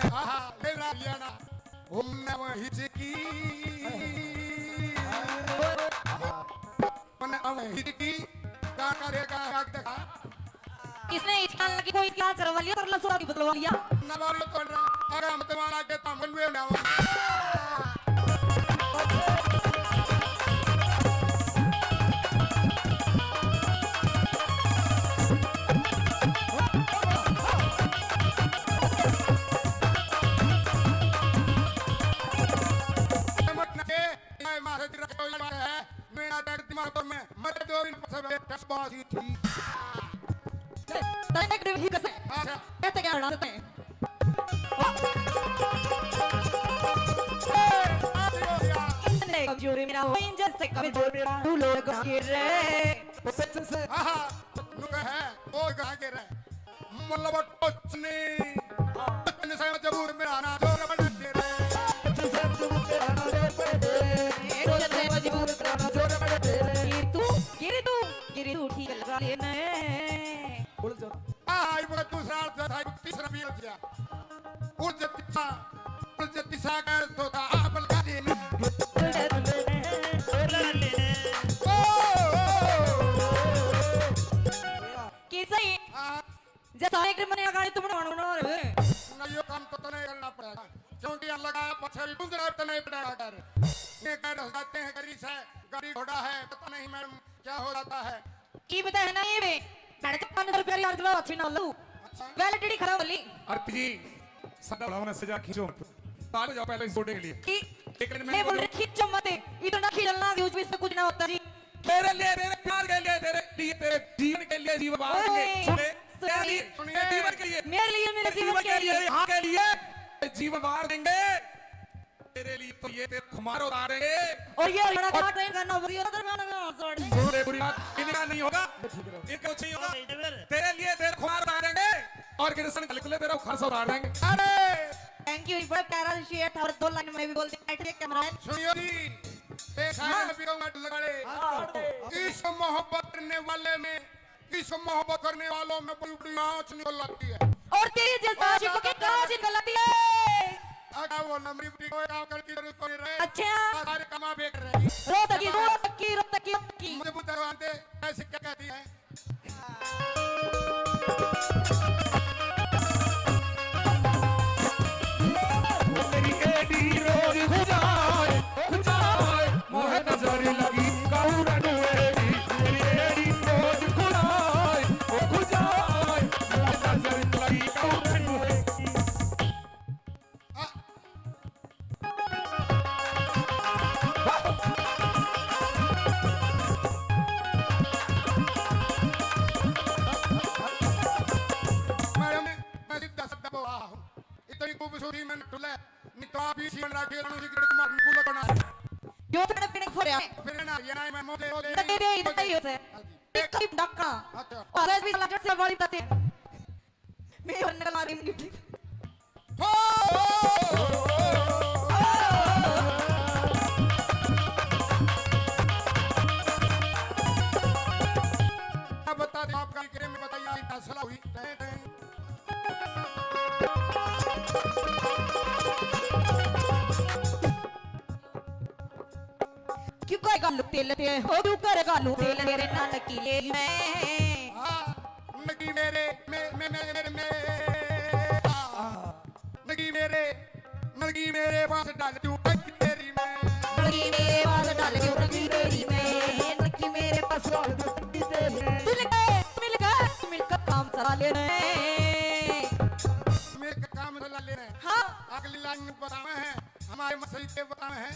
आहा, मेरा हरियाणा, हमने वही की। मैंने अब हिचकी का करेगा, आग दिखा। इसने हिचकान लगी कोई क्या चरवा लिया, परला सुरा की बतलवा लिया। नवारी तो रहा, अगर हम तुम्हारा के तम बनवे ना। मत ना के, मैं मारे तेरा कोई बात है। मेरा दर्द दिमाग पर में, मरे दो दिन पछे में दस बाजी थी। तने एक दिन ही कसे। अच्छा। कहते क्या रहा तने? ए, आ दियो यार। इतने कमजोर मेरा हो, जैसे कमजोर मेरा, तू लोग गिर रहे। सच से। हाँ, हाँ, नुका है, वो गा गिर रहे। मतलब कुछ नहीं। कुछ नहीं से मजबूर मेरा ना जोर बड़ा तेरे। कुछ से मजबूर मेरा ना जोर बड़ा तेरे। कुछ से मजबूर मेरा ना जोर बड़ा तेरे। गिर तू, गिर तू, गिर तू ठीक लगा लेना है। बोल जो। आ, ये बोला दूसरा अर्थ था, तीसरा भी अर्थ था। उड़ जा तीसरा, उड़ जा तीसरा का अर्थ होता, आप लगा देना। ओ, ओ, ओ, ओ, ओ। कैसा ही? हाँ। जैसा एक मैंने अगाड़ी तुमने बना, बना रहे। ना, यो काम तो तने करना पड़ेगा, क्योंकि हम लगा पछड़ी गुंजरा तने पड़ेगा कर। ये कर जाते हैं, गाड़ी से, गाड़ी घोड़ा है, पता नहीं मैडम क्या हो जाता है। की पता है ना ये बे, साढ़े छप्पन सौ रुपया रिचार्ज लो, अच्छी ना लो। अच्छा। वैलिडिटी खराब वाली। आरती जी, सादा बढ़ाओ ना, सजा खींचो। ताल जाओ पहले इस गोडे के लिए। की? एक मिनट मैं बोल रही, खींचो मत, इतना खींचना, यूज में से कुछ ना होता जी। तेरे लिए, तेरे प्यार के लिए, तेरे लिए, तेरे जीवन के लिए, जीवन बार के लिए। ओए, सुने, सुनिए, तेरे लिए, सुनिए। तेरे जीवन के लिए। मेरे लिए, मेरे तेरे जीवन जीवन के के लिए, लिए। यहाँ के लिए जीवन बार देंगे। तेरे लिए तो ये तेरे खुमार उतारेंगे। और ये हरियाणा का और ट्रेन करना, वो ये उधर गाना गा, छोड़ दे। सुन ले बुरी बात, इनका नहीं होगा, इनका कुछ नहीं होगा। तेरे लिए तेरे खुमार उतारेंगे और कृष्ण कल के लिए तेरा खर्च उतार देंगे। अरे! Thank you, बड़ा प्यारा शेर था और दो लाइन में भी बोल दिया, बैठ के कैमरा है। सुनियो जी, देखा है हाँ। ना, बिरंगा लगाड़े। हाँ, हाँ। इस मोहब्बत करने वाले में इस मोहब्बत करने वालों में बड़ी बड़ी आँच निकल आती है। और तेरे जैसा और आशिकों की ज्यादा कांच निकल आती है। अगर वो लंबी बड़ी कोई काम करने की जरूरत नहीं रहे। अच्छा। सारे कमा बेच रहे हैं। रो तकी, रो तकी, रो तकी, रो तकी। मुझे बुद्ध भगवान थे, ऐसे क्या कहती है? मेरी एडी रोज खुजाए, खुजाए, मोह नजर लगी कौरन एडी, मेरी एडी रोज खुजाए, ओ खुजाए, मोह नजर लगी कौरन एडी। मैं, मैं सीधा साधा बोला हूँ। इतनी खूबसूरती में न डुले, नहीं तो आप ही जीवन राखे, रानू जी गड़क मार, गुलक बना। क्यों तेरे पीने को फोड़या? फिर ना, ये ना, मैं मोटे, मोटे, इधर दे दे, इधर मोटे। दे, इधर। हाँ जी। एक ही डक्का। अच्छा। और वैसे भी साला जट से वाली बातें। मैं और निकल मारी। हो! अब बता दे, आपका विक्रम में बताइए, क्या सलाह हुई? Time, time. क्यों करेगा लू तेल ते, हो क्यों करेगा लू तेल तेरे नानकी ले मैं। हाँ, नकी मेरे, मे-, मे-, मे-, मेरे, मे-, हाँ। नकी मेरे, नकी मेरे पास डाल दूं टंकी तेरी मैं। नकी मेरे पास डाल दूं टंकी तेरी मैं। नकी मेरे पास डाल दूं टंकी तेरी मैं। मिल गए, मिल गए, मिलकर काम चला लेना है। मिलकर काम चला लेना है। हाँ। अगली लाइन में बताना है, हमारे मसई के बताना है।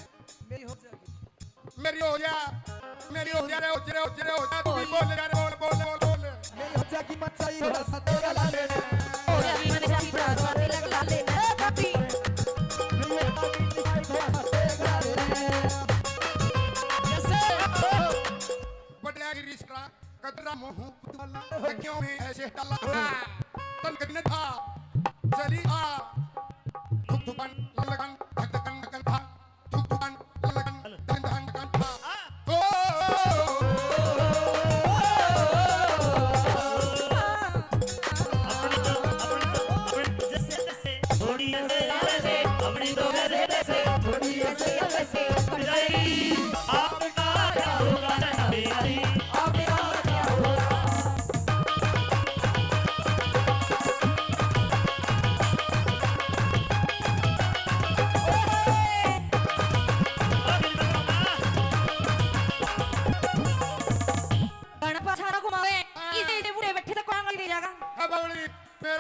मेरी हो जा, मेरी हो जा, मेरी हो जा रे, हो जा रे, हो जा रे, हो जा, तू भी बोल जा रे, बोल, बोल, बोल, बोल। मेरी हो जा की मचाई थोड़ा सा तेरा ला ले। हो जा की मचाई थोड़ा सा तेरा ला ले। ए, भाभी। मेरी हो जा की मचाई थोड़ा सा तेरा ला ले। जैसे बटला की रिश्ता कदरा मुंह वाला, क्यों में ऐसे टला था? तन कदने था, चली आ। धुक धुकन, लगन, धक धकन, धकन था। धुक धुकन,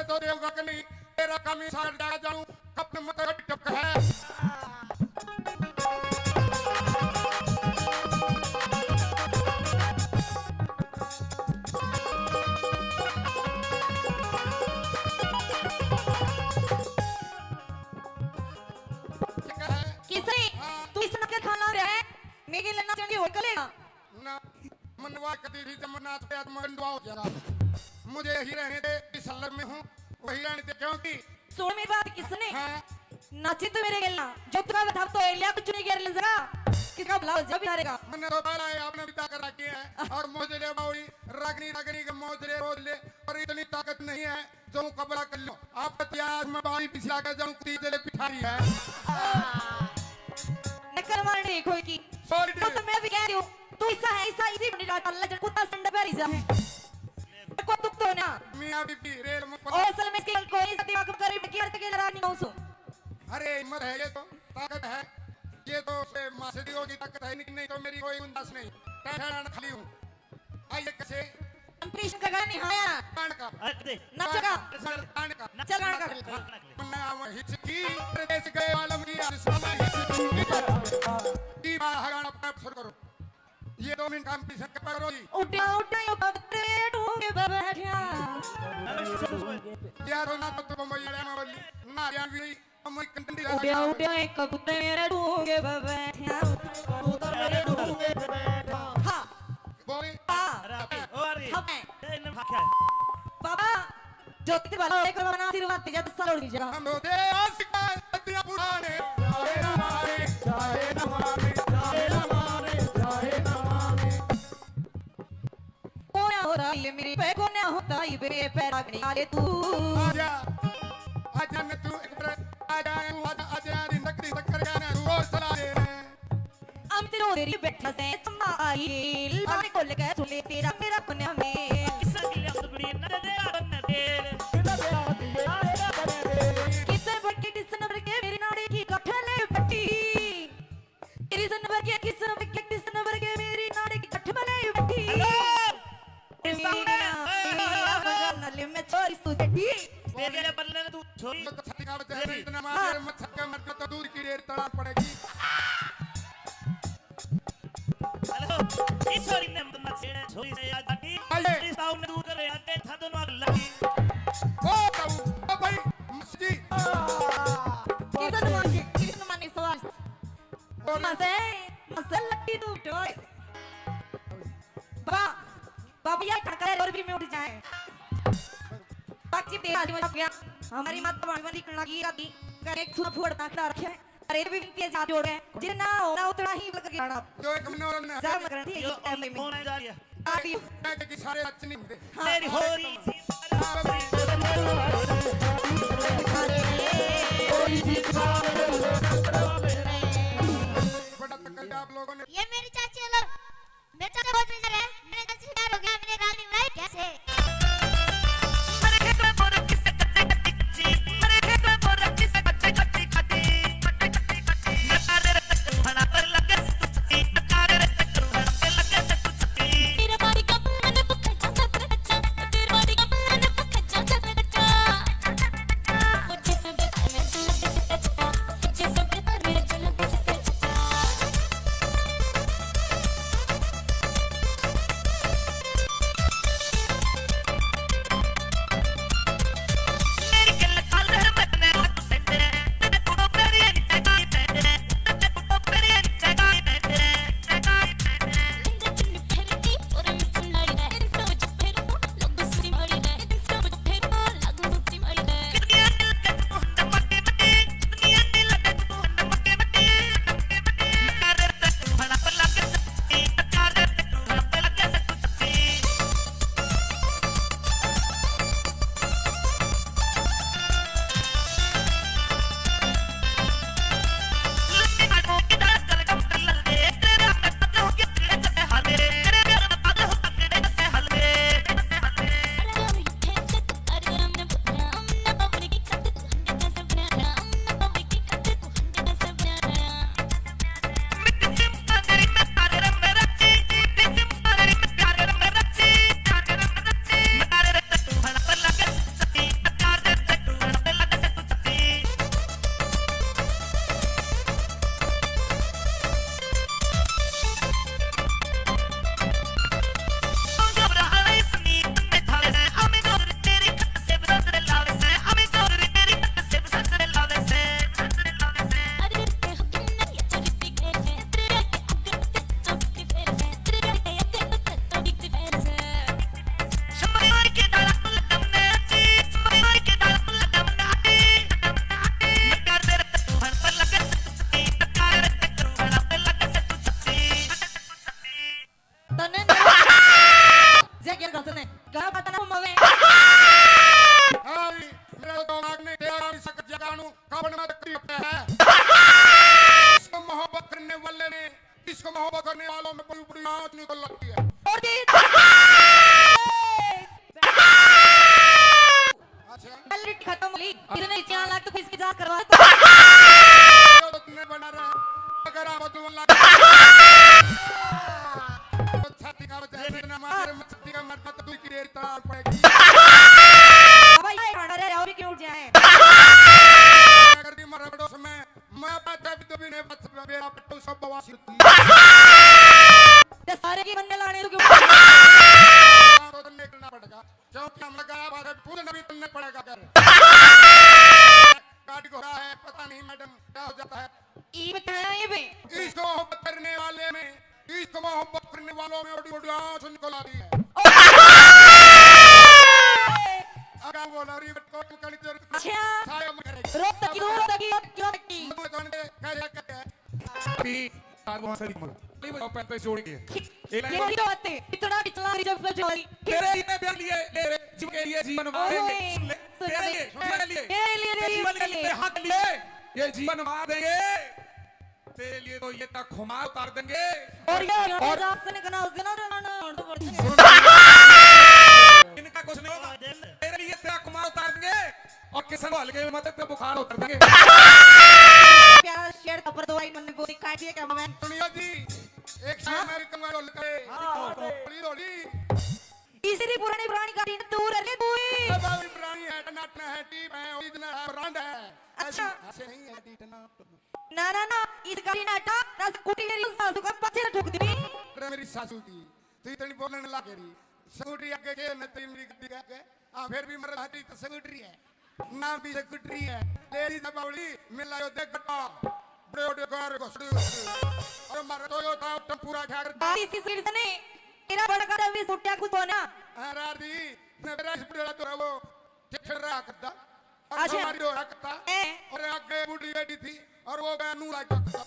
तो देगा कि नहीं, तेरा कमी सार जागा जानू, कपन मत टपक है। किसे? हाँ। तू इस नके खाना रे, मेरे लिए नाचने की होटल है ना? मनवा कदी भी जब नाच पे आत्मा गंडवा हो जाएगा। मुझे यही रहने दे, इस सलर में हूँ, वही रहने दे, क्योंकि सुन मेरी बात, किसने? हाँ। नाचे तो मेरे गेल ना, जो तुका बता तो एलिया कुछ नहीं कर ले जरा। किसका भला हो जा बेचारे का? मैंने तो बाला है, आपने भी ताकत रखी है। और मौज ले बावड़ी, रागनी, रागनी के मौज ले, रोज ले, पर इतनी ताकत नहीं है जो मुकाबला कर लो। आप तो यार मैं बारी पिछला के जाऊं, कुछ जले पिठारी है। नकल मार रही कोई की। Sorry। तो, तो मैं भी कह रही हूँ, तू ऐसा है, ऐसा इसी बंडी डाल, अल्लाह जन कुत्ता संड पर ही जा है। को तुक तो ना। मियाँ बीबी रेल में ओ, असल में इसके कोई सा दिमाग में करीब की अर्थ के लड़ा नहीं हूँ सो। अरे हिम्मत है, ये तो ताकत है, ये तो उसे मासड़ी की ताकत है, नहीं, नहीं तो मेरी कोई गुंजाइश नहीं। मैं खाली हूँ। आइए कैसे? हम कृष्ण का गाना नहीं आया। गान का। अरे, नाच का। गान का। चल गान का। मन्ना हम हिचकी, परदेश गए आलम की, आज सुना हिचकी। की बाहर गाना शुरू करो। ये दो मिनट काम की शक्कर पकड़ो जी। उड्या, उड्या, यो कबूतर ढूंगे पे बैठा। यारो ना तो तुम ये ना बोली, ना यार भी, हम एक कंडंडी लगा उड्या, दिया। उड्या, एक कबूतर मेरे ढूंगे पे बैठा। कबूतर मेरे ढूंगे पे बैठा। हाँ। बोले। हाँ। अरे, अरे, ओ, अरे। हाँ, मैं। ए, इन्हें भाग क्या है? बाबा, ज्योति वाला एक बार बना आशीर्वाद दीजिए, दस साल और दीजिएगा। हम होते आशिक, अतिया पुराने, जाए ना मारे, जाए ना मारे, जाए ना मारे, जाए ना मारे। कोना होता ये मेरी पे, कोना होता ये बे, पैरा नहीं आले तू। आजा, आजा न तू एक बार, आजा तू, आजा, आजा, दिन तक, दिन तक कर गाना, तू और चला दे। हम तेरे तेरी बैठा से चम्मा आई, लाने को लगा सुले तेरा मेरा कोना में। किसे की ले अपनी नजर दे, नजर दे। किसे बड़के किस नंबर के मेरी नाड़ी की गठले बटी। तेरी नंबर के किस नंबर के किस नंबर के मेरी नाड़ी की गठले बटी। हेलो। इस सामने। नली में छोरी तू जटी। तेरे बल्ले ने तू छोरी। तो छक्का बजा है, इतना मार, हाँ। मत छक्का मत कर तो दूर की ढेर तड़ा पड़ेगी। हेलो, इस छोरी ने मत छेड़, छोरी से आज बाकी। आइए। इस ताऊ ने दूर करे, आते था दोनों आग लगी। ओ ताऊ, ओ भाई, मस्ती। किशन मानी, किशन मानी स्वास। और मसे, मसे लट्टी तू टोय। बा, बाबा ये ठड़का और भी में उठ जाए। बातचीत तेरा आज में गया। हमारी माता वाणी वाली कला की राती का एक सुना फोड़ ताकड़ा रखे। अरे भी विनती है, हाथ जोड़ के, जितना होना उतना ही लग गया। जो एक महीना और ना जा मगर थी यो ये टाइम में। कौन जा रही है? आप ही। मैं कि सारे सच नहीं होते। हाँ। तेरी हो रही थी। बड़ा तकलीफ आप लोगों ने। ये मेरी चाची अलग। मेरे चाचा बहुत बेजार है, मेरे चाची से प्यार हो गया, मैंने रागनी बनाई कैसे? मोहब्बत करने वालों में बड़ी बड़ी आंच निकल लगती है। और जी, अच्छा। पहले खत्म हो ली। इतने चार लाख तो किसकी जांच करवा दो। तो तुमने बना रहा। अगर आप दो लाख तो छाती का बचा, इतना मार, छाती का मरता तो तू की देर तड़ान पड़ेगी। भाई, ये खाना रे, और भी क्यों उठ जाए? अगर भी मरा पड़ोस में, मैं बात भी तो भी नहीं बात, मेरा पट्टू सब बवासीर थी। ते सारे की बनने लाने तो क्यों? हाँ, तो निकलना पड़ेगा। क्योंकि हम लगाया बात है, खुद नबी तुमने पड़ेगा कर। गाड़ी घोड़ा है, पता नहीं मैडम क्या हो जाता है। ई बताया ये बे। इसको मोहब्बत करने वाले में, इसको मोहब्बत करने वालों में बड़ी बड़ी आंच निकल आती है। अगर बोला रही बट को कल जरूर अच्छा। साया में करेगी। रोक तकी, रोक तकी, रोक तकी। मुझे जान दे, क्या क्या क्या है? अभी तार बहुत सारी मर। नहीं, वो पैंतीस जोड़ के। ये वही तो बात है। इतना पिछला रिजर्व कर जो वाली। तेरे लिए प्यार लिए, तेरे जीवन के लिए जीवन मारेंगे। ओए, सुन ले, सुन तेरे ले। लिए, मेरे लिए। मेरे लिए, तेरे जीवन के लिए, हक लिए, ये जीवन मार देंगे। तेरे लिए तो ये तक खुमार उतार देंगे। और ये और जासन के नाम से ना, ना, ना, ना, ना, सुन। इनका कुछ नहीं होगा। तेरे लिए तेरा खुमार उतार देंगे। और किसन को हल्के में मत, तो बुखार उतर देंगे। प्यारा शेर का पर दो लाइन मैंने बोली, काट दिया क्या मैं? सुनियो जी, एक शेर हाँ? मेरी कमर ढोल करे। हाँ, हाँ। थोड़ी, थोड़ी। इसी पुरानी, पुरानी गाड़ी ने दूर है, दूर। अब अभी पुरानी है, टनाटना है, टीप है, ओरिजिनल है, ब्रांड है। अच्छा। ऐसी, ऐसे नहीं है, टीटना। ना, ना, ना, इस गाड़ी ने हटा, ना स्कूटी मेरी सासू का पाछे ठोक दी। अरे मेरी सासू की, तू इतनी बोलने लग रही। स्कूटी आगे के न तेरी मेरी गाड़ी आगे। हाँ, फिर भी मर हटी तो स्कूटी है। ना भी स्कूटी है। ले ली जब बावली, मिला यो देख गट्टा। बड़े बड़े कार घुसड़ी घुसड़ी। अरे मारा तो यो था, टम्पूरा क्या करता? बारिश इस वजह से नहीं, तेरा बड़का रवि सुट्या कुछ होना। हाँ, रारी, मैं मेरा इस बुढ़ा तो वो, ठेठर रहा करता। और अच्छा। हमारी हो रहा करता। हैं? और आगे बुढ़ी बैठी थी, और वो गया नूरा करता।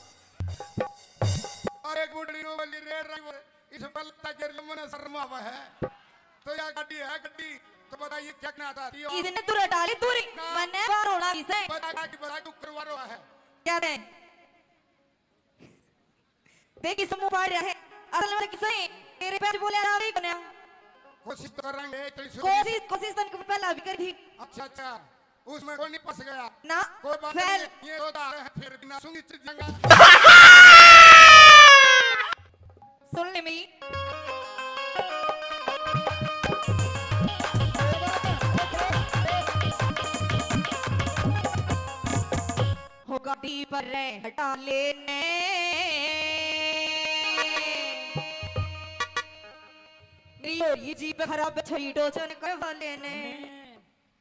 और एक बुढ़ी ने बोली, "रे ड्राइवर, इस बलता के लमन शर्मा हुआ है। तो या गाड़ी है गाड़ी, तो बताइए क्या कहना चाहती हो?" इसने दूर हटा ली, दूरी। ना। मन्ने बाहर होना इसे। बता, बता, बता, तू करवा रहा है। क्या दे? देख, इस मुंह पाड़ रहा है। असल में किसे तेरे पैर बोले आ रही कोन्या। कोशिश तो कर रहे हैं, तेरी सुन। कोशिश, कोशिश तन को पहला भी कर थी। अच्छा, अच्छा, उसमें कोई नहीं फंस गया। ना, कोई बात fail। नहीं, ये तो आ रहे हैं, फिर भी ना सुनी चीज जंगा। सुन ले मेरी। हो गाड़ी पर रे हटा लेने। मेरी हो रही जीप खराब, छोरी टोचन करवा लेने।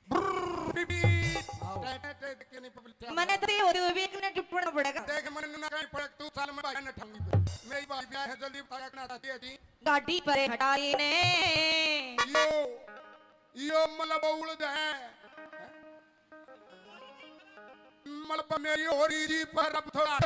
ब्रर, पीप, पीप। आओ। टे, टे, टे, देख के नहीं पब्लिक क्या मने तो ये होते हुए भी एक ने टुटना पड़ेगा। देख, मने ना कहीं पड़क, तू साल में भाई ने ठंगी पे। मेरी भाई ब्याह है, जल्दी बताया करना चाहती है जी। गाड़ी पर हटा लेने। यो, यो मतलब उड़द है। मलब मेरी हो रही जी पर अब थोड़ा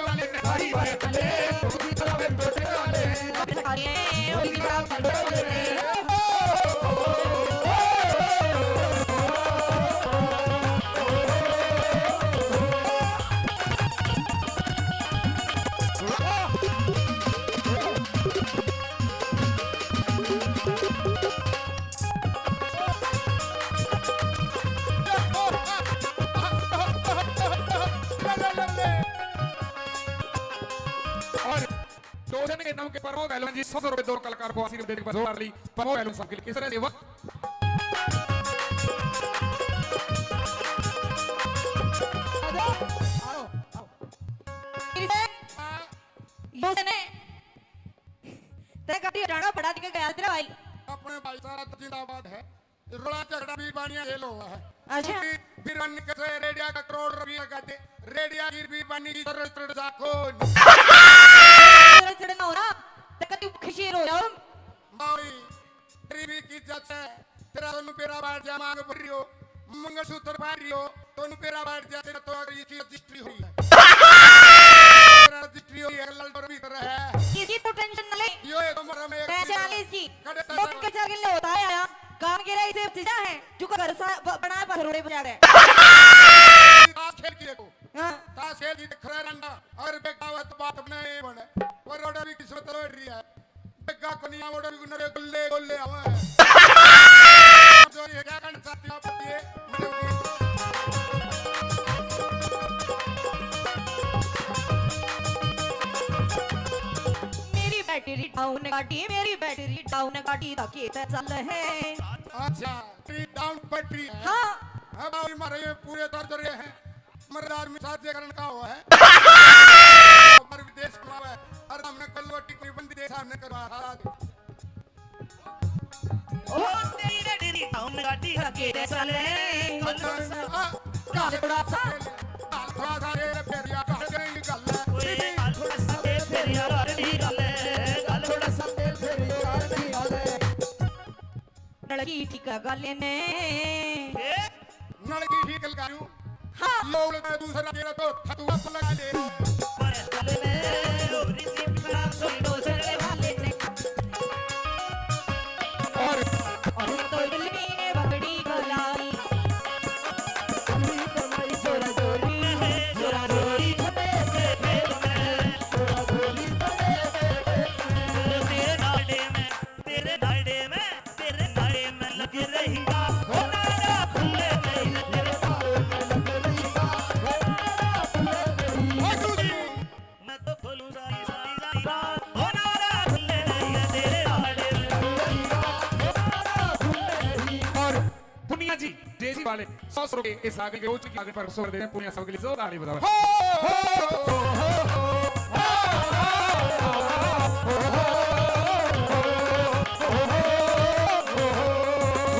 और टोचन के नाम के प्रमोद पहलवान जी सौ सौ रुपए दो कलाकार को आशीर्वाद देने के बाद जोरदार ली प्रमोद पहलवान साहब के लिए। किस तरह से वक्त आओ, आओ, आओ। किसे? हाँ। बोस ने तेरे गाड़ी हटाना पड़ा, दिखे गया तेरा भाई। अपने भाई सारा तो जिंदाबाद है। रोला झगड़ा भी बानिया खेल हुआ है। अच्छा। क्योंकि बीरबानी कैसे रेडिया का करोड़ रुपया का दे, रेडिया की बीरबानी की जरूरत रड़ जा कौन? जरूरत रड़ ना हो ना, तो कति खशीर हो जाओ। मावी, गरीबी की इज्जत है, तेरा दोनों पेरा बाहर जा मांग भर रही हो, मंगलसूत्र पहन रही हो, दोनों पेरा बाहर जा, तेरा तो अगर ये चीज रजिस्ट्री हुई है। तेरा रजिस्ट्री हुई है, ललडोर भीतर है। किसी को टेंशन न ले। यो एक उम्र में एक पहचान चीज ले इसकी। कड़े लोग के चल के होता है आया। काम के रहा इसे चीजा है, जो का घर सा ब-, बना पर रोड़े बजा दे। ताश खेल की देखो। हाँ। ताश खेल की देख रहा रंडा, अगर बेटा हुआ तो बात अपने ही बने। पर ओड़ा भी किस्मत लड़ रही है। जग्गा को नहीं आवड़ा भी नरे गुल्ले गुल्ले आवे। जो ये क्या करना चाहती आप ये? मेरी बैटरी डाउन गाड़ी, मेरी बैटरी डाउन गाड़ी दा खेत चल है। अच्छा, बैटरी डाउन बैटरी है। हाँ। अब आओ, मारे ये पूरे दर्द रहे हैं। मर्द आदमी साजे करण का हुआ है। पर विदेश कमावे। और हमने कल वो टिकनी बंदी देश हमने करवा था। ओ तेरी बैटरी डाउन गाड़ी हके दे साले। थोड़ा सा, थोड़ा सा ये फेरिया कर गई गल। ओए, थोड़ा सा ये फेरिया कर गई गल। थोड़ा सा ये फेरिया कर गई गल। नलकी ठीक गाले ने। ए? नलकी ठीक लगायू। हाँ। लोग ने दूसरा तेरा तो थतुआ पलगा ले। पर गल ने लोरी सी बिना सोई दो झगड़े वाले ने। और और तो दिल में बगड़ी गलाई। जोरा जोरी, जोरा जोरी। तेरे नाड़े में, तेरे नाड़े में, तेरे नाड़े में लग रही। हो नाड़ा खुले नहीं, तेरे नाड़े में लग रही। हो नाड़ा खुले नहीं। मैं तो खोलूं सारी, सारी, सारी रात। हो नाड़ा खुले नहीं, तेरे नाड़े में लग रही। हो नाड़ा खुले नहीं। और पुनिया जी, डेजी वाले सौ सौ रुपए इस आगे के रोज की आगे पर सौ दे रहे हैं। पुनिया सब के लिए जोरदार ताली बजाओ। हो, हो, हो, हो।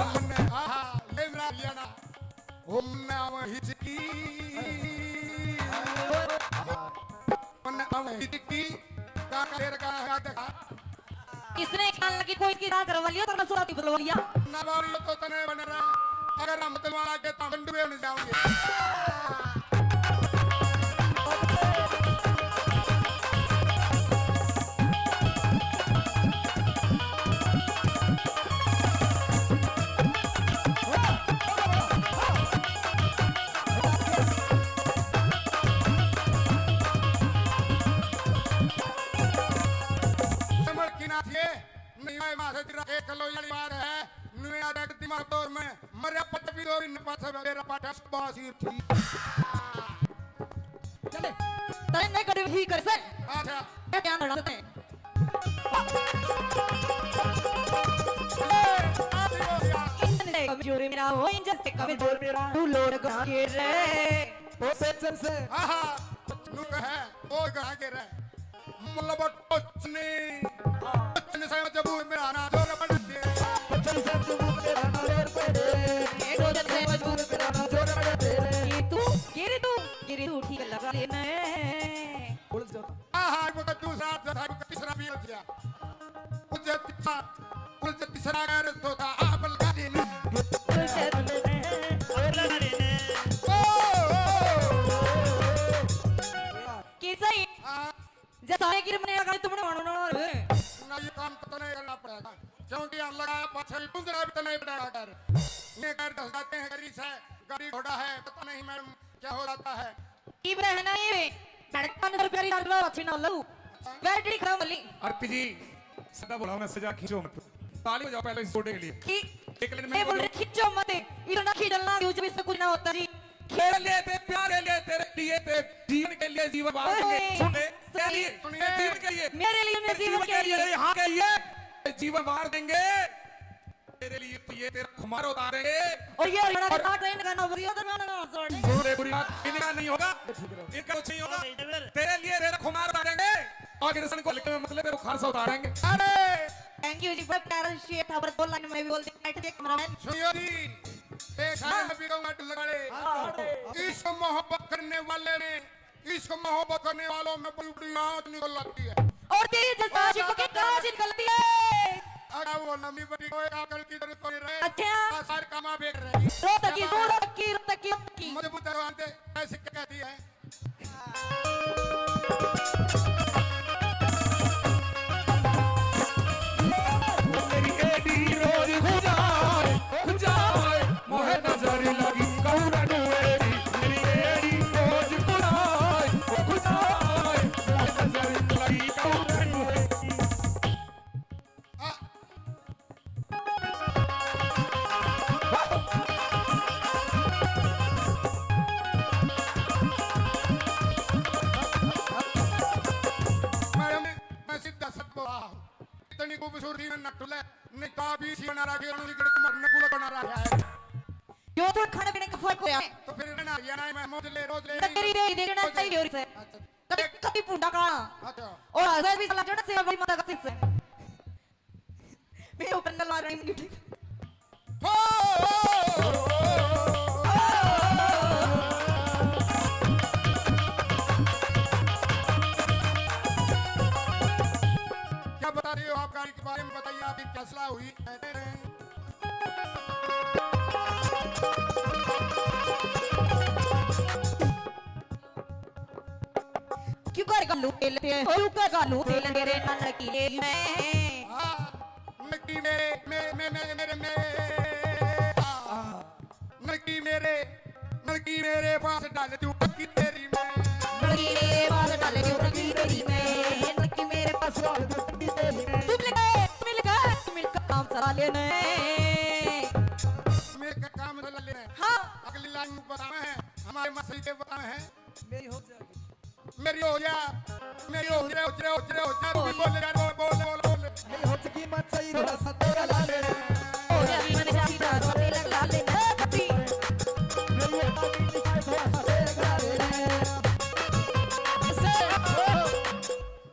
हमने आहा, ले मेरा लिया ना। हमने आवा हिचकी। हमने आवा हिचकी। का, का, का, का, का, का। इसने एक साल की कोई की रात करवा लिया, तो सुराती बुलवा लिया। ना बाबू, तो तने बन रहा। अगर हम तुम्हारा के तो बंडुए बन जाओगे। समझ की ना थी। नहीं, मैं मासे तेरा एक किलो यानी मार है। नुए आ देख दिमाग तोर में। मरे पट भी दो इन पाछे मेरा पाठा बासी थी। चले। तने नहीं कभी ही कर से। अच्छा। मैं ध्यान रखते हैं। इंजन से कमजोर मेरा, हो इंजन से कमजोर मेरा। तू लोड गा के रे। ओ सज्जन से। आहा, नु कहे, ओ गा के रे। मतलब कुछ नहीं। कुछ नहीं से मजबूर मेरा ना जोर पड़ दे। कुछ नहीं से मजबूर मेरा ना जोर पड़ दे। ये कुछ नहीं से मजबूर मेरा ना जोर पड़ दे। ये तू, ये रे तू, ये रे तू ठीक लगा लेना है। उलझ जाता। आहा, वो तो दूसरा, दूसरा, तीसरा भी उलझ गया। उलझ तीसरा, उलझ तीसरा अगर तो था, आप लगा देना। उलझ जाता। ओ, ओ, ओ, ओ। कैसा ही? हाँ। जैसा है कि मैंने कहा, तुमने मानो ना रे। ना, ये काम तो नहीं करना पड़ेगा, क्योंकि हम लगा पाछे भी गुंजरा भी तो नहीं पड़ेगा कर। ये कर दस जाते हैं, गाड़ी से, गाड़ी घोड़ा है, पता नहीं मैडम क्या हो जाता है। इब रहना ये, साढ़े पाँच सौ रुपया री लाडवा अच्छी ना लो। बैटरी खराब वाली। आरती जी, सदा बुलाओ ना, सजा खींचो मत। ताली बजाओ पहले इस छोटे के लिए। कि एक लाइन में ये बोल बोलो। रहे, खींचो मत, इतना खींचना, यूं भी इससे कुछ ना होता जी। तेरे लिए थे, प्यारे लिए, तेरे लिए थे, जीवन के लिए जीवन वार देंगे। ओए, सुन ले, तेरे लिए, सुनिए। तेरे जीवन के लिए, मेरे लिए, मेरे तेरे जीवन जीवन के के लिए, लिए। यहाँ के लिए जीवन वार देंगे। तेरे लिए तो ये तेरा खुमार उतारेंगे। और ये हरियाणा और का ट्रेन का ना, बुरी उधर ना, ना, ना, छोड़। जोरे बुरी बात, इनका नहीं होगा, इनका कुछ नहीं होगा। तेरे लिए तेरा खुमार उतारेंगे और कृष्ण को लिखने में मतलब तेरा खारसा उतारेंगे। अरे! Thank you जी, बहुत प्यारा शेर था, पर दो लाइन में भी बोल दे, बैठ दे cameraman। सुनियो जी, एक हाँ। गाना भी गाऊंगा, लगा ले। हाँ, हाँ। इश्क मोहब्बत करने वाले ने, इश्क मोहब्बत करने वालों में बड़ी बड़ी आंच निकल आती है। और तेरे जैसा आशिकों की कांच निकलती है। अरे वो लंबी बड़ी कोई अकल की जरूरत नहीं रहे। अच्छा। सारे कामा बेच रहे हैं। रोहतक की, रोहतक की, रोहतक की, रोहतक की। मजबूत दरवान दे, ऐसे क्या कहती है? मेरी एडी रोज खुजाए, खुजाए, मोहे नजर लगी कौन एडी, मेरी एडी रोज खुजाए, खुजाए, मोहे नजर लगी कौन इतनी खूबसूरती में नट ले, नहीं तो भी सी बना रहा है, अणु की गणत मरने को बना रहा है। यो तो खाने पीने का फर्क होया। तो फिर ना, ये ना, मैं मौज ले, रोज ले, नकरी रे, देखना चाहिए और से। अच्छा। कभी, कभी पुंडा का। अच्छा। और हंसे भी साला जड़ से बड़ी माता का सिर से। मेरे ऊपर नलवा रही मुझे। हो! क्या बता रही हो आप गाड़ी के बारे में, बताइए, आपकी क्या सलाह हुई? क्यों कर घालू तेल पे, क्यों कर घालू तेल तेरे ननकी में? हाँ, ननकी मेरे, मे-, मे-, मे-, मेरे, मे-, हाँ, ननकी मेरे, ननकी मेरे पास डाल दूं टंकी तेरी में। ननकी मेरे पास डाल दूं टंकी तेरी में, ननकी मेरे पास डाल दूं टंकी तेरी में। तू मिल गए, तू मिल गए, तू मिल गए काम चला लेने। मिल के काम चला लेने। हाँ। अगली लाइन में बताना है, हमारे मसले के बताना है। मेरी हो जाएगी। मेरी हो जा, मेरी हो जा, हो जा, हो जा, हो जा, तू भी बोल यार, बोल, बोल, बोल, बोल। मेरी हो चुकी मत सही, थोड़ा सा तेरा ला ले। हो जा, मन चाहिए, थोड़ा सा तेरा ला ले। मेरी हो चुकी मत सही, थोड़ा सा तेरा ला ले। ऐसे।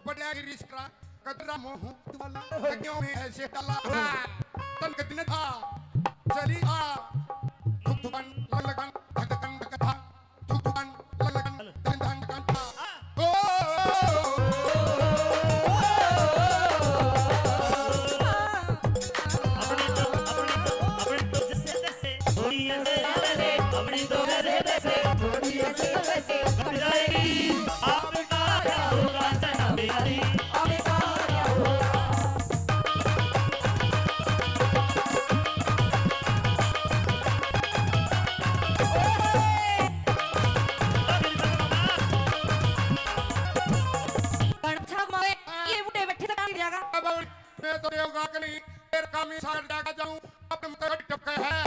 बढ़िया गिरीश करा, कदरा मोह वाला, क्यों में ऐसे डाला? हाँ, तन के दिन था, चली आ, धुक धुकन, लग लगन, धक धकन, धक था। थुक थुकन, लग लगन, धन धन धकन था। ओ, अपनी तो, अपनी तो, अपनी तो जैसे तैसे, थोड़ी ऐसे तैसे, अपनी तो जैसे तैसे, थोड़ी ऐसे तैसे, बन जाएगी। आपका क्या होगा, जना प्यारी? आपका क्या होगा? कण छा घुमावे, ये बूढ़े बैठे से काम जाएगा। अब मैं तो देवगा के नहीं, तेरे काम ही सार जागा जाऊं, अब तुम तो टपका है।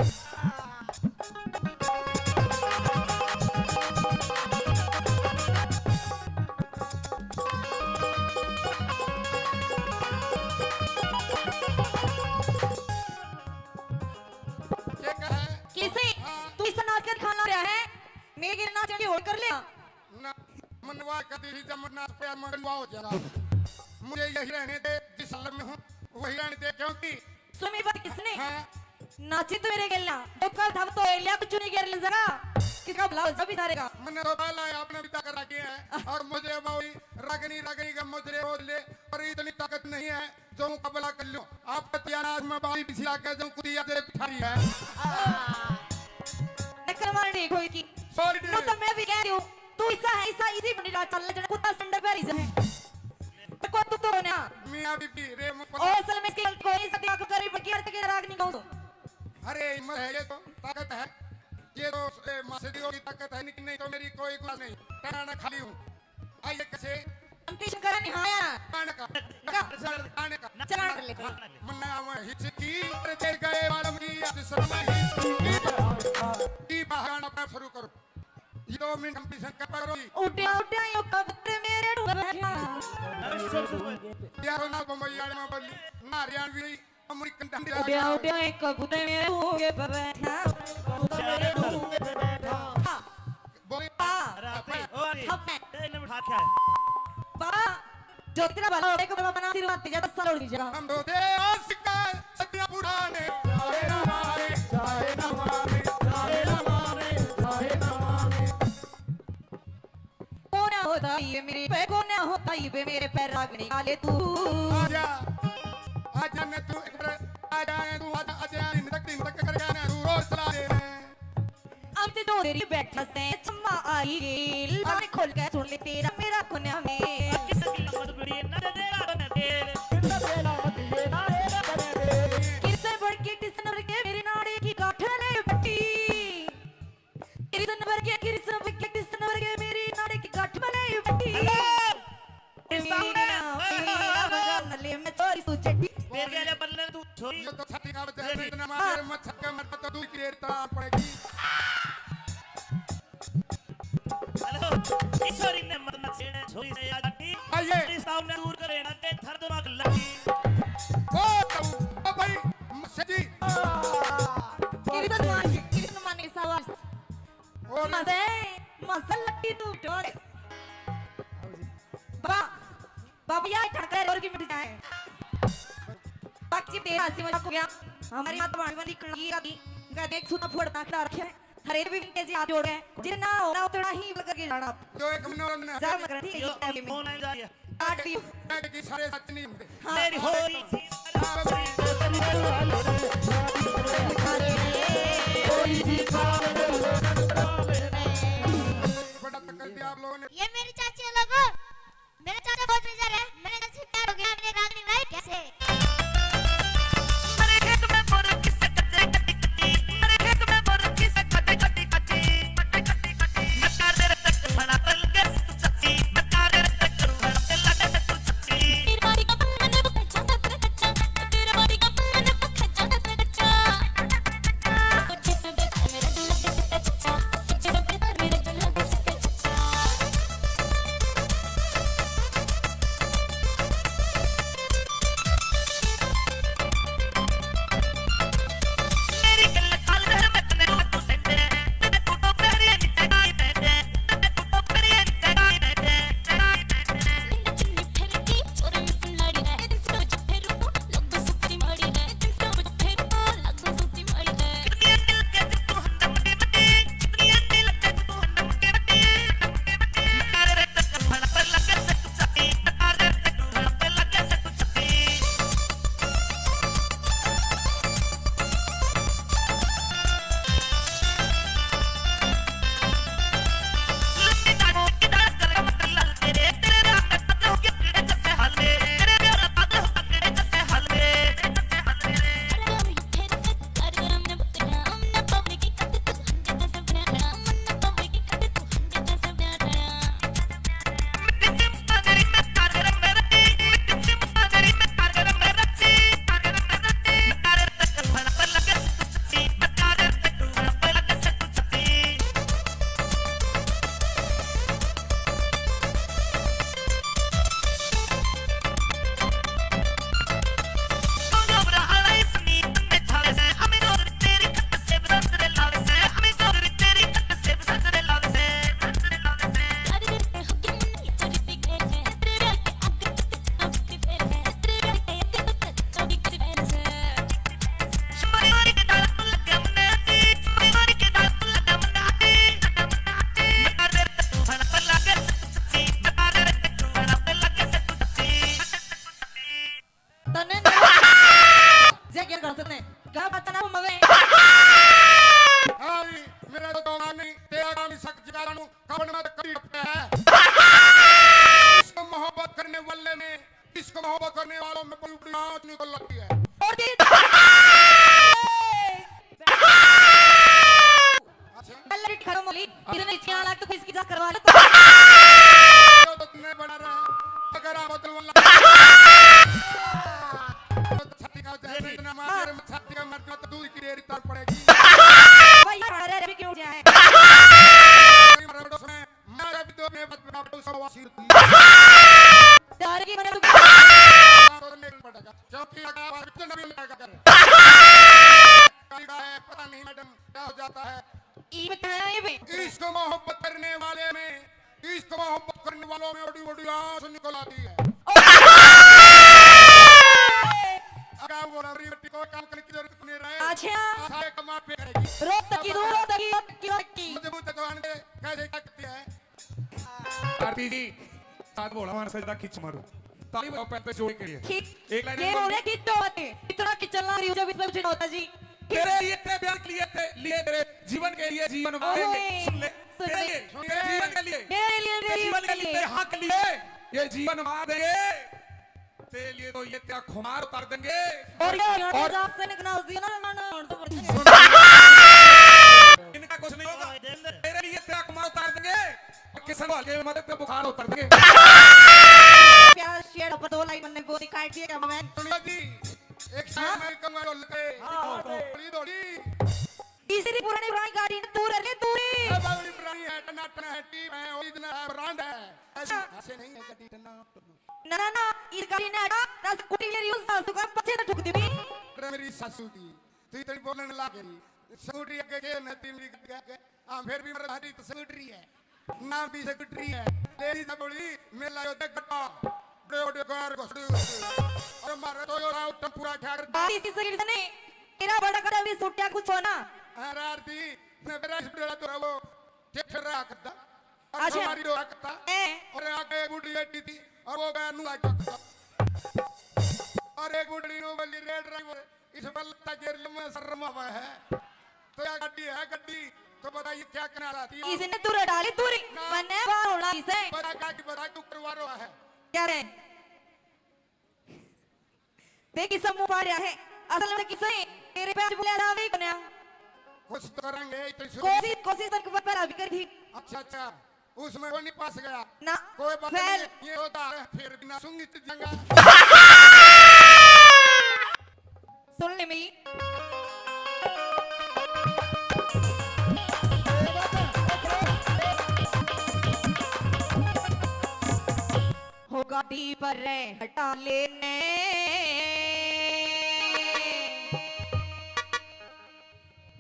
ये क्या है? कैसे? हाँ। तू इस नाच के खाना रहा है? मेरे गिर नाच की होड़ कर ले। ना, मनवा कभी ही जब नाच पे मनवा हो जाएगा। मुझे यही रहने दे, जिस हालत में हूँ, वही रहने दे, क्योंकि सुन मेरी बात किसने? हाँ। नाची तो मेरे गेला, तो कल धम तो एलिया कुछ नहीं गेर ले जरा। किसका भला हो जा बेचारे का? मैंने तो पहला है, आपने भी ताकत रखी है। और मुझे बावली रागनी, रागनी का मुझे बोल ले, पर इतनी ताकत नहीं है जो मुकाबला कर लो। आप तो यार आज मैं बावली पीछे आके जो कुतिया तेरे पिछाड़ी है। नक्कर मारनी कोई की। Sorry। नो तो मैं भी कह रही हूँ, तू ऐसा है, ऐसा इसी बंडी रात चल ले, जरा कुत्ता संडे पे रही जाए। तो को तू तो ना। मियाँ बीबी रे मुख ओ, असल में इसकी गलती कोई नहीं, सत्या को करी, बल्कि अर्थ के राग नहीं कहूँ। अरे, हिम्मत है, ये तो ताकत है, ये तो, ए, मासेडियों की ताकत है, लेकिन नहीं तो मेरी कोई गुण नहीं, टनाना खाली हूँ। आइए कैसे? Competition करा नहीं, हाँ यार। आने का। का? आने का। चला कर लेते हैं। मन्ना में हिचकी, अरे, दे गए वालम की, आज शर्मा हिचकी। की बहाना अपना शुरू करो। ये दो मिनट हम पीछे कर पा रही। उड्या उड्या यो कबूतर मेरे ढूंढ बैठा। यार ना बम्बई वाले में बोली, ना हरियाणवी, अमरीकन डंडी लगा। उड्या उड्या यो कबूतर मेरे ढूंढ पे बैठा। कबूतर मेरे ढूंढ पे बैठा। हाँ। बोले। हाँ। अरे, अरे, ओ, अरे। हम मैं। ए, इन्हें उठा क्या है? बा। जो तेरा भला हो, एक बार मना आशीर्वाद दीजिए, दस साल और दीजिएगा। हम तो दे आशिक सदियां पुराने, जाए ना मारे, जाए ना मारे, जाए ना मारे, जाए ना मारे। कोना होता ये मेरे पे, कोना होता ये बे मेरे पे रागनी आले तू। आजा, आजा मैं तू एक बार, आजा तू, आजा, आजा, इन तक, इन तक कर जाना, तू रोज चला दे। अब ते दो देरी बैठा से चम्मा आई गेल, बाण खोल के सुन ले तेरा मेरा कोना में। किस की मत बुरी ना दे तेरा कोना तेरे। कितना तेरा मत ये ना तेरा कोना तेरे। किस बढ़ के किस नंबर के मेरे नाड़े की गांठ ले बट्टी। किस नंबर के, किस नंबर के, किस नंबर के मेरी नाड़े की गांठ में ले बट्टी। Hello। इस सामने। मेरा, मेरा बगान ले मैं छोरी तू चड्डी। तेरे वाले बल्ले तू छोरी। ये तो छठी का बच्चा है, इतना मार मच्छर का मरता तो दूध की रेट तड़ा पड़ेगी। Hello, ईश्वरी ने मत मत छेड़े, छोरी से याद आती। आइए। इस सामने दूर करे ना ते थर दिमाग लगी। जी, तेरा अस्सी मजाक हो गया। हमारी माता भाभी बंदी कड़की का दी, का देख सुना फुड़ता खड़ा रखे है। हरे भी के जी हाथ जोड़ गए, जितना होना उतना ही लग के जाना। जो एक मनोरंजन है। जा मगर ठीक है, ये भी। कौन है जा रही है? काट दियो। मैं कि सारे सच नहीं होंगे। हाँ। मेरी होरी। बड़ा तक कर दिया आप लोगों ने। ये मेरी चाची है लोगों। मेरा चाचा बहुत बेजार है, मैंने जैसे प्यार हो गया, मैंने रागनी गाई कैसे? अरे खेत में बोर किसे कटे कटी कटी, अरे खेत में बोर किसे कटे कटी कटी, कटे कटी कटी। मैं तारे रे तक बड़ा बन गया तू सच्ची, मैं तारे रे तक बड़ा लगे तू सच्ची। तेरे बारी का पन्ना ने वो कच्चा था, तेरे कच्चा, तेरे बारी का पन्ना ने वो कच्चा था, तेरे कच्चा। तन्ने ना जे क्या कर सकते हैं। क्या बात ना मवे। हाँ, मेरा तो दोस्त नहीं, तेरा काम ही सक जिगारा नू, कपड़ में तो कभी टपटा है। इश्क मोहब्बत करने वाले में, इश्क मोहब्बत करने वालों में बड़ी बड़ी आँच निकल लगती है। और तेरी अच्छा। पहले रेट खत्म हो ली, इतने इसकी आलाग तो इसकी जा करवा लो। तो इतने बड़ा रहा, अगर आप तो वाला। तो छाती का जैसे इतना मार, हाँ। छाती का मर जाओ तो दूध की डेयरी तार पड़ेगी। भाई, ये बड़ा रहा, अभी क्यों जाए? मारा तो उसमें, मारा भी तो अपने बाप, बाप को सवा सिर की। डर की मरे तो तो नहीं पड़ेगा, क्योंकि अगर आप इतना भी मरेगा कर। पता नहीं मैडम क्या हो जाता है। ई बताया ये बे। इश्क मोहब्बत करने वाले में, इश्क मोहब्बत करने वालों में बड़ी बड़ी आँच निकल आती है। अगर वो लवरी बेटी को काम करने की जरूरत नहीं रहे, अच्छा। सारे कमा पे करेगी। रो तकी, रो तकी, रो तकी, रो तकी। मजबूत जवान के कैसे क्या करती है? आरती जी, साथ बोला, वहां सजदा खींच मारो। ताली बजाओ, पैर पे जोड़े के लिए। खींच। एक लाइन ये में बोल रहे, खींचो मत। इतना खींचना रही हूँ, जब इतना कुछ नहीं होता जी। तेरे लिए, तेरे प्यार के लिए, ते-, लिए, तेरे जीवन के लिए, जीवन मारेंगे। ओए, सुन ले। सुन तेरे ले। लिए, तेरे जीवन के लिए, मेरे लिए, तेरे मेरे जीवन के लिए, लिए। तेरे हक के लिए, ये जीवन मार देंगे। तेरे लिए तो ये तेरा खुमार उतार देंगे। और ये और जात से निकला होती है ना, ना, ना, ना, तो इनका कुछ नहीं होगा। तेरे लिए तेरा खुमार उतार देंगे। किशन वाल के मदद पे बुखार उतर देंगे। प्यार शेड पर दो लाइन मैंने बोली काट दिया क्या मैं? सुनियो जी, एक शेर हाँ? मैं कहूँगा, ढोल के। हाँ, हाँ। थोड़ी, थोड़ी। तीसरी पुरानी पुरानी गाड़ी ने दूर है, दूर ही। अब बड़ी पुरानी है, टनाटन है, टीम है, ओरिजिनल है, ब्रांड है। ऐसे, हाँ। ऐसे नहीं है, गड्डी टनाटन। ना, ना, ना, इस गाड़ी ने हटा, ना स्कूटी ले रही हूँ, सासू का पीछे तो ठुक दी। अरे मेरी सासू की, तू इतनी बोलने लग गई। स्कूटी आगे के न, तीन भी आगे। हाँ, फिर भी मेरे भारी तो स्कूटरी है, ना भी स्कूटरी है। लेडीज बोली, मेला यो देख गड्ढा, बड़े बड़े कार घुसड़ी घुसड़ी। अरे मारे तो यो राम टम्पूरा क्या कर बात इसी शरीर से नहीं, तेरा बड़ा कदम भी सुट्या कुछ हो ना। हाँ, रार दी, मैं मेरा इस बेड़ा तो वो, ठेठर रहा करता। और अच्छा। हमारी रो रहा करता। ए। और आगे एक बुढ़ी बैठी थी, और वो गया नुआ करता। और एक बुढ़ी नो बल्ली रेड रही वो, इस बल्ला गिर लम्बा शर्म आवा है। तो या गड्डी है, गड्डी, तो बताइए क्या करना चाहती है? इसने तू रटा ले, तू रे, ना। मन्ने बाहर होना इसे। बता का की बता, तू करवा रहा है। क्या रे? देख किस मुंह पाड़ रहा है। असल में किसे तेरे पे आज बोला था भी कोन्या। कुछ तो करेंगे, इतनी शुरू कोशिश, कोशिश तक पर, पर अभी कर थी। अच्छा, अच्छा, उसमें वो नहीं पास गया। ना, कोई बात fail। नहीं, ये होता है, फिर भी ना सुंगी तो जंगा। सुन ले मेरी। हो गाड़ी पर रे हटा लेने।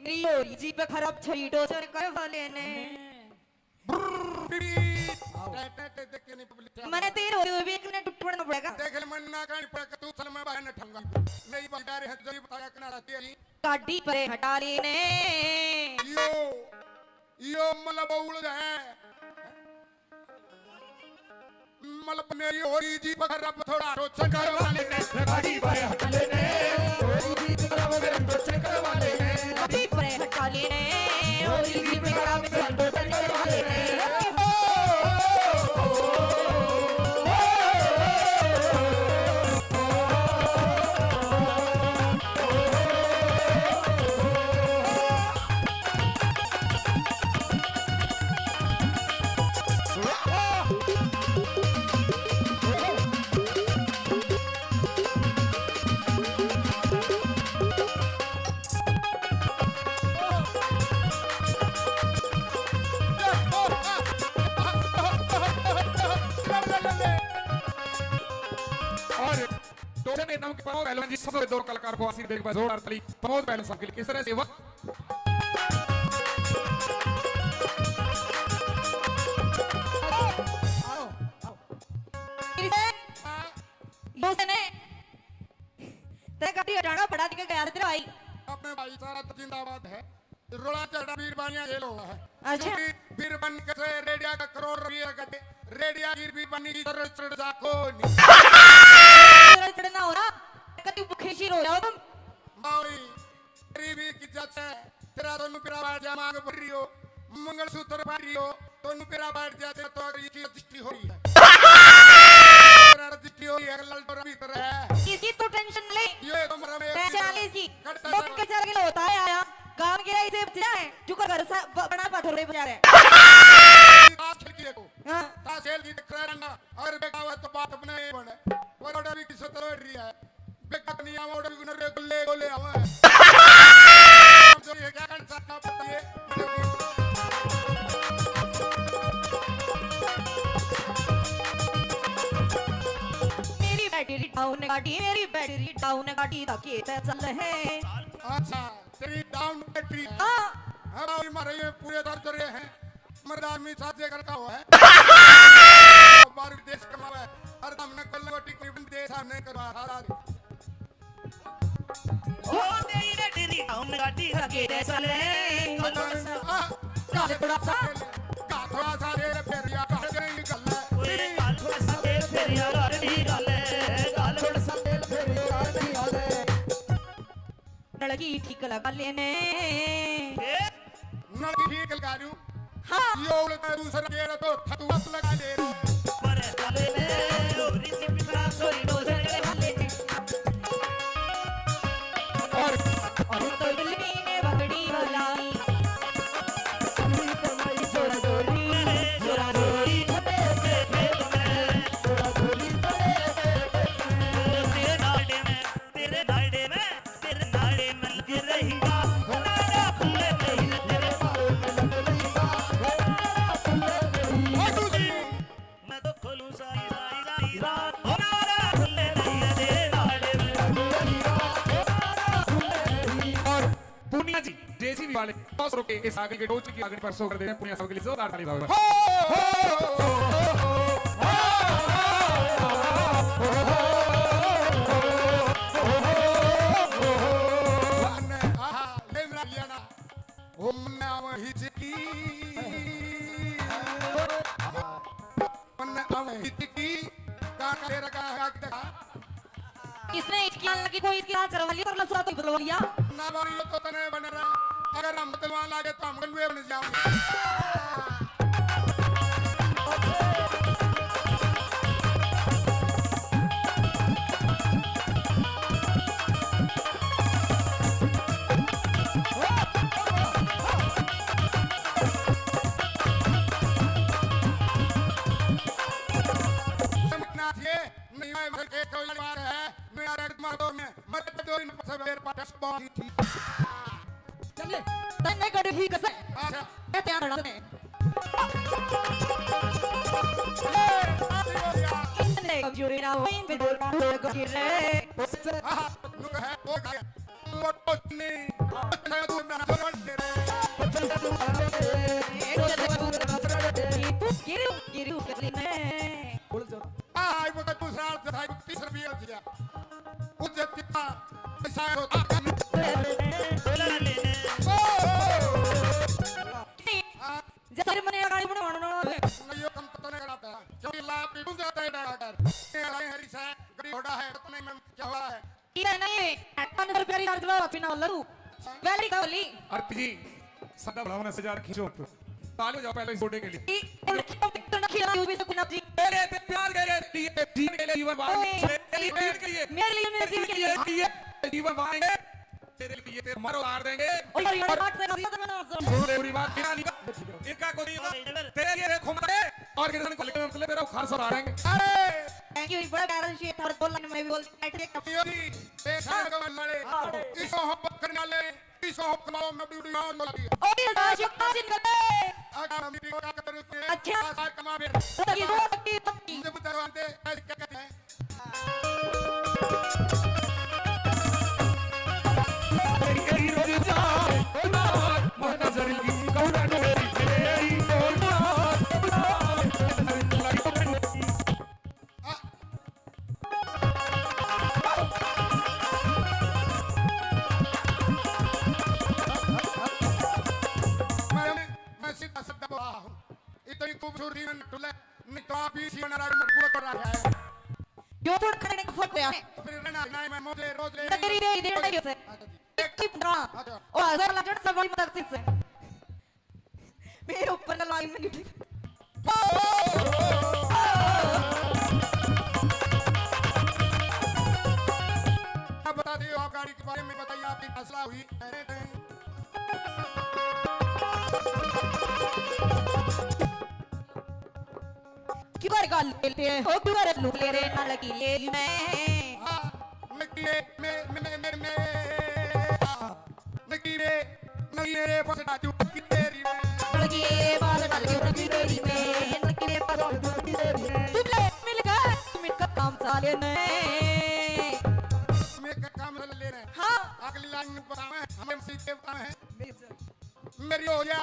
मेरी होरी जीप खराब छड़ी डोजर करवा लेने। मैंने तेर होरी हुई भी एक ने टूटना पड़ेगा। देख ले, मन ना कहनी पड़ेगा, तू चल, मैं बाहर न ठंगा। मेरी बात रहे हैं, जो ये बताया करना रहती है। गाड़ी पर हटा लेने। यो, यो मतलब उड़ है। मतलब मेरी होरी जीप खराब थोड़ा रोचक करवा लेने। गाड़ी पर हटा लेने। होरी जीप खराब रोचक करवा लेने। गाड़ी पर हटा लेने। होरी जीप खराब रोचक करवा लेने। और टोचन के नाम के प्रमोद पहलवान जी, सबसे दो कलाकार को आशीर्वाद देने के बाद जोरदार ताली प्रमोद पहलवान साहब के लिए। किस तरह से वक्त आओ, आओ। किसे? हाँ। बोसने। तेरे कभी हटाना पड़ा, दिखे गया तेरा भाई। अपने भाई सारा तो जिंदाबाद है। रोला चढ़ा बीरबानिया ये लो है। अच्छा। क्योंकि बीरबान के से रेडिया का करोड़ रुपया का दे, रेडिया गिर बीरबानी की तरह चढ़ जा को नहीं। चढ़ना हो रहा, कभी भूखे शीर हो जाओ तुम। मावी, गरीबी की जत है, तेरा तो नुकरा बाहर जा मांग भर रही हो, मंगलसूत्र पहन रही हो, तो नुकरा बाहर जा, तेरा तो अगर ये चीज रजिस्ट्री हो रही है। तेरा रजिस्ट्री हो रही है, अगर ललटोरा भीतर है। किसी तू टेंशन ले। ये तो मरा में पैसे आले सी। कटता बम के चल के होता है आया। काम के इसे बचा है, जो का घर सा ब-, बना पा थोड़े बजा रहे। ताश खेल की देखो। हाँ। ताश खेल की देख रहा है ना, अगर बेटा हुआ तो बात अपने ही बने। पर ऑर्डर भी किसी तरह रही है। बेटा नहीं आवा, ऑर्डर भी गुनर रे, गोले, गोले आवा है। जो ये क्या कर सकता बताइए? मेरी बैटरी डाउन गाड़ी, मेरी बैटरी डाउन गाड़ी दा के चल है। अच्छा। तेरी डाउन बैटरी। हाँ। अब ये मारे ये पूरे दर्द रहे हैं। मर्द आदमी साथ जे करता हो है। बाहर देश कमावे। अरे हमने कल को टिकरी बंद देश हमने करवा सारा। ओ तेरी बैटरी डाउन गाड़ी लगे दे चले। हाँ। गाल थोड़ा सा। गाल थोड़ा सा रे फेरिया कर गई गल। ओए गाल थोड़ा सा रे फेरिया कर गई गल। गाल थोड़ा सा रे फेरिया कर गई गल। नलकी ठीक लगा लेने। ए? नलकी ठीक लगा लूं। हाँ। यो उल्टा दूसरा गेर तो थतुआत लगा ले। पर डाले ने, लोरी सी पिछड़ा सोरी डोजर के हाले ने। और, और तो दिल्ली ने बकड़ी वाला। जोरा जोरी, जोरा जोरी। तेरे नाले में, तेरे नाले में। तेरे नाले में लग रहेगा, नारा खुले नहीं, तेरे बाल में लग रहेगा, नारा खुले नहीं। मैं तो खोलूं सारी, सारी, सारी रात, नारा खुले नहीं, तेरे नाले में लग रहेगा, नारा खुले नहीं। और पूनिया जी, जेसीबी वाले, सौ रुपए इस आगे के टोच की आगे पर सौ कर देते हैं, पूनिया साहब के लिए जोरदार ताली बजाओ। हो, हो, हो, हो। नहीं, इसकी आन लगी कोई, इसकी आन चरवा लिया, पर लसुरा तो ही बदलवा लिया। ना बाबू, ये तो तने बन रहा। अगर हम बदलवा लागे तो हम गंडुए बन जाओगे। समझना चाहिए, नहीं आए भर के कोई बात है, मेरा रेड मारो में, मत दो इन सब मेरे पास बहुत ही थी। चले, तन्ने कड़ी ही कसर। अच्छा। मैं तैयार रहना तने। ए, शादी हो गया। इतने कमजोरी ना हो, इन पे बोल रहा हूँ, गिर रहे। हाँ, नुक है, हो गया। बोल जो। आ, आई वो तो दूसरा अर्थ था, तीस रुपये हो गया। उस कितना पैसा है होता। बोला ना लेने। ओ, ओ, ओ, ओ। हाँ। जैसे मैंने गाड़ी बनवाना ना। नहीं, यो कम पता नहीं कराता, क्योंकि लाभ भी जाता है डरा कर। ये हरी हरी सा, गड़ी घोड़ा है, पता नहीं मैं क्या हुआ है। इधर नहीं, पाँच सौ रुपया रिचार्ज लो, पीना वाला तू। वैली का होली। आरती जी, सदा बढ़ाओ ना, सजा रखी चुप। ताली बजाओ पहले इस गोटे के लिए। ई, और क्यों तो ना खिला, तू भी सुकून जी। मेरे पे प्यार के लिए, जीवन वाले, ओए, मेरे लिए, मेरे लिए, मेरे लिए, मेरे लिए, मेरे लिए, जीवन वाले, तेरे लिए तेरे मरो उतार देंगे। ओए, यार, यार, और बात से, बात से, बात से। सुन रे, पूरी बात बिना निकाल। इनका कोई तेरे लिए घुमा दे और किसी को लेकर हम तेरे घर से उतारेंगे। अरे! Thank you, बड़ा प्यारा शेर था और बोल लाइन में भी बोल, बैठ के। यो जी, पेशाब का मन मारे, हाँ। इसको हम पकड़ने वाले, इसको हम कमाओ, मैं ड्यूटी में आने वाली है। ओए, साहब, शुक्ता सिंह करते। अगर हम ड्यूटी का करते हैं, अच्छा। साथ कमा फिर। तो ये वो पक्की, पक्की। मुझे बता रहे हैं, ऐसे क्या कहते हैं? मैं, मैं सीधा सीधा बोला हूँ। इतनी खूबसूरती में टुले, नहीं तो आप ही जीवन आराम में बुरा कर रहा है। यो थोड़ा खाने का फर्क है। तो फिर रहना, नहीं, मैं मुझे रोज ले नगरी रे, इधर नहीं से। अच्छा जी। एक टिप ना। अच्छा। ओ, हजार लाख जट सब बड़ी मदद से। मेरे ऊपर ना लाई में गिर। अब बता दियो, आप गाड़ी के बारे में बताइए, आपकी फैसला हुई। क्यों कर गाल लेते हो, क्यों कर लू ले रे ना लगी ले मैं। हाँ, लगी ले, मैं, मैं, मैं, मैं, मैं, हाँ, लगी रे, लगी रे, बस डालू की तेरी मैं। लगी रे, बस डालू की तेरी मैं, लगी रे, बस डालू की तेरी मैं। तुम ले मिलकर, मिलकर काम साले ने। मैं का काम ले रहे हैं। हाँ। अगली लाइन में बतावे, हम एमसी देवता हैं। मेरी हो जा,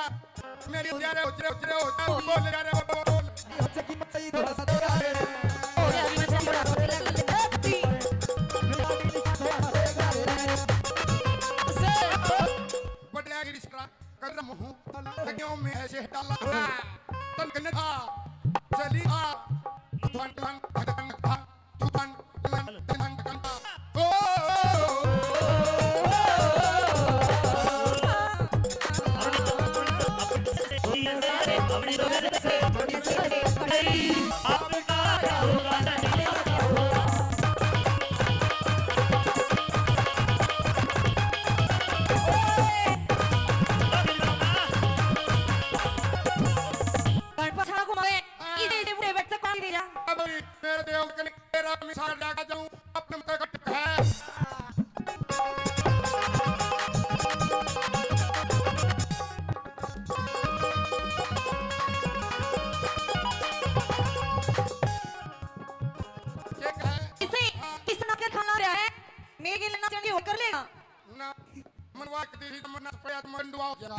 मेरी हो जा रे, हो जा रे, हो जा रे, हो जा रे, बोल जा रे, बोल, बोल, बोल। ये हो जा की मचाई थोड़ा सा तेरा रे। हो जा की मचाई थोड़ा सा तेरा रे। बटला की रिश्ता कर रहा हूँ, लगियों में ऐसे डाला। तन कन्ने था, चली था, धन, धन, धन, धन, धन। तेरा मिसाल लगा जाऊं, अपने मत कट है। ये कहे? इसे, इस नौकर खाना रहा है, मेरे के लिए ना चंगी होकर लेगा। ना, मनवा के तेरी तमन्ना पड़ा तो मंडुआ हो गया।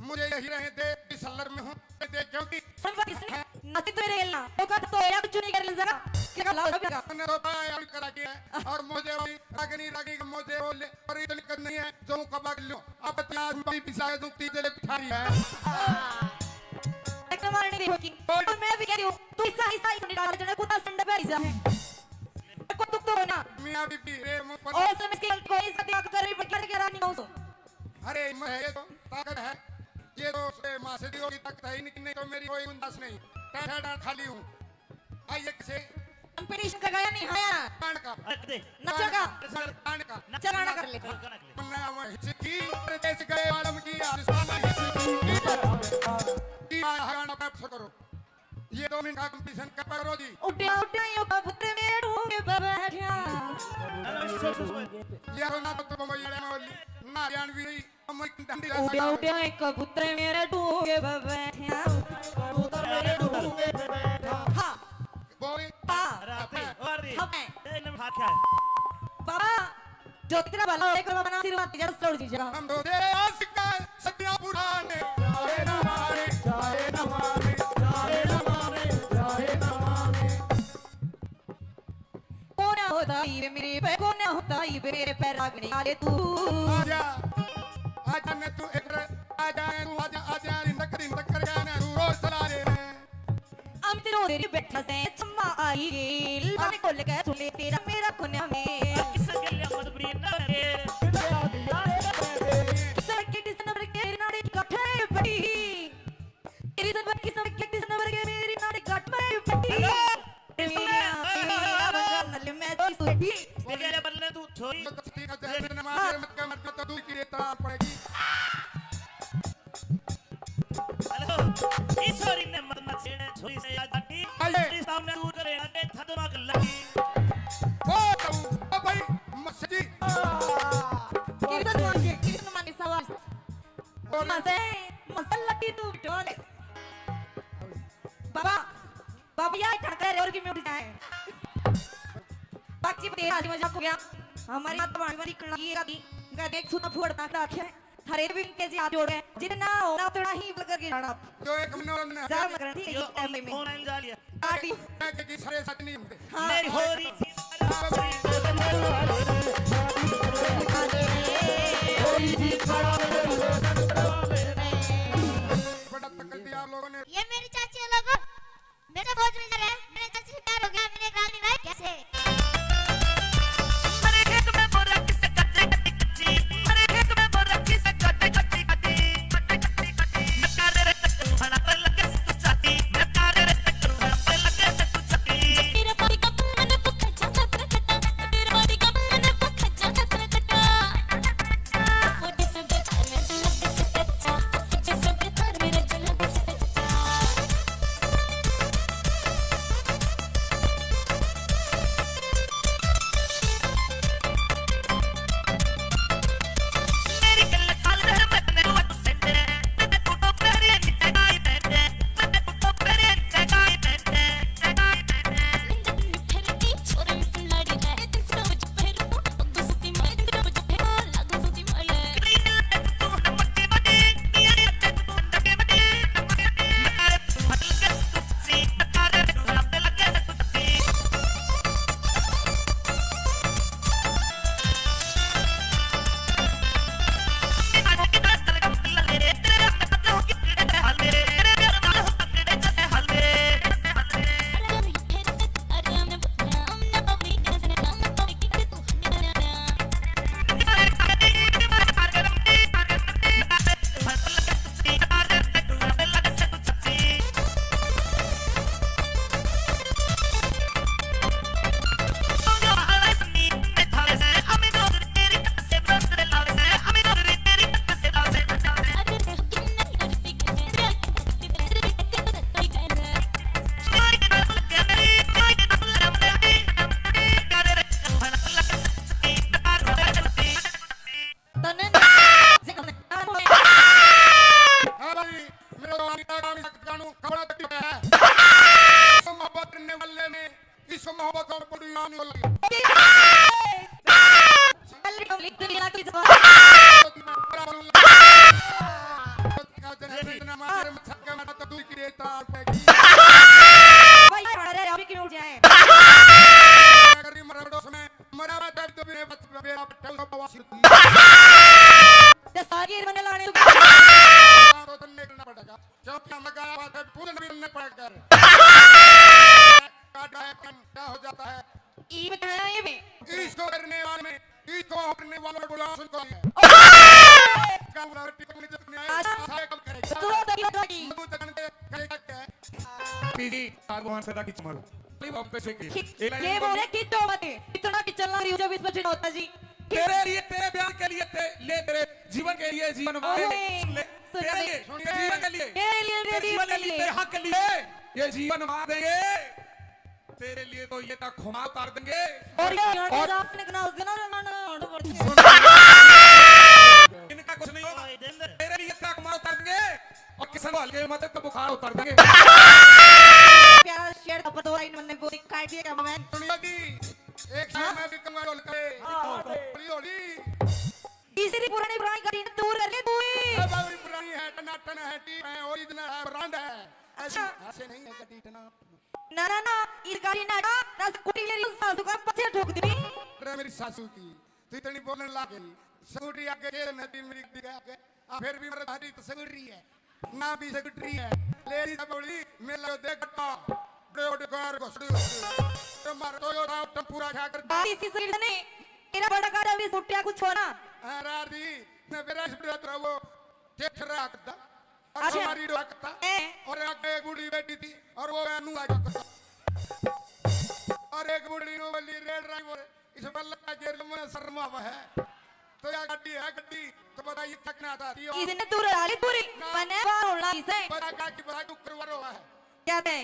मुझे यही रहे दे, इस सलर में हूँ, दे क्योंकि संपत्ति से नाती तो रेल ना, तो का तो या कुछ नहीं कर ले जरा, क्या लाओ बेटा। मैंने तो पाया यार करा के है, और मुझे भी रागनी, रागनी का मुझे वो ले, और इतनी करनी है, जो कबा कर लो। अब तो आज भाई पिसा है, तू तीजे ले पिठा रही है। एक मारने नहीं होगी। और मैं भी कह रही हूँ, तू ऐसा, ऐसा, ऐसा निकाल जने कुत्ता संडे पे ऐसा है। को दुख तो होना। मियाँ बीबी रे मुंह पर। और उसमें इसकी गलती कोई, इसका दिमाग कर रही, पर क्या, क्या रानी कहूँ सो? अरे, मैं ये तो ताकत है, ये तो उसके माँ से दी होगी ताकत है ही नहीं, नहीं तो मेरी कोई गुंजाइश नहीं। टाटा खाली हूँ। आइए किसे? कंपटीशन का गाया नहीं आया। गान का। अरे दे। नचेगा। गान का। नचा गाना कर ले। गाना कर ले। मन्ना वह हिचकी, परदेस गए आलम की, आज साला हिचकी। की गाना प्राप्त करो। ये दो मिनट का कंपटीशन कर पकड़ो जी। उड्या उड्या यो कबूतर मेरे ढूंढ के बैठा। ये हो ना तो बम्बई वाले में बोली, ना हरियाणवी रही, हम एक डंडी उड्या उड्या एक कबूतर मेरे ढूंढ के बैठा। कबूतर मेरे ढूंढ के बैठा। हाँ। बोले। हाँ। राधे, और रे। हाँ, मैं। ए, नम हाथ क्या है? बाबा, जो तेरा भला हो, एक बाबा ना आशीर्वाद दीजिए, दस करोड़ दीजिएगा। हम तो तेरे आशिक हैं, सदियां पुराने। जाए ना मारे, जाए ना मारे, जाए ना मारे, जाए ना मारे। कौन होता ही वे मेरे पे, कौन होता ही वे मेरे पे रागने वाले तू। आजा, आजा ने तू एक बार, आजा ने तू, आजा, आजा, दिन तक, दिन तक कर गया ना, तू रोज चला रे। हम तेरे तेरी बैठा से चम्मा आई गेल, बाने खोल के सुन ले तेरा मेरा खुना में। किस गले मत भी ना रे। किस के डिस नंबर के नाड़ी कठे बड़ी। तेरी जरूरत किस के डिस नंबर के मेरी नाड़ी कट में बड़ी। हेलो। मेरा, मेरा बंगाल में तो सुधी। तेरे बल्ले तू छोरी। तो ठीक है, जय नमाज मत कर, मत कर, तो दूर की रेता पड़ेगी। हेलो, ईश्वरी ने मत मत छेड़े, छोरी से याद आती। आइए। तेरी सामने दूर करे, आगे थदमक लगी। ओ, ओ भाई, मस्जिद। कृष्ण मान के, कृष्ण मान के सवाल। और मजे, मसल लगी तू बिटोले। बाबा, बाबा, या ठड़का रे और की म्यूट जाए। बाकी तेरा आज मजाक हो गया। हमारी माता वाणी वाली कणा ये का दी, का देख सुना फुअड़ ना रखे। हरे भी इनके जी हाथ जोड़ के जितना हो ना उतना ही बल करके जाना। जो एक मनोरंजन है। जा मगर ठीक है, यो टाइम में। ऑनलाइन जा लिया। आदि। मैं के सारे सच नहीं होते। हाँ। मेरी होरी। बड़ा तकलीफ आप लोगों ने। ये मेरी चाची है लोगों। मेरे से बहुत मिल रहे हैं। मेरे चाची से प्यार हो गया, मैंने एक रागनी गाई कैसे? हमारे खेत में बोरा किसे कच्चे कच्ची कच्ची, हमारे खेत में बोरा किसे कच्चे कच्ची कच्ची। तने हाँ भाई, मेरे तो आगे तक आगे तक जानू, कपड़ा तक है। मोहब्बत करने वाले ने इस मोहब्बत और बड़ी आने वाली। भाई, अरे, अभी क्यों उठ जाए? अगर ये मरा दो समय, मरा दर्द भी नहीं बच, बेरा पट्टा उसको बवासीर की। ते सारी मन लाने तो तो तन्ने करना पड़ेगा, क्योंकि हम लगाया हुआ था, पूरे नबी ने पड़ा कर। काट रहा है, क्या हो जाता है? ई बताया ये में। इसको करने वाले में, इसको करने वाले में बुरा सुन को है। का बुरा टिकट नहीं जब नहीं आया, अच्छा। सारे काम करेगा। तू तो ये लगी। तू तो करने करेगा क्या? पीजी, भगवान सदा की चमर। ये बोले कि तो मत, इतना कि चलना रही हूँ जब इस पर चिढ़ होता जी। तेरे लिए, तेरे प्यार के लिए, ते-, ले तेरे जीवन के लिए जीवन मारे। ओए, ले, सुन तेरे ले, लिए, सुन तेरे ले। जीवन के लिए, तेरे लिए, तेरे जीवन के लिए, तेरे हक के लिए, ये जीवन मार देंगे। तेरे लिए तो ये तक खुमा उतार देंगे। और ये और आपने कहा, उस दिन ना, ना, ना, ना, ना, इनका कुछ नहीं होगा। तेरे लिए तक खुमा उतार देंगे। और किशन को हल्के मत तो बुखार उतार देंगे। प्यारा शेर का दो लाइन मैंने बोली, काट दिया क्या मैं? सुनियो जी, एक शेर हाँ? मैं भी कहूंगा, ढोल करे। हाँ, हाँ, हाँ। हौली, हौली। तीसरी पुरानी पुरानी गाड़ी ने दूर कर ले तू ही। ए बाबरी पुरानी है, टनाटन है, टीप है, ओरिजिनल है, ब्रांड है। ऐसी अच्छा। ऐसे नहीं है गड्डी टना। ना, ना, ना, इस गाड़ी ना, ना, ना स्कूटी ले ली, सासू का पछे ठोक दी। अरे मेरी सासू की, तू इतनी बोलने लाग गई। स्कूटी आगे, ये नदी मेरी गड्डी के आगे। आ, फिर भी मेरे भारी तो स्कूटी है। ना भी सेक्रेटरी है, लेडीज बोली, मेला देख गट्टा, बड़े बड़े कार घुसड़ी घुसड़ी। तो मार तो यो था, टम्पूरा क्या कर बात इसी सही ने, तेरा बड़ा कार अभी सुट्टिया कुछ हो ना। हाँ, रार दी, मैं बेरा सुट्टिया तो वो, ठेठ रहा करता। और अच्छा। हमारी डोरा करता। ए। और आगे एक बूढ़ी बैठी थी, और वो अनु आ जाता। और एक बूढ़ी नु बोली, रेड ड्राइवर, इस बल्ला का जेल में शर्मा हुआ है। तो या गड्डी है गड्डी, तो बताइए क्या कहना था? यो इसने तू डाली पूरी, ना। मने बाहर होना इसे। बड़ा का की बड़ा टुकर वाला है। क्या थे?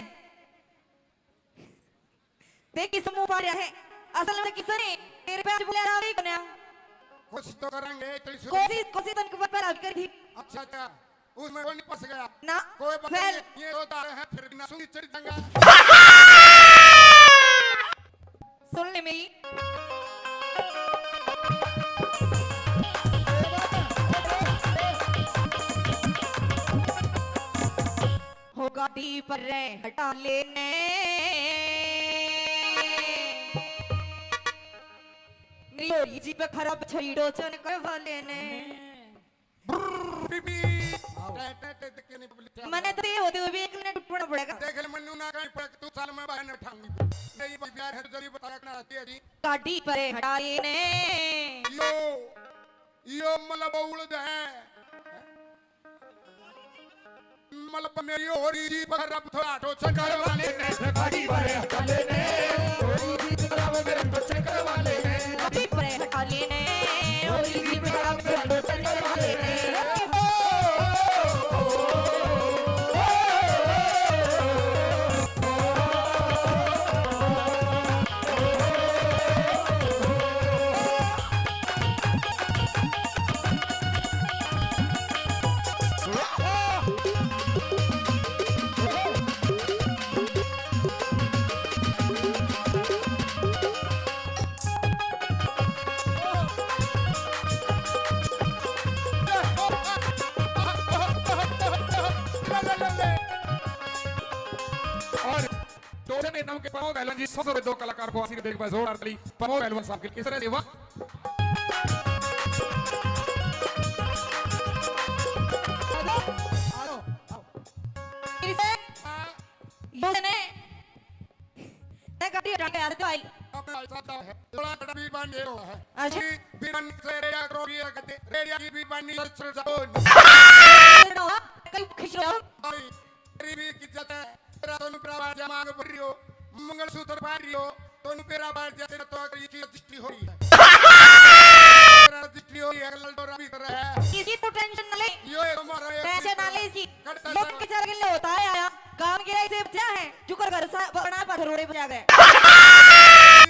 देख किस मुंह पर है। असल में किसने तेरे पे आज बुलाया था, कोन्या? कोशिश तो करेंगे, इतनी शुरू कोशिश, कोशिश तन के ऊपर हावी करी थी। अच्छा, अच्छा। उसमें कोई नहीं फंस गया। ना, कोई पता फेल। नहीं, ये होता है, फिर भी ना सुनी चढ़ जाएगा। सुन ले मेरी। हो गाड़ी पर रे हटा लेने। मेरी होरी जी पे खराब छड़ी डोचन करवा लेने। ब्रर, बीबी। टे, टे, टे, टे, के नहीं बोली क्या? मने तो ये होते हुए भी एक मिनट उठना पड़ेगा। देख ले, मन्नू ना कहीं पर तू साल में बाहर नहीं उठाऊंगी। नहीं, ये प्यार है, जरूरी बताया करना रहती है जी। गाड़ी परे हटा लेने। यो, यो मतलब उड़द है। मतलब मेरी होरी जी पर अब थोड़ा तो चक्कर वाले ने, गाड़ी परे हटा लेने। होरी जी पर अब मेरे तो चक्कर वाले ने। गाड़ी परे हटा लेने। होरी जी पर अब मेरे तो चक्कर वाले ने। और टोचन इनाम के पमो गैलन जी, सौ सौ रुपए दो कलाकार को आशीर्वाद देख पाए, जोरदार ताली पमो गैलन साहब के लिए। इस तरह से वाह। फिर से, हाँ। ये ने, ने गाड़ी हटा के आ रहे थे भाई। अपना भाई साहब है, थोड़ा बड़ा भी बांधे हुआ है। अच्छा। भी, भी बांध से रेडिया को भी रख दे, रेडिया की भी बांधी और चल जाओ। कई खिच रहा। भाई, गरीबी की इज्जत है। तेरा दोनों भरा बाहर जा मांग भर रही हो, मंगलसूत्र पहन रही हो, दोनों भरा बाहर जा, तेरा तो अगर ये चीज रजिस्ट्री हो रही है। तेरा रजिस्ट्री हो रही है, अगर ललडोरा भी कर रहा है। किसी को टेंशन ना ले। यो एक हमारा एक टेंशन ना ले इसकी। करता लोग है। के चल के ले होता है आया। काम के ऐसे बचा है, जुकर घर सा बना पर रोड़े बजा गए।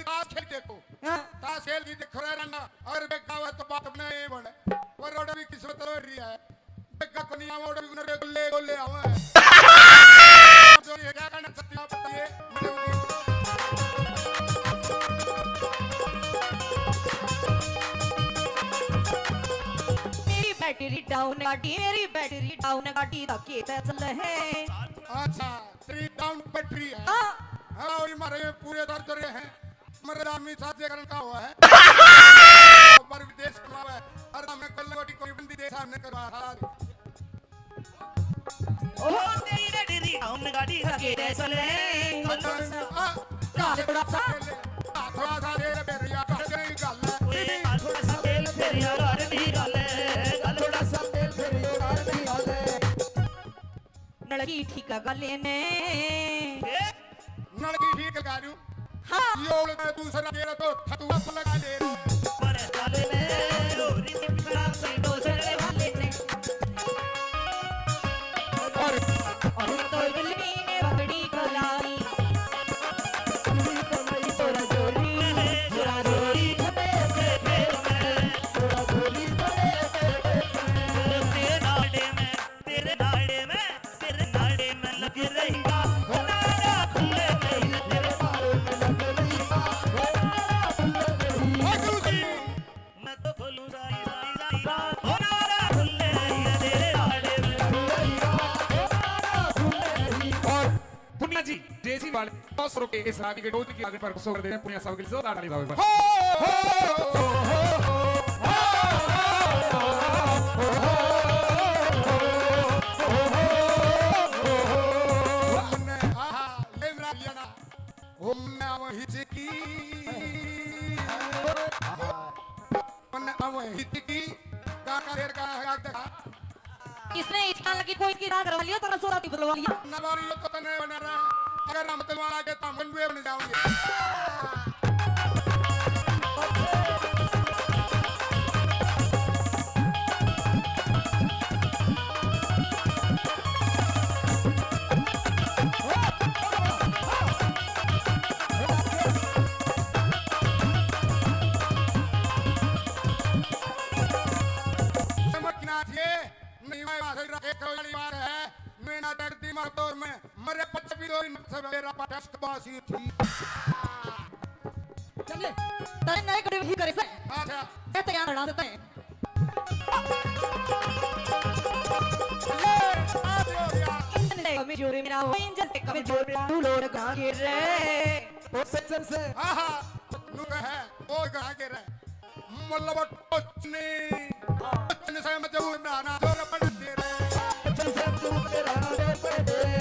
आज खेल देखो। हाँ। ताश खेल की देखो रे रंडा, अगर बेगावत तो बात अपने ये बने। पर रोड़ा भी किस्मत रो रही है। बेगा को नहीं आवा, रोड़ा भी गुनर गोले गोले आवा है। जो ये क्या करना चाहती हो, आप बताइए, मैडम जी। मेरी बैटरी डाउन गाड़ी, मेरी बैटरी डाउन गाड़ी, धक्के पे चल है। अच्छा, तेरी डाउन बैटरी है। हाँ। हाँ, और हमारे पूरे दर्द रहे हैं। मरे आदमी साजे करन का हुआ है। पर विदेश कमावे, अरे हमें कल कोटी कोई बंदी देश हमने करवा था। ओ तेरी रे डेरी हम गाड़ी खा के चले। हाँ, हाँ, थोड़ा सा। हाँ, थोड़ा लड़की ठीक लगा लेने। नलकी ठीक लगा लूं। हाँ। ये उड़ में दूसरा तेरा तो थतुआ लगा ले। और तो दिल में पकड़ी कलाई। तोरा जोरी, तोरा जोरी। तेरे नाड़े में, तेरे नाड़े में, तेरे नाड़े में लग रही। ओ नाड़ा खुले नहीं, तेरे नाड़े में लग रही। ओ नाड़ा खुले नहीं। मैं तो खोलूं सारी, सारी, सारी रात। ओ नाड़ा खुले नहीं, तेरे नाड़े में लग रही। और पुनिया जी, देसी वाले सौ रुपए इस रागी के डोज की आगे पर सौ कर दे रहे हैं। पुनिया साहब के लिए जोरदार ताली बजाओ एक बार। हमने आहा, ये मेरा गाना। हमने वही की। हमने वही की। का, का, का, का, का, इसने इचकान लगी, कोई इसकी रात रवा लियो, तो रसोड़ा ती बुलवा लियो। नवारी यो तो तने बना रहा। अगर हम तलवार आगे तो हम गंडुए बन जाओगे। समझना चाहिए। नहीं, मैं बात है, एक वाली बात है, मैं ना डरती मार तौर में, मरे पत्ते भी दो इन से मेरा पटस्क बासी थी। चले, तने नए कड़े ही करे से। अच्छा। ये तैयार रहना से तने। ये, आ जाओ यार। इंजन से कमजोर मेरा हो, इंजन से कमजोर मेरा, तू लोड़ गा के रे। ओ सज्जन से। हाँ, हाँ, नु कहे, ओ गा के रे। मतलब टोचनी, टोचनी से मजबूर बनाना जोर पड़ दे रे। टोचनी से मजबूर बनाना जोर पड़ दे रे।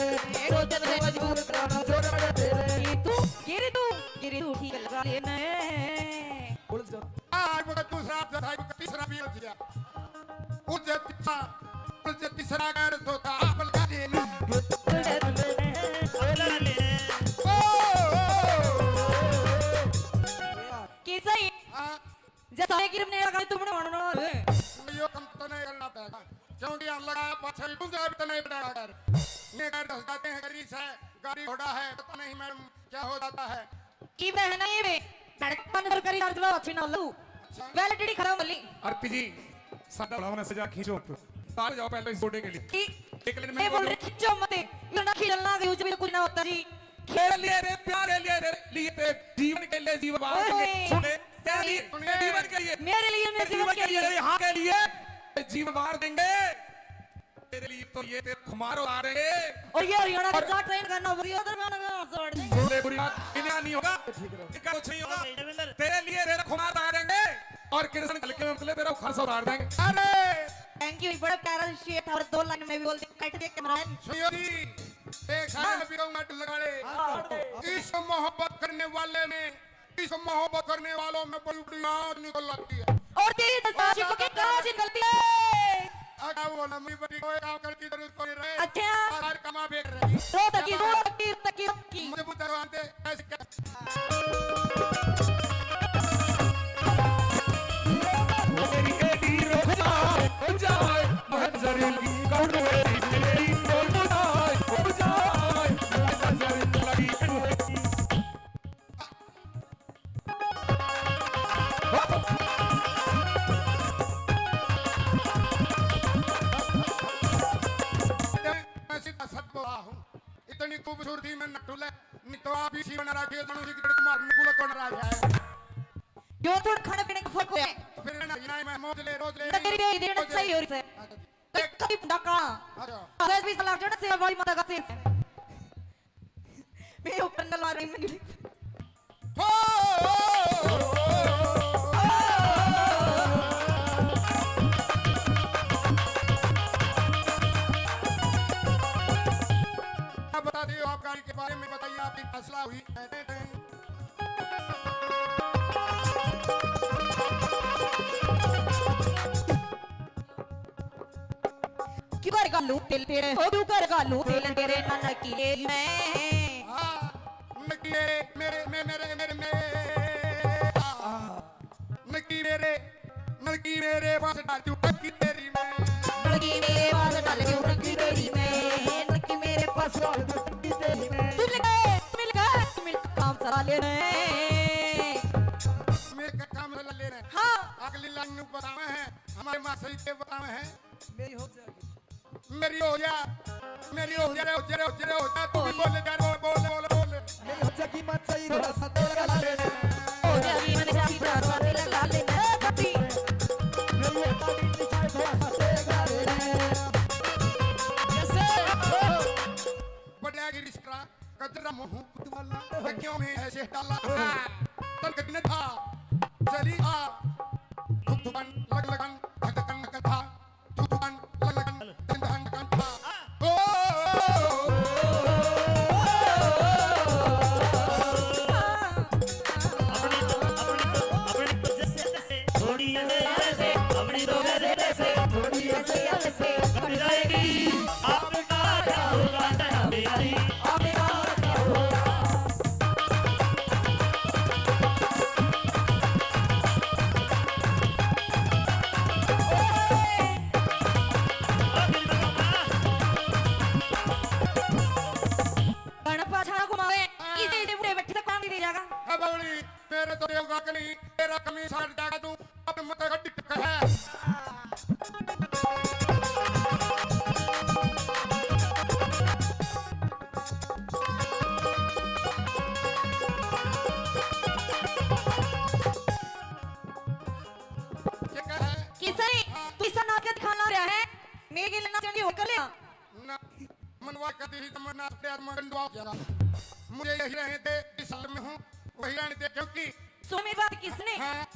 टोचनी से मजबूर बनाना जोर पड़ दे रे। ये तू, गिरी तू, गिरी तू ठीक लगा लेने। उलझ जा। आज वो दूसरा, आज वो तीसरा भी उलझ गया। उलझ तीसरा, उलझ तीसरा कर दो था, आप लगा देना। ओ, ओ, ओ, ओ। कैसा ही? हाँ। जैसा है कि हमने लगा तुमने मानो ना रे। यो कम तो नहीं करना पड़ेगा, क्योंकि हम लगा पाछे भी तुम जरा भी तो नहीं पड़ेगा कर। ये कर दस जाते हैं, गाड़ी से, गाड़ी घोड़ा है, पता नहीं मैडम क्या हो जाता है। की बहना ये बे, धड़कन सरकारी चार्ज लो, अच्छी ना लो। अच्छा। वैलिडिटी खत्म कर ली। आरती जी, सादा बढ़ाओ ना, सजा खींचो। तार जाओ पहले इस गोडे के लिए। की? एक लाइन में ये बोल बोलो। रहे, खींचो मत। इतना खींचना गई, कुछ ना होता जी। तेरे लिए रे, प्यारे लिए रे, लिए तेरे जीवन के लिए जीवन बार ओए। सुने, तेरे लिए, सुने। जीवन के लिए। मेरे लिए, मेरे जीवन के लिए। तेरे यहाँ के लिए जीवन बार देंगे। तेरे लिए तो ये तेरे खुमार उतारेंगे। और ये हरियाणा का और जाट ट्रेन करना होगा, ये उधर गाना गाना छोड़ देंगे। बोले बुरी बात, इन्हें नहीं होगा। इनका कुछ नहीं होगा। तेरे लिए रे खुमार उतारेंगे और कृष्ण हल्के में मतलब तेरा खर्च उतार देंगे। अरे! Thank you, बड़ा प्यारा शेर था और दो लाइन में भी बोल दे, कट दे कैमरा। सुनियो जी, एक साल भी कहूंगा लगा ले। हाँ। इस मोहब्बत करने वाले में, इस मोहब्बत करने वालों में बड़ी बड़ी आग निकल आती है। और तेरी जैसा आशिकों की काज निकलती है। अगर वो लंबी बड़ी कोई काम करने की जरूरत पड़ रही है, अच्छा। बाहर कमा बेच रही है। रो तकी, रो तकी, रो तकी, रो तकी। मुझे बुद्ध भगवान से ऐसे क्या मैं सीधा सच बोला हूँ। इतनी खूबसूरती में नटुले, नहीं तो आप इसी बना रखे, जानू जी की लड़की मार, नुकुला कौन रहा है? जो थोड़ा खाने पीने का फर्क है। फिर ना, ना, मैं मौज ले, रोज ले, नगरी में ही देना रोज ले। सही हो रही है। अच्छा जी। तो कभी डाका। अच्छा। वैसे भी सलाह जो ना सेवा वाली माता का शेर है। मेरे ऊपर नलवा रही मंडली। हो! आप बता दियो, आप गाड़ी के बारे में बताइए, आपकी फैसला हुई। क्यों करेगा? लूं तेल तेरे, ओ क्यों कर का लूं तेल तेरे, ना नकी ले मैं। हाँ, नकी मेरे, मेरे, मे-, मेरे, मेरे, मेरे, हाँ, नकी मेरे, नकी मेरे पास डाल दूं टंकी तेरी मैं। नकी मेरे पास डाल दूं टंकी तेरी मैं, नकी मेरे पास डाल दूं टंकी तेरी मैं। तू मिल गए, तू मिल गए, तू मिल काम चला लेने। मिल के काम चला लेने। हाँ। अगली लाइन में बतावे हैं, हमारे माँ सही के बतावे हैं। मेरी हो जाएगी। मेरी हो जा, मेरी हो जा रे, हो जा रे, हो जा रे, हो जा, तू भी बोल जा रे, बोल, बोल, बोल, बोल। मेरी हो जाएगी मत सही, थोड़ा सा तेल लगा ले। हो जाएगी मत सही, थोड़ा सा तेल लगा ले। मेरी हो जाएगी मत सही, थोड़ा सा तेल लगा ले। जैसे बढ़िया गिरीश करा, कजरा मुंह कुतवाला, अखियों में ऐसे डाला। तन कितने था, चली आ, धुक धुकन, लग लगन, धक धकन, धक था। अपनी तो, अपनी तो, अपनी तो जैसे तैसे, थोड़ी ऐसे ऐसे, अपनी तो जैसे तैसे, थोड़ी ऐसे ऐसे, बन जाएगी। आपका क्या होगा, क्या मेरी, आपका क्या होगा? गणपा छाना घुमावे, हाँ। इसे, इसे बूढ़े बैठे से कौन दे जाएगा? अब बावली, मेरे तो देवगा के नहीं, तेरा कमीशन हट जाएगा तू, अब मत गड्डी टक्कर है। ये क्या है? किसे? हाँ। तू इसा नाच के दिखाना रहा है? मेरे के लिए नाचने और कर ले। ना, मनवा कभी ही तमन्ना प्यार में गंडवा हो गया। मुझे यही रहने दे, जिस हाल में हूँ, वही रहने दे, क्योंकि सुन मेरी बात, किसने? हाँ।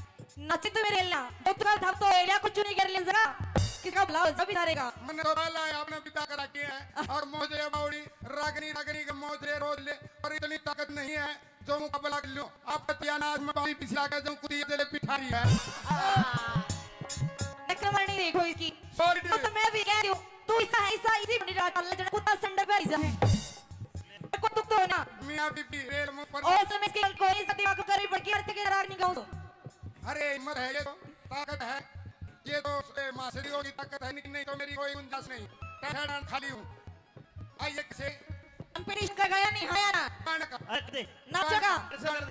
नाचे तो मेरे ला, तो कल था तो एरिया कुछ नहीं कर लेंगे जरा। किसका भला हो, सभी सारे का। मैंने तो पहला है, आपने पिता करा के है, और मोजरे बावड़ी, रागनी, रागनी के मोजरे रोज ले, और इतनी ताकत नहीं है। जो मुकाबला कर लो, आप पतिया नाच में बाली पिछला के जो कुदी जले पिठारी है। नकल मारनी देखो इसकी। Sorry। तो मैं भी कह रही हूँ, तू ऐसा है, ऐसा इसी बनी रहा, अल्लाह जड़ा कुत्ता संडर पे ऐसा है। को तुक तो ना। मियाँ बीबी रेल मुंह पर। और समय इसके कोई सा दिमाग करी पड़ के अर्थ के राग नहीं गाऊं तो। अरे हिम्मत है, ये तो ताकत है, ये तो ए, मासड़ी होगी ताकत है, लेकिन नहीं तो मेरी कोई गुंजाइश नहीं। टहरान खाली हूँ। आइए किसे? Competition का गाया नहीं, आया ना। गाने का। अरे दे। नाचेगा।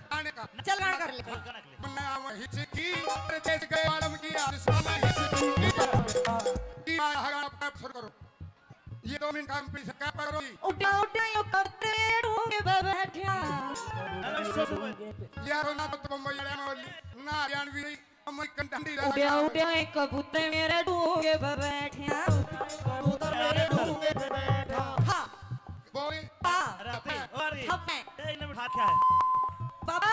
गाने का। चल गाना कर ले। चल गाना कर ले। मन्ना आवा हिचकी, अरे देश गए आलम की, आज सुना हिचकी। की आया है गाना, आप शुरू करो। ये दो मिनट competition का पकड़ो। उड्या, उड्या, यो कबूतर ढूंढ पे बैठा। अरे सुन। यार, ना तो बम्बई वाले में बोली, ना हरियाणवी। उड्या, उड्या एक कबूतर मेरे ढूंगे पे बैठा। कबूतर मेरे ढूंगे पे बैठा। हाँ। बोल। हाँ। अरे, अरे, अरे। हाँ, मैं। ए, इन्हें बिठा क्या है? बाबा,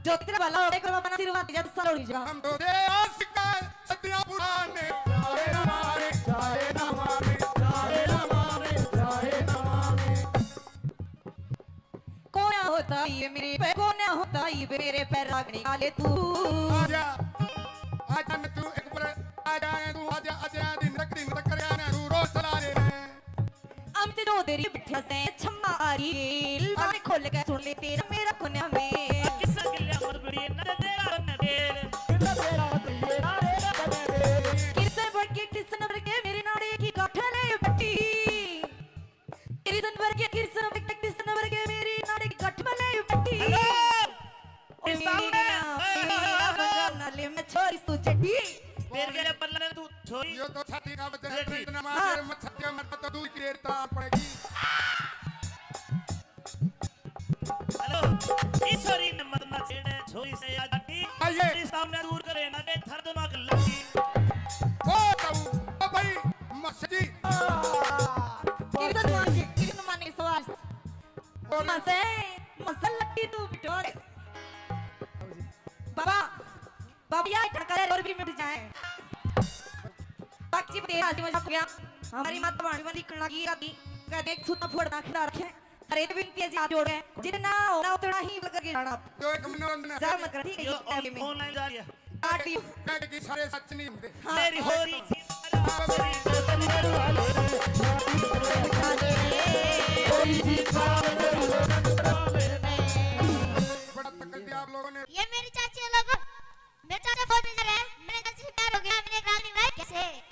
जो तेरा भला हो, एक बाबा ना आशीर्वाद दे, जब साल हो गया। हम तो दे आशिक है, सदियां पुराने। चाहे ना माने, चाहे ना माने, चाहे ना माने, चाहे ना माने। कोना होता ये मेरे पे, कोना होता ये मेरे पे रागनी वाले तू। आजा, आजा न तू एक बार, आजा न तू, आजा, आजा, दिन तक, दिन तक कर, आना तू रोज चला ले। हम ते दो देरी बिठा से छम्मा आ रही, बातें खोल के सुन ले तेरा मेरा कोना में। किस गिल्या मत बड़ी न तेरा न तेरे। किस तेरा तेरा तेरा तेरा। किस बढ़ के, किस नंबर के मेरे नाड़े की गाठा ले बटी। कृष्ण वर्गे, कृष्ण वर्गे, कृष्ण वर्गे मेरी नाड़ी गठ में ले बटी। Hello। ओ मेरी ना, मेरी ना बंगाल नाले में छोरी तू चड्डी। तेरे के लिए पल्ला ने तू छोरी। यो तो छाती का वजन है, अरे ठीक। इतना मार हाँ। दे, मत छाती में मरता तो दूर की रेत तार पड़ेगी। Hello। ई छोरी ने मत ना छेड़े, छोरी से आजादी। आइए। तेरी सामने दूर करे ना दे, थर दिमाग लगी। ओ ताऊ, ओ भाई, मस्ती। कृष्ण मान जी, कृष्ण मान जी, सवाल। बोल। मसे, मसे लट्टी तू बिटोड़े। बाबा, बाबा, या ठका और भी मिट जाए। बाकी जी, तेरा आदमी मजाक हो गया। हमारी माता भाणी वाली कणा की राती का देख सुतना फोड़ना खिला रखे। अरे, तो विनती है जी, हाथ जोड़ के, जितना होना उतना ही लगा के जाना। यो एक मनोरंजन है। जा मत कर, ठीक है, यो ये टाइम में। Online जा रही है। काट लियो। कह के सारे सच नहीं होते। हाँ। मेरी हो रही थी। चाचा फोन में जा रहे हैं, मैंने चाची से प्यार हो गया, मैंने एक रात में विवाह कैसे?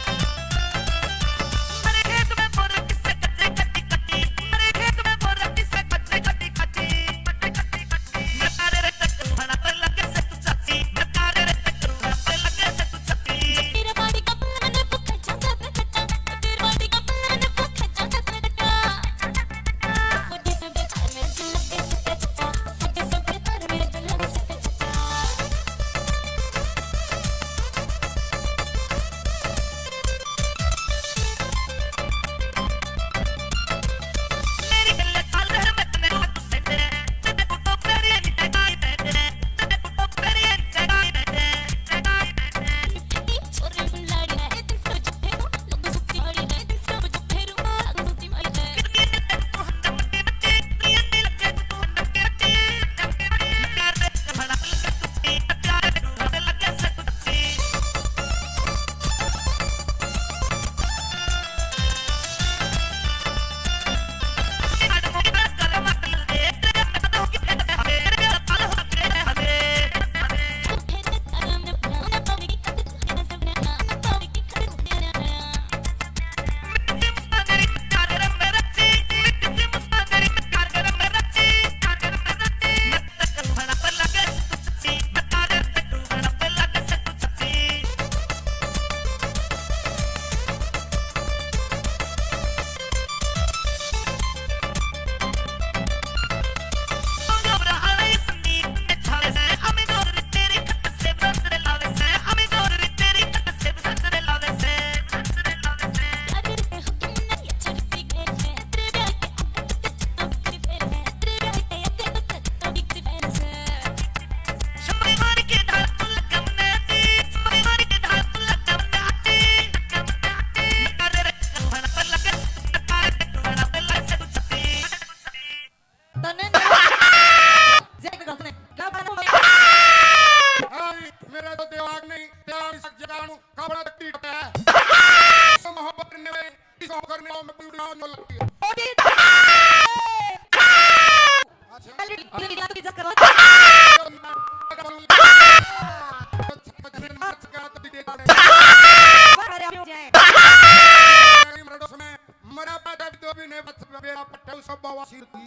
तन्ने नहीं। जय प्रकाश ने क्या बात है? हाँ, मेरा तो दिमाग नहीं, दिमाग इस जगह में कपड़ा तक टूट है। तो मोहब्बत करने में, इस मोहब्बत करने में पूरी रात में लगती है। ओ जी। अच्छा। चल, चल, चल, चल, चल, करो। अरे, अरे, अरे, अरे। मरा पाटा भी तो भी नहीं बच, बेड़ा पट्टा सब बवासीर थी।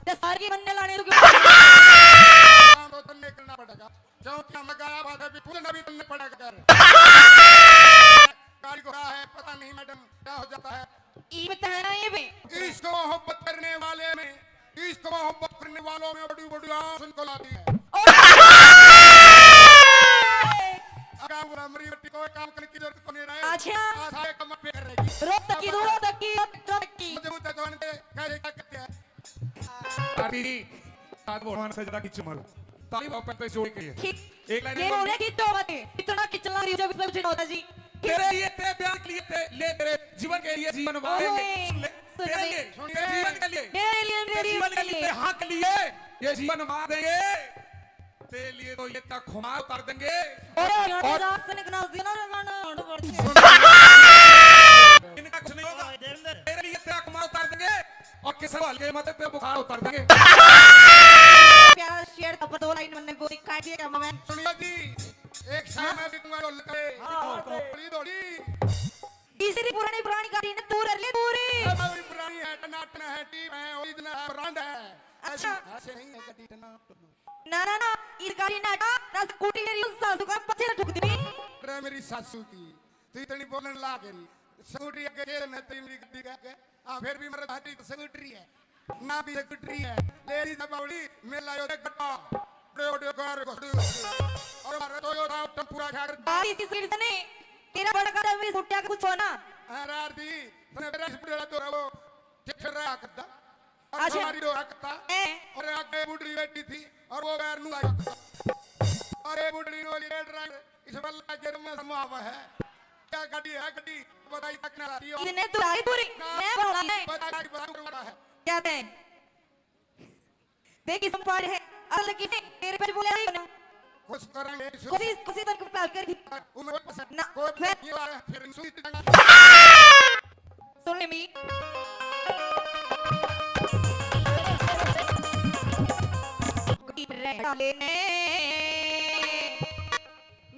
ते सारी बनने लाने रुके। काम तो तन्ने करना पड़ेगा, क्योंकि हम गाया बात है, भी पूर्ण भी तन्ने पड़ेगा कर। गाड़ी को रहा है, पता नहीं मैडम क्या हो जाता है। ये बताना ये भी। इश्क मोहब्बत करने वाले में, इश्क मोहब्बत करने वालों में बड़ी बड़ी आस उनको लाती है। ओ! अगर वो हमारी बेटी को काम करने की जरूरत को नहीं रहे, अच्छा। आशा एक कमर पे कर रहेगी। रोहतक की, रोहतक की, रोहतक की। मुझे वो तो जानते, क्या, क्या कहते हैं? आरती जी, आज भगवान से ज्यादा किच मारो। ताली बाप पे जोड़ के लिए। ठीक। एक लाइन ये बोल बोल रहे कि तो मत, इतना किचला रही जब इसमें कुछ नहीं होता जी। तेरे लिए, तेरे प्यार के लिए, ते-, ले तेरे जीवन के लिए जीवन वार देंगे। ओए, सुन ले, सुन तेरे ले। लिए, तेरे जीवन के लिए, मेरे लिए, तेरे मेरे जीवन के लिए, लिए। तेरे हक के लिए ये जीवन वार देंगे। तेरे लिए तो ये तक खुमार उतार देंगे। अरे, यहाँ और जा, सनक ना, जिना, ना, ना, ना, ना, सुन। इनका कुछ नहीं होगा। तेरे लिए तेरा खुमार उतार देंगे और किसी हल्के मत पे बुखार उतार देंगे। प्यारा शेर का दो लाइन मैंने बोली, काट दिया क्या मैं? सुनियो जी, एक शायर मैं भी तुम्हारे को लगे। हाँ, हाँ, हाँ। थोड़ी, थोड़ी। तीसरी पुरानी, पुरानी गाड़ी ने दूर ले, दूर। ए, भाई, पुरानी है, टनाटन है, टीम है, ओरिजिनल है, ब्रांड है। अच्छा। ऐसे, ऐसे नहीं है, गड्डी टनाटन। ना, ना, ना, इस गाड़ी ना हटा, ना स्कूटी मेरी उस सासू का पीछे ठुक दी। रे मेरी सासू की, तू इतनी बोलन लाग रही। स्कूटी आगे खेल है, तेरी मेरी गड्डी का आगे। हाँ, फिर भी मेरे भाटी तो स्कूटरी है। ना भी स्कूटरी है। लेडीज है बावली, मेला यो देख गड्ढा। बड़े बड़े कार को खड़ी होती है। और हमारे तो यो था टम्पूरा खा कर। बारिश की स्पीड से नहीं, तेरा बड़ा कार मेरी सुट्टिया का कुछ हो ना। हाँ, रार दी, तने मेरा स्पीड वाला तो है वो, ठेठर रहा करता। और अच्छा। हमारी दो हकता। ए। और आगे बुढ़ी बैठी थी और वो बैर नु आई। अरे बुढ़ी नु बोली, "रे ड्राइवर, इस बल्ला के में समावा है। क्या गाड़ी है, गाड़ी? बताई तक ना आती हो।" इतने तो आई पूरी, ना, मैं बोला नहीं। बताई, बताई, बताई, बताई है। क्या थे? देख, इस पार है। असल की से तेरे पे बोले आई ना। कोशिश करेंगे, कोशिश, कोशिश तक प्यार कर दी। उम्र पसंद ना, कोई फिर ये वाला फिर सुई टंगा। सुन ले मी। रहले ने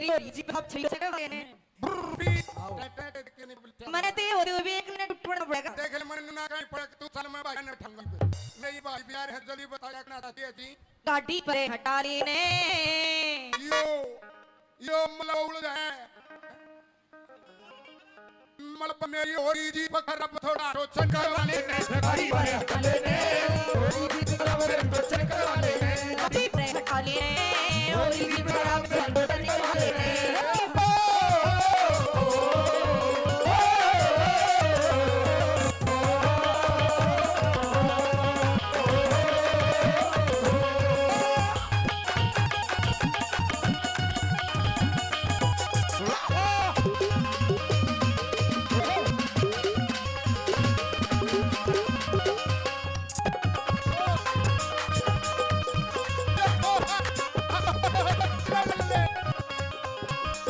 यो जी बाप छई से वाले ने। बुर्री। टे, टे, टे, के नहीं बोलते। मने ते होते हुए भी एक ने टूटना पड़ेगा। देख ले, मने ना कहीं पड़े, तू चल, मैं भाई ने ठंगल पे। मेरी भाई प्यार है, जल्दी बताया कि ना चाहती है जी। गाड़ी परे हटा लेने। यो, यो मलौल है। मलब मेरी होरी जी पकड़ अब थोड़ा रोचन करवा लेने। गाड़ी परे हटा लेने। होरी जी पकड़ अब रोचन करवा लेने। गाड़ी परे हटा लेने। होरी जी पकड़ अब रोचन करवा लेने।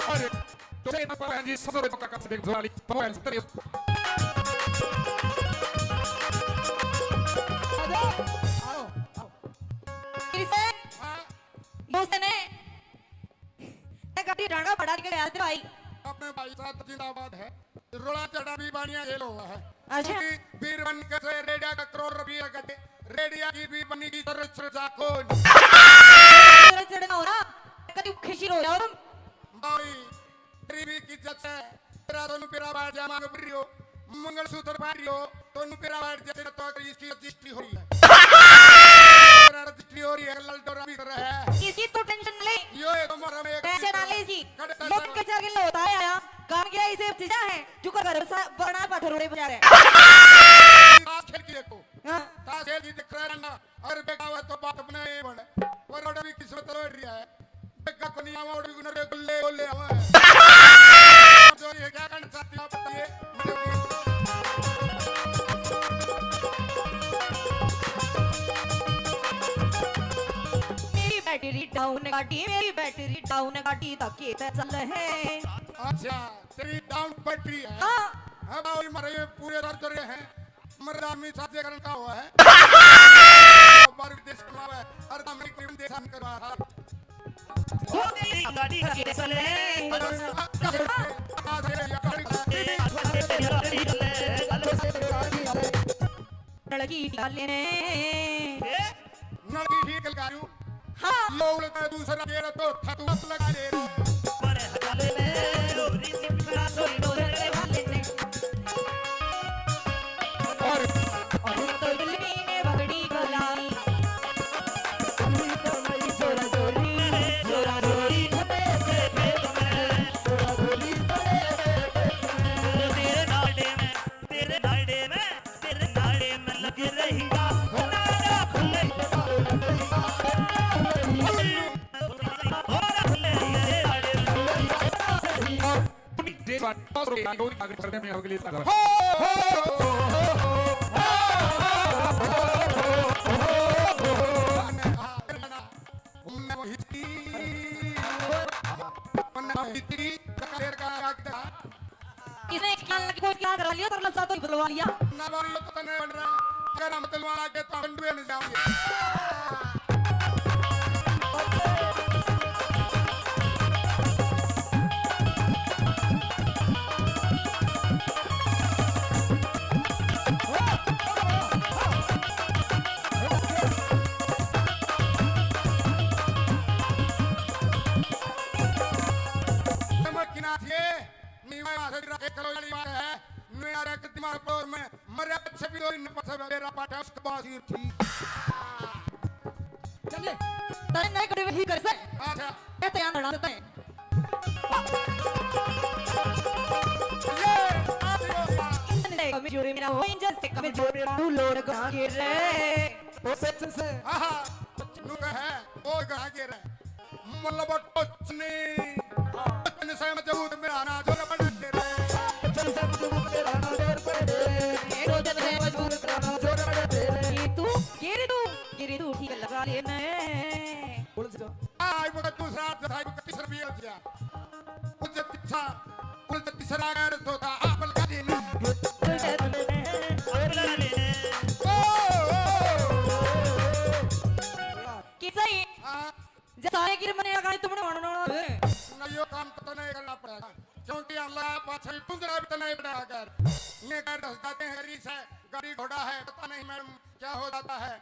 अरे, तो ये ना पाया जी, ससुर का कस देख जोराली, तो है ससुर। आओ, आओ। फिर से, हाँ। दोस्त ने, ते गाड़ी डांगा बड़ा के गया तेरा भाई। अपने भाई साहब जिंदाबाद है। रोला चढ़ा भी बानिया ये लोग है। अच्छा। क्योंकि बीर बन के से रेडिया का करोड़ रुपया का दे, रेडिया की भी बनी की जरूरत से जाको। जरूरत से ना हो रहा, कभी खुशी रो जाओ तुम। भाई, गरीबी की इज्जत है। तेरा दोनों पेरा बाहर जा मांग रियो, मंगलसूत्र पहन रियो, दोनों पेरा बाहर जा, तेरा तो इसकी रजिस्ट्री हो रही है। तेरा रजिस्ट्री हो रही है, ललडोरा भी कर रहा है। किसी तो टेंशन ना ले। यो एक हमारा में एक पैसे ना ले जी। कड़े लोग पैसे के जाके होता है आया, काम किया इसे चीजा है, जो कर बना पत्थर उड़े बजा रहे। ताश खेल की देखो। हाँ। ताश खेल की देख रहा है ना। अरे बेटा, वो तो बात अपने ही बन। पर ओड़ा भी किस्मत रोड रहा है। बेटा को नहीं आवा, ओड़ा भी गुनर गुल्ले गुल्ले आवा है। जो ये क्या करना चाहती हो, आप बताइए। मेरी बैटरी डाउन गाड़ी, मेरी बैटरी डाउन गाड़ी, धक्के ते चल है। अच्छा, तेरी डाउन बैटरी है। हाँ। अब आओ, मरे पूरे दर्द रहे हैं। मर्द आदमी साथे करन का हुआ है। बाहर विदेश कमावे, अर्ध अमेरिका में देश हम करवा रहा। वो तेरी गाड़ी का केस ले। लड़की डाले ने। नलकी ठीक लगा लूं। हाँ। लो उड़ता है दूसरा गेर तो थतू लगा ले। पर हटा ले रे, डोरी से पिछड़ा सोई डोरे वाले ने। और, और तो बिल्ली ने पकड़ी गलाई। जोरा जोरी, जोरा जोरी, तेरे नाले में, तेरे नाले में। तेरे नाले में लग रही। इसने एक लाख की कोई क्या करा लिया, तेरा लस्सा तो ही बुलवा लिया। ना बाबू, ये तो तने बन रहा। अगर हम तलवार आके तो हम डुए नहीं जाओगे। नमक किनारे नीवा आखिर एक कलो वाली बात है। नुया रख दिमाग पोर में मरे अच्छे भी दो इन पछे मेरा पाटा उसके बाजी थी। चलिए, तारे नए कड़े ही कर से। अच्छा। ये तो यहाँ लड़ा देते हैं। ये, आ गया। इतने कमजोर मेरा हो, इंजन से कमजोर मेरा, तू लोड़ गा के रे। वो सच से। हाँ, हाँ। नु कहे, ओ गा के रे। मतलब टोचनी। टोचनी से मजबूत मेरा ना जोर पड़े रे। टोचनी से मजबूत मेरा ना जोर पड़े रे। ये टोचनी से मजबूत मेरा ना जोर पड़े रे। ये तू, ये रे तू, ये रे तू, ठीक लगा ले मैं। बोल जा। आई वो दूसरा, आई वो तीसरा भी हो गया। कुछ अच्छा, कुछ तीसरा अगर तो था, आप लगा देना। ओ, ओ, ओ, ओ। किसा ही? हाँ। जे सारे गिर मने लगाए तुमने मानो ना रे। ना यो काम पता नहीं करना पड़ेगा, क्योंकि अल्लाह पाछे भी पुंजरा भी तो नहीं पड़ा कर। ये कर दस जाते हैं, गरीब है, गाड़ी घोड़ा है, पता नहीं मैडम क्या हो जाता है।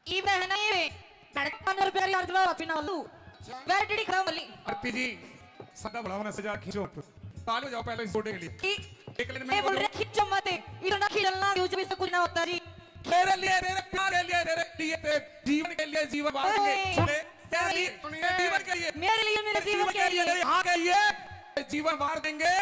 ई बहना ये, साढ़े पाँच सौ रुपया यार जवाब अपना लू। अच्छा। वेरी टेढ़ी खराब वाली। आरती जी, सदा बढ़ाओ ना सजा खींचो। ताल हो जाओ पहले इस छोटे के लिए। की? एक लाइन में ये बोल बोलो। रहे खींचो मत, इतना खिलना यूं भी से कुछ ना होता जी। तेरे लिए, तेरे प्यार के लिए, तेरे लिए, तेरे जीवन के लिए जीवन बांट के। ओए, सुने, तेरे लिए, सुनिए। तेरे जीवन के लिए। मेरे लिए, मेरे जीवन के लिए। तेरे यहाँ के लिए जीवन वार देंगे।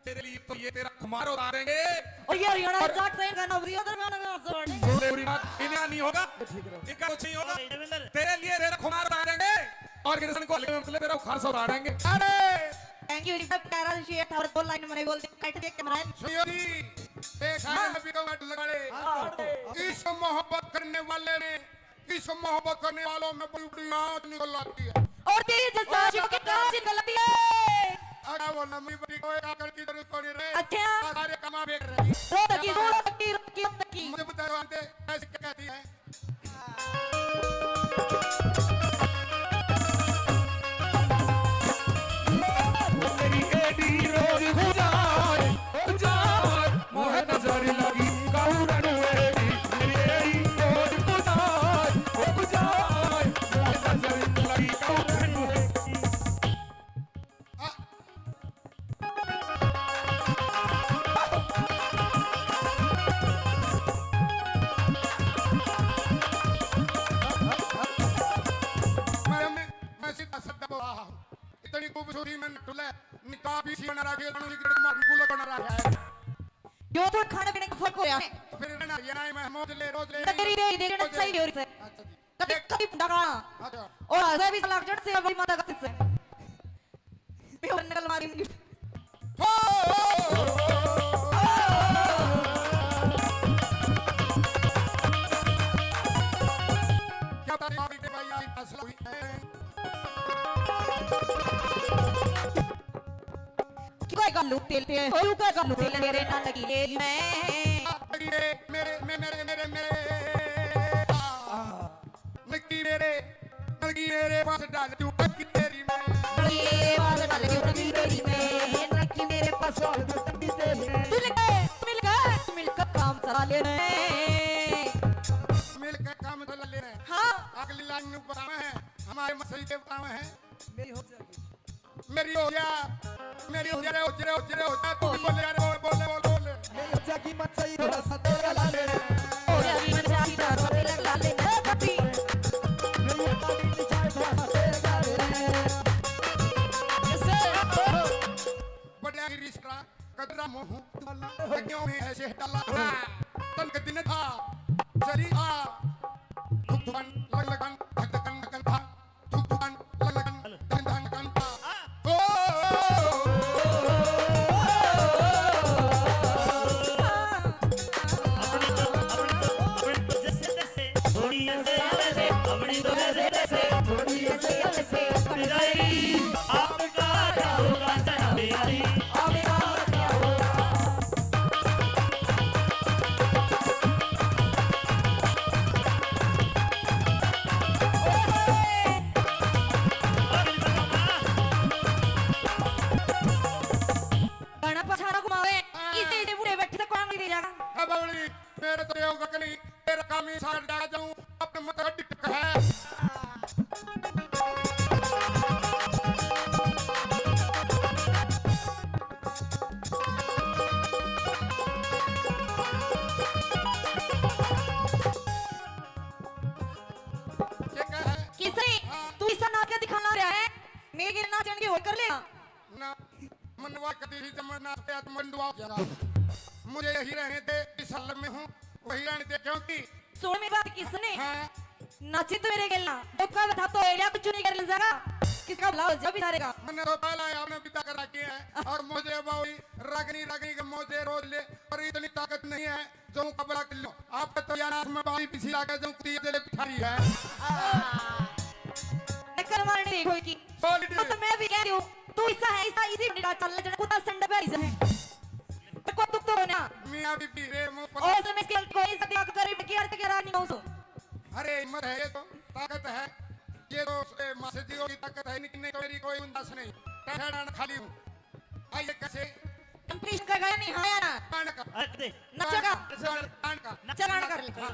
तेरे लिए तो ये तेरा खुमार उतारेंगे। और ये हरियाणा और जाट से गाना भी उधर गाना गा सवाड़े। छोटे बुरी बात, इन्हें नहीं होगा। इनका कुछ नहीं होगा। तेरे लिए तेरा खुमार उतारेंगे। और गिरसन को हल्के में मतलब तेरा उखार सा उतारेंगे। अरे! Thank you जी, सब प्यारा शेर था और दो लाइन मैंने बोल दी, कट दे कैमरा। सुनियो जी, देखा है हाँ। नबी का वट लगाड़े। हाँ। इस मोहब्बत करने वाले ने, इस मोहब्बत करने वालों में बड़ी बड़ी आँच निकल आती है। और तेरे जैसा और शिव के ज्यादा कांच निकल आती है। अरे वो लंबी बड़ी कोई आकर की जरूरत पड़ी रहे। अच्छा। सारे कमा बेच रहे। रो तकी, रो तकी, रो तकी, रो तकी। मुझे बता दो, आंटे, ऐसे क्या कहती है? तेरी एडी रोज गुजार, गुजार, मोह नजर लगी कौरन एडी, तेरी एडी रोज गुजार, गुजार, मोह नजर लगी कौरन एडी। मैं, मैं, मैं सीधा साधा बोला हूँ। इतनी खूबसूरती में नटुले, निकाह भी सी बना रखी है, इतनी सिगरेट मार, गुलक बना रखा है। जो तो खाने पीने का फर्क हो रहा है। तो फिर ना, ये ना, मैं मौज ले, रोज ले, नकरी रे, दे, रोज ले। सही हो रही है। अच्छा जी। कभी, कभी भुंडा खाना। अच्छा। और ऐसे भी सलाह जट से बड़ी माता का सिर से। मैं और नकल मारी मुझे। हो! क्या तारीफ की भाई, आज फैसला हुई है। क्यों का गालू तेल ते, क्यों का गालू तेल मेरे नानकी ले मैं। मेरे, मेरे, मेरे, मेरे, मेरे। नकी मेरे, नकी मेरे पास डाल दूं नकी तेरी मैं। नकी मेरे पास डाल दूं नकी तेरी मैं। नकी मेरे पास डाल दूं नकी तेरी मैं। मिल के, मिल के, मिल के काम चला लेना है। मिल के काम चला लेना है। हाँ। अगली लाइन में बतावे हैं, हमारे मसई के बतावे हैं। मेरी हो जाएगी। मेरी हो जा, मेरी हो जा रे, हो जा रे, हो जा रे, हो जा, तू भी बोले यार, बोल, बोल, बोल, बोल। मेरी हो जाएगी मचाई थोड़ा सा तेरा लाले। हो जाएगी मचाई थोड़ा सा तेरा लाले। हे कभी। मेरी हो जाएगी मचाई थोड़ा सा तेरा लाले। ऐसे। बढ़िया ही रिश्ता, कदरा मोह वाला, क्यों है ऐसे डाला? हाँ। तन के दिन था, चली आ, धुक धुकन, लग लगन, धक धकन, धकन था। धुक धुकन, लग लगन, धन धन धन। ओ, अपनी तो, अपनी तो, अपनी तो जैसे तैसे, थोड़ी ऐसे वैसे, अपनी तो जैसे तैसे, थोड़ी ऐसे वैसे, अपनी जाएगी। आपका क्या होगा, जरा मेरी, आपका क्या होगा? घणा पछाड़ा घुमावे, हाँ। इसे, इसे बूढ़े बैठे से कौन नहीं दे जाएगा? अब बड़ी मेरे तो ये होगा कि नहीं, तेरा काम ही सार जा जाऊं, अपने मत का टिक है। ये क्या है? किसे? हाँ। तू इसा नाच के दिखाना रहा है? मेरे गिर नाचन की होर कर ले। ना, मनवा कदी ही जमन नाच पे आत्मन दुआ हो जाएगा। मुझे यही रहने दे, इस हाल में हूँ, वही रहने दे, क्योंकि सुन मेरी बात किसने? हाँ। नाची तो मेरे गेल ना, धोखा बता तो एलिया कुछ नहीं कर ले जाएगा। किसका भला हो जा बेचारे का। मैंने तो पहला ही आपने पिता कर रखे हैं, और मुझे बावली रगनी, रगनी के मुझे रोज ले, और इतनी ताकत नहीं है जो मुकाबला कर लो। आपका तो यार आसमां बावली पीछे आके जो कुत्ती जले पिठारी है। टक्कर मारने नहीं कोई की। Solid। तो मैं भी कह रही हूँ, तू ऐसा है, ऐसा इसी मिनट चल, जरा कुत्ता संड पे ऐसा है। तो को दुख तो होना। मियाँ बीबी रे मुंह पर। और इसमें इसके कोई सा दिमाग करीब की अर्थ के रानी हो सो। अरे हिम्मत है, ये तो ताकत है, ये तो, ए, मासे जी की ताकत है, लेकिन नहीं तो मेरी कोई गुंजाइश नहीं। ठहरान खाली हूँ। आइए कैसे? कंपटीशन का गाया नहीं, हाँ या ना? गान का। अरे दे। नचेगा। गान का। चलान कर ले। हाँ।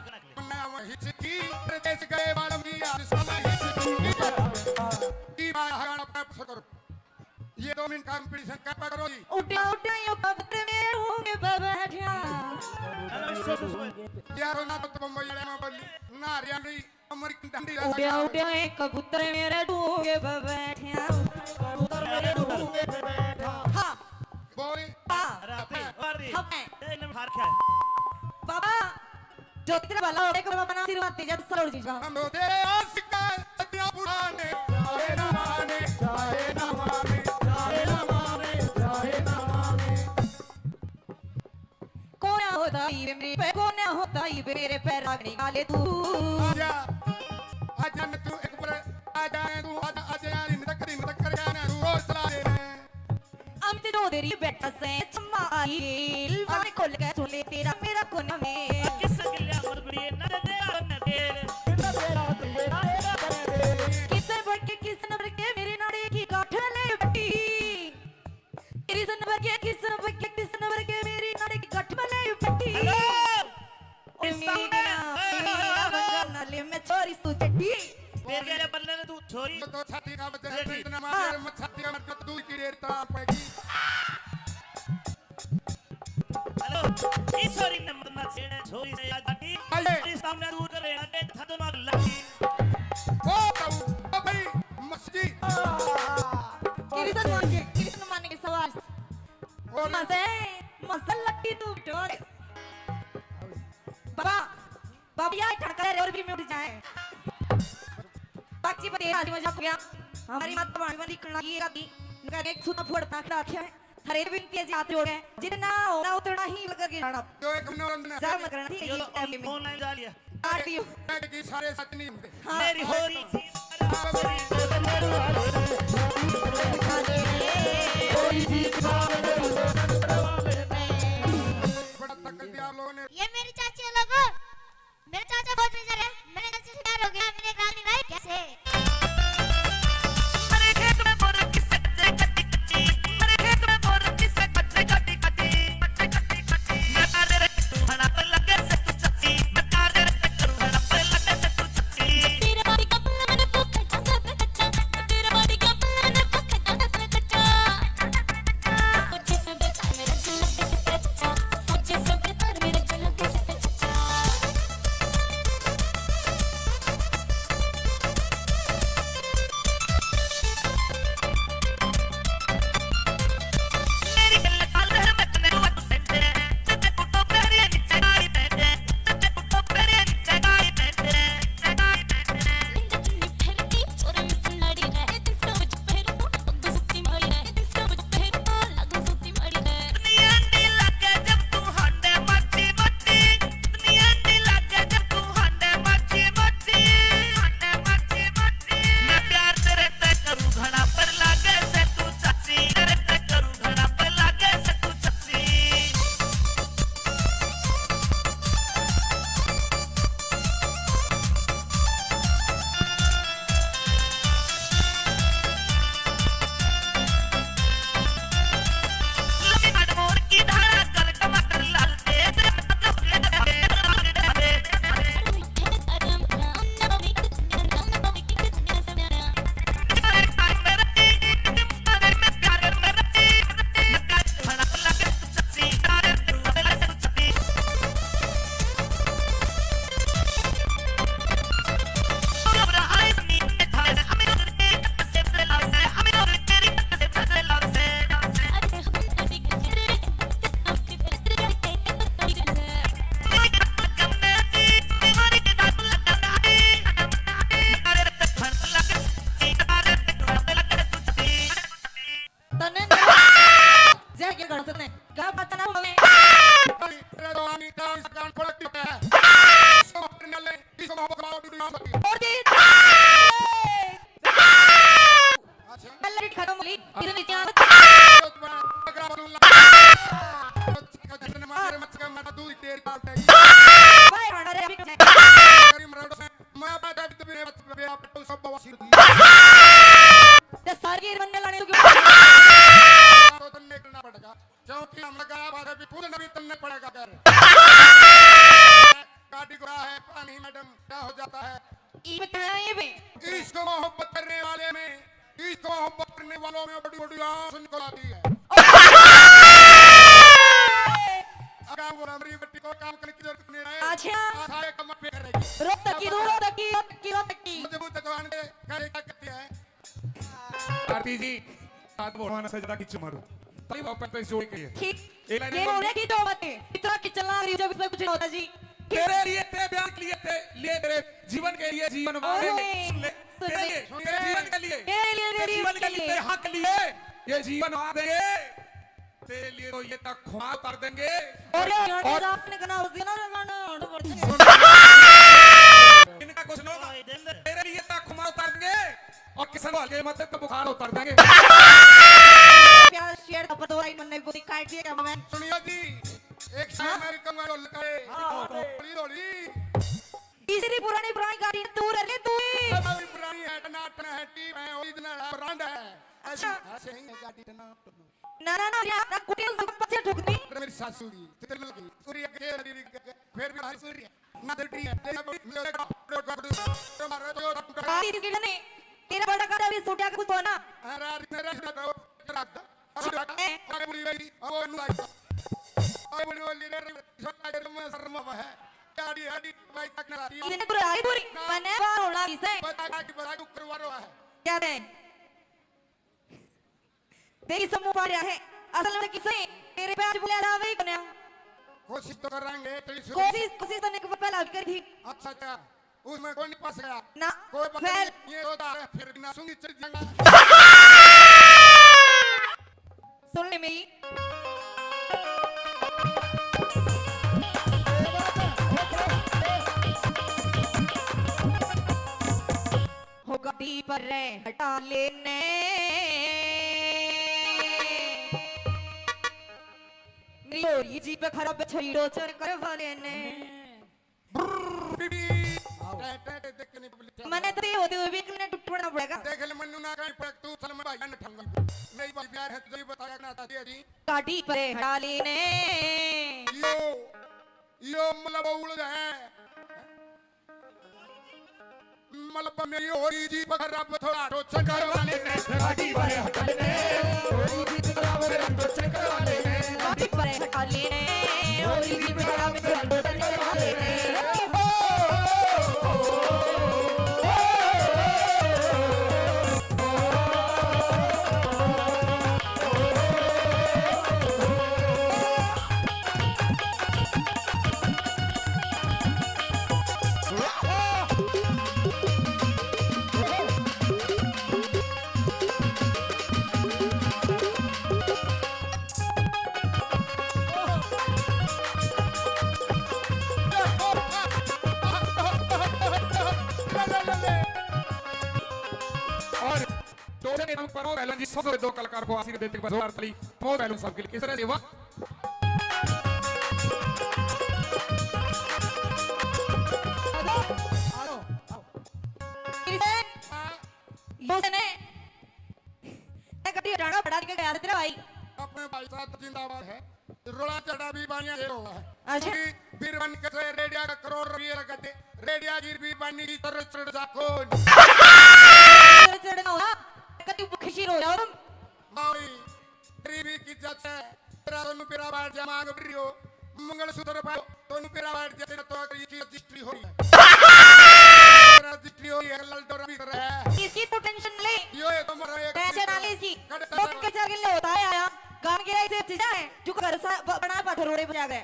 मैं वो हिचकी परदेस गए वालों की आज सुना हिचकी। की बात हराना, आप सो करो। ये दो मिनट का कंपटीशन कर पा करो जी। उड्या उड्या यो कबूतर मेरे ढूंगे पे बैठा। यारो ना तो बम्बई वाले में बोली, ना हरियाणवी। उड्या उड्या एक कबूतर मेरे ढूंगे पे बैठा। कबूतर मेरे ढूंगे पे बैठा। हाँ। बोल। हाँ। अरे, अरे, अरे। हाँ। ए, नम हार क्या है? बाबा, जो तेरा भला हो, एक बाबा ना आशीर्वाद दे, जब सरोड़ जी का। हम तेरे आशिक हैं, सदियां पुराने, चाहे ना माने, चाहे ना माने, चाहे ना माने, चाहे ना माने। कोन्या होता ही वे मेरे पे, कोन्या होता ही वे मेरे पे रागनी वाले तू। आजा, आजा न तू एक बार, आजा न तू, आजा, आजा यार, इन तक, इन तक कर जाना, तू और चला दे। हम ते दो देरी बैठा से, चम्मा आई, वाले खोल के सुन ले तेरा मेरा कोना में। किस गिल्या मरबड़ी न दे तेरा न तेल। किस बढ़ के, किस नंबर के मेरे नाड़े की गांठ ले बटी। तेरी सनवर के किस्म के किस्म के मेरी नाड़ी की गठ में ले पट्टी। हेलो। ओ इस सामने। मेरा, मेरा बंगाल नाले में छोरी तू चट्टी। तेरे के बल्ले ने तू छोरी। तो छाती का बच्चा है, तो इतना मार, हाँ। मत छाती का मत, तू की ढेर ताप पैगी। हेलो, इस छोरी ने मत ना छेड़े, छोरी से याद आती। आइए। इस सामने दूर करे, आगे था तो ना लगी। ओ, ओ भाई, मस्ती। किरिसन मान के, किरिसन मान के सवाल। और मजे, मजे लट्टी तू डोर। बाबा, बाबा, या ठड़का रे और भी मिट जाए। बाकी बते आज मजा हो गया। हमारी माता भाणी बंदी करना ये का दी। इनका एक सूता फोड़ ताक रखा है। हरे विनती है जी, हाथ जोड़ के, जितना होना उतना ही लगा के जाना। जो एक मनोरंजन है। शर्म करना, ठीक है, ये टाइम में। ऑनलाइन जा लिया। काट दियो। बैठ के सारे सच नहीं होते। हाँ। मेरी होरी जी। बड़ा तकड़ दिया आप लोगों ने। ये मेरी चाची है लोगों। मेरे चाचा फौज में जा रहे हैं, मेरे चाचा से प्यार हो गया, मैंने एक रानी लाई कैसे? तने ना जय के गण सतने गा बचना होवे। तेरा तो आमी का इस कान पड़ती होता है। इसको अपने नल्ले, इसको मोहब्बत वाला भी नहीं आ सकती। और जी। अच्छा। नल्ले खत्म होली, इतनी जान। अगला बोलूं ला। जिसने मारे मच का मरा दूध तेरी पाप है। भाई हमारा रे अभी। तेरी मरोड़ से मैं बात है, तू मेरे बच्चे पे आप तो सब बवासीर दी। ते सारी ये बंदे लाने तो क्यों? क्योंकि हम लगाया बात अभी कूदना भी तन्ने पड़ेगा कर। गाड़ी घोड़ा है, पानी मैडम, क्या हो जाता है? ये बताया ये भी। इश्क मोहब्बत करने वाले में, इश्क मोहब्बत करने वालों में बड़ी बड़ी आंसू निकल आती है। अगर वो हमारी बेटी को काम करने की जरूरत नहीं है। अच्छा। आधा एक कमर पे करेगी। रो तकी, रो तकी, रो तकी, रो तकी। मजबूत जवान के करे क्या करती है? आरती जी, साथ भगवान से ज्यादा किच मारो। ताली बाप पे जोड़ के। ठीक। एक लाइन ये और रो रहे की जो मत है। इतना किचन लाग रही है जब इसमें कुछ नहीं होता जी। तेरे लिए, तेरे प्यार के लिए, तेरे लिए, तेरे जीवन के लिए जीवन वार देंगे। ओए, सुन ले, सुन तेरे ले, लिए, सुन तेरे ले। जीवन के लिए, तेरे लिए, तेरे तेरे जीवन के लिए, लिए। तेरे हक के लिए, ये जीवन वार देंगे। तेरे लिए तो ये तक खुमार उतार देंगे। और ये और आपने कहा उस दिन ना, ना, ना, ना, ना। इनका कुछ नहीं होगा। तेरे लिए तक खुमार उतार देंगे। और किसन वाले के मतलब तो बुखार उतर देंगे। प्यार शेर का दो लाइन मन्ने बोली काट दिया क्या मैं? सुनियो जी, एक शेर हाँ? मेरी कमर ढोल का है। हाँ, हाँ। थोड़ी, थोड़ी। तीसरी पुरानी, पुरानी गाड़ी तू रे तू ही। अब अभी पुरानी है, टनाटन है, टीप है, ओरिजिनल है, ब्रांड है। ऐसी अच्छा। हंसेंगे गाड़ी टनाटन। ना, ना, ना, यार, ना, कुटिया सब पीछे ठुकनी। अरे मेरी सासू जी, कितने लगी? सूर्य के, फिर भी हंस रही है। ना डर रही है। तेरा बड़ी, मेरे का, मेरे का, मेरे का, मेरे का, मेरे का। तेरा बड़ा का भी सूटिया का कुछ होना। अरे, अरे, मेरा, मेरा, मेरा, मेरा, ए। अरे, बुरी गई, अब वो नु आई। अरे, बुरी वाली रे, रे, छोटा रे, मैं शर्मा है। आड़ी, आड़ी, भाई तक ना आती। इतने बुरे आई बुरी, ना। मने बाहर होना किसे? बता, बता, बता, तू करवा रहा है। क्या दे? तेरी समूह पा रहा है। असल में किसे तेरे पे आज बुलाया था, वही कौन है? कोशिश तो करेंगे, तेरी शुरू कोशिश, कोशिश तो निक पहला भी करी थी। अच्छा, अच्छा, उसमें कोई नहीं फंस गया। ना, कोई बात फैल। नहीं, ये होता है, फिर भी ना सुनी चल जाएगा। सुन ले मेरी। हो गाड़ी पर रे हटा लेने। मेरी होरी जीप खराब छड़ी टोचर करवा लेने। आओ। टे, टे, टे, देख के नहीं पब्लिक क्या मने तो ये होते हुए भी इतने टूटना पड़ेगा। देख ले मन्नू ना कहीं पर तू सल में भाई ने ठंगल। मेरी बात प्यार है तुझे बताया ना चाहती है जी। गाड़ी पर हटा लेने। यो, यो मतलब उड़ है। मतलब मेरी होरी जीप खराब थोड़ा टोचर करवा लेने। गाड़ी पर हटा लेने। होरी जीप खराब रे टोचर करवा लेने। गाड़ी पर हटा लेने। होरी जीप खराब रे टोचर करवा लेने। और टोचर के नाम पर पवन पहलवान जी सौ सौ दो कलाकार को आशीर्वाद देते हुए जोरदार ताली पवन पहलवान साहब के लिए। किस तरह से वाह। यो से ने, ए, कभी डांडा बड़ा के गया तेरा भाई। अपने भाई साहब जिंदाबाद है। रोला चढ़ा भी बानिया ये होगा। अच्छा। क्योंकि बीरबन के से रेडिया का करोड़ रुपये लगा दे। रेडिया गिर भी बानी की तरह चढ़ जा कौन? चढ़ ना हो, कति खुशी रो जाओ तुम। भाई, गरीबी की जत है। तेरा दोनों पेरा बाहर जा मांग रियो। मंगलसूत्र पा दोनों पेरा बाहर जा, तेरा तो ये की रजिस्ट्री हो रही है। रजिस्ट्री हो रही है, लाल डोरा भी कर रहा है। इसकी तो टेंशन ना ले। यो ये तो मरा एक पैसे ना ले इसकी। कड़े तो के जाके ले होता है आया। गान के ऐसे चीजें हैं, जो घर सा ब-, बना पत्थर रोड़े बजा गए।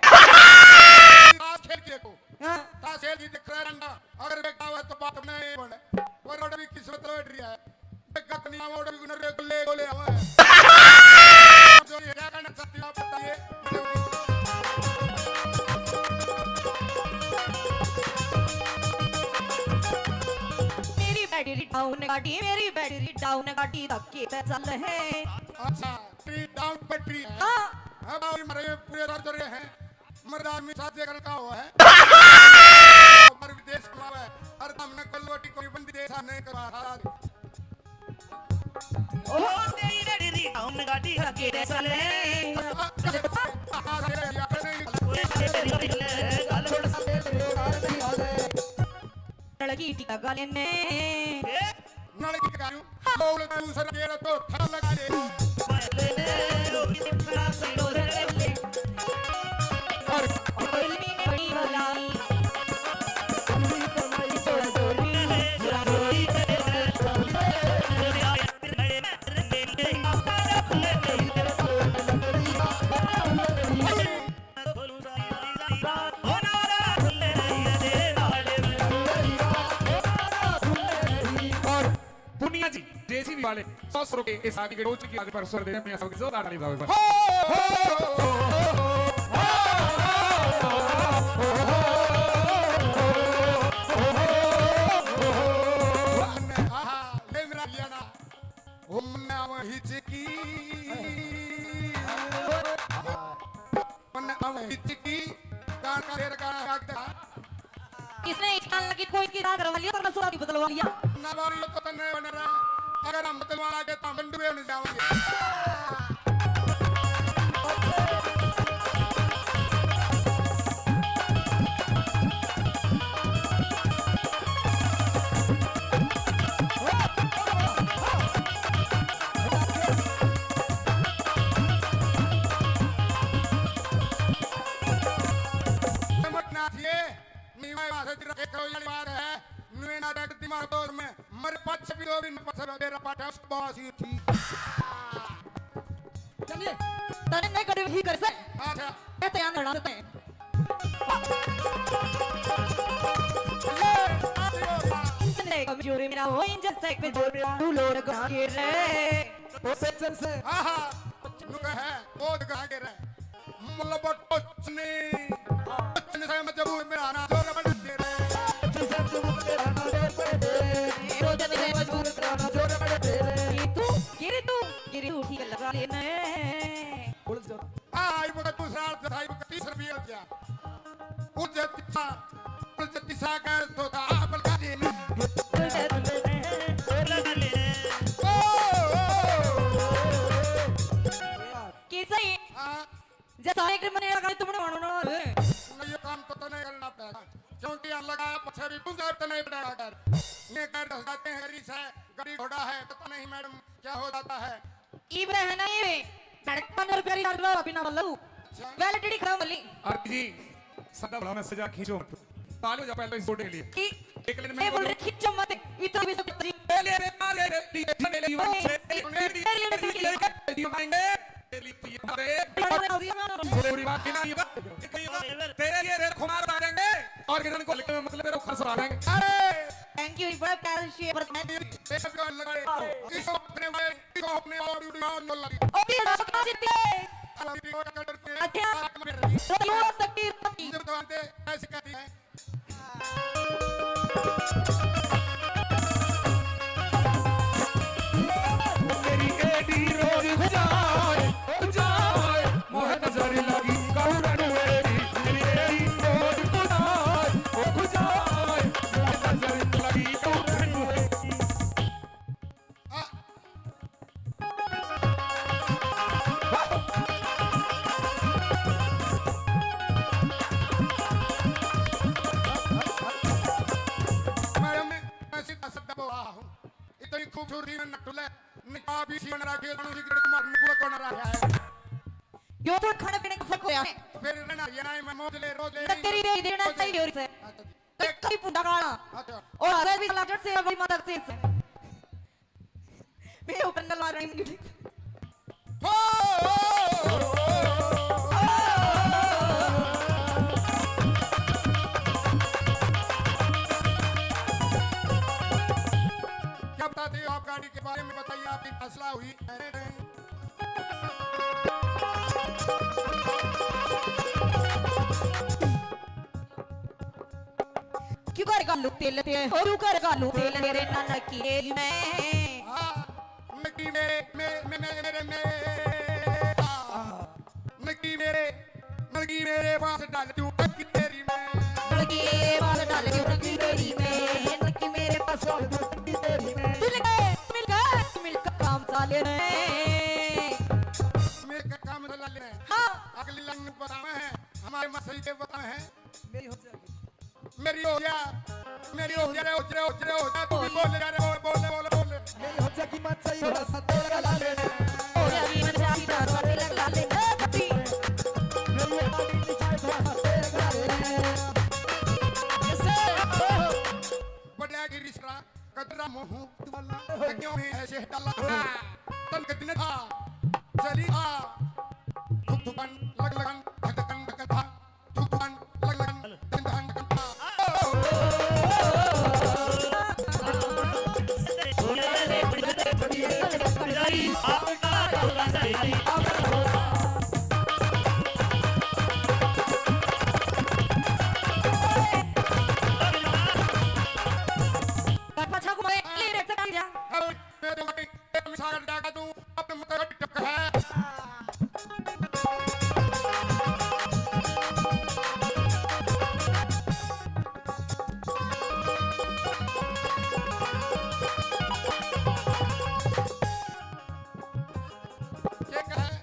आज खेल के को। हाँ। ताशेर जी दिख रहा है डंडा, अगर बेटा हुआ तो बाप नहीं बने। पर रोड भी किस्मत लौट रही है। बेटा नहीं आवा, रोड भी गुनर रे गुल्ले गोले आवा है। जो ये क्या करना चाहती हो आप बताइए। मेरी बैटरी डाउन गाड़ी, मेरी बैटरी डाउन गाड़ी धक्के पे चल है। अच्छा, बैटरी डाउन बैटरी है। हाँ। अब आओ, मरे पूरे दर्द रहे हैं। मर्द आदमी साथ जगह का हुआ है। पर विदेश कमावे, हर दम न कल रोटी कोई बंदी देश नहीं करवा रहा। ओ तेरी रेडी री, हम गाड़ी हके रे चले। टीटी लगा लेने। नल की गाड़ी, बोल दूसरा गेर तो था लगा ले। और कोयली बड़ी वाला। और पुनिया जी, जेसीबी वाले, सौ सौ रुपए इस आदमी के रोज की आगे पर स्वर देने में सबकी जोरदार ताली बजाओ एक बार। आहा, ले मेरा लिया ना। ओ मन्ना वही चिकी। मन्ना वही चिकी। गाना का ढेर गाना रख दे। इसने इस गाना की कोई की राग रवा लिया, तो सुरा भी बदलवा लिया। ना बारी तो तन्ने बन रहा। अगर हम बदलवा लागे तो हम बंडुए बन जाओगे। समझना चाहिए, नीवा भाषा की एक वाली बात है, नुए ना देख दिमाग दौर में, मर पाछे भी दो दिन पाछे मेरा पाठा उसको बासी थी। चलिए। तने नहीं करे ही कर से। अच्छा। मैं तो याद रहा देते हैं। ले, आ जाओ। इतने कमजोर मेरा हो, इन जैसे पे जोर मेरा, तू लोड़ गा के रे। ओ सज्जन से। हाँ, हाँ। नुका है, बहुत गा के रे। मतलब टोचनी, टोचनी से मजबूर मेरा ना जोर बन दे रे। टोचनी से मजबूर मेरा ना जोर बन दे रे। टोचनी से मजबूर मेरा ना जोर बन दे रे। ये तू, ये रे तू, ये रे तू ठीक लगा लेना है। बोल जो। आई बका दूसरा अर्थ था, आई बका तीस रुपये हो गया। उज्जत सा, उज्जत सा कर तो था, आप लगा लेना। ओ, ओ, ओ। कैसा है? हाँ। जैसा एक मने लगा तुमने मानो ना रे। नहीं, ये काम तो तने करना पड़ेगा, क्योंकि हम लगा पछाड़ी गुंजा तने बड़ा कर। ये कर दस जाते हैं, गरीब है, गाड़ी घोड़ा है, पता नहीं मैडम क्या हो जाता है। इब्राहिम ने धड़कन और प्यारी लाल बाबा बिना बल्लू। अच्छा। Validity खत्म वाली। अरे जी, सदा भला में सजा खींचो। ताली हो जा पहले इस छोटे के लिए। कि एक लाइन में ये बोल बोलो। रहे, खींचो मत, इतना भी सब जी। पहले रे, मारे रे, दिए, दिए, दिए, ओए, दिए, दिए, तेरी दिए, दिए, दिए, दिए, दिए, मारेंगे। तेरी दिए, मारे। तेरी बात नहीं, ये बात। तेरे लिए रे खुमार मारेंगे और किरण को लेकर मतलब तेरा खर्च मारेंगे। अरे! Thank you, बड़ा प्यारा शेर। तेरे प्यार लगाए। इस अपने भाई को अपने और वीडियो न लगी। अभी इसको क्या जीती है? अच्छा, तो ये तक की जब तो आते ऐसे कहती है। तेरी एडी रोज खुजाए, खुजाए, मोह नजर लगी कौरन मेरी, तेरी एडी रोज खुजाए, ओ खुजाए, मोह नजर लगी कौरन मेरी। मैडम, मैं सीधा साधा बोला हूँ। इतनी खूबसूरती में नटुले, निकाब इसी बन रखी है, सिगरेट मार, गुड़ कौन रहा है? यो तो खाने पीने का फर्क होया। फिर रहना, ये ना, मैं मौज ले, रोज ले, ना तेरी रे देना चाहिए और से। अच्छा जी। एक ही पुंडा काला। अच्छा। और अगर भी लटट से, वही मदद से। मेरे ऊपर नलवा रही मुझे। हो! क्या बताते हो आप गाड़ी के बारे में, बताइए, आपकी फैसला हुई? क्यों कर घालू तेल ते, और क्यों कर घालू तेल तेरे नाना की में? हाँ, नकी मेरे, मे-, मे-, मे-, मेरे, मे-, हाँ, नकी मेरे, नकी मेरे पास डाल दूं नकी तेरी में। नकी पास डाल दूं नकी तेरी में, नकी मेरे पास डाल दूं नकी तेरी में। मिल गए, मिल गए, मिलकर काम साले ने। मिलकर काम साले ने। हाँ। अगली लाइन बतावे हैं, हमारे मसई के बतावे हैं। मेरी हो जाएगी। मेरी हो गया। मेरी हो जा रे, हो जा रे, हो जा रे, हो जा, तू भी बोल जा रे, बोल, बोल, बोल, बोल। मेरी हो जा की मत सही हो सकते लगा ले। बढ़िया गिरी सरा, कदरा मोहू, तू वाला, क्यों है ऐसे डाला? तन कितने था? चली था। धुक धुकन, लग लगन, धक धकन, धक था। पाछा घुमा, ले रे, चला जा। सागर जागा तू अपने मुतरक है।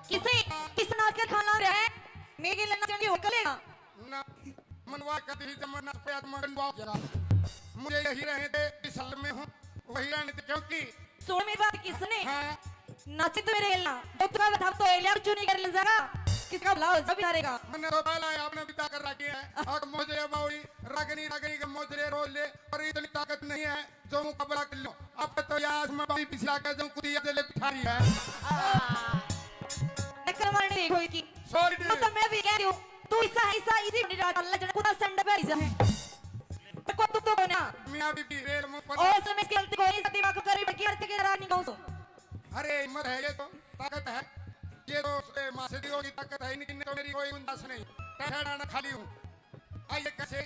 किसे, किस नाच के खाना रहे? मेरे लिए नाचने की होटल है। ना, मनवा कभी जमना पे आत्मा बनवाओ जरा। मुझे यही रहने दे, इस हाल में हूँ, वही रहने दे, क्योंकि सुन मेरी बात, किसने? हाँ। नाचे तो मेरे हिलना, तो तुका बता तो एलिया चुनी कर ले जरा। किसका भला हो, सब बिचारे का। मैंने तो पहला ही आपने बिता कर रखी है। और मोजरे बावड़ी, रागनी, रागनी के मोजरे रोज ले, पर इतनी ताकत नहीं है जो मुकाबला कर लो। अब तो यार मैं बाई पिछला के जो कुतिया जले बिठा रही है। नक्कर मारने देखो की। Sorry, वो तो मैं भी कह रही हूँ। तू ऐसा, ऐसा, इसी बड़ी रात अल्लाह जन कुत्ता संड पे ऐसा है। तो को तू तो को ना। मियाँ बीबी रेल मुंह पर। ओ, उसमें इसकी गलती कोई नहीं, दिमाग को करीब की अर्थ के नाराज नहीं कहूँ सो। अरे, हिम्मत है ये तो, ताकत है। ये तो उसके माँ से दी होगी, ताकत है ही नहीं, इनमें तो मेरी कोई गुंजाइश नहीं। टहरा ना खाली हूँ। आइए कैसे?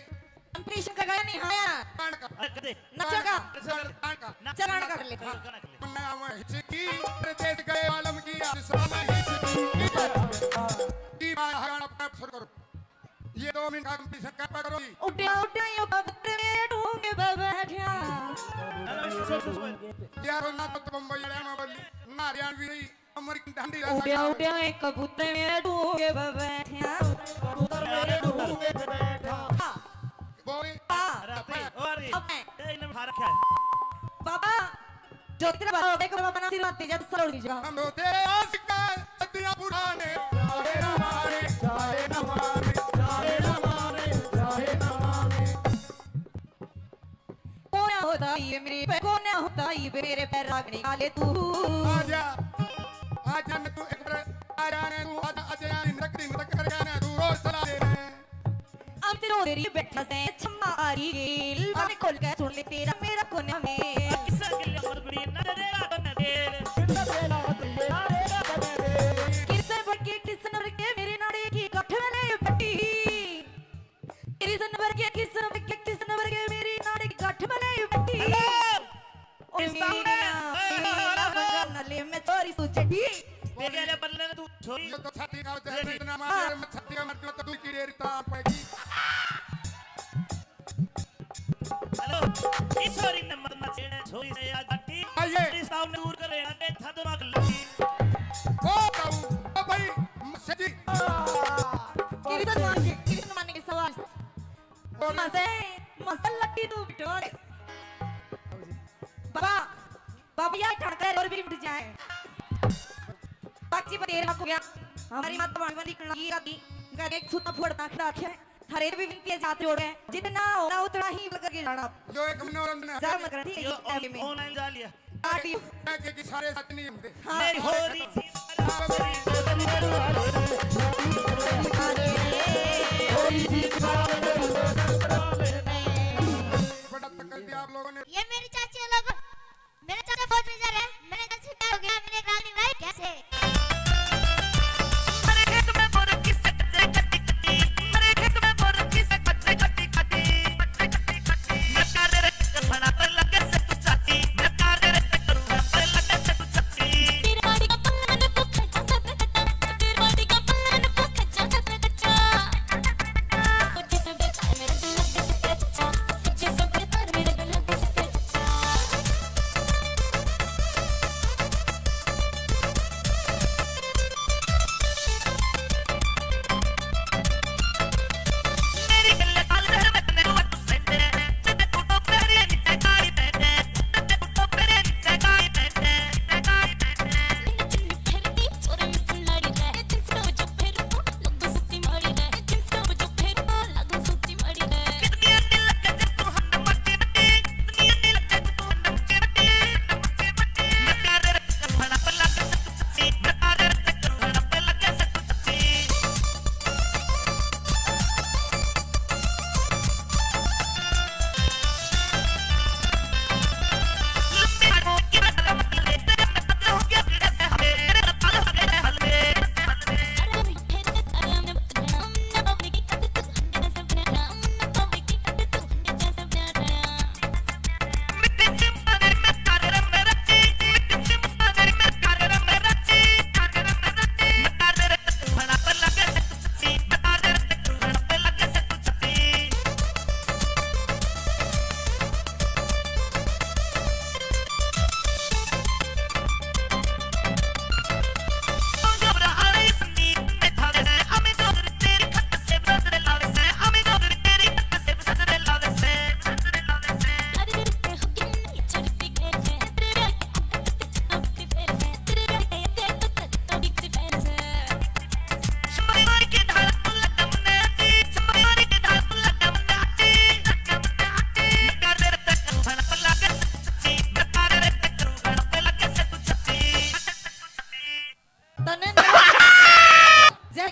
Competition का गाया नहीं, हाँ। गान का। अरे, कदे। नचोगा? गान का। चल, गान कर ले। गान कर ले। मन्ना मैं हिचकी, परदेस गए आलम की, आज साला हिचकी। की बात है, गाना शुरू करो। ये दो मिनट का competition कर पा करो जी। उड्या, उड्या, यो कबूतर में ढूंढ बैठा। यार, ना तो बम्बई वाले में बोली, ना हरियाणवी रही। अमेरिकन ढांडी रह उड्या, सकता है। उड्या, एक कबूतर मेरे ढूंढ के बैठा। कबूतर मेरे ढूंढ के बैठा। हाँ। बोल। हाँ। अरे, अबे, ओ, अरे। अब मैं। ए, इन्हें उठा रखा है। बाबा, जो तेरा बाबा हो गया, बाबा ना सिर आते जब सरोड़ दीजिएगा। हम रोते आशिक का सदियां पुराने। जाए ना मारे, जाए ना मारे, जाए ना मारे, जाए ना मारे। कोन्या होता ये मेरे पे, कोन्या होता ये मेरे पे रागनी काले तू। आजा, आजा न तू एक बार, आजा न तू, आजा, आजा यार, नक दिन तक कर जाना तू, रोज चला दे रहे हैं। हम तेरे तेरी बैठा से छम्मा आ रही गेल, बाने खोल के सुन ले तेरा मेरा कोन्या में। किसा के लिए मत बड़ी ना तेरा बन दे। किसा के लिए मत बड़ी ना तेरा बन दे। किसा बड़के किस नंबर के मेरे नाड़े की गठ में ले बटी। तेरी सनवर के किस्म के किस्म वर्गे मेरी नाड़ी गठ बने बटी। Hello। ओ इस मेरी सामने। ना, ओए, ओए, ओए, ओए, ओए। बंगा नले में छोरी तू चढ़ी। तेरे वाले बल्ले ने तू छोरी। ये तो छाती का जहर ये इतना मार, हाँ। मैं छाती का मर जाऊँ तो तू कीड़े री तान पड़ेगी। Hello, इस छोरी ने मत मत छेड़े, छोरी से आज हटी। आइए। इस सामने दूर करे, आगे था दिमाग लगी। ओ बाबू, ओ भाई, सच्ची। कृष्ण मान के, कृष्ण मान के सवाल। मजे, मजे लट्टी तू बिटोर। बाबा, बाबा यार ठड़का और भी मिट जाए। बाकी बतेर हो गया। हमारी माता भाभी बंदी करना ये आती। घर एक सूता फोड़ना खड़ा रखे। हरे भी विनती है जात जोड़ है। जितना होना उतना ही करके जाना। जो एक मनोरंजन है। जा मत कर, ठीक है, यो टाइम में। Online जा लिया। आदि। के, के सारे सच नहीं होते। हाँ। नहीं हो रही। बड़ा तक कर दिया आप लोगों ने। ये मेरी चाची है लोग। मेरे चाचा फौज में जा रहे हैं। मेरे चाचा से प्यार हो गया। मैंने एक रागनी गाई कैसे?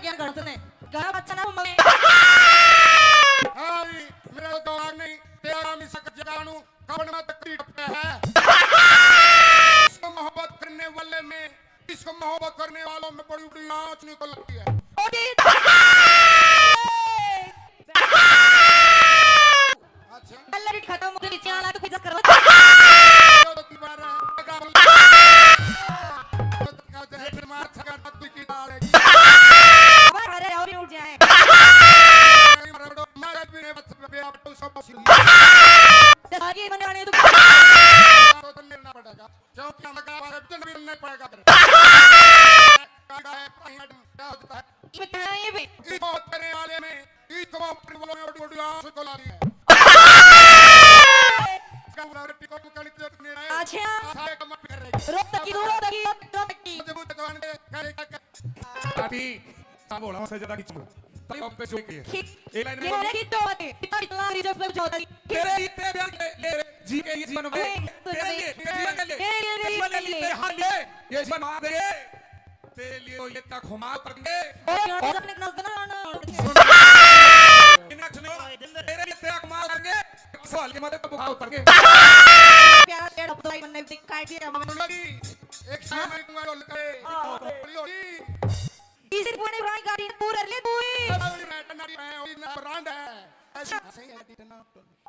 क्या घर से ने? घर अच्छा ना मम्मी। हाँ, मेरा तो दिमाग नहीं, तेरा मिसक जगानू, कवन में तकड़ी टपे है। इसको मोहब्बत करने वाले में, इसको मोहब्बत करने वालों में बड़ी बड़ी आँच निकल लगती है। ओ जी। अच्छा। कलर खत्म हो गया, नीचे आला तो खिजा करो। अरे, और उठ जाए। तो सारी बने आने तो क्योंकि हम का बारे में नहीं पड़ेगा तेरे। कांडा है, पानी मैडम, क्या होता है? ये बताना, ये भी। इस बात करने वाले में, इस बात करने वालों में बड़ी, बड़ी आंसू को ला रही है। क्या बोला रे, टिकट बुक करने के लिए तूने आए? अच्छा। सारे काम मत कर रहे। रोक तकी, रोक तकी, रोक तकी। मुझे मुझे तो आने दे, क्या, क्या, क्या? अभी साहब बोला, उससे ज्यादा खींचूंगा। तभी हम पे जो किए। खींच। एक लाइन ये में बोले कि तो बातें, इतना, इतना रिजल्ट पे जो होता है। तेरे इतने प्यार के लिए, जी के ये जीवन में, अरे, तेरे लिए, तेरे लिए, तेरे लिए, जीवन के लिए, तेरे हाथ लिए, ये जीवन मार दे। तेरे लिए तो ये तक घुमा करके। अरे, यहाँ से अपने नजर आना। सुन। इन्हें सुनो, तेरे लिए तेरा घुमा करके, सवाल के मारे पे बुखार उतर के। प्यारा पेड़ अब तो आई बनने दिख काट दिया हमने। सुनो जी, एक समय में तुम्हारे लोग करे, हाँ। बड़ी होगी। इसी पुरानी पुरानी गाड़ी ने पूरा ले बुई। अरे, अरे, अरे, अरे, अरे, अरे, ब्रांड है। ऐसी हंसी है, इतना।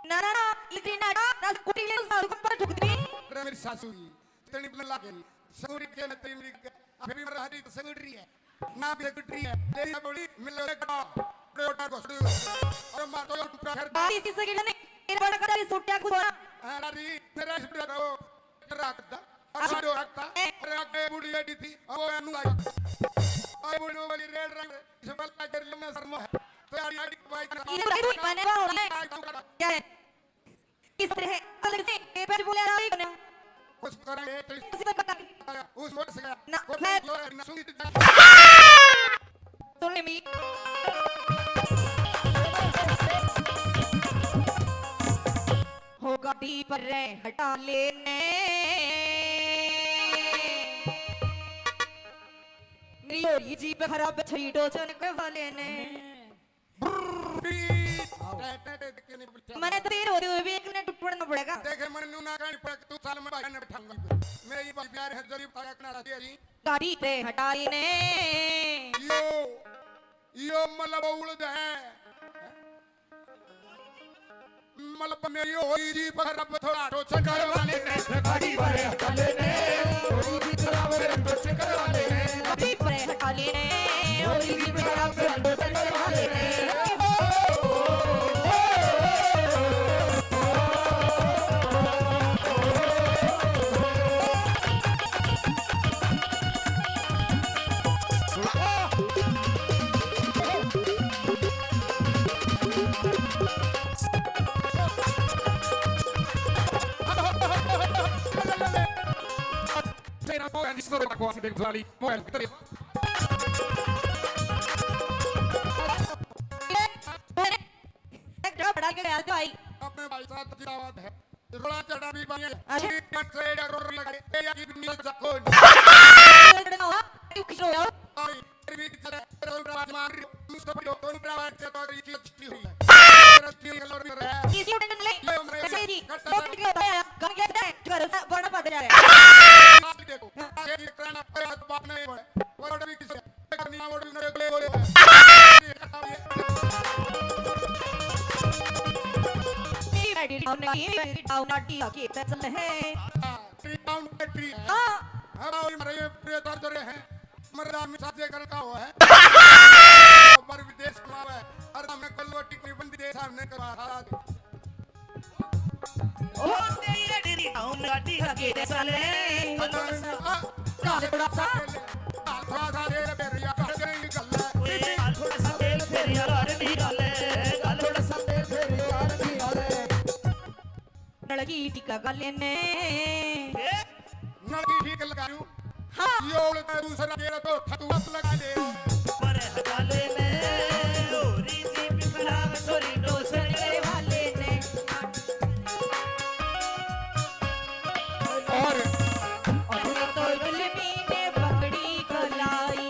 ना, ना, ना, इतनी ना, ना, ना, स्कूटी ले, सारू को पर ठुक दी। अरे, मेरी सासू जी, इतनी बला गई। सगुड़ी के न तेरी मेरी के, अभी मेरा हरी तो सगुड़ी है। ना भी सगुड़ी है। तेरी ना बोली, मिल लो एक बार। बड़े ओटा को सुन। और मार तो टुकड़ा कर। बात इसी से गिरने, तेरे बड़ा कदा भी सुट्या कुछ हो रहा। हाँ, ना री, मेरा सुट्या था वो। रात था। अच्छा। अच्छा, जो रात था। ए। अरे, आगे बूढ़ी लेडी थी, अब वो अनु आई। आई बूढ़ी वो वाली रेड रंग, इसे बल्ला कर लेना शर्मा है। तो यार, यार, भाई, ये तो भाई, मैंने कहा होना है। क्या है? किस तरह है? अलग से, ये पैर बोले, आ रहा है, कुछ करेंगे, तो किसी को पता नहीं। उस मोटर से गया। ना, कुछ मैं बोला, ना सुनी तो जा। सुन ले मी। हो गाड़ी पर रे हटा लेने। मेरी होरी जीप खराब छड़ी टोचन के वाले ने। मैंने तो तेरे होते हुए भी एक ने टुटना पड़ेगा। देखे, मैंने न्यू ना कहनी पड़ा कि तू साल में भाई ने बैठाऊंगा। मैं ये भाई प्यार है, जरूर ताकत ना रहती है जी। गाड़ी पे हटा लेने। यो, यो मतलब उड़द है। मतलब मेरी होई जी पर अब थोड़ा टोचन करवा लेने। गाड़ी वाले हटा लेने, होई जी बराबर टोचन करवा लेने। गाड़ी वाले हटा लेने, होई जी बराबर टोचन करवा लेने। एक जो बड़ा के गया तो आई। अपने भाई साहब की दावत है। रोला चढ़ा भी बने। अच्छा। ये मत से एड़ा रोल लगे, ये की भी नहीं जा कौन। रोल चढ़ा हुआ, तू खुश हो जाओ। और फिर भी चले, रोल राज मान रही, मुझको भी रोको, रोल राज के तो ये की छुट्टी हुई है। छुट्टी हुई है, रोल भी रहा है। इसी उड़न ले, ये उम्र है। अच्छा जी, कट वो कितने होता है? घर के अंदर, घर से बड़ा पड़ जा रहा है। आप देखो, ये कराना पड़ा तो बात नहीं पड़े। और भी किसी हाँ। हमारे ये प्रिय दर्द रहे हैं। मरदा में साजे कर का हुआ है। पर विदेश में आवे। और हमने कल वो टिकनी बंदी देश हमने करवा। ओ तेरी अड़ी टाउन गाड़ी हगे साले। काले थोड़ा सा। काले थोड़ा सा रे बेरिया कर गई गल। ओए, काले थोड़ा सा तेल फेरिया कर दी गल। काले थोड़ा सा तेल फेरिया कर दी गल। नलकी टिका गले ने। नलकी ठीक लगायू। हाँ। यो उड़ता दूसरा तेरा तो ठतुआ लगा ले। पर हटाले ने, होरी जी पिपला, छोरी डोसरे वाले ने। और अरे तो जुल्मी ने पकड़ी कलाई।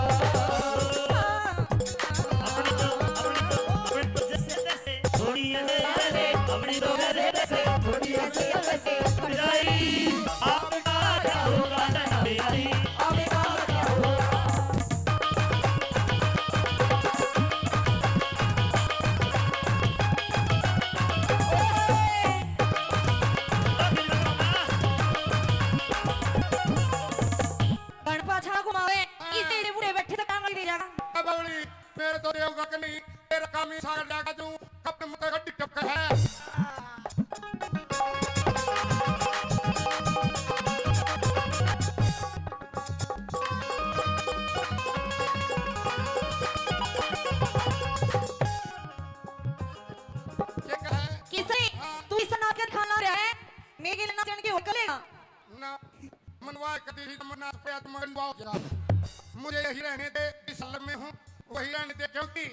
सागर जाके तू कपड़े मत गड्डी टपका है। ये कहा है? किसे? हाँ। तू इस नाक खाना रहा है? मेरे लिए नाचण की होटल है? ना, मनवा कदी ही मना पे आत्मा मनवाओ जरा। मुझे यही रहने दे, जिस हालत में हूँ, वही रहने दे, क्योंकि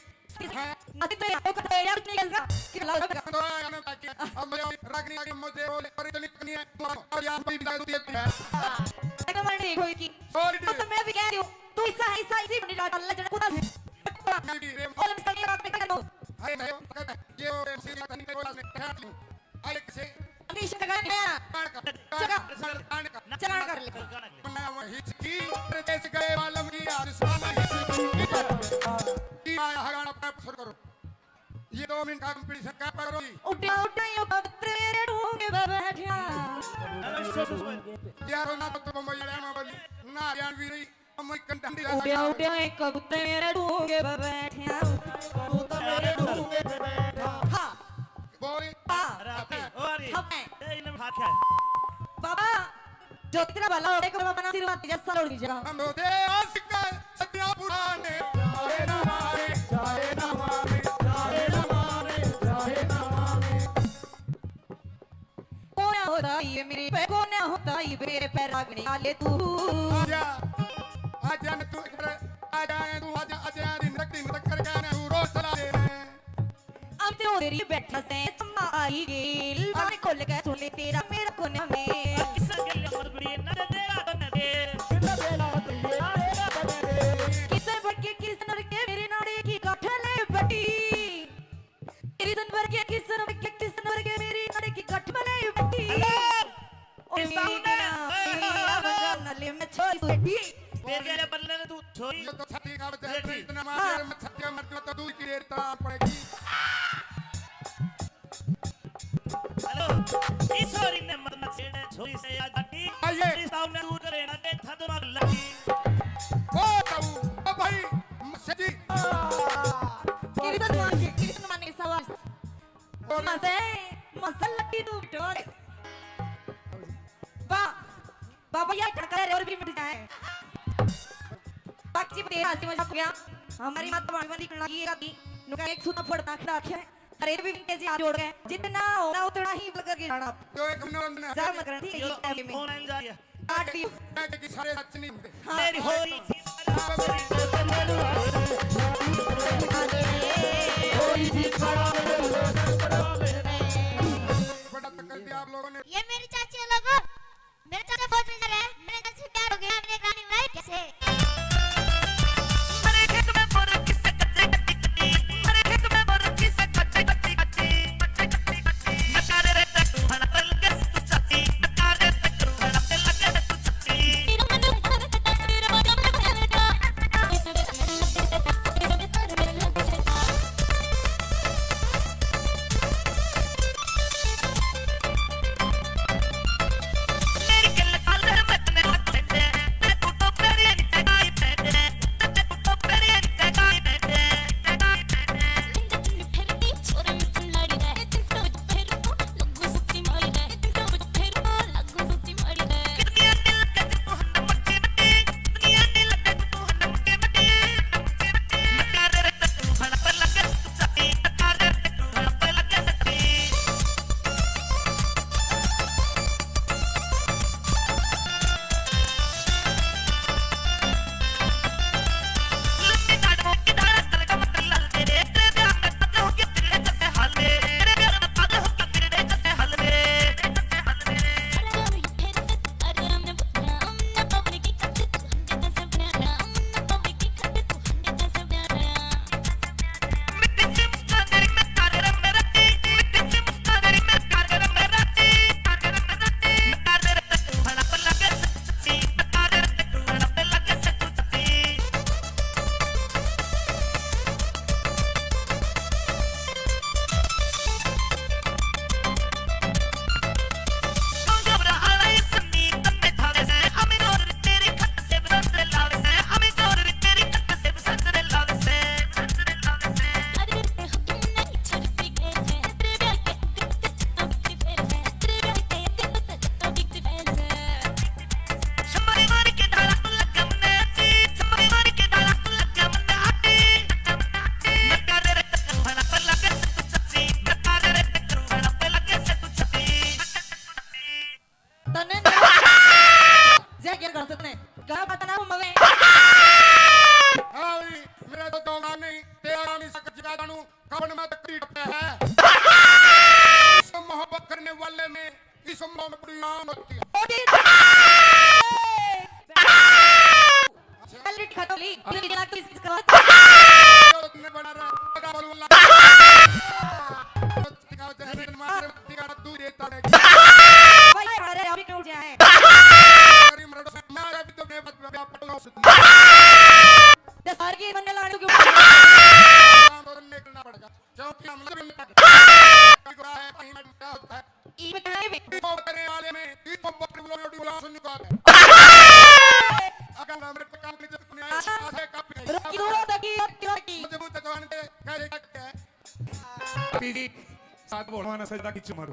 हाँ। अभी तो यहाँ पे खतरा है, यार, कुछ नहीं कर सकता। कि लगा लगा। तो आया ना ताकि अब मुझे रागनी आगे मुझे वो और इतनी इतनी है, और यहाँ पे भी जादू देती है। हाँ। एक मिनट, एक होई की। Sorry, तो dear। मैं भी कह रही हूँ, तू ऐसा है, ऐसा, इसी बंडी लाट अल्लाह जन खुदा से। नहीं, dear, और हम इसका ये बात नहीं कर दो। हाय, मैं पकड़, ये वो MC का तनिक को आज मैं कह रही हूँ। आइए किसे? अभी इसे टकरा नहीं आया। चला। चला कर ले। बना वो हिचकी, परदेस गए वालम की आयुष्मान हिचकी। की आया हगाना पर शुरू करो। ये दो मिनट का competition का पकड़ो जी। उठा, उठा, यो कबूतर मेरे ढूंढे पे बैठा। यार, ना तो तुम मुझे रहना बोली, ना हरियाणवी रही। उड्या उड्या एक कबूतर मेरे ढूंगे पे बैठा। कबूतर मेरे ढूंगे पे बैठा। हाँ। बोल। हाँ। अरे, अरे, ओ, अरे। हाँ, मैं। ए, इन्हें उठा के। बाबा, जो तेरा भला हो, एक बाबा ना आशीर्वाद दे, जैसा लोड़ की जगह। हम होते आशिक सत्या पुराने, जाए ना मारे, जाए ना मारे, जाए ना मारे, जाए ना मारे। कोना होता ये मेरे पे, कोना होता ये मेरे पे रागने वाले तू। आजा, आजा न तू, आजा न तू, आजा, आजा, दिन तक, दिन तक कर गाना तू रोज चला दे। अब तो तेरी बैठा से चम्मा आई गेल, बाने खोल के सुन ले तेरा मेरा कोना में। किस गले मत बुरी ना दे, ना दे। किस भर के, किस नर के मेरे नाड़े की गांठ ले बटी। किशन वर्गे, किशन वर्गे, किशन वर्गे मेरी नाड़ी की गठ में नहीं बटी। हेलो। ओ इस बार मेरी ने, ना, ओए, मेरी ओए, ना ओए, बजा ओए। नली में छोड़ बेटी। तेरे के बल्ले ने तू छोरी। ये तो छठी का बजा है, बेटी। इतना मार हाँ। दे, मैं छठी मर जाऊँ तो दूध की रेट तो पड़ेगी। हेलो, इस छोरी ने मत मत छेड़े, छोरी से आज बाकी। आइए। इस बार ने दूर करे ना, दे था दिमाग लगी। ओ बाबू, ओ भाई, मस्से जी। किशन मान के, किशन मान के सवाल। मजे, मजे लगी तू बिटोर। बा-, बाबा, ये ठनका रे और भी मिट जाए। बाकी जी, तेरा हंसी मजाक हो गया। हमारी माता माड़ी वाली कणा की एक आदमी नुका एक सूता फोड़ना खड़ा रखे। अरे, भी के जी हाथ जोड़ के जितना होना उतना ही बल करके जाना। तो एक नंबर बना। जा मत करना, ठीक है, यो, ये टाइम में। ऑनलाइन जा रही है। काट दियो। मैं देखी सारे सच नहीं होते। हाँ। मेरी होरी। बड़ा तक कर दिया आप लोगों ने। ये मेरी चाची है लोगों, मेरे चाचा फौज में जा रहे हैं, मेरे चाचा से प्यार हो गया, मैंने एक रानी बनाई कैसे? इस संभव में बड़ी आम होती है। पहली खत्म ली, फिर इतना किस, किस का? भाई, अरे, अभी क्यों उठ जाए? दस साल की बनने लाने क्यों? क्योंकि हम लोग भी निकलना पड़ेगा। क्योंकि हम लोग भी निकलना पड़ेगा। ई बताए भी। वो करने वाले में, ई तो बकरी लोग रोटी बुला सुन निकाल। अगर हम लोग काम की जरूरत नहीं है, आधे कप नहीं। रुकी, रुकी, रुकी, रुकी। मजबूत जवान के, कह रहे क्या है? अभी जी, साथ बोलवाना सजदा की चुमर।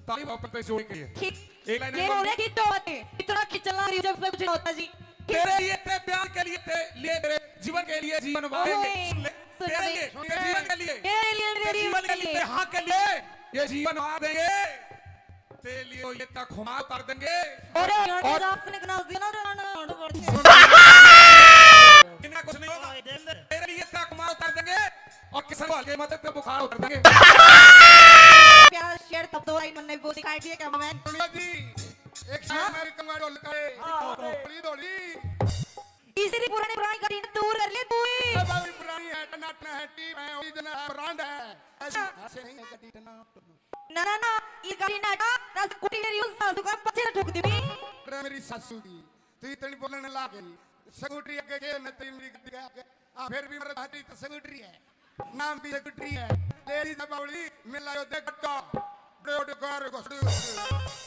ताली वापस पे जोड़ के। ठीक। एक लाइन ये और रो रहे कि तो बातें, इतना खिंचना रही जब कुछ नहीं होता जी। तेरे लिए, तेरे प्यार के लिए, तेरे लिए, तेरे जीवन के लिए जीवन वार देंगे। ओए, सुन ले, सुन तेरे ले, लिए, सुन तेरे ले। जीवन के लिए, तेरे लिए, तेरे तेरे जीवन के लिए, लिए। तेरे हाँ के लिए ये जीवन वार देंगे। तेरे लिए ये तक खुमार उतार देंगे। अरे, और और आपने इतना जीना रहना, और बढ़ के। इतना कुछ नहीं होगा। तेरे लिए तक खुमार उतार देंगे। और किसन को हल्के मत पे बुखार उतर देंगे। प्यारा शेर तब दो लाइन मन्ने बोली काट दिए क्या मैं? सुनियो जी, एक शेर हाँ? मेरे कमर डोल करे। हाँ, हाँ। थोड़ी, थोड़ी। इसी पुरानी पुरानी गाड़ी ने दूर कर ले तू ही। अब अभी पुरानी है, टनाटना है, टीम है, ओरिजिनल है, ब्रांड है। ऐसे, हाँ। ऐसे नहीं है गाड़ी टनाटना। ना, ना, ना, ये गाड़ी ना हटा, ना स्कूटी मेरी उस सासू का पछे ठोक दी। अरे मेरी सासू की। तू इतनी बोलने लाग गई। स्कूटी आगे के न तेरी मेरी गाड़ी आगे। आ, फिर भी मेरे भाटी तो स्कूटी है। नाम भी स्कूटी है। लेडीज बावली, मिला यो देख गट्टा। बड़े बड़े कार घुसड़ी घुसड़ी।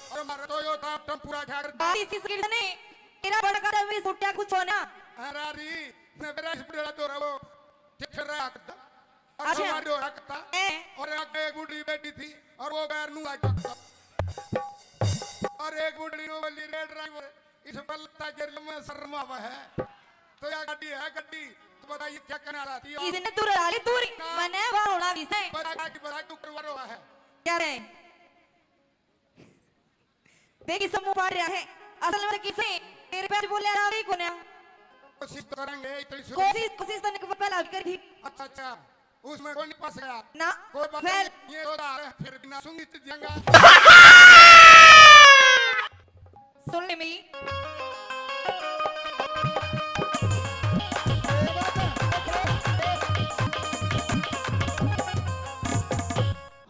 और मारा तो यो था टम्पूरा खा कर। बात इसी स्कूटी ने, तेरा बड़का तो भी सुट्टिया कुछ होना। अरे री, मैं मेरा इस बड़ा तो रहो। ठेठर रहा करता। और अच्छा। हमारे हो रहा करता। ए। और आगे एक बूढ़ी बैठी थी, और वो पैर नू आ जाता। और एक बूढ़ी नू बोली, "रे ड्राइवर, इस पर लगता गिर में शर्म आवा है। तो या गाड़ी है गाड़ी, तो बताइए क्या करना चाहती हो?" इसने दूर आ ले, दूर। ना। मने वाह होना भी सही। बड़ा गाड़ी बड़ा क्यों करवा रहा है? क्या रे? देखी समूह पाड़ रहा है। असल में किसे तेरे पे बोले आ रही कोन्या। कोशिश तो करेंगे, इतनी शुरू कोशिश, कोशिश तो निक पहला भी करी थी। अच्छा, अच्छा। उसमें कोई नहीं फंस गया। ना, कोई बात फेल। नहीं, ये तो आ रहा है, फिर बिना सुनी तो दियांगा। सुन ले मेरी।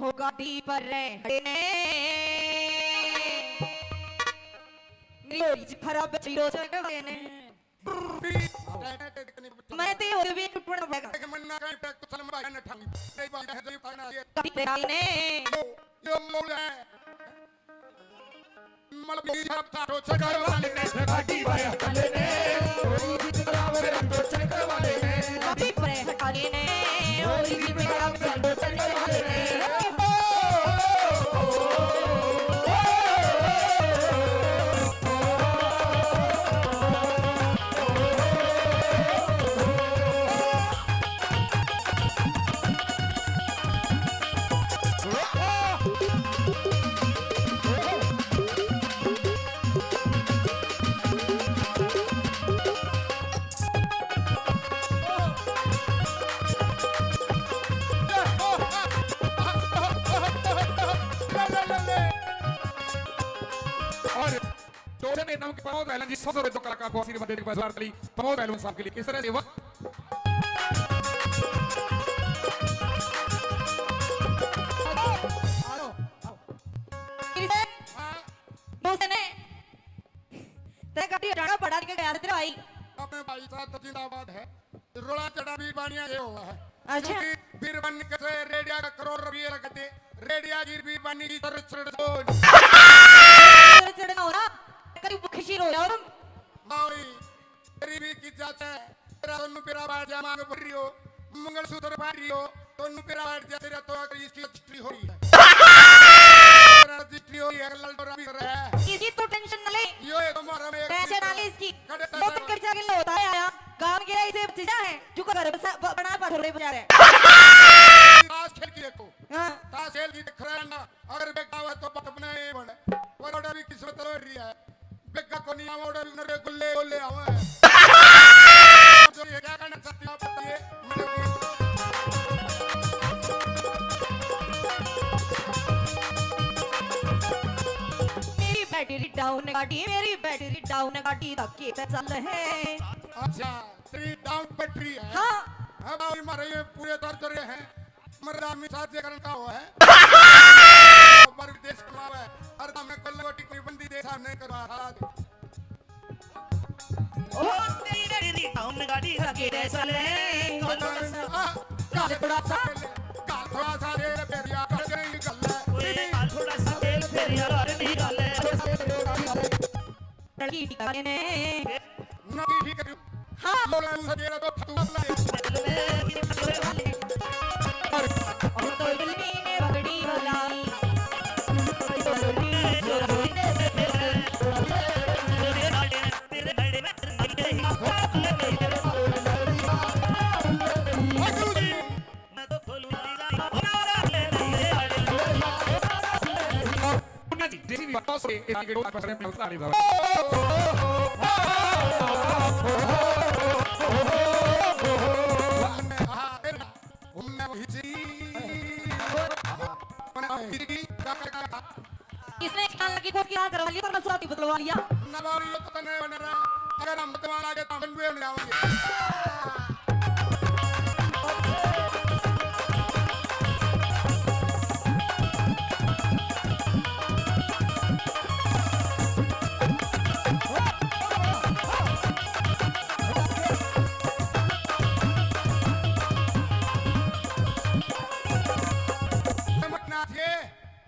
हो गाड़ी पर रह हटे ने। मेरी खराब चीरो से कहते ने। मैं ते और भी टूटना पड़ेगा। देख, मन्ना का ट्रैक तो सलम भाई ने ठानी। नहीं बात है, जो पाना ये। कभी तेरा ही ने। यो, यो मौला है। मलबी साहब था, तो चक्कर वाले ने, गाड़ी वाले ने, कोई भी चलावे, तो चक्कर वाले ने। कभी परे हटा लेने, और भी चलावे, तो चक्कर वाले ने। और टोचन के नाम के प्रमोद पहलवान जी, सौ सौ रुपए दो कलाकार को आशीर्वाद देने के बाद जोरदार ताली प्रमोद पहलवान साहब के लिए। किस तरह से वाह। फिर से हाँ। दूसरे ने तेरे गाड़ी हटाना पड़ा के गया था तेरा भाई। अपने भाई साहब तो जिंदाबाद है। रोड़ा चढ़ा भी बानिया ये हुआ है। अच्छा। क्योंकि बीरबानी कैसे रेडिया का करोड़ रुपये रख दे, रेडिया की बीरबानी की तर चढ़ दो। तर चढ़ ना हो रहा, करीब खुशी रो रहा हो तुम। मावड़ी, गरीबी की जात है, तेरा दोनों पेरा बाहर जा मांग भर रही हो, मंगलसूत्र बांध रही हो, दोनों पेरा बाहर जा, तेरा तो आकर इसकी रजिस्ट्री हो रही है। तेरा रजिस्ट्री हो रही है, ललडोरा भी कर रहा है। इसी तो टेंशन ना ले। यो एक हमारा में एक पैसे ना ले इसकी। खड़े दो पैसे कर जाके लो, होता है आया। काम के लिए इसे चीजा है, जो घर बसा-, ब-, बना पत्थर रे बेचारे। ताश खेल की देखो। हाँ। ताश खेल की देख रहा है ना, अगर बेटा हुआ तो बाप अपना ये बने। और ओड़ा भी किस्मत हो रही है। बेटा को नहीं आवा, ओड़ा भी नरे गुल्ले गुल्ले आवा है। जो ये क्या करना चाहती हो आप बताइए। मैंने भी। बैटरी डाउन गाड़ी, मेरी बैटरी डाउन गाड़ी धक्के पे चल है। अच्छा, तेरी डाउन बैटरी है। हाँ। अब आओ, हमारे ये पूरे दर्द रहे हैं। मर्दा मी साथ जे करन का हो है। पर विदेश कमावे, हर दम में कल टिकरी बंदी देशा नहीं करवा हाथ। ओ तेरी मेरी टाउन गाड़ी लगी रे साले। काल थोड़ा सा, काल थोड़ा सा रेल फेरिया कर गई गल। ओए काल थोड़ा सा रेल फेरिया कर गई गल। लड़की ठीक ने। ना ठीक है। हाँ। बोला उनसे तेरा तो तू अपना। और तो दिल में बगड़ी वाला। मुन्ना जी, जेसीबी वाला सॉरी, इतना के डोला पर अपने उतारी दो। इसने एक साल की कोशिश करवा लिया, पर मसला बतलवा लिया। नवारी तो तने बन रहा, अगर हम बतवा लागे तो हम भी बन जाओगे।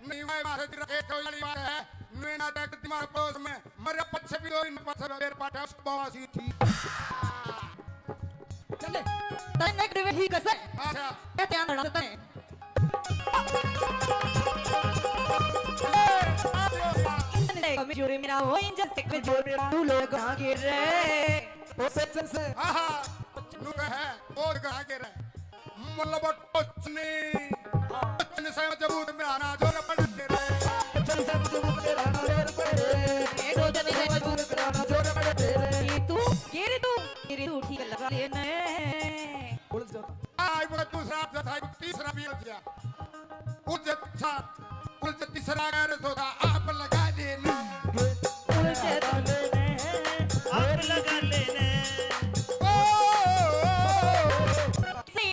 नहीं, मैं बात है, तेरा एक वाली बात है, मैं ना देख तुम्हारे पड़ोस में, मेरे पीछे भी दो, इन पीछे भी मेरे पास है, उसको बाबा सी थी। चले, तने एक डिबे ही कसे। अच्छा। ये ध्यान रखना तने। कमजोर मेरा हो, इंजन से कमजोर मेरा, तू लोग आगे रे। ओ सज्जन से। हाँ, हाँ, नु कहे, और आगे रे। मतलब कुछ नहीं। कुछ नहीं से मजबूत में आना जोर पड़ तेरे। कुछ नहीं से मजबूत में आना जोर पड़ तेरे। एक दो जने से मजबूत में आना जोर पड़ तेरे। ये तू, ये रे तू, ये रे तू ठीक लगा लेने। उलझ जाता। आई बड़ा दूसरा जथा, तीसरा भी उलझ गया। उलझ अच्छा, उलझ तीसरा अगर होता, आप लगा देना। उलझ आप लगा लेने। ओ, ओ, ओ, ओ। से,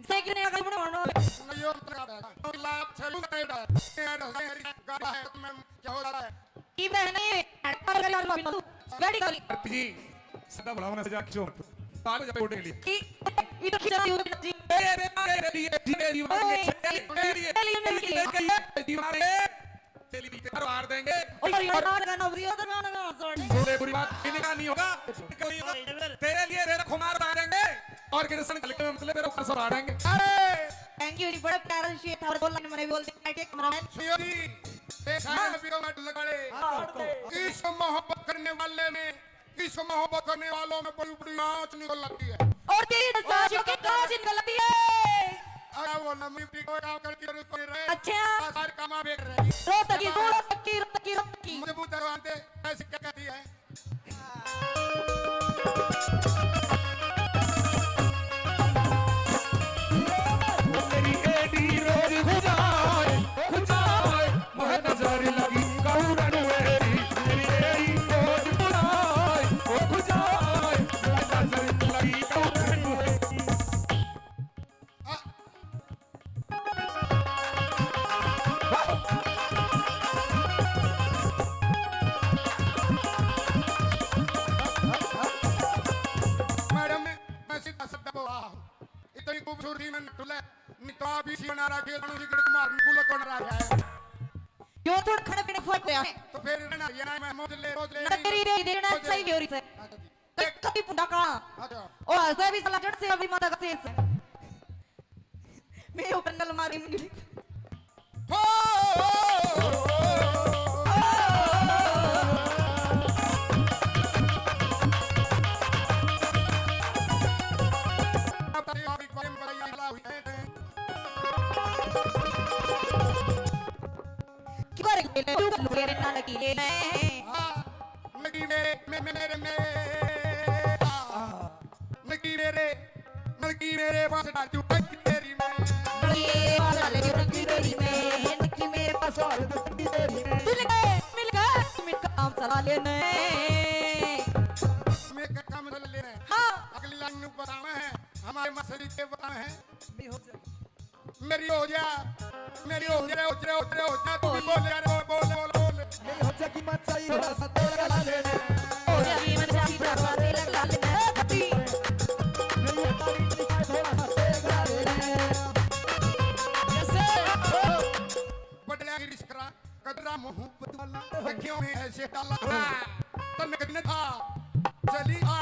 से क्यों नहीं अगर बना, बना? नहीं, यो मत लगा दे। लाभ छलू नहीं डाल। ये रहे, गाड़ा है, तुम्हें क्या हो रहा है? की बहन है, पर कर यार, बाबी तू। Very good। जी, सदा बुलाओ ना, सजा खींचो। तालो जब उठे के लिए। की, इधर खींचा दियो जी। तेरे, तेरे लिए, जी, मेरी माँ के ओए, छेले, तेरे लिए, तेरे लिए, तेरे लिए। दीवाने, तेरे लिए तेरे हार देंगे। ओए, ओए, ओए, और गाना, गाना, गाना, गाना, sorry। छोटे बुरी बात, इनका नहीं होगा, इनका नहीं होगा। तेरे लिए रे खुमार उड़ा देंगे और कृष्ण कल के मतलब मेरे ऊपर सवार आएंगे। अरे! Thank you जी, बड़ा प्यारा शेर था और बोलने मैंने बोल दिया, ठीक है, cameraman। सुनियो जी, एक हाँ। गाना भी तो मत लगा ले। हाँ, हाँ। इस मोहब्बत करने वाले में, इस मोहब्बत करने वालों में बड़ी बड़ी आँच निकल आती है। और तेरी नसाशियों की कांच निकल आती है। अरे वो लंबी पिको काम करके जरूरत नहीं रहे। अच्छा। सारे काम आप एक रहे। रोहतक की, रोहतक की, रोहतक की, रोहतक की। मजबूत दरवाजे ऐसी क्या कहती है? तेरी एडी रोज खुजाए, खुजाए, मोह नजर लगी कौरन मेरी, तेरी एडी रोज खुजाए, ओ खुजाए, मोह नजर लगी कौरन मेरी। मैडम, मैं सीधा साधा बोला हूँ। इतनी खूबसूरती में न टुले, नहीं तो आप इसी बना रहा, खेल बनो, सिगरेट मार, गुलक बन रहा है। यो थोड़ा खाने पीने फर्क है। तो फिर ना, ये ना, मैं मौज ले, रोज ले, ना तेरी रे, देना मौज ले। सही हो रही है। अच्छा जी। कभी पुंडा का। अच्छा। ओ, ऐसे भी साला जड़ से अभी माता का शेष है। मैं ऊपर नल मारी मुंगली। हो! क्यों रे, क्यों रे, ना लगी ले। हाँ, लगी मेरे, मे-, मे-, मेरे, मेरे। हाँ। नकी मेरे, नकी मेरे पास डाल तू टंकी तेरी में। नकी मेरे पास डाल तू टंकी तेरी में। नकी मेरे पास डाल तू टंकी तेरी में। मिल गए, मिल गए, मिल डाले ने। मैं का काम चल ले रहे हैं। हाँ। अगली लाइन में बताना है, हमारे मास्टर जी के बताना है। मेरी हो जा, मेरी हो जा, हो जा, हो जा, हो जा, तू भी बोल यार, बोल, बोल, बोल, बोल। मेरी हो जा की मचाई थोड़ा सा तेल लगा ले। हो जा की मचाई थोड़ा सा तेल लगा ले। मेरी हो जा की मचाई थोड़ा सा तेल लगा ले। जैसे बदला की रिश्करा, कदरा मोहब्बत वाला, अखियों में ऐसे डाला। तन कदन था, चली आ।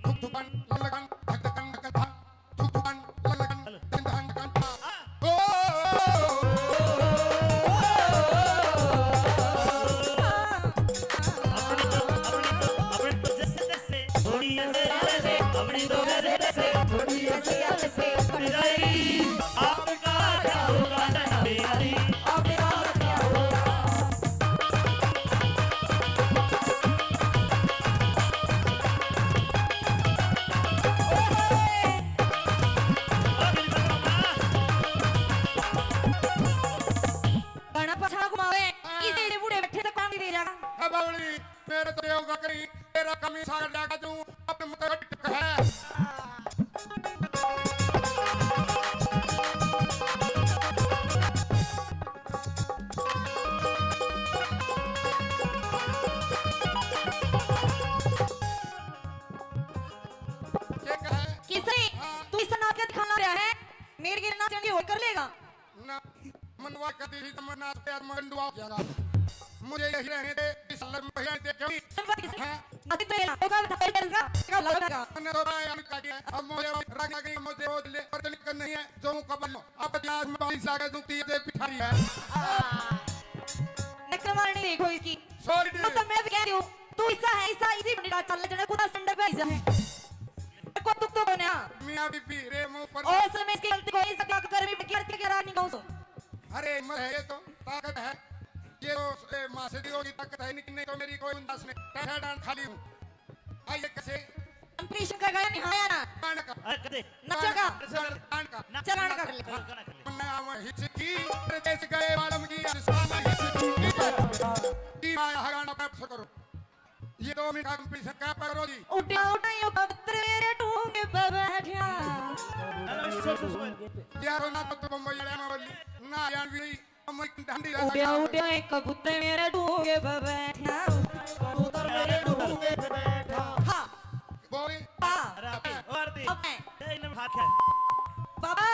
धुक धुकन, ललगन, धक धकन, धक था। धुक धुकन, ललगन, धन धन, धन था। ओ, अपनी तो, अपनी तो, अपनी तो जैसे तैसे, थोड़ी ऐसे, ऐसे, अपनी तो जैसे तैसे, थोड़ी ऐसे, ऐसे, थोड़ी ऐसे। आपका क्या होगा, जनाबे अली? आपका क्या होगा? घणा पछा घुमावे, हाँ। इसे बूढ़े बैठे से काम नहीं दे जाएगा। हाँ, बावली, मेरे तो योगा करी, तेरा कमी सागर जागा तू, अपने मुतरट है। ये कहे? किसे? हाँ। तू इस नाच का दिखाना रहा है? मेरे के नाच नहीं हो कर लेगा? ना, मनवा कदी ही तमन्ना पे आज मंडुआ हो जाएगा। मुझे यही रहने दे, इस लड़ में रहने दे, क्यों? सुन बात किसे? हाँ। अभी तो ये होगा, बता, ये करेगा, क्या लगा था? मैंने तो भाई, हम काटी है। अब मुझे रंग लगी, मुझे वो ले, पर तनिक नहीं है, जो हूँ कबल लो। अब आज मैं बाईस आ गया, तू तीन से पिठारी है। नक्ल मारने देखो इसकी। Sorry, वो तो मैं भी कह रही हूँ। तू ऐसा है, ऐसा इसी बंडी का चल, जने कुत्ता संडे पे ऐसा है। को दुख तो कोन्या। मियाँ बीबी रे मुंह पर। और असल में इसकी गलती कोई, इसका क्या कर भी, क्या क्या रानी कहूँ सो। अरे, हिम्मत है, ये तो ताकत है। ये तो, ए, माँ से दी होगी ताकत है, लेकिन नहीं तो मेरी कोई गुंजाइश नहीं। पैसा डाल खाली हूँ। आइए कैसे? हम कृष्ण का गाना नहीं आया ना। गाना का। अरे, कदे। नचो का। गाना का। ना, चरण ना, कर ले। ना, ना, ना, ना। मैं आवा हिचकी, परदेस गए वालम की, आसमान हिचकी। की माया हगाना पैप से करो। ये दो मिनट का कंपटीशन क्या पकड़ो जी? उठा, उठा, यो कबूतर मेरे डूंगे पे बैठा। हेलो, सुन, सुन, सुन। यार, ना तो, तो बम्बई वाले में बोली, ना हरियाणवी, बम्बई ढांडी रह उड्या, सकता है। उड्या, एक कबूतर मेरे डूंगे पे बैठा। कबूतर मेरे डूंगे पे बैठा। हाँ। बोली। हाँ। अरे, और दी। अब मैं। ये इन्हें भाग है। बाबा,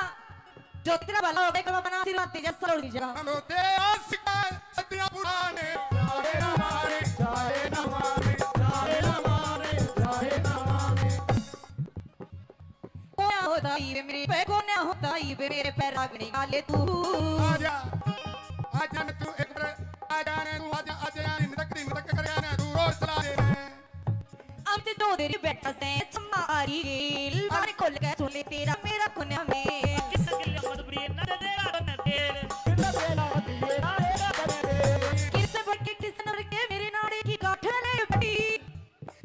जो तेरा भला हो गया, कल अपना आशीर्वाद दे, जैसा लोग दीजिएगा। हम होते आशिक, सदियां पुराने, जाए ना माने, जाए ना माने, जाए ना माने, जाए ना माने। कोन्या होता ही वे मेरे पे, कोन्या होता ही वे मेरे पे रागनी गाले तू। आजा, आजा न तू एक बार, आजा न तू, आजा, आजा यार, दिन तक, दिन तक कर यार, तू रोज चला दे। अब ते दो देरी बैठा से छम्मा आ रही गेल, बारे खोल के सुन ले तेरा मेरा कोन्या में। किस गिल्ले मत बुरी ना दे देगा तन्ने तेल। किस बेला दिए ना देगा तन्ने तेल। किस भर के किस नंबर के मेरे नाड़े की गांठ ले बटी।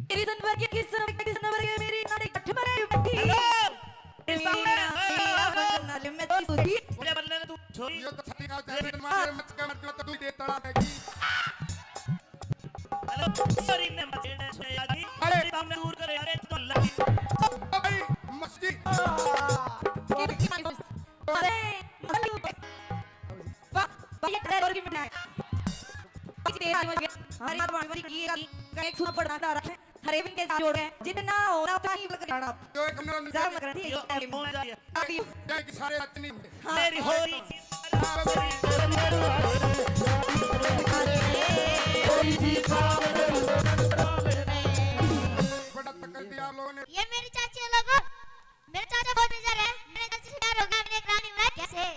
तेरी नंबर के किस नंबर के किस नंबर के मेरी नाड़े की गांठ मरे बटी। हेलो। किस नंबर है? मेरा बंदा नाले में तो सुधी। बोले बल्ले तू छोरी। यो तो छठी का जैसे मारे मच के मर जाओ तो तू दे तड़ा देगी। हेलो, सॉरी ने मचेड़े से आदि। अरे। सामने दूर करे, अरे, तो लगी। अरे, मस्ती। अरे, वाह, वाह, ये खड़ा और की मिठाई। आज तेरा आज मुझे हमारी माता मानवरी की एक, एक सुना पड़ना चाह रहा है। हरे बिन के साथ जोड़ है, जितना हो ना उतना ही लग जाना। जो एक नंबर जा मगर थी, यो, ये टाइम। कौन जा रहा है? अभी। जय की सारे रचनी। हाँ। मेरी होली। बड़ा तकड़ दिया आप लोगों ने। ये मेरी चाची है लोगों। मेरे चाचा बहुत बेजार है। मेरे चाची से प्यार हो गया, मेरी एक रानी हुआ है। कैसे?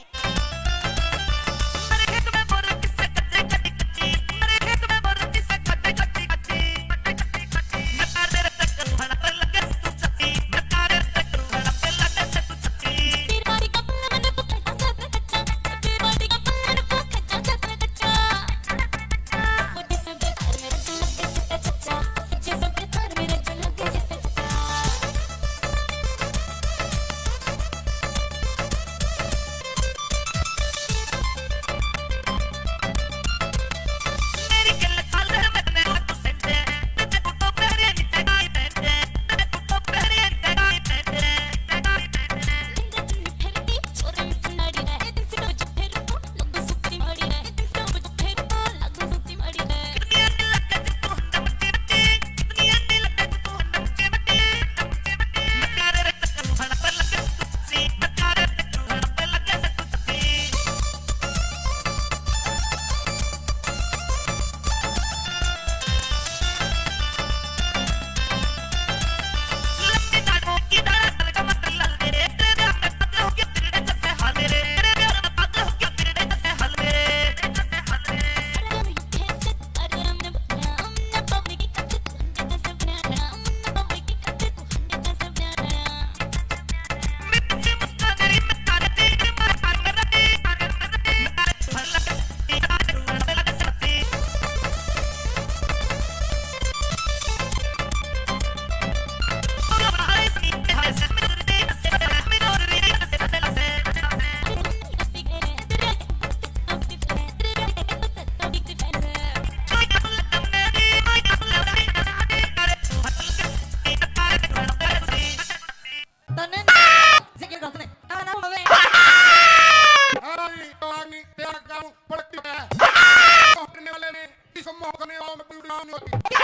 काम नहीं होती।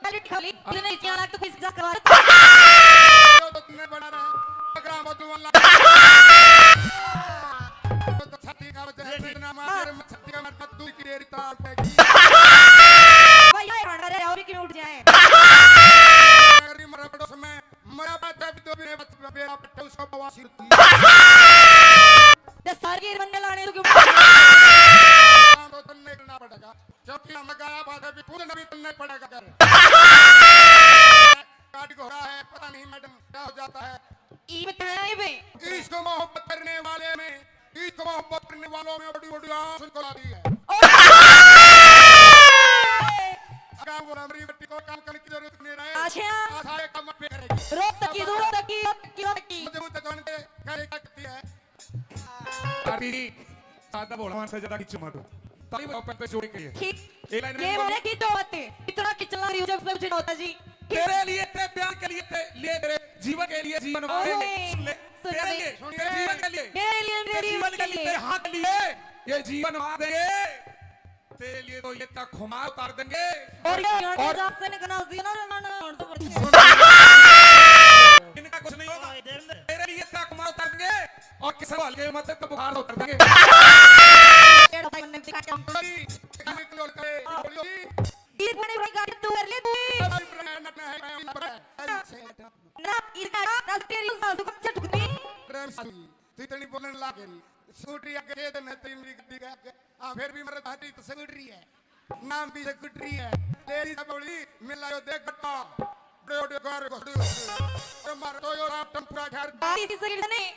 पहले खाली इतने इतने अलग तो किस जा करवा। यो तो तुमने बना रहा है। अगर हम तो वाला। तो छाती का वजह है, इतना मार, छाती का मार, दूध की डेयरी तार पे। भाई, ये खाना रे, और क्यों उठ जाए? अगर ये मरा पड़ोस में, मरा बात है, तो भी नहीं बच, बेड़ा पट्टा उसका बवासीर होती है। ये सारी ये बंदे लाने तो क्यों? काम तो तन्ने करना पड़ेगा। क्योंकि हम गाया बात है, भी खुद नबी तन्ने पड़ेगा कर। काट घोड़ा है, पता नहीं मैडम क्या हो जाता है। ये बताया ये बे। इश्क मोहब्बत करने वाले में, इश्क मोहब्बत करने वालों में बड़ी बड़ी आंसू निकल आती है। ओए! अगर वो हमारी बेटी को काम करने की जरूरत नहीं रहे, अच्छा। आधा एक काम पे करेगी। रोक तक की, रोक तक की, रोक तक की, रोक तक की। मजबूत जान के क्या क्या करती है? आरती जी, सादा भोला मानस है, ज्यादा खींचो मत। ताली बजाओ, पैर पे जोड़े के लिए। खींच, एक लाइन ये में बोले कि दो बातें, इतना खींचना रही हो जब कुछ नहीं होता जी। तेरे लिए, तेरे प्यार के लिए, तेरे लिए, तेरे जीवन के लिए जीवन वार देंगे। ओए, सुन ले, सुन तेरे ले, लिए, सुन तेरे ले। जीवन के लिए, मेरे लिए, तेरे मेरे जीवन के लिए, लिए। तेरे हाथ के लिए, ये जीवन वार देंगे। तेरे लिए तो ये तक खुमार उतार देंगे। और ये और जासन कना जीना ना, ना, ना, ना, इनका कुछ नहीं होगा। तेरे लिए इतना खुमार उतार देंगे और किसी को हल्के मत तो बुखार से उतार देंगे। ये भाई ने दिखा क्या? गीत बने भाई गाड़ी तू कर ले तू। ना, इसका रास्ते री सासू कब से ठुकती? प्रेम साली, तू इतनी बोलने लाग गई। स्कूटरी आगे दे दे, तेरी मेरी गड्डी के आगे। हाँ, फिर भी मेरे भाटी तो स्कूटरी है। नाम भी स्कूटरी है। तेरी तो बोली, मिला यो देख गट्टा। बड़े बड़े कार को। और मार तो यो राम टम्पुरा घर। बारी सी सगीर ने,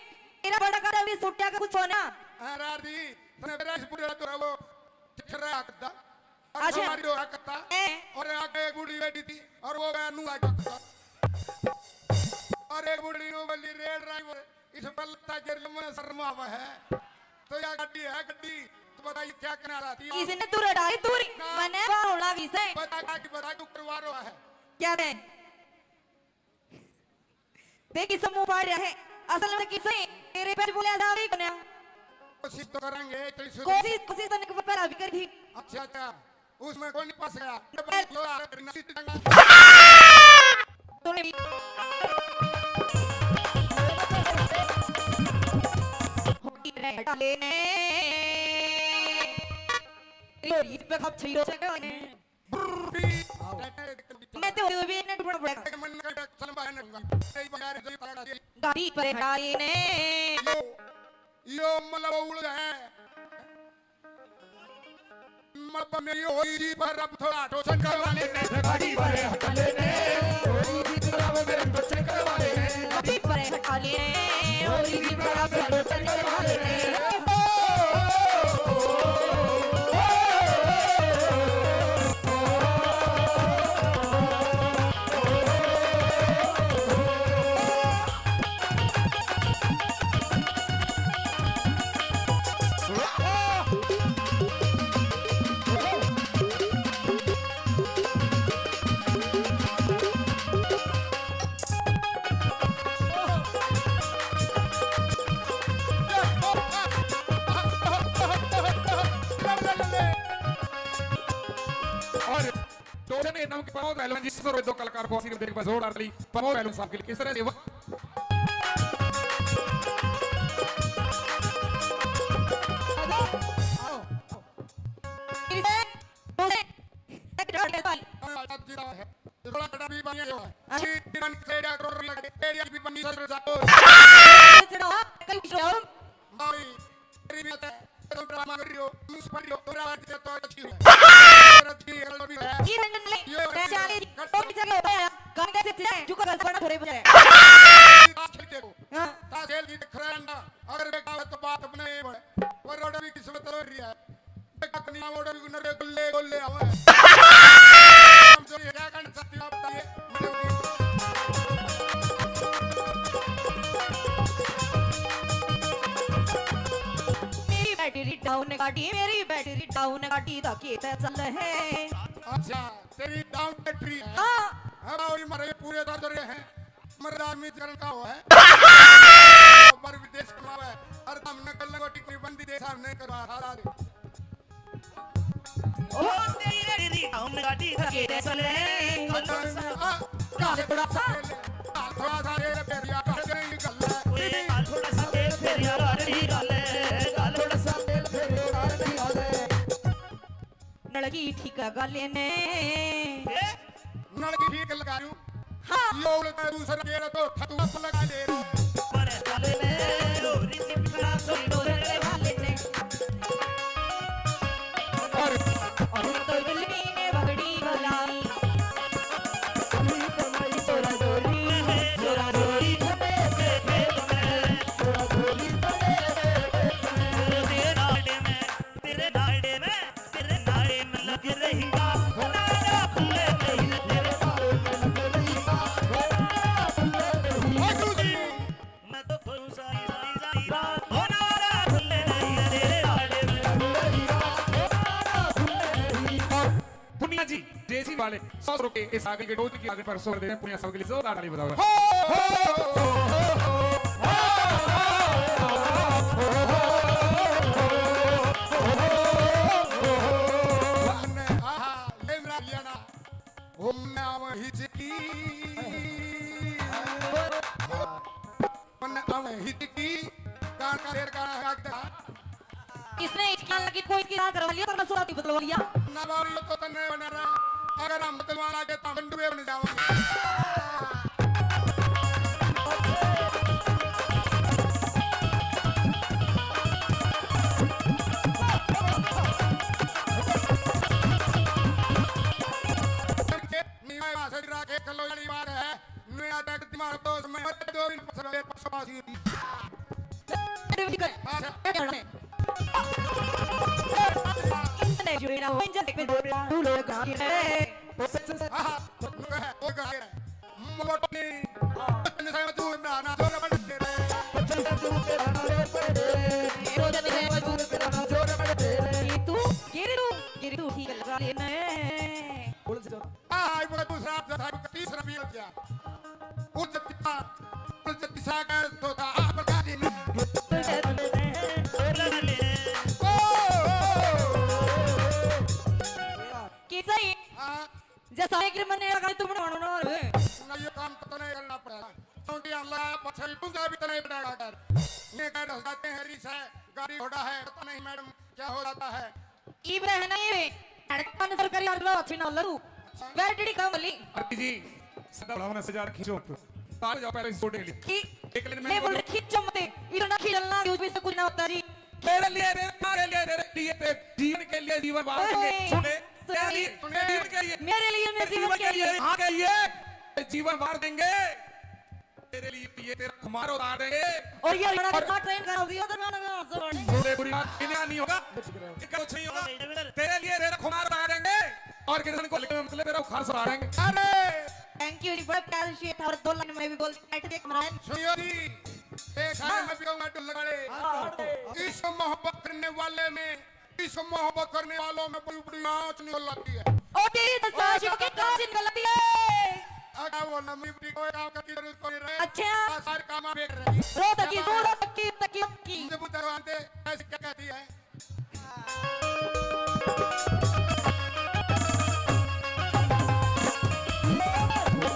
तेरा बड़ा कार अभी सुट्या का कुछ होना। हाँ, रार दी, तने मेरा इस बुढ़ा तो वो ठहरा करता। और अच्छा। हमारी हो रहा करता। हैं? और आगे एक बूढ़ी बैठी थी, और वो गया नू आ करता। और एक बूढ़ी नू बोली, "रे ड्राइवर, इस पर लत्ता गिर ले, मुझे शर्म आवे है।" तो या गड्डी है गड्डी, तो बताइए क्या करना चाहती हो? इसने तू रडाई दूरी, ना। मने बाहर होना भी से। बता का कि बता, तू करवा रहा है। क्या दे? देख, किस मुंह पाड़ रहा है। असल में किसे तेरे पे बोले ऐसा नहीं करना। कोशिश तो करेंगे, तेरी सुध- कोशिश, कोशिश तो निकल पर अभी कर दी। अच्छा, अच्छा। उसमें कौन फंस गया? तूने भी होगी रे डाले ने। यो रीत पे खप छिलो से गए ने। मैं तो भी इन्हें ढूंढना पड़ेगा। गाड़ी पर खड़ा ने। यो, यो मतलब उड़ है। मलबा मेरी होई जी पर अब थोड़ा टोचन करवा लेने। गाड़ी पर हटा लेने, होई जी पर अब मेरे टोचन करवा लेने। गाड़ी पर हटा लेने, होई जी पर अब मेरे टोचन करवा लेने। और टोचन के नाम के प्रमोद पहलवान जी, सौ दो कलाकार को आशीर्वाद देख पर जोरदार ताली प्रमोद पहलवान साहब के लिए। किस तरह से व- भाई, तेरी भी आता है। तुम ड्रामा कर रही हो, तुम सुपर हीरो, तुम रावण की तो अच्छी हो। तेरा जी, ये गलत भी है। ये रंजन ले, ये और मैं क्या जाने दी, वो पीछे गया होता है, गाने कैसे अच्छे हैं, झुका कर सपना थोड़े बजाए। ताश खेलते हो। हाँ। ताश खेल की खरा अंडा, अगर बेटा है तो बात अपने ही बढ़े। पर रोड भी किस्मत तो रही है। बेटा कन्या रोड भी नरे गुल्ले गुल्ले आवे। हम जो ये क्या करना चाहती हो आप बताइए। मेरी बैटरी डाउन गाड़ी, मेरी बैटरी डाउन गाड़ी दा के ते चल है। अच्छा, तेरी डाउन बैटरी है। हाँ। अब और ये मरे पूरे दर्द रहे हैं। मरे आदमी जल का हो है। पर विदेश कमावे। और हमने कल को टिकनी बंदी देश हमने करवा रहा है। ओ थके सले, गाल थोड़ा सा, गाल थोड़ा सा, गाल थोड़ा सा, तेल फेर यार, नहीं गल है। ओए, गाल थोड़ा सा, तेल फेर यार, नहीं गल है। गाल थोड़ा सा, तेल फेर यार, नहीं गल है। नलकी ठीक गाले ने। ए? नलकी ठीक लगा लूं। हाँ। यो उल्टा दूसरा गेर तो थतू अप लगा ले रे। पर चल ले, डोरी चिपकड़ा सोई डोरे वाले ने। अरे, अरे। तो बिल्ली ने बगड़ी बुलाई। छोरा डोरी, छोरा डोरी, छोरा डोरी, तेरे नाड़े में, तेरे नाड़े में। तेरे नाड़े में लग रही आग, नाड़ा खुले नहीं। तेरे नाड़े में लग रही आग, नाड़ा खुले नहीं। मैं तो खोऊं सारी, सारी, सारी रात, ओ नाड़ा खुले नहीं। तेरे नाड़े में लग रही आग, नाड़ा खुले नहीं। और पुनिया जी, जेसी वाले सौ रुपए इस आगे के डोज की आगे पर सौ दे रहे हैं। पुनिया साहब के लिए जोरदार ताली बजाओ। आहा, ले मेरा लिया ना। घूमना वही जिकी। मन अवहित की गान का ढेर गाना है, आग दे। इसने हिचकियां लगी, कोई इसकी राह करवा लिया, तो मैं सुराती बदलवा लिया। ना बाबू, ये तो तन्ने बना रहा। अगर हम बदलवा लागे, तो हम डुबे बन जावांगे। नीचे मां से गिरा के खलो वाली बात है। नया तक दिमाग तो उसमें दो दिन पसंद है, पसंद आ गई। अच्छा। कितने जो ना हो, जैसे कि दो तू लोग आगे है। हाँ, हाँ, वो है, वो गा रहा है। मोटनी, पचपन से मजदूर ना, ना, जोर बन के रे। पचपन से मजदूर ना, ना, जोर बन के रे। ये रोज दिन है मजदूर ना, ना, जोर बन के रे। ये तू, गिर तू, गिर तू, ठीक लगा लेना है। बोल से जोर। आई बड़ा दूसरा, दूसरा, तीसरा भी हो गया। उज दिशा, उज दिशा का तोता, आप का दिन। ओ, ओ, ओ, ओ। की सही? हाँ। जैसा एक मन ने लगा, तुम ना, ना, ना। ना, ये काम तो नहीं करना पड़ेगा। क्योंकि अल्लाह पछल पूंजा भी तो नहीं पड़ेगा कर। ये कह रह जाते हैं, रिस है, गाड़ी घोड़ा है, पता नहीं मैडम क्या हो जाता है। इब रहना ये, अड़कन सरकारी और लो, अच्छी ना लड़ू। बैठड़ी काम ली। अरे जी, सदा बढ़ाओ ना, सजा खींचो। तार जाओ पहले इस गोटे के लिए। खी-, एक लाइन में ले बोल बोलो। रहे, खींचो मते, इतना खींचना, यूं भी से कुछ ना होता जी। तेरे लिए, तेरे, तेरे लिए, तेरे लिए, तेरे जीवन के लिए जीवन वार देंगे। ओए, सुने, सुनिए, तेरे लिए, तेरे जीवन के लिए, मेरे लिए, मेरे जीवन के लिए, हाँ, के लिए जीवन वार देंगे। तेरे लिए ये तेरा खुमार उतार देंगे। और ये लड़का और कितना ट्रेन करा दिया, तो गाना गा, जोड़े। जोड़े बुरी बात, इन्हें नहीं होगा, इनका कुछ नहीं होगा। तेरे लिए तेरा खुमार उतार देंगे और किसान को लेकर मतलब तेरा खुमार उतार देंगे। अरे! Thank you जी, बड़ा प्यारा शेर था और दो लाइन में भी बोल, बैठ के कमरा है। सुनियो जी, एक गाना भी गाऊंगा, ढोल लगा ले। हाँ, हाँ, हाँ। इस मोहब्बत करने वाले में इस मोहब्बत करने वालों में बड़ी बड़ी आँच निकल आती है। ओ तेरी तो सास के कांच निकल आती है। अगर वो लंबी बड़ी कोई काम करने की जरूरत कोई रहे, अच्छा। सारे काम आप देख रहे हैं। रो तकी, रो तकी, तकी, तकी। मुझे बुद्ध भगवान थे, ऐसे क्या कहती है?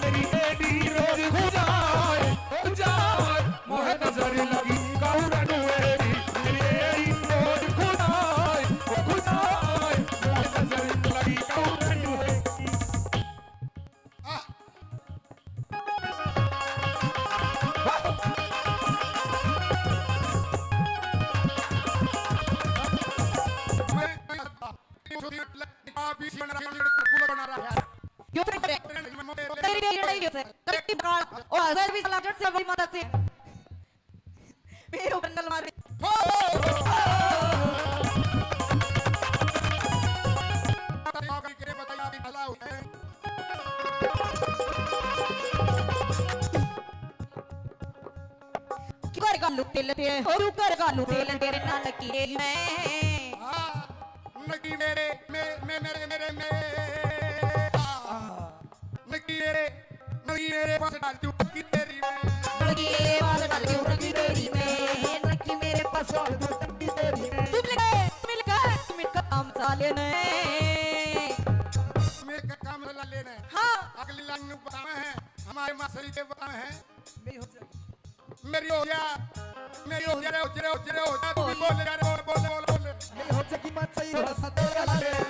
मेरी बेटी रोज खुजाए, खुजाए। मोहे नजर लगी कौरन वेरी, मेरे रोज खुदाई, खुदाई, मोहे नजर लगी कौरन वेरी। आह। मैं, मैं, आप भी बना रहे हैं। क्यों नहीं करे? तेरी भी लड़ाई है सर। तेरी भी गाल। ओ, सर भी साला जट से बड़ी माता से। मेरे ऊपर नल मार। क्यों कर गालू तेल ते, और क्यों कर गालू तेल तेरे नानकी रे मैं। हाँ, नकी मेरे, मे-, मे-, मेरे, मेरे, मे-, हाँ। नकी मेरे, नकी मेरे पास डाल दूं नकी तेरी मैं। नकी मेरे पास डाल दूं नकी तेरी मैं। नकी मेरे पास डाल दूं नकी तेरी मैं। तुम मिल गए, तुम मिल गए, तुम मिल गए काम साले ने। मैं बतावे हैं, हमारे माँ सही के बतावे हैं। मेरी हो जा, मेरी हो जा, मेरी हो जा, रे हो जा, रे हो जा, रे हो जा, तू भी बोल जा, रे बोल, बोल, बोल, बोल। मेरी हो जा की बात सही हो, सत्य गल है।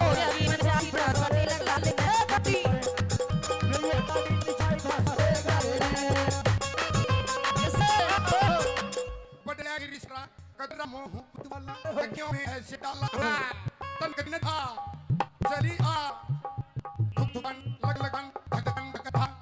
हो जा की बात सही हो, सत्य गल है। ए, कटी। मेरी हो जा की बात सही हो, सत्य गल है। जैसे बदला गिरी सरा, कदरा मोह पुतवाला, क्यों में ऐसे डाला? हाँ, तन कदने था, चली आ, धुक धुकन, लग लगन, धक धकन, धक था।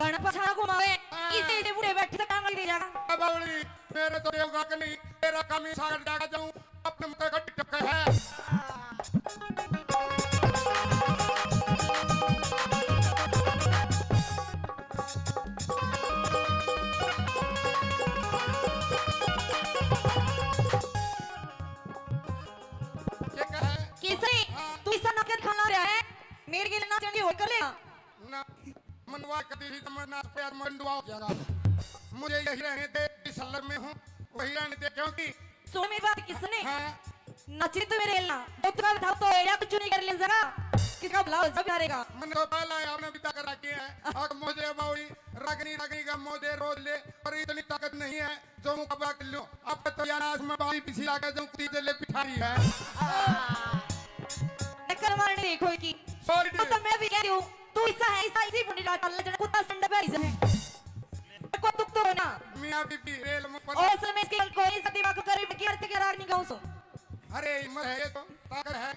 घण पछाणा घुमावे, हाँ। इसे, इसे बूढ़े बैठे से टांगल दे जाना। बावली, मेरे तो देवगा के नहीं, तेरा काम ही सागर जागा जाऊं, अपने मुंह का टक्कर है। ये क्या है? किसे? हाँ। तू इसा नकद खाना रहा है, मेरे के लिए ना चंडी होकर ले। ना, मनवा कभी ही तमन्ना पे मंडुआ हो जाएगा। मुझे यही रहने दे, जिस हालत में हूँ, वही रहने दे, क्योंकि सुन मेरी बात, किसने? हाँ। नचरी तो मेरे ना, दो तुका बिठाओ तो एरिया कुछ नहीं कर ले जरा। किसका भला हो सब हारेगा। मन तो पहला है, आपने बिता कर रखे हैं। और मुझे बावड़ी, रगनी, रगनी का मुझे रोज ले, पर इतनी ताकत नहीं है। जो मुकाबला कर लो, अब तो यार आज मैं बाई पीछे आके जो कुत्ती जले पिठारी है। टक्कर मारने देखो की। Sorry वो तो मैं भी कह रही हूँ, तू ऐसा है, ऐसा इसी फुंडी लाट ले जरा कुत्ता संड पे ऐसा है। को दुख तो हो ना। मियाँ बीबी रेल में पल- ओ, असल में इसकी कोई सा दिमाग को करीब की अर्थ के राग नहीं गाऊं सो। अरे हिम्मत है, ये तो ताकत है,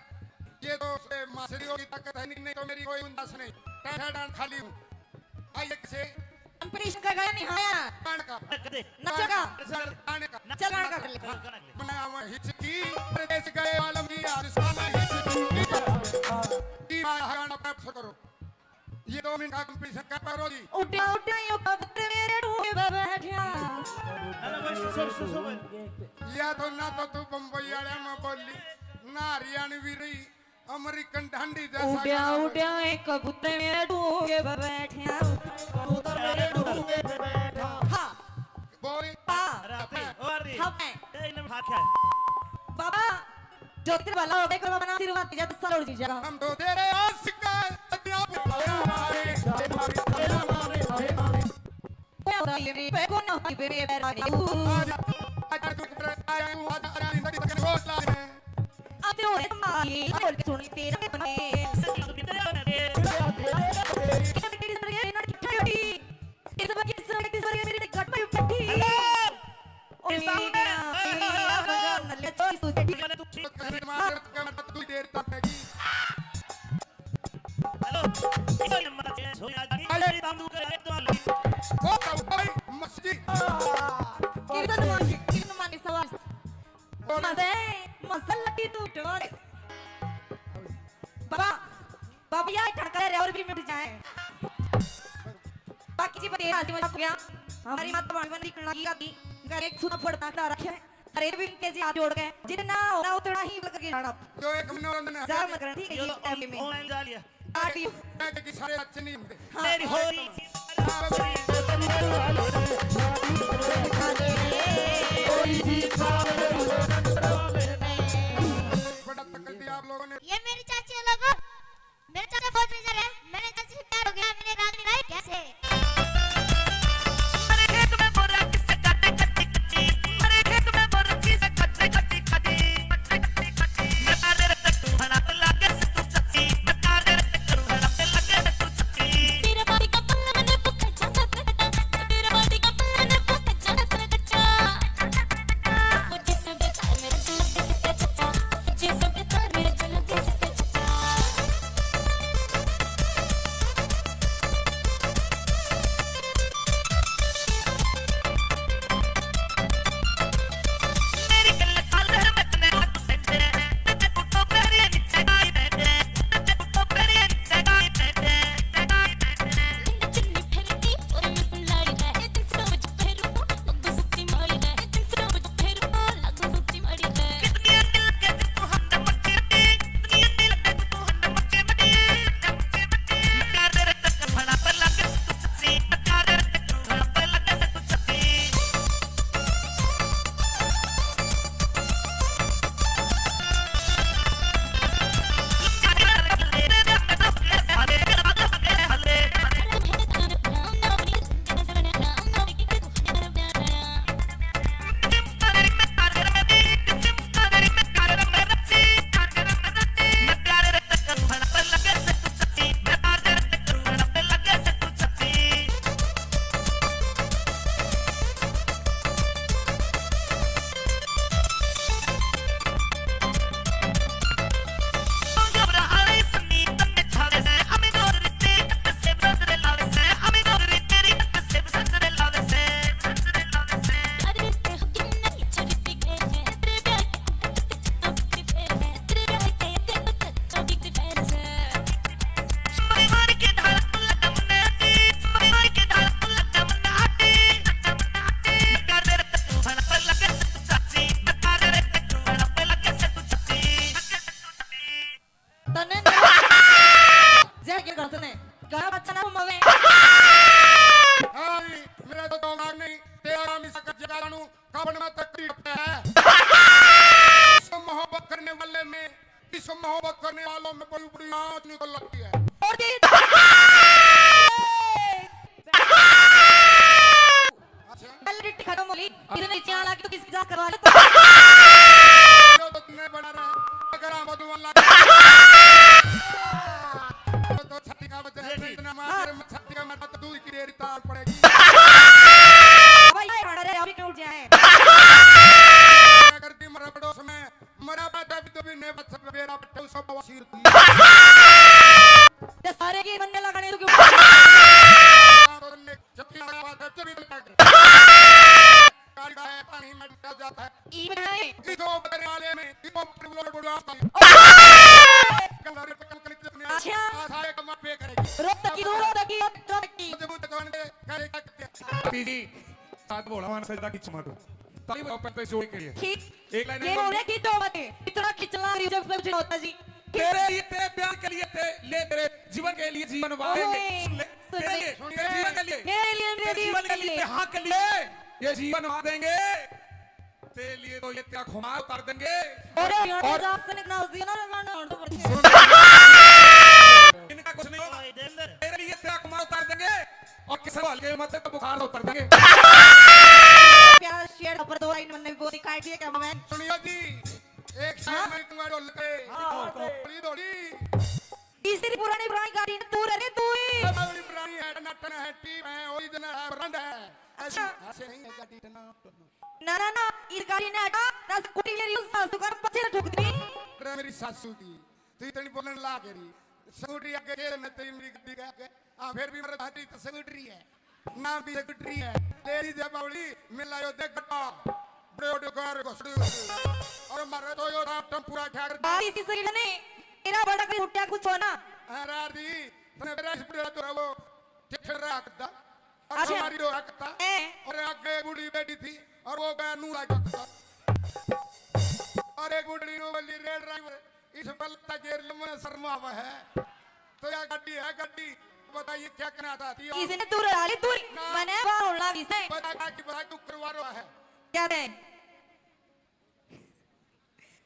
ये तो उसके मासड़ियों की ताकत है, नहीं, नहीं तो मेरी कोई गुंजाइश नहीं। टाटा डांड खाली हूँ। आइए किसे कंपटीशन का गाया नहीं आया। गान का। नचेगा। गान का। चल गान का कर ले। बनाया हुआ हिचकी, परदेश गए आलम की आज साला हिचकी। की माया गाना प्राप्त करो। ये दो मिनट का कंपटीशन का करो जी। उड्या उड्या यो कबूतर मेरे डूंगे पे बैठा। अरे भाई, सुसो, सुसो भाई। या तो ना तो तू बम्बई वाले में बोली, ना हरियाणवी रही। अमेरिकन ढांडी जैसा उड्या गाना। उड्या एक कबूतर मेरे डूंगे पे बैठा। कबूतर मेरे डूंगे पे बैठा। हाँ। बोल। हाँ। अरे, अरे, ओ, अरे। हाँ, मैं। ए, इन्हें उठा के। बाबा, जो तेरे भला हो गया, बाबा ना आशीर्वाद दे जा, तो सालों जी जाएगा। हम तो तेरे आशिक हैं, सत्या पे हमारे, हमारे, हमारे। हेलो, अरे, तांदू करे, तांदू। ओ, भाई, मस्ती। किशन मांगी, किशन मांगी, सवाल। मजे, मसल लगी तू डोर। बाबा, बाबा, यार, ठणका रे और भी मिट जाए। बाकी जी, बतेरा, आज मजा हो गया। हमारी माता भाभी बंदी करना की आती, घर एक सुना पड़ता खड़ा रखे। अरे भी इनके जी हाथ जोड़ के जितना होना उतना ही लग के जाना। जो एक मनोरंजन है। जा मत करना, ठीक है, ये ये तो टाइम में। ऑनलाइन जा लिया। पार्टी। मैं कि सारे अच्छे नहीं होंगे। हाँ। मेरी होली। बड़ा तकलीफ दिया आप लोगों ने। ये मेरी चाची है लोगों। मेरे चाचा फौज में जा रहे हैं, मैंने चाची से प्यार हो गया, मैंने रागनी गाई कैसे। मेरे खेत में बोरा किसे काटे कच्ची कच्ची, मेरे खेत में बोरा किसे काटे कच्ची कच्ची। टपटा है। इस मोहब्बत करने वाले में, इस मोहब्बत करने वालों में बड़ी बड़ी आंच निकल लगती है। और जी, अच्छा। Quality खत्म हो गई। इतने नीचे आला की तो किसकी जांच करवा लो। जो तो तुमने बना रहा, अगर हम मधुबन लगा तो, तो छाती का वजह है, तो इतना मार, हाँ। छाती का मत दूर की देरी तार पड़ेगी। भाई, ये खाना रे, अभी क्यों उठ जाए? अगर दी मरा पड़ोस में, मरा बाटा भी तो भी ने बच्चा पे बेरा पट्टे उस सब बवासीर की। ते सारे की बनने लगाने तो क्यों? जबकि लगा बात है, जब भी लगा के। कारी का है, पानी में डूब जाता है। ई बनाए। ई तो बदले वाले में, ई तो बदले वाले में। कलर पे कम कलित अपने अच्छा। आधारे का माप पे करेगी। रोक तकी, रोक तकी, रोक तकी। जब वो दुकान पे करे क्या करते हैं? पति जी, साथ बोला, मान सजदा की चमट। ताली बजाओ, पहले जोर के लिए। ठीक। एक लाइन ये और बोल रहे कि दो मत, इतना खिंचना रही जब सब होता जी। तेरे लिए, तेरे प्यार के लिए, ते-, ले तेरे जीवन के लिए जीवन वारेंगे। ओए, सुन ले, सुन तेरे ले, लिए, सुन तेरे ले। जीवन के लिए, मेरे लिए, तेरे मेरे जीवन के लिए, लिए। तेरे हाँ के लिए, ये जीवन वार देंगे। तेरे लिए तो ये तेरा खुमार उतार देंगे। अरे, और और जासन एक नाव जी ना, ना, ना, ना, सुन। इनका कुछ नहीं होगा। तेरे लिए तेरा खुमार उतार देंगे। और किसी को हल्के मत ले तो बुखार से उतर देंगे। प्यारा शेर पर दो लाइन मैंने वो दिखाई दिए cameraman। सुनियो जी, एक शेर हाँ? मैं कहूँगा ढोल के। हाँ, हाँ, हाँ। थोड़ी, थोड़ी। तीसरी पुरानी पुरानी गाड़ी ने तू रे तू ही। बड़ी पुरानी है, टनाटन है, टीप है, original है, brand है। ऐसी अच्छा। ऐसे नहीं है गाड़ी टनाटन। ना, ना, ना, इस गाड़ी ने हटा, ना स्कूटी ले रही हूँ, सासू का पीछे ठोक दी। रे मेरी सासू की, तू इतनी बोलने लाग रही। स्कूटी आगे के न तेरी मेरी गाड़ी के आगे। हाँ, फिर भी मेरे भाटी तो स्कूटरी है, ना भी स्कूटरी है। तेरी जब बावली मिला यो देख गट्टा, बड़े बड़े कार घुसड़ी घुसड़ी। और मारे तो यो रात टम पूरा ठाकर। बात इसी सही ने, तेरा बड़ा कहीं उठा कुछ हो ना। हाँ, रार दी, तने मेरा इस बड़ा तो वो चिट्ठड़ रहा करता। और अच्छा। हमारी हो रहा करता। ए। और आगे बूढ़ी बैठी थी, और वो गया नूरा करता। और एक बूढ़ी नू बोली, रेड ड्राइवर, इस बल तक गेर लमन शर्मा हुआ है। तो या गड्डी है गड्डी, बताइए क्या करना चाहती हो? इसने दूर डाली दूर, ना। मैंने बाहर उड़ना भी से। बता क्या की बता तू करवा रहा है? क्या दे?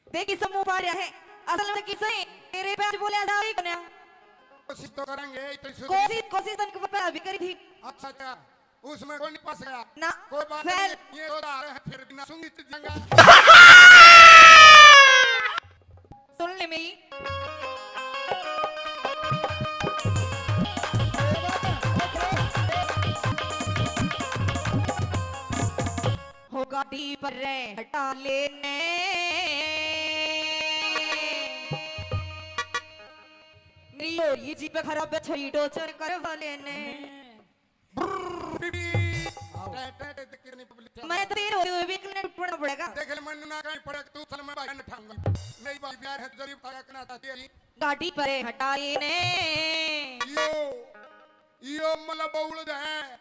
देख इस मुंह पा रहा है। असल में किसे तेरे पे आज बोले आज आई कोन्या। कोशिश तो करेंगे, इतनी सुधरी। कोशिश, कोशिश तन को पता भी करी थी। अच्छा, अच्छा। उसमें कोई नहीं फंस गया। ना, कोई बात फैल। नहीं, ये तो आ रहे हैं, फिर भी ना सूंघी तो जंगा। सुन ले मेरी। हो गाड़ी पर रे हटा लेने। मेरी हो रही जीप खराब है, छड़ी टोचर करवा लेने। ब्रर, बीबी। आओ। टे, टे, टे, टे, कितनी पब्लिक है। मैं तो देर हो रही हूँ, अभी एक मिनट रुकना पड़ेगा। देख ले, मन्नू ना कहीं पड़े, तू चल, मैं भाई ने ठाऊंगा। मेरी भाई प्यार है, जरूर तारा कना था तेरी। गाड़ी परे हटाई ने। यो, यो मतलब बउल है।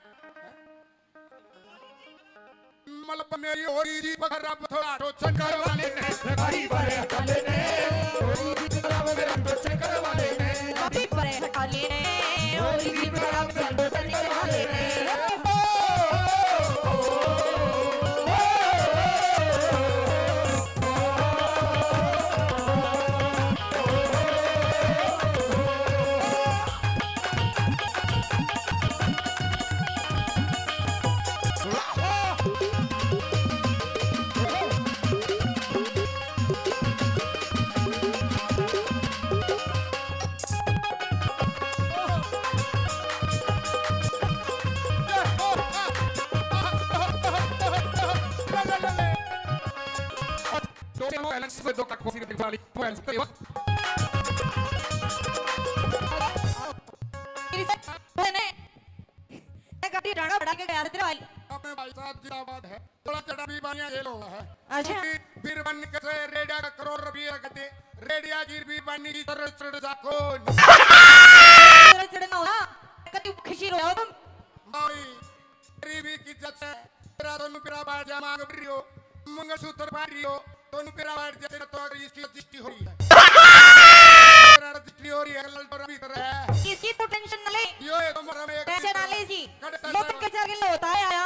मतलब मेरी हो रही जी पकड़, अब थोड़ा टोचन करवा लेने। गाड़ी परे हटा लेने। गाड़ी परे हटा लेने। और जीप खराब कर दो, चल के खा लेने। दो से नौ बैलेंस से दो तक कोसी दिखा ली, बैलेंस पे। फिर से मैंने ये गाड़ी डांगा बढ़ा के गया था तेरे भाई। अपने भाई साहब जिंदाबाद है। थोड़ा चढ़ा भी बानिया जेल हुआ है। अच्छा। क्योंकि बीरबन के से रेडिया का करोड़ रुपये का दे, रेडिया गिर भी बानी की तरह चढ़ जा कौन। चढ़, चढ़ ना हो ना, कति खुशी रो तुम। भाई, गरीबी की इज्जत से तेरा दोनों पिरा बाहर जा मांग रियो, मंगलसूत्र पहन रियो, दोनों पिरा बाहर जा, तेरा तो अगर इसकी रजिस्ट्री हो रही है। तेरा रजिस्ट्री हो रही है, ललटोरा भी कर रहा है। इसकी तो टेंशन ना ले। यो एक उम्र में एक टेंशन ना ले जी। कड़े यो तो कैसे आगे होता है आया।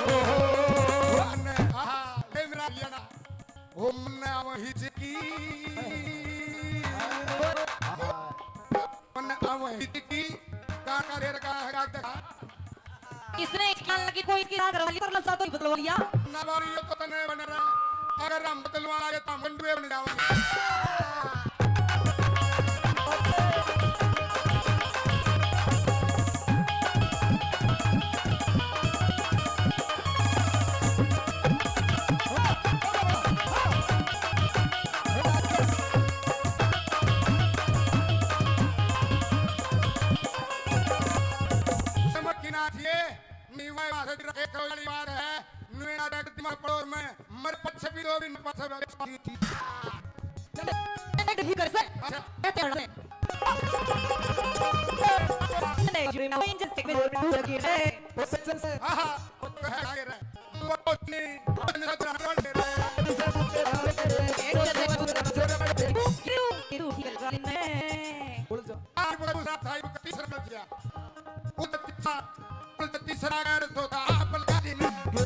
ओ, ओ, ओ, ओ, मन्ने, आहा, ए मेरा लिया ना। ओ मन्ने आवे हिचकी। मन्ने आवे हिचकी। का का रे का का देखा। इसने एक लाल की कोई की रात रवाली पर लसा तो ही बदलवा लिया। ना बारी यो तो तने बन रहा। अगर हम बदलवा लागे तो हम गंडुए बन जाओगे। समझ की ना थी, नीवा माथे रखे वाली बात है। नुए ना देख दिमाग पड़ोर में, मर पछे भी दो दिन पछे भी। नहीं कर सक-, अच्छा। कहते हैं। नहीं, जुड़ी ना, इंजन से कोई लगी है। वो सज्जन से। हाँ, हाँ, वो तो है, आगे रहे। वो तो नहीं, वो तो नहीं, वो तो नहीं। क्यों? क्यों? क्यों? क्यों? बोल जा। आज वो दूसरा था, ये तीसरा बच गया। वो तो तीसरा, वो तो तीसरा गैर तो था, आप लगा दी ना। ओ, ओ, ओ, ओ।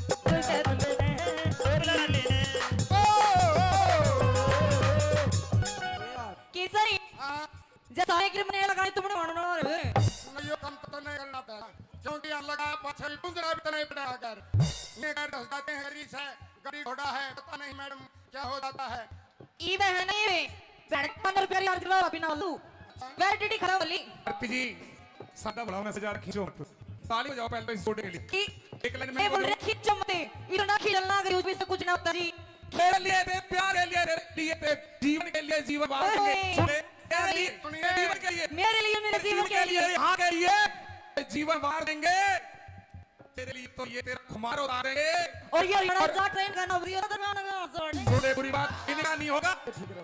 केसरी, हाँ। जैसा एक रिमने लगाए तुमने मानो ना रे। नहीं, यो काम तो नहीं करना था, क्योंकि हम लगा पाछे भी गुंजरा भी तो नहीं पड़ा कर। ये कर दस जाते हैं, गरीब है, गरीब घोड़ा है, पता नहीं मैडम क्या हो जाता है। ई बहन है रे, बहन पन्द्रह रुपया री अर्ज करवा बिना आलू। वैलिडिटी खराब होली। आरती जी, सादा बढ़ाओ ना, हजार खींचो मत। ताली बजाओ पहले तो इस छोटे के लिए। की-, एक लाइन में ये बोल बोलो। रहे, खींचो मत। इतना खींचना अगर यूं भी से कुछ ना होता जी। तेरे लिए, तेरे प्यार के लिए, तेरे लिए, तेरे जीवन के लिए जीवन वार देंगे। ओए। सुने, तेरे लिए, सुनिए। तेरे जीवन के लिए, मेरे लिए, मेरे तेरे जीवन जीवन के के लिए, लिए। यहाँ के लिए जीवन वार देंगे। तेरे लिए तो ये तेरा खुमार उतारेंगे। और ये हरियाणा और जा ट्रेन का नौकरी होता तो मैं ना जोड़ने। सुने बुरी बात, इनका नहीं होगा,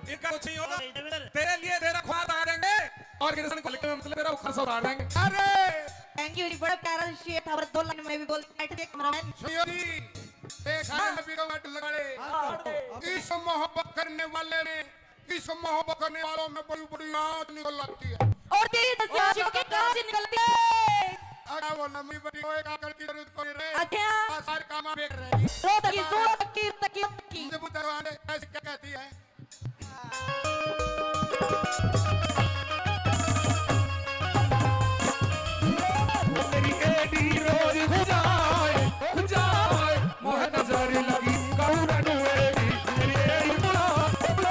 इनका कुछ नहीं होगा। तेरे लिए तेरा खुमार उतारेंगे और किसान को लेकर मतलब तेरा खर्चा उतार देंगे। अरे! Thank you जी, बड़ा प्यारा शेर था और दो लाइन में भी बोल, बैठ के कैमरामैन। सुनियो जी, देख, हाँ। नबी का वाट लगा ले। हाँ, काट दो। इस मोहब्बत करने वाले ने इस मोहब्बत करने वालों में बड़ी-बड़ी आंच निकल लगती है। और तेरी जैसी आशिकों की कांच निकलती है। अरे वो लंबी बड़ी कोई काकल की जरूरत कोई रे। अच्छा। आ, सारे काम आप देख रहे हैं। रो तकी, सो तकी, तकी, तकी। मुझे बुद्ध भगवान ऐसे क्या कहती है? मेरी एडी रोज खुजाए, खुजाए, मोह नजर लगी कौरन एडी, मेरी एडी बुला, बुला।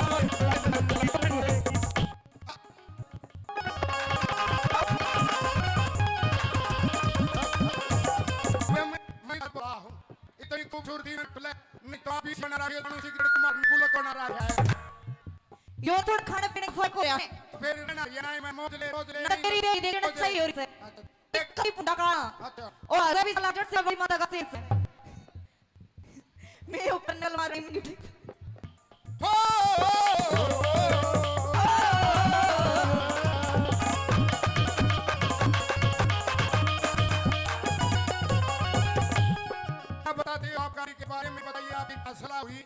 मैं, मैं, मैं बुला हूँ। सिगरेट मार गुल कोना रहा है। यो थोड़ा खाने पीने का फर्क हो रहा है। फिर ना, ये ना, मैं मौज ले, मौज ले, ना तेरी रे, देख, मौज ले। सही हो रही है। अच्छा। एक कई पुंडा का। अच्छा। और अरे भी साला जट से बड़ी माता का शेर से। मैं ऊपर नल मार रही हूँ। हो। अब बताते हो आप गाड़ी के बारे में, बताइए, आपकी क्या सलाह हुई?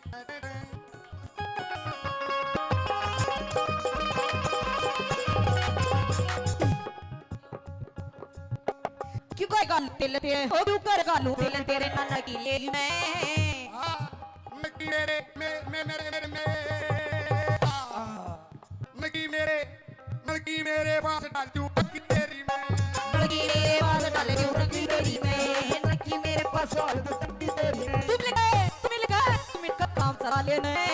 क्यों कोई गालू तेल तेरे हो, क्यों कर गालू तेल तेरे नाना की ले मैं। हाँ, नकी मेरे, मे-, मे-, मेरे, मेरे, मेरे, हाँ। नकी मेरे, नकी मेरे पास डाल दूं नकी तेरी मैं। नकी मेरे पास डाल दूं नकी तेरी मैं, नकी मेरे पास डाल दूं नकी तेरी मैं। तुम लगा, तुम लगा, तुम इनका काम चला लेना है।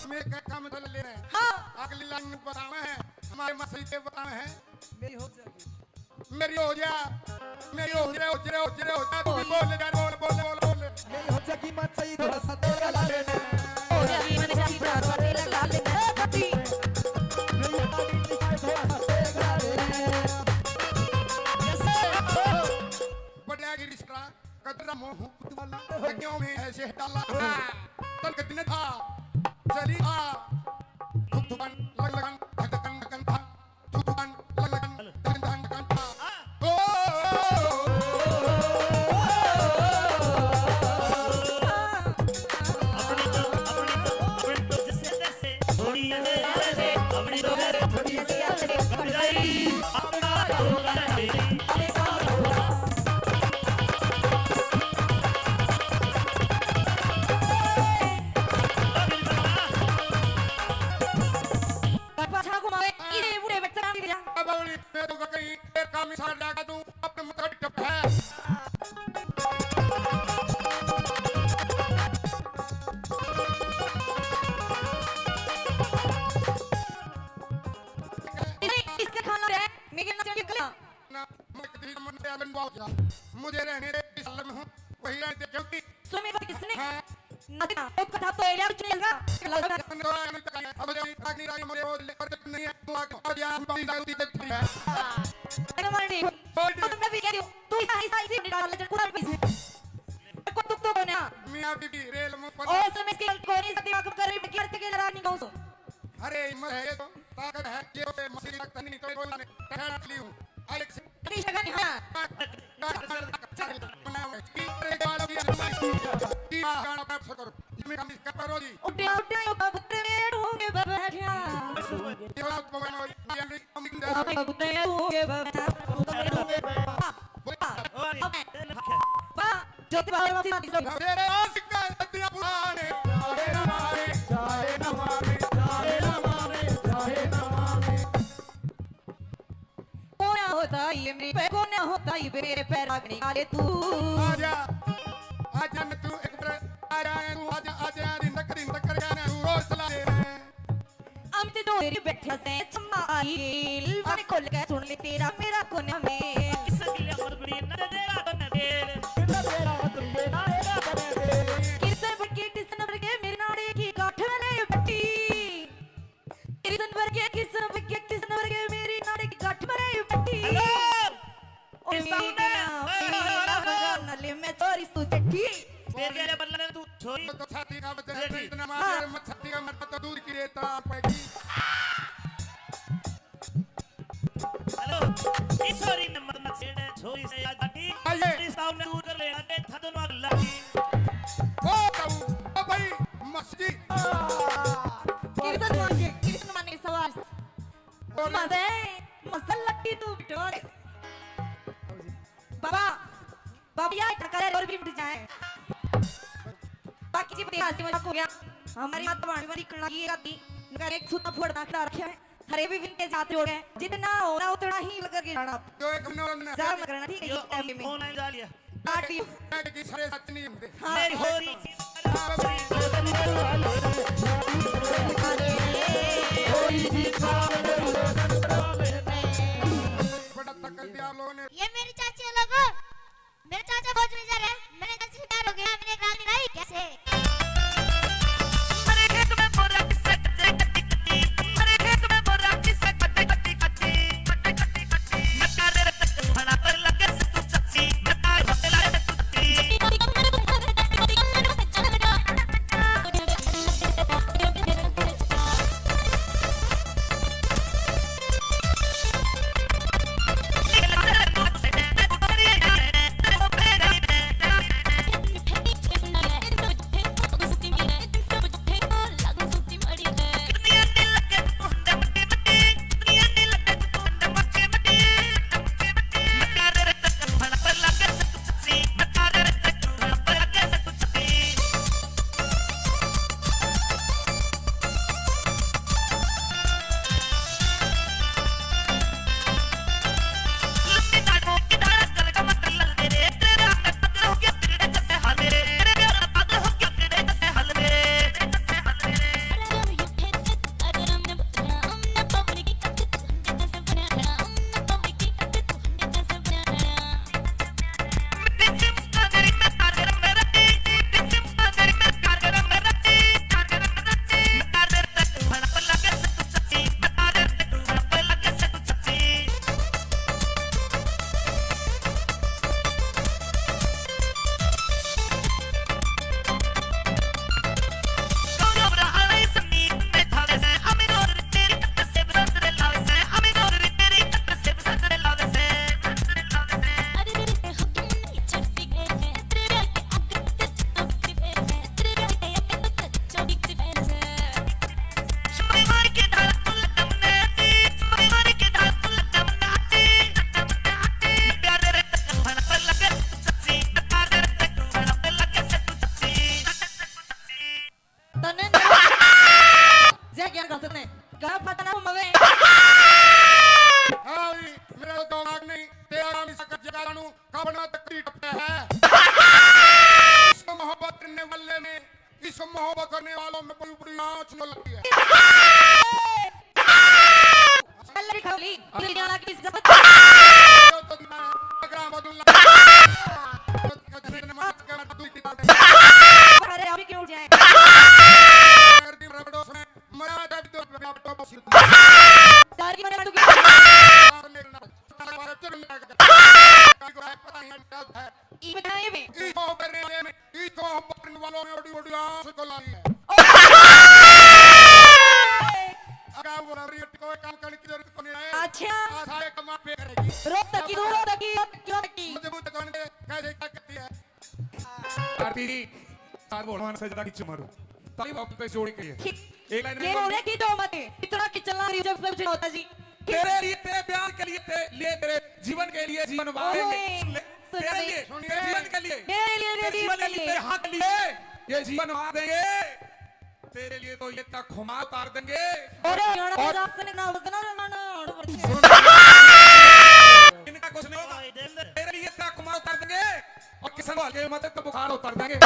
मेरे का काम चला लेना है। हाँ। अगली लाइन में बताना है, हमारे मसीह के बताना है। मेरी हो जाएगी। मेरी हो जा, मेरी हो जा, हो जा, हो जा, हो जा, तू भी बोल जा, बोल, बोल, बोल, बोल। मेरी हो जाएगी मत सही, थोड़ा सा तेरा ला लेना। हो जाएगी मत सही, थोड़ा सा तेरा ला लेना। ए, कभी। मेरी हो जाएगी मत सही, थोड़ा सा तेरा ला लेना। जैसे, बड़ा गिरिश्ता, कदरा मोह पुतवाला, क्यों में ऐसे डाला? तन कितने था, चली था, धुक धुकन, लग लगन, धक धकन, धकन था। पाछा घुमावे, इसे बूढ़े बच्चा नहीं दिया। अब मैं तो कहीं तेरे काम में साथ जाकर तू अपने मुताबिक टप है। इसे इसके खाना है, मेरे ना चढ़ के ना, मैं कभी मन से आनंद पाऊंगा। मुझे रहने दे, इस हालत में हूँ, वही रहने दे, क्योंकि सुन मेरी बात, किसने हाँ। ना, ना, वो कथा तो एलिया कुछ नहीं लगा। लगा। अब ये आग नहीं रही, मुझे वो लेकर के नहीं है, तो आग, और ये हम पानी डाल दी, तो ठीक है। अरे मार दी। बोल दे। तो मैं भी कह रही हूँ, तू ऐसा, ऐसा, ऐसी डाल ले, चल, कुदाल पे से। को तुक तो कोन्या। मियाँ बीबी, रेल मुंह पर। ओ, सुन, मैं इसकी गलती को नहीं सकती, आंखों कर रही, करते के लड़ा नहीं कहूँ सो। अरे, हिम्मत है तो, ताकत है, ये उसे मसीह तक नहीं, तो बोलने, ठहर ली हूँ। अलेक्स। अभी शगन, हाँ। उड्या, उड्या, यो कबूतर में ढूंढे बैठा। यो कबूतर में ढूंढे बैठा। वाह, वाह, ज्योति बाबा, मेरे आशिक का इतना पुराने, चाहे ना माने, चाहे ना माने, चाहे ना माने, चाहे ना माने। कोना होता ये मेरे पे, कोना होता ये मेरे पैर, आगनी आले तू। आजा, आजा न तू एक बार, आजा तू, आजा, आजा, दिन तक, दिन तक कर गाना तू रोज चला दे। हम ते दो तेरी बैठा से चम्मा आइल, मन खोल के सुन ले तेरा मेरा कोना में। किस गिले मत बड़ी न तेरा कोना में। किस तेरा मत बड़ी न तेरा कोना में। किस बरके, किस नंबर के मेरे नाड़े की गांठ वाले बट्टी। किशन वर्गे, किशन वर्गे, किशन वर्गे, मेरी नाड़ी की गांठ मरे पट्टी। हेलो। ओ किस साउंड है? मेरा, ओए, मेरा ओए, ओए, ओए। भगवान नले में चोरी सू जट्टी। मेरे लिए बदला ने तू छोरी। तो छाती का वजन है, रेडी। इतना मार हाँ। मत छाती का मत तो दूर की रेता पड़ेगी। हेलो, इस छोरी ने मत मत छेड़े, छोरी से याद आती। आइए। इस साउंड ने दूर कर ले, अबे थदन वाग लगी। ओ, ओ भाई, मस्ती। किशन मांगे, किशन मांगे सवाल। बोल। मजे, मजे लट्टी तू बिटोर। बाबा, बाबा, या टकर और भी मिट जाए। बाकी जी, पति हास्य मजाक हो गया। हमारी माता भाणी वाली कला ये आती, मगर एक सूता फोड़ना खिला रखा है। थारे भी विनते जात जोड़ है, जितना होना उतना ही लग के जाना। जो एक नौ न- जाम करना, ठीक है, यो इस टाइम में। ऑनलाइन जा लिया। काट दियो। मैं कि सारे सच नहीं होते। हाँ। मेरी होरी। बड़ा तकड़ दिया आप लोगों ने। ये मेरी चाची है लोगों, मेरे चाचा फौज में जा रहे हैं, मेरे चाची से प्यार हो गया, मैंने एक रागनी गाई कैसे। तने जय ज्ञान कर सकते हैं। गला फटना मवे। हाँ भी, मेरा तो दिमाग नहीं, तेरा नाम इस जगह जानू, कबना तक टपटा है। इस मोहब्बत करने वाले में, इस मोहब्बत करने वालों में बड़ी बड़ी आँच न लगी है। अल्लाह की खली, दिल जाना की इज्जत। अरे, अभी क्यों उठ जाए? तारी की मैंने काटू की। ई बताइए बे। ई तो बरने वाले में, ई तो बरने वालों में बड़ी बड़ी आँच को लाई है। अगर वो रेट को काम करने की जरूरत को नहीं है। अच्छा। आशा है कमा पे करेगी। रो तकी, रो तकी, रो तकी, रो तकी। मजबूत करने कैसे क्या करती है? आरती जी, साथ बोल, हनुमान सजदा की चुमारू। ताली वापस जोड़ के लिए। ठीक। एक लाइन ये में रो रे की दो मत, इतना कि चलना रही जब कुछ होता जी। तेरे लिए, तेरे प्यार के लिए, तेरे लिए, तेरे जीवन के लिए जीवन वार देंगे। ओए, सुन ले, सुन तेरे ले। लिए, तेरे जीवन के लिए, मेरे लिए, तेरे जीवन के लिए, तेरे हाथ के लिए, ये जीवन वार देंगे। तेरे लिए तो ये तक खुमा उतार देंगे। अरे, और ना बजना, ना, ना, ना, ना। इनका कुछ नहीं होगा। तेरे लिए तक खुमा उतार देंगे। और किशन वाले के मत तो बुखार उतर देंगे।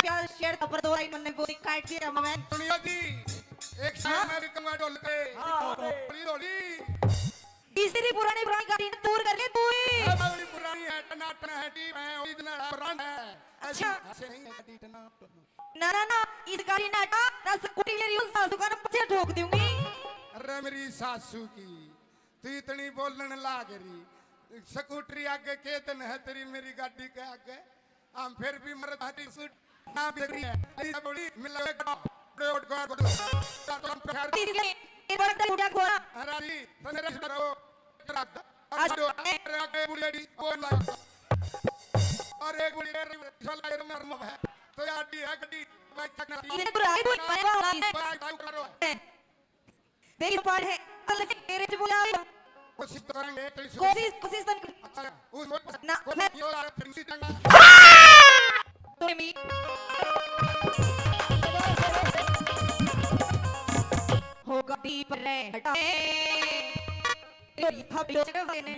क्या शेर का पर दो लाइन मन्ने बोली काट दिया मैं। सुनियो जी, एक शेर हाँ? मैं भी कहूँगा ढोल पे। हाँ। ढोली, ढोली। तीसरी पुरानी, पुरानी गाड़ी ने दूर कर ले तू ही। हाँ, बड़ी पुरानी है, टनाटन है, टीप है, ओरिजिनल है, ब्रांड है। अच्छा। ऐसे नहीं है, गाड़ी टनाटन। ना, ना, ना, इस गाड़ी ने हटा, ना स्कूटी ले रही हूँ, सासू का ना पीछे ठोक दूंगी। अरे मेरी सासू की, तू इतनी बोलने लाग रही। स्कूटरी आगे के दिन है तेरी, मेरी गाड़ी के आगे। हम फिर भी मरद हटी सूट ना बिगड़ी है। अली बोली, मिला एक बड़ा, बड़े ओट गाड़ बदल। तो हम प्रकार तीसरे, ये बड़ा उठा घोड़ा। अरे अली, तने रस करो। रात। आज अरे आगे बुढ़िया डी, वो ना। और एक बुढ़िया डी, साला ये नरम है। तो यार डी है गड्डी, बाइक तक ना। इधर तो राय बोल, मैं बाहर आ गई। बाइक, बाइक करो। देख पार है, कल से तेरे से बोला। कोशिश तो करेंगे, तेरी शुरू। कोशिश, कोशिश तो नहीं। अच्छा, उस मोड़ पर ना, कोशिश मैं किया, फिर उसी टंगा। तो मी। हो गड्डी पर हटा। तेरी था बेच के ने।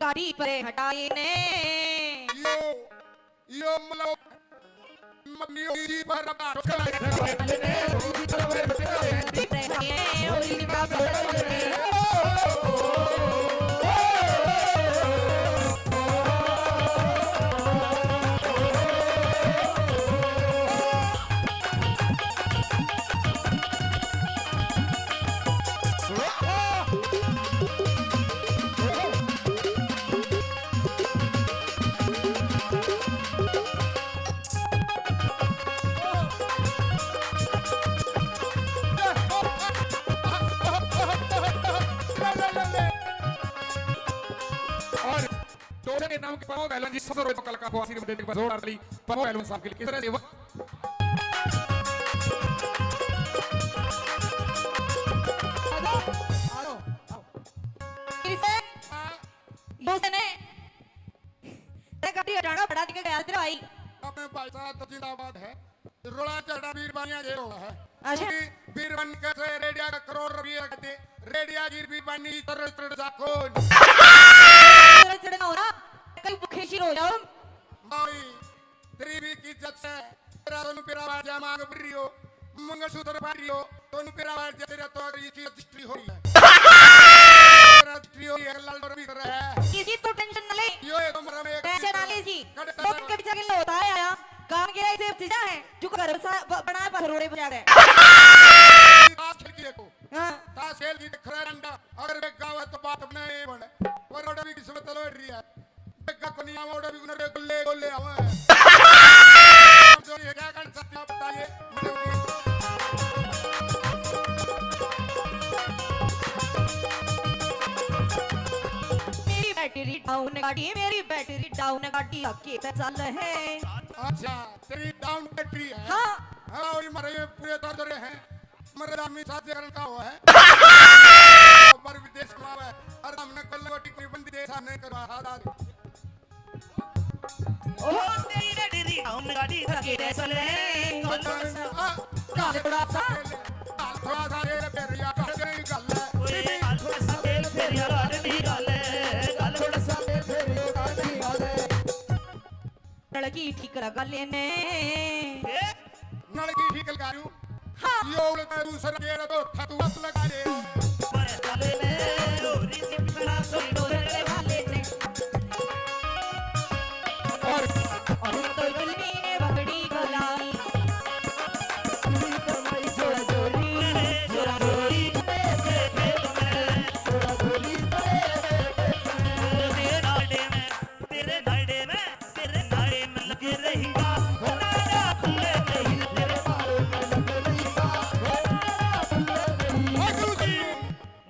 गाड़ी पर हटाए ने। यो, यो मतलब मम्मी जी पर और टोचन के नाम के पवन पहलवान जी, ससुर रोहित कलाकार को आशीर्वाद देने के बाद जोरदार ताली पवन पहलवान साहब के लिए। किस तरह से वो फिर से यूं से ने तेरे गाड़ी हटाना पड़ा, दिखे गया तेरा भाई। अपने भाई साहब तो जिंदाबाद है। रोला चढ़ा बीरबानिया जे रोला है। अच्छा। क्योंकि बीरबानी कैसे रेडिया का करोड़ रुपये का दे, रेडिया की बीरबानी चरण चढ़ जा कौन? चरण चढ़ ना हो रहा, कहीं भूखे शी हो जाओ। भाई, तेरी भी की इज्जत से, तेरा दोनों पेरा बाजा मांग फिर रही हो, मंगलसूत्र पहन रही हो, दोनों पेरा बाजा तेरा तो अगर ये चीज रजिस्ट्री हो रही है। रजिस्ट्री हो रही है, लाल डोर भी कर रहा है। किसी तू टेंशन ना ले। यो है तो मरा में एक टेंशन ना ले जी। कट दो दिन के पीछे के होता है आया। काम के ऐसे चीजें हैं, जो घर बसा-, ब-, बनाए पर रोड़े बजा रहे हैं। ताश खेल की देखो। हाँ। ताश खेल की खरा डंडा, अगर वे गावे तो बात नहीं बने। पर रोड़ा भी किस्मत लौट रही है। बेगा को नहीं आवा, ओड़ा भी उन्हें गुल्ले, गुल्ले आवे। जो ये क्या कर सकते हैं, आप बताइए, मैडम जी। मेरी बैटरी डाउन गाड़ी, मेरी बैटरी डाउन गाड़ी आके पे चल है। अच्छा, तेरी डाउन बैटरी है? हाँ। हाँ, वही मरे पूरे दर्द रहे हैं। मरद आदमी साथ जगह का हुआ है। पर विदेश में आवे, और हमने कल वो टिकरी बंदी देश हमने करवा हाथ आ गई। ओ तेरी रे डेरी हम गाड़ी धके चले। आ, काल थोड़ा सा, काल थोड़ा सा तेल फेरिया कर गई गल। ओए, काल थोड़ा सा तेल फेरिया कर दी गल। काल थोड़ा सा तेल फेरिया कर दी गल। नलकी ठीक लगा लेने। ए? नलकी ठीक लगा लूं। हाँ। यो उल्टा दूसरा गेड़ा तो ठक मत लगा ले। पर तले में डोरी चिपकना सोई डोरे वाले ने। और, और तो गली ने बगड़ी गलाई। जोड़ा जोड़ी, जोड़ा जोड़ी, खेत में, जोड़ा जोड़ी, तेरे नाड़े में, तेरे नाड़े में। तेरे नाड़े में लगे रहेगा, नाड़ा खुले नहीं, तेरे नाड़े में लगे रहेगा, नाड़ा खुले नहीं।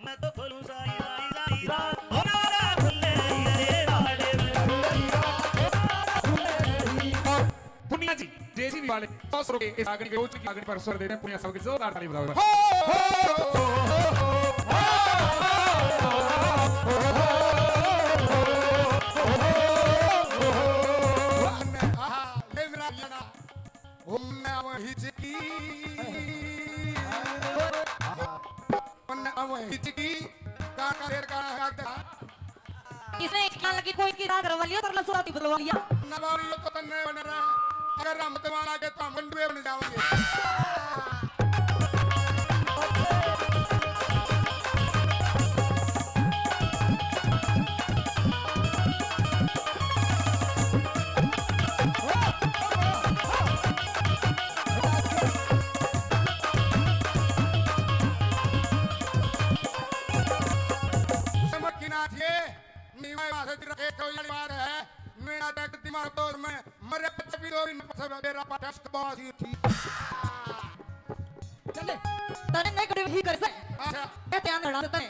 मैं तो खोलूं सारी, सारी, सारी रात, नाड़ा खुले नहीं, तेरे नाड़े में लगे रहेगा, नाड़ा खुले नहीं। और पुनिया जी, जेसीबी वाले सौ सौ रुपए इस आगनी के रोज की आगनी पर स्वर दे रहे हैं। पुनिया साहब की जोरदार ताली बजाओ। हो, हो, हो, हो। आहा, ये मेरा गाना। हम ना वही चिकी, हम ना वही चिकी, का, का देर का है, आगे। इसने एक साल की कोई की रात रवा लिया, तरला सुराती बुलवा लिया। नवारी तो तन्ने बन रहा है। अगर हम तुम्हारा के तो हम गंडुए बन जाओगे। समझ की ना थी। नीवा भाषा दी रखे कोई वाली बात है। मेरा देख दिमाग तोड़ में मरे पच्चीस भी दो दिन पछे मेरा पाठक बहुत ही थी। चले, तने नहीं कभी ही कर से। अच्छा। मैं ध्यान रखना तने।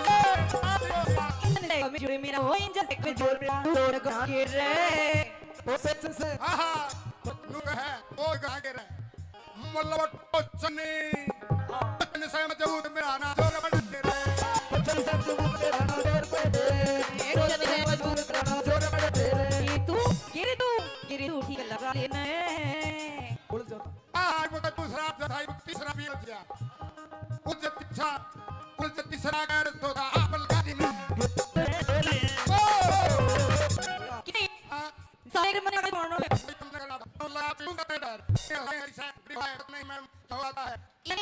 ए, आ जाओ। इतने में जुड़े मेरा हो इंजन से कुछ जोर में तोड़ गा के रे। वो सच से। हाँ, हाँ। नू कहे, वो गा के रे। मतलब टोचनी। वचन से मजबूत मेरा ना जोर बन तेरे। वचन से मजबूत मेरा ना जोर पे दे। एक वचन से मजबूत मेरा ना जोर बन तेरे। ये तू, गिरी तू, गिरी तू ठीक लगा लेना है। बोल जाता। आज वो तो दूसरा था, तीसरा भी हो गया। कुछ अच्छा, कुछ तीसरा कर तो था, आप लगा दी। ओ! किसी हाँ। सारे के मने का मानो है। नहीं, मैं तो आता है। ये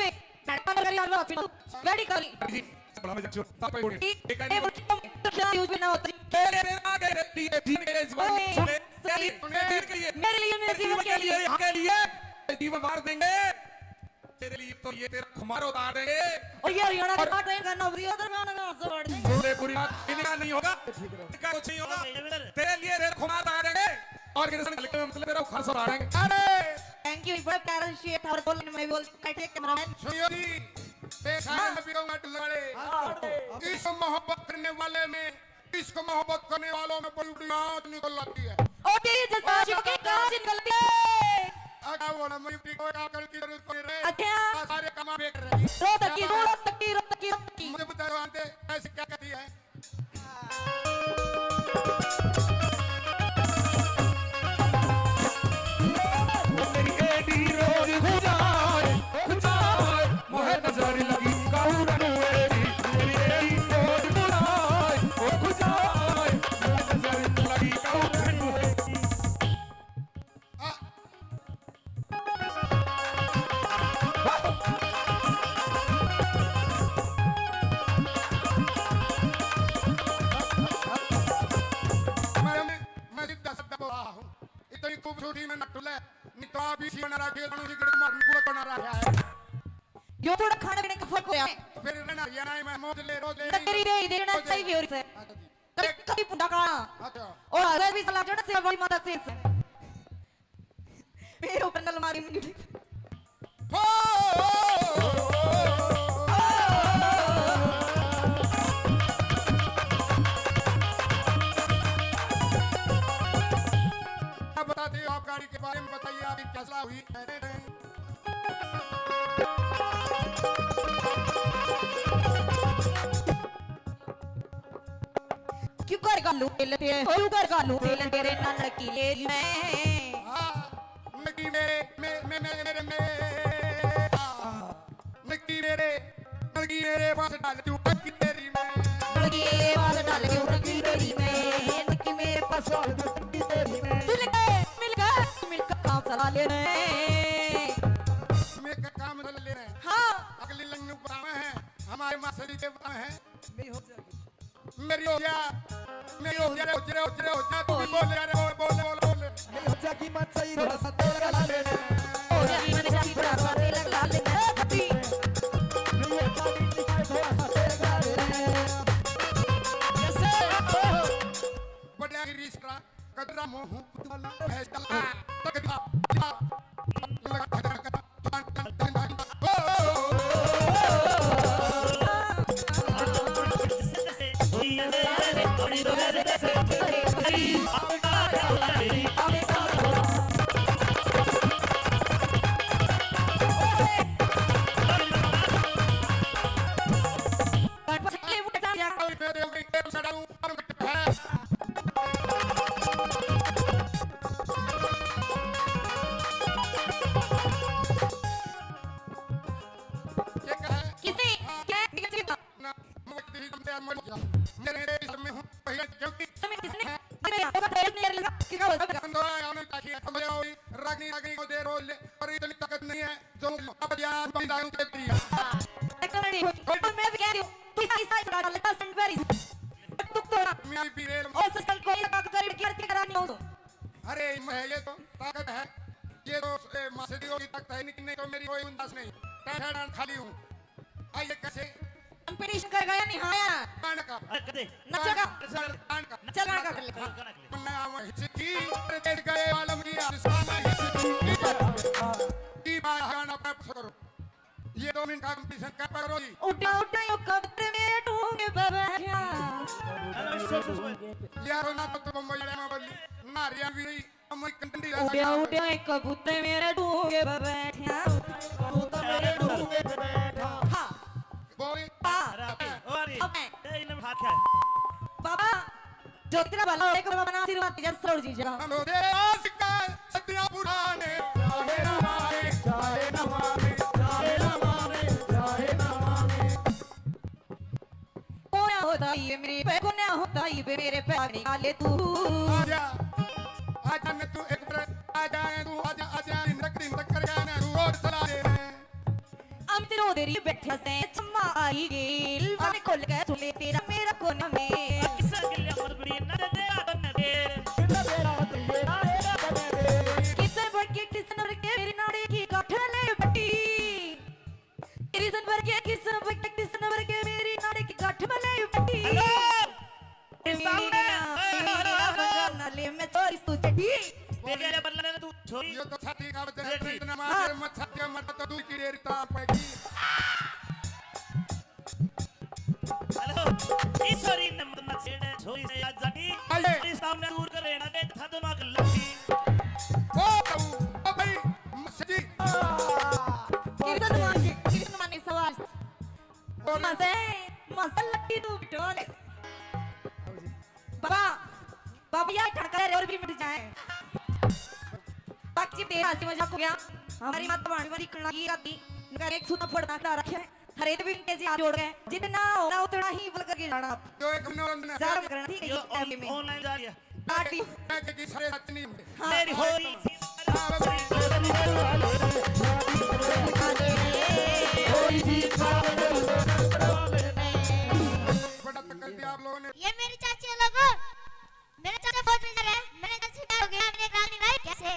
मैडम करी यार, बात सुनो। रेडी कर ली। जी, बड़ा मजाक छोड़। ताप पे उड़े। ठीक, एक आदमी ये वो तो क्या यूज़ भी ना होती। तेरे, तेरे आगे रहती है, जीवन के लिए, जीवन ओए, सुने, सुनिए, तेरे लिए, मेरे लिए, मेरे जीवन के लिए। यहाँ के लिए, जीवन मार देंगे। तेरे लिए तो ये तेरा खुमार उतार देंगे। और ये हरियाणा का और ट्रेन करना, उधर गाना गाना, सब उतार देंगे। बोले बुरी बात, इनका नहीं होगा, इनका कुछ नहीं होगा। तेरे लिए तेरा खुमार उतार देंगे। और ये मतलब तेरा घर सब उतार देंगे। अरे! Thank you, बड़ा प्यारा शेर था और बोलने में बोल, बैठे कैमरामैन। सुनियो जी, देखा है हाँ। नबी रहमत वाले। हाँ, काट दो। इस मोहब्बत करने वाले में इश्क मोहब्बत करने वालों में बड़ी बड़ी आँच निकल आती है। ओ तेरी जैसा आशिक की कांच निकलती है। अगर वो ना मेरी को आकर की जरूरत पड़ रही है, अच्छा। सारे कमा बेच रहे हैं। रो तकी, रो तकी, रो तकी, रो तकी। मुझे बताओ, आंटी, ऐसी क्या कहती है? मेरी एडी रोज खुजाए, खुजाए, मोहे नजर लगी काऊ रनुए दी। मेरी एडी रोज खुजाए, ओ खुजाए, मोहे नजर लगी काऊ रनुए दी। आ, मैं, मैं, मैं सीधा साधा बोला हूँ। इतनी खूबसूरती में न टुले, नहीं तो आप इसी बना रखे, अनु जी गड़क मार, गुड़ बना रहा है। यो थोड़ा खाने पीने का फर्क होया। फिर रहना, ये ना, मैं मौज ले, रोज ले, तेरी रे, देना चाहिए और से। अच्छा जी। कभी, कभी पुंडा खाना। अच्छा। और अगर भी सलाह जोड़ा से बड़ी माता से। मेरे ऊपर न लमारी में गिरी। हो! अब बताते हो, आप गाड़ी के बारे में बताइए, आपकी क्या सलाह हुई? क्यों कर गालू तेल ते, क्यों कर गालू तेल तेरे नानक की ले रही मैं। हाँ, नकी मेरे, मे-, मे-, मे-, मेरे, मे-, हाँ, नकी मेरे, नकी मेरे पास डाल क्यों टंकी तेरी मैं। नकी मेरे पास डाल क्यों टंकी तेरी मैं, नकी मेरे पास डाल क्यों टंकी तेरी मैं। मिल गए, मिल गए, मिल गए काम चला ले रहे। मैं का काम चला ले रहे। हाँ। अगली लंगू बतावे हैं, हमारे मास्टर जी के बतावे हैं। मेरी हो जा, मेरी हो जा रे, हो जा रे, हो जा रे, हो जा, तू भी बोल यार, बोल, बोल, बोल, बोल। मेरी हो जा की मत सही, थोड़ा सा तेल लगा ले। हो जा की मत सही, थोड़ा सा तेल लगा ले। ए, कभी। मेरी हो जा की मत सही, थोड़ा सा तेल लगा ले। जैसे, बढ़िया की रीस करा, कदरा मोह पुतला, भैंस का, तगड़ा, लगा, लगा, लगा। किसे? क्या? ना, मैं तेरी तुम तैयार मर जा। मेरे देश में हूँ, पहले क्योंकि समय किसने? अरे, ये बात है, इतनी देर लगा, किसका बोलता है? हम दोनों आने का किया, हम लोग रागनी, रागनी को दे रोल ले, पर इतनी ताकत नहीं है, जो अब यार, बंदा हूँ, तेरी। हाँ। एक तो नहीं, और मैं भी कह रही हूँ, किस, किस साइड का लगता है, सेंट पेरिस? तू तो ना। मैं भी रेल और सिस्टम को ये बात कर, लड़की, लड़की करा नहीं हो तो। अरे, मैं, ये तो ताकत है, ये तो, ए, मास्टर जी की ताकत है, लेकिन नहीं तो मेरी कोई गुंजाइश नहीं। टाटा खाली हूँ। आइए, कैसे? कंपटीशन कर गया नहीं, हाँ यार। गान का। अरे, कदे? नचेगा। गान का। चल, गान का कर ले। गाना कर ले। मन्ना आवा हिचकी, परदेस गए आलम की आसमान हिचकी। की बात गाना पे करो। ये दो मिनट का कंपटीशन कर पकड़ो जी। उड़ा, उड़ा, यो कबूतर मेरे ढूंढ पे बैठा। अरे, सो, सो, सो। यार, ना तो तुम बम्बई में बोली, ना हरियाणवी। उड़्या उड़्या एक कबूतर मेरे ढूंगे पे बैठा। कबूतर मेरे ढूंगे पे बैठा। हाँ। बोल। पा। अरे, अरे, अबे। ए, इन्हें भाग है। बाबा, जो तेरा भला हो, एक बार बना आशीर्वाद दे, जब सरोज जी जगह। हम हो दे आशिक सदियां पुराने। चाहे ना माने, चाहे ना माने, चाहे ना माने, चाहे ना माने। कोन्या होता ये मेरे पे, कोन्या होता ये मेरे पे, निकाले तू। आजा, आजा मैं तू एक बार, आजा तू, आजा, आजा, दिन तक, दिन तक कर जाना, तू और चला दे। हम तेरे उधर ही बैठे से, चम्मा आई गेल, वाले खोल के सुन ले तेरा मेरा कोना में। किसा के लिए मर बड़ी ना दे, आ तन्ने दे। किसा तेरा तेरा मेरा बने दे। किसा बड़ के, किसा नर के, मेरी नाड़ी की गांठ ले बटी। तेरी सन भर के, किस सन भर के, किस सन भर के मेरी नाड़ी की गांठ में ले बैठी। हेलो। मेरी ना, मेरी ना बगाना ले मैं चोरी तू चढ़ी। तेरे बदला ने तू छोरी। ये तो छाती का वजह है, तू इतना मार, हाँ। मत छाती मत तो दूर की डेरी तार पड़ेगी। हेलो। ईश्वरी ने मत मत छेड़े, छोरी से आज जानी। आइए। तेरे सामने दूर करे ना, देख था दिमाग लगी। ओ, ओ भाई, मस्जिद। कृष्ण मान जी, कृष्ण मान जी, सवास। मजे, मजे लट्टी तू बिटोले। बाबा, बाबा, ये ठड़का रे और भी मिट जाए। बाकी जी, तेरा हंसी मजाक हो गया। हमारी माता भाणी वाली कला की राती, इनका एक सूता फोड़ना खड़ा रखे। हरेक भी इनके जी हाथ जोड़ के, जितना होना उतना ही बोल करके जाना आप। जो एक नौ अंदर जारम करना, ठीक है, यो ये फैमिली में। ऑनलाइन जा रही है। पार्टी। मैं के सारे सच नहीं होंगे। हाँ। मेरी होली। बड़ा तक कर दिया आप लोगों ने। ये मेरी चाची है लोगों। मेरा चाचा फौज में जा रहा है। मैंने चाची प्यार हो गया, मैंने एक रागनी गाई कैसे।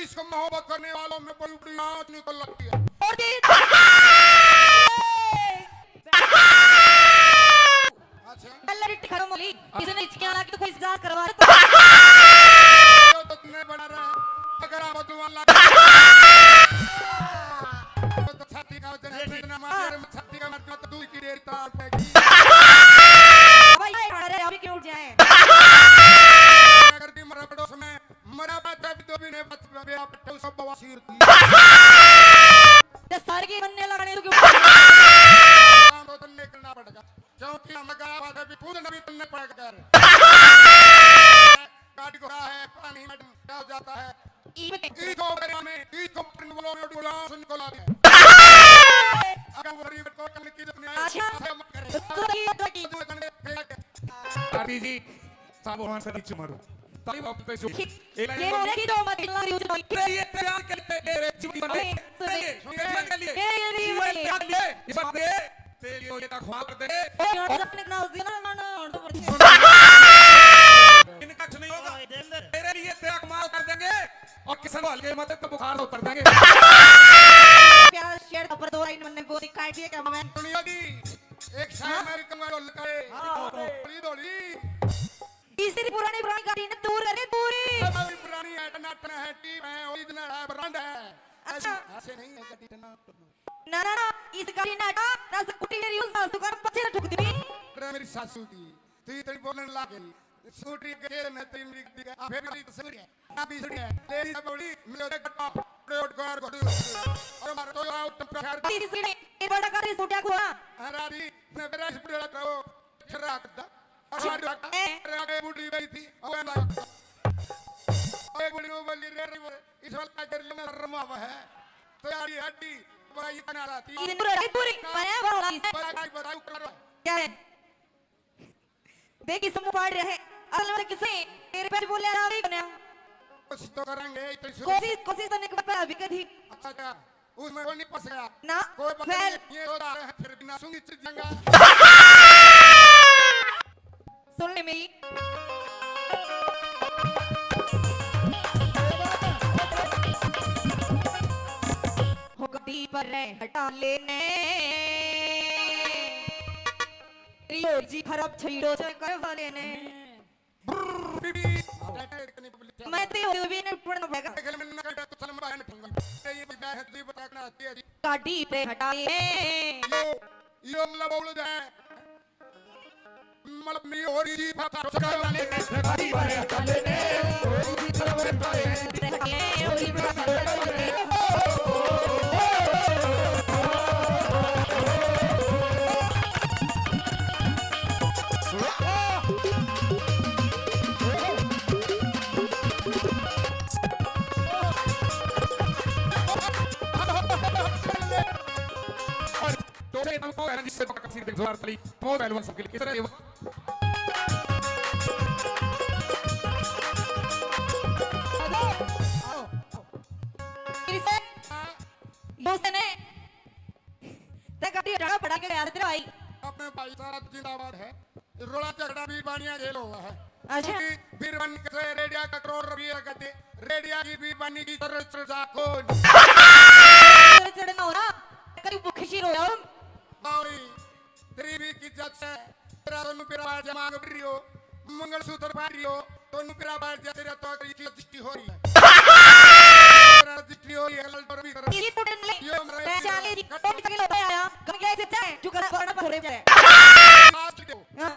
इसको मोहब्बत करने वालों में बड़ी बड़ी आंच निकल लगती है। और दे अच्छा। पहले रिट खत्म हो गई। किसी ने इसके आला की तो कोई इजाजत करवा दे। तो तुमने बना रहा। अगर आप दुआ ला तो छाती का वजन है, इतना मार, छाती का मर जाओ तो दूध की डेयरी तार देगी। भाई, ये खड़ा रहे, अभी क्यों उठ जाए? अगर भी मरा पड़ोस में, मरा बात है, तो भी नहीं बच, बे, आप तो सब बवासीर की। ते सारे के बनने लगाने तो क्यों? काम तो तुमने करना पड़ेगा, क्योंकि हम गया बात है, भी पूर्ण भी तुमने पड़ कर। काट को रहा है, पानी में क्या हो जाता है? ई बते। ई को बरिया में, ई को पकड़ने वालों में उड़ा सुन को ला दे। अगर वो गरीब को कम की जरूरत नहीं है, अच्छा। ऐसे मत करें। तो ये तो की जो इतने फेंक। आरती जी, साहब भगवान से नीचे मारो। ताली वापस पे जो। ये एक लाइन बोले कि दो मत लग रही हो तो। अरे ये प्यार के लिए, ये रे जीवन के लिए, अरे, सुनिए। ये जीवन के लिए, ये, ये, ये, जीवन ये। के लिए, इस बात में तेरे लिए ये तक ख्वाब दे। ए, और अपने नाव से ना, ना, ना, और तो बढ़िया। इनका कुछ नहीं होगा। तेरे लिए तेरा कमाल कर देंगे और किसी को हल्के मत तो बुखार से उतर देंगे। प्यार शेर का पर दो लाइन मैंने गोली काट दिया क्या मैं? दुनिया की एक शायर हाँ? मेरी कमर लुकाए। हाँ। थोड़ी, थोड़ी। तीसरी पुरानी, पुरानी गाड़ी ने दूर करे, दूरी। अब अभी पुरानी है, टनाटन है, टीप है, ओरिजिनल है, ब्रांड है। अच्छा। ऐसे, ऐसे नहीं है, गाड़ी टनाटन। ना, ना, ना, इस गाड़ी ने हटा, ना स्कूटी मेरी उस सासू का पछे ठुक दी। अरे मेरी सासू की, तू इतनी बोलने लग गई। स्कूटी के ने तेरी मेरी गाड़ी का, आ, फिर मेरी स्कूटी है। ना भी स्कूटी है। तेरी सब बड़ी, मिलो देख कट्टा, रोड कार घोड़ी। और मारो तो आओ, तुम प्रचार। इस सीढ़ी, ये बड़ा गाड़ी स्कूटी को, हाँ। हाँ, राजी, मैं मेरा स्कूटी वाला था वो। खराक दा। और अच्छा। मार रहा था। ए। अरे आगे बूढ़ी गई थी। और मैं मारा। और एक बूढ़ी वो बोली, "रे, रे, वो, इस वाला का गिर लेना शर्म आवा है।" तो यार, ये हड्डी, बड़ा ये बना रहा थी। ये पूरी, पूरी, ना, बड़ा, बड़ा, बड़ा, बड़ा, बड़ा, बड़ा। क्या है? देख, इस मुंह पाड़ रहा है। असल में किसे? तेरे पे बोले आ रहा है कोन्या। कोशिश तो करेंगे, इतनी शुरू। कोशिश, कोशिश तो नहीं कर पाया अभी कभी। अच्छा, अच्छा। उसमें कोई नहीं फंस गया। ना, कोई पता फैल। नहीं, ये तो आ रहा है, फिर बिना सुनी चीज जंगा। सुन ले मेरी। हो गड्डी पर रह हटा लेने। तेरी हो जी खराब छईड़ो से कर वाले ने। मैं तो ये भी नहीं उठना पड़ेगा। गाड़ी पे हटाए। यो, यो मतलब बोल जाए। मतलब नहीं हो रही जी, पता उसका गाड़ी पर हटा लेने। और टोले नाम को है ना, जिससे पक्का सीट देख, जोरदार ताली। वो पहलवान सबके लिए किस तरह ये फिर से, वो से ने, ते कभी झगड़ा पड़ा के यार तेरा भाई। अपने भाई साहब जिंदाबाद है। रोड़ा झगड़ा भी बानिया जेल हुआ है। अच्छा। क्योंकि बीरबल से रेडिया का करोड़ रुपये का दे, रेडिया की बीरबानी की तरह चढ़ा कौन? चढ़ना हो ना, करीब भूखी सी रोया हम। बावड़ी, तेरी भी की इज्जत से, तेरा दोनों पिरा बाहर जमा कर रही हो, मंगलसूत्र पहन रही हो, दोनों पिरा बाहर जा, तेरा तो की रजिस्ट्री हो रही है। तेरा रजिस्ट्री हो रही है, कल पर भी कर। ये तो डन ले, यो हमारा मैं ये चाले दी, कट तो किसी के लोग आया, कम क्या से चाहे, जो करना पड़ना पड़े जाए। आज की दो। हाँ।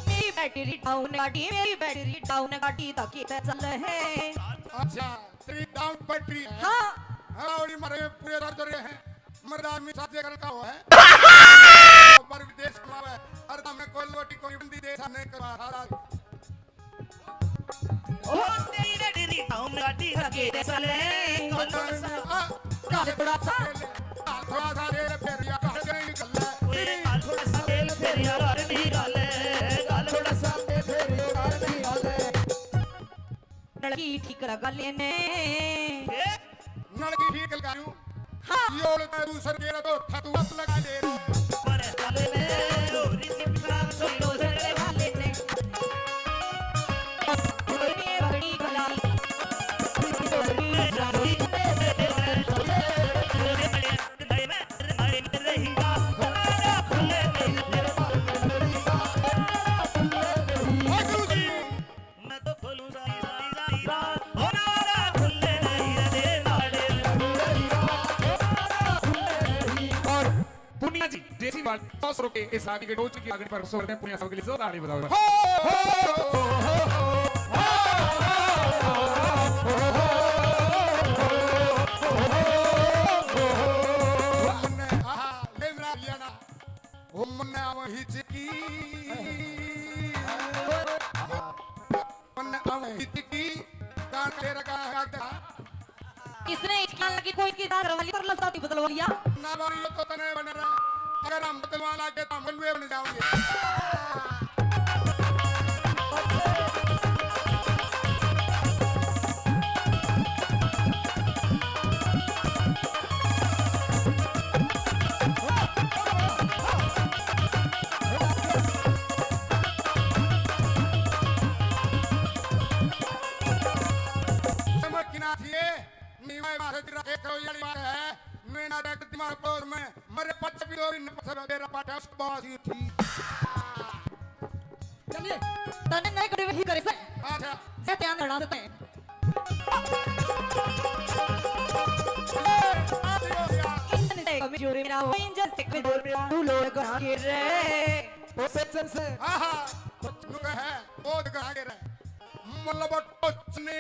मेरी बैटरी डाउन गाड़ी, मेरी बैटरी डाउन गाड़ी, ताकि चल है। अच्छा, तेरी डाउन बैटरी है। हाँ। हाँ, और ये मारे पूरे दर्द रहे हैं। मर्द आदमी साजे करता हुआ है। पर विदेश कमावे, हर दम में कोई लोटी कोई बंदी देश हमने करवा हारा। ओ तेरी रे तेरी टाउन गाड़ी लगे रे साले, काल थोड़ा सा, काल थोड़ा सा, काल थोड़ा सा रेल फेरिया काल के निकल ले। ओए, काल थोड़ा सा रेल फेरिया काल निकल ले, काल थोड़ा सा रेल फेरिया काल निकल ले। लड़की ठीक लगा लेने। ए? नल की ठीक लगा लूं। हाँ। ये ओले तो दूसर के तो था तू मत लगा ले। पर हाल में रो रिश्ता सोलो झगड़े वाले ने। बड़ी बड़ी गलाई। और पुनिया जी, देसी वाले सौ रुपए इस आदमी के टोच की आगनी पर सौ रुपए पुनिया साहब के लिए जोरदार ताली बजाओ। ओ मन्ने आवे हिचकी, मन्ने आवे हिचकी, कान तेरा का आगा। इसने हिचकी लगी, कोई इसकी दांत वाली पर लसाती बदलवा लिया। ना बारी, यो तो तने बन रहा। अगर हम बदलवा लागे तो हम बन जाओगे। समझ की ना थी ये, नीवा मारे तेरा एक रोई वाली बात है, मैं ना देख दिमाग पोर में, मरे पच भी रोई न पच मेरा पाटा उसको बहुत ही थी। चलिए, तने नहीं करे वही करे से। अच्छा। से ध्यान रखना से तय। ए, आ गया। इंजन से कमजोर मेरा, इंजन से कमजोर मेरा, तू लोग कहाँ गिर रहे? वो सेक्शन से। हाँ, हाँ। नुका है, वो कहाँ गिर रहे? मतलब टोचनी।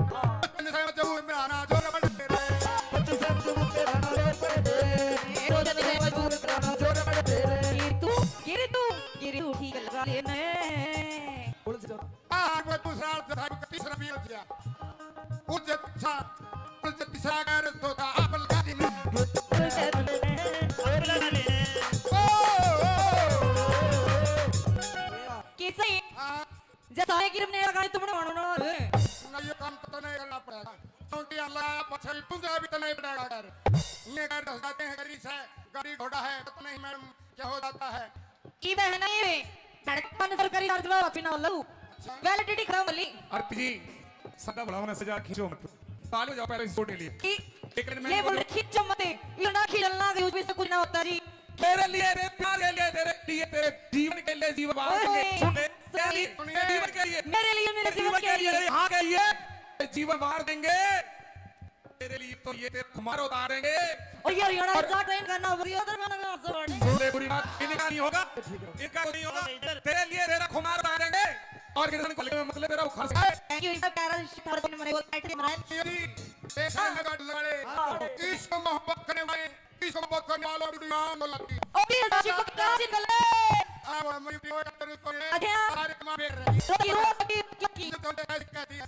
टोचनी से जब मेरा ना जोर बढ़ रे। टोचनी से जब मेरा ना जोर बढ़ रे। गिर तू, गिर तू, गिर तू, ठीक लगा लेने। आ, वो दूसरा, तीसरा भी हो गया। उस अच्छा, उस तीसरा कर तो था, आप लगा दी। ओ, ओ, ओ। कैसे? हाँ। जैसा है कि हमने लगाए तुमने मानो ना। ना, ये काम तो नहीं करना पड़ेगा, क्योंकि अल्लाह पछली पूंजा भी तो नहीं पड़ेगा कर। ये कर दस जाते हैं, गाड़ी से, गाड़ी घोड़ा है, पता नहीं मैडम क्या हो जाता है। की बहना ये धड़कन सरकारी चार्ज वाला पीना वाला। अच्छा। वैलिडिटी खत्म वाली। आरती जी, सदा बढ़ाओ ना, सजा खींचो मत। ताली बजाओ पहले इस छोटे लिए। कि एक मिनट में ये बोल बोलो। रहे, खींचो मत। इतना खींचना के यूज भी से कुछ ना होता जी। तेरे लिए, रे प्यार के लिए, तेरे लिए, तेरे जीवन के लिए, जीवन वार ओए, देंगे। सुन ले, तेरे लिए, sorry। तेरे जीवन के लिए, मेरे लिए, मेरे तेरे जीवन जीवन के के लिए, लिए। तेरे यहाँ के लिए जीवन वार देंगे। तेरे लिए तो ये तेरे खुमार उतारेंगे। और ये हरियाणा और जा ट्रेन करना, वो ये उधर गाना गा, सब बढ़े। बोले बुरी बात, इनका नहीं होगा, इनका तो नहीं होगा। तेरे लिए तेरा खुमार उतारेंगे। और किसान को लेकर मतलब तेरा वो खर्च है। Thank you, इनका प्यारा शिकार को मैंने बोला, बैठ के मनाए। ये भी देखा हाँ। लगा लड़े। हाँ। इश्क मोहब्बत करने वाले, इश्क मोहब्बत करने वालों की दुनिया में लगी। और भी ऐसा शिकार का जिंगल है। अब हम ये भी हो जाते हैं, अच्छा। सारे कमा बेच रहे हैं। तो ये रोक के क्यों की? ये तो ऐसे कहती है।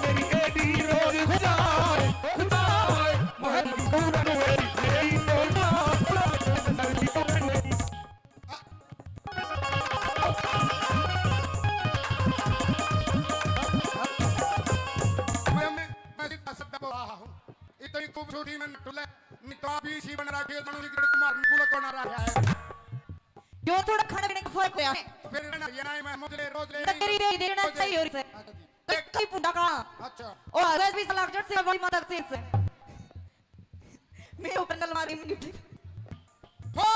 मेरी एडी रोज खुदाए, खुदाए, महल पूरन मेरी, मेरी तो ना, मैं, मैं, मैं सीधा साधा बोल रहा हूँ। इतनी खूबसूरती में न टुले, नहीं तो आप ही इसी बन रहा है, जानू जी, किधर तुम्हारे मुंह को ना रहा है। जो थोड़ा खाने पीने का फर्क होया है। फिर ना, ये ना, मैं मुझे रोज ले ना, तेरी रे, देना रोज ले। चाहिए और से। अच्छा जी। कच्ची पुंडा का। अच्छा। ओ, वैसे भी सलाह जट से बड़ी माता से। मैं ऊपर नलवा दी मुंडी। हो!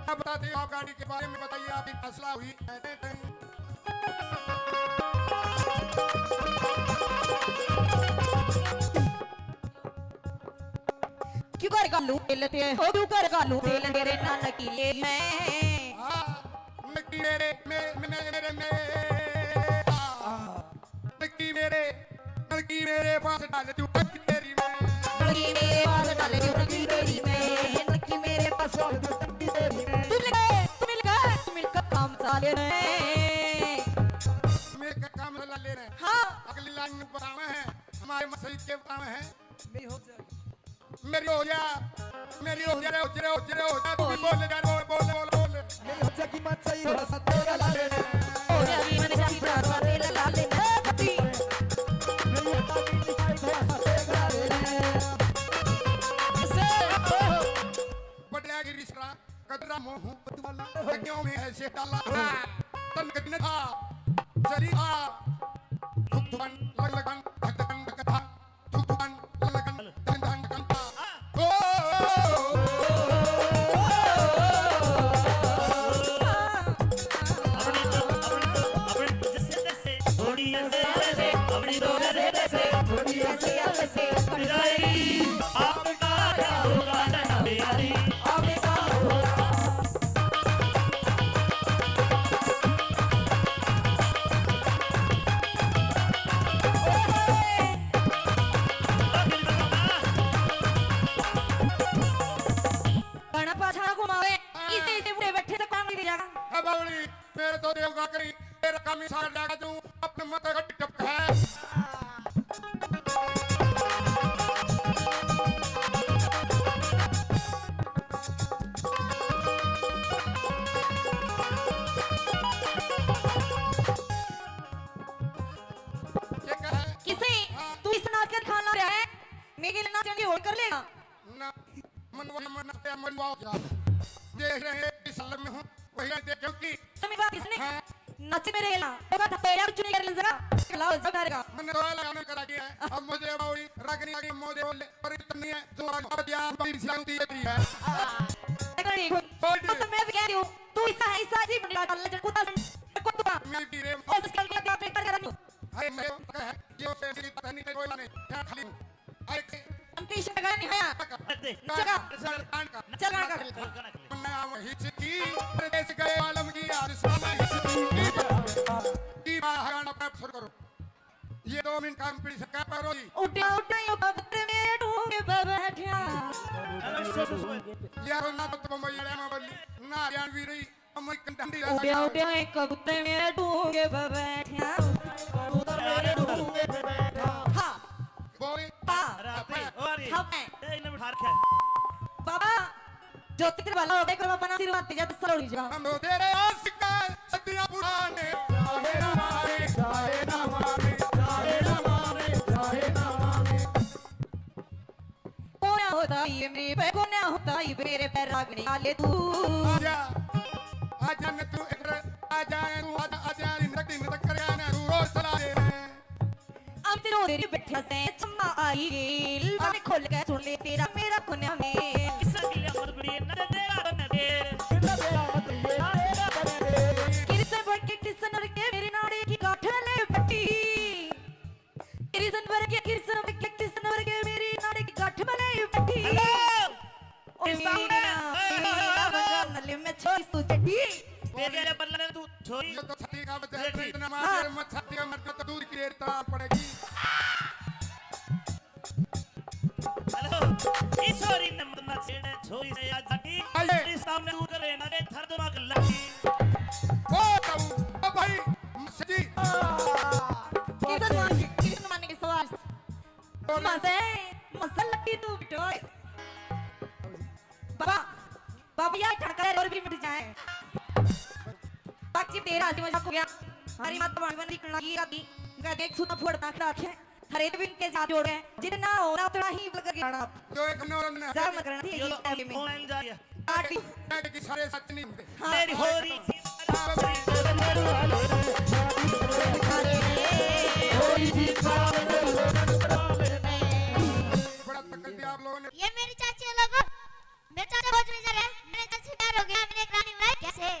अब बताते हो, आप गाड़ी के बारे में बताइए, आपकी फैसला हुई। क्यों कर घालूं तेल ते, ओ क्यों कर घालूं तेल तेरे नानकी ले मैं। हाँ, नकी मेरे, मे-, मे-, मेरे, मे-, हाँ, नकी मेरे, नकी मेरे पास डाल दूं टंकी तेरी मैं। नकी मेरे पास डाल दूं टंकी तेरी मैं, नकी मेरे पास डाल दूं टंकी तेरी मैं। तू मिल गए, तू मिल गए, तू मिलकर काम चला ले रहे। मेरे का काम चला ले रहे। हाँ। अगली लाइन में बतावे हैं, हमारे मसीह के बतावे हैं। नहीं हो जाएगा। मेरी हो जा, मेरी हो जा रे, हो जा रे, हो जा रे, हो जा, तू भी बोल यार, बोल, बोल, बोल, बोल। मेरी हो जा की मत सही हो सकते गला ले। ओ रे अभी मैंने शादी का साथ तेरा ला ले, ए, कभी। मेरी हो जा की मत सही हो सकते गला ले। ऐसे, ओ। बटला की रिश्ता कदरा मोह बदवाला, क्यों में ऐसे डाला? तन कदन था, जरी था, धुक धुकन, लग लगन, धक धकन, धक था। घणा पाछा घुमावे, इसे, इसे बूढ़े बैठे से काम नहीं जाएगा। अब बावली, मेरे तो देव का करी, तेरा काम ही सारा जाएगा तू, अपने मत का टपक है। किसे? हाँ। तू इस नाच के खाना रहा है, मेरे लिए नाचने की होड़ कर लेगा। ना, मन वो मन पे मन वाओ जा। देख रहे हैं, इस हालत में हूँ, वही रहते क्योंकि समय बाद इसने हाँ। नाचे मेरे गेला, तो बात पहले भी चुनी कर लेंगे, लाओ, जब डरेगा। मन तो वाला गाना करा दिया है, अब मुझे बावली, रागनी आगे मोदे बोले, पर इतनी है, जो आग अब दिया, बड़ी सी आती है। देखो, नहीं, कोई तो मैं भी कह रही हूँ, तू ऐसा है, ऐसा ही बंदा, अल्लाह जब कुत्ता से, कुत्ता। मेरी टीम। और उसके लिए आप एक तरह का नहीं। हाय, मैं कह, यो से मेरी पता नहीं, कोई नहीं, क्या खाली हूँ। हम पीछे लगा नहीं आया। चल, चल, चल। मैं हिचकी, परदेस गए आलम की, आज शाम हिचकी। की बाहर आना, शुरू करो। ये दो मिनट काम पीछे का परो जी। उड्या, उड्या, यो कबूतर में ढूंढ के बैठा। यार, ना तो बम्बई वाले में बोली, ना हरियाणवी रही। उड्या, उड्या, एक कबूतर मेरे डूंगे पे बैठा। कबूतर मेरे डूंगे पे बैठा। हाँ। बोल। पा। रात्रि, ओ रात्रि। हाँ, मैं। ए, इन्हें बिठा रखा है। बाबा, जो तेरे भला हो, देख लो, अपना आशीर्वाद दे जा, दस साल हो गया। हम तो तेरे आशिक हैं, सदियां पुराने। जाए ना मारे, जाए ना मारे, जाए ना मारे, जाए ना मारे। कोना होता ये मेरे पे, कोना होता ये मेरे पे रागनी आले तू। आजा, आजा न तू इधर, आजा तू, आजा, आजा, दिन तक, दिन तक कर आना, तू रोज चला दे। हम तेरे तेरी बैठा से चम्मा आई गेल, कान खोल के सुन ले तेरा मेरा कोना में। किसा गिला मत बड़ी न तेरा बन दे। किसा बढ़ के किसा नर के मेरी नाड़ी की गांठ ले बटी। कृष्ण वर्गे, कृष्ण वर्गे, कृष्ण वर्गे मेरी नाड़ी की गांठ बनाई बैठी। हेलो। ओ किस सामने? मीना, ओए, ओए, मीना ओए, ओए। बंगाल में छोरी तू चड्डी। तेरे बल्ले तू छोरी। ये तो छठी का बच्चा है, बेटी। इतना मार हाँ। मत छठी का मत तो दूध की रेट तड़ा पड़ेगी। हेलो, ई छोरी ने मत ना छेड़े, छोरी से आज जाती। आइए। तेरे सामने तू करे ना रे, थर दिमाग लगी। ओ ताऊ, ओ भाई, सच्ची। किशन मान के, किशन मान के सवाल। मजे, मजे लगी तू बिटोय। बाबा, बाबा, ये ठड़का और भी मिट जाए। बाकी तेरा हंसी मजाक हो गया। हमारी माता भाभी बंदी करना ये आती। मैं देख सुना फोड़ ना खड़ा रखे। हरे तो इनके साथ जोड़ है, जितना होना उतना ही बलकर गिराना। जो एक नौ रन है। जा मत करना, ठीक है, ये तो ये टाइम में। ऑनलाइन जा रही है। आठ ही। मैं कि सारे सच नहीं होते। हाँ। मेरी हो रही। बड़ा तकलीफ दिया आप लोगों ने। ये मेरी चाची है लोगों। मेरे चाचा बहुत बेजार है, मेरे चाचा से प्यार हो गया, मैंने एक रानी बनाई कैसे?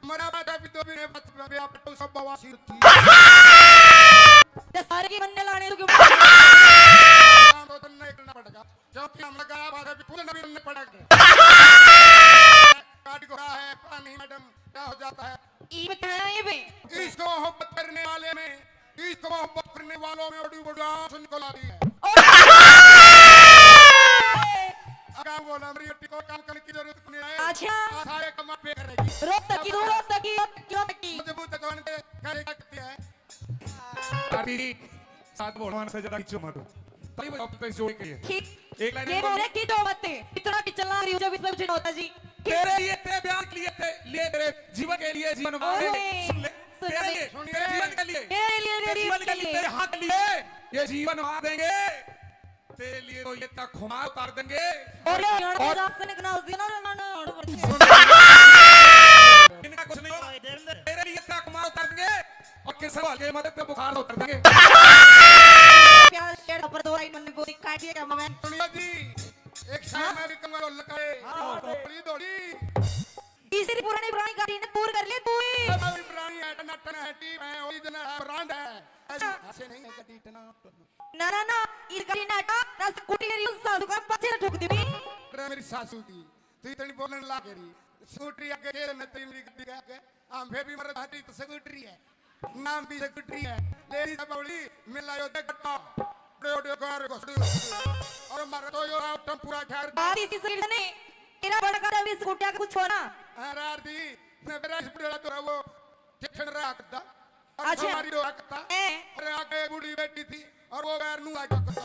मरा बाटा भी तो भी नहीं बच, बे आप तो सब बवासीर थी। ते सारे की मन्ने लाने तो क्यों? काम तो तन्ने एक ना पड़ेगा, क्योंकि हम लगा बाटा भी पूरे नबी ने पड़ा के। काट को रहा है पानी, मैडम, क्या हो जाता है? ये बताया ये बे। इसको मोहब्बत करने वाले में, इसको मोहब्बत करने वालों में बड़ी बड़ी आंसू निकल आती है। अगर बोला, मेरी बेटी को काम करने की जरूरत नहीं है। अच्छा। सारे काम आप पे करेगी। रोक तकी, तू रोक तकी, रोक तकी, रोक तकी। मजबूत जवान के घर एक शक्ति है। आरती जी, साथ बोल, भगवान से ज्यादा खींचो मत। ताली बजाओ, तो इस जोड़ी के लिए। ठीक। एक लाइन ये और बोले, खींचो मत। इतना खींचना रही हो जब इसमें कुछ नहीं होता जी। तेरे लिए, तेरे प्यार के लिए, तेरे लिए, तेरे जीवन के लिए, जीवन वाले। ओए, सुन ले। सुन तेरे ले। लिए, सुन तेरे ले। जीवन के लिए, तेरे लिए, तेरे तेरे जीवन के लिए, लिए। तेरे हक के लिए, ये जीवन मार देंगे। तेरे लिए तो ये तक खुमार उतार देंगे। और ये हरियाणा और के जात से निकलना उस दिन और ना, ना, और सुन। इनका कुछ नहीं होगा। तेरे लिए तक खुमार उतार देंगे। और किस सवाल के मदद पे बुखार उतार देंगे। प्यार शेर पर दो लाइन मैंने बोली, काट दिया क्या मैं? सुनियो जी, एक शायर हाँ? मैं भी कमल लकाए। हाँ। दौड़ी, दौड़ी। तीसरी पुरानी पुरानी गाड़ी ने पूर कर ले तू ही। अब अभी पुरानी है, टनाटन है, टीम है, ओरिजिनल है, ब्रांड है। ऐसे, हाँ। ऐसे नहीं है, गाड़ी टनाटन। ना, ना, ना, इस गाड़ी ने हटा, ना स्कूटी ले रही हूँ, सासू का पाछे ठोक दी। अरे मेरी सासू की, तू इतनी बोलने ला के रही। स्कूटी आगे खेल न तेरी मेरी गाड़ी के आगे। हम फिर भी मरद हाथी तो स्कूटरी है, नाम भी स्कूटरी है। लेडीज बावली, मिला यो देख गट्टा, बड़े बड़े कार को सड़ी। और मारे तो यो आओ टम्पूरा खैर। बात इसी शरीर ने, तेरा बड़का रवि स्कूटिया का कुछ हो ना। हाँ, रार दी, मैं बेरा इस बुढ़ा तो वो ठिठन रहा करता। और अच्छा। हमारी रो रहा करता। ए। अरे आगे एक बूढ़ी बैठी थी, और वो बैर नू आ करता।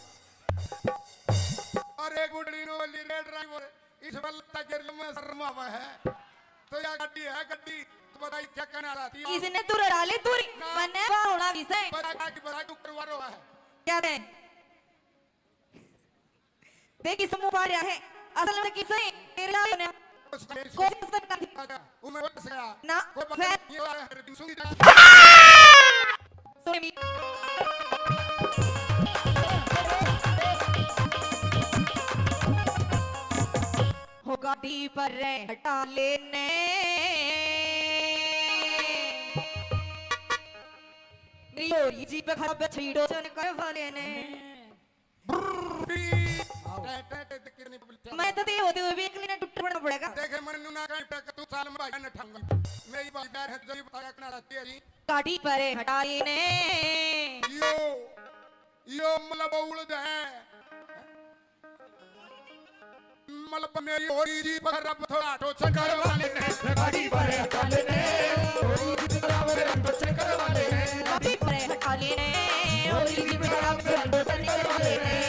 और एक बुढ़ी नो बोली, रेड ड्राइवर, इस बल्ला गिर में शर्मा हुआ है। तो या गड्डी है, गड्डी, तो बताई क्या कहना चाहती हो? इसने तू रड़ा ले, तू री-, ना। मन्ने बावड़ा भी से। बड़ा का की बड़ा के ऊपर वारो है। क्या दे? देख, इस मुंह पा रहा है। असल में किसे? तेरे लाल ने। उसने इसको कोशिश करता थी। वो मैं उठ गया। ना, वो पता फै- नहीं, ये वाला है, तुम सुन जा। सुन मी। हो गाड़ी पर रे हटा लेने। मेरी होरी जी पे खड़ा बछड़ो चन करवा लेने। मैं तो ये होते हुए भी एक लेना टुट पड़ना पड़ेगा। देखे मन नू ना कहीं पे तू साल में भाई ने ठंगा। मेरी भाई बैर है, जरी बताया कना रहती है जी। गाड़ी पर हटा लेने। यो, यो मतलब उड़ है। मतलब मेरी होरी जी पर अब थोड़ा टोचन करवा लेने। गाड़ी पर हटा लेने। होरी जी पर अब टोचन करवा लेने। गाड़ी पर हटा लेने। होरी जी पर अब टोचन करवा लेने।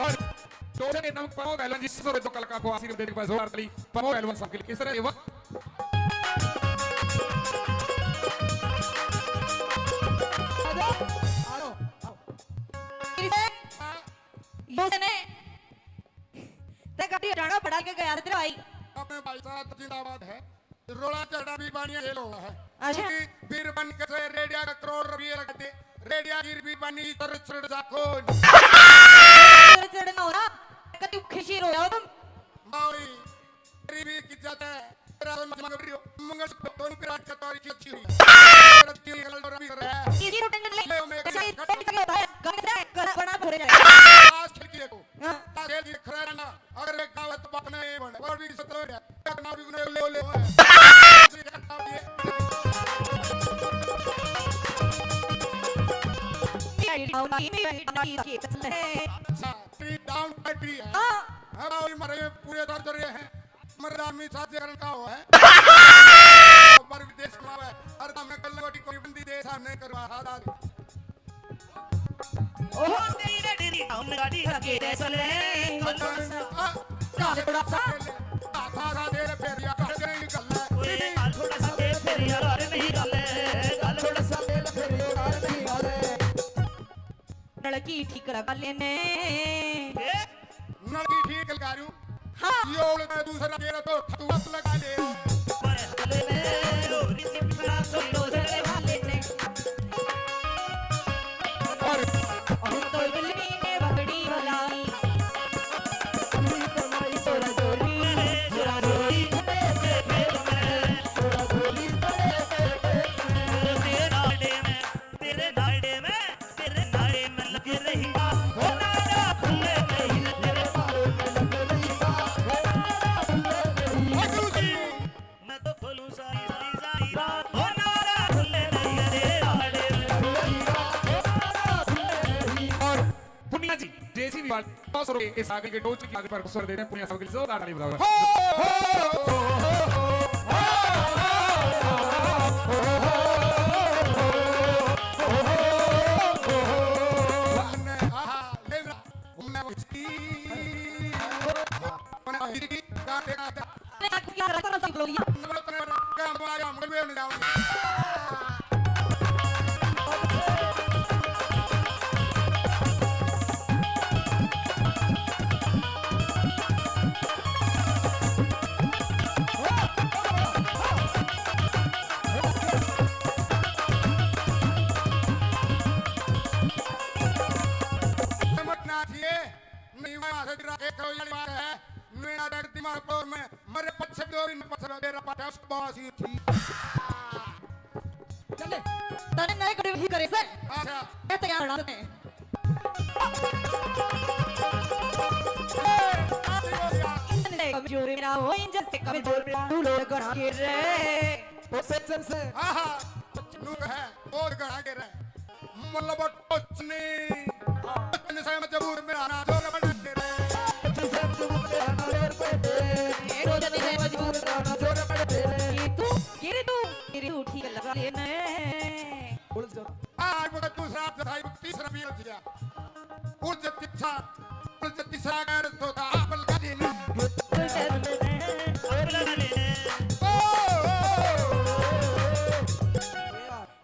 और टोचन के नाम पमो पहलवान जी, सौ रुपये दो कलाकार को आशीर्वाद देने के बाद जोरदार ताली पमो पहलवान साहब के लिए। किस तरह ये वक्त फिर से यूं से ने ते गाड़ी हटाना पड़ा के गया तेरा भाई। अपने भाई साहब जिंदाबाद है। रोड़ा चढ़ा भी बानिया जेल हुआ है। अच्छा। क्योंकि बीरबानी कैसे रेडिया का करोड़ रुपये लगा दे, रेडिया की बीरबानी तर चढ़ जा कौन? तर चढ़ना हो ना, कति खुशी रो जाओ तुम। मावड़ी, गरीबी की जात है, तेरा तो मत मगर रियो, मंगल सुख दोनों के राज का तौर की अच्छी हुई। रत्ती हुई गलत और अभी कर रहा है। इसी को टेंशन ले, ले, मैं कैसे, कैसे होता है, घर से, घर बना भरे जाए। आज खिड़की देखो, हाँ। आज खिड़की खड़ा रहना। अगर मैं गाँव तो बात नहीं बने, और भी सत्रह है, इतना भी गुने ले, ले, ले। अच्छा, three down बैटरी है। हाँ। अब आओ, ये मरे पूरे दौर चल रहे हैं। मरे आदमी साथ जगह का हुआ है। ऊपर विदेश में है। हर दम में कल कोटी कोई बंदी देश सामने करवा हाथ आ। ओहो, तेरी रे, तेरी हम गाड़ी लगे दे चले। आ, थोड़ा सा, थोड़ा सा तेल फेरिया कर नहीं गल। ओए, थोड़ा सा तेल फेरिया कर नहीं गल। थोड़ा सा तेल फेरिया कर नहीं गल। नलकी ठीक लगा लेने। ए? नलकी ठीक लगा रही हूँ। हाँ। ये उल्टा दूसरा तेरा तो तू मत लगा ले। और हम तो बिल्ली ने बकरी बुलाई। जोरा जोरी, जोरा जोरी। तेरे नाड़े में, तेरे नाड़े में, तेरे नाड़े में लग रही। ओ नाड़ा खुले नहीं, तेरे नाड़े में लग रही। ओ नाड़ा खुले नहीं। मैं तो खोलूं सारी, सारी, सारी रात। ओ नाड़ा खुले नहीं, तेरे नाड़े में लग रही। और पुनिया जी, जेसीबी वाले, सौ रुपए इस आगे के टोच की आगे पर घुसर देने, पुनिया साहब के लिए जोरदार ताली बजाओ। हो, हो, हो, हो। समझना चाहिए, नहीं वहाँ से गिरा के करो, ये बात है। मेरा दर्द दिमाग पर में, मेरे पछे दो दिन पछे मेरा पटा उसको बवासीर थी। चले, तने नहीं करे ही करे से। अच्छा। ये तो क्या लड़ा तने? ए, आदि हो गया। इतने कमजोर मेरा हो, इन जैसे कमजोर मेरा, तू लोग गढ़ा के रे। वो सज्जन से। हाँ, हाँ। नू है, बहुत गढ़ा के रे। मतलब कुछ नहीं। कुछ नहीं से मजबूर मेरा ना जोर बना के रे। कुछ से मजबूर मेरा ना जोर बना के रे। ये तो जल्दी से मजबूर मेरा ना जोर बना के रे। ये तू, ये रे तू, ये रे तू ठीक लगा लेने। उलझ जा। आज वो दूसरा, आज तीसरा भी उलझ गया। उलझ तिच्छा, उलझ तिसरा कर तो था, आप लगा देना। ओ, ओ, ओ, ओ।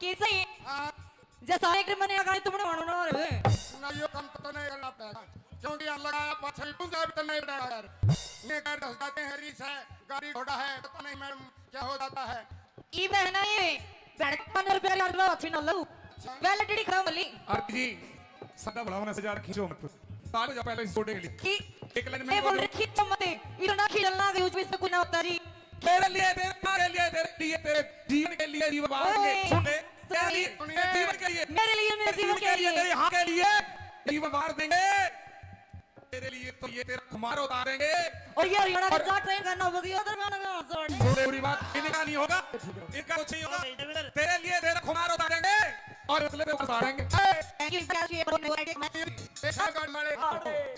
कैसे? हाँ। जैसा एक मने अगर तुमने मानो ना रे। ना, यो काम पता नहीं करना पड़ेगा। क्योंकि हम लगा पाछे भी तुम जाए तो नहीं बड़ा यार। ये कर दस जाते हैं, रीस है, गाड़ी घोड़ा है, पता नहीं मैडम क्या हो जाता है। ई बहना ये, बहन पन्द्रह रुपया यार लो, अच्छी ना लो। Validity खत्म होली। आरती जी, सदा बढ़ावा ना, हजार खींचो मत। ताल जा पहले इस छोटे के लिए। खी-, एक लाइन में ये बोल बोलो। रहे, खींचो मत। इतना खींचना के उसमें से कुछ ना होता जी। तेरे लिए, तेरे माँ के लिए, तेरे लिए, तेरे जीवन के लिए, जीवन बाहर के, ओए, सुन ले, तेरे लिए, sorry। तेरे जीवन के लिए, मेरे लिए, मेरे तेरे जीवन जीवन के के लिए, लिए। तेरे यहाँ के लिए, जीवन बाहर देंगे। तेरे लिए तो ये तेरा खुमार उतारेंगे। और ये हरियाणा का और जाट ट्रेन करना होगा, ये उधर गाना गाना, sorry। छोटे बुरी बात, इनका नहीं होगा, इनका कुछ नहीं होगा। तेरे लिए तेरा खुमार उतारेंगे और असले पे उतारेंगे। Thank you, thank you, everyone। देखा कर मारे,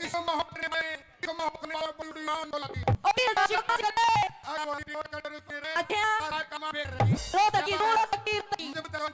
इस मोहब्बत में, इस मोहब्बत में बड़ी उड़ान बोला थी। अभी ऐसा शिव का करते। आज वो रिपोर्ट कर रहे थे रे। अच्छा। सारा कमा बेच रही। रो तकी, रो तकी, रो तकी। मुझे बताओ,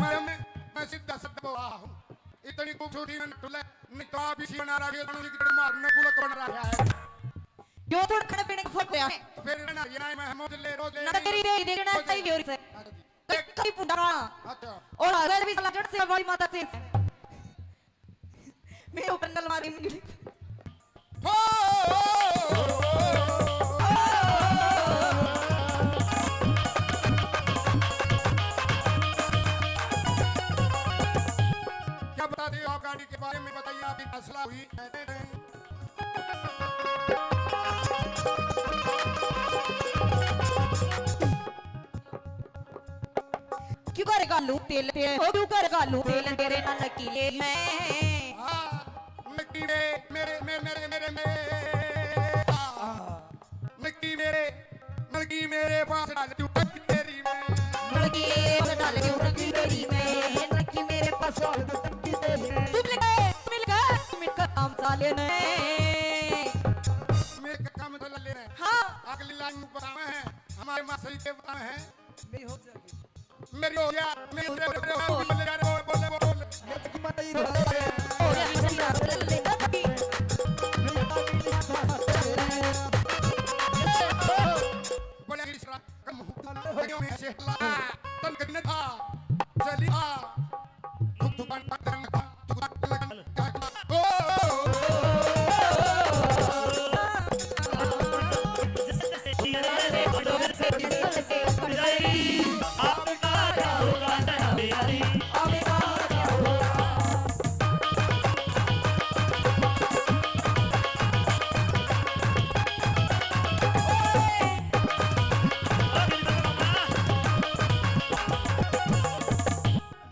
मैं, मैं सीधा साधा बोला हूँ। इतनी खूबसूरती में टुल्ले, नहीं तो आप इसी बना रहा है, मारने गुलक बन रहा है। यो थोड़ा खाने पीने का फर्क है। तो फिर ना, ये ना, मैं हम ले, रोज ले ना, तेरी दे, दे, ना, सही हो रही है। हाँ जी। कई, कई पुंडा। अच्छा। और हजार भी साला जट से हमारी माता से। मैं ऊपर नल मारी मुंडी। क्या बता दें आप गाड़ी के बारे में, बताइए, आपकी फैसला हुई। क्यों कर घालू तेल, तेल, ओ क्यों कर घालू तेल तेरे ना नकीले में। हाँ, नकी में, मेरे, मे-, मेरे, मेरे, मेरे, हाँ, नकी मेरे, नकी मेरे पास डाल तू टक तेरी में। तेरी मैं, ना कि मेरे पास और दुश्मन की तेरी। तू मिल गए, तू मिल गए, तू मिल गए काम साले ने। मेरे काम तो ले रहे हैं। हाँ। अगली लाइन में बतावे हैं, हमारे मास्टर जी के बतावे हैं। मेरी हो जाएगी। मेरी हो गया, मेरी हो गया, बोले, बोले, बोले, बोले। बोले, इस रात कम हुआ, लगे में से हल्ला, तन कठिन था, चली था, धुक धुक बन बन बन।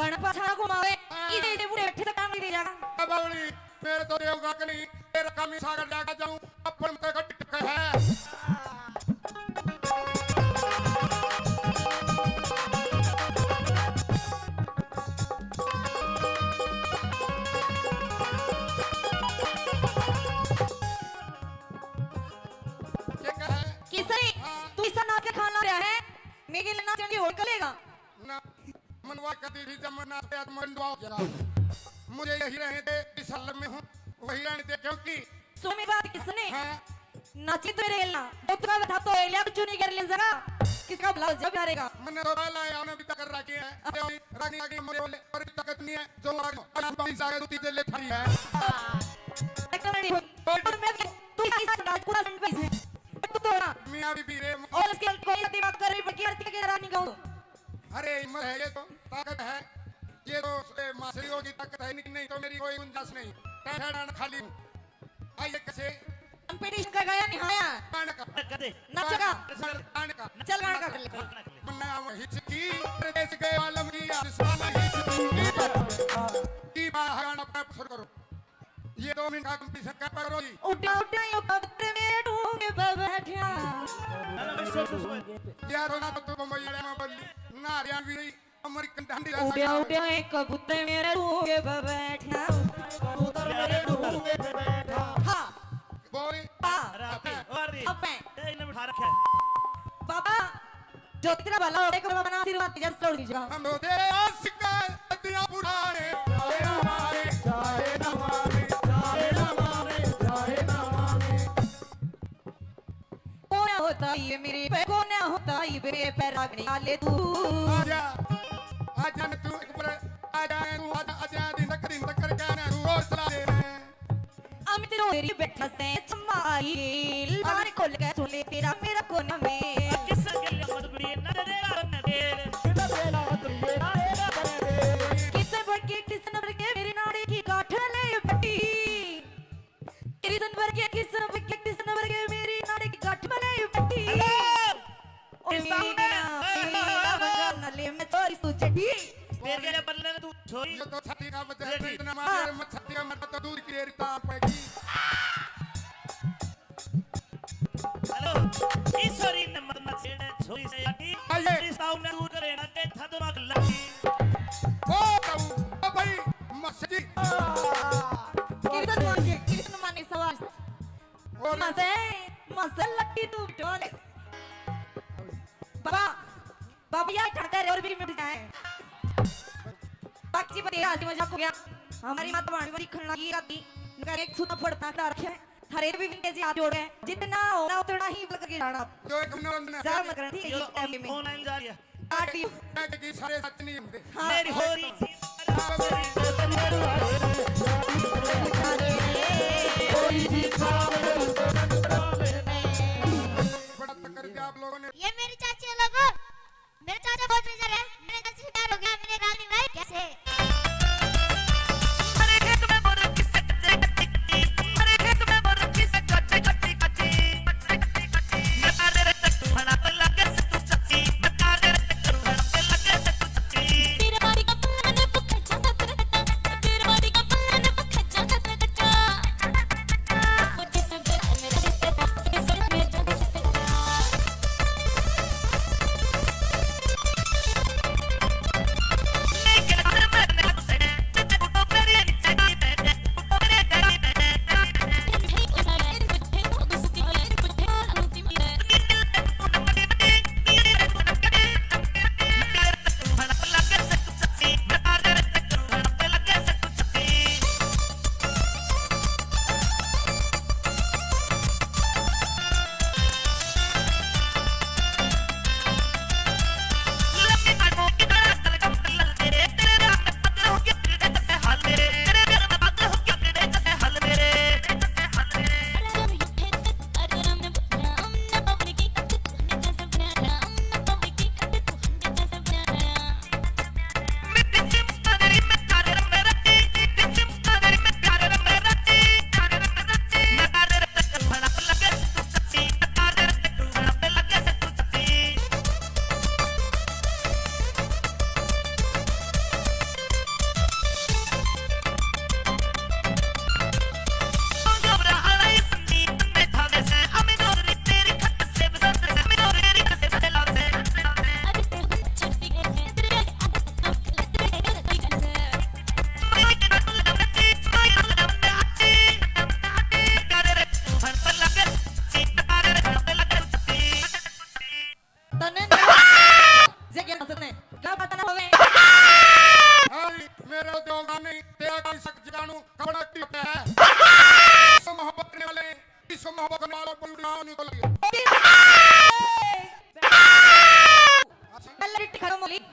गणपत सारा घुमावे, इसे, इसे बूढ़े बैठे से काम नहीं दे जाएगा। बावली, मेरे तो देवगा के नहीं, तेरा काम ही सागर जाकर जाऊं, अपन तो गट है। ये क्या है? किसने? हाँ। तू इसा नाच के खाना रहा है? मेरे लिए नाचने की होड़ करेगा? ना, मनवा कदी भी जब मरना पे आत्मा डुआ हो गया। मुझे यही रहने दे, जिस हालत में हूँ, वही रहने दे, क्योंकि सुनो मेरी बात, किसने? हाँ। नाची तो रेल ना, तो तुका बता तो एलिया कुछ नहीं कर ले जरा। किसका भला हो जाए प्यारे का? मैंने तो बाला है, उन्हें भी तकर रखी है। अरे, रानी आगे मरे बोले, और भी ताकत नहीं है, जो आगे, और आप भी सारे दूती दे ले थारी है। एक मिनट, और मैं, तू इस, इस राजपूत संत पे से, तू तो ना। मियाँ बीबी रे। और इसके कोई दिमाग कर रही, बल्कि आरती के रानी गाऊं। अरे, हिम्मत है, ये तो ताकत है, ये तो, ए, मासड़ियों की ताकत है, नहीं, नहीं तो मेरी कोई गुंजाइश नहीं। टाटा खाली हूँ। आइए, कैसे? कंपटीशन का गया नहीं आया। गाने का। कदे। नाचेगा। गाने का। चल, गाना कर ले। मन्ना हिचकी, परदेस गए आलम की, आसमान हिचकी। की बाहर गाना अपना शुरू करो। ये दो मिनट का कंपटीशन कर पकड़ो जी। उड्या, उड्या, यो कबूतर मेरे डूंगे पे बैठा। यार, ना तो तू बम्बई वाले में बोली, ना हरियाणवी, अमेरिकन ढांडी जा उड्या, सकता है। उड्या, एक कबूतर मेरे डूंगे पे बैठा। कबूतर मेरे डूंगे पे बैठा। हाँ। बोल। हाँ। अरे, अबे। अबे। ए, इन्हें बिठा रखा है। बाबा, जो तेरा भला हो, एक बाबा ना आशीर्वाद दे, जब सड़ दीजिएगा। हम तो तेरे आशिक हैं, दिया पुराने, जाए ना मारे, जाए ना मारे, जाए ना मारे, जाए ना मारे। कोना होता ये मेरे पे, कोना होता ये मेरे पे, रागनी आले तू। आजा, आजा न तू एक बार, आजा तू, आजा, आजा, दिन तक, दिन तक करके ना तू और चला दे। अमित रो तेरी बैठा से चम्मा आई, बार खोल के सुन ले तेरा मेरा कोना में। किस गल मत बुरी न तेरा न तेरे। किस बड़के किस नंबर के मेरी नाड़ी की गांठ ले बटी। किस नंबर के किस नंबर के किस नंबर के मेरी नाड़ी की गांठ ले बटी। हेलो। ओ इस सामने। मेरा, मेरा बगाना ले मैं छोरी सू चढ़ी। तेरे बल्ले ने तू छोरी। ये तो छाती का वजह है, रेडी। इतना मार, हाँ। मैं छाती का मरता तो दूर की रेरी तार पड़ेगी। हेलो, ईश्वरी ने मत मत छेड़े, छोरी से आटी। आइए। इस सामने दूर करे ना के था दिमाग लगी। ओ ताऊ, ओ भाई, मस्जिद। किशन मानिक, किशन मानिक सवाल। और मजे, मजे लट्टी तू टोले। बाबा, बाबा, या ठंडा रे और भी मिट जाए। बाकी जी, बतेरा हंसी मजाक हो गया। हमारी माता भाणी बड़ी खन्ना की राती, इनका एक सूता फड़ता खड़ा रखे। थारे भी विनते जी हाथ जोड़ के, जितना होना उतना ही बोल करके जाना। जो एक हमने बंदना जा मत करना, ठीक है, यो ये टाइम में। ऑनलाइन जा रही है। आटी। मैं कि सारे सच नहीं होंदे। हाँ। मेरी होरी। बड़ा टक्कर दिया आप लोगों ने। ये मेरी चाची है लोगों, मेरा चाचा बहुत बेजार है, मेरे चाची से प्यार हो गया, मैंने रागनी गाई कैसे।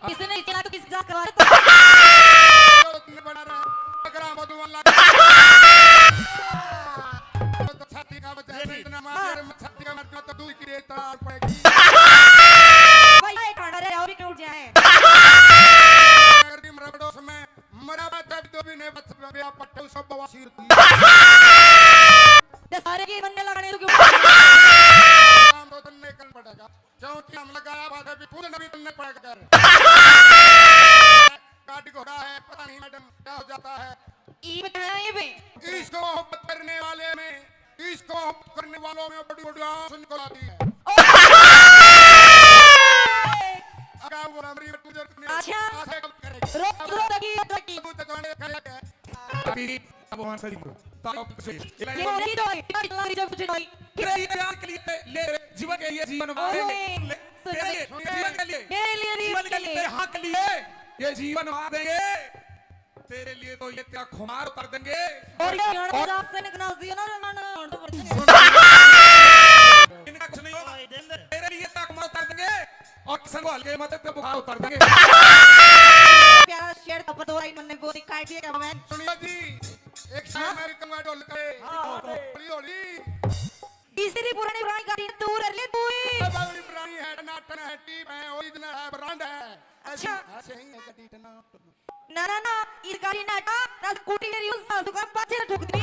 किसने इतना तो किस जात करवा दे। तुमने बना रहा, अगर हम तो वाला। तो छाती का बच्चा है, इतना मार, अगर मैं छाती का मार दूं, तो दूध की रेत तलाश पड़ेगी। भाई, ये ठंडा रहे, और भी क्यों उठ जाए? अगर भी मरा बड़ो समय, मरा बच्चा भी तो भी नहीं बच पाया, पट्टू सब बवासीर थी। ये सारे के मन में लगाने तो क्यों? काम तो तुमने करना पड़ेगा। क्योंकि हम लगाया बात है, भी खुद नबी तुमने पढ़ कर। गाड़ी घोड़ा है, पता नहीं मैडम क्या हो जाता है। ईब है, ईब। इसको मोहब्बत करने वाले में, इसको मोहब्बत करने वालों में बड़ी बड़ी आंसू निकल आती है। ओ! अगर वो हमारी बेटी जरूरत नहीं है, अच्छा। ऐसे कब करेगी? रोक, रोक, रोक, रोक। तू तो जाने खड़े हैं। अभी अब वहां से निकलो। तो आप कुछ ये बोली तो है, इतना रिजल्ट कुछ नहीं। तेरे लिए प्यार के लिए ले, जीवन के लिए जीवन वार ओए, देंगे। ले, सुन तेरे ले, लिए, जीवन के लिए, मेरे लिए, जीवन के लिए, तेरे हाँ के लिए, ये जीवन वार देंगे। तेरे लिए तो ये तेरा खुमार उतार देंगे। और ये और गाना से निकलना चाहिए ना, ना, ना, ना, तो इनका कुछ नहीं होगा। तेरे लिए तेरा खुमार उतार देंगे। और संभाल के मत, तेरा बुखार उतार देंगे। प्यारा शेर का पतोरा इन्होंने गोली काट दिया क्या मैं? सुनिए जी, एक शेर हाँ? मैं भी कहूँगा ढोल के। हाँ, हाँ। हौली, हौली। तीसरी पुरानी, पुरानी गाड़ी दूर ले तू ही। अब अगली पुरानी है, टनाटन है, टीप है, ओरिजिनल है, ब्रांड है। अच्छा। ऐसी है, सही है गाड़ी टनाटन। ना, ना, ना, इस गाड़ी ना हटा, ना स्कूटी मेरी उस सासू का पाछे ठुक दी।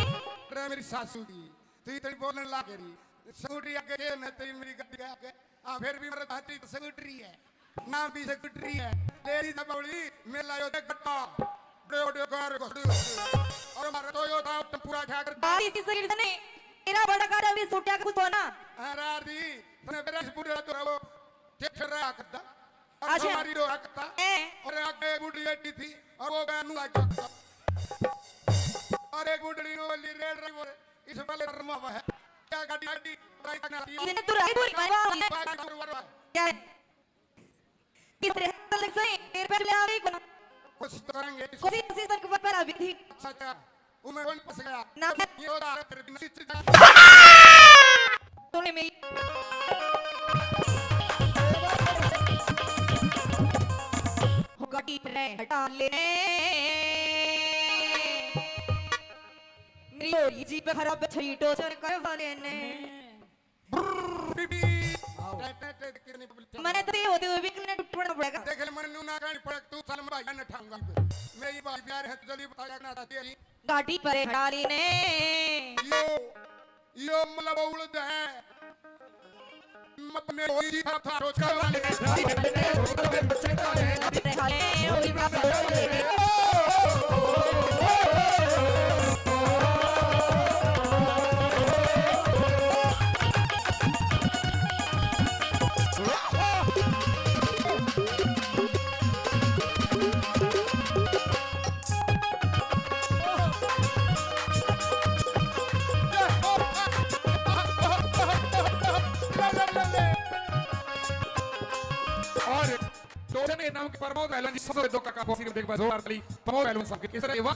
रे मेरी सासू की, तू इतनी बोलने लाग रही। स्कूटी आगे के ना तेरी मेरी गाड़ी आगे। हाँ, फिर भी मेरे हाथी तो स्कूटरी है, ना भी स्कूटरी है। लेडीज है बौली, मेला यो देख गट्टा, बड़े बड़े कार घोड़े और हमारा Toyota पूरा क्या करता। बारिश की सही नहीं, तेरा बड़ा गाड़ी अभी सूटिया का कुछ हो ना। हाँ, रार दी, तने मेरा इस बूढ़े तो वो ट्रैक्टर रहा करता, और अच्छा। हमारी रो रहा करता, हैं? और आगे एक बुढ़ी बैठी थी, और वो गया नुआ जाता, और एक बुढ़ी रो वाली रेड रही वो, इस वाले रमा हुआ है, क्या गाड़ी, गाड़ी, गाड़ी, गाड़ी, इसने तो राय बोली, भाई, भाई, भाई, भाई, भाई, क्या है? किस तरह से लग सही, तेरे पे ले आ गई कोना। कोशिश तो करेंगे। कोशिश, कोशिश तक पर अभी थी। अच्छा, अच्छा। वो मैं कौन फंस गया? ना। ये होता है फिर भी नहीं। तूने मेरी गाड़ी पर हटा लेने। मेरी होरी जीप खराब छड़ी टोचर करवा लेने। ब्रर, बीबी। आओ। टे, टे, टे, कितनी पब्लिक चल मैंने रही है। तो ये होते हुए भी कितने टूटना पड़ेगा। देख ले, मैंने नू ना कहनी पड़े, तू साल में भाई ने ठाऊंगा। मेरी भाई प्यार है, तू जल्दी बताया ना चाहती है। गाड़ी पर डाली ने। यो, यो मतलब उड़द है। मत में होई जी था, था रोज का वाले। और टोचन के नाम के प्रमोद पहलवान जी, सबसे दो काका पोसी देख बस जोरदार ताली प्रमोद पहलवान साहब के। किस तरह ये वाह।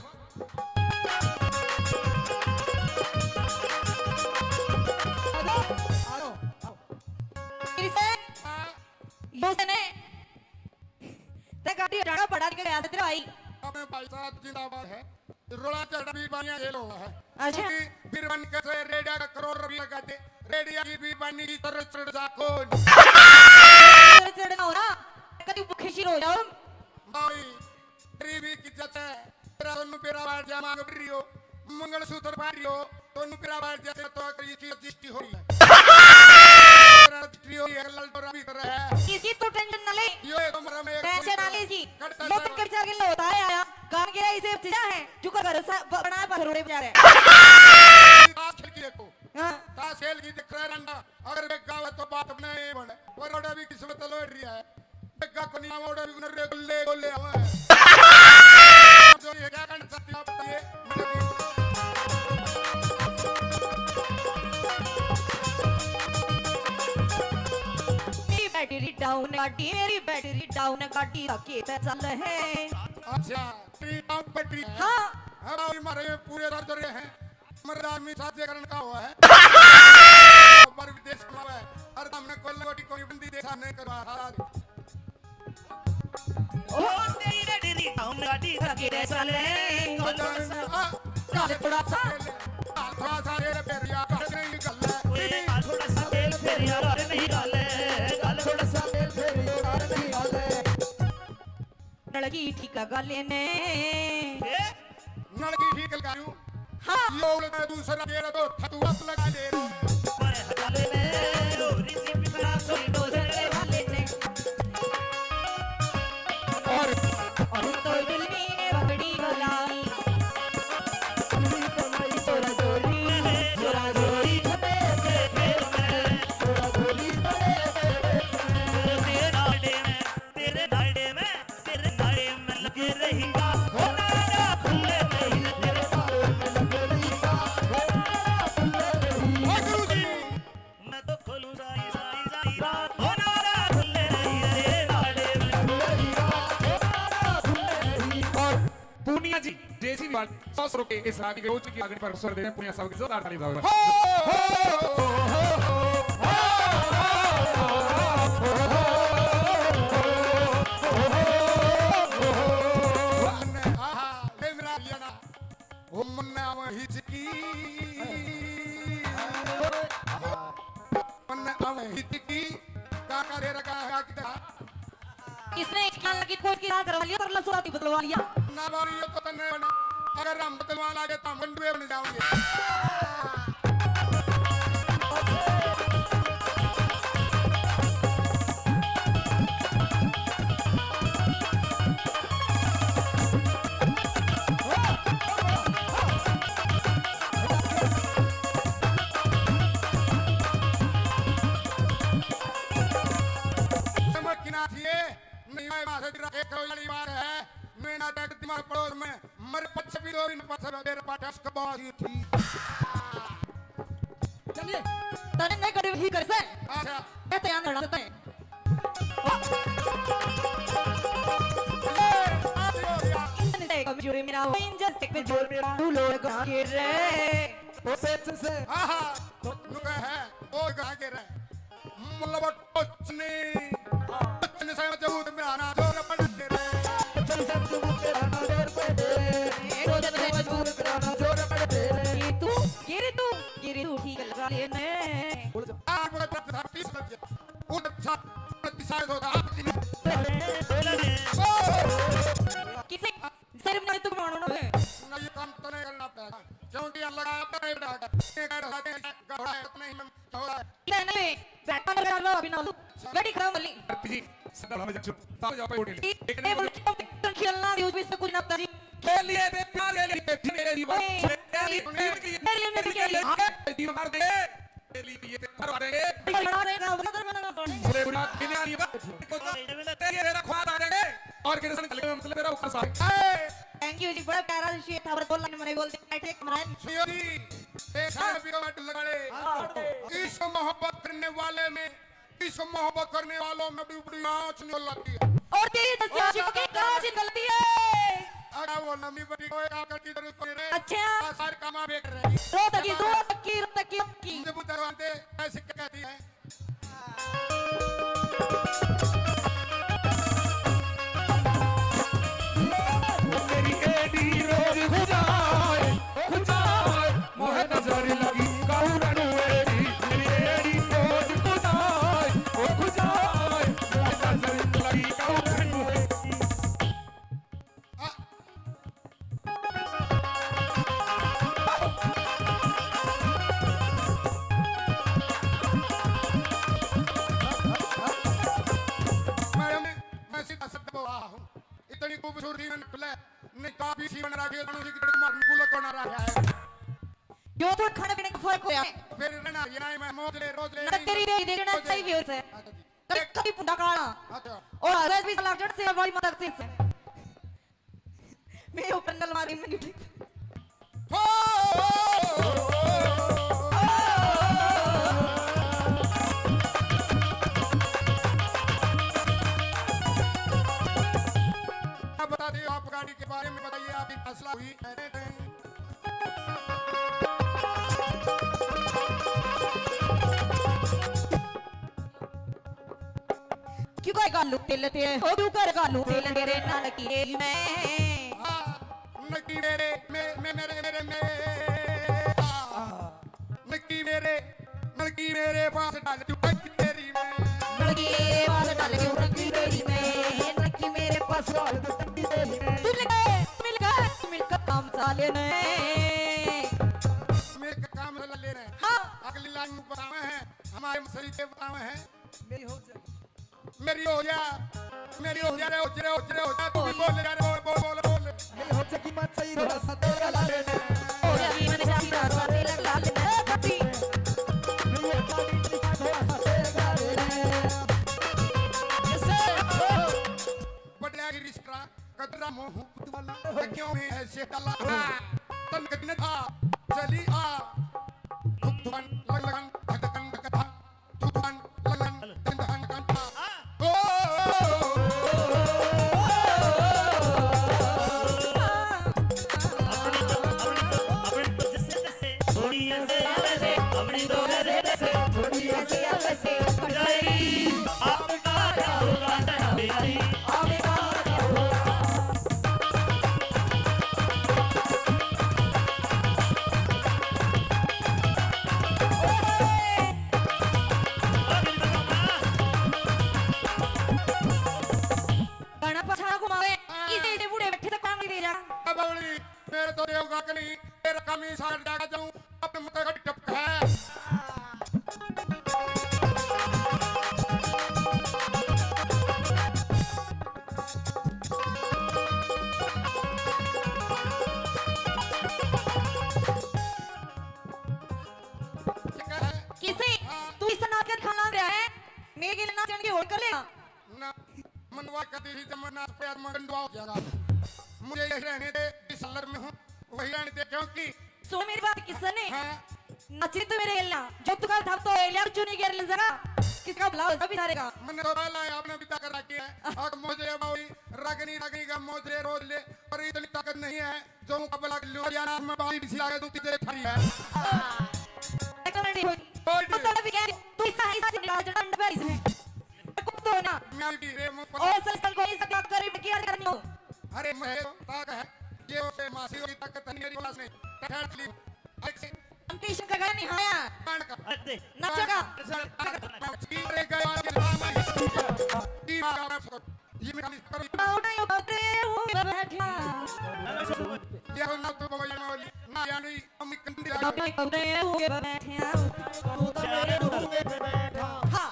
फिर से यूं से ने ते गाड़ी हटाना पड़ा के गया तेरा भाई। अबे भाई साहब जिंदाबाद है। रोला चढ़ा भी बानिया जेल हुआ है। अच्छा। क्योंकि बीरबन के से रेडिया का करोड़ रुपया लगा दे, रेडिया की भी बानी की तरह चढ़ जा कौन? चढ़ ना हो ना, कभी भूखे शी हो जाओ। भाई, गरीबी की इज्जत है, तेरा दोनों पेरा बाहर जा मांग रही हो, मंगलसूत्र पहन रही हो, दोनों पेरा बाहर जा तो कहीं की रजिस्ट्री हो रही है। तेरा रजिस्ट्री हो रही है, ललटोरा भी कर रहा है। किसी तू टेंशन ना ले। यो एक उम्र में एक पैसे ना ले जी। कटता लोग है। कर जाके लो, होता है आया। काम के इसे चीजा है, जो का घर सा-, ब-, बना पर रोड़े बजा रहे। ताश खेल की देखो। हाँ। ताश खेल की दिख रहा है रंडा। अगर बेगा हुआ तो बात नहीं बने। वो रोड़ा भी किस्मत लौट रही है। बेगा को नहीं आवा, रोड़ा भी उन्हें रे गोले गोले आवा है। जो ये क्या करना चाहती हो आप बताइए? मेरी बैटरी डाउन गाड़ी, मेरी बैटरी डाउन गाड़ी, राखे पे चल है। अच्छा। पटरी, टाउन पटरी। हाँ। अब आओ, हमारे पूरे दर्द रहे हैं। मर्द आदमी साजे करण का हुआ है। पर विदेश में हुआ है। अरे हमने कोई लंगोटी कोई बंदी देश हमने करवा था। ओ तेरी रे तेरी हम गाड़ी धके रे साले। ओ थोड़ा सा, आ, काल थोड़ा सा, काल थोड़ा सा रे रे पेरिया, काल नहीं गल है। ओए, काल थोड़ा सा तेल फेरिया, काल नहीं गल है। काल थोड़ा सा तेल फेरिया, काल नहीं गल है। नलगी ठीक गाले ने। ए? नलगी ठीक लगा लूं। हाँ। यो उलटा दूसरा तेरा तो थतुआ लगा ले रो। पर हटाले ने, रो रिसी पिपरा सोई दो झगड़े वाले ने। और, और तो दुल्हनी ने पकड़ी गलाई। तोरा जोरी, तोरा जोरी, खपे से फेर में। तोरा जोरी, खपे से फेर में। तेरे नाड़े में, तेरे नाड़े में, तेरे नाड़े में लगे रहेगा। हो नाड़ा खुले नहीं, तेरे नाड़े में लगे रहेगा। हो नाड़ा खुले नहीं। वाह गुरु जी। मैं तो खोलूं सारी, सारी, सारी रात। हो नाड़ा खुले नहीं, तेरे नाड़े में लगे रहेगा। हो नाड़ा खुले नहीं। और पूनिया जी, जेसीबी वाले सौ सौ रुपए इस रागी के रोज की आगनी पर स्वर दे रहे हैं। पूनिया साहब की जोरदार ताली बजाओ। हो, हो, हो, हो। मन्ने, आहा, ले मेरा हरियाणा। ओ मन्ने आवे हिचकी। मन्ने आवे हिचकी। का करे रखा है कितना? इसने एक लाल की कोट की रात रवा लिया, पर लसुआ की बदलवा लिया। ना बारी, ये तो तन्ने बना। अगर हम बदलवा लागे तो हम गंडुए बन जाओगे। समझ की ना थी ये। नहीं, मैं बात है, एक वाली बात है, मैं ना देख दिमाग पड़ोस में, मर पच्चीस भी दो दिन पत्थर मेरे पाटा से कबाज ही थी। चलिए। तने नहीं करी ही कर से। अच्छा। मैं तो यहाँ लड़ा देता है। ए, आ जाओ यार। इतने से कमजोर मेरा हो, इंजन से कमजोर मेरा, तू लोग गिर रहे। ओ सच से। हाँ, हाँ। नुका है, ओ गा गिर रहे। मतलब कुछ नहीं। कुछ नहीं समझ, जबूत में आना जोर पड़ दे रे। कुछ नहीं समझ, जबूत में आना जोर पड़ दे रे। कुछ नहीं समझ, जबूत में आना जोर पड़ दे रे। ये तू, ये रे तू, ये रे तू ठीक लगा ले ने। बोल जा। आप बोला था, था, तीस बज गया। उठ, अच्छा, डिसाइड होता, आप दिन। किसे सिर्फ नहीं तू मानो ना है। ना, ये काम तो नहीं करना पड़ेगा। क्योंकि अल्लाह का आपका नहीं बैठा है। ये कह रहा है कि घोड़ा है, इतना ही मैं घोड़ा है। नहीं, नहीं, बैठा ना कर लो अभी ना। गड़ी खराब वाली। जी, सदा हम जब ताऊ जा पे उठे। ये बोल के खेलना, यूज़ भी इससे कुछ ना पता जी। के लिए दे, प्यार के लिए, मेरे जीवन, ओए, मेरे लिए, मेरे लिए, मेरे लिए। दीवार दे। तेरे लिए ये तेरे घर आ जाएंगे। तेरे लिए बना देगा, वो तो बना पड़ेगा। अरे बुरा, बिना नहीं बा। तेरे लिए तेरा ख्वाब आ जाएंगे। और के संग चले, हम चले तेरा ऊपर साथ। Thank you जी, बड़ा प्यारा शेर था, और दो लाइन मैंने बोल दिया, ठीक है, महाराज। सुनियो जी, एक हाँ। भी कमेंट लगा ले। हाँ। इश्क मोहब्बत करने वाले में, इश्क मोहब्बत करने वालों में बड़ी, बड़ी आँच निकल आती है। और तेरी जैसी आशिकों की कांच निकलती है। अरे वो लंबी बड़ी कोई आकर की जरूरत नहीं रे। अच्छा। आ, सारे काम आप एक रहे। रो तकी, रो तकी, रो तकी, रो तकी। मुझे बुद्ध भगवान थे, ऐसे क्या कहती है? तेरी एडी रोज खुजाए, खुजाए, मोह नजर लगी काऊ रणुए री। तेरी एडी रोज खुजाए, ओ खुजाए, मोह नजर लगी काऊ रणुए। मैडम, मैं सीधा शब्द बोला हूँ। इतनी खूबसूरती में निकले, निकाह भी सी बन रखी है, दोनों की तरफ मार गुल कौन आ रहा है। यो तो खाने पीने का फर्क होया। फिर रहना, ये नहीं मैं मौज ले, रोज ले, ना तेरी रे देखना चाहिए उसे। अच्छा जी। कभी, कभी पुंडा काला। अच्छा। और वैसे भी सलाह जट से हमारी मदद से। मैं ऊपर नलवारी में गिटी। हो! बता दियो, आप गाड़ी के बारे में बताइए, आपकी फैसला हुई। क्यों कहेगा कालू तेल ते, ओ क्यों कर कालू तेल तेरे नाल की रे मैं। हाँ, नकी मेरे, मे-, मे-, मेरे, मेरे, मेरे, हाँ, नकी मेरे, नकी मेरे पास डाल तू टंकी तेरी मैं। नकी मेरे पास डाल तू टंकी तेरी मैं, नकी मेरे पास डाल तू टंकी तेरी मैं। तू मिल गए, तू मिल गए, तू मिल गए काम साले ने। मेरे काम साले ने। हाँ। अगली लाइन में बतावे हैं, हमारे मसरी के बतावे हैं। मेरी हो जाएगी। मेरी हो जा, मेरी हो जा रे, हो जा रे, हो जा रे, हो जा, तू भी बोल जा रे, बोल, बोल, बोल, बोल। मेरी हो जाएगी मत सही, थोड़ा सा तेरा ला ले। हो जाएगी मत सही, थोड़ा सा तेरा ला ले। ए, कभी। मेरी हो जाएगी मत सही, थोड़ा सा तेरा ला ले। ऐसे, हो। बटला की रिश्ता, कतरा मोह पुतवाला, क्यों है ऐसे काला? हाँ। तन कितने था, चली आ। धुक धुकन, लग लगन, धक धकन, धक धक। गाना पछाड़ा घुमावे, हाँ। इसे, इसे बूढ़े बैठे से काम नहीं दे रहा। बावली, मेरे तो देवगा के नहीं, तेरा कमी सार जागा जाऊं, अपने मुंह का टपका है। किसे? हाँ। तू इस नाच के खाना रहा है? मेरे के लिए नाचन की होड़ कर ले। ना, मनवा कदी ही जब मैं नाच पे आत्मा गंडवा हो जाएगा। मुझे यही रहने दे, जिस लर में हूँ, वही रहने दे, क्योंकि सुन मेरी बात, किसने? हाँ। नाचे तो मेरे गेल ना, जो तू का था तो एलिया चुनी गेर ले जरा, किसका भला हो जा बेचारे का? मैंने तो पहला ही आपने बिता कर रखी है। और मुझे बावली, रगनी, रगनी का मुझे रोज ले, पर इतनी ताकत नहीं है, जो मुकाबला कर लूं। हरियाणा में बावली भी सिला के दूं, तुझे थारी है। एक मिनट, नहीं होगी। बोल। तो भी कह रही, तू ऐसा, ऐसा नहीं डाल, जो डंड पे इसमें। को तो ना। मैं भी रे मुंह पर। और सलसल को इस बात करी, क्या करनी हो? अरे, मैं तो ताक है, ये उसे मासी की ताकत है, मेरी पास नहीं। ठहर ली। एक से। हम टीशन का घर नहीं आया। कान का। अरे। नाचेगा। अरे, गया के नाम है। ये मेरा पाउडे उतरे हुए बैठा। ये हम ना तो बोलने वाली, ना यानी हम कंडी आ गए। पाउडे उतरे हुए बैठा। हाँ।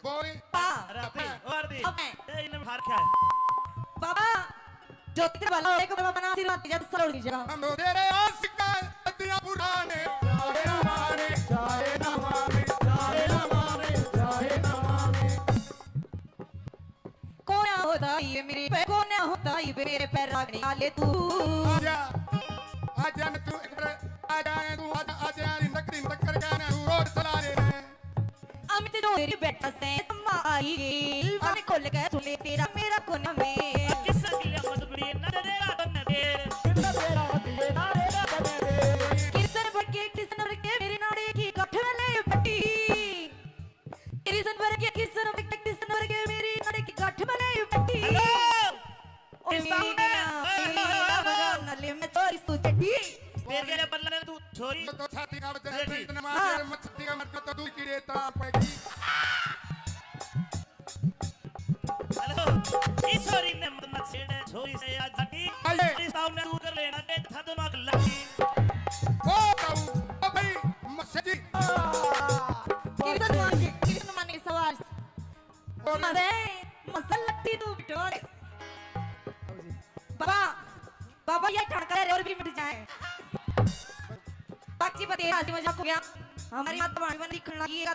बोल। पा। अरे, अबे, और दे। अबे। ए, इन्हें मार क्या है? बाबा, जो तेरे वाला एक बाबा बना आशीर्वाद दीजिए, तो सरोड़ दीजिएगा। हम तेरे आशिक हैं, दिया पुराने, जाए ना माने, जाए ना माने, जाए ना माने, जाए ना माने। कोना होता ये मेरे पे, कोना होता ये मेरे पे रागने वाले तू। आजा, आजा न तू एक बार, आजा न तू, आजा, आजा, दिन तक, दिन तक कर जाना, तू रोड चला ले। अमित डोरी बैठा से अम्मा आई गे, अरे खोल के सुन ले तेरा मेरा कोना में। किस गिले मत बुड़ी ना तेरा तन दे। कितना तेरा दिए ना रे तन दे। किसन बरके, किसन बरके मेरे नाड़े की गठ में ले बटी। किसन बरके, किसन बरके, किसन बरके मेरी नाड़े की गठ में ले बटी। हेलो। ओ किस मेरी नाम है? गया, मेरी गया, नले में छोरी तू चड्डी। तेरे लिए बदला ने तू छोरी। तो छाती का वजन है, इतना मार, हाँ। तेरे मत छाती का मत तो दूर की रेता पड़ेगी। हेलो, इस छोरी ने मत, मत छेड़े, छोरी से आज जाती। आइए। इस ताऊ ने दूर कर लेना, के था दिमाग लगी। ओ ताऊ, ओ भाई, मस्जिद। किरतन मान के, किरतन मान के सवाल। मजे, मसल लट्टी तू बिटोर। बाबा, बाबा, ये ठड़का रे और भी मिट जाए। बाकी बतेरा हंसी मजाक हो गया। हमारी माता भाणी बन लिखण लगी है,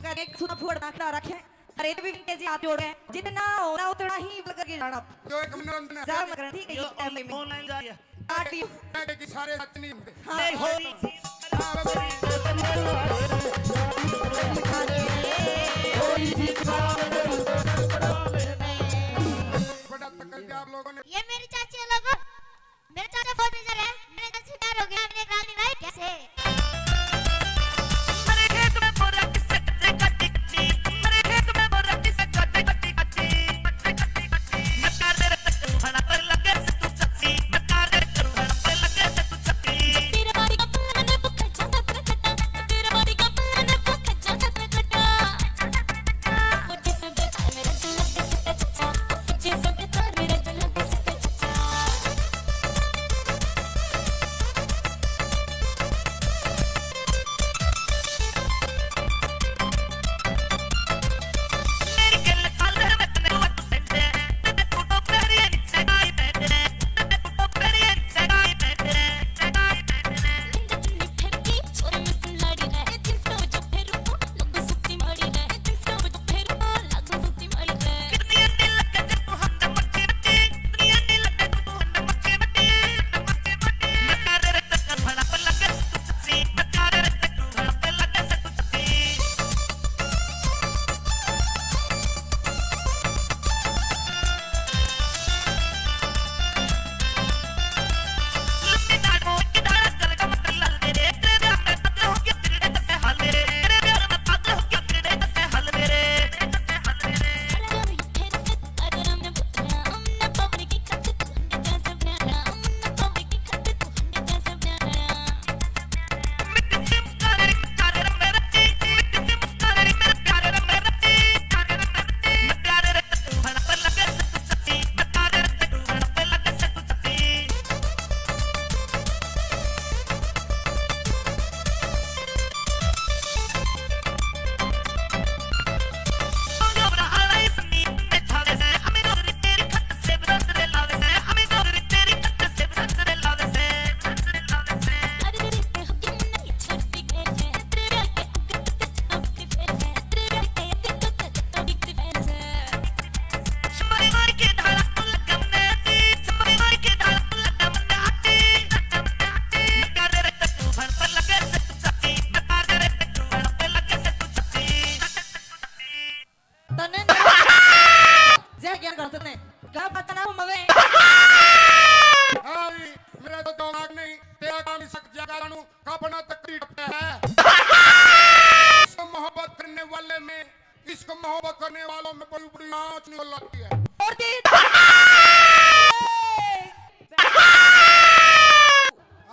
कर एक सुना फोड़ ना खड़ा रखे। अरे, तो भी तेजी हाथ जोड़ है। जितना होना उतना ही बल करके जाना। जो एक मनोरंजन है। ज्यादा मत करना, ठीक है, यो ये टाइम में। ऑनलाइन जा रही है। काट दियो। कहते कि सारे सच नहीं होते। हाँ। नहीं हो रही। बड़ा तकड़ दिया आप लोगों ने। ये मेरी चाची है लोगों, मेरे चाचा फौजी सर है, मेरे चाची प्यार हो गया, मेरे एक रागनी भाई कैसे? मेरे खेत में बोरा किससे कटे कटी, मेरे खेत में बोरा किससे कटे कटी कटी। हैं। हाँ जी, मेरा तो दिमाग नहीं, तेरा काम ही सक जाएगा जानू, कापना तक नहीं टपटा है। इसको मोहब्बत करने वाले में, इसको मोहब्बत करने वालों में बड़ी बड़ी आँच निकल आती है। और तेरी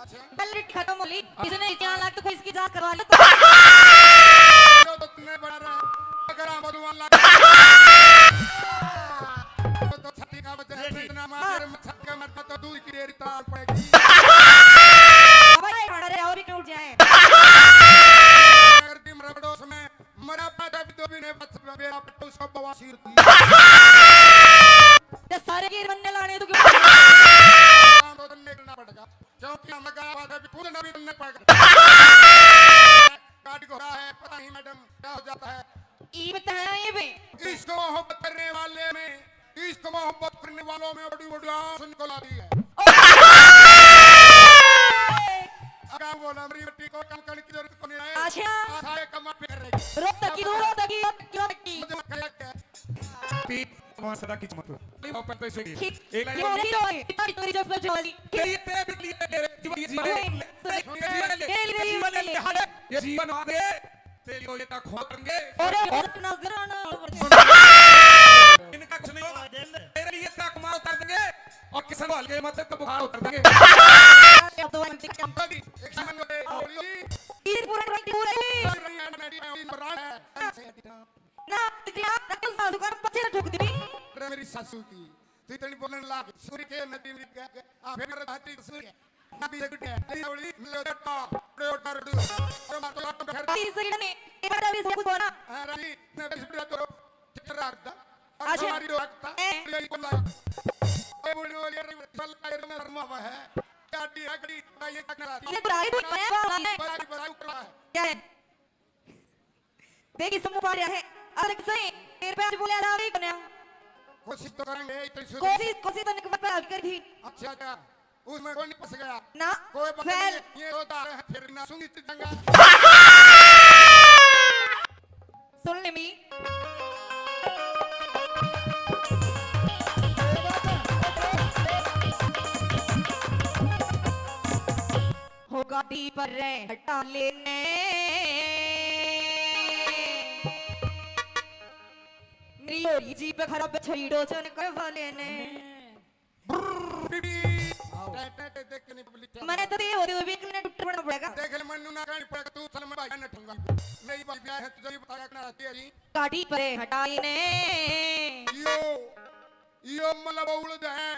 अच्छा। पलट खत्म हो ली। इसने इतनी आग तो कोई इसकी जांच करवा ले तो। तो तुमने बड़ा रहा। अगर हम भगवान लगा तो छाती का बच्चा है, इतना मार, हाँ। मच्छर का मरता तो दूध की डेयरी तार पड़ेगी। हमारे खाना रे और ही टूट जाए। अगर तुम रबड़ोस में मरा पैदा भी तो भी नहीं बच, बेरा पट्टू उसको बवासीर थी। ये सारे गिर बनने लाने तो क्यों? काम तो तुमने करना पड़ेगा। क्योंकि हम लगा हुआ था, अभी खुद नबी बनने पड़ गए। काट घोड़ा है, पता नहीं मैडम क्या हो जाता है। ये बताया ये भी। इश्क मोहब्बत करने वाले में, इश्क मोहब्बत करने वालों में बड़ी बड़ी आँच निकल आती है। अगर बोला, मेरी बेटी को काम करने की जरूरत को नहीं है। अच्छा। आशा है कमा पे कर रही। रोता की, रोता की, रोता की। मुझे मत कहा क्या? पी, कौन सदा की मत। नहीं, वो पता से नहीं। ठीक। एक ये लाइन हो रही तो है। इतना भी तेरी जब जब वाली। ये तेरे भी लिए तेरे जीवन, ये जीवन। ओए, तेरे जीवन ले, तेरे तेरे जीवन ले, जीवन ले। ये जीवन आगे, तेरे लिए ये तक हो देंगे। और ये बस नजर आना। इनका कुछ नहीं होगा। तेरे लिए तक मार उतार देंगे। और किसान वाले मत तो बुखार उतार देंगे। ये तो एक सामान होते हैं। ये पूरा ट्वेंटी पूरा ही। ना, तेरी आँख ना, सासू का पछे ना ठोक दी। अरे मेरी सासू की, तू इतनी बोलने लाग, सूर्य के नदी में गया, गया। आ, फिर मेरा धाती सूर्य। ना भी एक है, नहीं बोली, मिलो जट्टा, बड़े उठा रडू। अरे मार तो आप घर। तीन सेकंड में, एक बार अभी सब कुछ बोला। हाँ, रानी, मैं भी सुन रहा तो, चित्रा रखता। अच्छा। हमारी जो रखता, ए। ये ही बोला। ये बोलने वाली है, ये बोलने वाला है, क्या डी है, गड़ी, ये क्या करा? ये बुराई बोल रहा है, बाबा है। बड़ा, बड़ा उठा है। क्या है? देखी समूह पा रहा है। अरे सही, तेरे पे आज बोले आधा भी कोन्या। कोशिश तो करेंगे, इतनी शुरू। कोशिश, कोशिश तो निकल पर कर थी। अच्छा, अच्छा। उसमें कोई नहीं फंस गया। ना, कोई बात फैल। नहीं, ये तो उतार है, फिर ना सुनी तो चंगा। सुन ले मी। हो गाड़ी पर रे हटा लेने। मेरी होरी जीप खराब छड़ी डोजन करवा लेने। आओ। टे, टे, टे, देख के नहीं पब्लिक क्या मैंने तो ये होते हुए भी इतने टुट्टे पड़ना पड़ेगा। देख ले, मन्नू ना कहनी पड़ेगा, तू चल, मैं भाई ना ठूंगा। नहीं भाई, ब्याह है, तुझे भी बताया कि ना रहती है जी। गाड़ी पर हटा लेने। यो, यो मतलब उड़द है।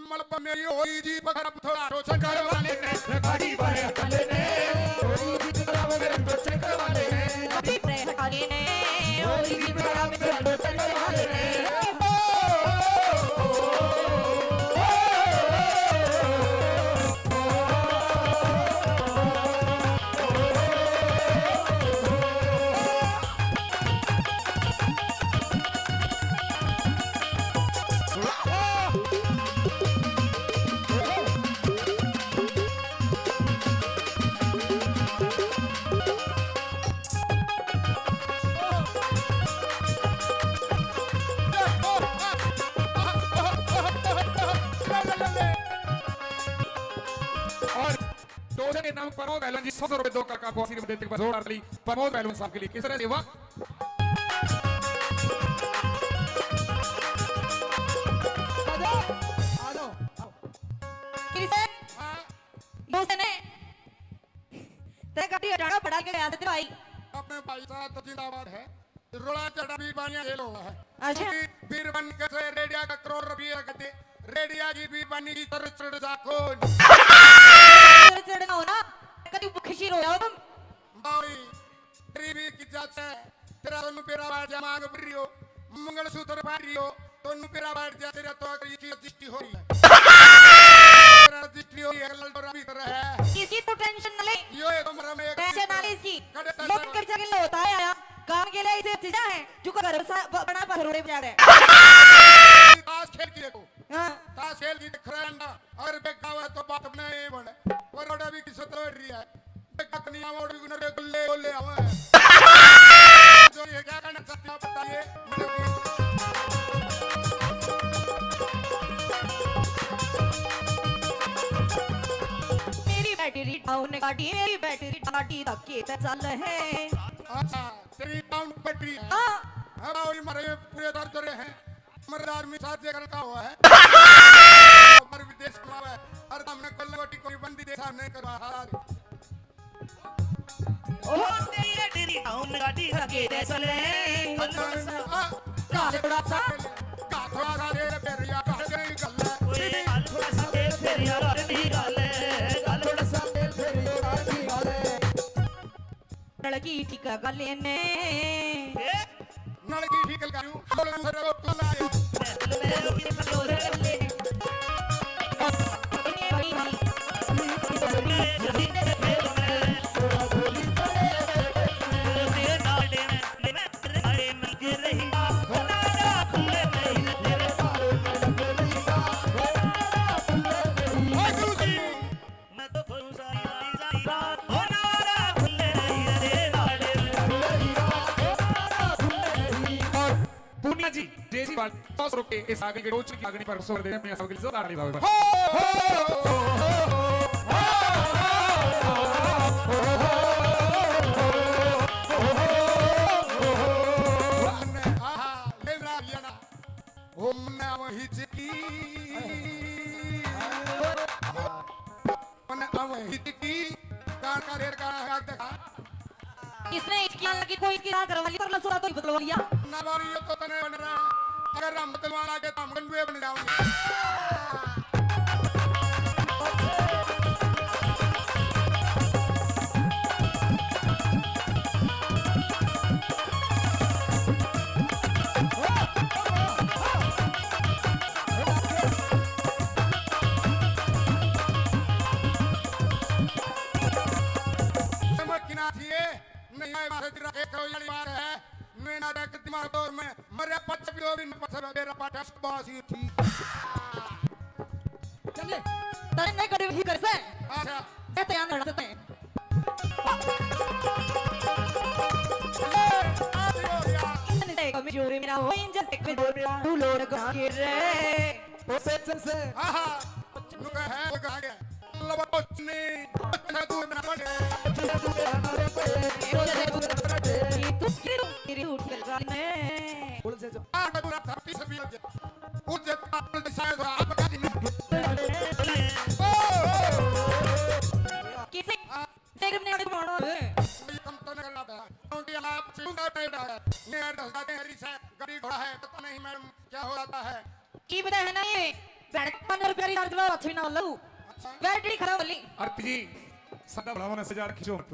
मलब मेरी होई जी पकड़ थोड़ा रोशन करवा लेने, गाड़ी पर हटा लेने, होई जी पकड़ मेरे रोशन करवा लेने, गाड़ी पर हटा लेने, होई जी पकड़ मेरे रोशन करवा लेने। और डोजर के नाम प्रमोद पहलवान जी सौ सौ रुपए दो का, का आशीर्वाद देते हुए जोरदार ताली प्रमोद पहलवान साहब के लिए। किस तरह से हुआ? आ जाओ, आ जाओ, आओ। किसे? हाँ। डोजर ने तेरे गाड़ी हटाना पड़ा के गया तेरे भाई। अपने भाई साहब तो जिंदाबाद है। रोड़ा चढ़ा भी बानिया खेल हुआ है। अच्छा। क्योंकि बीरबानी के से रेडिया का करोड़ रुपये का दे, रेडिया की बीरबानी की तर चढ़ जा कौन? तर चढ़ना हो ना, कभी खुशी रो जाओ तुम। बावड़ी, तेरी भी की जात है, तेरा तो नुपेरा बाहर जा मांग भर रही हो, मंगलसूत्र बाहर रही हो, तो नुपेरा बाहर जा, तेरा तो अगर ये की रजिस्ट्री हो रही है। तेरा रजिस्ट्री हो रही है, ललडोरा भी कर रहा है। किसी तो टेंशन ना ले। यो एक कमरा में एक टेंशन ना ले इसकी। कड़े लोग कर जगह होता है आया। काम के लिए इसे चीजा है, जो को घर सा-, ब-, बना पर रोड़े बजा रहे। ताश खेल की देखो। हाँ। ताश खेल की देख रहा है ना, अगर बेगाव है तो बाप अपना ये बने। पर रोड़ा भी किस्मत लड़ रही है। बेटा कनिया मोड़ भी गुनर गुल्ले गोले आवे। जो ये क्या करना चाहते हैं, आप बताइए। बैटरी डाउन गाड़ी, मेरी बैटरी, गाड़ी धक्के ते चल है। अच्छा, तेरी डाउन बैटरी है। हाँ। हाँ, और हमारे पूरे दर्द रहे हैं। मर्द आदमी साथ ये करता हुआ है। हमारे विदेश में है। और हमने कल रोटी कोई बंदी देश हमने करवा हार। ओ तेरी डाउन गाड़ी धक्के ते चले। काल बड़ा सा, काल बड़ा सा, काल थोड़ा सा रे फेरिया, काल गई गल। ओए, काल थोड़ा सा रे फेरिया, काल गई गल। काल थोड़ा सा रे फेरिया, काल गई गल। नलकी ठीक गले ने। ए? नलकी ठीक लगाऊं, बोल दूसरे को कल आयो। और पूनिया जी, डेजी वाल, सौ रुपये इस आगन के डोच की आगनी पर सौ दे, मैं सब के लिए जोरदार ताली बजाओ। आहा, ले रहा लिया ना। ओम नमः हिचकी। ओम नमः हिचकी। गान का रेट गाना है, आज देखा। इसने हिचकी आने लगी, कोई इसकी राह करवा ली, पर लसुरा तो ही बतलवा लिया। ना बारी, ये तो तने बन रहा है। अगर हम बतलवा लागे तो हम गंडुए बन जाओगे। समझ की ना थी ये? नहीं आए, बात तेरा एक करो, यानी बात है। मैं ना देख दिमाग दौर में, मरे पच्चीस भी दो दिन में पत्थर मेरा पाटा बासी ठीक। चले, तने नहीं करे ही कर से। अच्छा। ये तो यान लड़ा सकते हैं। ए, आ भी हो गया। इतने से कमजोर मेरा हो, इंजन से कमजोर मेरा, तू लोड़ गा के रे। ओ से, से, से। आहा, नुका है, वो गा गया। लबोचनी, अच्छा तू ना पड़े। अच्छा तू ना पड़े। ये तो देखो, ये तो तेरी उठ गल ने। बोल से जो। आ, मैं पूरा धरती से भी लग गया। उस जगह पर शायद आपका दिन। ओ, ओ, ओ, ओ। किसे? आ। देख, हमने आगे बढ़ो। ये कम तो नहीं करना था। क्योंकि आप चुनता नहीं रहा है। ये डर जाते हैं, रिसा, गाड़ी घोड़ा है, पता नहीं मैडम क्या हो जाता है। की पता है ना ये, बैंड पन्द्रह रुपया रिचार्ज लो, अच्छी ना हो लो। अच्छा। बैटरी खराब हो ली। आरती जी, सदा बढ़ावा ना, सजा खींचो मत।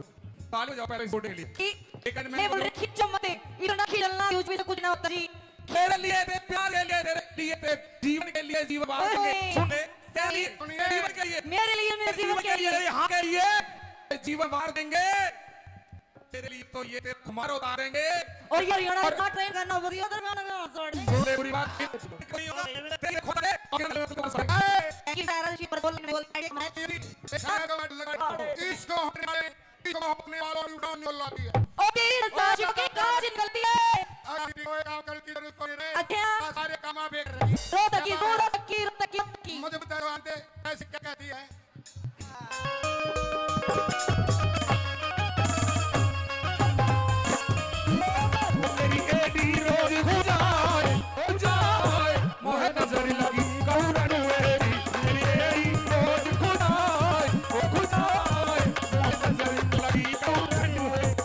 ताली बजाओ पहले इस छोटे के लिए। की? एक आदमी मैं बोल रही, खींचो मत। इतना खींचना, यूज में से कुछ ना होता जी। तेरे लिए, तेरे प्यार के लिए, तेरे लिए, तेरे जीवन के लिए जीवन वार देंगे। ओए। सुन ले, तेरे लिए, सुनिए। जीवन के लिए। मेरे लिए, मेरे जीवन के लिए। यहाँ के लिए जीवन वार देंगे। तेरे लिए तो ये तेरे खुमार उतारेंगे। और ये हरियाणा और का ट्रेन करना, वो ये उधर गाना गाना, sorry। जोरे बुरी बात नहीं होगा। तेरे खुदा ने और क्या लगा तुमको बस। ए! कि पैरल शी पर बोल, बोल, आइडिया मार। तेरी बेचारा का मत लगा। इसको हटने वाले, इसको हटने वालों ने उड़ान नहीं लाती है। ओ तेरी साजिश की काज निकलती है। अगर कोई काम करने की जरूरत पड़ी रे, अच्छा। सारे काम आप एक रही। रो तकी, रो तकी, रो तकी, रो तकी। मुझे बता दो, आंटी, ऐसी क्या कहती है? मेरी एडी रोज खुजाए, खुजाए, मोहे नजर लगी कौरन मेरी, मेरी एडी रोज खुजाए, ओ खुजाए, मोहे नजर लगी कौरन मेरी।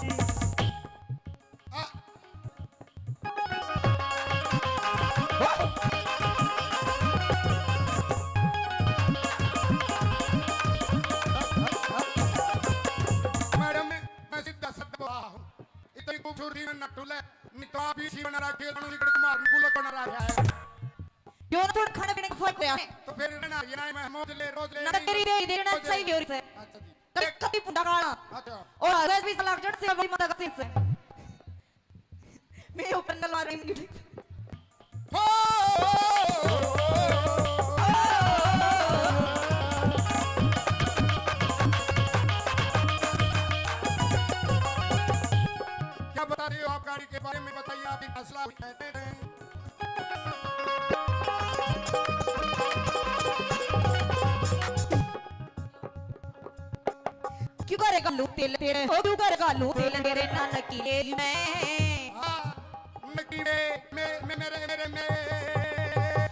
मैडम, मैं, मैं सीधा साधा हूँ। इतनी खूबसूरती में नटुले, निकाब इसी बना रहा, खेल बना रहा, गुलक बना रहा है। यो ना थोड़ा खाने पीने का फर्क होया। तो फिर ना, ये ना मैं मौज ले, रोज ले, ना नहीं, तेरी रे, देना रोज ले। सही हो रही है। अच्छा जी। कभी, कभी पुंडा काला। अच्छा। और हर भी सलाह जड़ से बड़ी माता का सिर से। मैं ऊपर न ला रही हूँ। हो। क्या बता रहे हो आप गाड़ी के बारे में, बताइए, आपकी फैसला हुई है? घालूं तेल तेरे, ओ क्यों कर घालूं तेल तेरे, ना नकी ले मैं। हाँ, नकी में, में, में, मेरे, मेरे, में,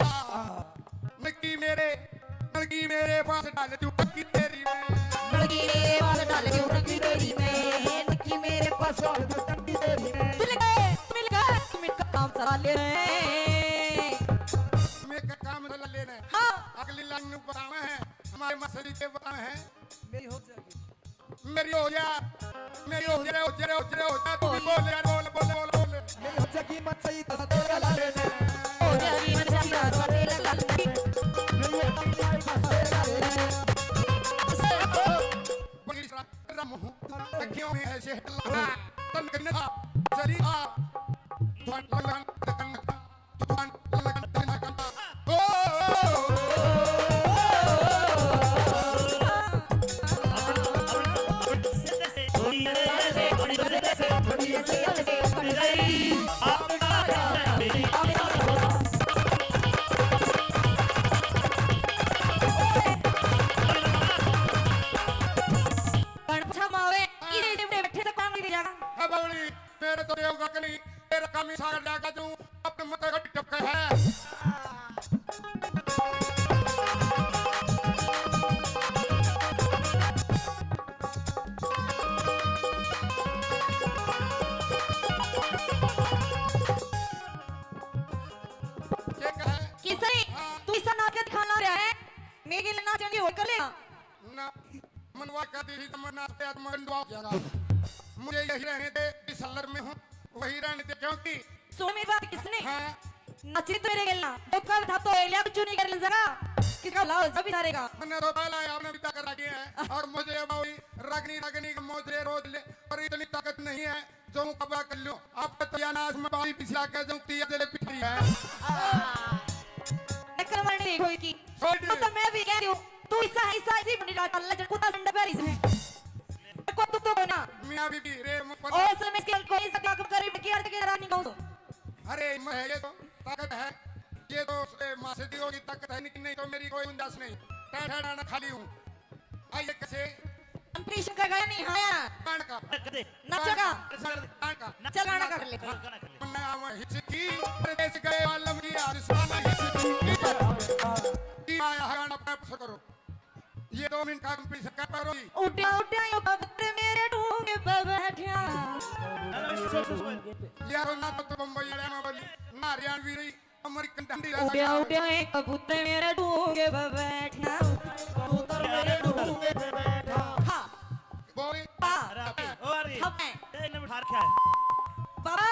हाँ, नकी मेरे, नकी मेरे पास डाल दूं टंकी तेरी में। नकी मेरे पास डाल दूं टंकी तेरी में, नकी मेरे पास डाल दूं टंकी तेरी में। मिल गए, मिल गए, मिल का काम चला ले रहे हैं। मैं का काम चला ले रहे हैं। हाँ। अगली लाइन में बताना है, हमारे मसरी के बताना है। मेरी हो जाएगी। मेरी हो जा, मेरी हो जा, हो जा, हो जा, हो जा, तू भी बोल यार, बोल, बोल, बोल, बोल। मेरी हो जा कीमत सही तो सत्तर का ला लेने। हो जा कीमत सही तो सत्तर का ला लेने। मेरी हो जा कीमत सही तो सत्तर का ला लेने। बड़ी शराब कर रहा हूँ, अखियों में ऐसे है लगा, तन करने था, जरी था, धुआं लगन, लगन था। गणपछा मावे, इसे इसे बैठे से काम नहीं जाना। हाँ, बावली, मेरे तो देव का नहीं, तेरा काम ही सागर जागा तू। अपने मत का टपका है। ये कहे? किसने? हाँ। तू इसा नाच के दिखाना रहा है? मेरे लिए नाचने की होड़ कर लेना। ना, मनवा का दी ही तमन्ना पे आत्मा गंडवा हो जाएगा। मुझे यही रहने दे, इस सल्लर में हूँ, वही रहने दे, क्योंकि सुन मेरी बात, किसने? हाँ। नाची तो मेरे गेल ना, धोखा था तो एलिया कुछ नहीं कर ले जरा। किसका लाओ, जब भी सारेगा। मैंने तो पहला ही आपने भी ताकत रखी है, और मुझे अब वही रगनी, रगनी का मोजरे रोज ले, पर इतनी ताकत नहीं है। जो कबा कर लो, आप तो या नाश में बाली पिछला के जो किया जले पिछली है। नकल मारने देखो इनकी। छोड़ दे। तो मैं भी कह रही हूँ, तू ऐसा है, ऐसा ऐसी बंडी डाल, अल्लाह जब कुत्ता संडे पैर इसमें। को तू तो ना। मियाँ बीबी, रे मुझ पर ओ, असल में इसके कोई सा काम करे, बल्कि अर्थ के रानी कहूँ तो। अरे, मैं है ये तो ताकत है, ये तो उसके माँ से दियो की ताकत है, लेकिन नहीं तो मेरी कोई गुंजाइश नहीं। टाटा ना खाली हूँ। आइए कैसे? हम कृष्ण का गाया नहीं, हाँ यार। गान का। कदे। नचेगा। गान का। चल, गाना कर ले। गाना कर ले। मन्ना आवा हिचकी, परदेस गए आलम की आरिस वाला हिचकी। की आया गाना पे पसंद करो। ये दो मिनट का कंपटीशन कर पा रही। उड्या, उड्या, यो कबूतर मेरे ढूंगे पे बैठा। यार, ना तो, तो बम्बई वाले में बोली, ना हरियाणवी रही। अमेरिकन डंडी ला उड्या, सका। उड्या, एक कबूतर मेरे ढूंगे पे बैठा। कबूतर मेरे ढूंगे पे बैठा। हाँ। बोले। पा। अरे, अरे, ओ, अरे। हम हैं। ए, इन्हें बिठा रखा है। बाबा,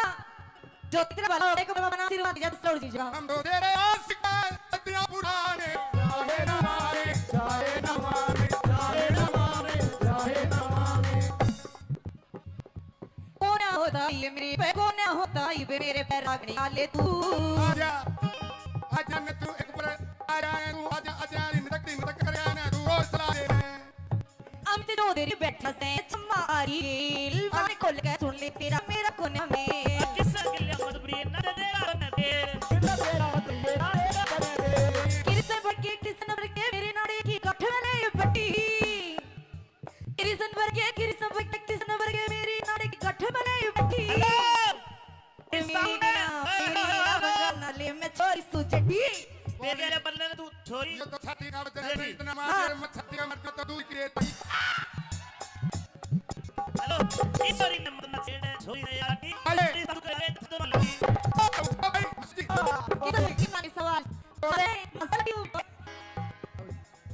जो तेरे भला हो, एक बाबा ना आशीर्वाद दीजिए, दूसरा और दीजिए। हम तो तेरे आशिक हैं, सदियां पुराने। चाहे ना माने, चाहे ना माने, चाहे ना माने, चाहे ना माने। कोना होता ये मेरे पे, कोना होता ये मेरे पे रागने वाले तू। आजा, आजा न तू एक बार, आजा न तू, आजा, आजा, इन तक, इन तक कर आना, तू और चला दे। अमित चौधरी बैठा से चम्मा आ रील, कान खोल के सुन ले तेरा मेरा कोना में। किस गिल्या मत प्रिय न दे तेरा न दे। किस तेरा मत प्रिय न दे तेरा न दे। किस बरके, किस नंबर के मेरे नाड़े की गठ में बटी। कृष्ण वर्गे, कृष्ण वर्गे, कृष्ण वर्गे मेरी नाड़ी की गठ बनाई बैठी। Hello! मेरी किस्ता उड़े। ना, मेरी ना बगाना ले, मैं छोरी सू चड्डी। तेरे बल्ले ने तू छोरी। ये तो छाती का बच्चा है, तो इतना मार हाँ। दे, मैं छाती का मर जाता, दूर की रेत। Hello, इस छोरी ने मत ना छेड़, छोरी ने यार की। अरे। इस तू करे तो मर लगी। ओ, ओ भाई, मस्ती। किधर है, कितना सवाल? अरे, मसल क्यों?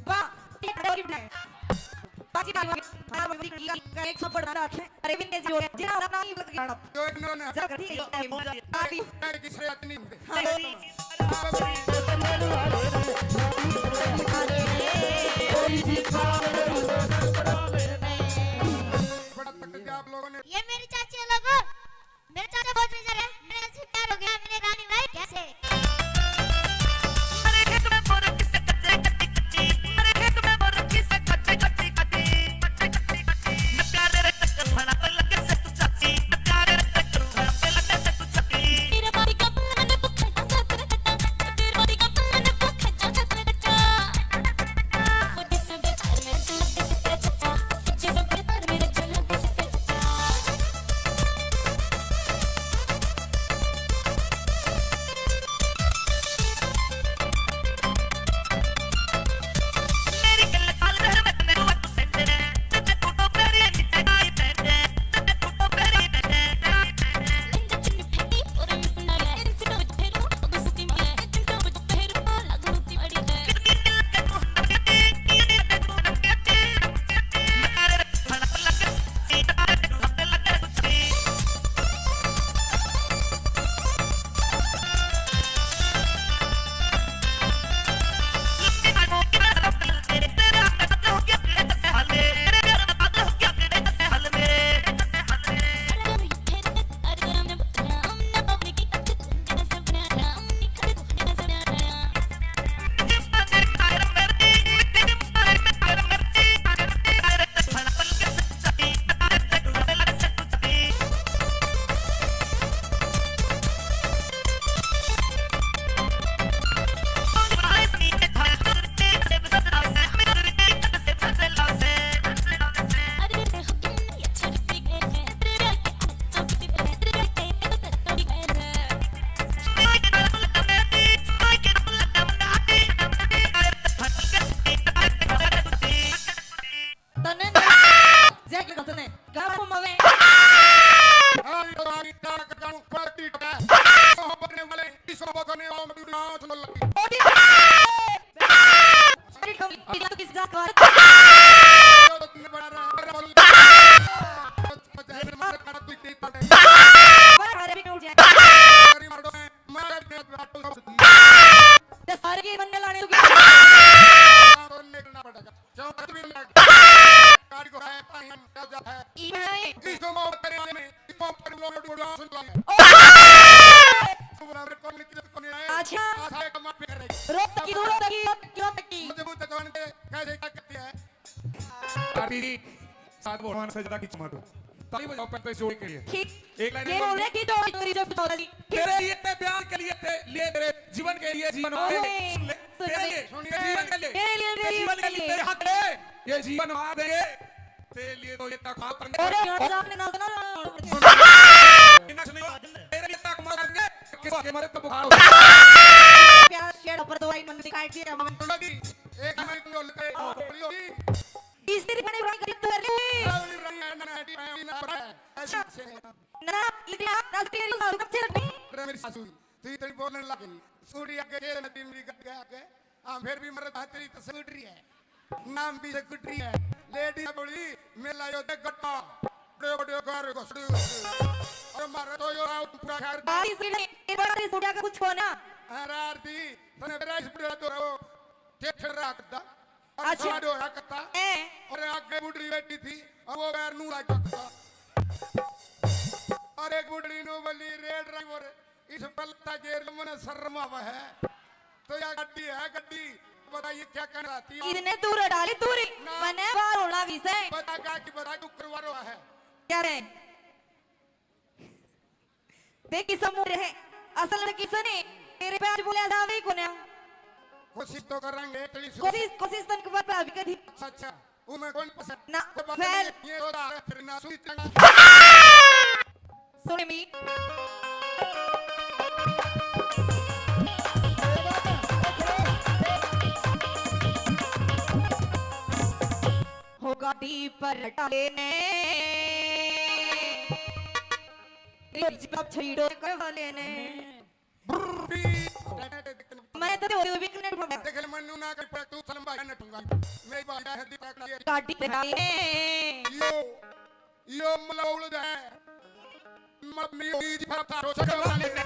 वाह, ये खड़ा होके बनाए। बाजी की बात, बाजी की एक थप्पड़ मारा। अरे, विन कैसी हो गया? जिना अपना ही लग गया। जो इन्होंने चल, ठीक है। आ गई। किसरे इतनी हाँ। बड़ा तकलीफ आप लोगों ने। ये मेरी चाची है लोगों। मेरे चाचा बहुत बेजार है, मेरे से प्यार हो गया, मैंने रानी लाई कैसे? सारे के बनने लाने तो क्या? हाँ, बनने करना पड़ेगा। क्यों? गाड़ी को है, पानी हम क्या जाता है? ई बनाए। इसको मोहब्बत करने वाले में, इसको मोहब्बत करने वाले को सुन लो। ओ! तू बोला, मेरे कौन लिख के कौन नहीं आया? अच्छा। आशा है कमाल पे कर रही। रोज तक की, दूर तक की, रोज तक की, रोज तक की। मुझे बहुत जवान थे, कैसे क्या करती है? आरती जी, साथ भगवान से ज्यादा की चमक हो। ताली बजाओ पैंतीस जोड़ी के लिए। ठीक। एक लाइन ये बोल रहे कि जोड़ी, जोड़ी जब चौदह जी। तेरे लिए, तेरे प्यार के लिए, तेरे लिए, तेरे जीवन के लिए जीवन वार देंगे। ओए, सुन ले। सुन तेरे ले। लिए, सुन तेरे ले। जीवन के लिए, तेरे तेरे लिए, जीवन के लिए, तेरे लिए। तेरे हक ले। ये जीवन वार देंगे। तेरे लिए तो ये तक हाथ और ये गाना सुना। इतना सुनिए, तेरे लिए तक मार देंगे। किसके मरे तो बुखार हो। प्यार शेर ऊपर दो लाइन मन दिखाई दिए हम। सुनो जी, एक मिनट में उलटे, बोलियो जी। तीसरी बने बने करीब तो कर ले। रावली रंग है, ना हटी है, ना पर है। ऐसे ना, इतना राष्ट्रीय साधु कब से लगने? रे मेरी सासू, तू इतनी बोलने लग गई। सूरी आगे जेल में तीन भी गट गया आगे। हाँ, फिर भी मरद हाथ तेरी तो स्कूटरी है। नाम भी स्कूटरी है। लेडी बोली, मेला यो दे गट्टा। बड़े बड़े गारे को सड़ी। अरे मारे तो यो राव पूरा घर। बारिश की नहीं, एक बार इस बुढ़िया का कुछ होना। हाँ, रार दी, तने मेरा इस बुढ़िया तो रहो। ठेठर रहा करता। और अच्छा। साढ़ो रहा करता। हैं? और आगे बुढ़ी बैठी थी, और वो बैर नू रहा करता। और एक बुढ़ी नू बोली, "रे ड्राइवर, इस पलता गेर मने शर्म आवे है। तो या गड्डी है, गड्डी। बताइए क्या कहना चाहती है?" इतने दूर डाली दूरी, ना। मने बाहर होना भी से। बता का कि बता, तू करवा रहा है। क्या रे? देख किसा मुंह रहे, असल में किसा ने तेरे पे आज बोले जावे ही कोन्या। कोशिश तो करेंगे, इतनी सी कोशिश, कोशिश तन के बाद भी कभी। अच्छा, अच्छा, वो मैं कौन पसंद? ना, तो बात fail। नहीं, ये तो आ रहा है, फिर ना सुई चंगा। सुन मी। हो गाड़ी पर टाले ने। रिजका छईड़ो कर वाले ने। मैं तो तेरे भी कने उठा। देख ले, मन्नू ना कर, पर तू सलम भाई ने ठूंगा। मेरी बात है, दीपक ना ये। गाड़ी पे आए ने। यो, यो मलौल है। मम्मी की जी फरता रो सकल वाले ने।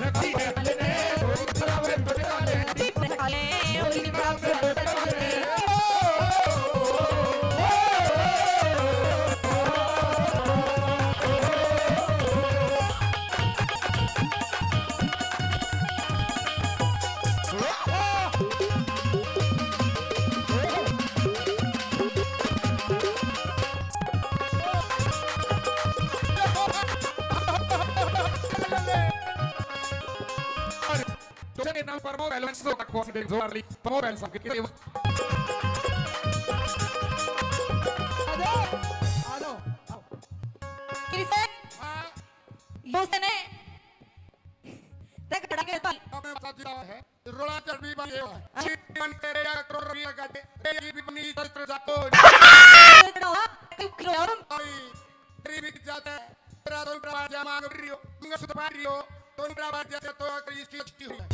तो मेरे नाम पर मोबाइल में सौ तक पहुंच गए, जोर ली, पर मोबाइल सब के आ जाओ, आ जाओ, आओ। किशन, हाँ। बोस ने, तक खड़ा के तो। अपने साथ जुड़ा है, रोला चर्बी बन गया है। हाँ। मन तेरे या करोड़ रुपये लगा दे, तेरी भी बनी चरित्र जातो। तेरी भी जाता है। तेरा तो ऊपरा बाजा मांग रही हो, मंगलसूत्र पहन रही हो, तो ऊपरा बाजा तो अगर इसकी रजिस्ट्री हुई है।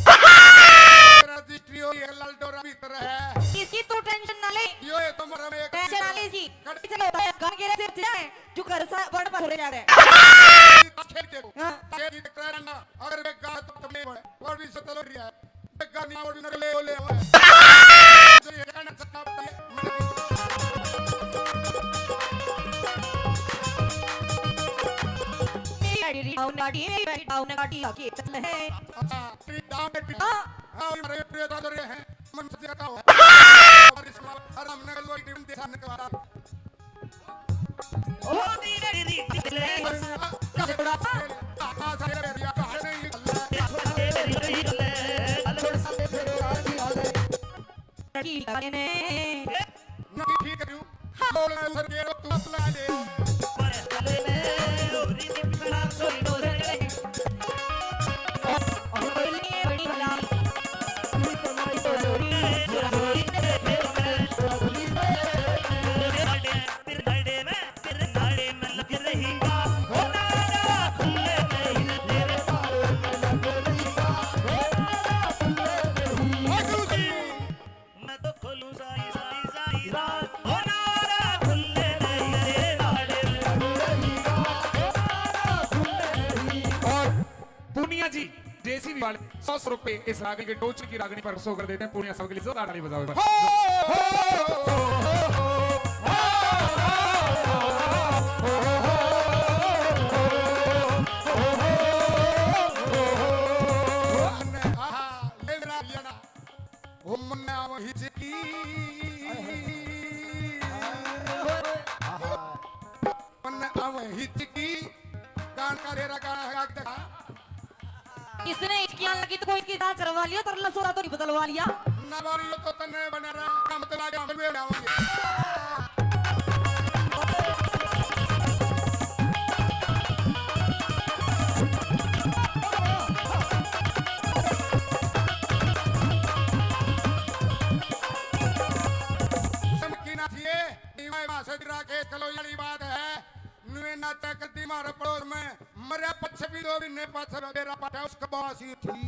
रजिस्ट्री हुई है, लाल डोरा भीतर है। इसकी तू टेंशन ना ले। यो है तो मरा में एक टेंशन ना ले जी। कट चलो, घर के से जाए, जो घर सा बड़ पर जा रहे। खेल के। हाँ। ये भी टकरा ना, अगर मैं गा तो तब नहीं बने, और भी सतल हो रही है। सौ सौ रुपए इस रागनी के टोचन की रागनी पर खर्च कर देते हैं। पूर्णिया सबके लिए जोरदार ताली बजाओ एक बार। आहा, ये मेरा लिया ना। ओ मन्ना वही चिकी। मन अब हिचकी, गान का रेरा गाना है, आग दिखा। इसने हिचकियां लगी तो कोई इसकी दांत चरवा लिया, तरला सोरा तो नहीं बदलवा लिया। ना बारी, यो तो तन्ने बना रहा, हम तो लागे, हम भी उड़ावांगे। चमकी ना थिए। नीवे मासे राखे, चलो, यारी बात है। नुए नाचा कद्दी मारे पड़ोस में, मरे पछे भी दो महीने पाछे बेरा पाटा उसके बासी थी।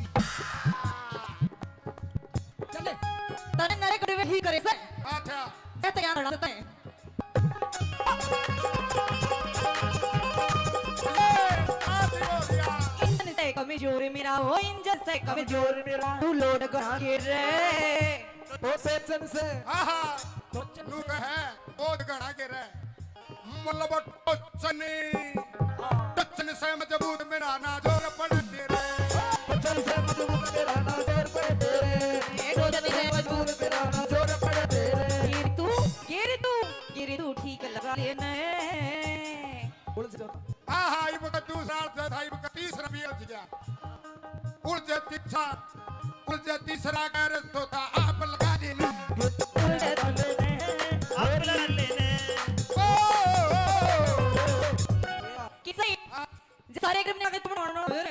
चले, तने नरे कड़वे ही करे से। अच्छा। मैं तैयार रहना से। ए, आती हो गया। इंजन से कमजोर मेरा, ओ इंजन से कमजोर मेरा, तू लोड कहाँ गिर रे? ओ सेचन से। आहा, नू तो है, बहुत घना गिर रे। मतलब टोचन, टोचन से मजबूत मेरा ना जोर पड़े तेरे। टोचन से मजबूत मेरा ना जोर पड़े तेरे। ए, टोचन से मजबूत मेरा ना जोर पड़े तेरे। गिर तू, गिर तू, गिर तू ठीक लगा लेने। उलझ जाता। हाँ, हाँ, इब का दूसरा अर्थ था, इब का तीसरा भी उलझ गया। उलझ तीसरा, उलझ तीसरा का अर्थ होता आप लगा देना। उलझ आप लगा लेने। ओ, ओ, ओ, ओ। किसे हाँ। जे सारे ग्रुप ने आगे तुम मारना है।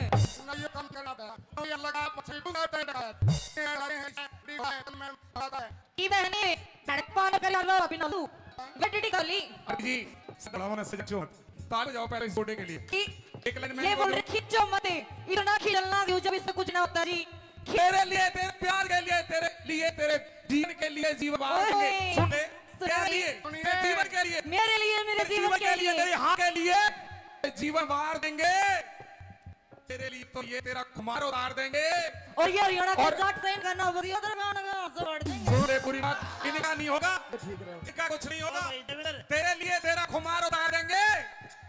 ना, ये काम करना था। तो ये लगा, पछे दूंगा, तय लगा। ये लगे हैं, इसे भी भाई, तुम में आता है। की बहनी, धड़क पान कर यार, अभी ना तू। गड्डी कर ली। अरे जी, सदलावन से जचो। ताल बजाओ पहले इस गोडे के लिए। कि एक लाइन में ये बोल बोलो। रहे, खींचो मत, इतना खींचना क्यों जब इससे कुछ ना होता जी। मेरे लिए, तेरे प्यार के लिए, तेरे लिए, तेरे जीवन के लिए जीवन वार देंगे। ओए, सुन ले, सुन तेरे ले। लिए, तेरे जीवन के लिए, मेरे लिए, मेरे तेरे जीवन जीवन के के लिए, लिए। तेरे हाँ के लिए जीवन वार देंगे। तेरे लिए तो ये तेरा खुमार उतार देंगे। और ये हरियाणा का और जाट सैन करना, वो भी उधर गाना गा, जोड़ देंगे। सुन ले पूरी बात, इनका नहीं होगा, इनका कुछ नहीं होगा। तेरे लिए तेरा खुमार उतार देंगे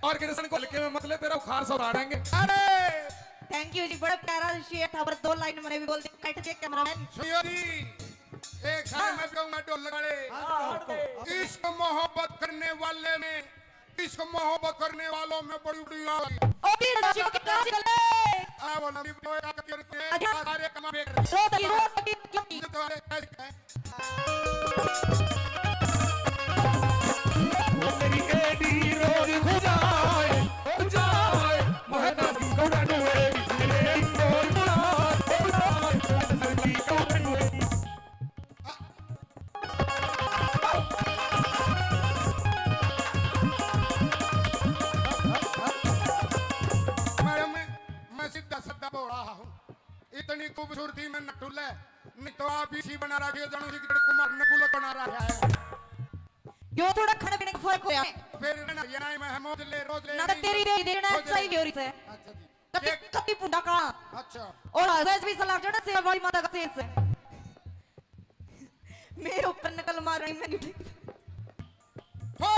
और कृष्ण को हल्के में मत ले, तेरा उखार सा उतार देंगे। अरे! Thank you जी, बड़ा प्यारा शेर था, पर दो लाइन मैंने भी बोल दी, कट दे कैमरामैन। सुनियो जी, एक साल हाँ। मैं गाऊंगा ढोल वाले। हाँ, हाँ। इश्क मोहब्बत करने वाले में इश्क मोहब्बत करने वालों में बड़ी बड़ी आवाज। ओ भी रशिक का चले। आ वो लंबी बड़ी आवाज करके अच्छा। सारे कमा बेच रहे। रो तली, रो तली, क्यों? ये तो अरे कैसे है? वो तेरी एडी रोज खो जाए, खो जाए। मोहब्बत की कौड़ा डुए, तेरे एक और बुला, बुला, तेरे की कौड़ा डुए। मैडम, मैं, मैं सीधा साधा भोला हूँ। इतनी खूबसूरती में न टुले, नहीं तो आप इसी बना रखे, जानू जी, किरण कुमार नकुल बना रहा है। यो थोड़ा खाने पीने का फर्क होया। फिर ना, ये ना, मैं मौज ले, रोज ले, ना तो तेरी रे देना रोज ले। चाहिए हो रही से। अच्छा जी। कति, ये कति पुंडा का। अच्छा। और हंस भी सलाह जो ना सेवा वाली माता का शेष है। मेरे ऊपर नकल मार रही मैं। हो।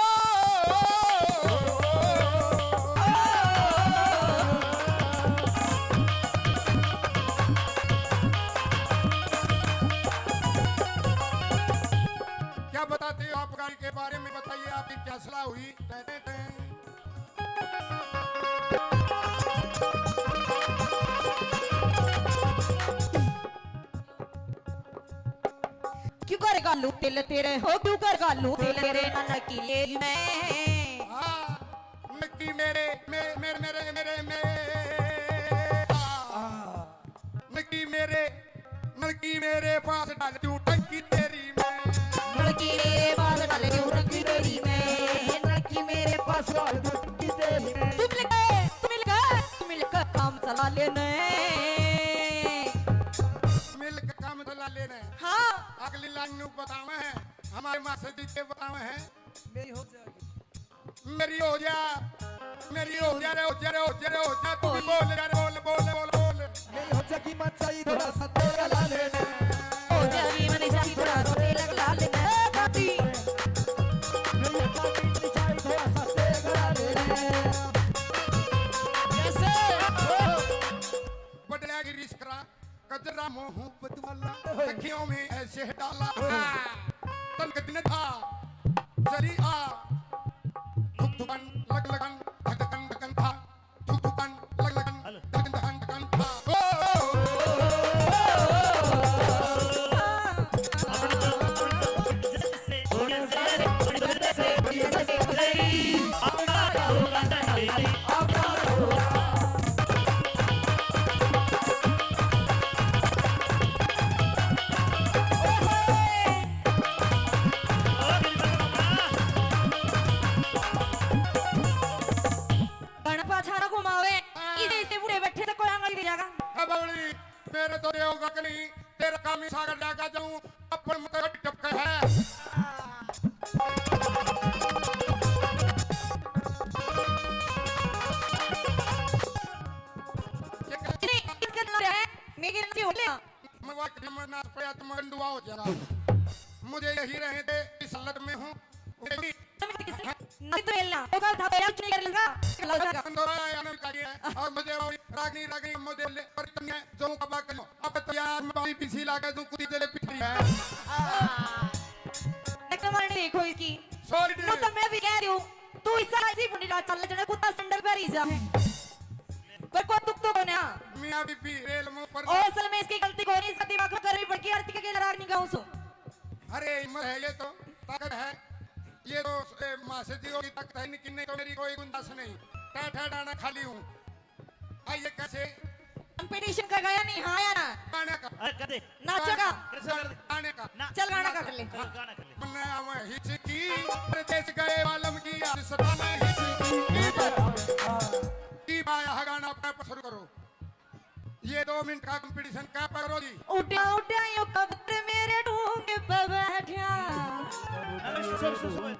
क्या बताते हो आप गाड़ी के बारे में, बताइए, आपकी क्या सलाह हुई? क्यों कर घालू तिल तेरे, हो क्यों कर घालू तिल तेरे, ना नकी ले मैं। हाँ, नकी मेरे, मे-, मेरे, मेरे, मेरे, मेरे। हाँ। नलकी मेरे, नलकी मेरे पास डाल दूं टंकी तेरी मैं। नलकी मेरे पास डाल दूं टंकी तेरी मैं। नलकी मेरे पास डाल दूं टंकी तेरी मैं। तू मिलकर, तू मिलकर, तू मिलकर काम चला लेने। मिलकर काम चला लेने। हाँ। अगली लाइन नू बतावे है, हमारे मास्टर जी के बतावे है। मेरी हो जाएगी। मेरी हो जा, मेरी हो जा रे, हो जा रे, हो जा रे, हो जा, तू भी बोल जा रे, बोल, बोल, बोल, बोल। मेरी हो जगी मचाई थोड़ा सा तेल ला ले। ओ जगी मचाई थोड़ा सा तेल ला ले। ए दादी। जगी मचाई थोड़ा सा तेल ला ले। कैसे? बटला की रीस करा, कजरा मुंह बदवाला, अखियों में ऐसे डाला। तन के दिन था, चली आ, धुक धुकन, लग लगन, धक धकन धकन था। थुक थुकन, लग लगन, हेलो। धकन धकन धकन था। ओ, ओ, ओ, ओ, ओ। गणपा छाना घुमावे, हाँ। इसे, इसे बूढ़े बैठे से कोई आंगली दे जाएगा। ए बावली, मेरे तो देवगा के नहीं, तेरा काम ही सागर जागा जाऊं, अपन मत टपका है। ये क्या? इतने, इतने लड़ रहे हैं, मेरी नची हो गया। मैं वाह, मैं नाच पड़ा तो मैं गंडुआ हो जाएगा। मुझे यही रहे थे, इस हालत में हूँ। नहीं तो खेलना, तो कल था, पहले कुछ नहीं कर लूंगा। चलो, जाओ। अंदर आया, आनंद का ये है। और मुझे वो रागनी, रागनी, मुझे ले, और तुमने जो कबा करो। अब तो यार, मैं बाई पीसी लाके तू कुत्ती तेरे पिटरी है। नकल मारने देखो इसकी। Sorry, नो तो मैं भी कह रही हूँ, तू इस साल ऐसी फुंडी रात चल, जने कुत्ता सैंडल पहरी जा। पर कोई दुख तो कोन्या। मियाँ बीबी रेल मुंह पर। और असल में इसकी गलती कोनी, इसका दिमाग में कर रही बड़की आरती के गेल राग नहीं गाऊं सो। अरे हिम्मत है, ये तो ताकत है, ये तो, ए, मासे जी होगी ताकत है, लेकिन नहीं तो मेरी कोई गुंजाइश नहीं। ठा ठा डाना खाली हूँ। आइए कैसे? Competition का गाया नहीं, हाँ या ना? गाने का। अरे कर दे। नाचेगा? कर दे, कर दे। गाने का। ना। चल गाना कर ले। चल गाना कर ले। मन्ने आवे हिचकी, परदेस गए वालम की, आज सताना हिचकी। की बाया गाना अपना शुरू करो। ये दो मिनट का competition का पकड़ो जी। उड्या उड्या यो कबूतर मेरे डूंगे पे बैठा। अरे सुन, सुन, सुन।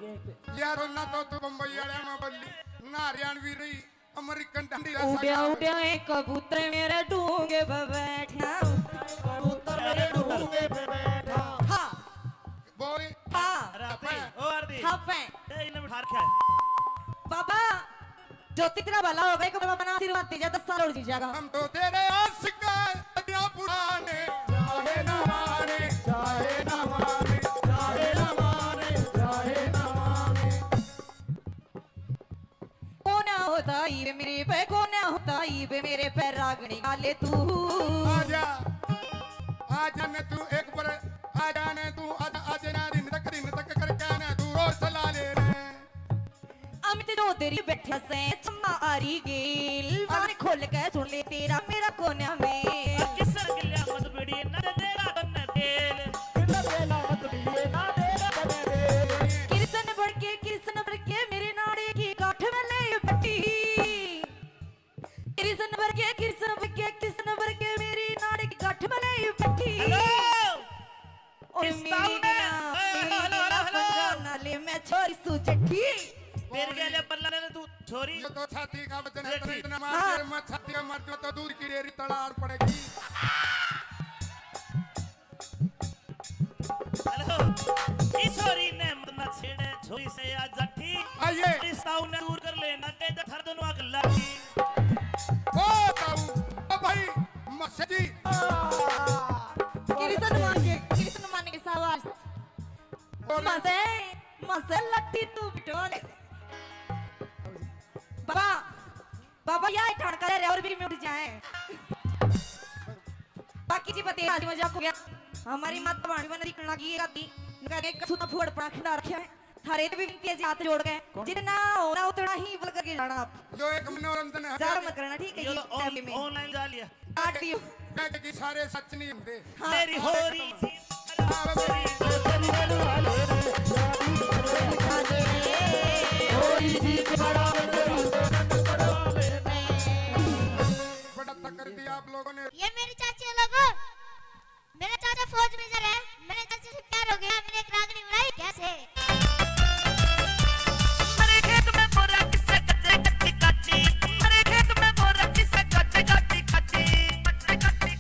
यार ना तो तू बम्बई वाले में बोली, ना हरियाणवी रही, अमेरिकन डंडी ला उड्या सका। उड्या एक कबूतर मेरे डूंगे पे बैठा। कबूतर मेरे डूंगे पे बैठा। हाँ। बोल। हाँ। अरे आरती, ओ आरती। हाँ, पे। ए, इन्हें बिठा रखा है। बाबा, ज्योति तेरा भला होगा, एक बाबा बना आशीर्वाद दे जा, दस साल और जी जाएगा। हम तो तेरे आशिक हैं, सदियां पुराने, चाहे ना माने, चाहे ना माने, चाहे ना माने, चाहे ना माने। कोना होता ईब मेरे पे, कोना होता ईब मेरे पे, रागनी गाले तू। आजा, आजा ने तू एक बार, आजा ने तू, आजा, आजा ना दिन तक, दिन तक करके ना तू रोज चला ले रे। अमित चौधरी बैठा से चम्मा आरी गेल, कान खोल के सुन ले तेरा मेरा कोना में। किसन गल्या मत बीड़ी ना दे तेरा तन्ने तेल। किसन गल्या मत बीड़ी ना दे तेरा तन्ने तेल। कृष्ण बड़के, कृष्ण बड़के मेरे नाड़े की गांठ में ले बैठी। कृष्ण बड़के, कृष्ण बड़के, कृष्ण बड़के मेरी नाड़े की गांठ में ले बैठी। हेलो। और मेरी ना, मेरी ना पंगा ना ले, मैं छोरी सू जठी। तेरे के लिए बल्ला लेने तू छोरी। ये तो छाती का वजन है, इतना, इतना मार दे, हाँ। मैं छाती का मार दूं तो दूर की डेरी तड़ाड़ पड़ेगी। हेलो, इस छोरी ने मत ना छेड़े, छोरी से आ जठी। आइए। इस ताऊ ने दूर कर लेना, के तो थर दोनों आग लागी। ओ ताऊ, ओ भाई, मस्से जी। कृष्ण मान के, कृष्ण मान के शाबाश। बोले। मसे, मसे लट्टी तू बिटोले। बाबा, बाबा, या ठाण करे रे और भी में उठ जाए। बाकी जी पते आज मजाक हो गया। हमारी माता भाणी बन दिखना की ये गाती। इनका एक सुता फोड़ पड़ा खिंडा रखा है। थारे ते भी विनती है जी, हाथ जोड़ के। कौन? जितना होना उतना ही बोल करके जाना आप। यो एक मनोरंजन है। ज्यादा मत करना, ठीक है? ये ये तो ऑन-, फैमिली में। ऑनलाइन जा लिया। काट दियो। मैं कि सारे सच नहीं होंदे। हाँ। मेरी होरी जी। बड़ा तक कर दिया आप लोगों ने। ये मेरी चाची है लोगों। मेरा चाचा फौज में जा रहा है। मेरे चाचा से प्यार हो गया। मैंने एक रागनी बनाई कैसे? मेरे खेत में बोरा किससे कच्चे कच्ची काची। मेरे खेत में बोरा किससे कच्चे काची काची। कच्चे काची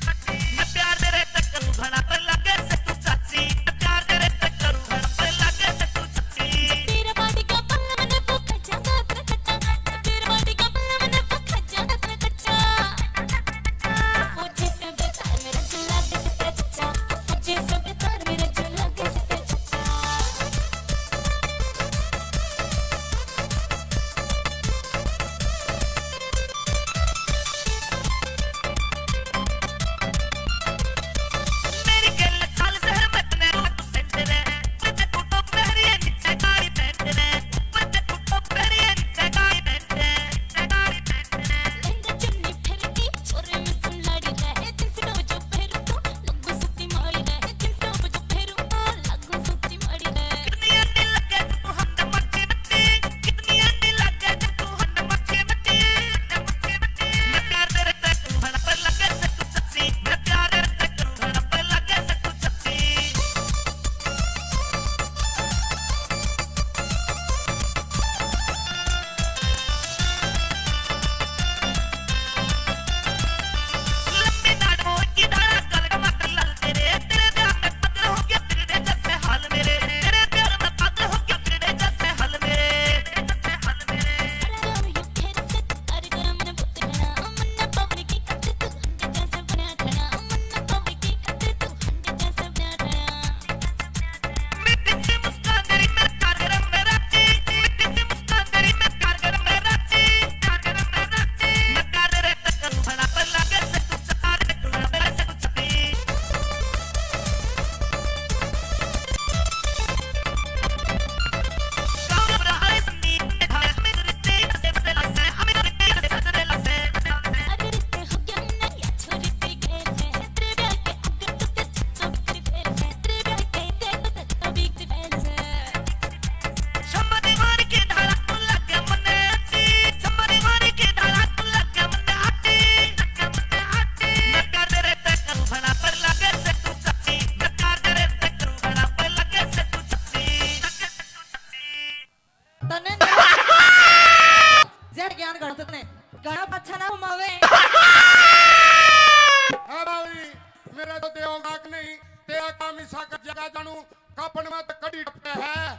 कपड़ में तो कड़ी टपके है।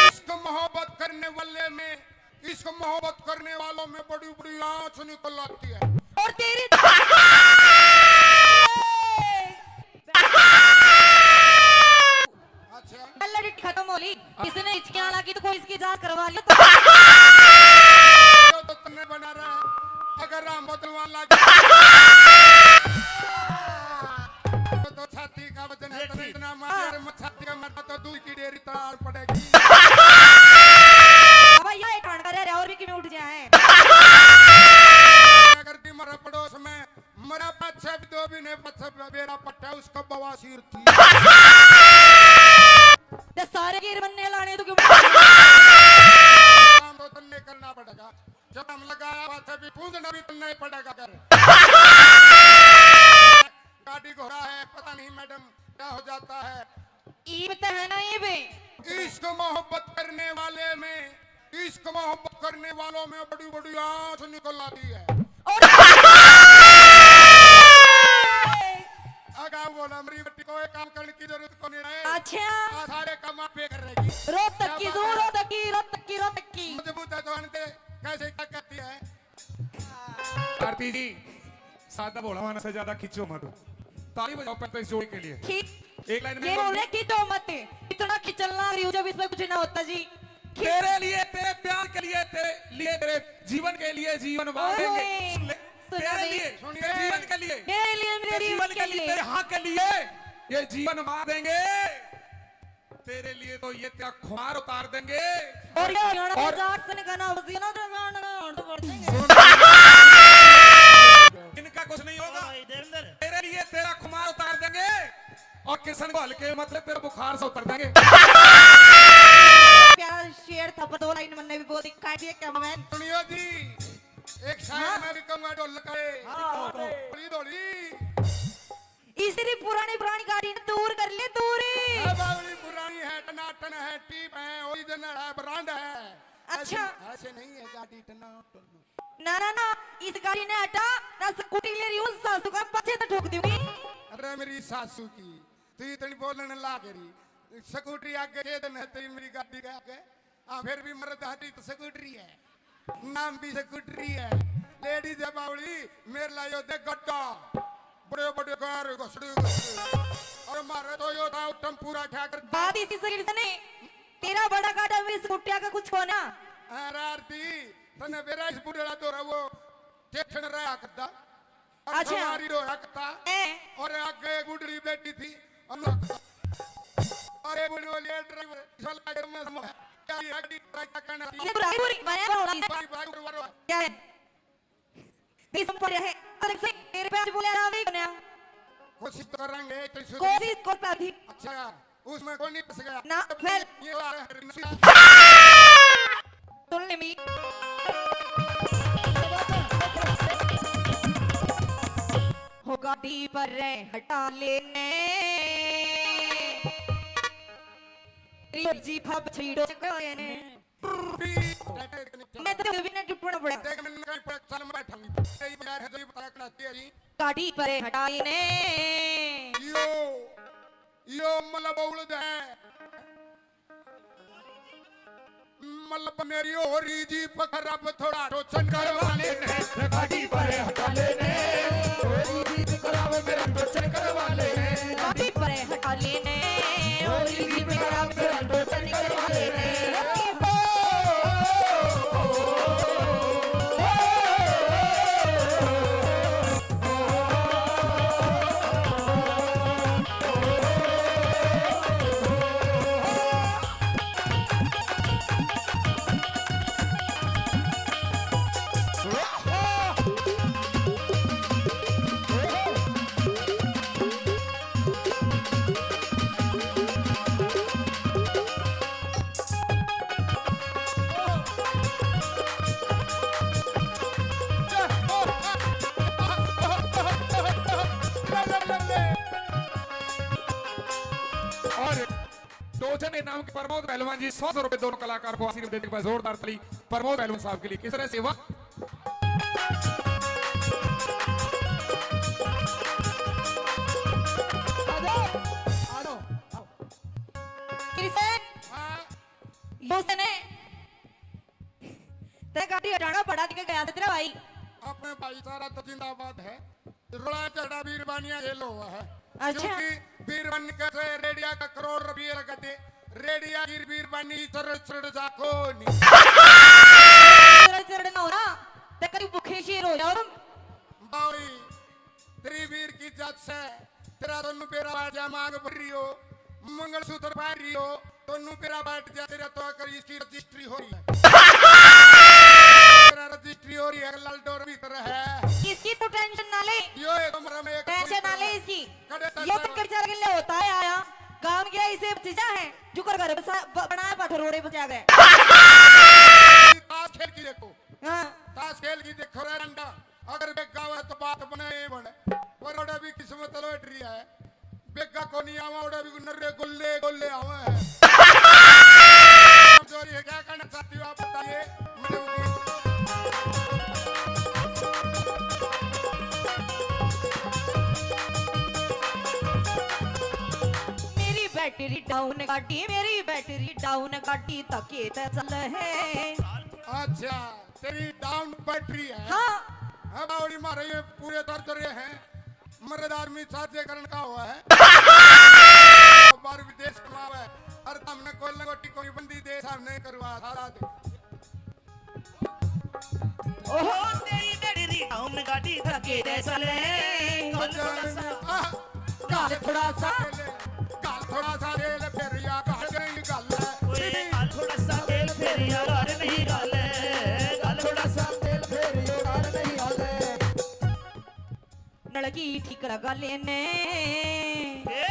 इश्क मोहब्बत करने वाले में, इश्क मोहब्बत करने वालों में बड़ी बड़ी आंच निकल आती है। और तेरी अच्छा। लड़ी खत्म हो ली। इसने हिचकियां लगी तो कोई इसकी जांच करवा ली तो। तो तन्ने बना रहा, अगर राम बदलवा लग तो, तो छाती का वजन है, तो इतना मार, छाती का मरता तो दूध की डेयरी तार पड़ेगी। अब ये ठंड करे रे, और भी किमें उठ जाए। अगर भी मरा पड़ोस में, मरा पाछे भी दो महीने पाछे बेरा पट्टा, उसका बवासीर थी। ते सारे गिर बनने लाने तो क्यों? काम तो तन्ने करना पड़ेगा। जब हम लगाया पाछे भी पूंजना भी तन्ने पड़ेगा कर। गाड़ी घोड़ा है, पता नहीं मैडम क्या हो जाता है। ईब तो है ना ईब। इश्क मोहब्बत करने वाले में, इश्क मोहब्बत करने वालों में बड़ी बड़ी आंच निकल आती है। और अगा बोला, मेरी बेटी को एक काम करने की जरूरत को नहीं है। अच्छा। आ सारे काम आप पे कर रहेगी। रो तक की, रो तक की, रो तक की, रो तक की। मजबूत है तो आने दे, कैसे क्या करती है? आरती जी, सादा भोला मानस है, ज्यादा खींचो मत। ताली बजाओ पहले तो इस जोड़ी के लिए। खींच। एक लाइन में ये बोल रहे, खींचो मत। इतना खिंचन लग रही हूँ जब इसमें कुछ ना होता जी। खींच। तेरे लिए, तेरे प्यार के लिए, तेरे लिए, तेरे जीवन के लिए जीवन वार देंगे। सुन ले। तेरे लिए, तेरे जीवन के लिए, मेरे लिए, मेरे जीवन के लिए, तेरे हाँ के लिए ये जीवन वार देंगे। तेरे लिए तो ये तेरा खुमार उतार देंगे। और ये हरियाणा और के जाट से गाना बजी ना तो गाना तो कर देंगे। इनका कुछ नहीं होगा। भाई देवेंद्र। तेरे लिए तेरा खुमार उतार देंगे और किशन को हल्के मतलब तेरा बुखार से उतार देंगे। प्यारा शेर था, पर दो लाइन मन्ने भी बहुत दिखा दिए क्या मैं। सुनियो जी, एक शायर हाँ? मैं भी कहूंगा ढोल लगे। हाँ, हाँ। थोड़ी थोड़ी। इसरी पुरानी पुरानी गाड़ी ने दूर कर ले, दूर। है बावली पुरानी है, टनाटन है, टीप है, ओरिजिनल है, ब्रांड है। अच्छा। ऐसे, ऐसे नहीं है गाड़ी टनाटन। ना, ना, ना, इस गाड़ी ने हटा, ना स्कूटी ले रही हूँ, सासू का पाछे तो ठोक दूंगी। अरे मेरी सासू की, तू इतनी बोलने लाग रही। स्कूटी आगे दे देना है तेरी मेरी गाड़ी के आगे। हाँ, फिर भी मर्द हटी तो स्कूटरी है, नाम भी स्कूटरी है। लेडीज है बावली, मेरे लायो दे गड्ढा, बड़े बड़े कार घसड़े घसड़े। और मारे तो यो था टम्पूरा क्या कर। बात इसी से नहीं, तेरा बड़ा काटा मेरी स्कूटिया का कुछ होना। अरे आरती, तने बेरा इस बुढ़ड़ा तो रहो, ठेठन रहा करता। अच्छा। हमारी रोया कथा। हैं? और आगे एक बुढ़ड़ी बैठी थी। हम लोग, अरे बुढ़ी बोली, "ए ड्राइवर, चल आगे मैं समझ।" क्या ये आगे ड्राइवर क्या कहना? ये बुराई बुरी, मैं बोला। भाई, भाई, भाई, भाई। क्या है? बीस ऊपर है। और एक से तेरे पे आज बोले, "राम नहीं बना।" कोशिश तो करेंगे, तो इसको कोशिश करता थी। अच्छा। उसमें कोई नहीं फंस गया। ना, फेल। ये वाला है। सुन ले मी। हो गाड़ी पर रे हटा लेने। ये जी भाव छीड़ो चक्कर ने। मैं तो भी ना टूटना पड़ा। देख, मैंने कहीं पर चल में बैठा हूँ। यही बाजार है, जो ये पता करना चाहिए जी। गाड़ी पर हटा लेने। यो, यो मतलब उलद है। मतलब मेरी हो रही जी पकड़, अब थोड़ा टोचन करवा लेने, गाड़ी पर हटा लेने। हो रही जी पकड़, अब मेरा टोचन करवा लेने। गाड़ी पर हटा लेने। हो रही जी पकड़, अब मेरा टोचन करवा लेने। और टोचन इनाम के प्रमोद पहलवान जी सौ सौ रुपए दोनों कलाकार को आशीर्वाद देने के बाद जोरदार ताली प्रमोद पहलवान साहब के लिए। किस तरह से वाह। उसने तेरे गाड़ी हटाना पड़ा, ठीक है, गया था तेरा भाई। अपने भाई सारा तो जिंदाबाद है। रोला चढ़ा बीरबानिया ये लो हुआ है। अच्छा। क्योंकि बीरबानी कैसे रेडिया का करोड़ रुपये लगा दे, रेडिया की बीरबानी चढ़ चढ़ जा को नहीं। चढ़ चढ़ ना हो ना, ते कभी भूखे शेर हो जाओ तुम। बावली, तेरी वीर की जात से, तेरा दोनों बेरा बाजा मांग भर रही हो, मंगलसूत्र पहन रही हो, दोनों बेरा बैठ जा, तेरा तो अगर इसकी रजिस्ट्री हो रही है। तेरा रजिस्ट्री हो रही है, लाल डोर भीतर है। इसकी तू टेंशन ना ले। यो ये तो मरा में एक टेंशन ना ले इसकी। कड़े तक यो से कर चल के ले होता है आया। काम किया इसे चीजा है, जुकर घर बसा-, ब-, बनाया पत्थर रोड़े बचा गए। ताश खेल की देखो। हाँ। ताश खेल की देखो रे रंडा। अगर बेगा आवे तो बात बने ही बने, पर ओड़ा भी किस्मत लौट रही है। बेगा को नहीं आवा, ओड़ा भी नर्रे गोले गोले आवे है। जोरी है, क्या कहना चाहती हो आप बताइए, मैडम जी। मेरी बैटरी डाउन गाड़ी, मेरी बैटरी डाउन गाड़ी तके ते चल है। अच्छा। तेरी डाउन बैटरी है। हाँ। अब बावड़ी मारे ये पूरे दर्द रहे हैं। मर्द आदमी साजे करण का हुआ है। बाहर विदेश कमावे। और हमने कोई लंगोटी कोई बंदी दे सामने करवा सारा दे। ओहो, तेरी बैटरी डाउन गाड़ी धके दे साले। कौन कौन सा? आह। गाल थोड़ा सा, गाल थोड़ा सा तेल फेरिया, गाल नहीं गाल है। ओए, गाल थोड़ा सा तेल फेरिया, गाल नहीं गाल है। गाल थोड़ा सा तेल फेरिया, गाल नहीं गाल है। नलकी ठीक लगा लेने। ए?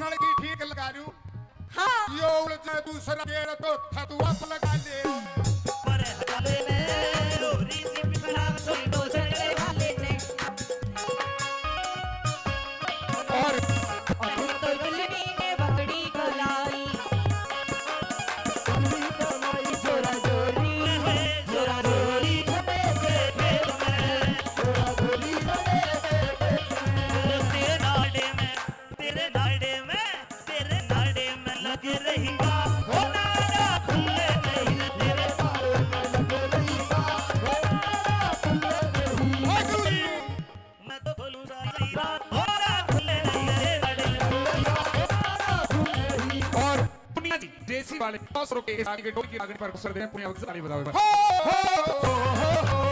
नलकी ठीक लगा लूं। हाँ। यो उलझे दूसरा गेर तो थतुआ लगा ले। पर हटा लेने, लोरी सी पिछला सोई दो झगड़े वाले ने। और अभी तो दुल्हनी ने बकरी को लाई। जोरा जोरी, जोरा जोरी, खेल में। तेरे नाड़े में, तेरे नाड़े में, तेरे नाड़े में लग रही गा। हो नाड़ा खुले नहीं, तेरे नाड़े में लग रही गा। हो नाड़ा खुले नहीं। मैं तो बोलूं सारी रात, हो नाड़ा खुले नहीं, तेरे नाड़े में। और पुनिया जी, देसी वाले दस रुपए के साथ के ढोल की रागनी पर गुजर दे हैं, पुनिया वक्त ताली बजाओ एक बार। हो, हो, हो।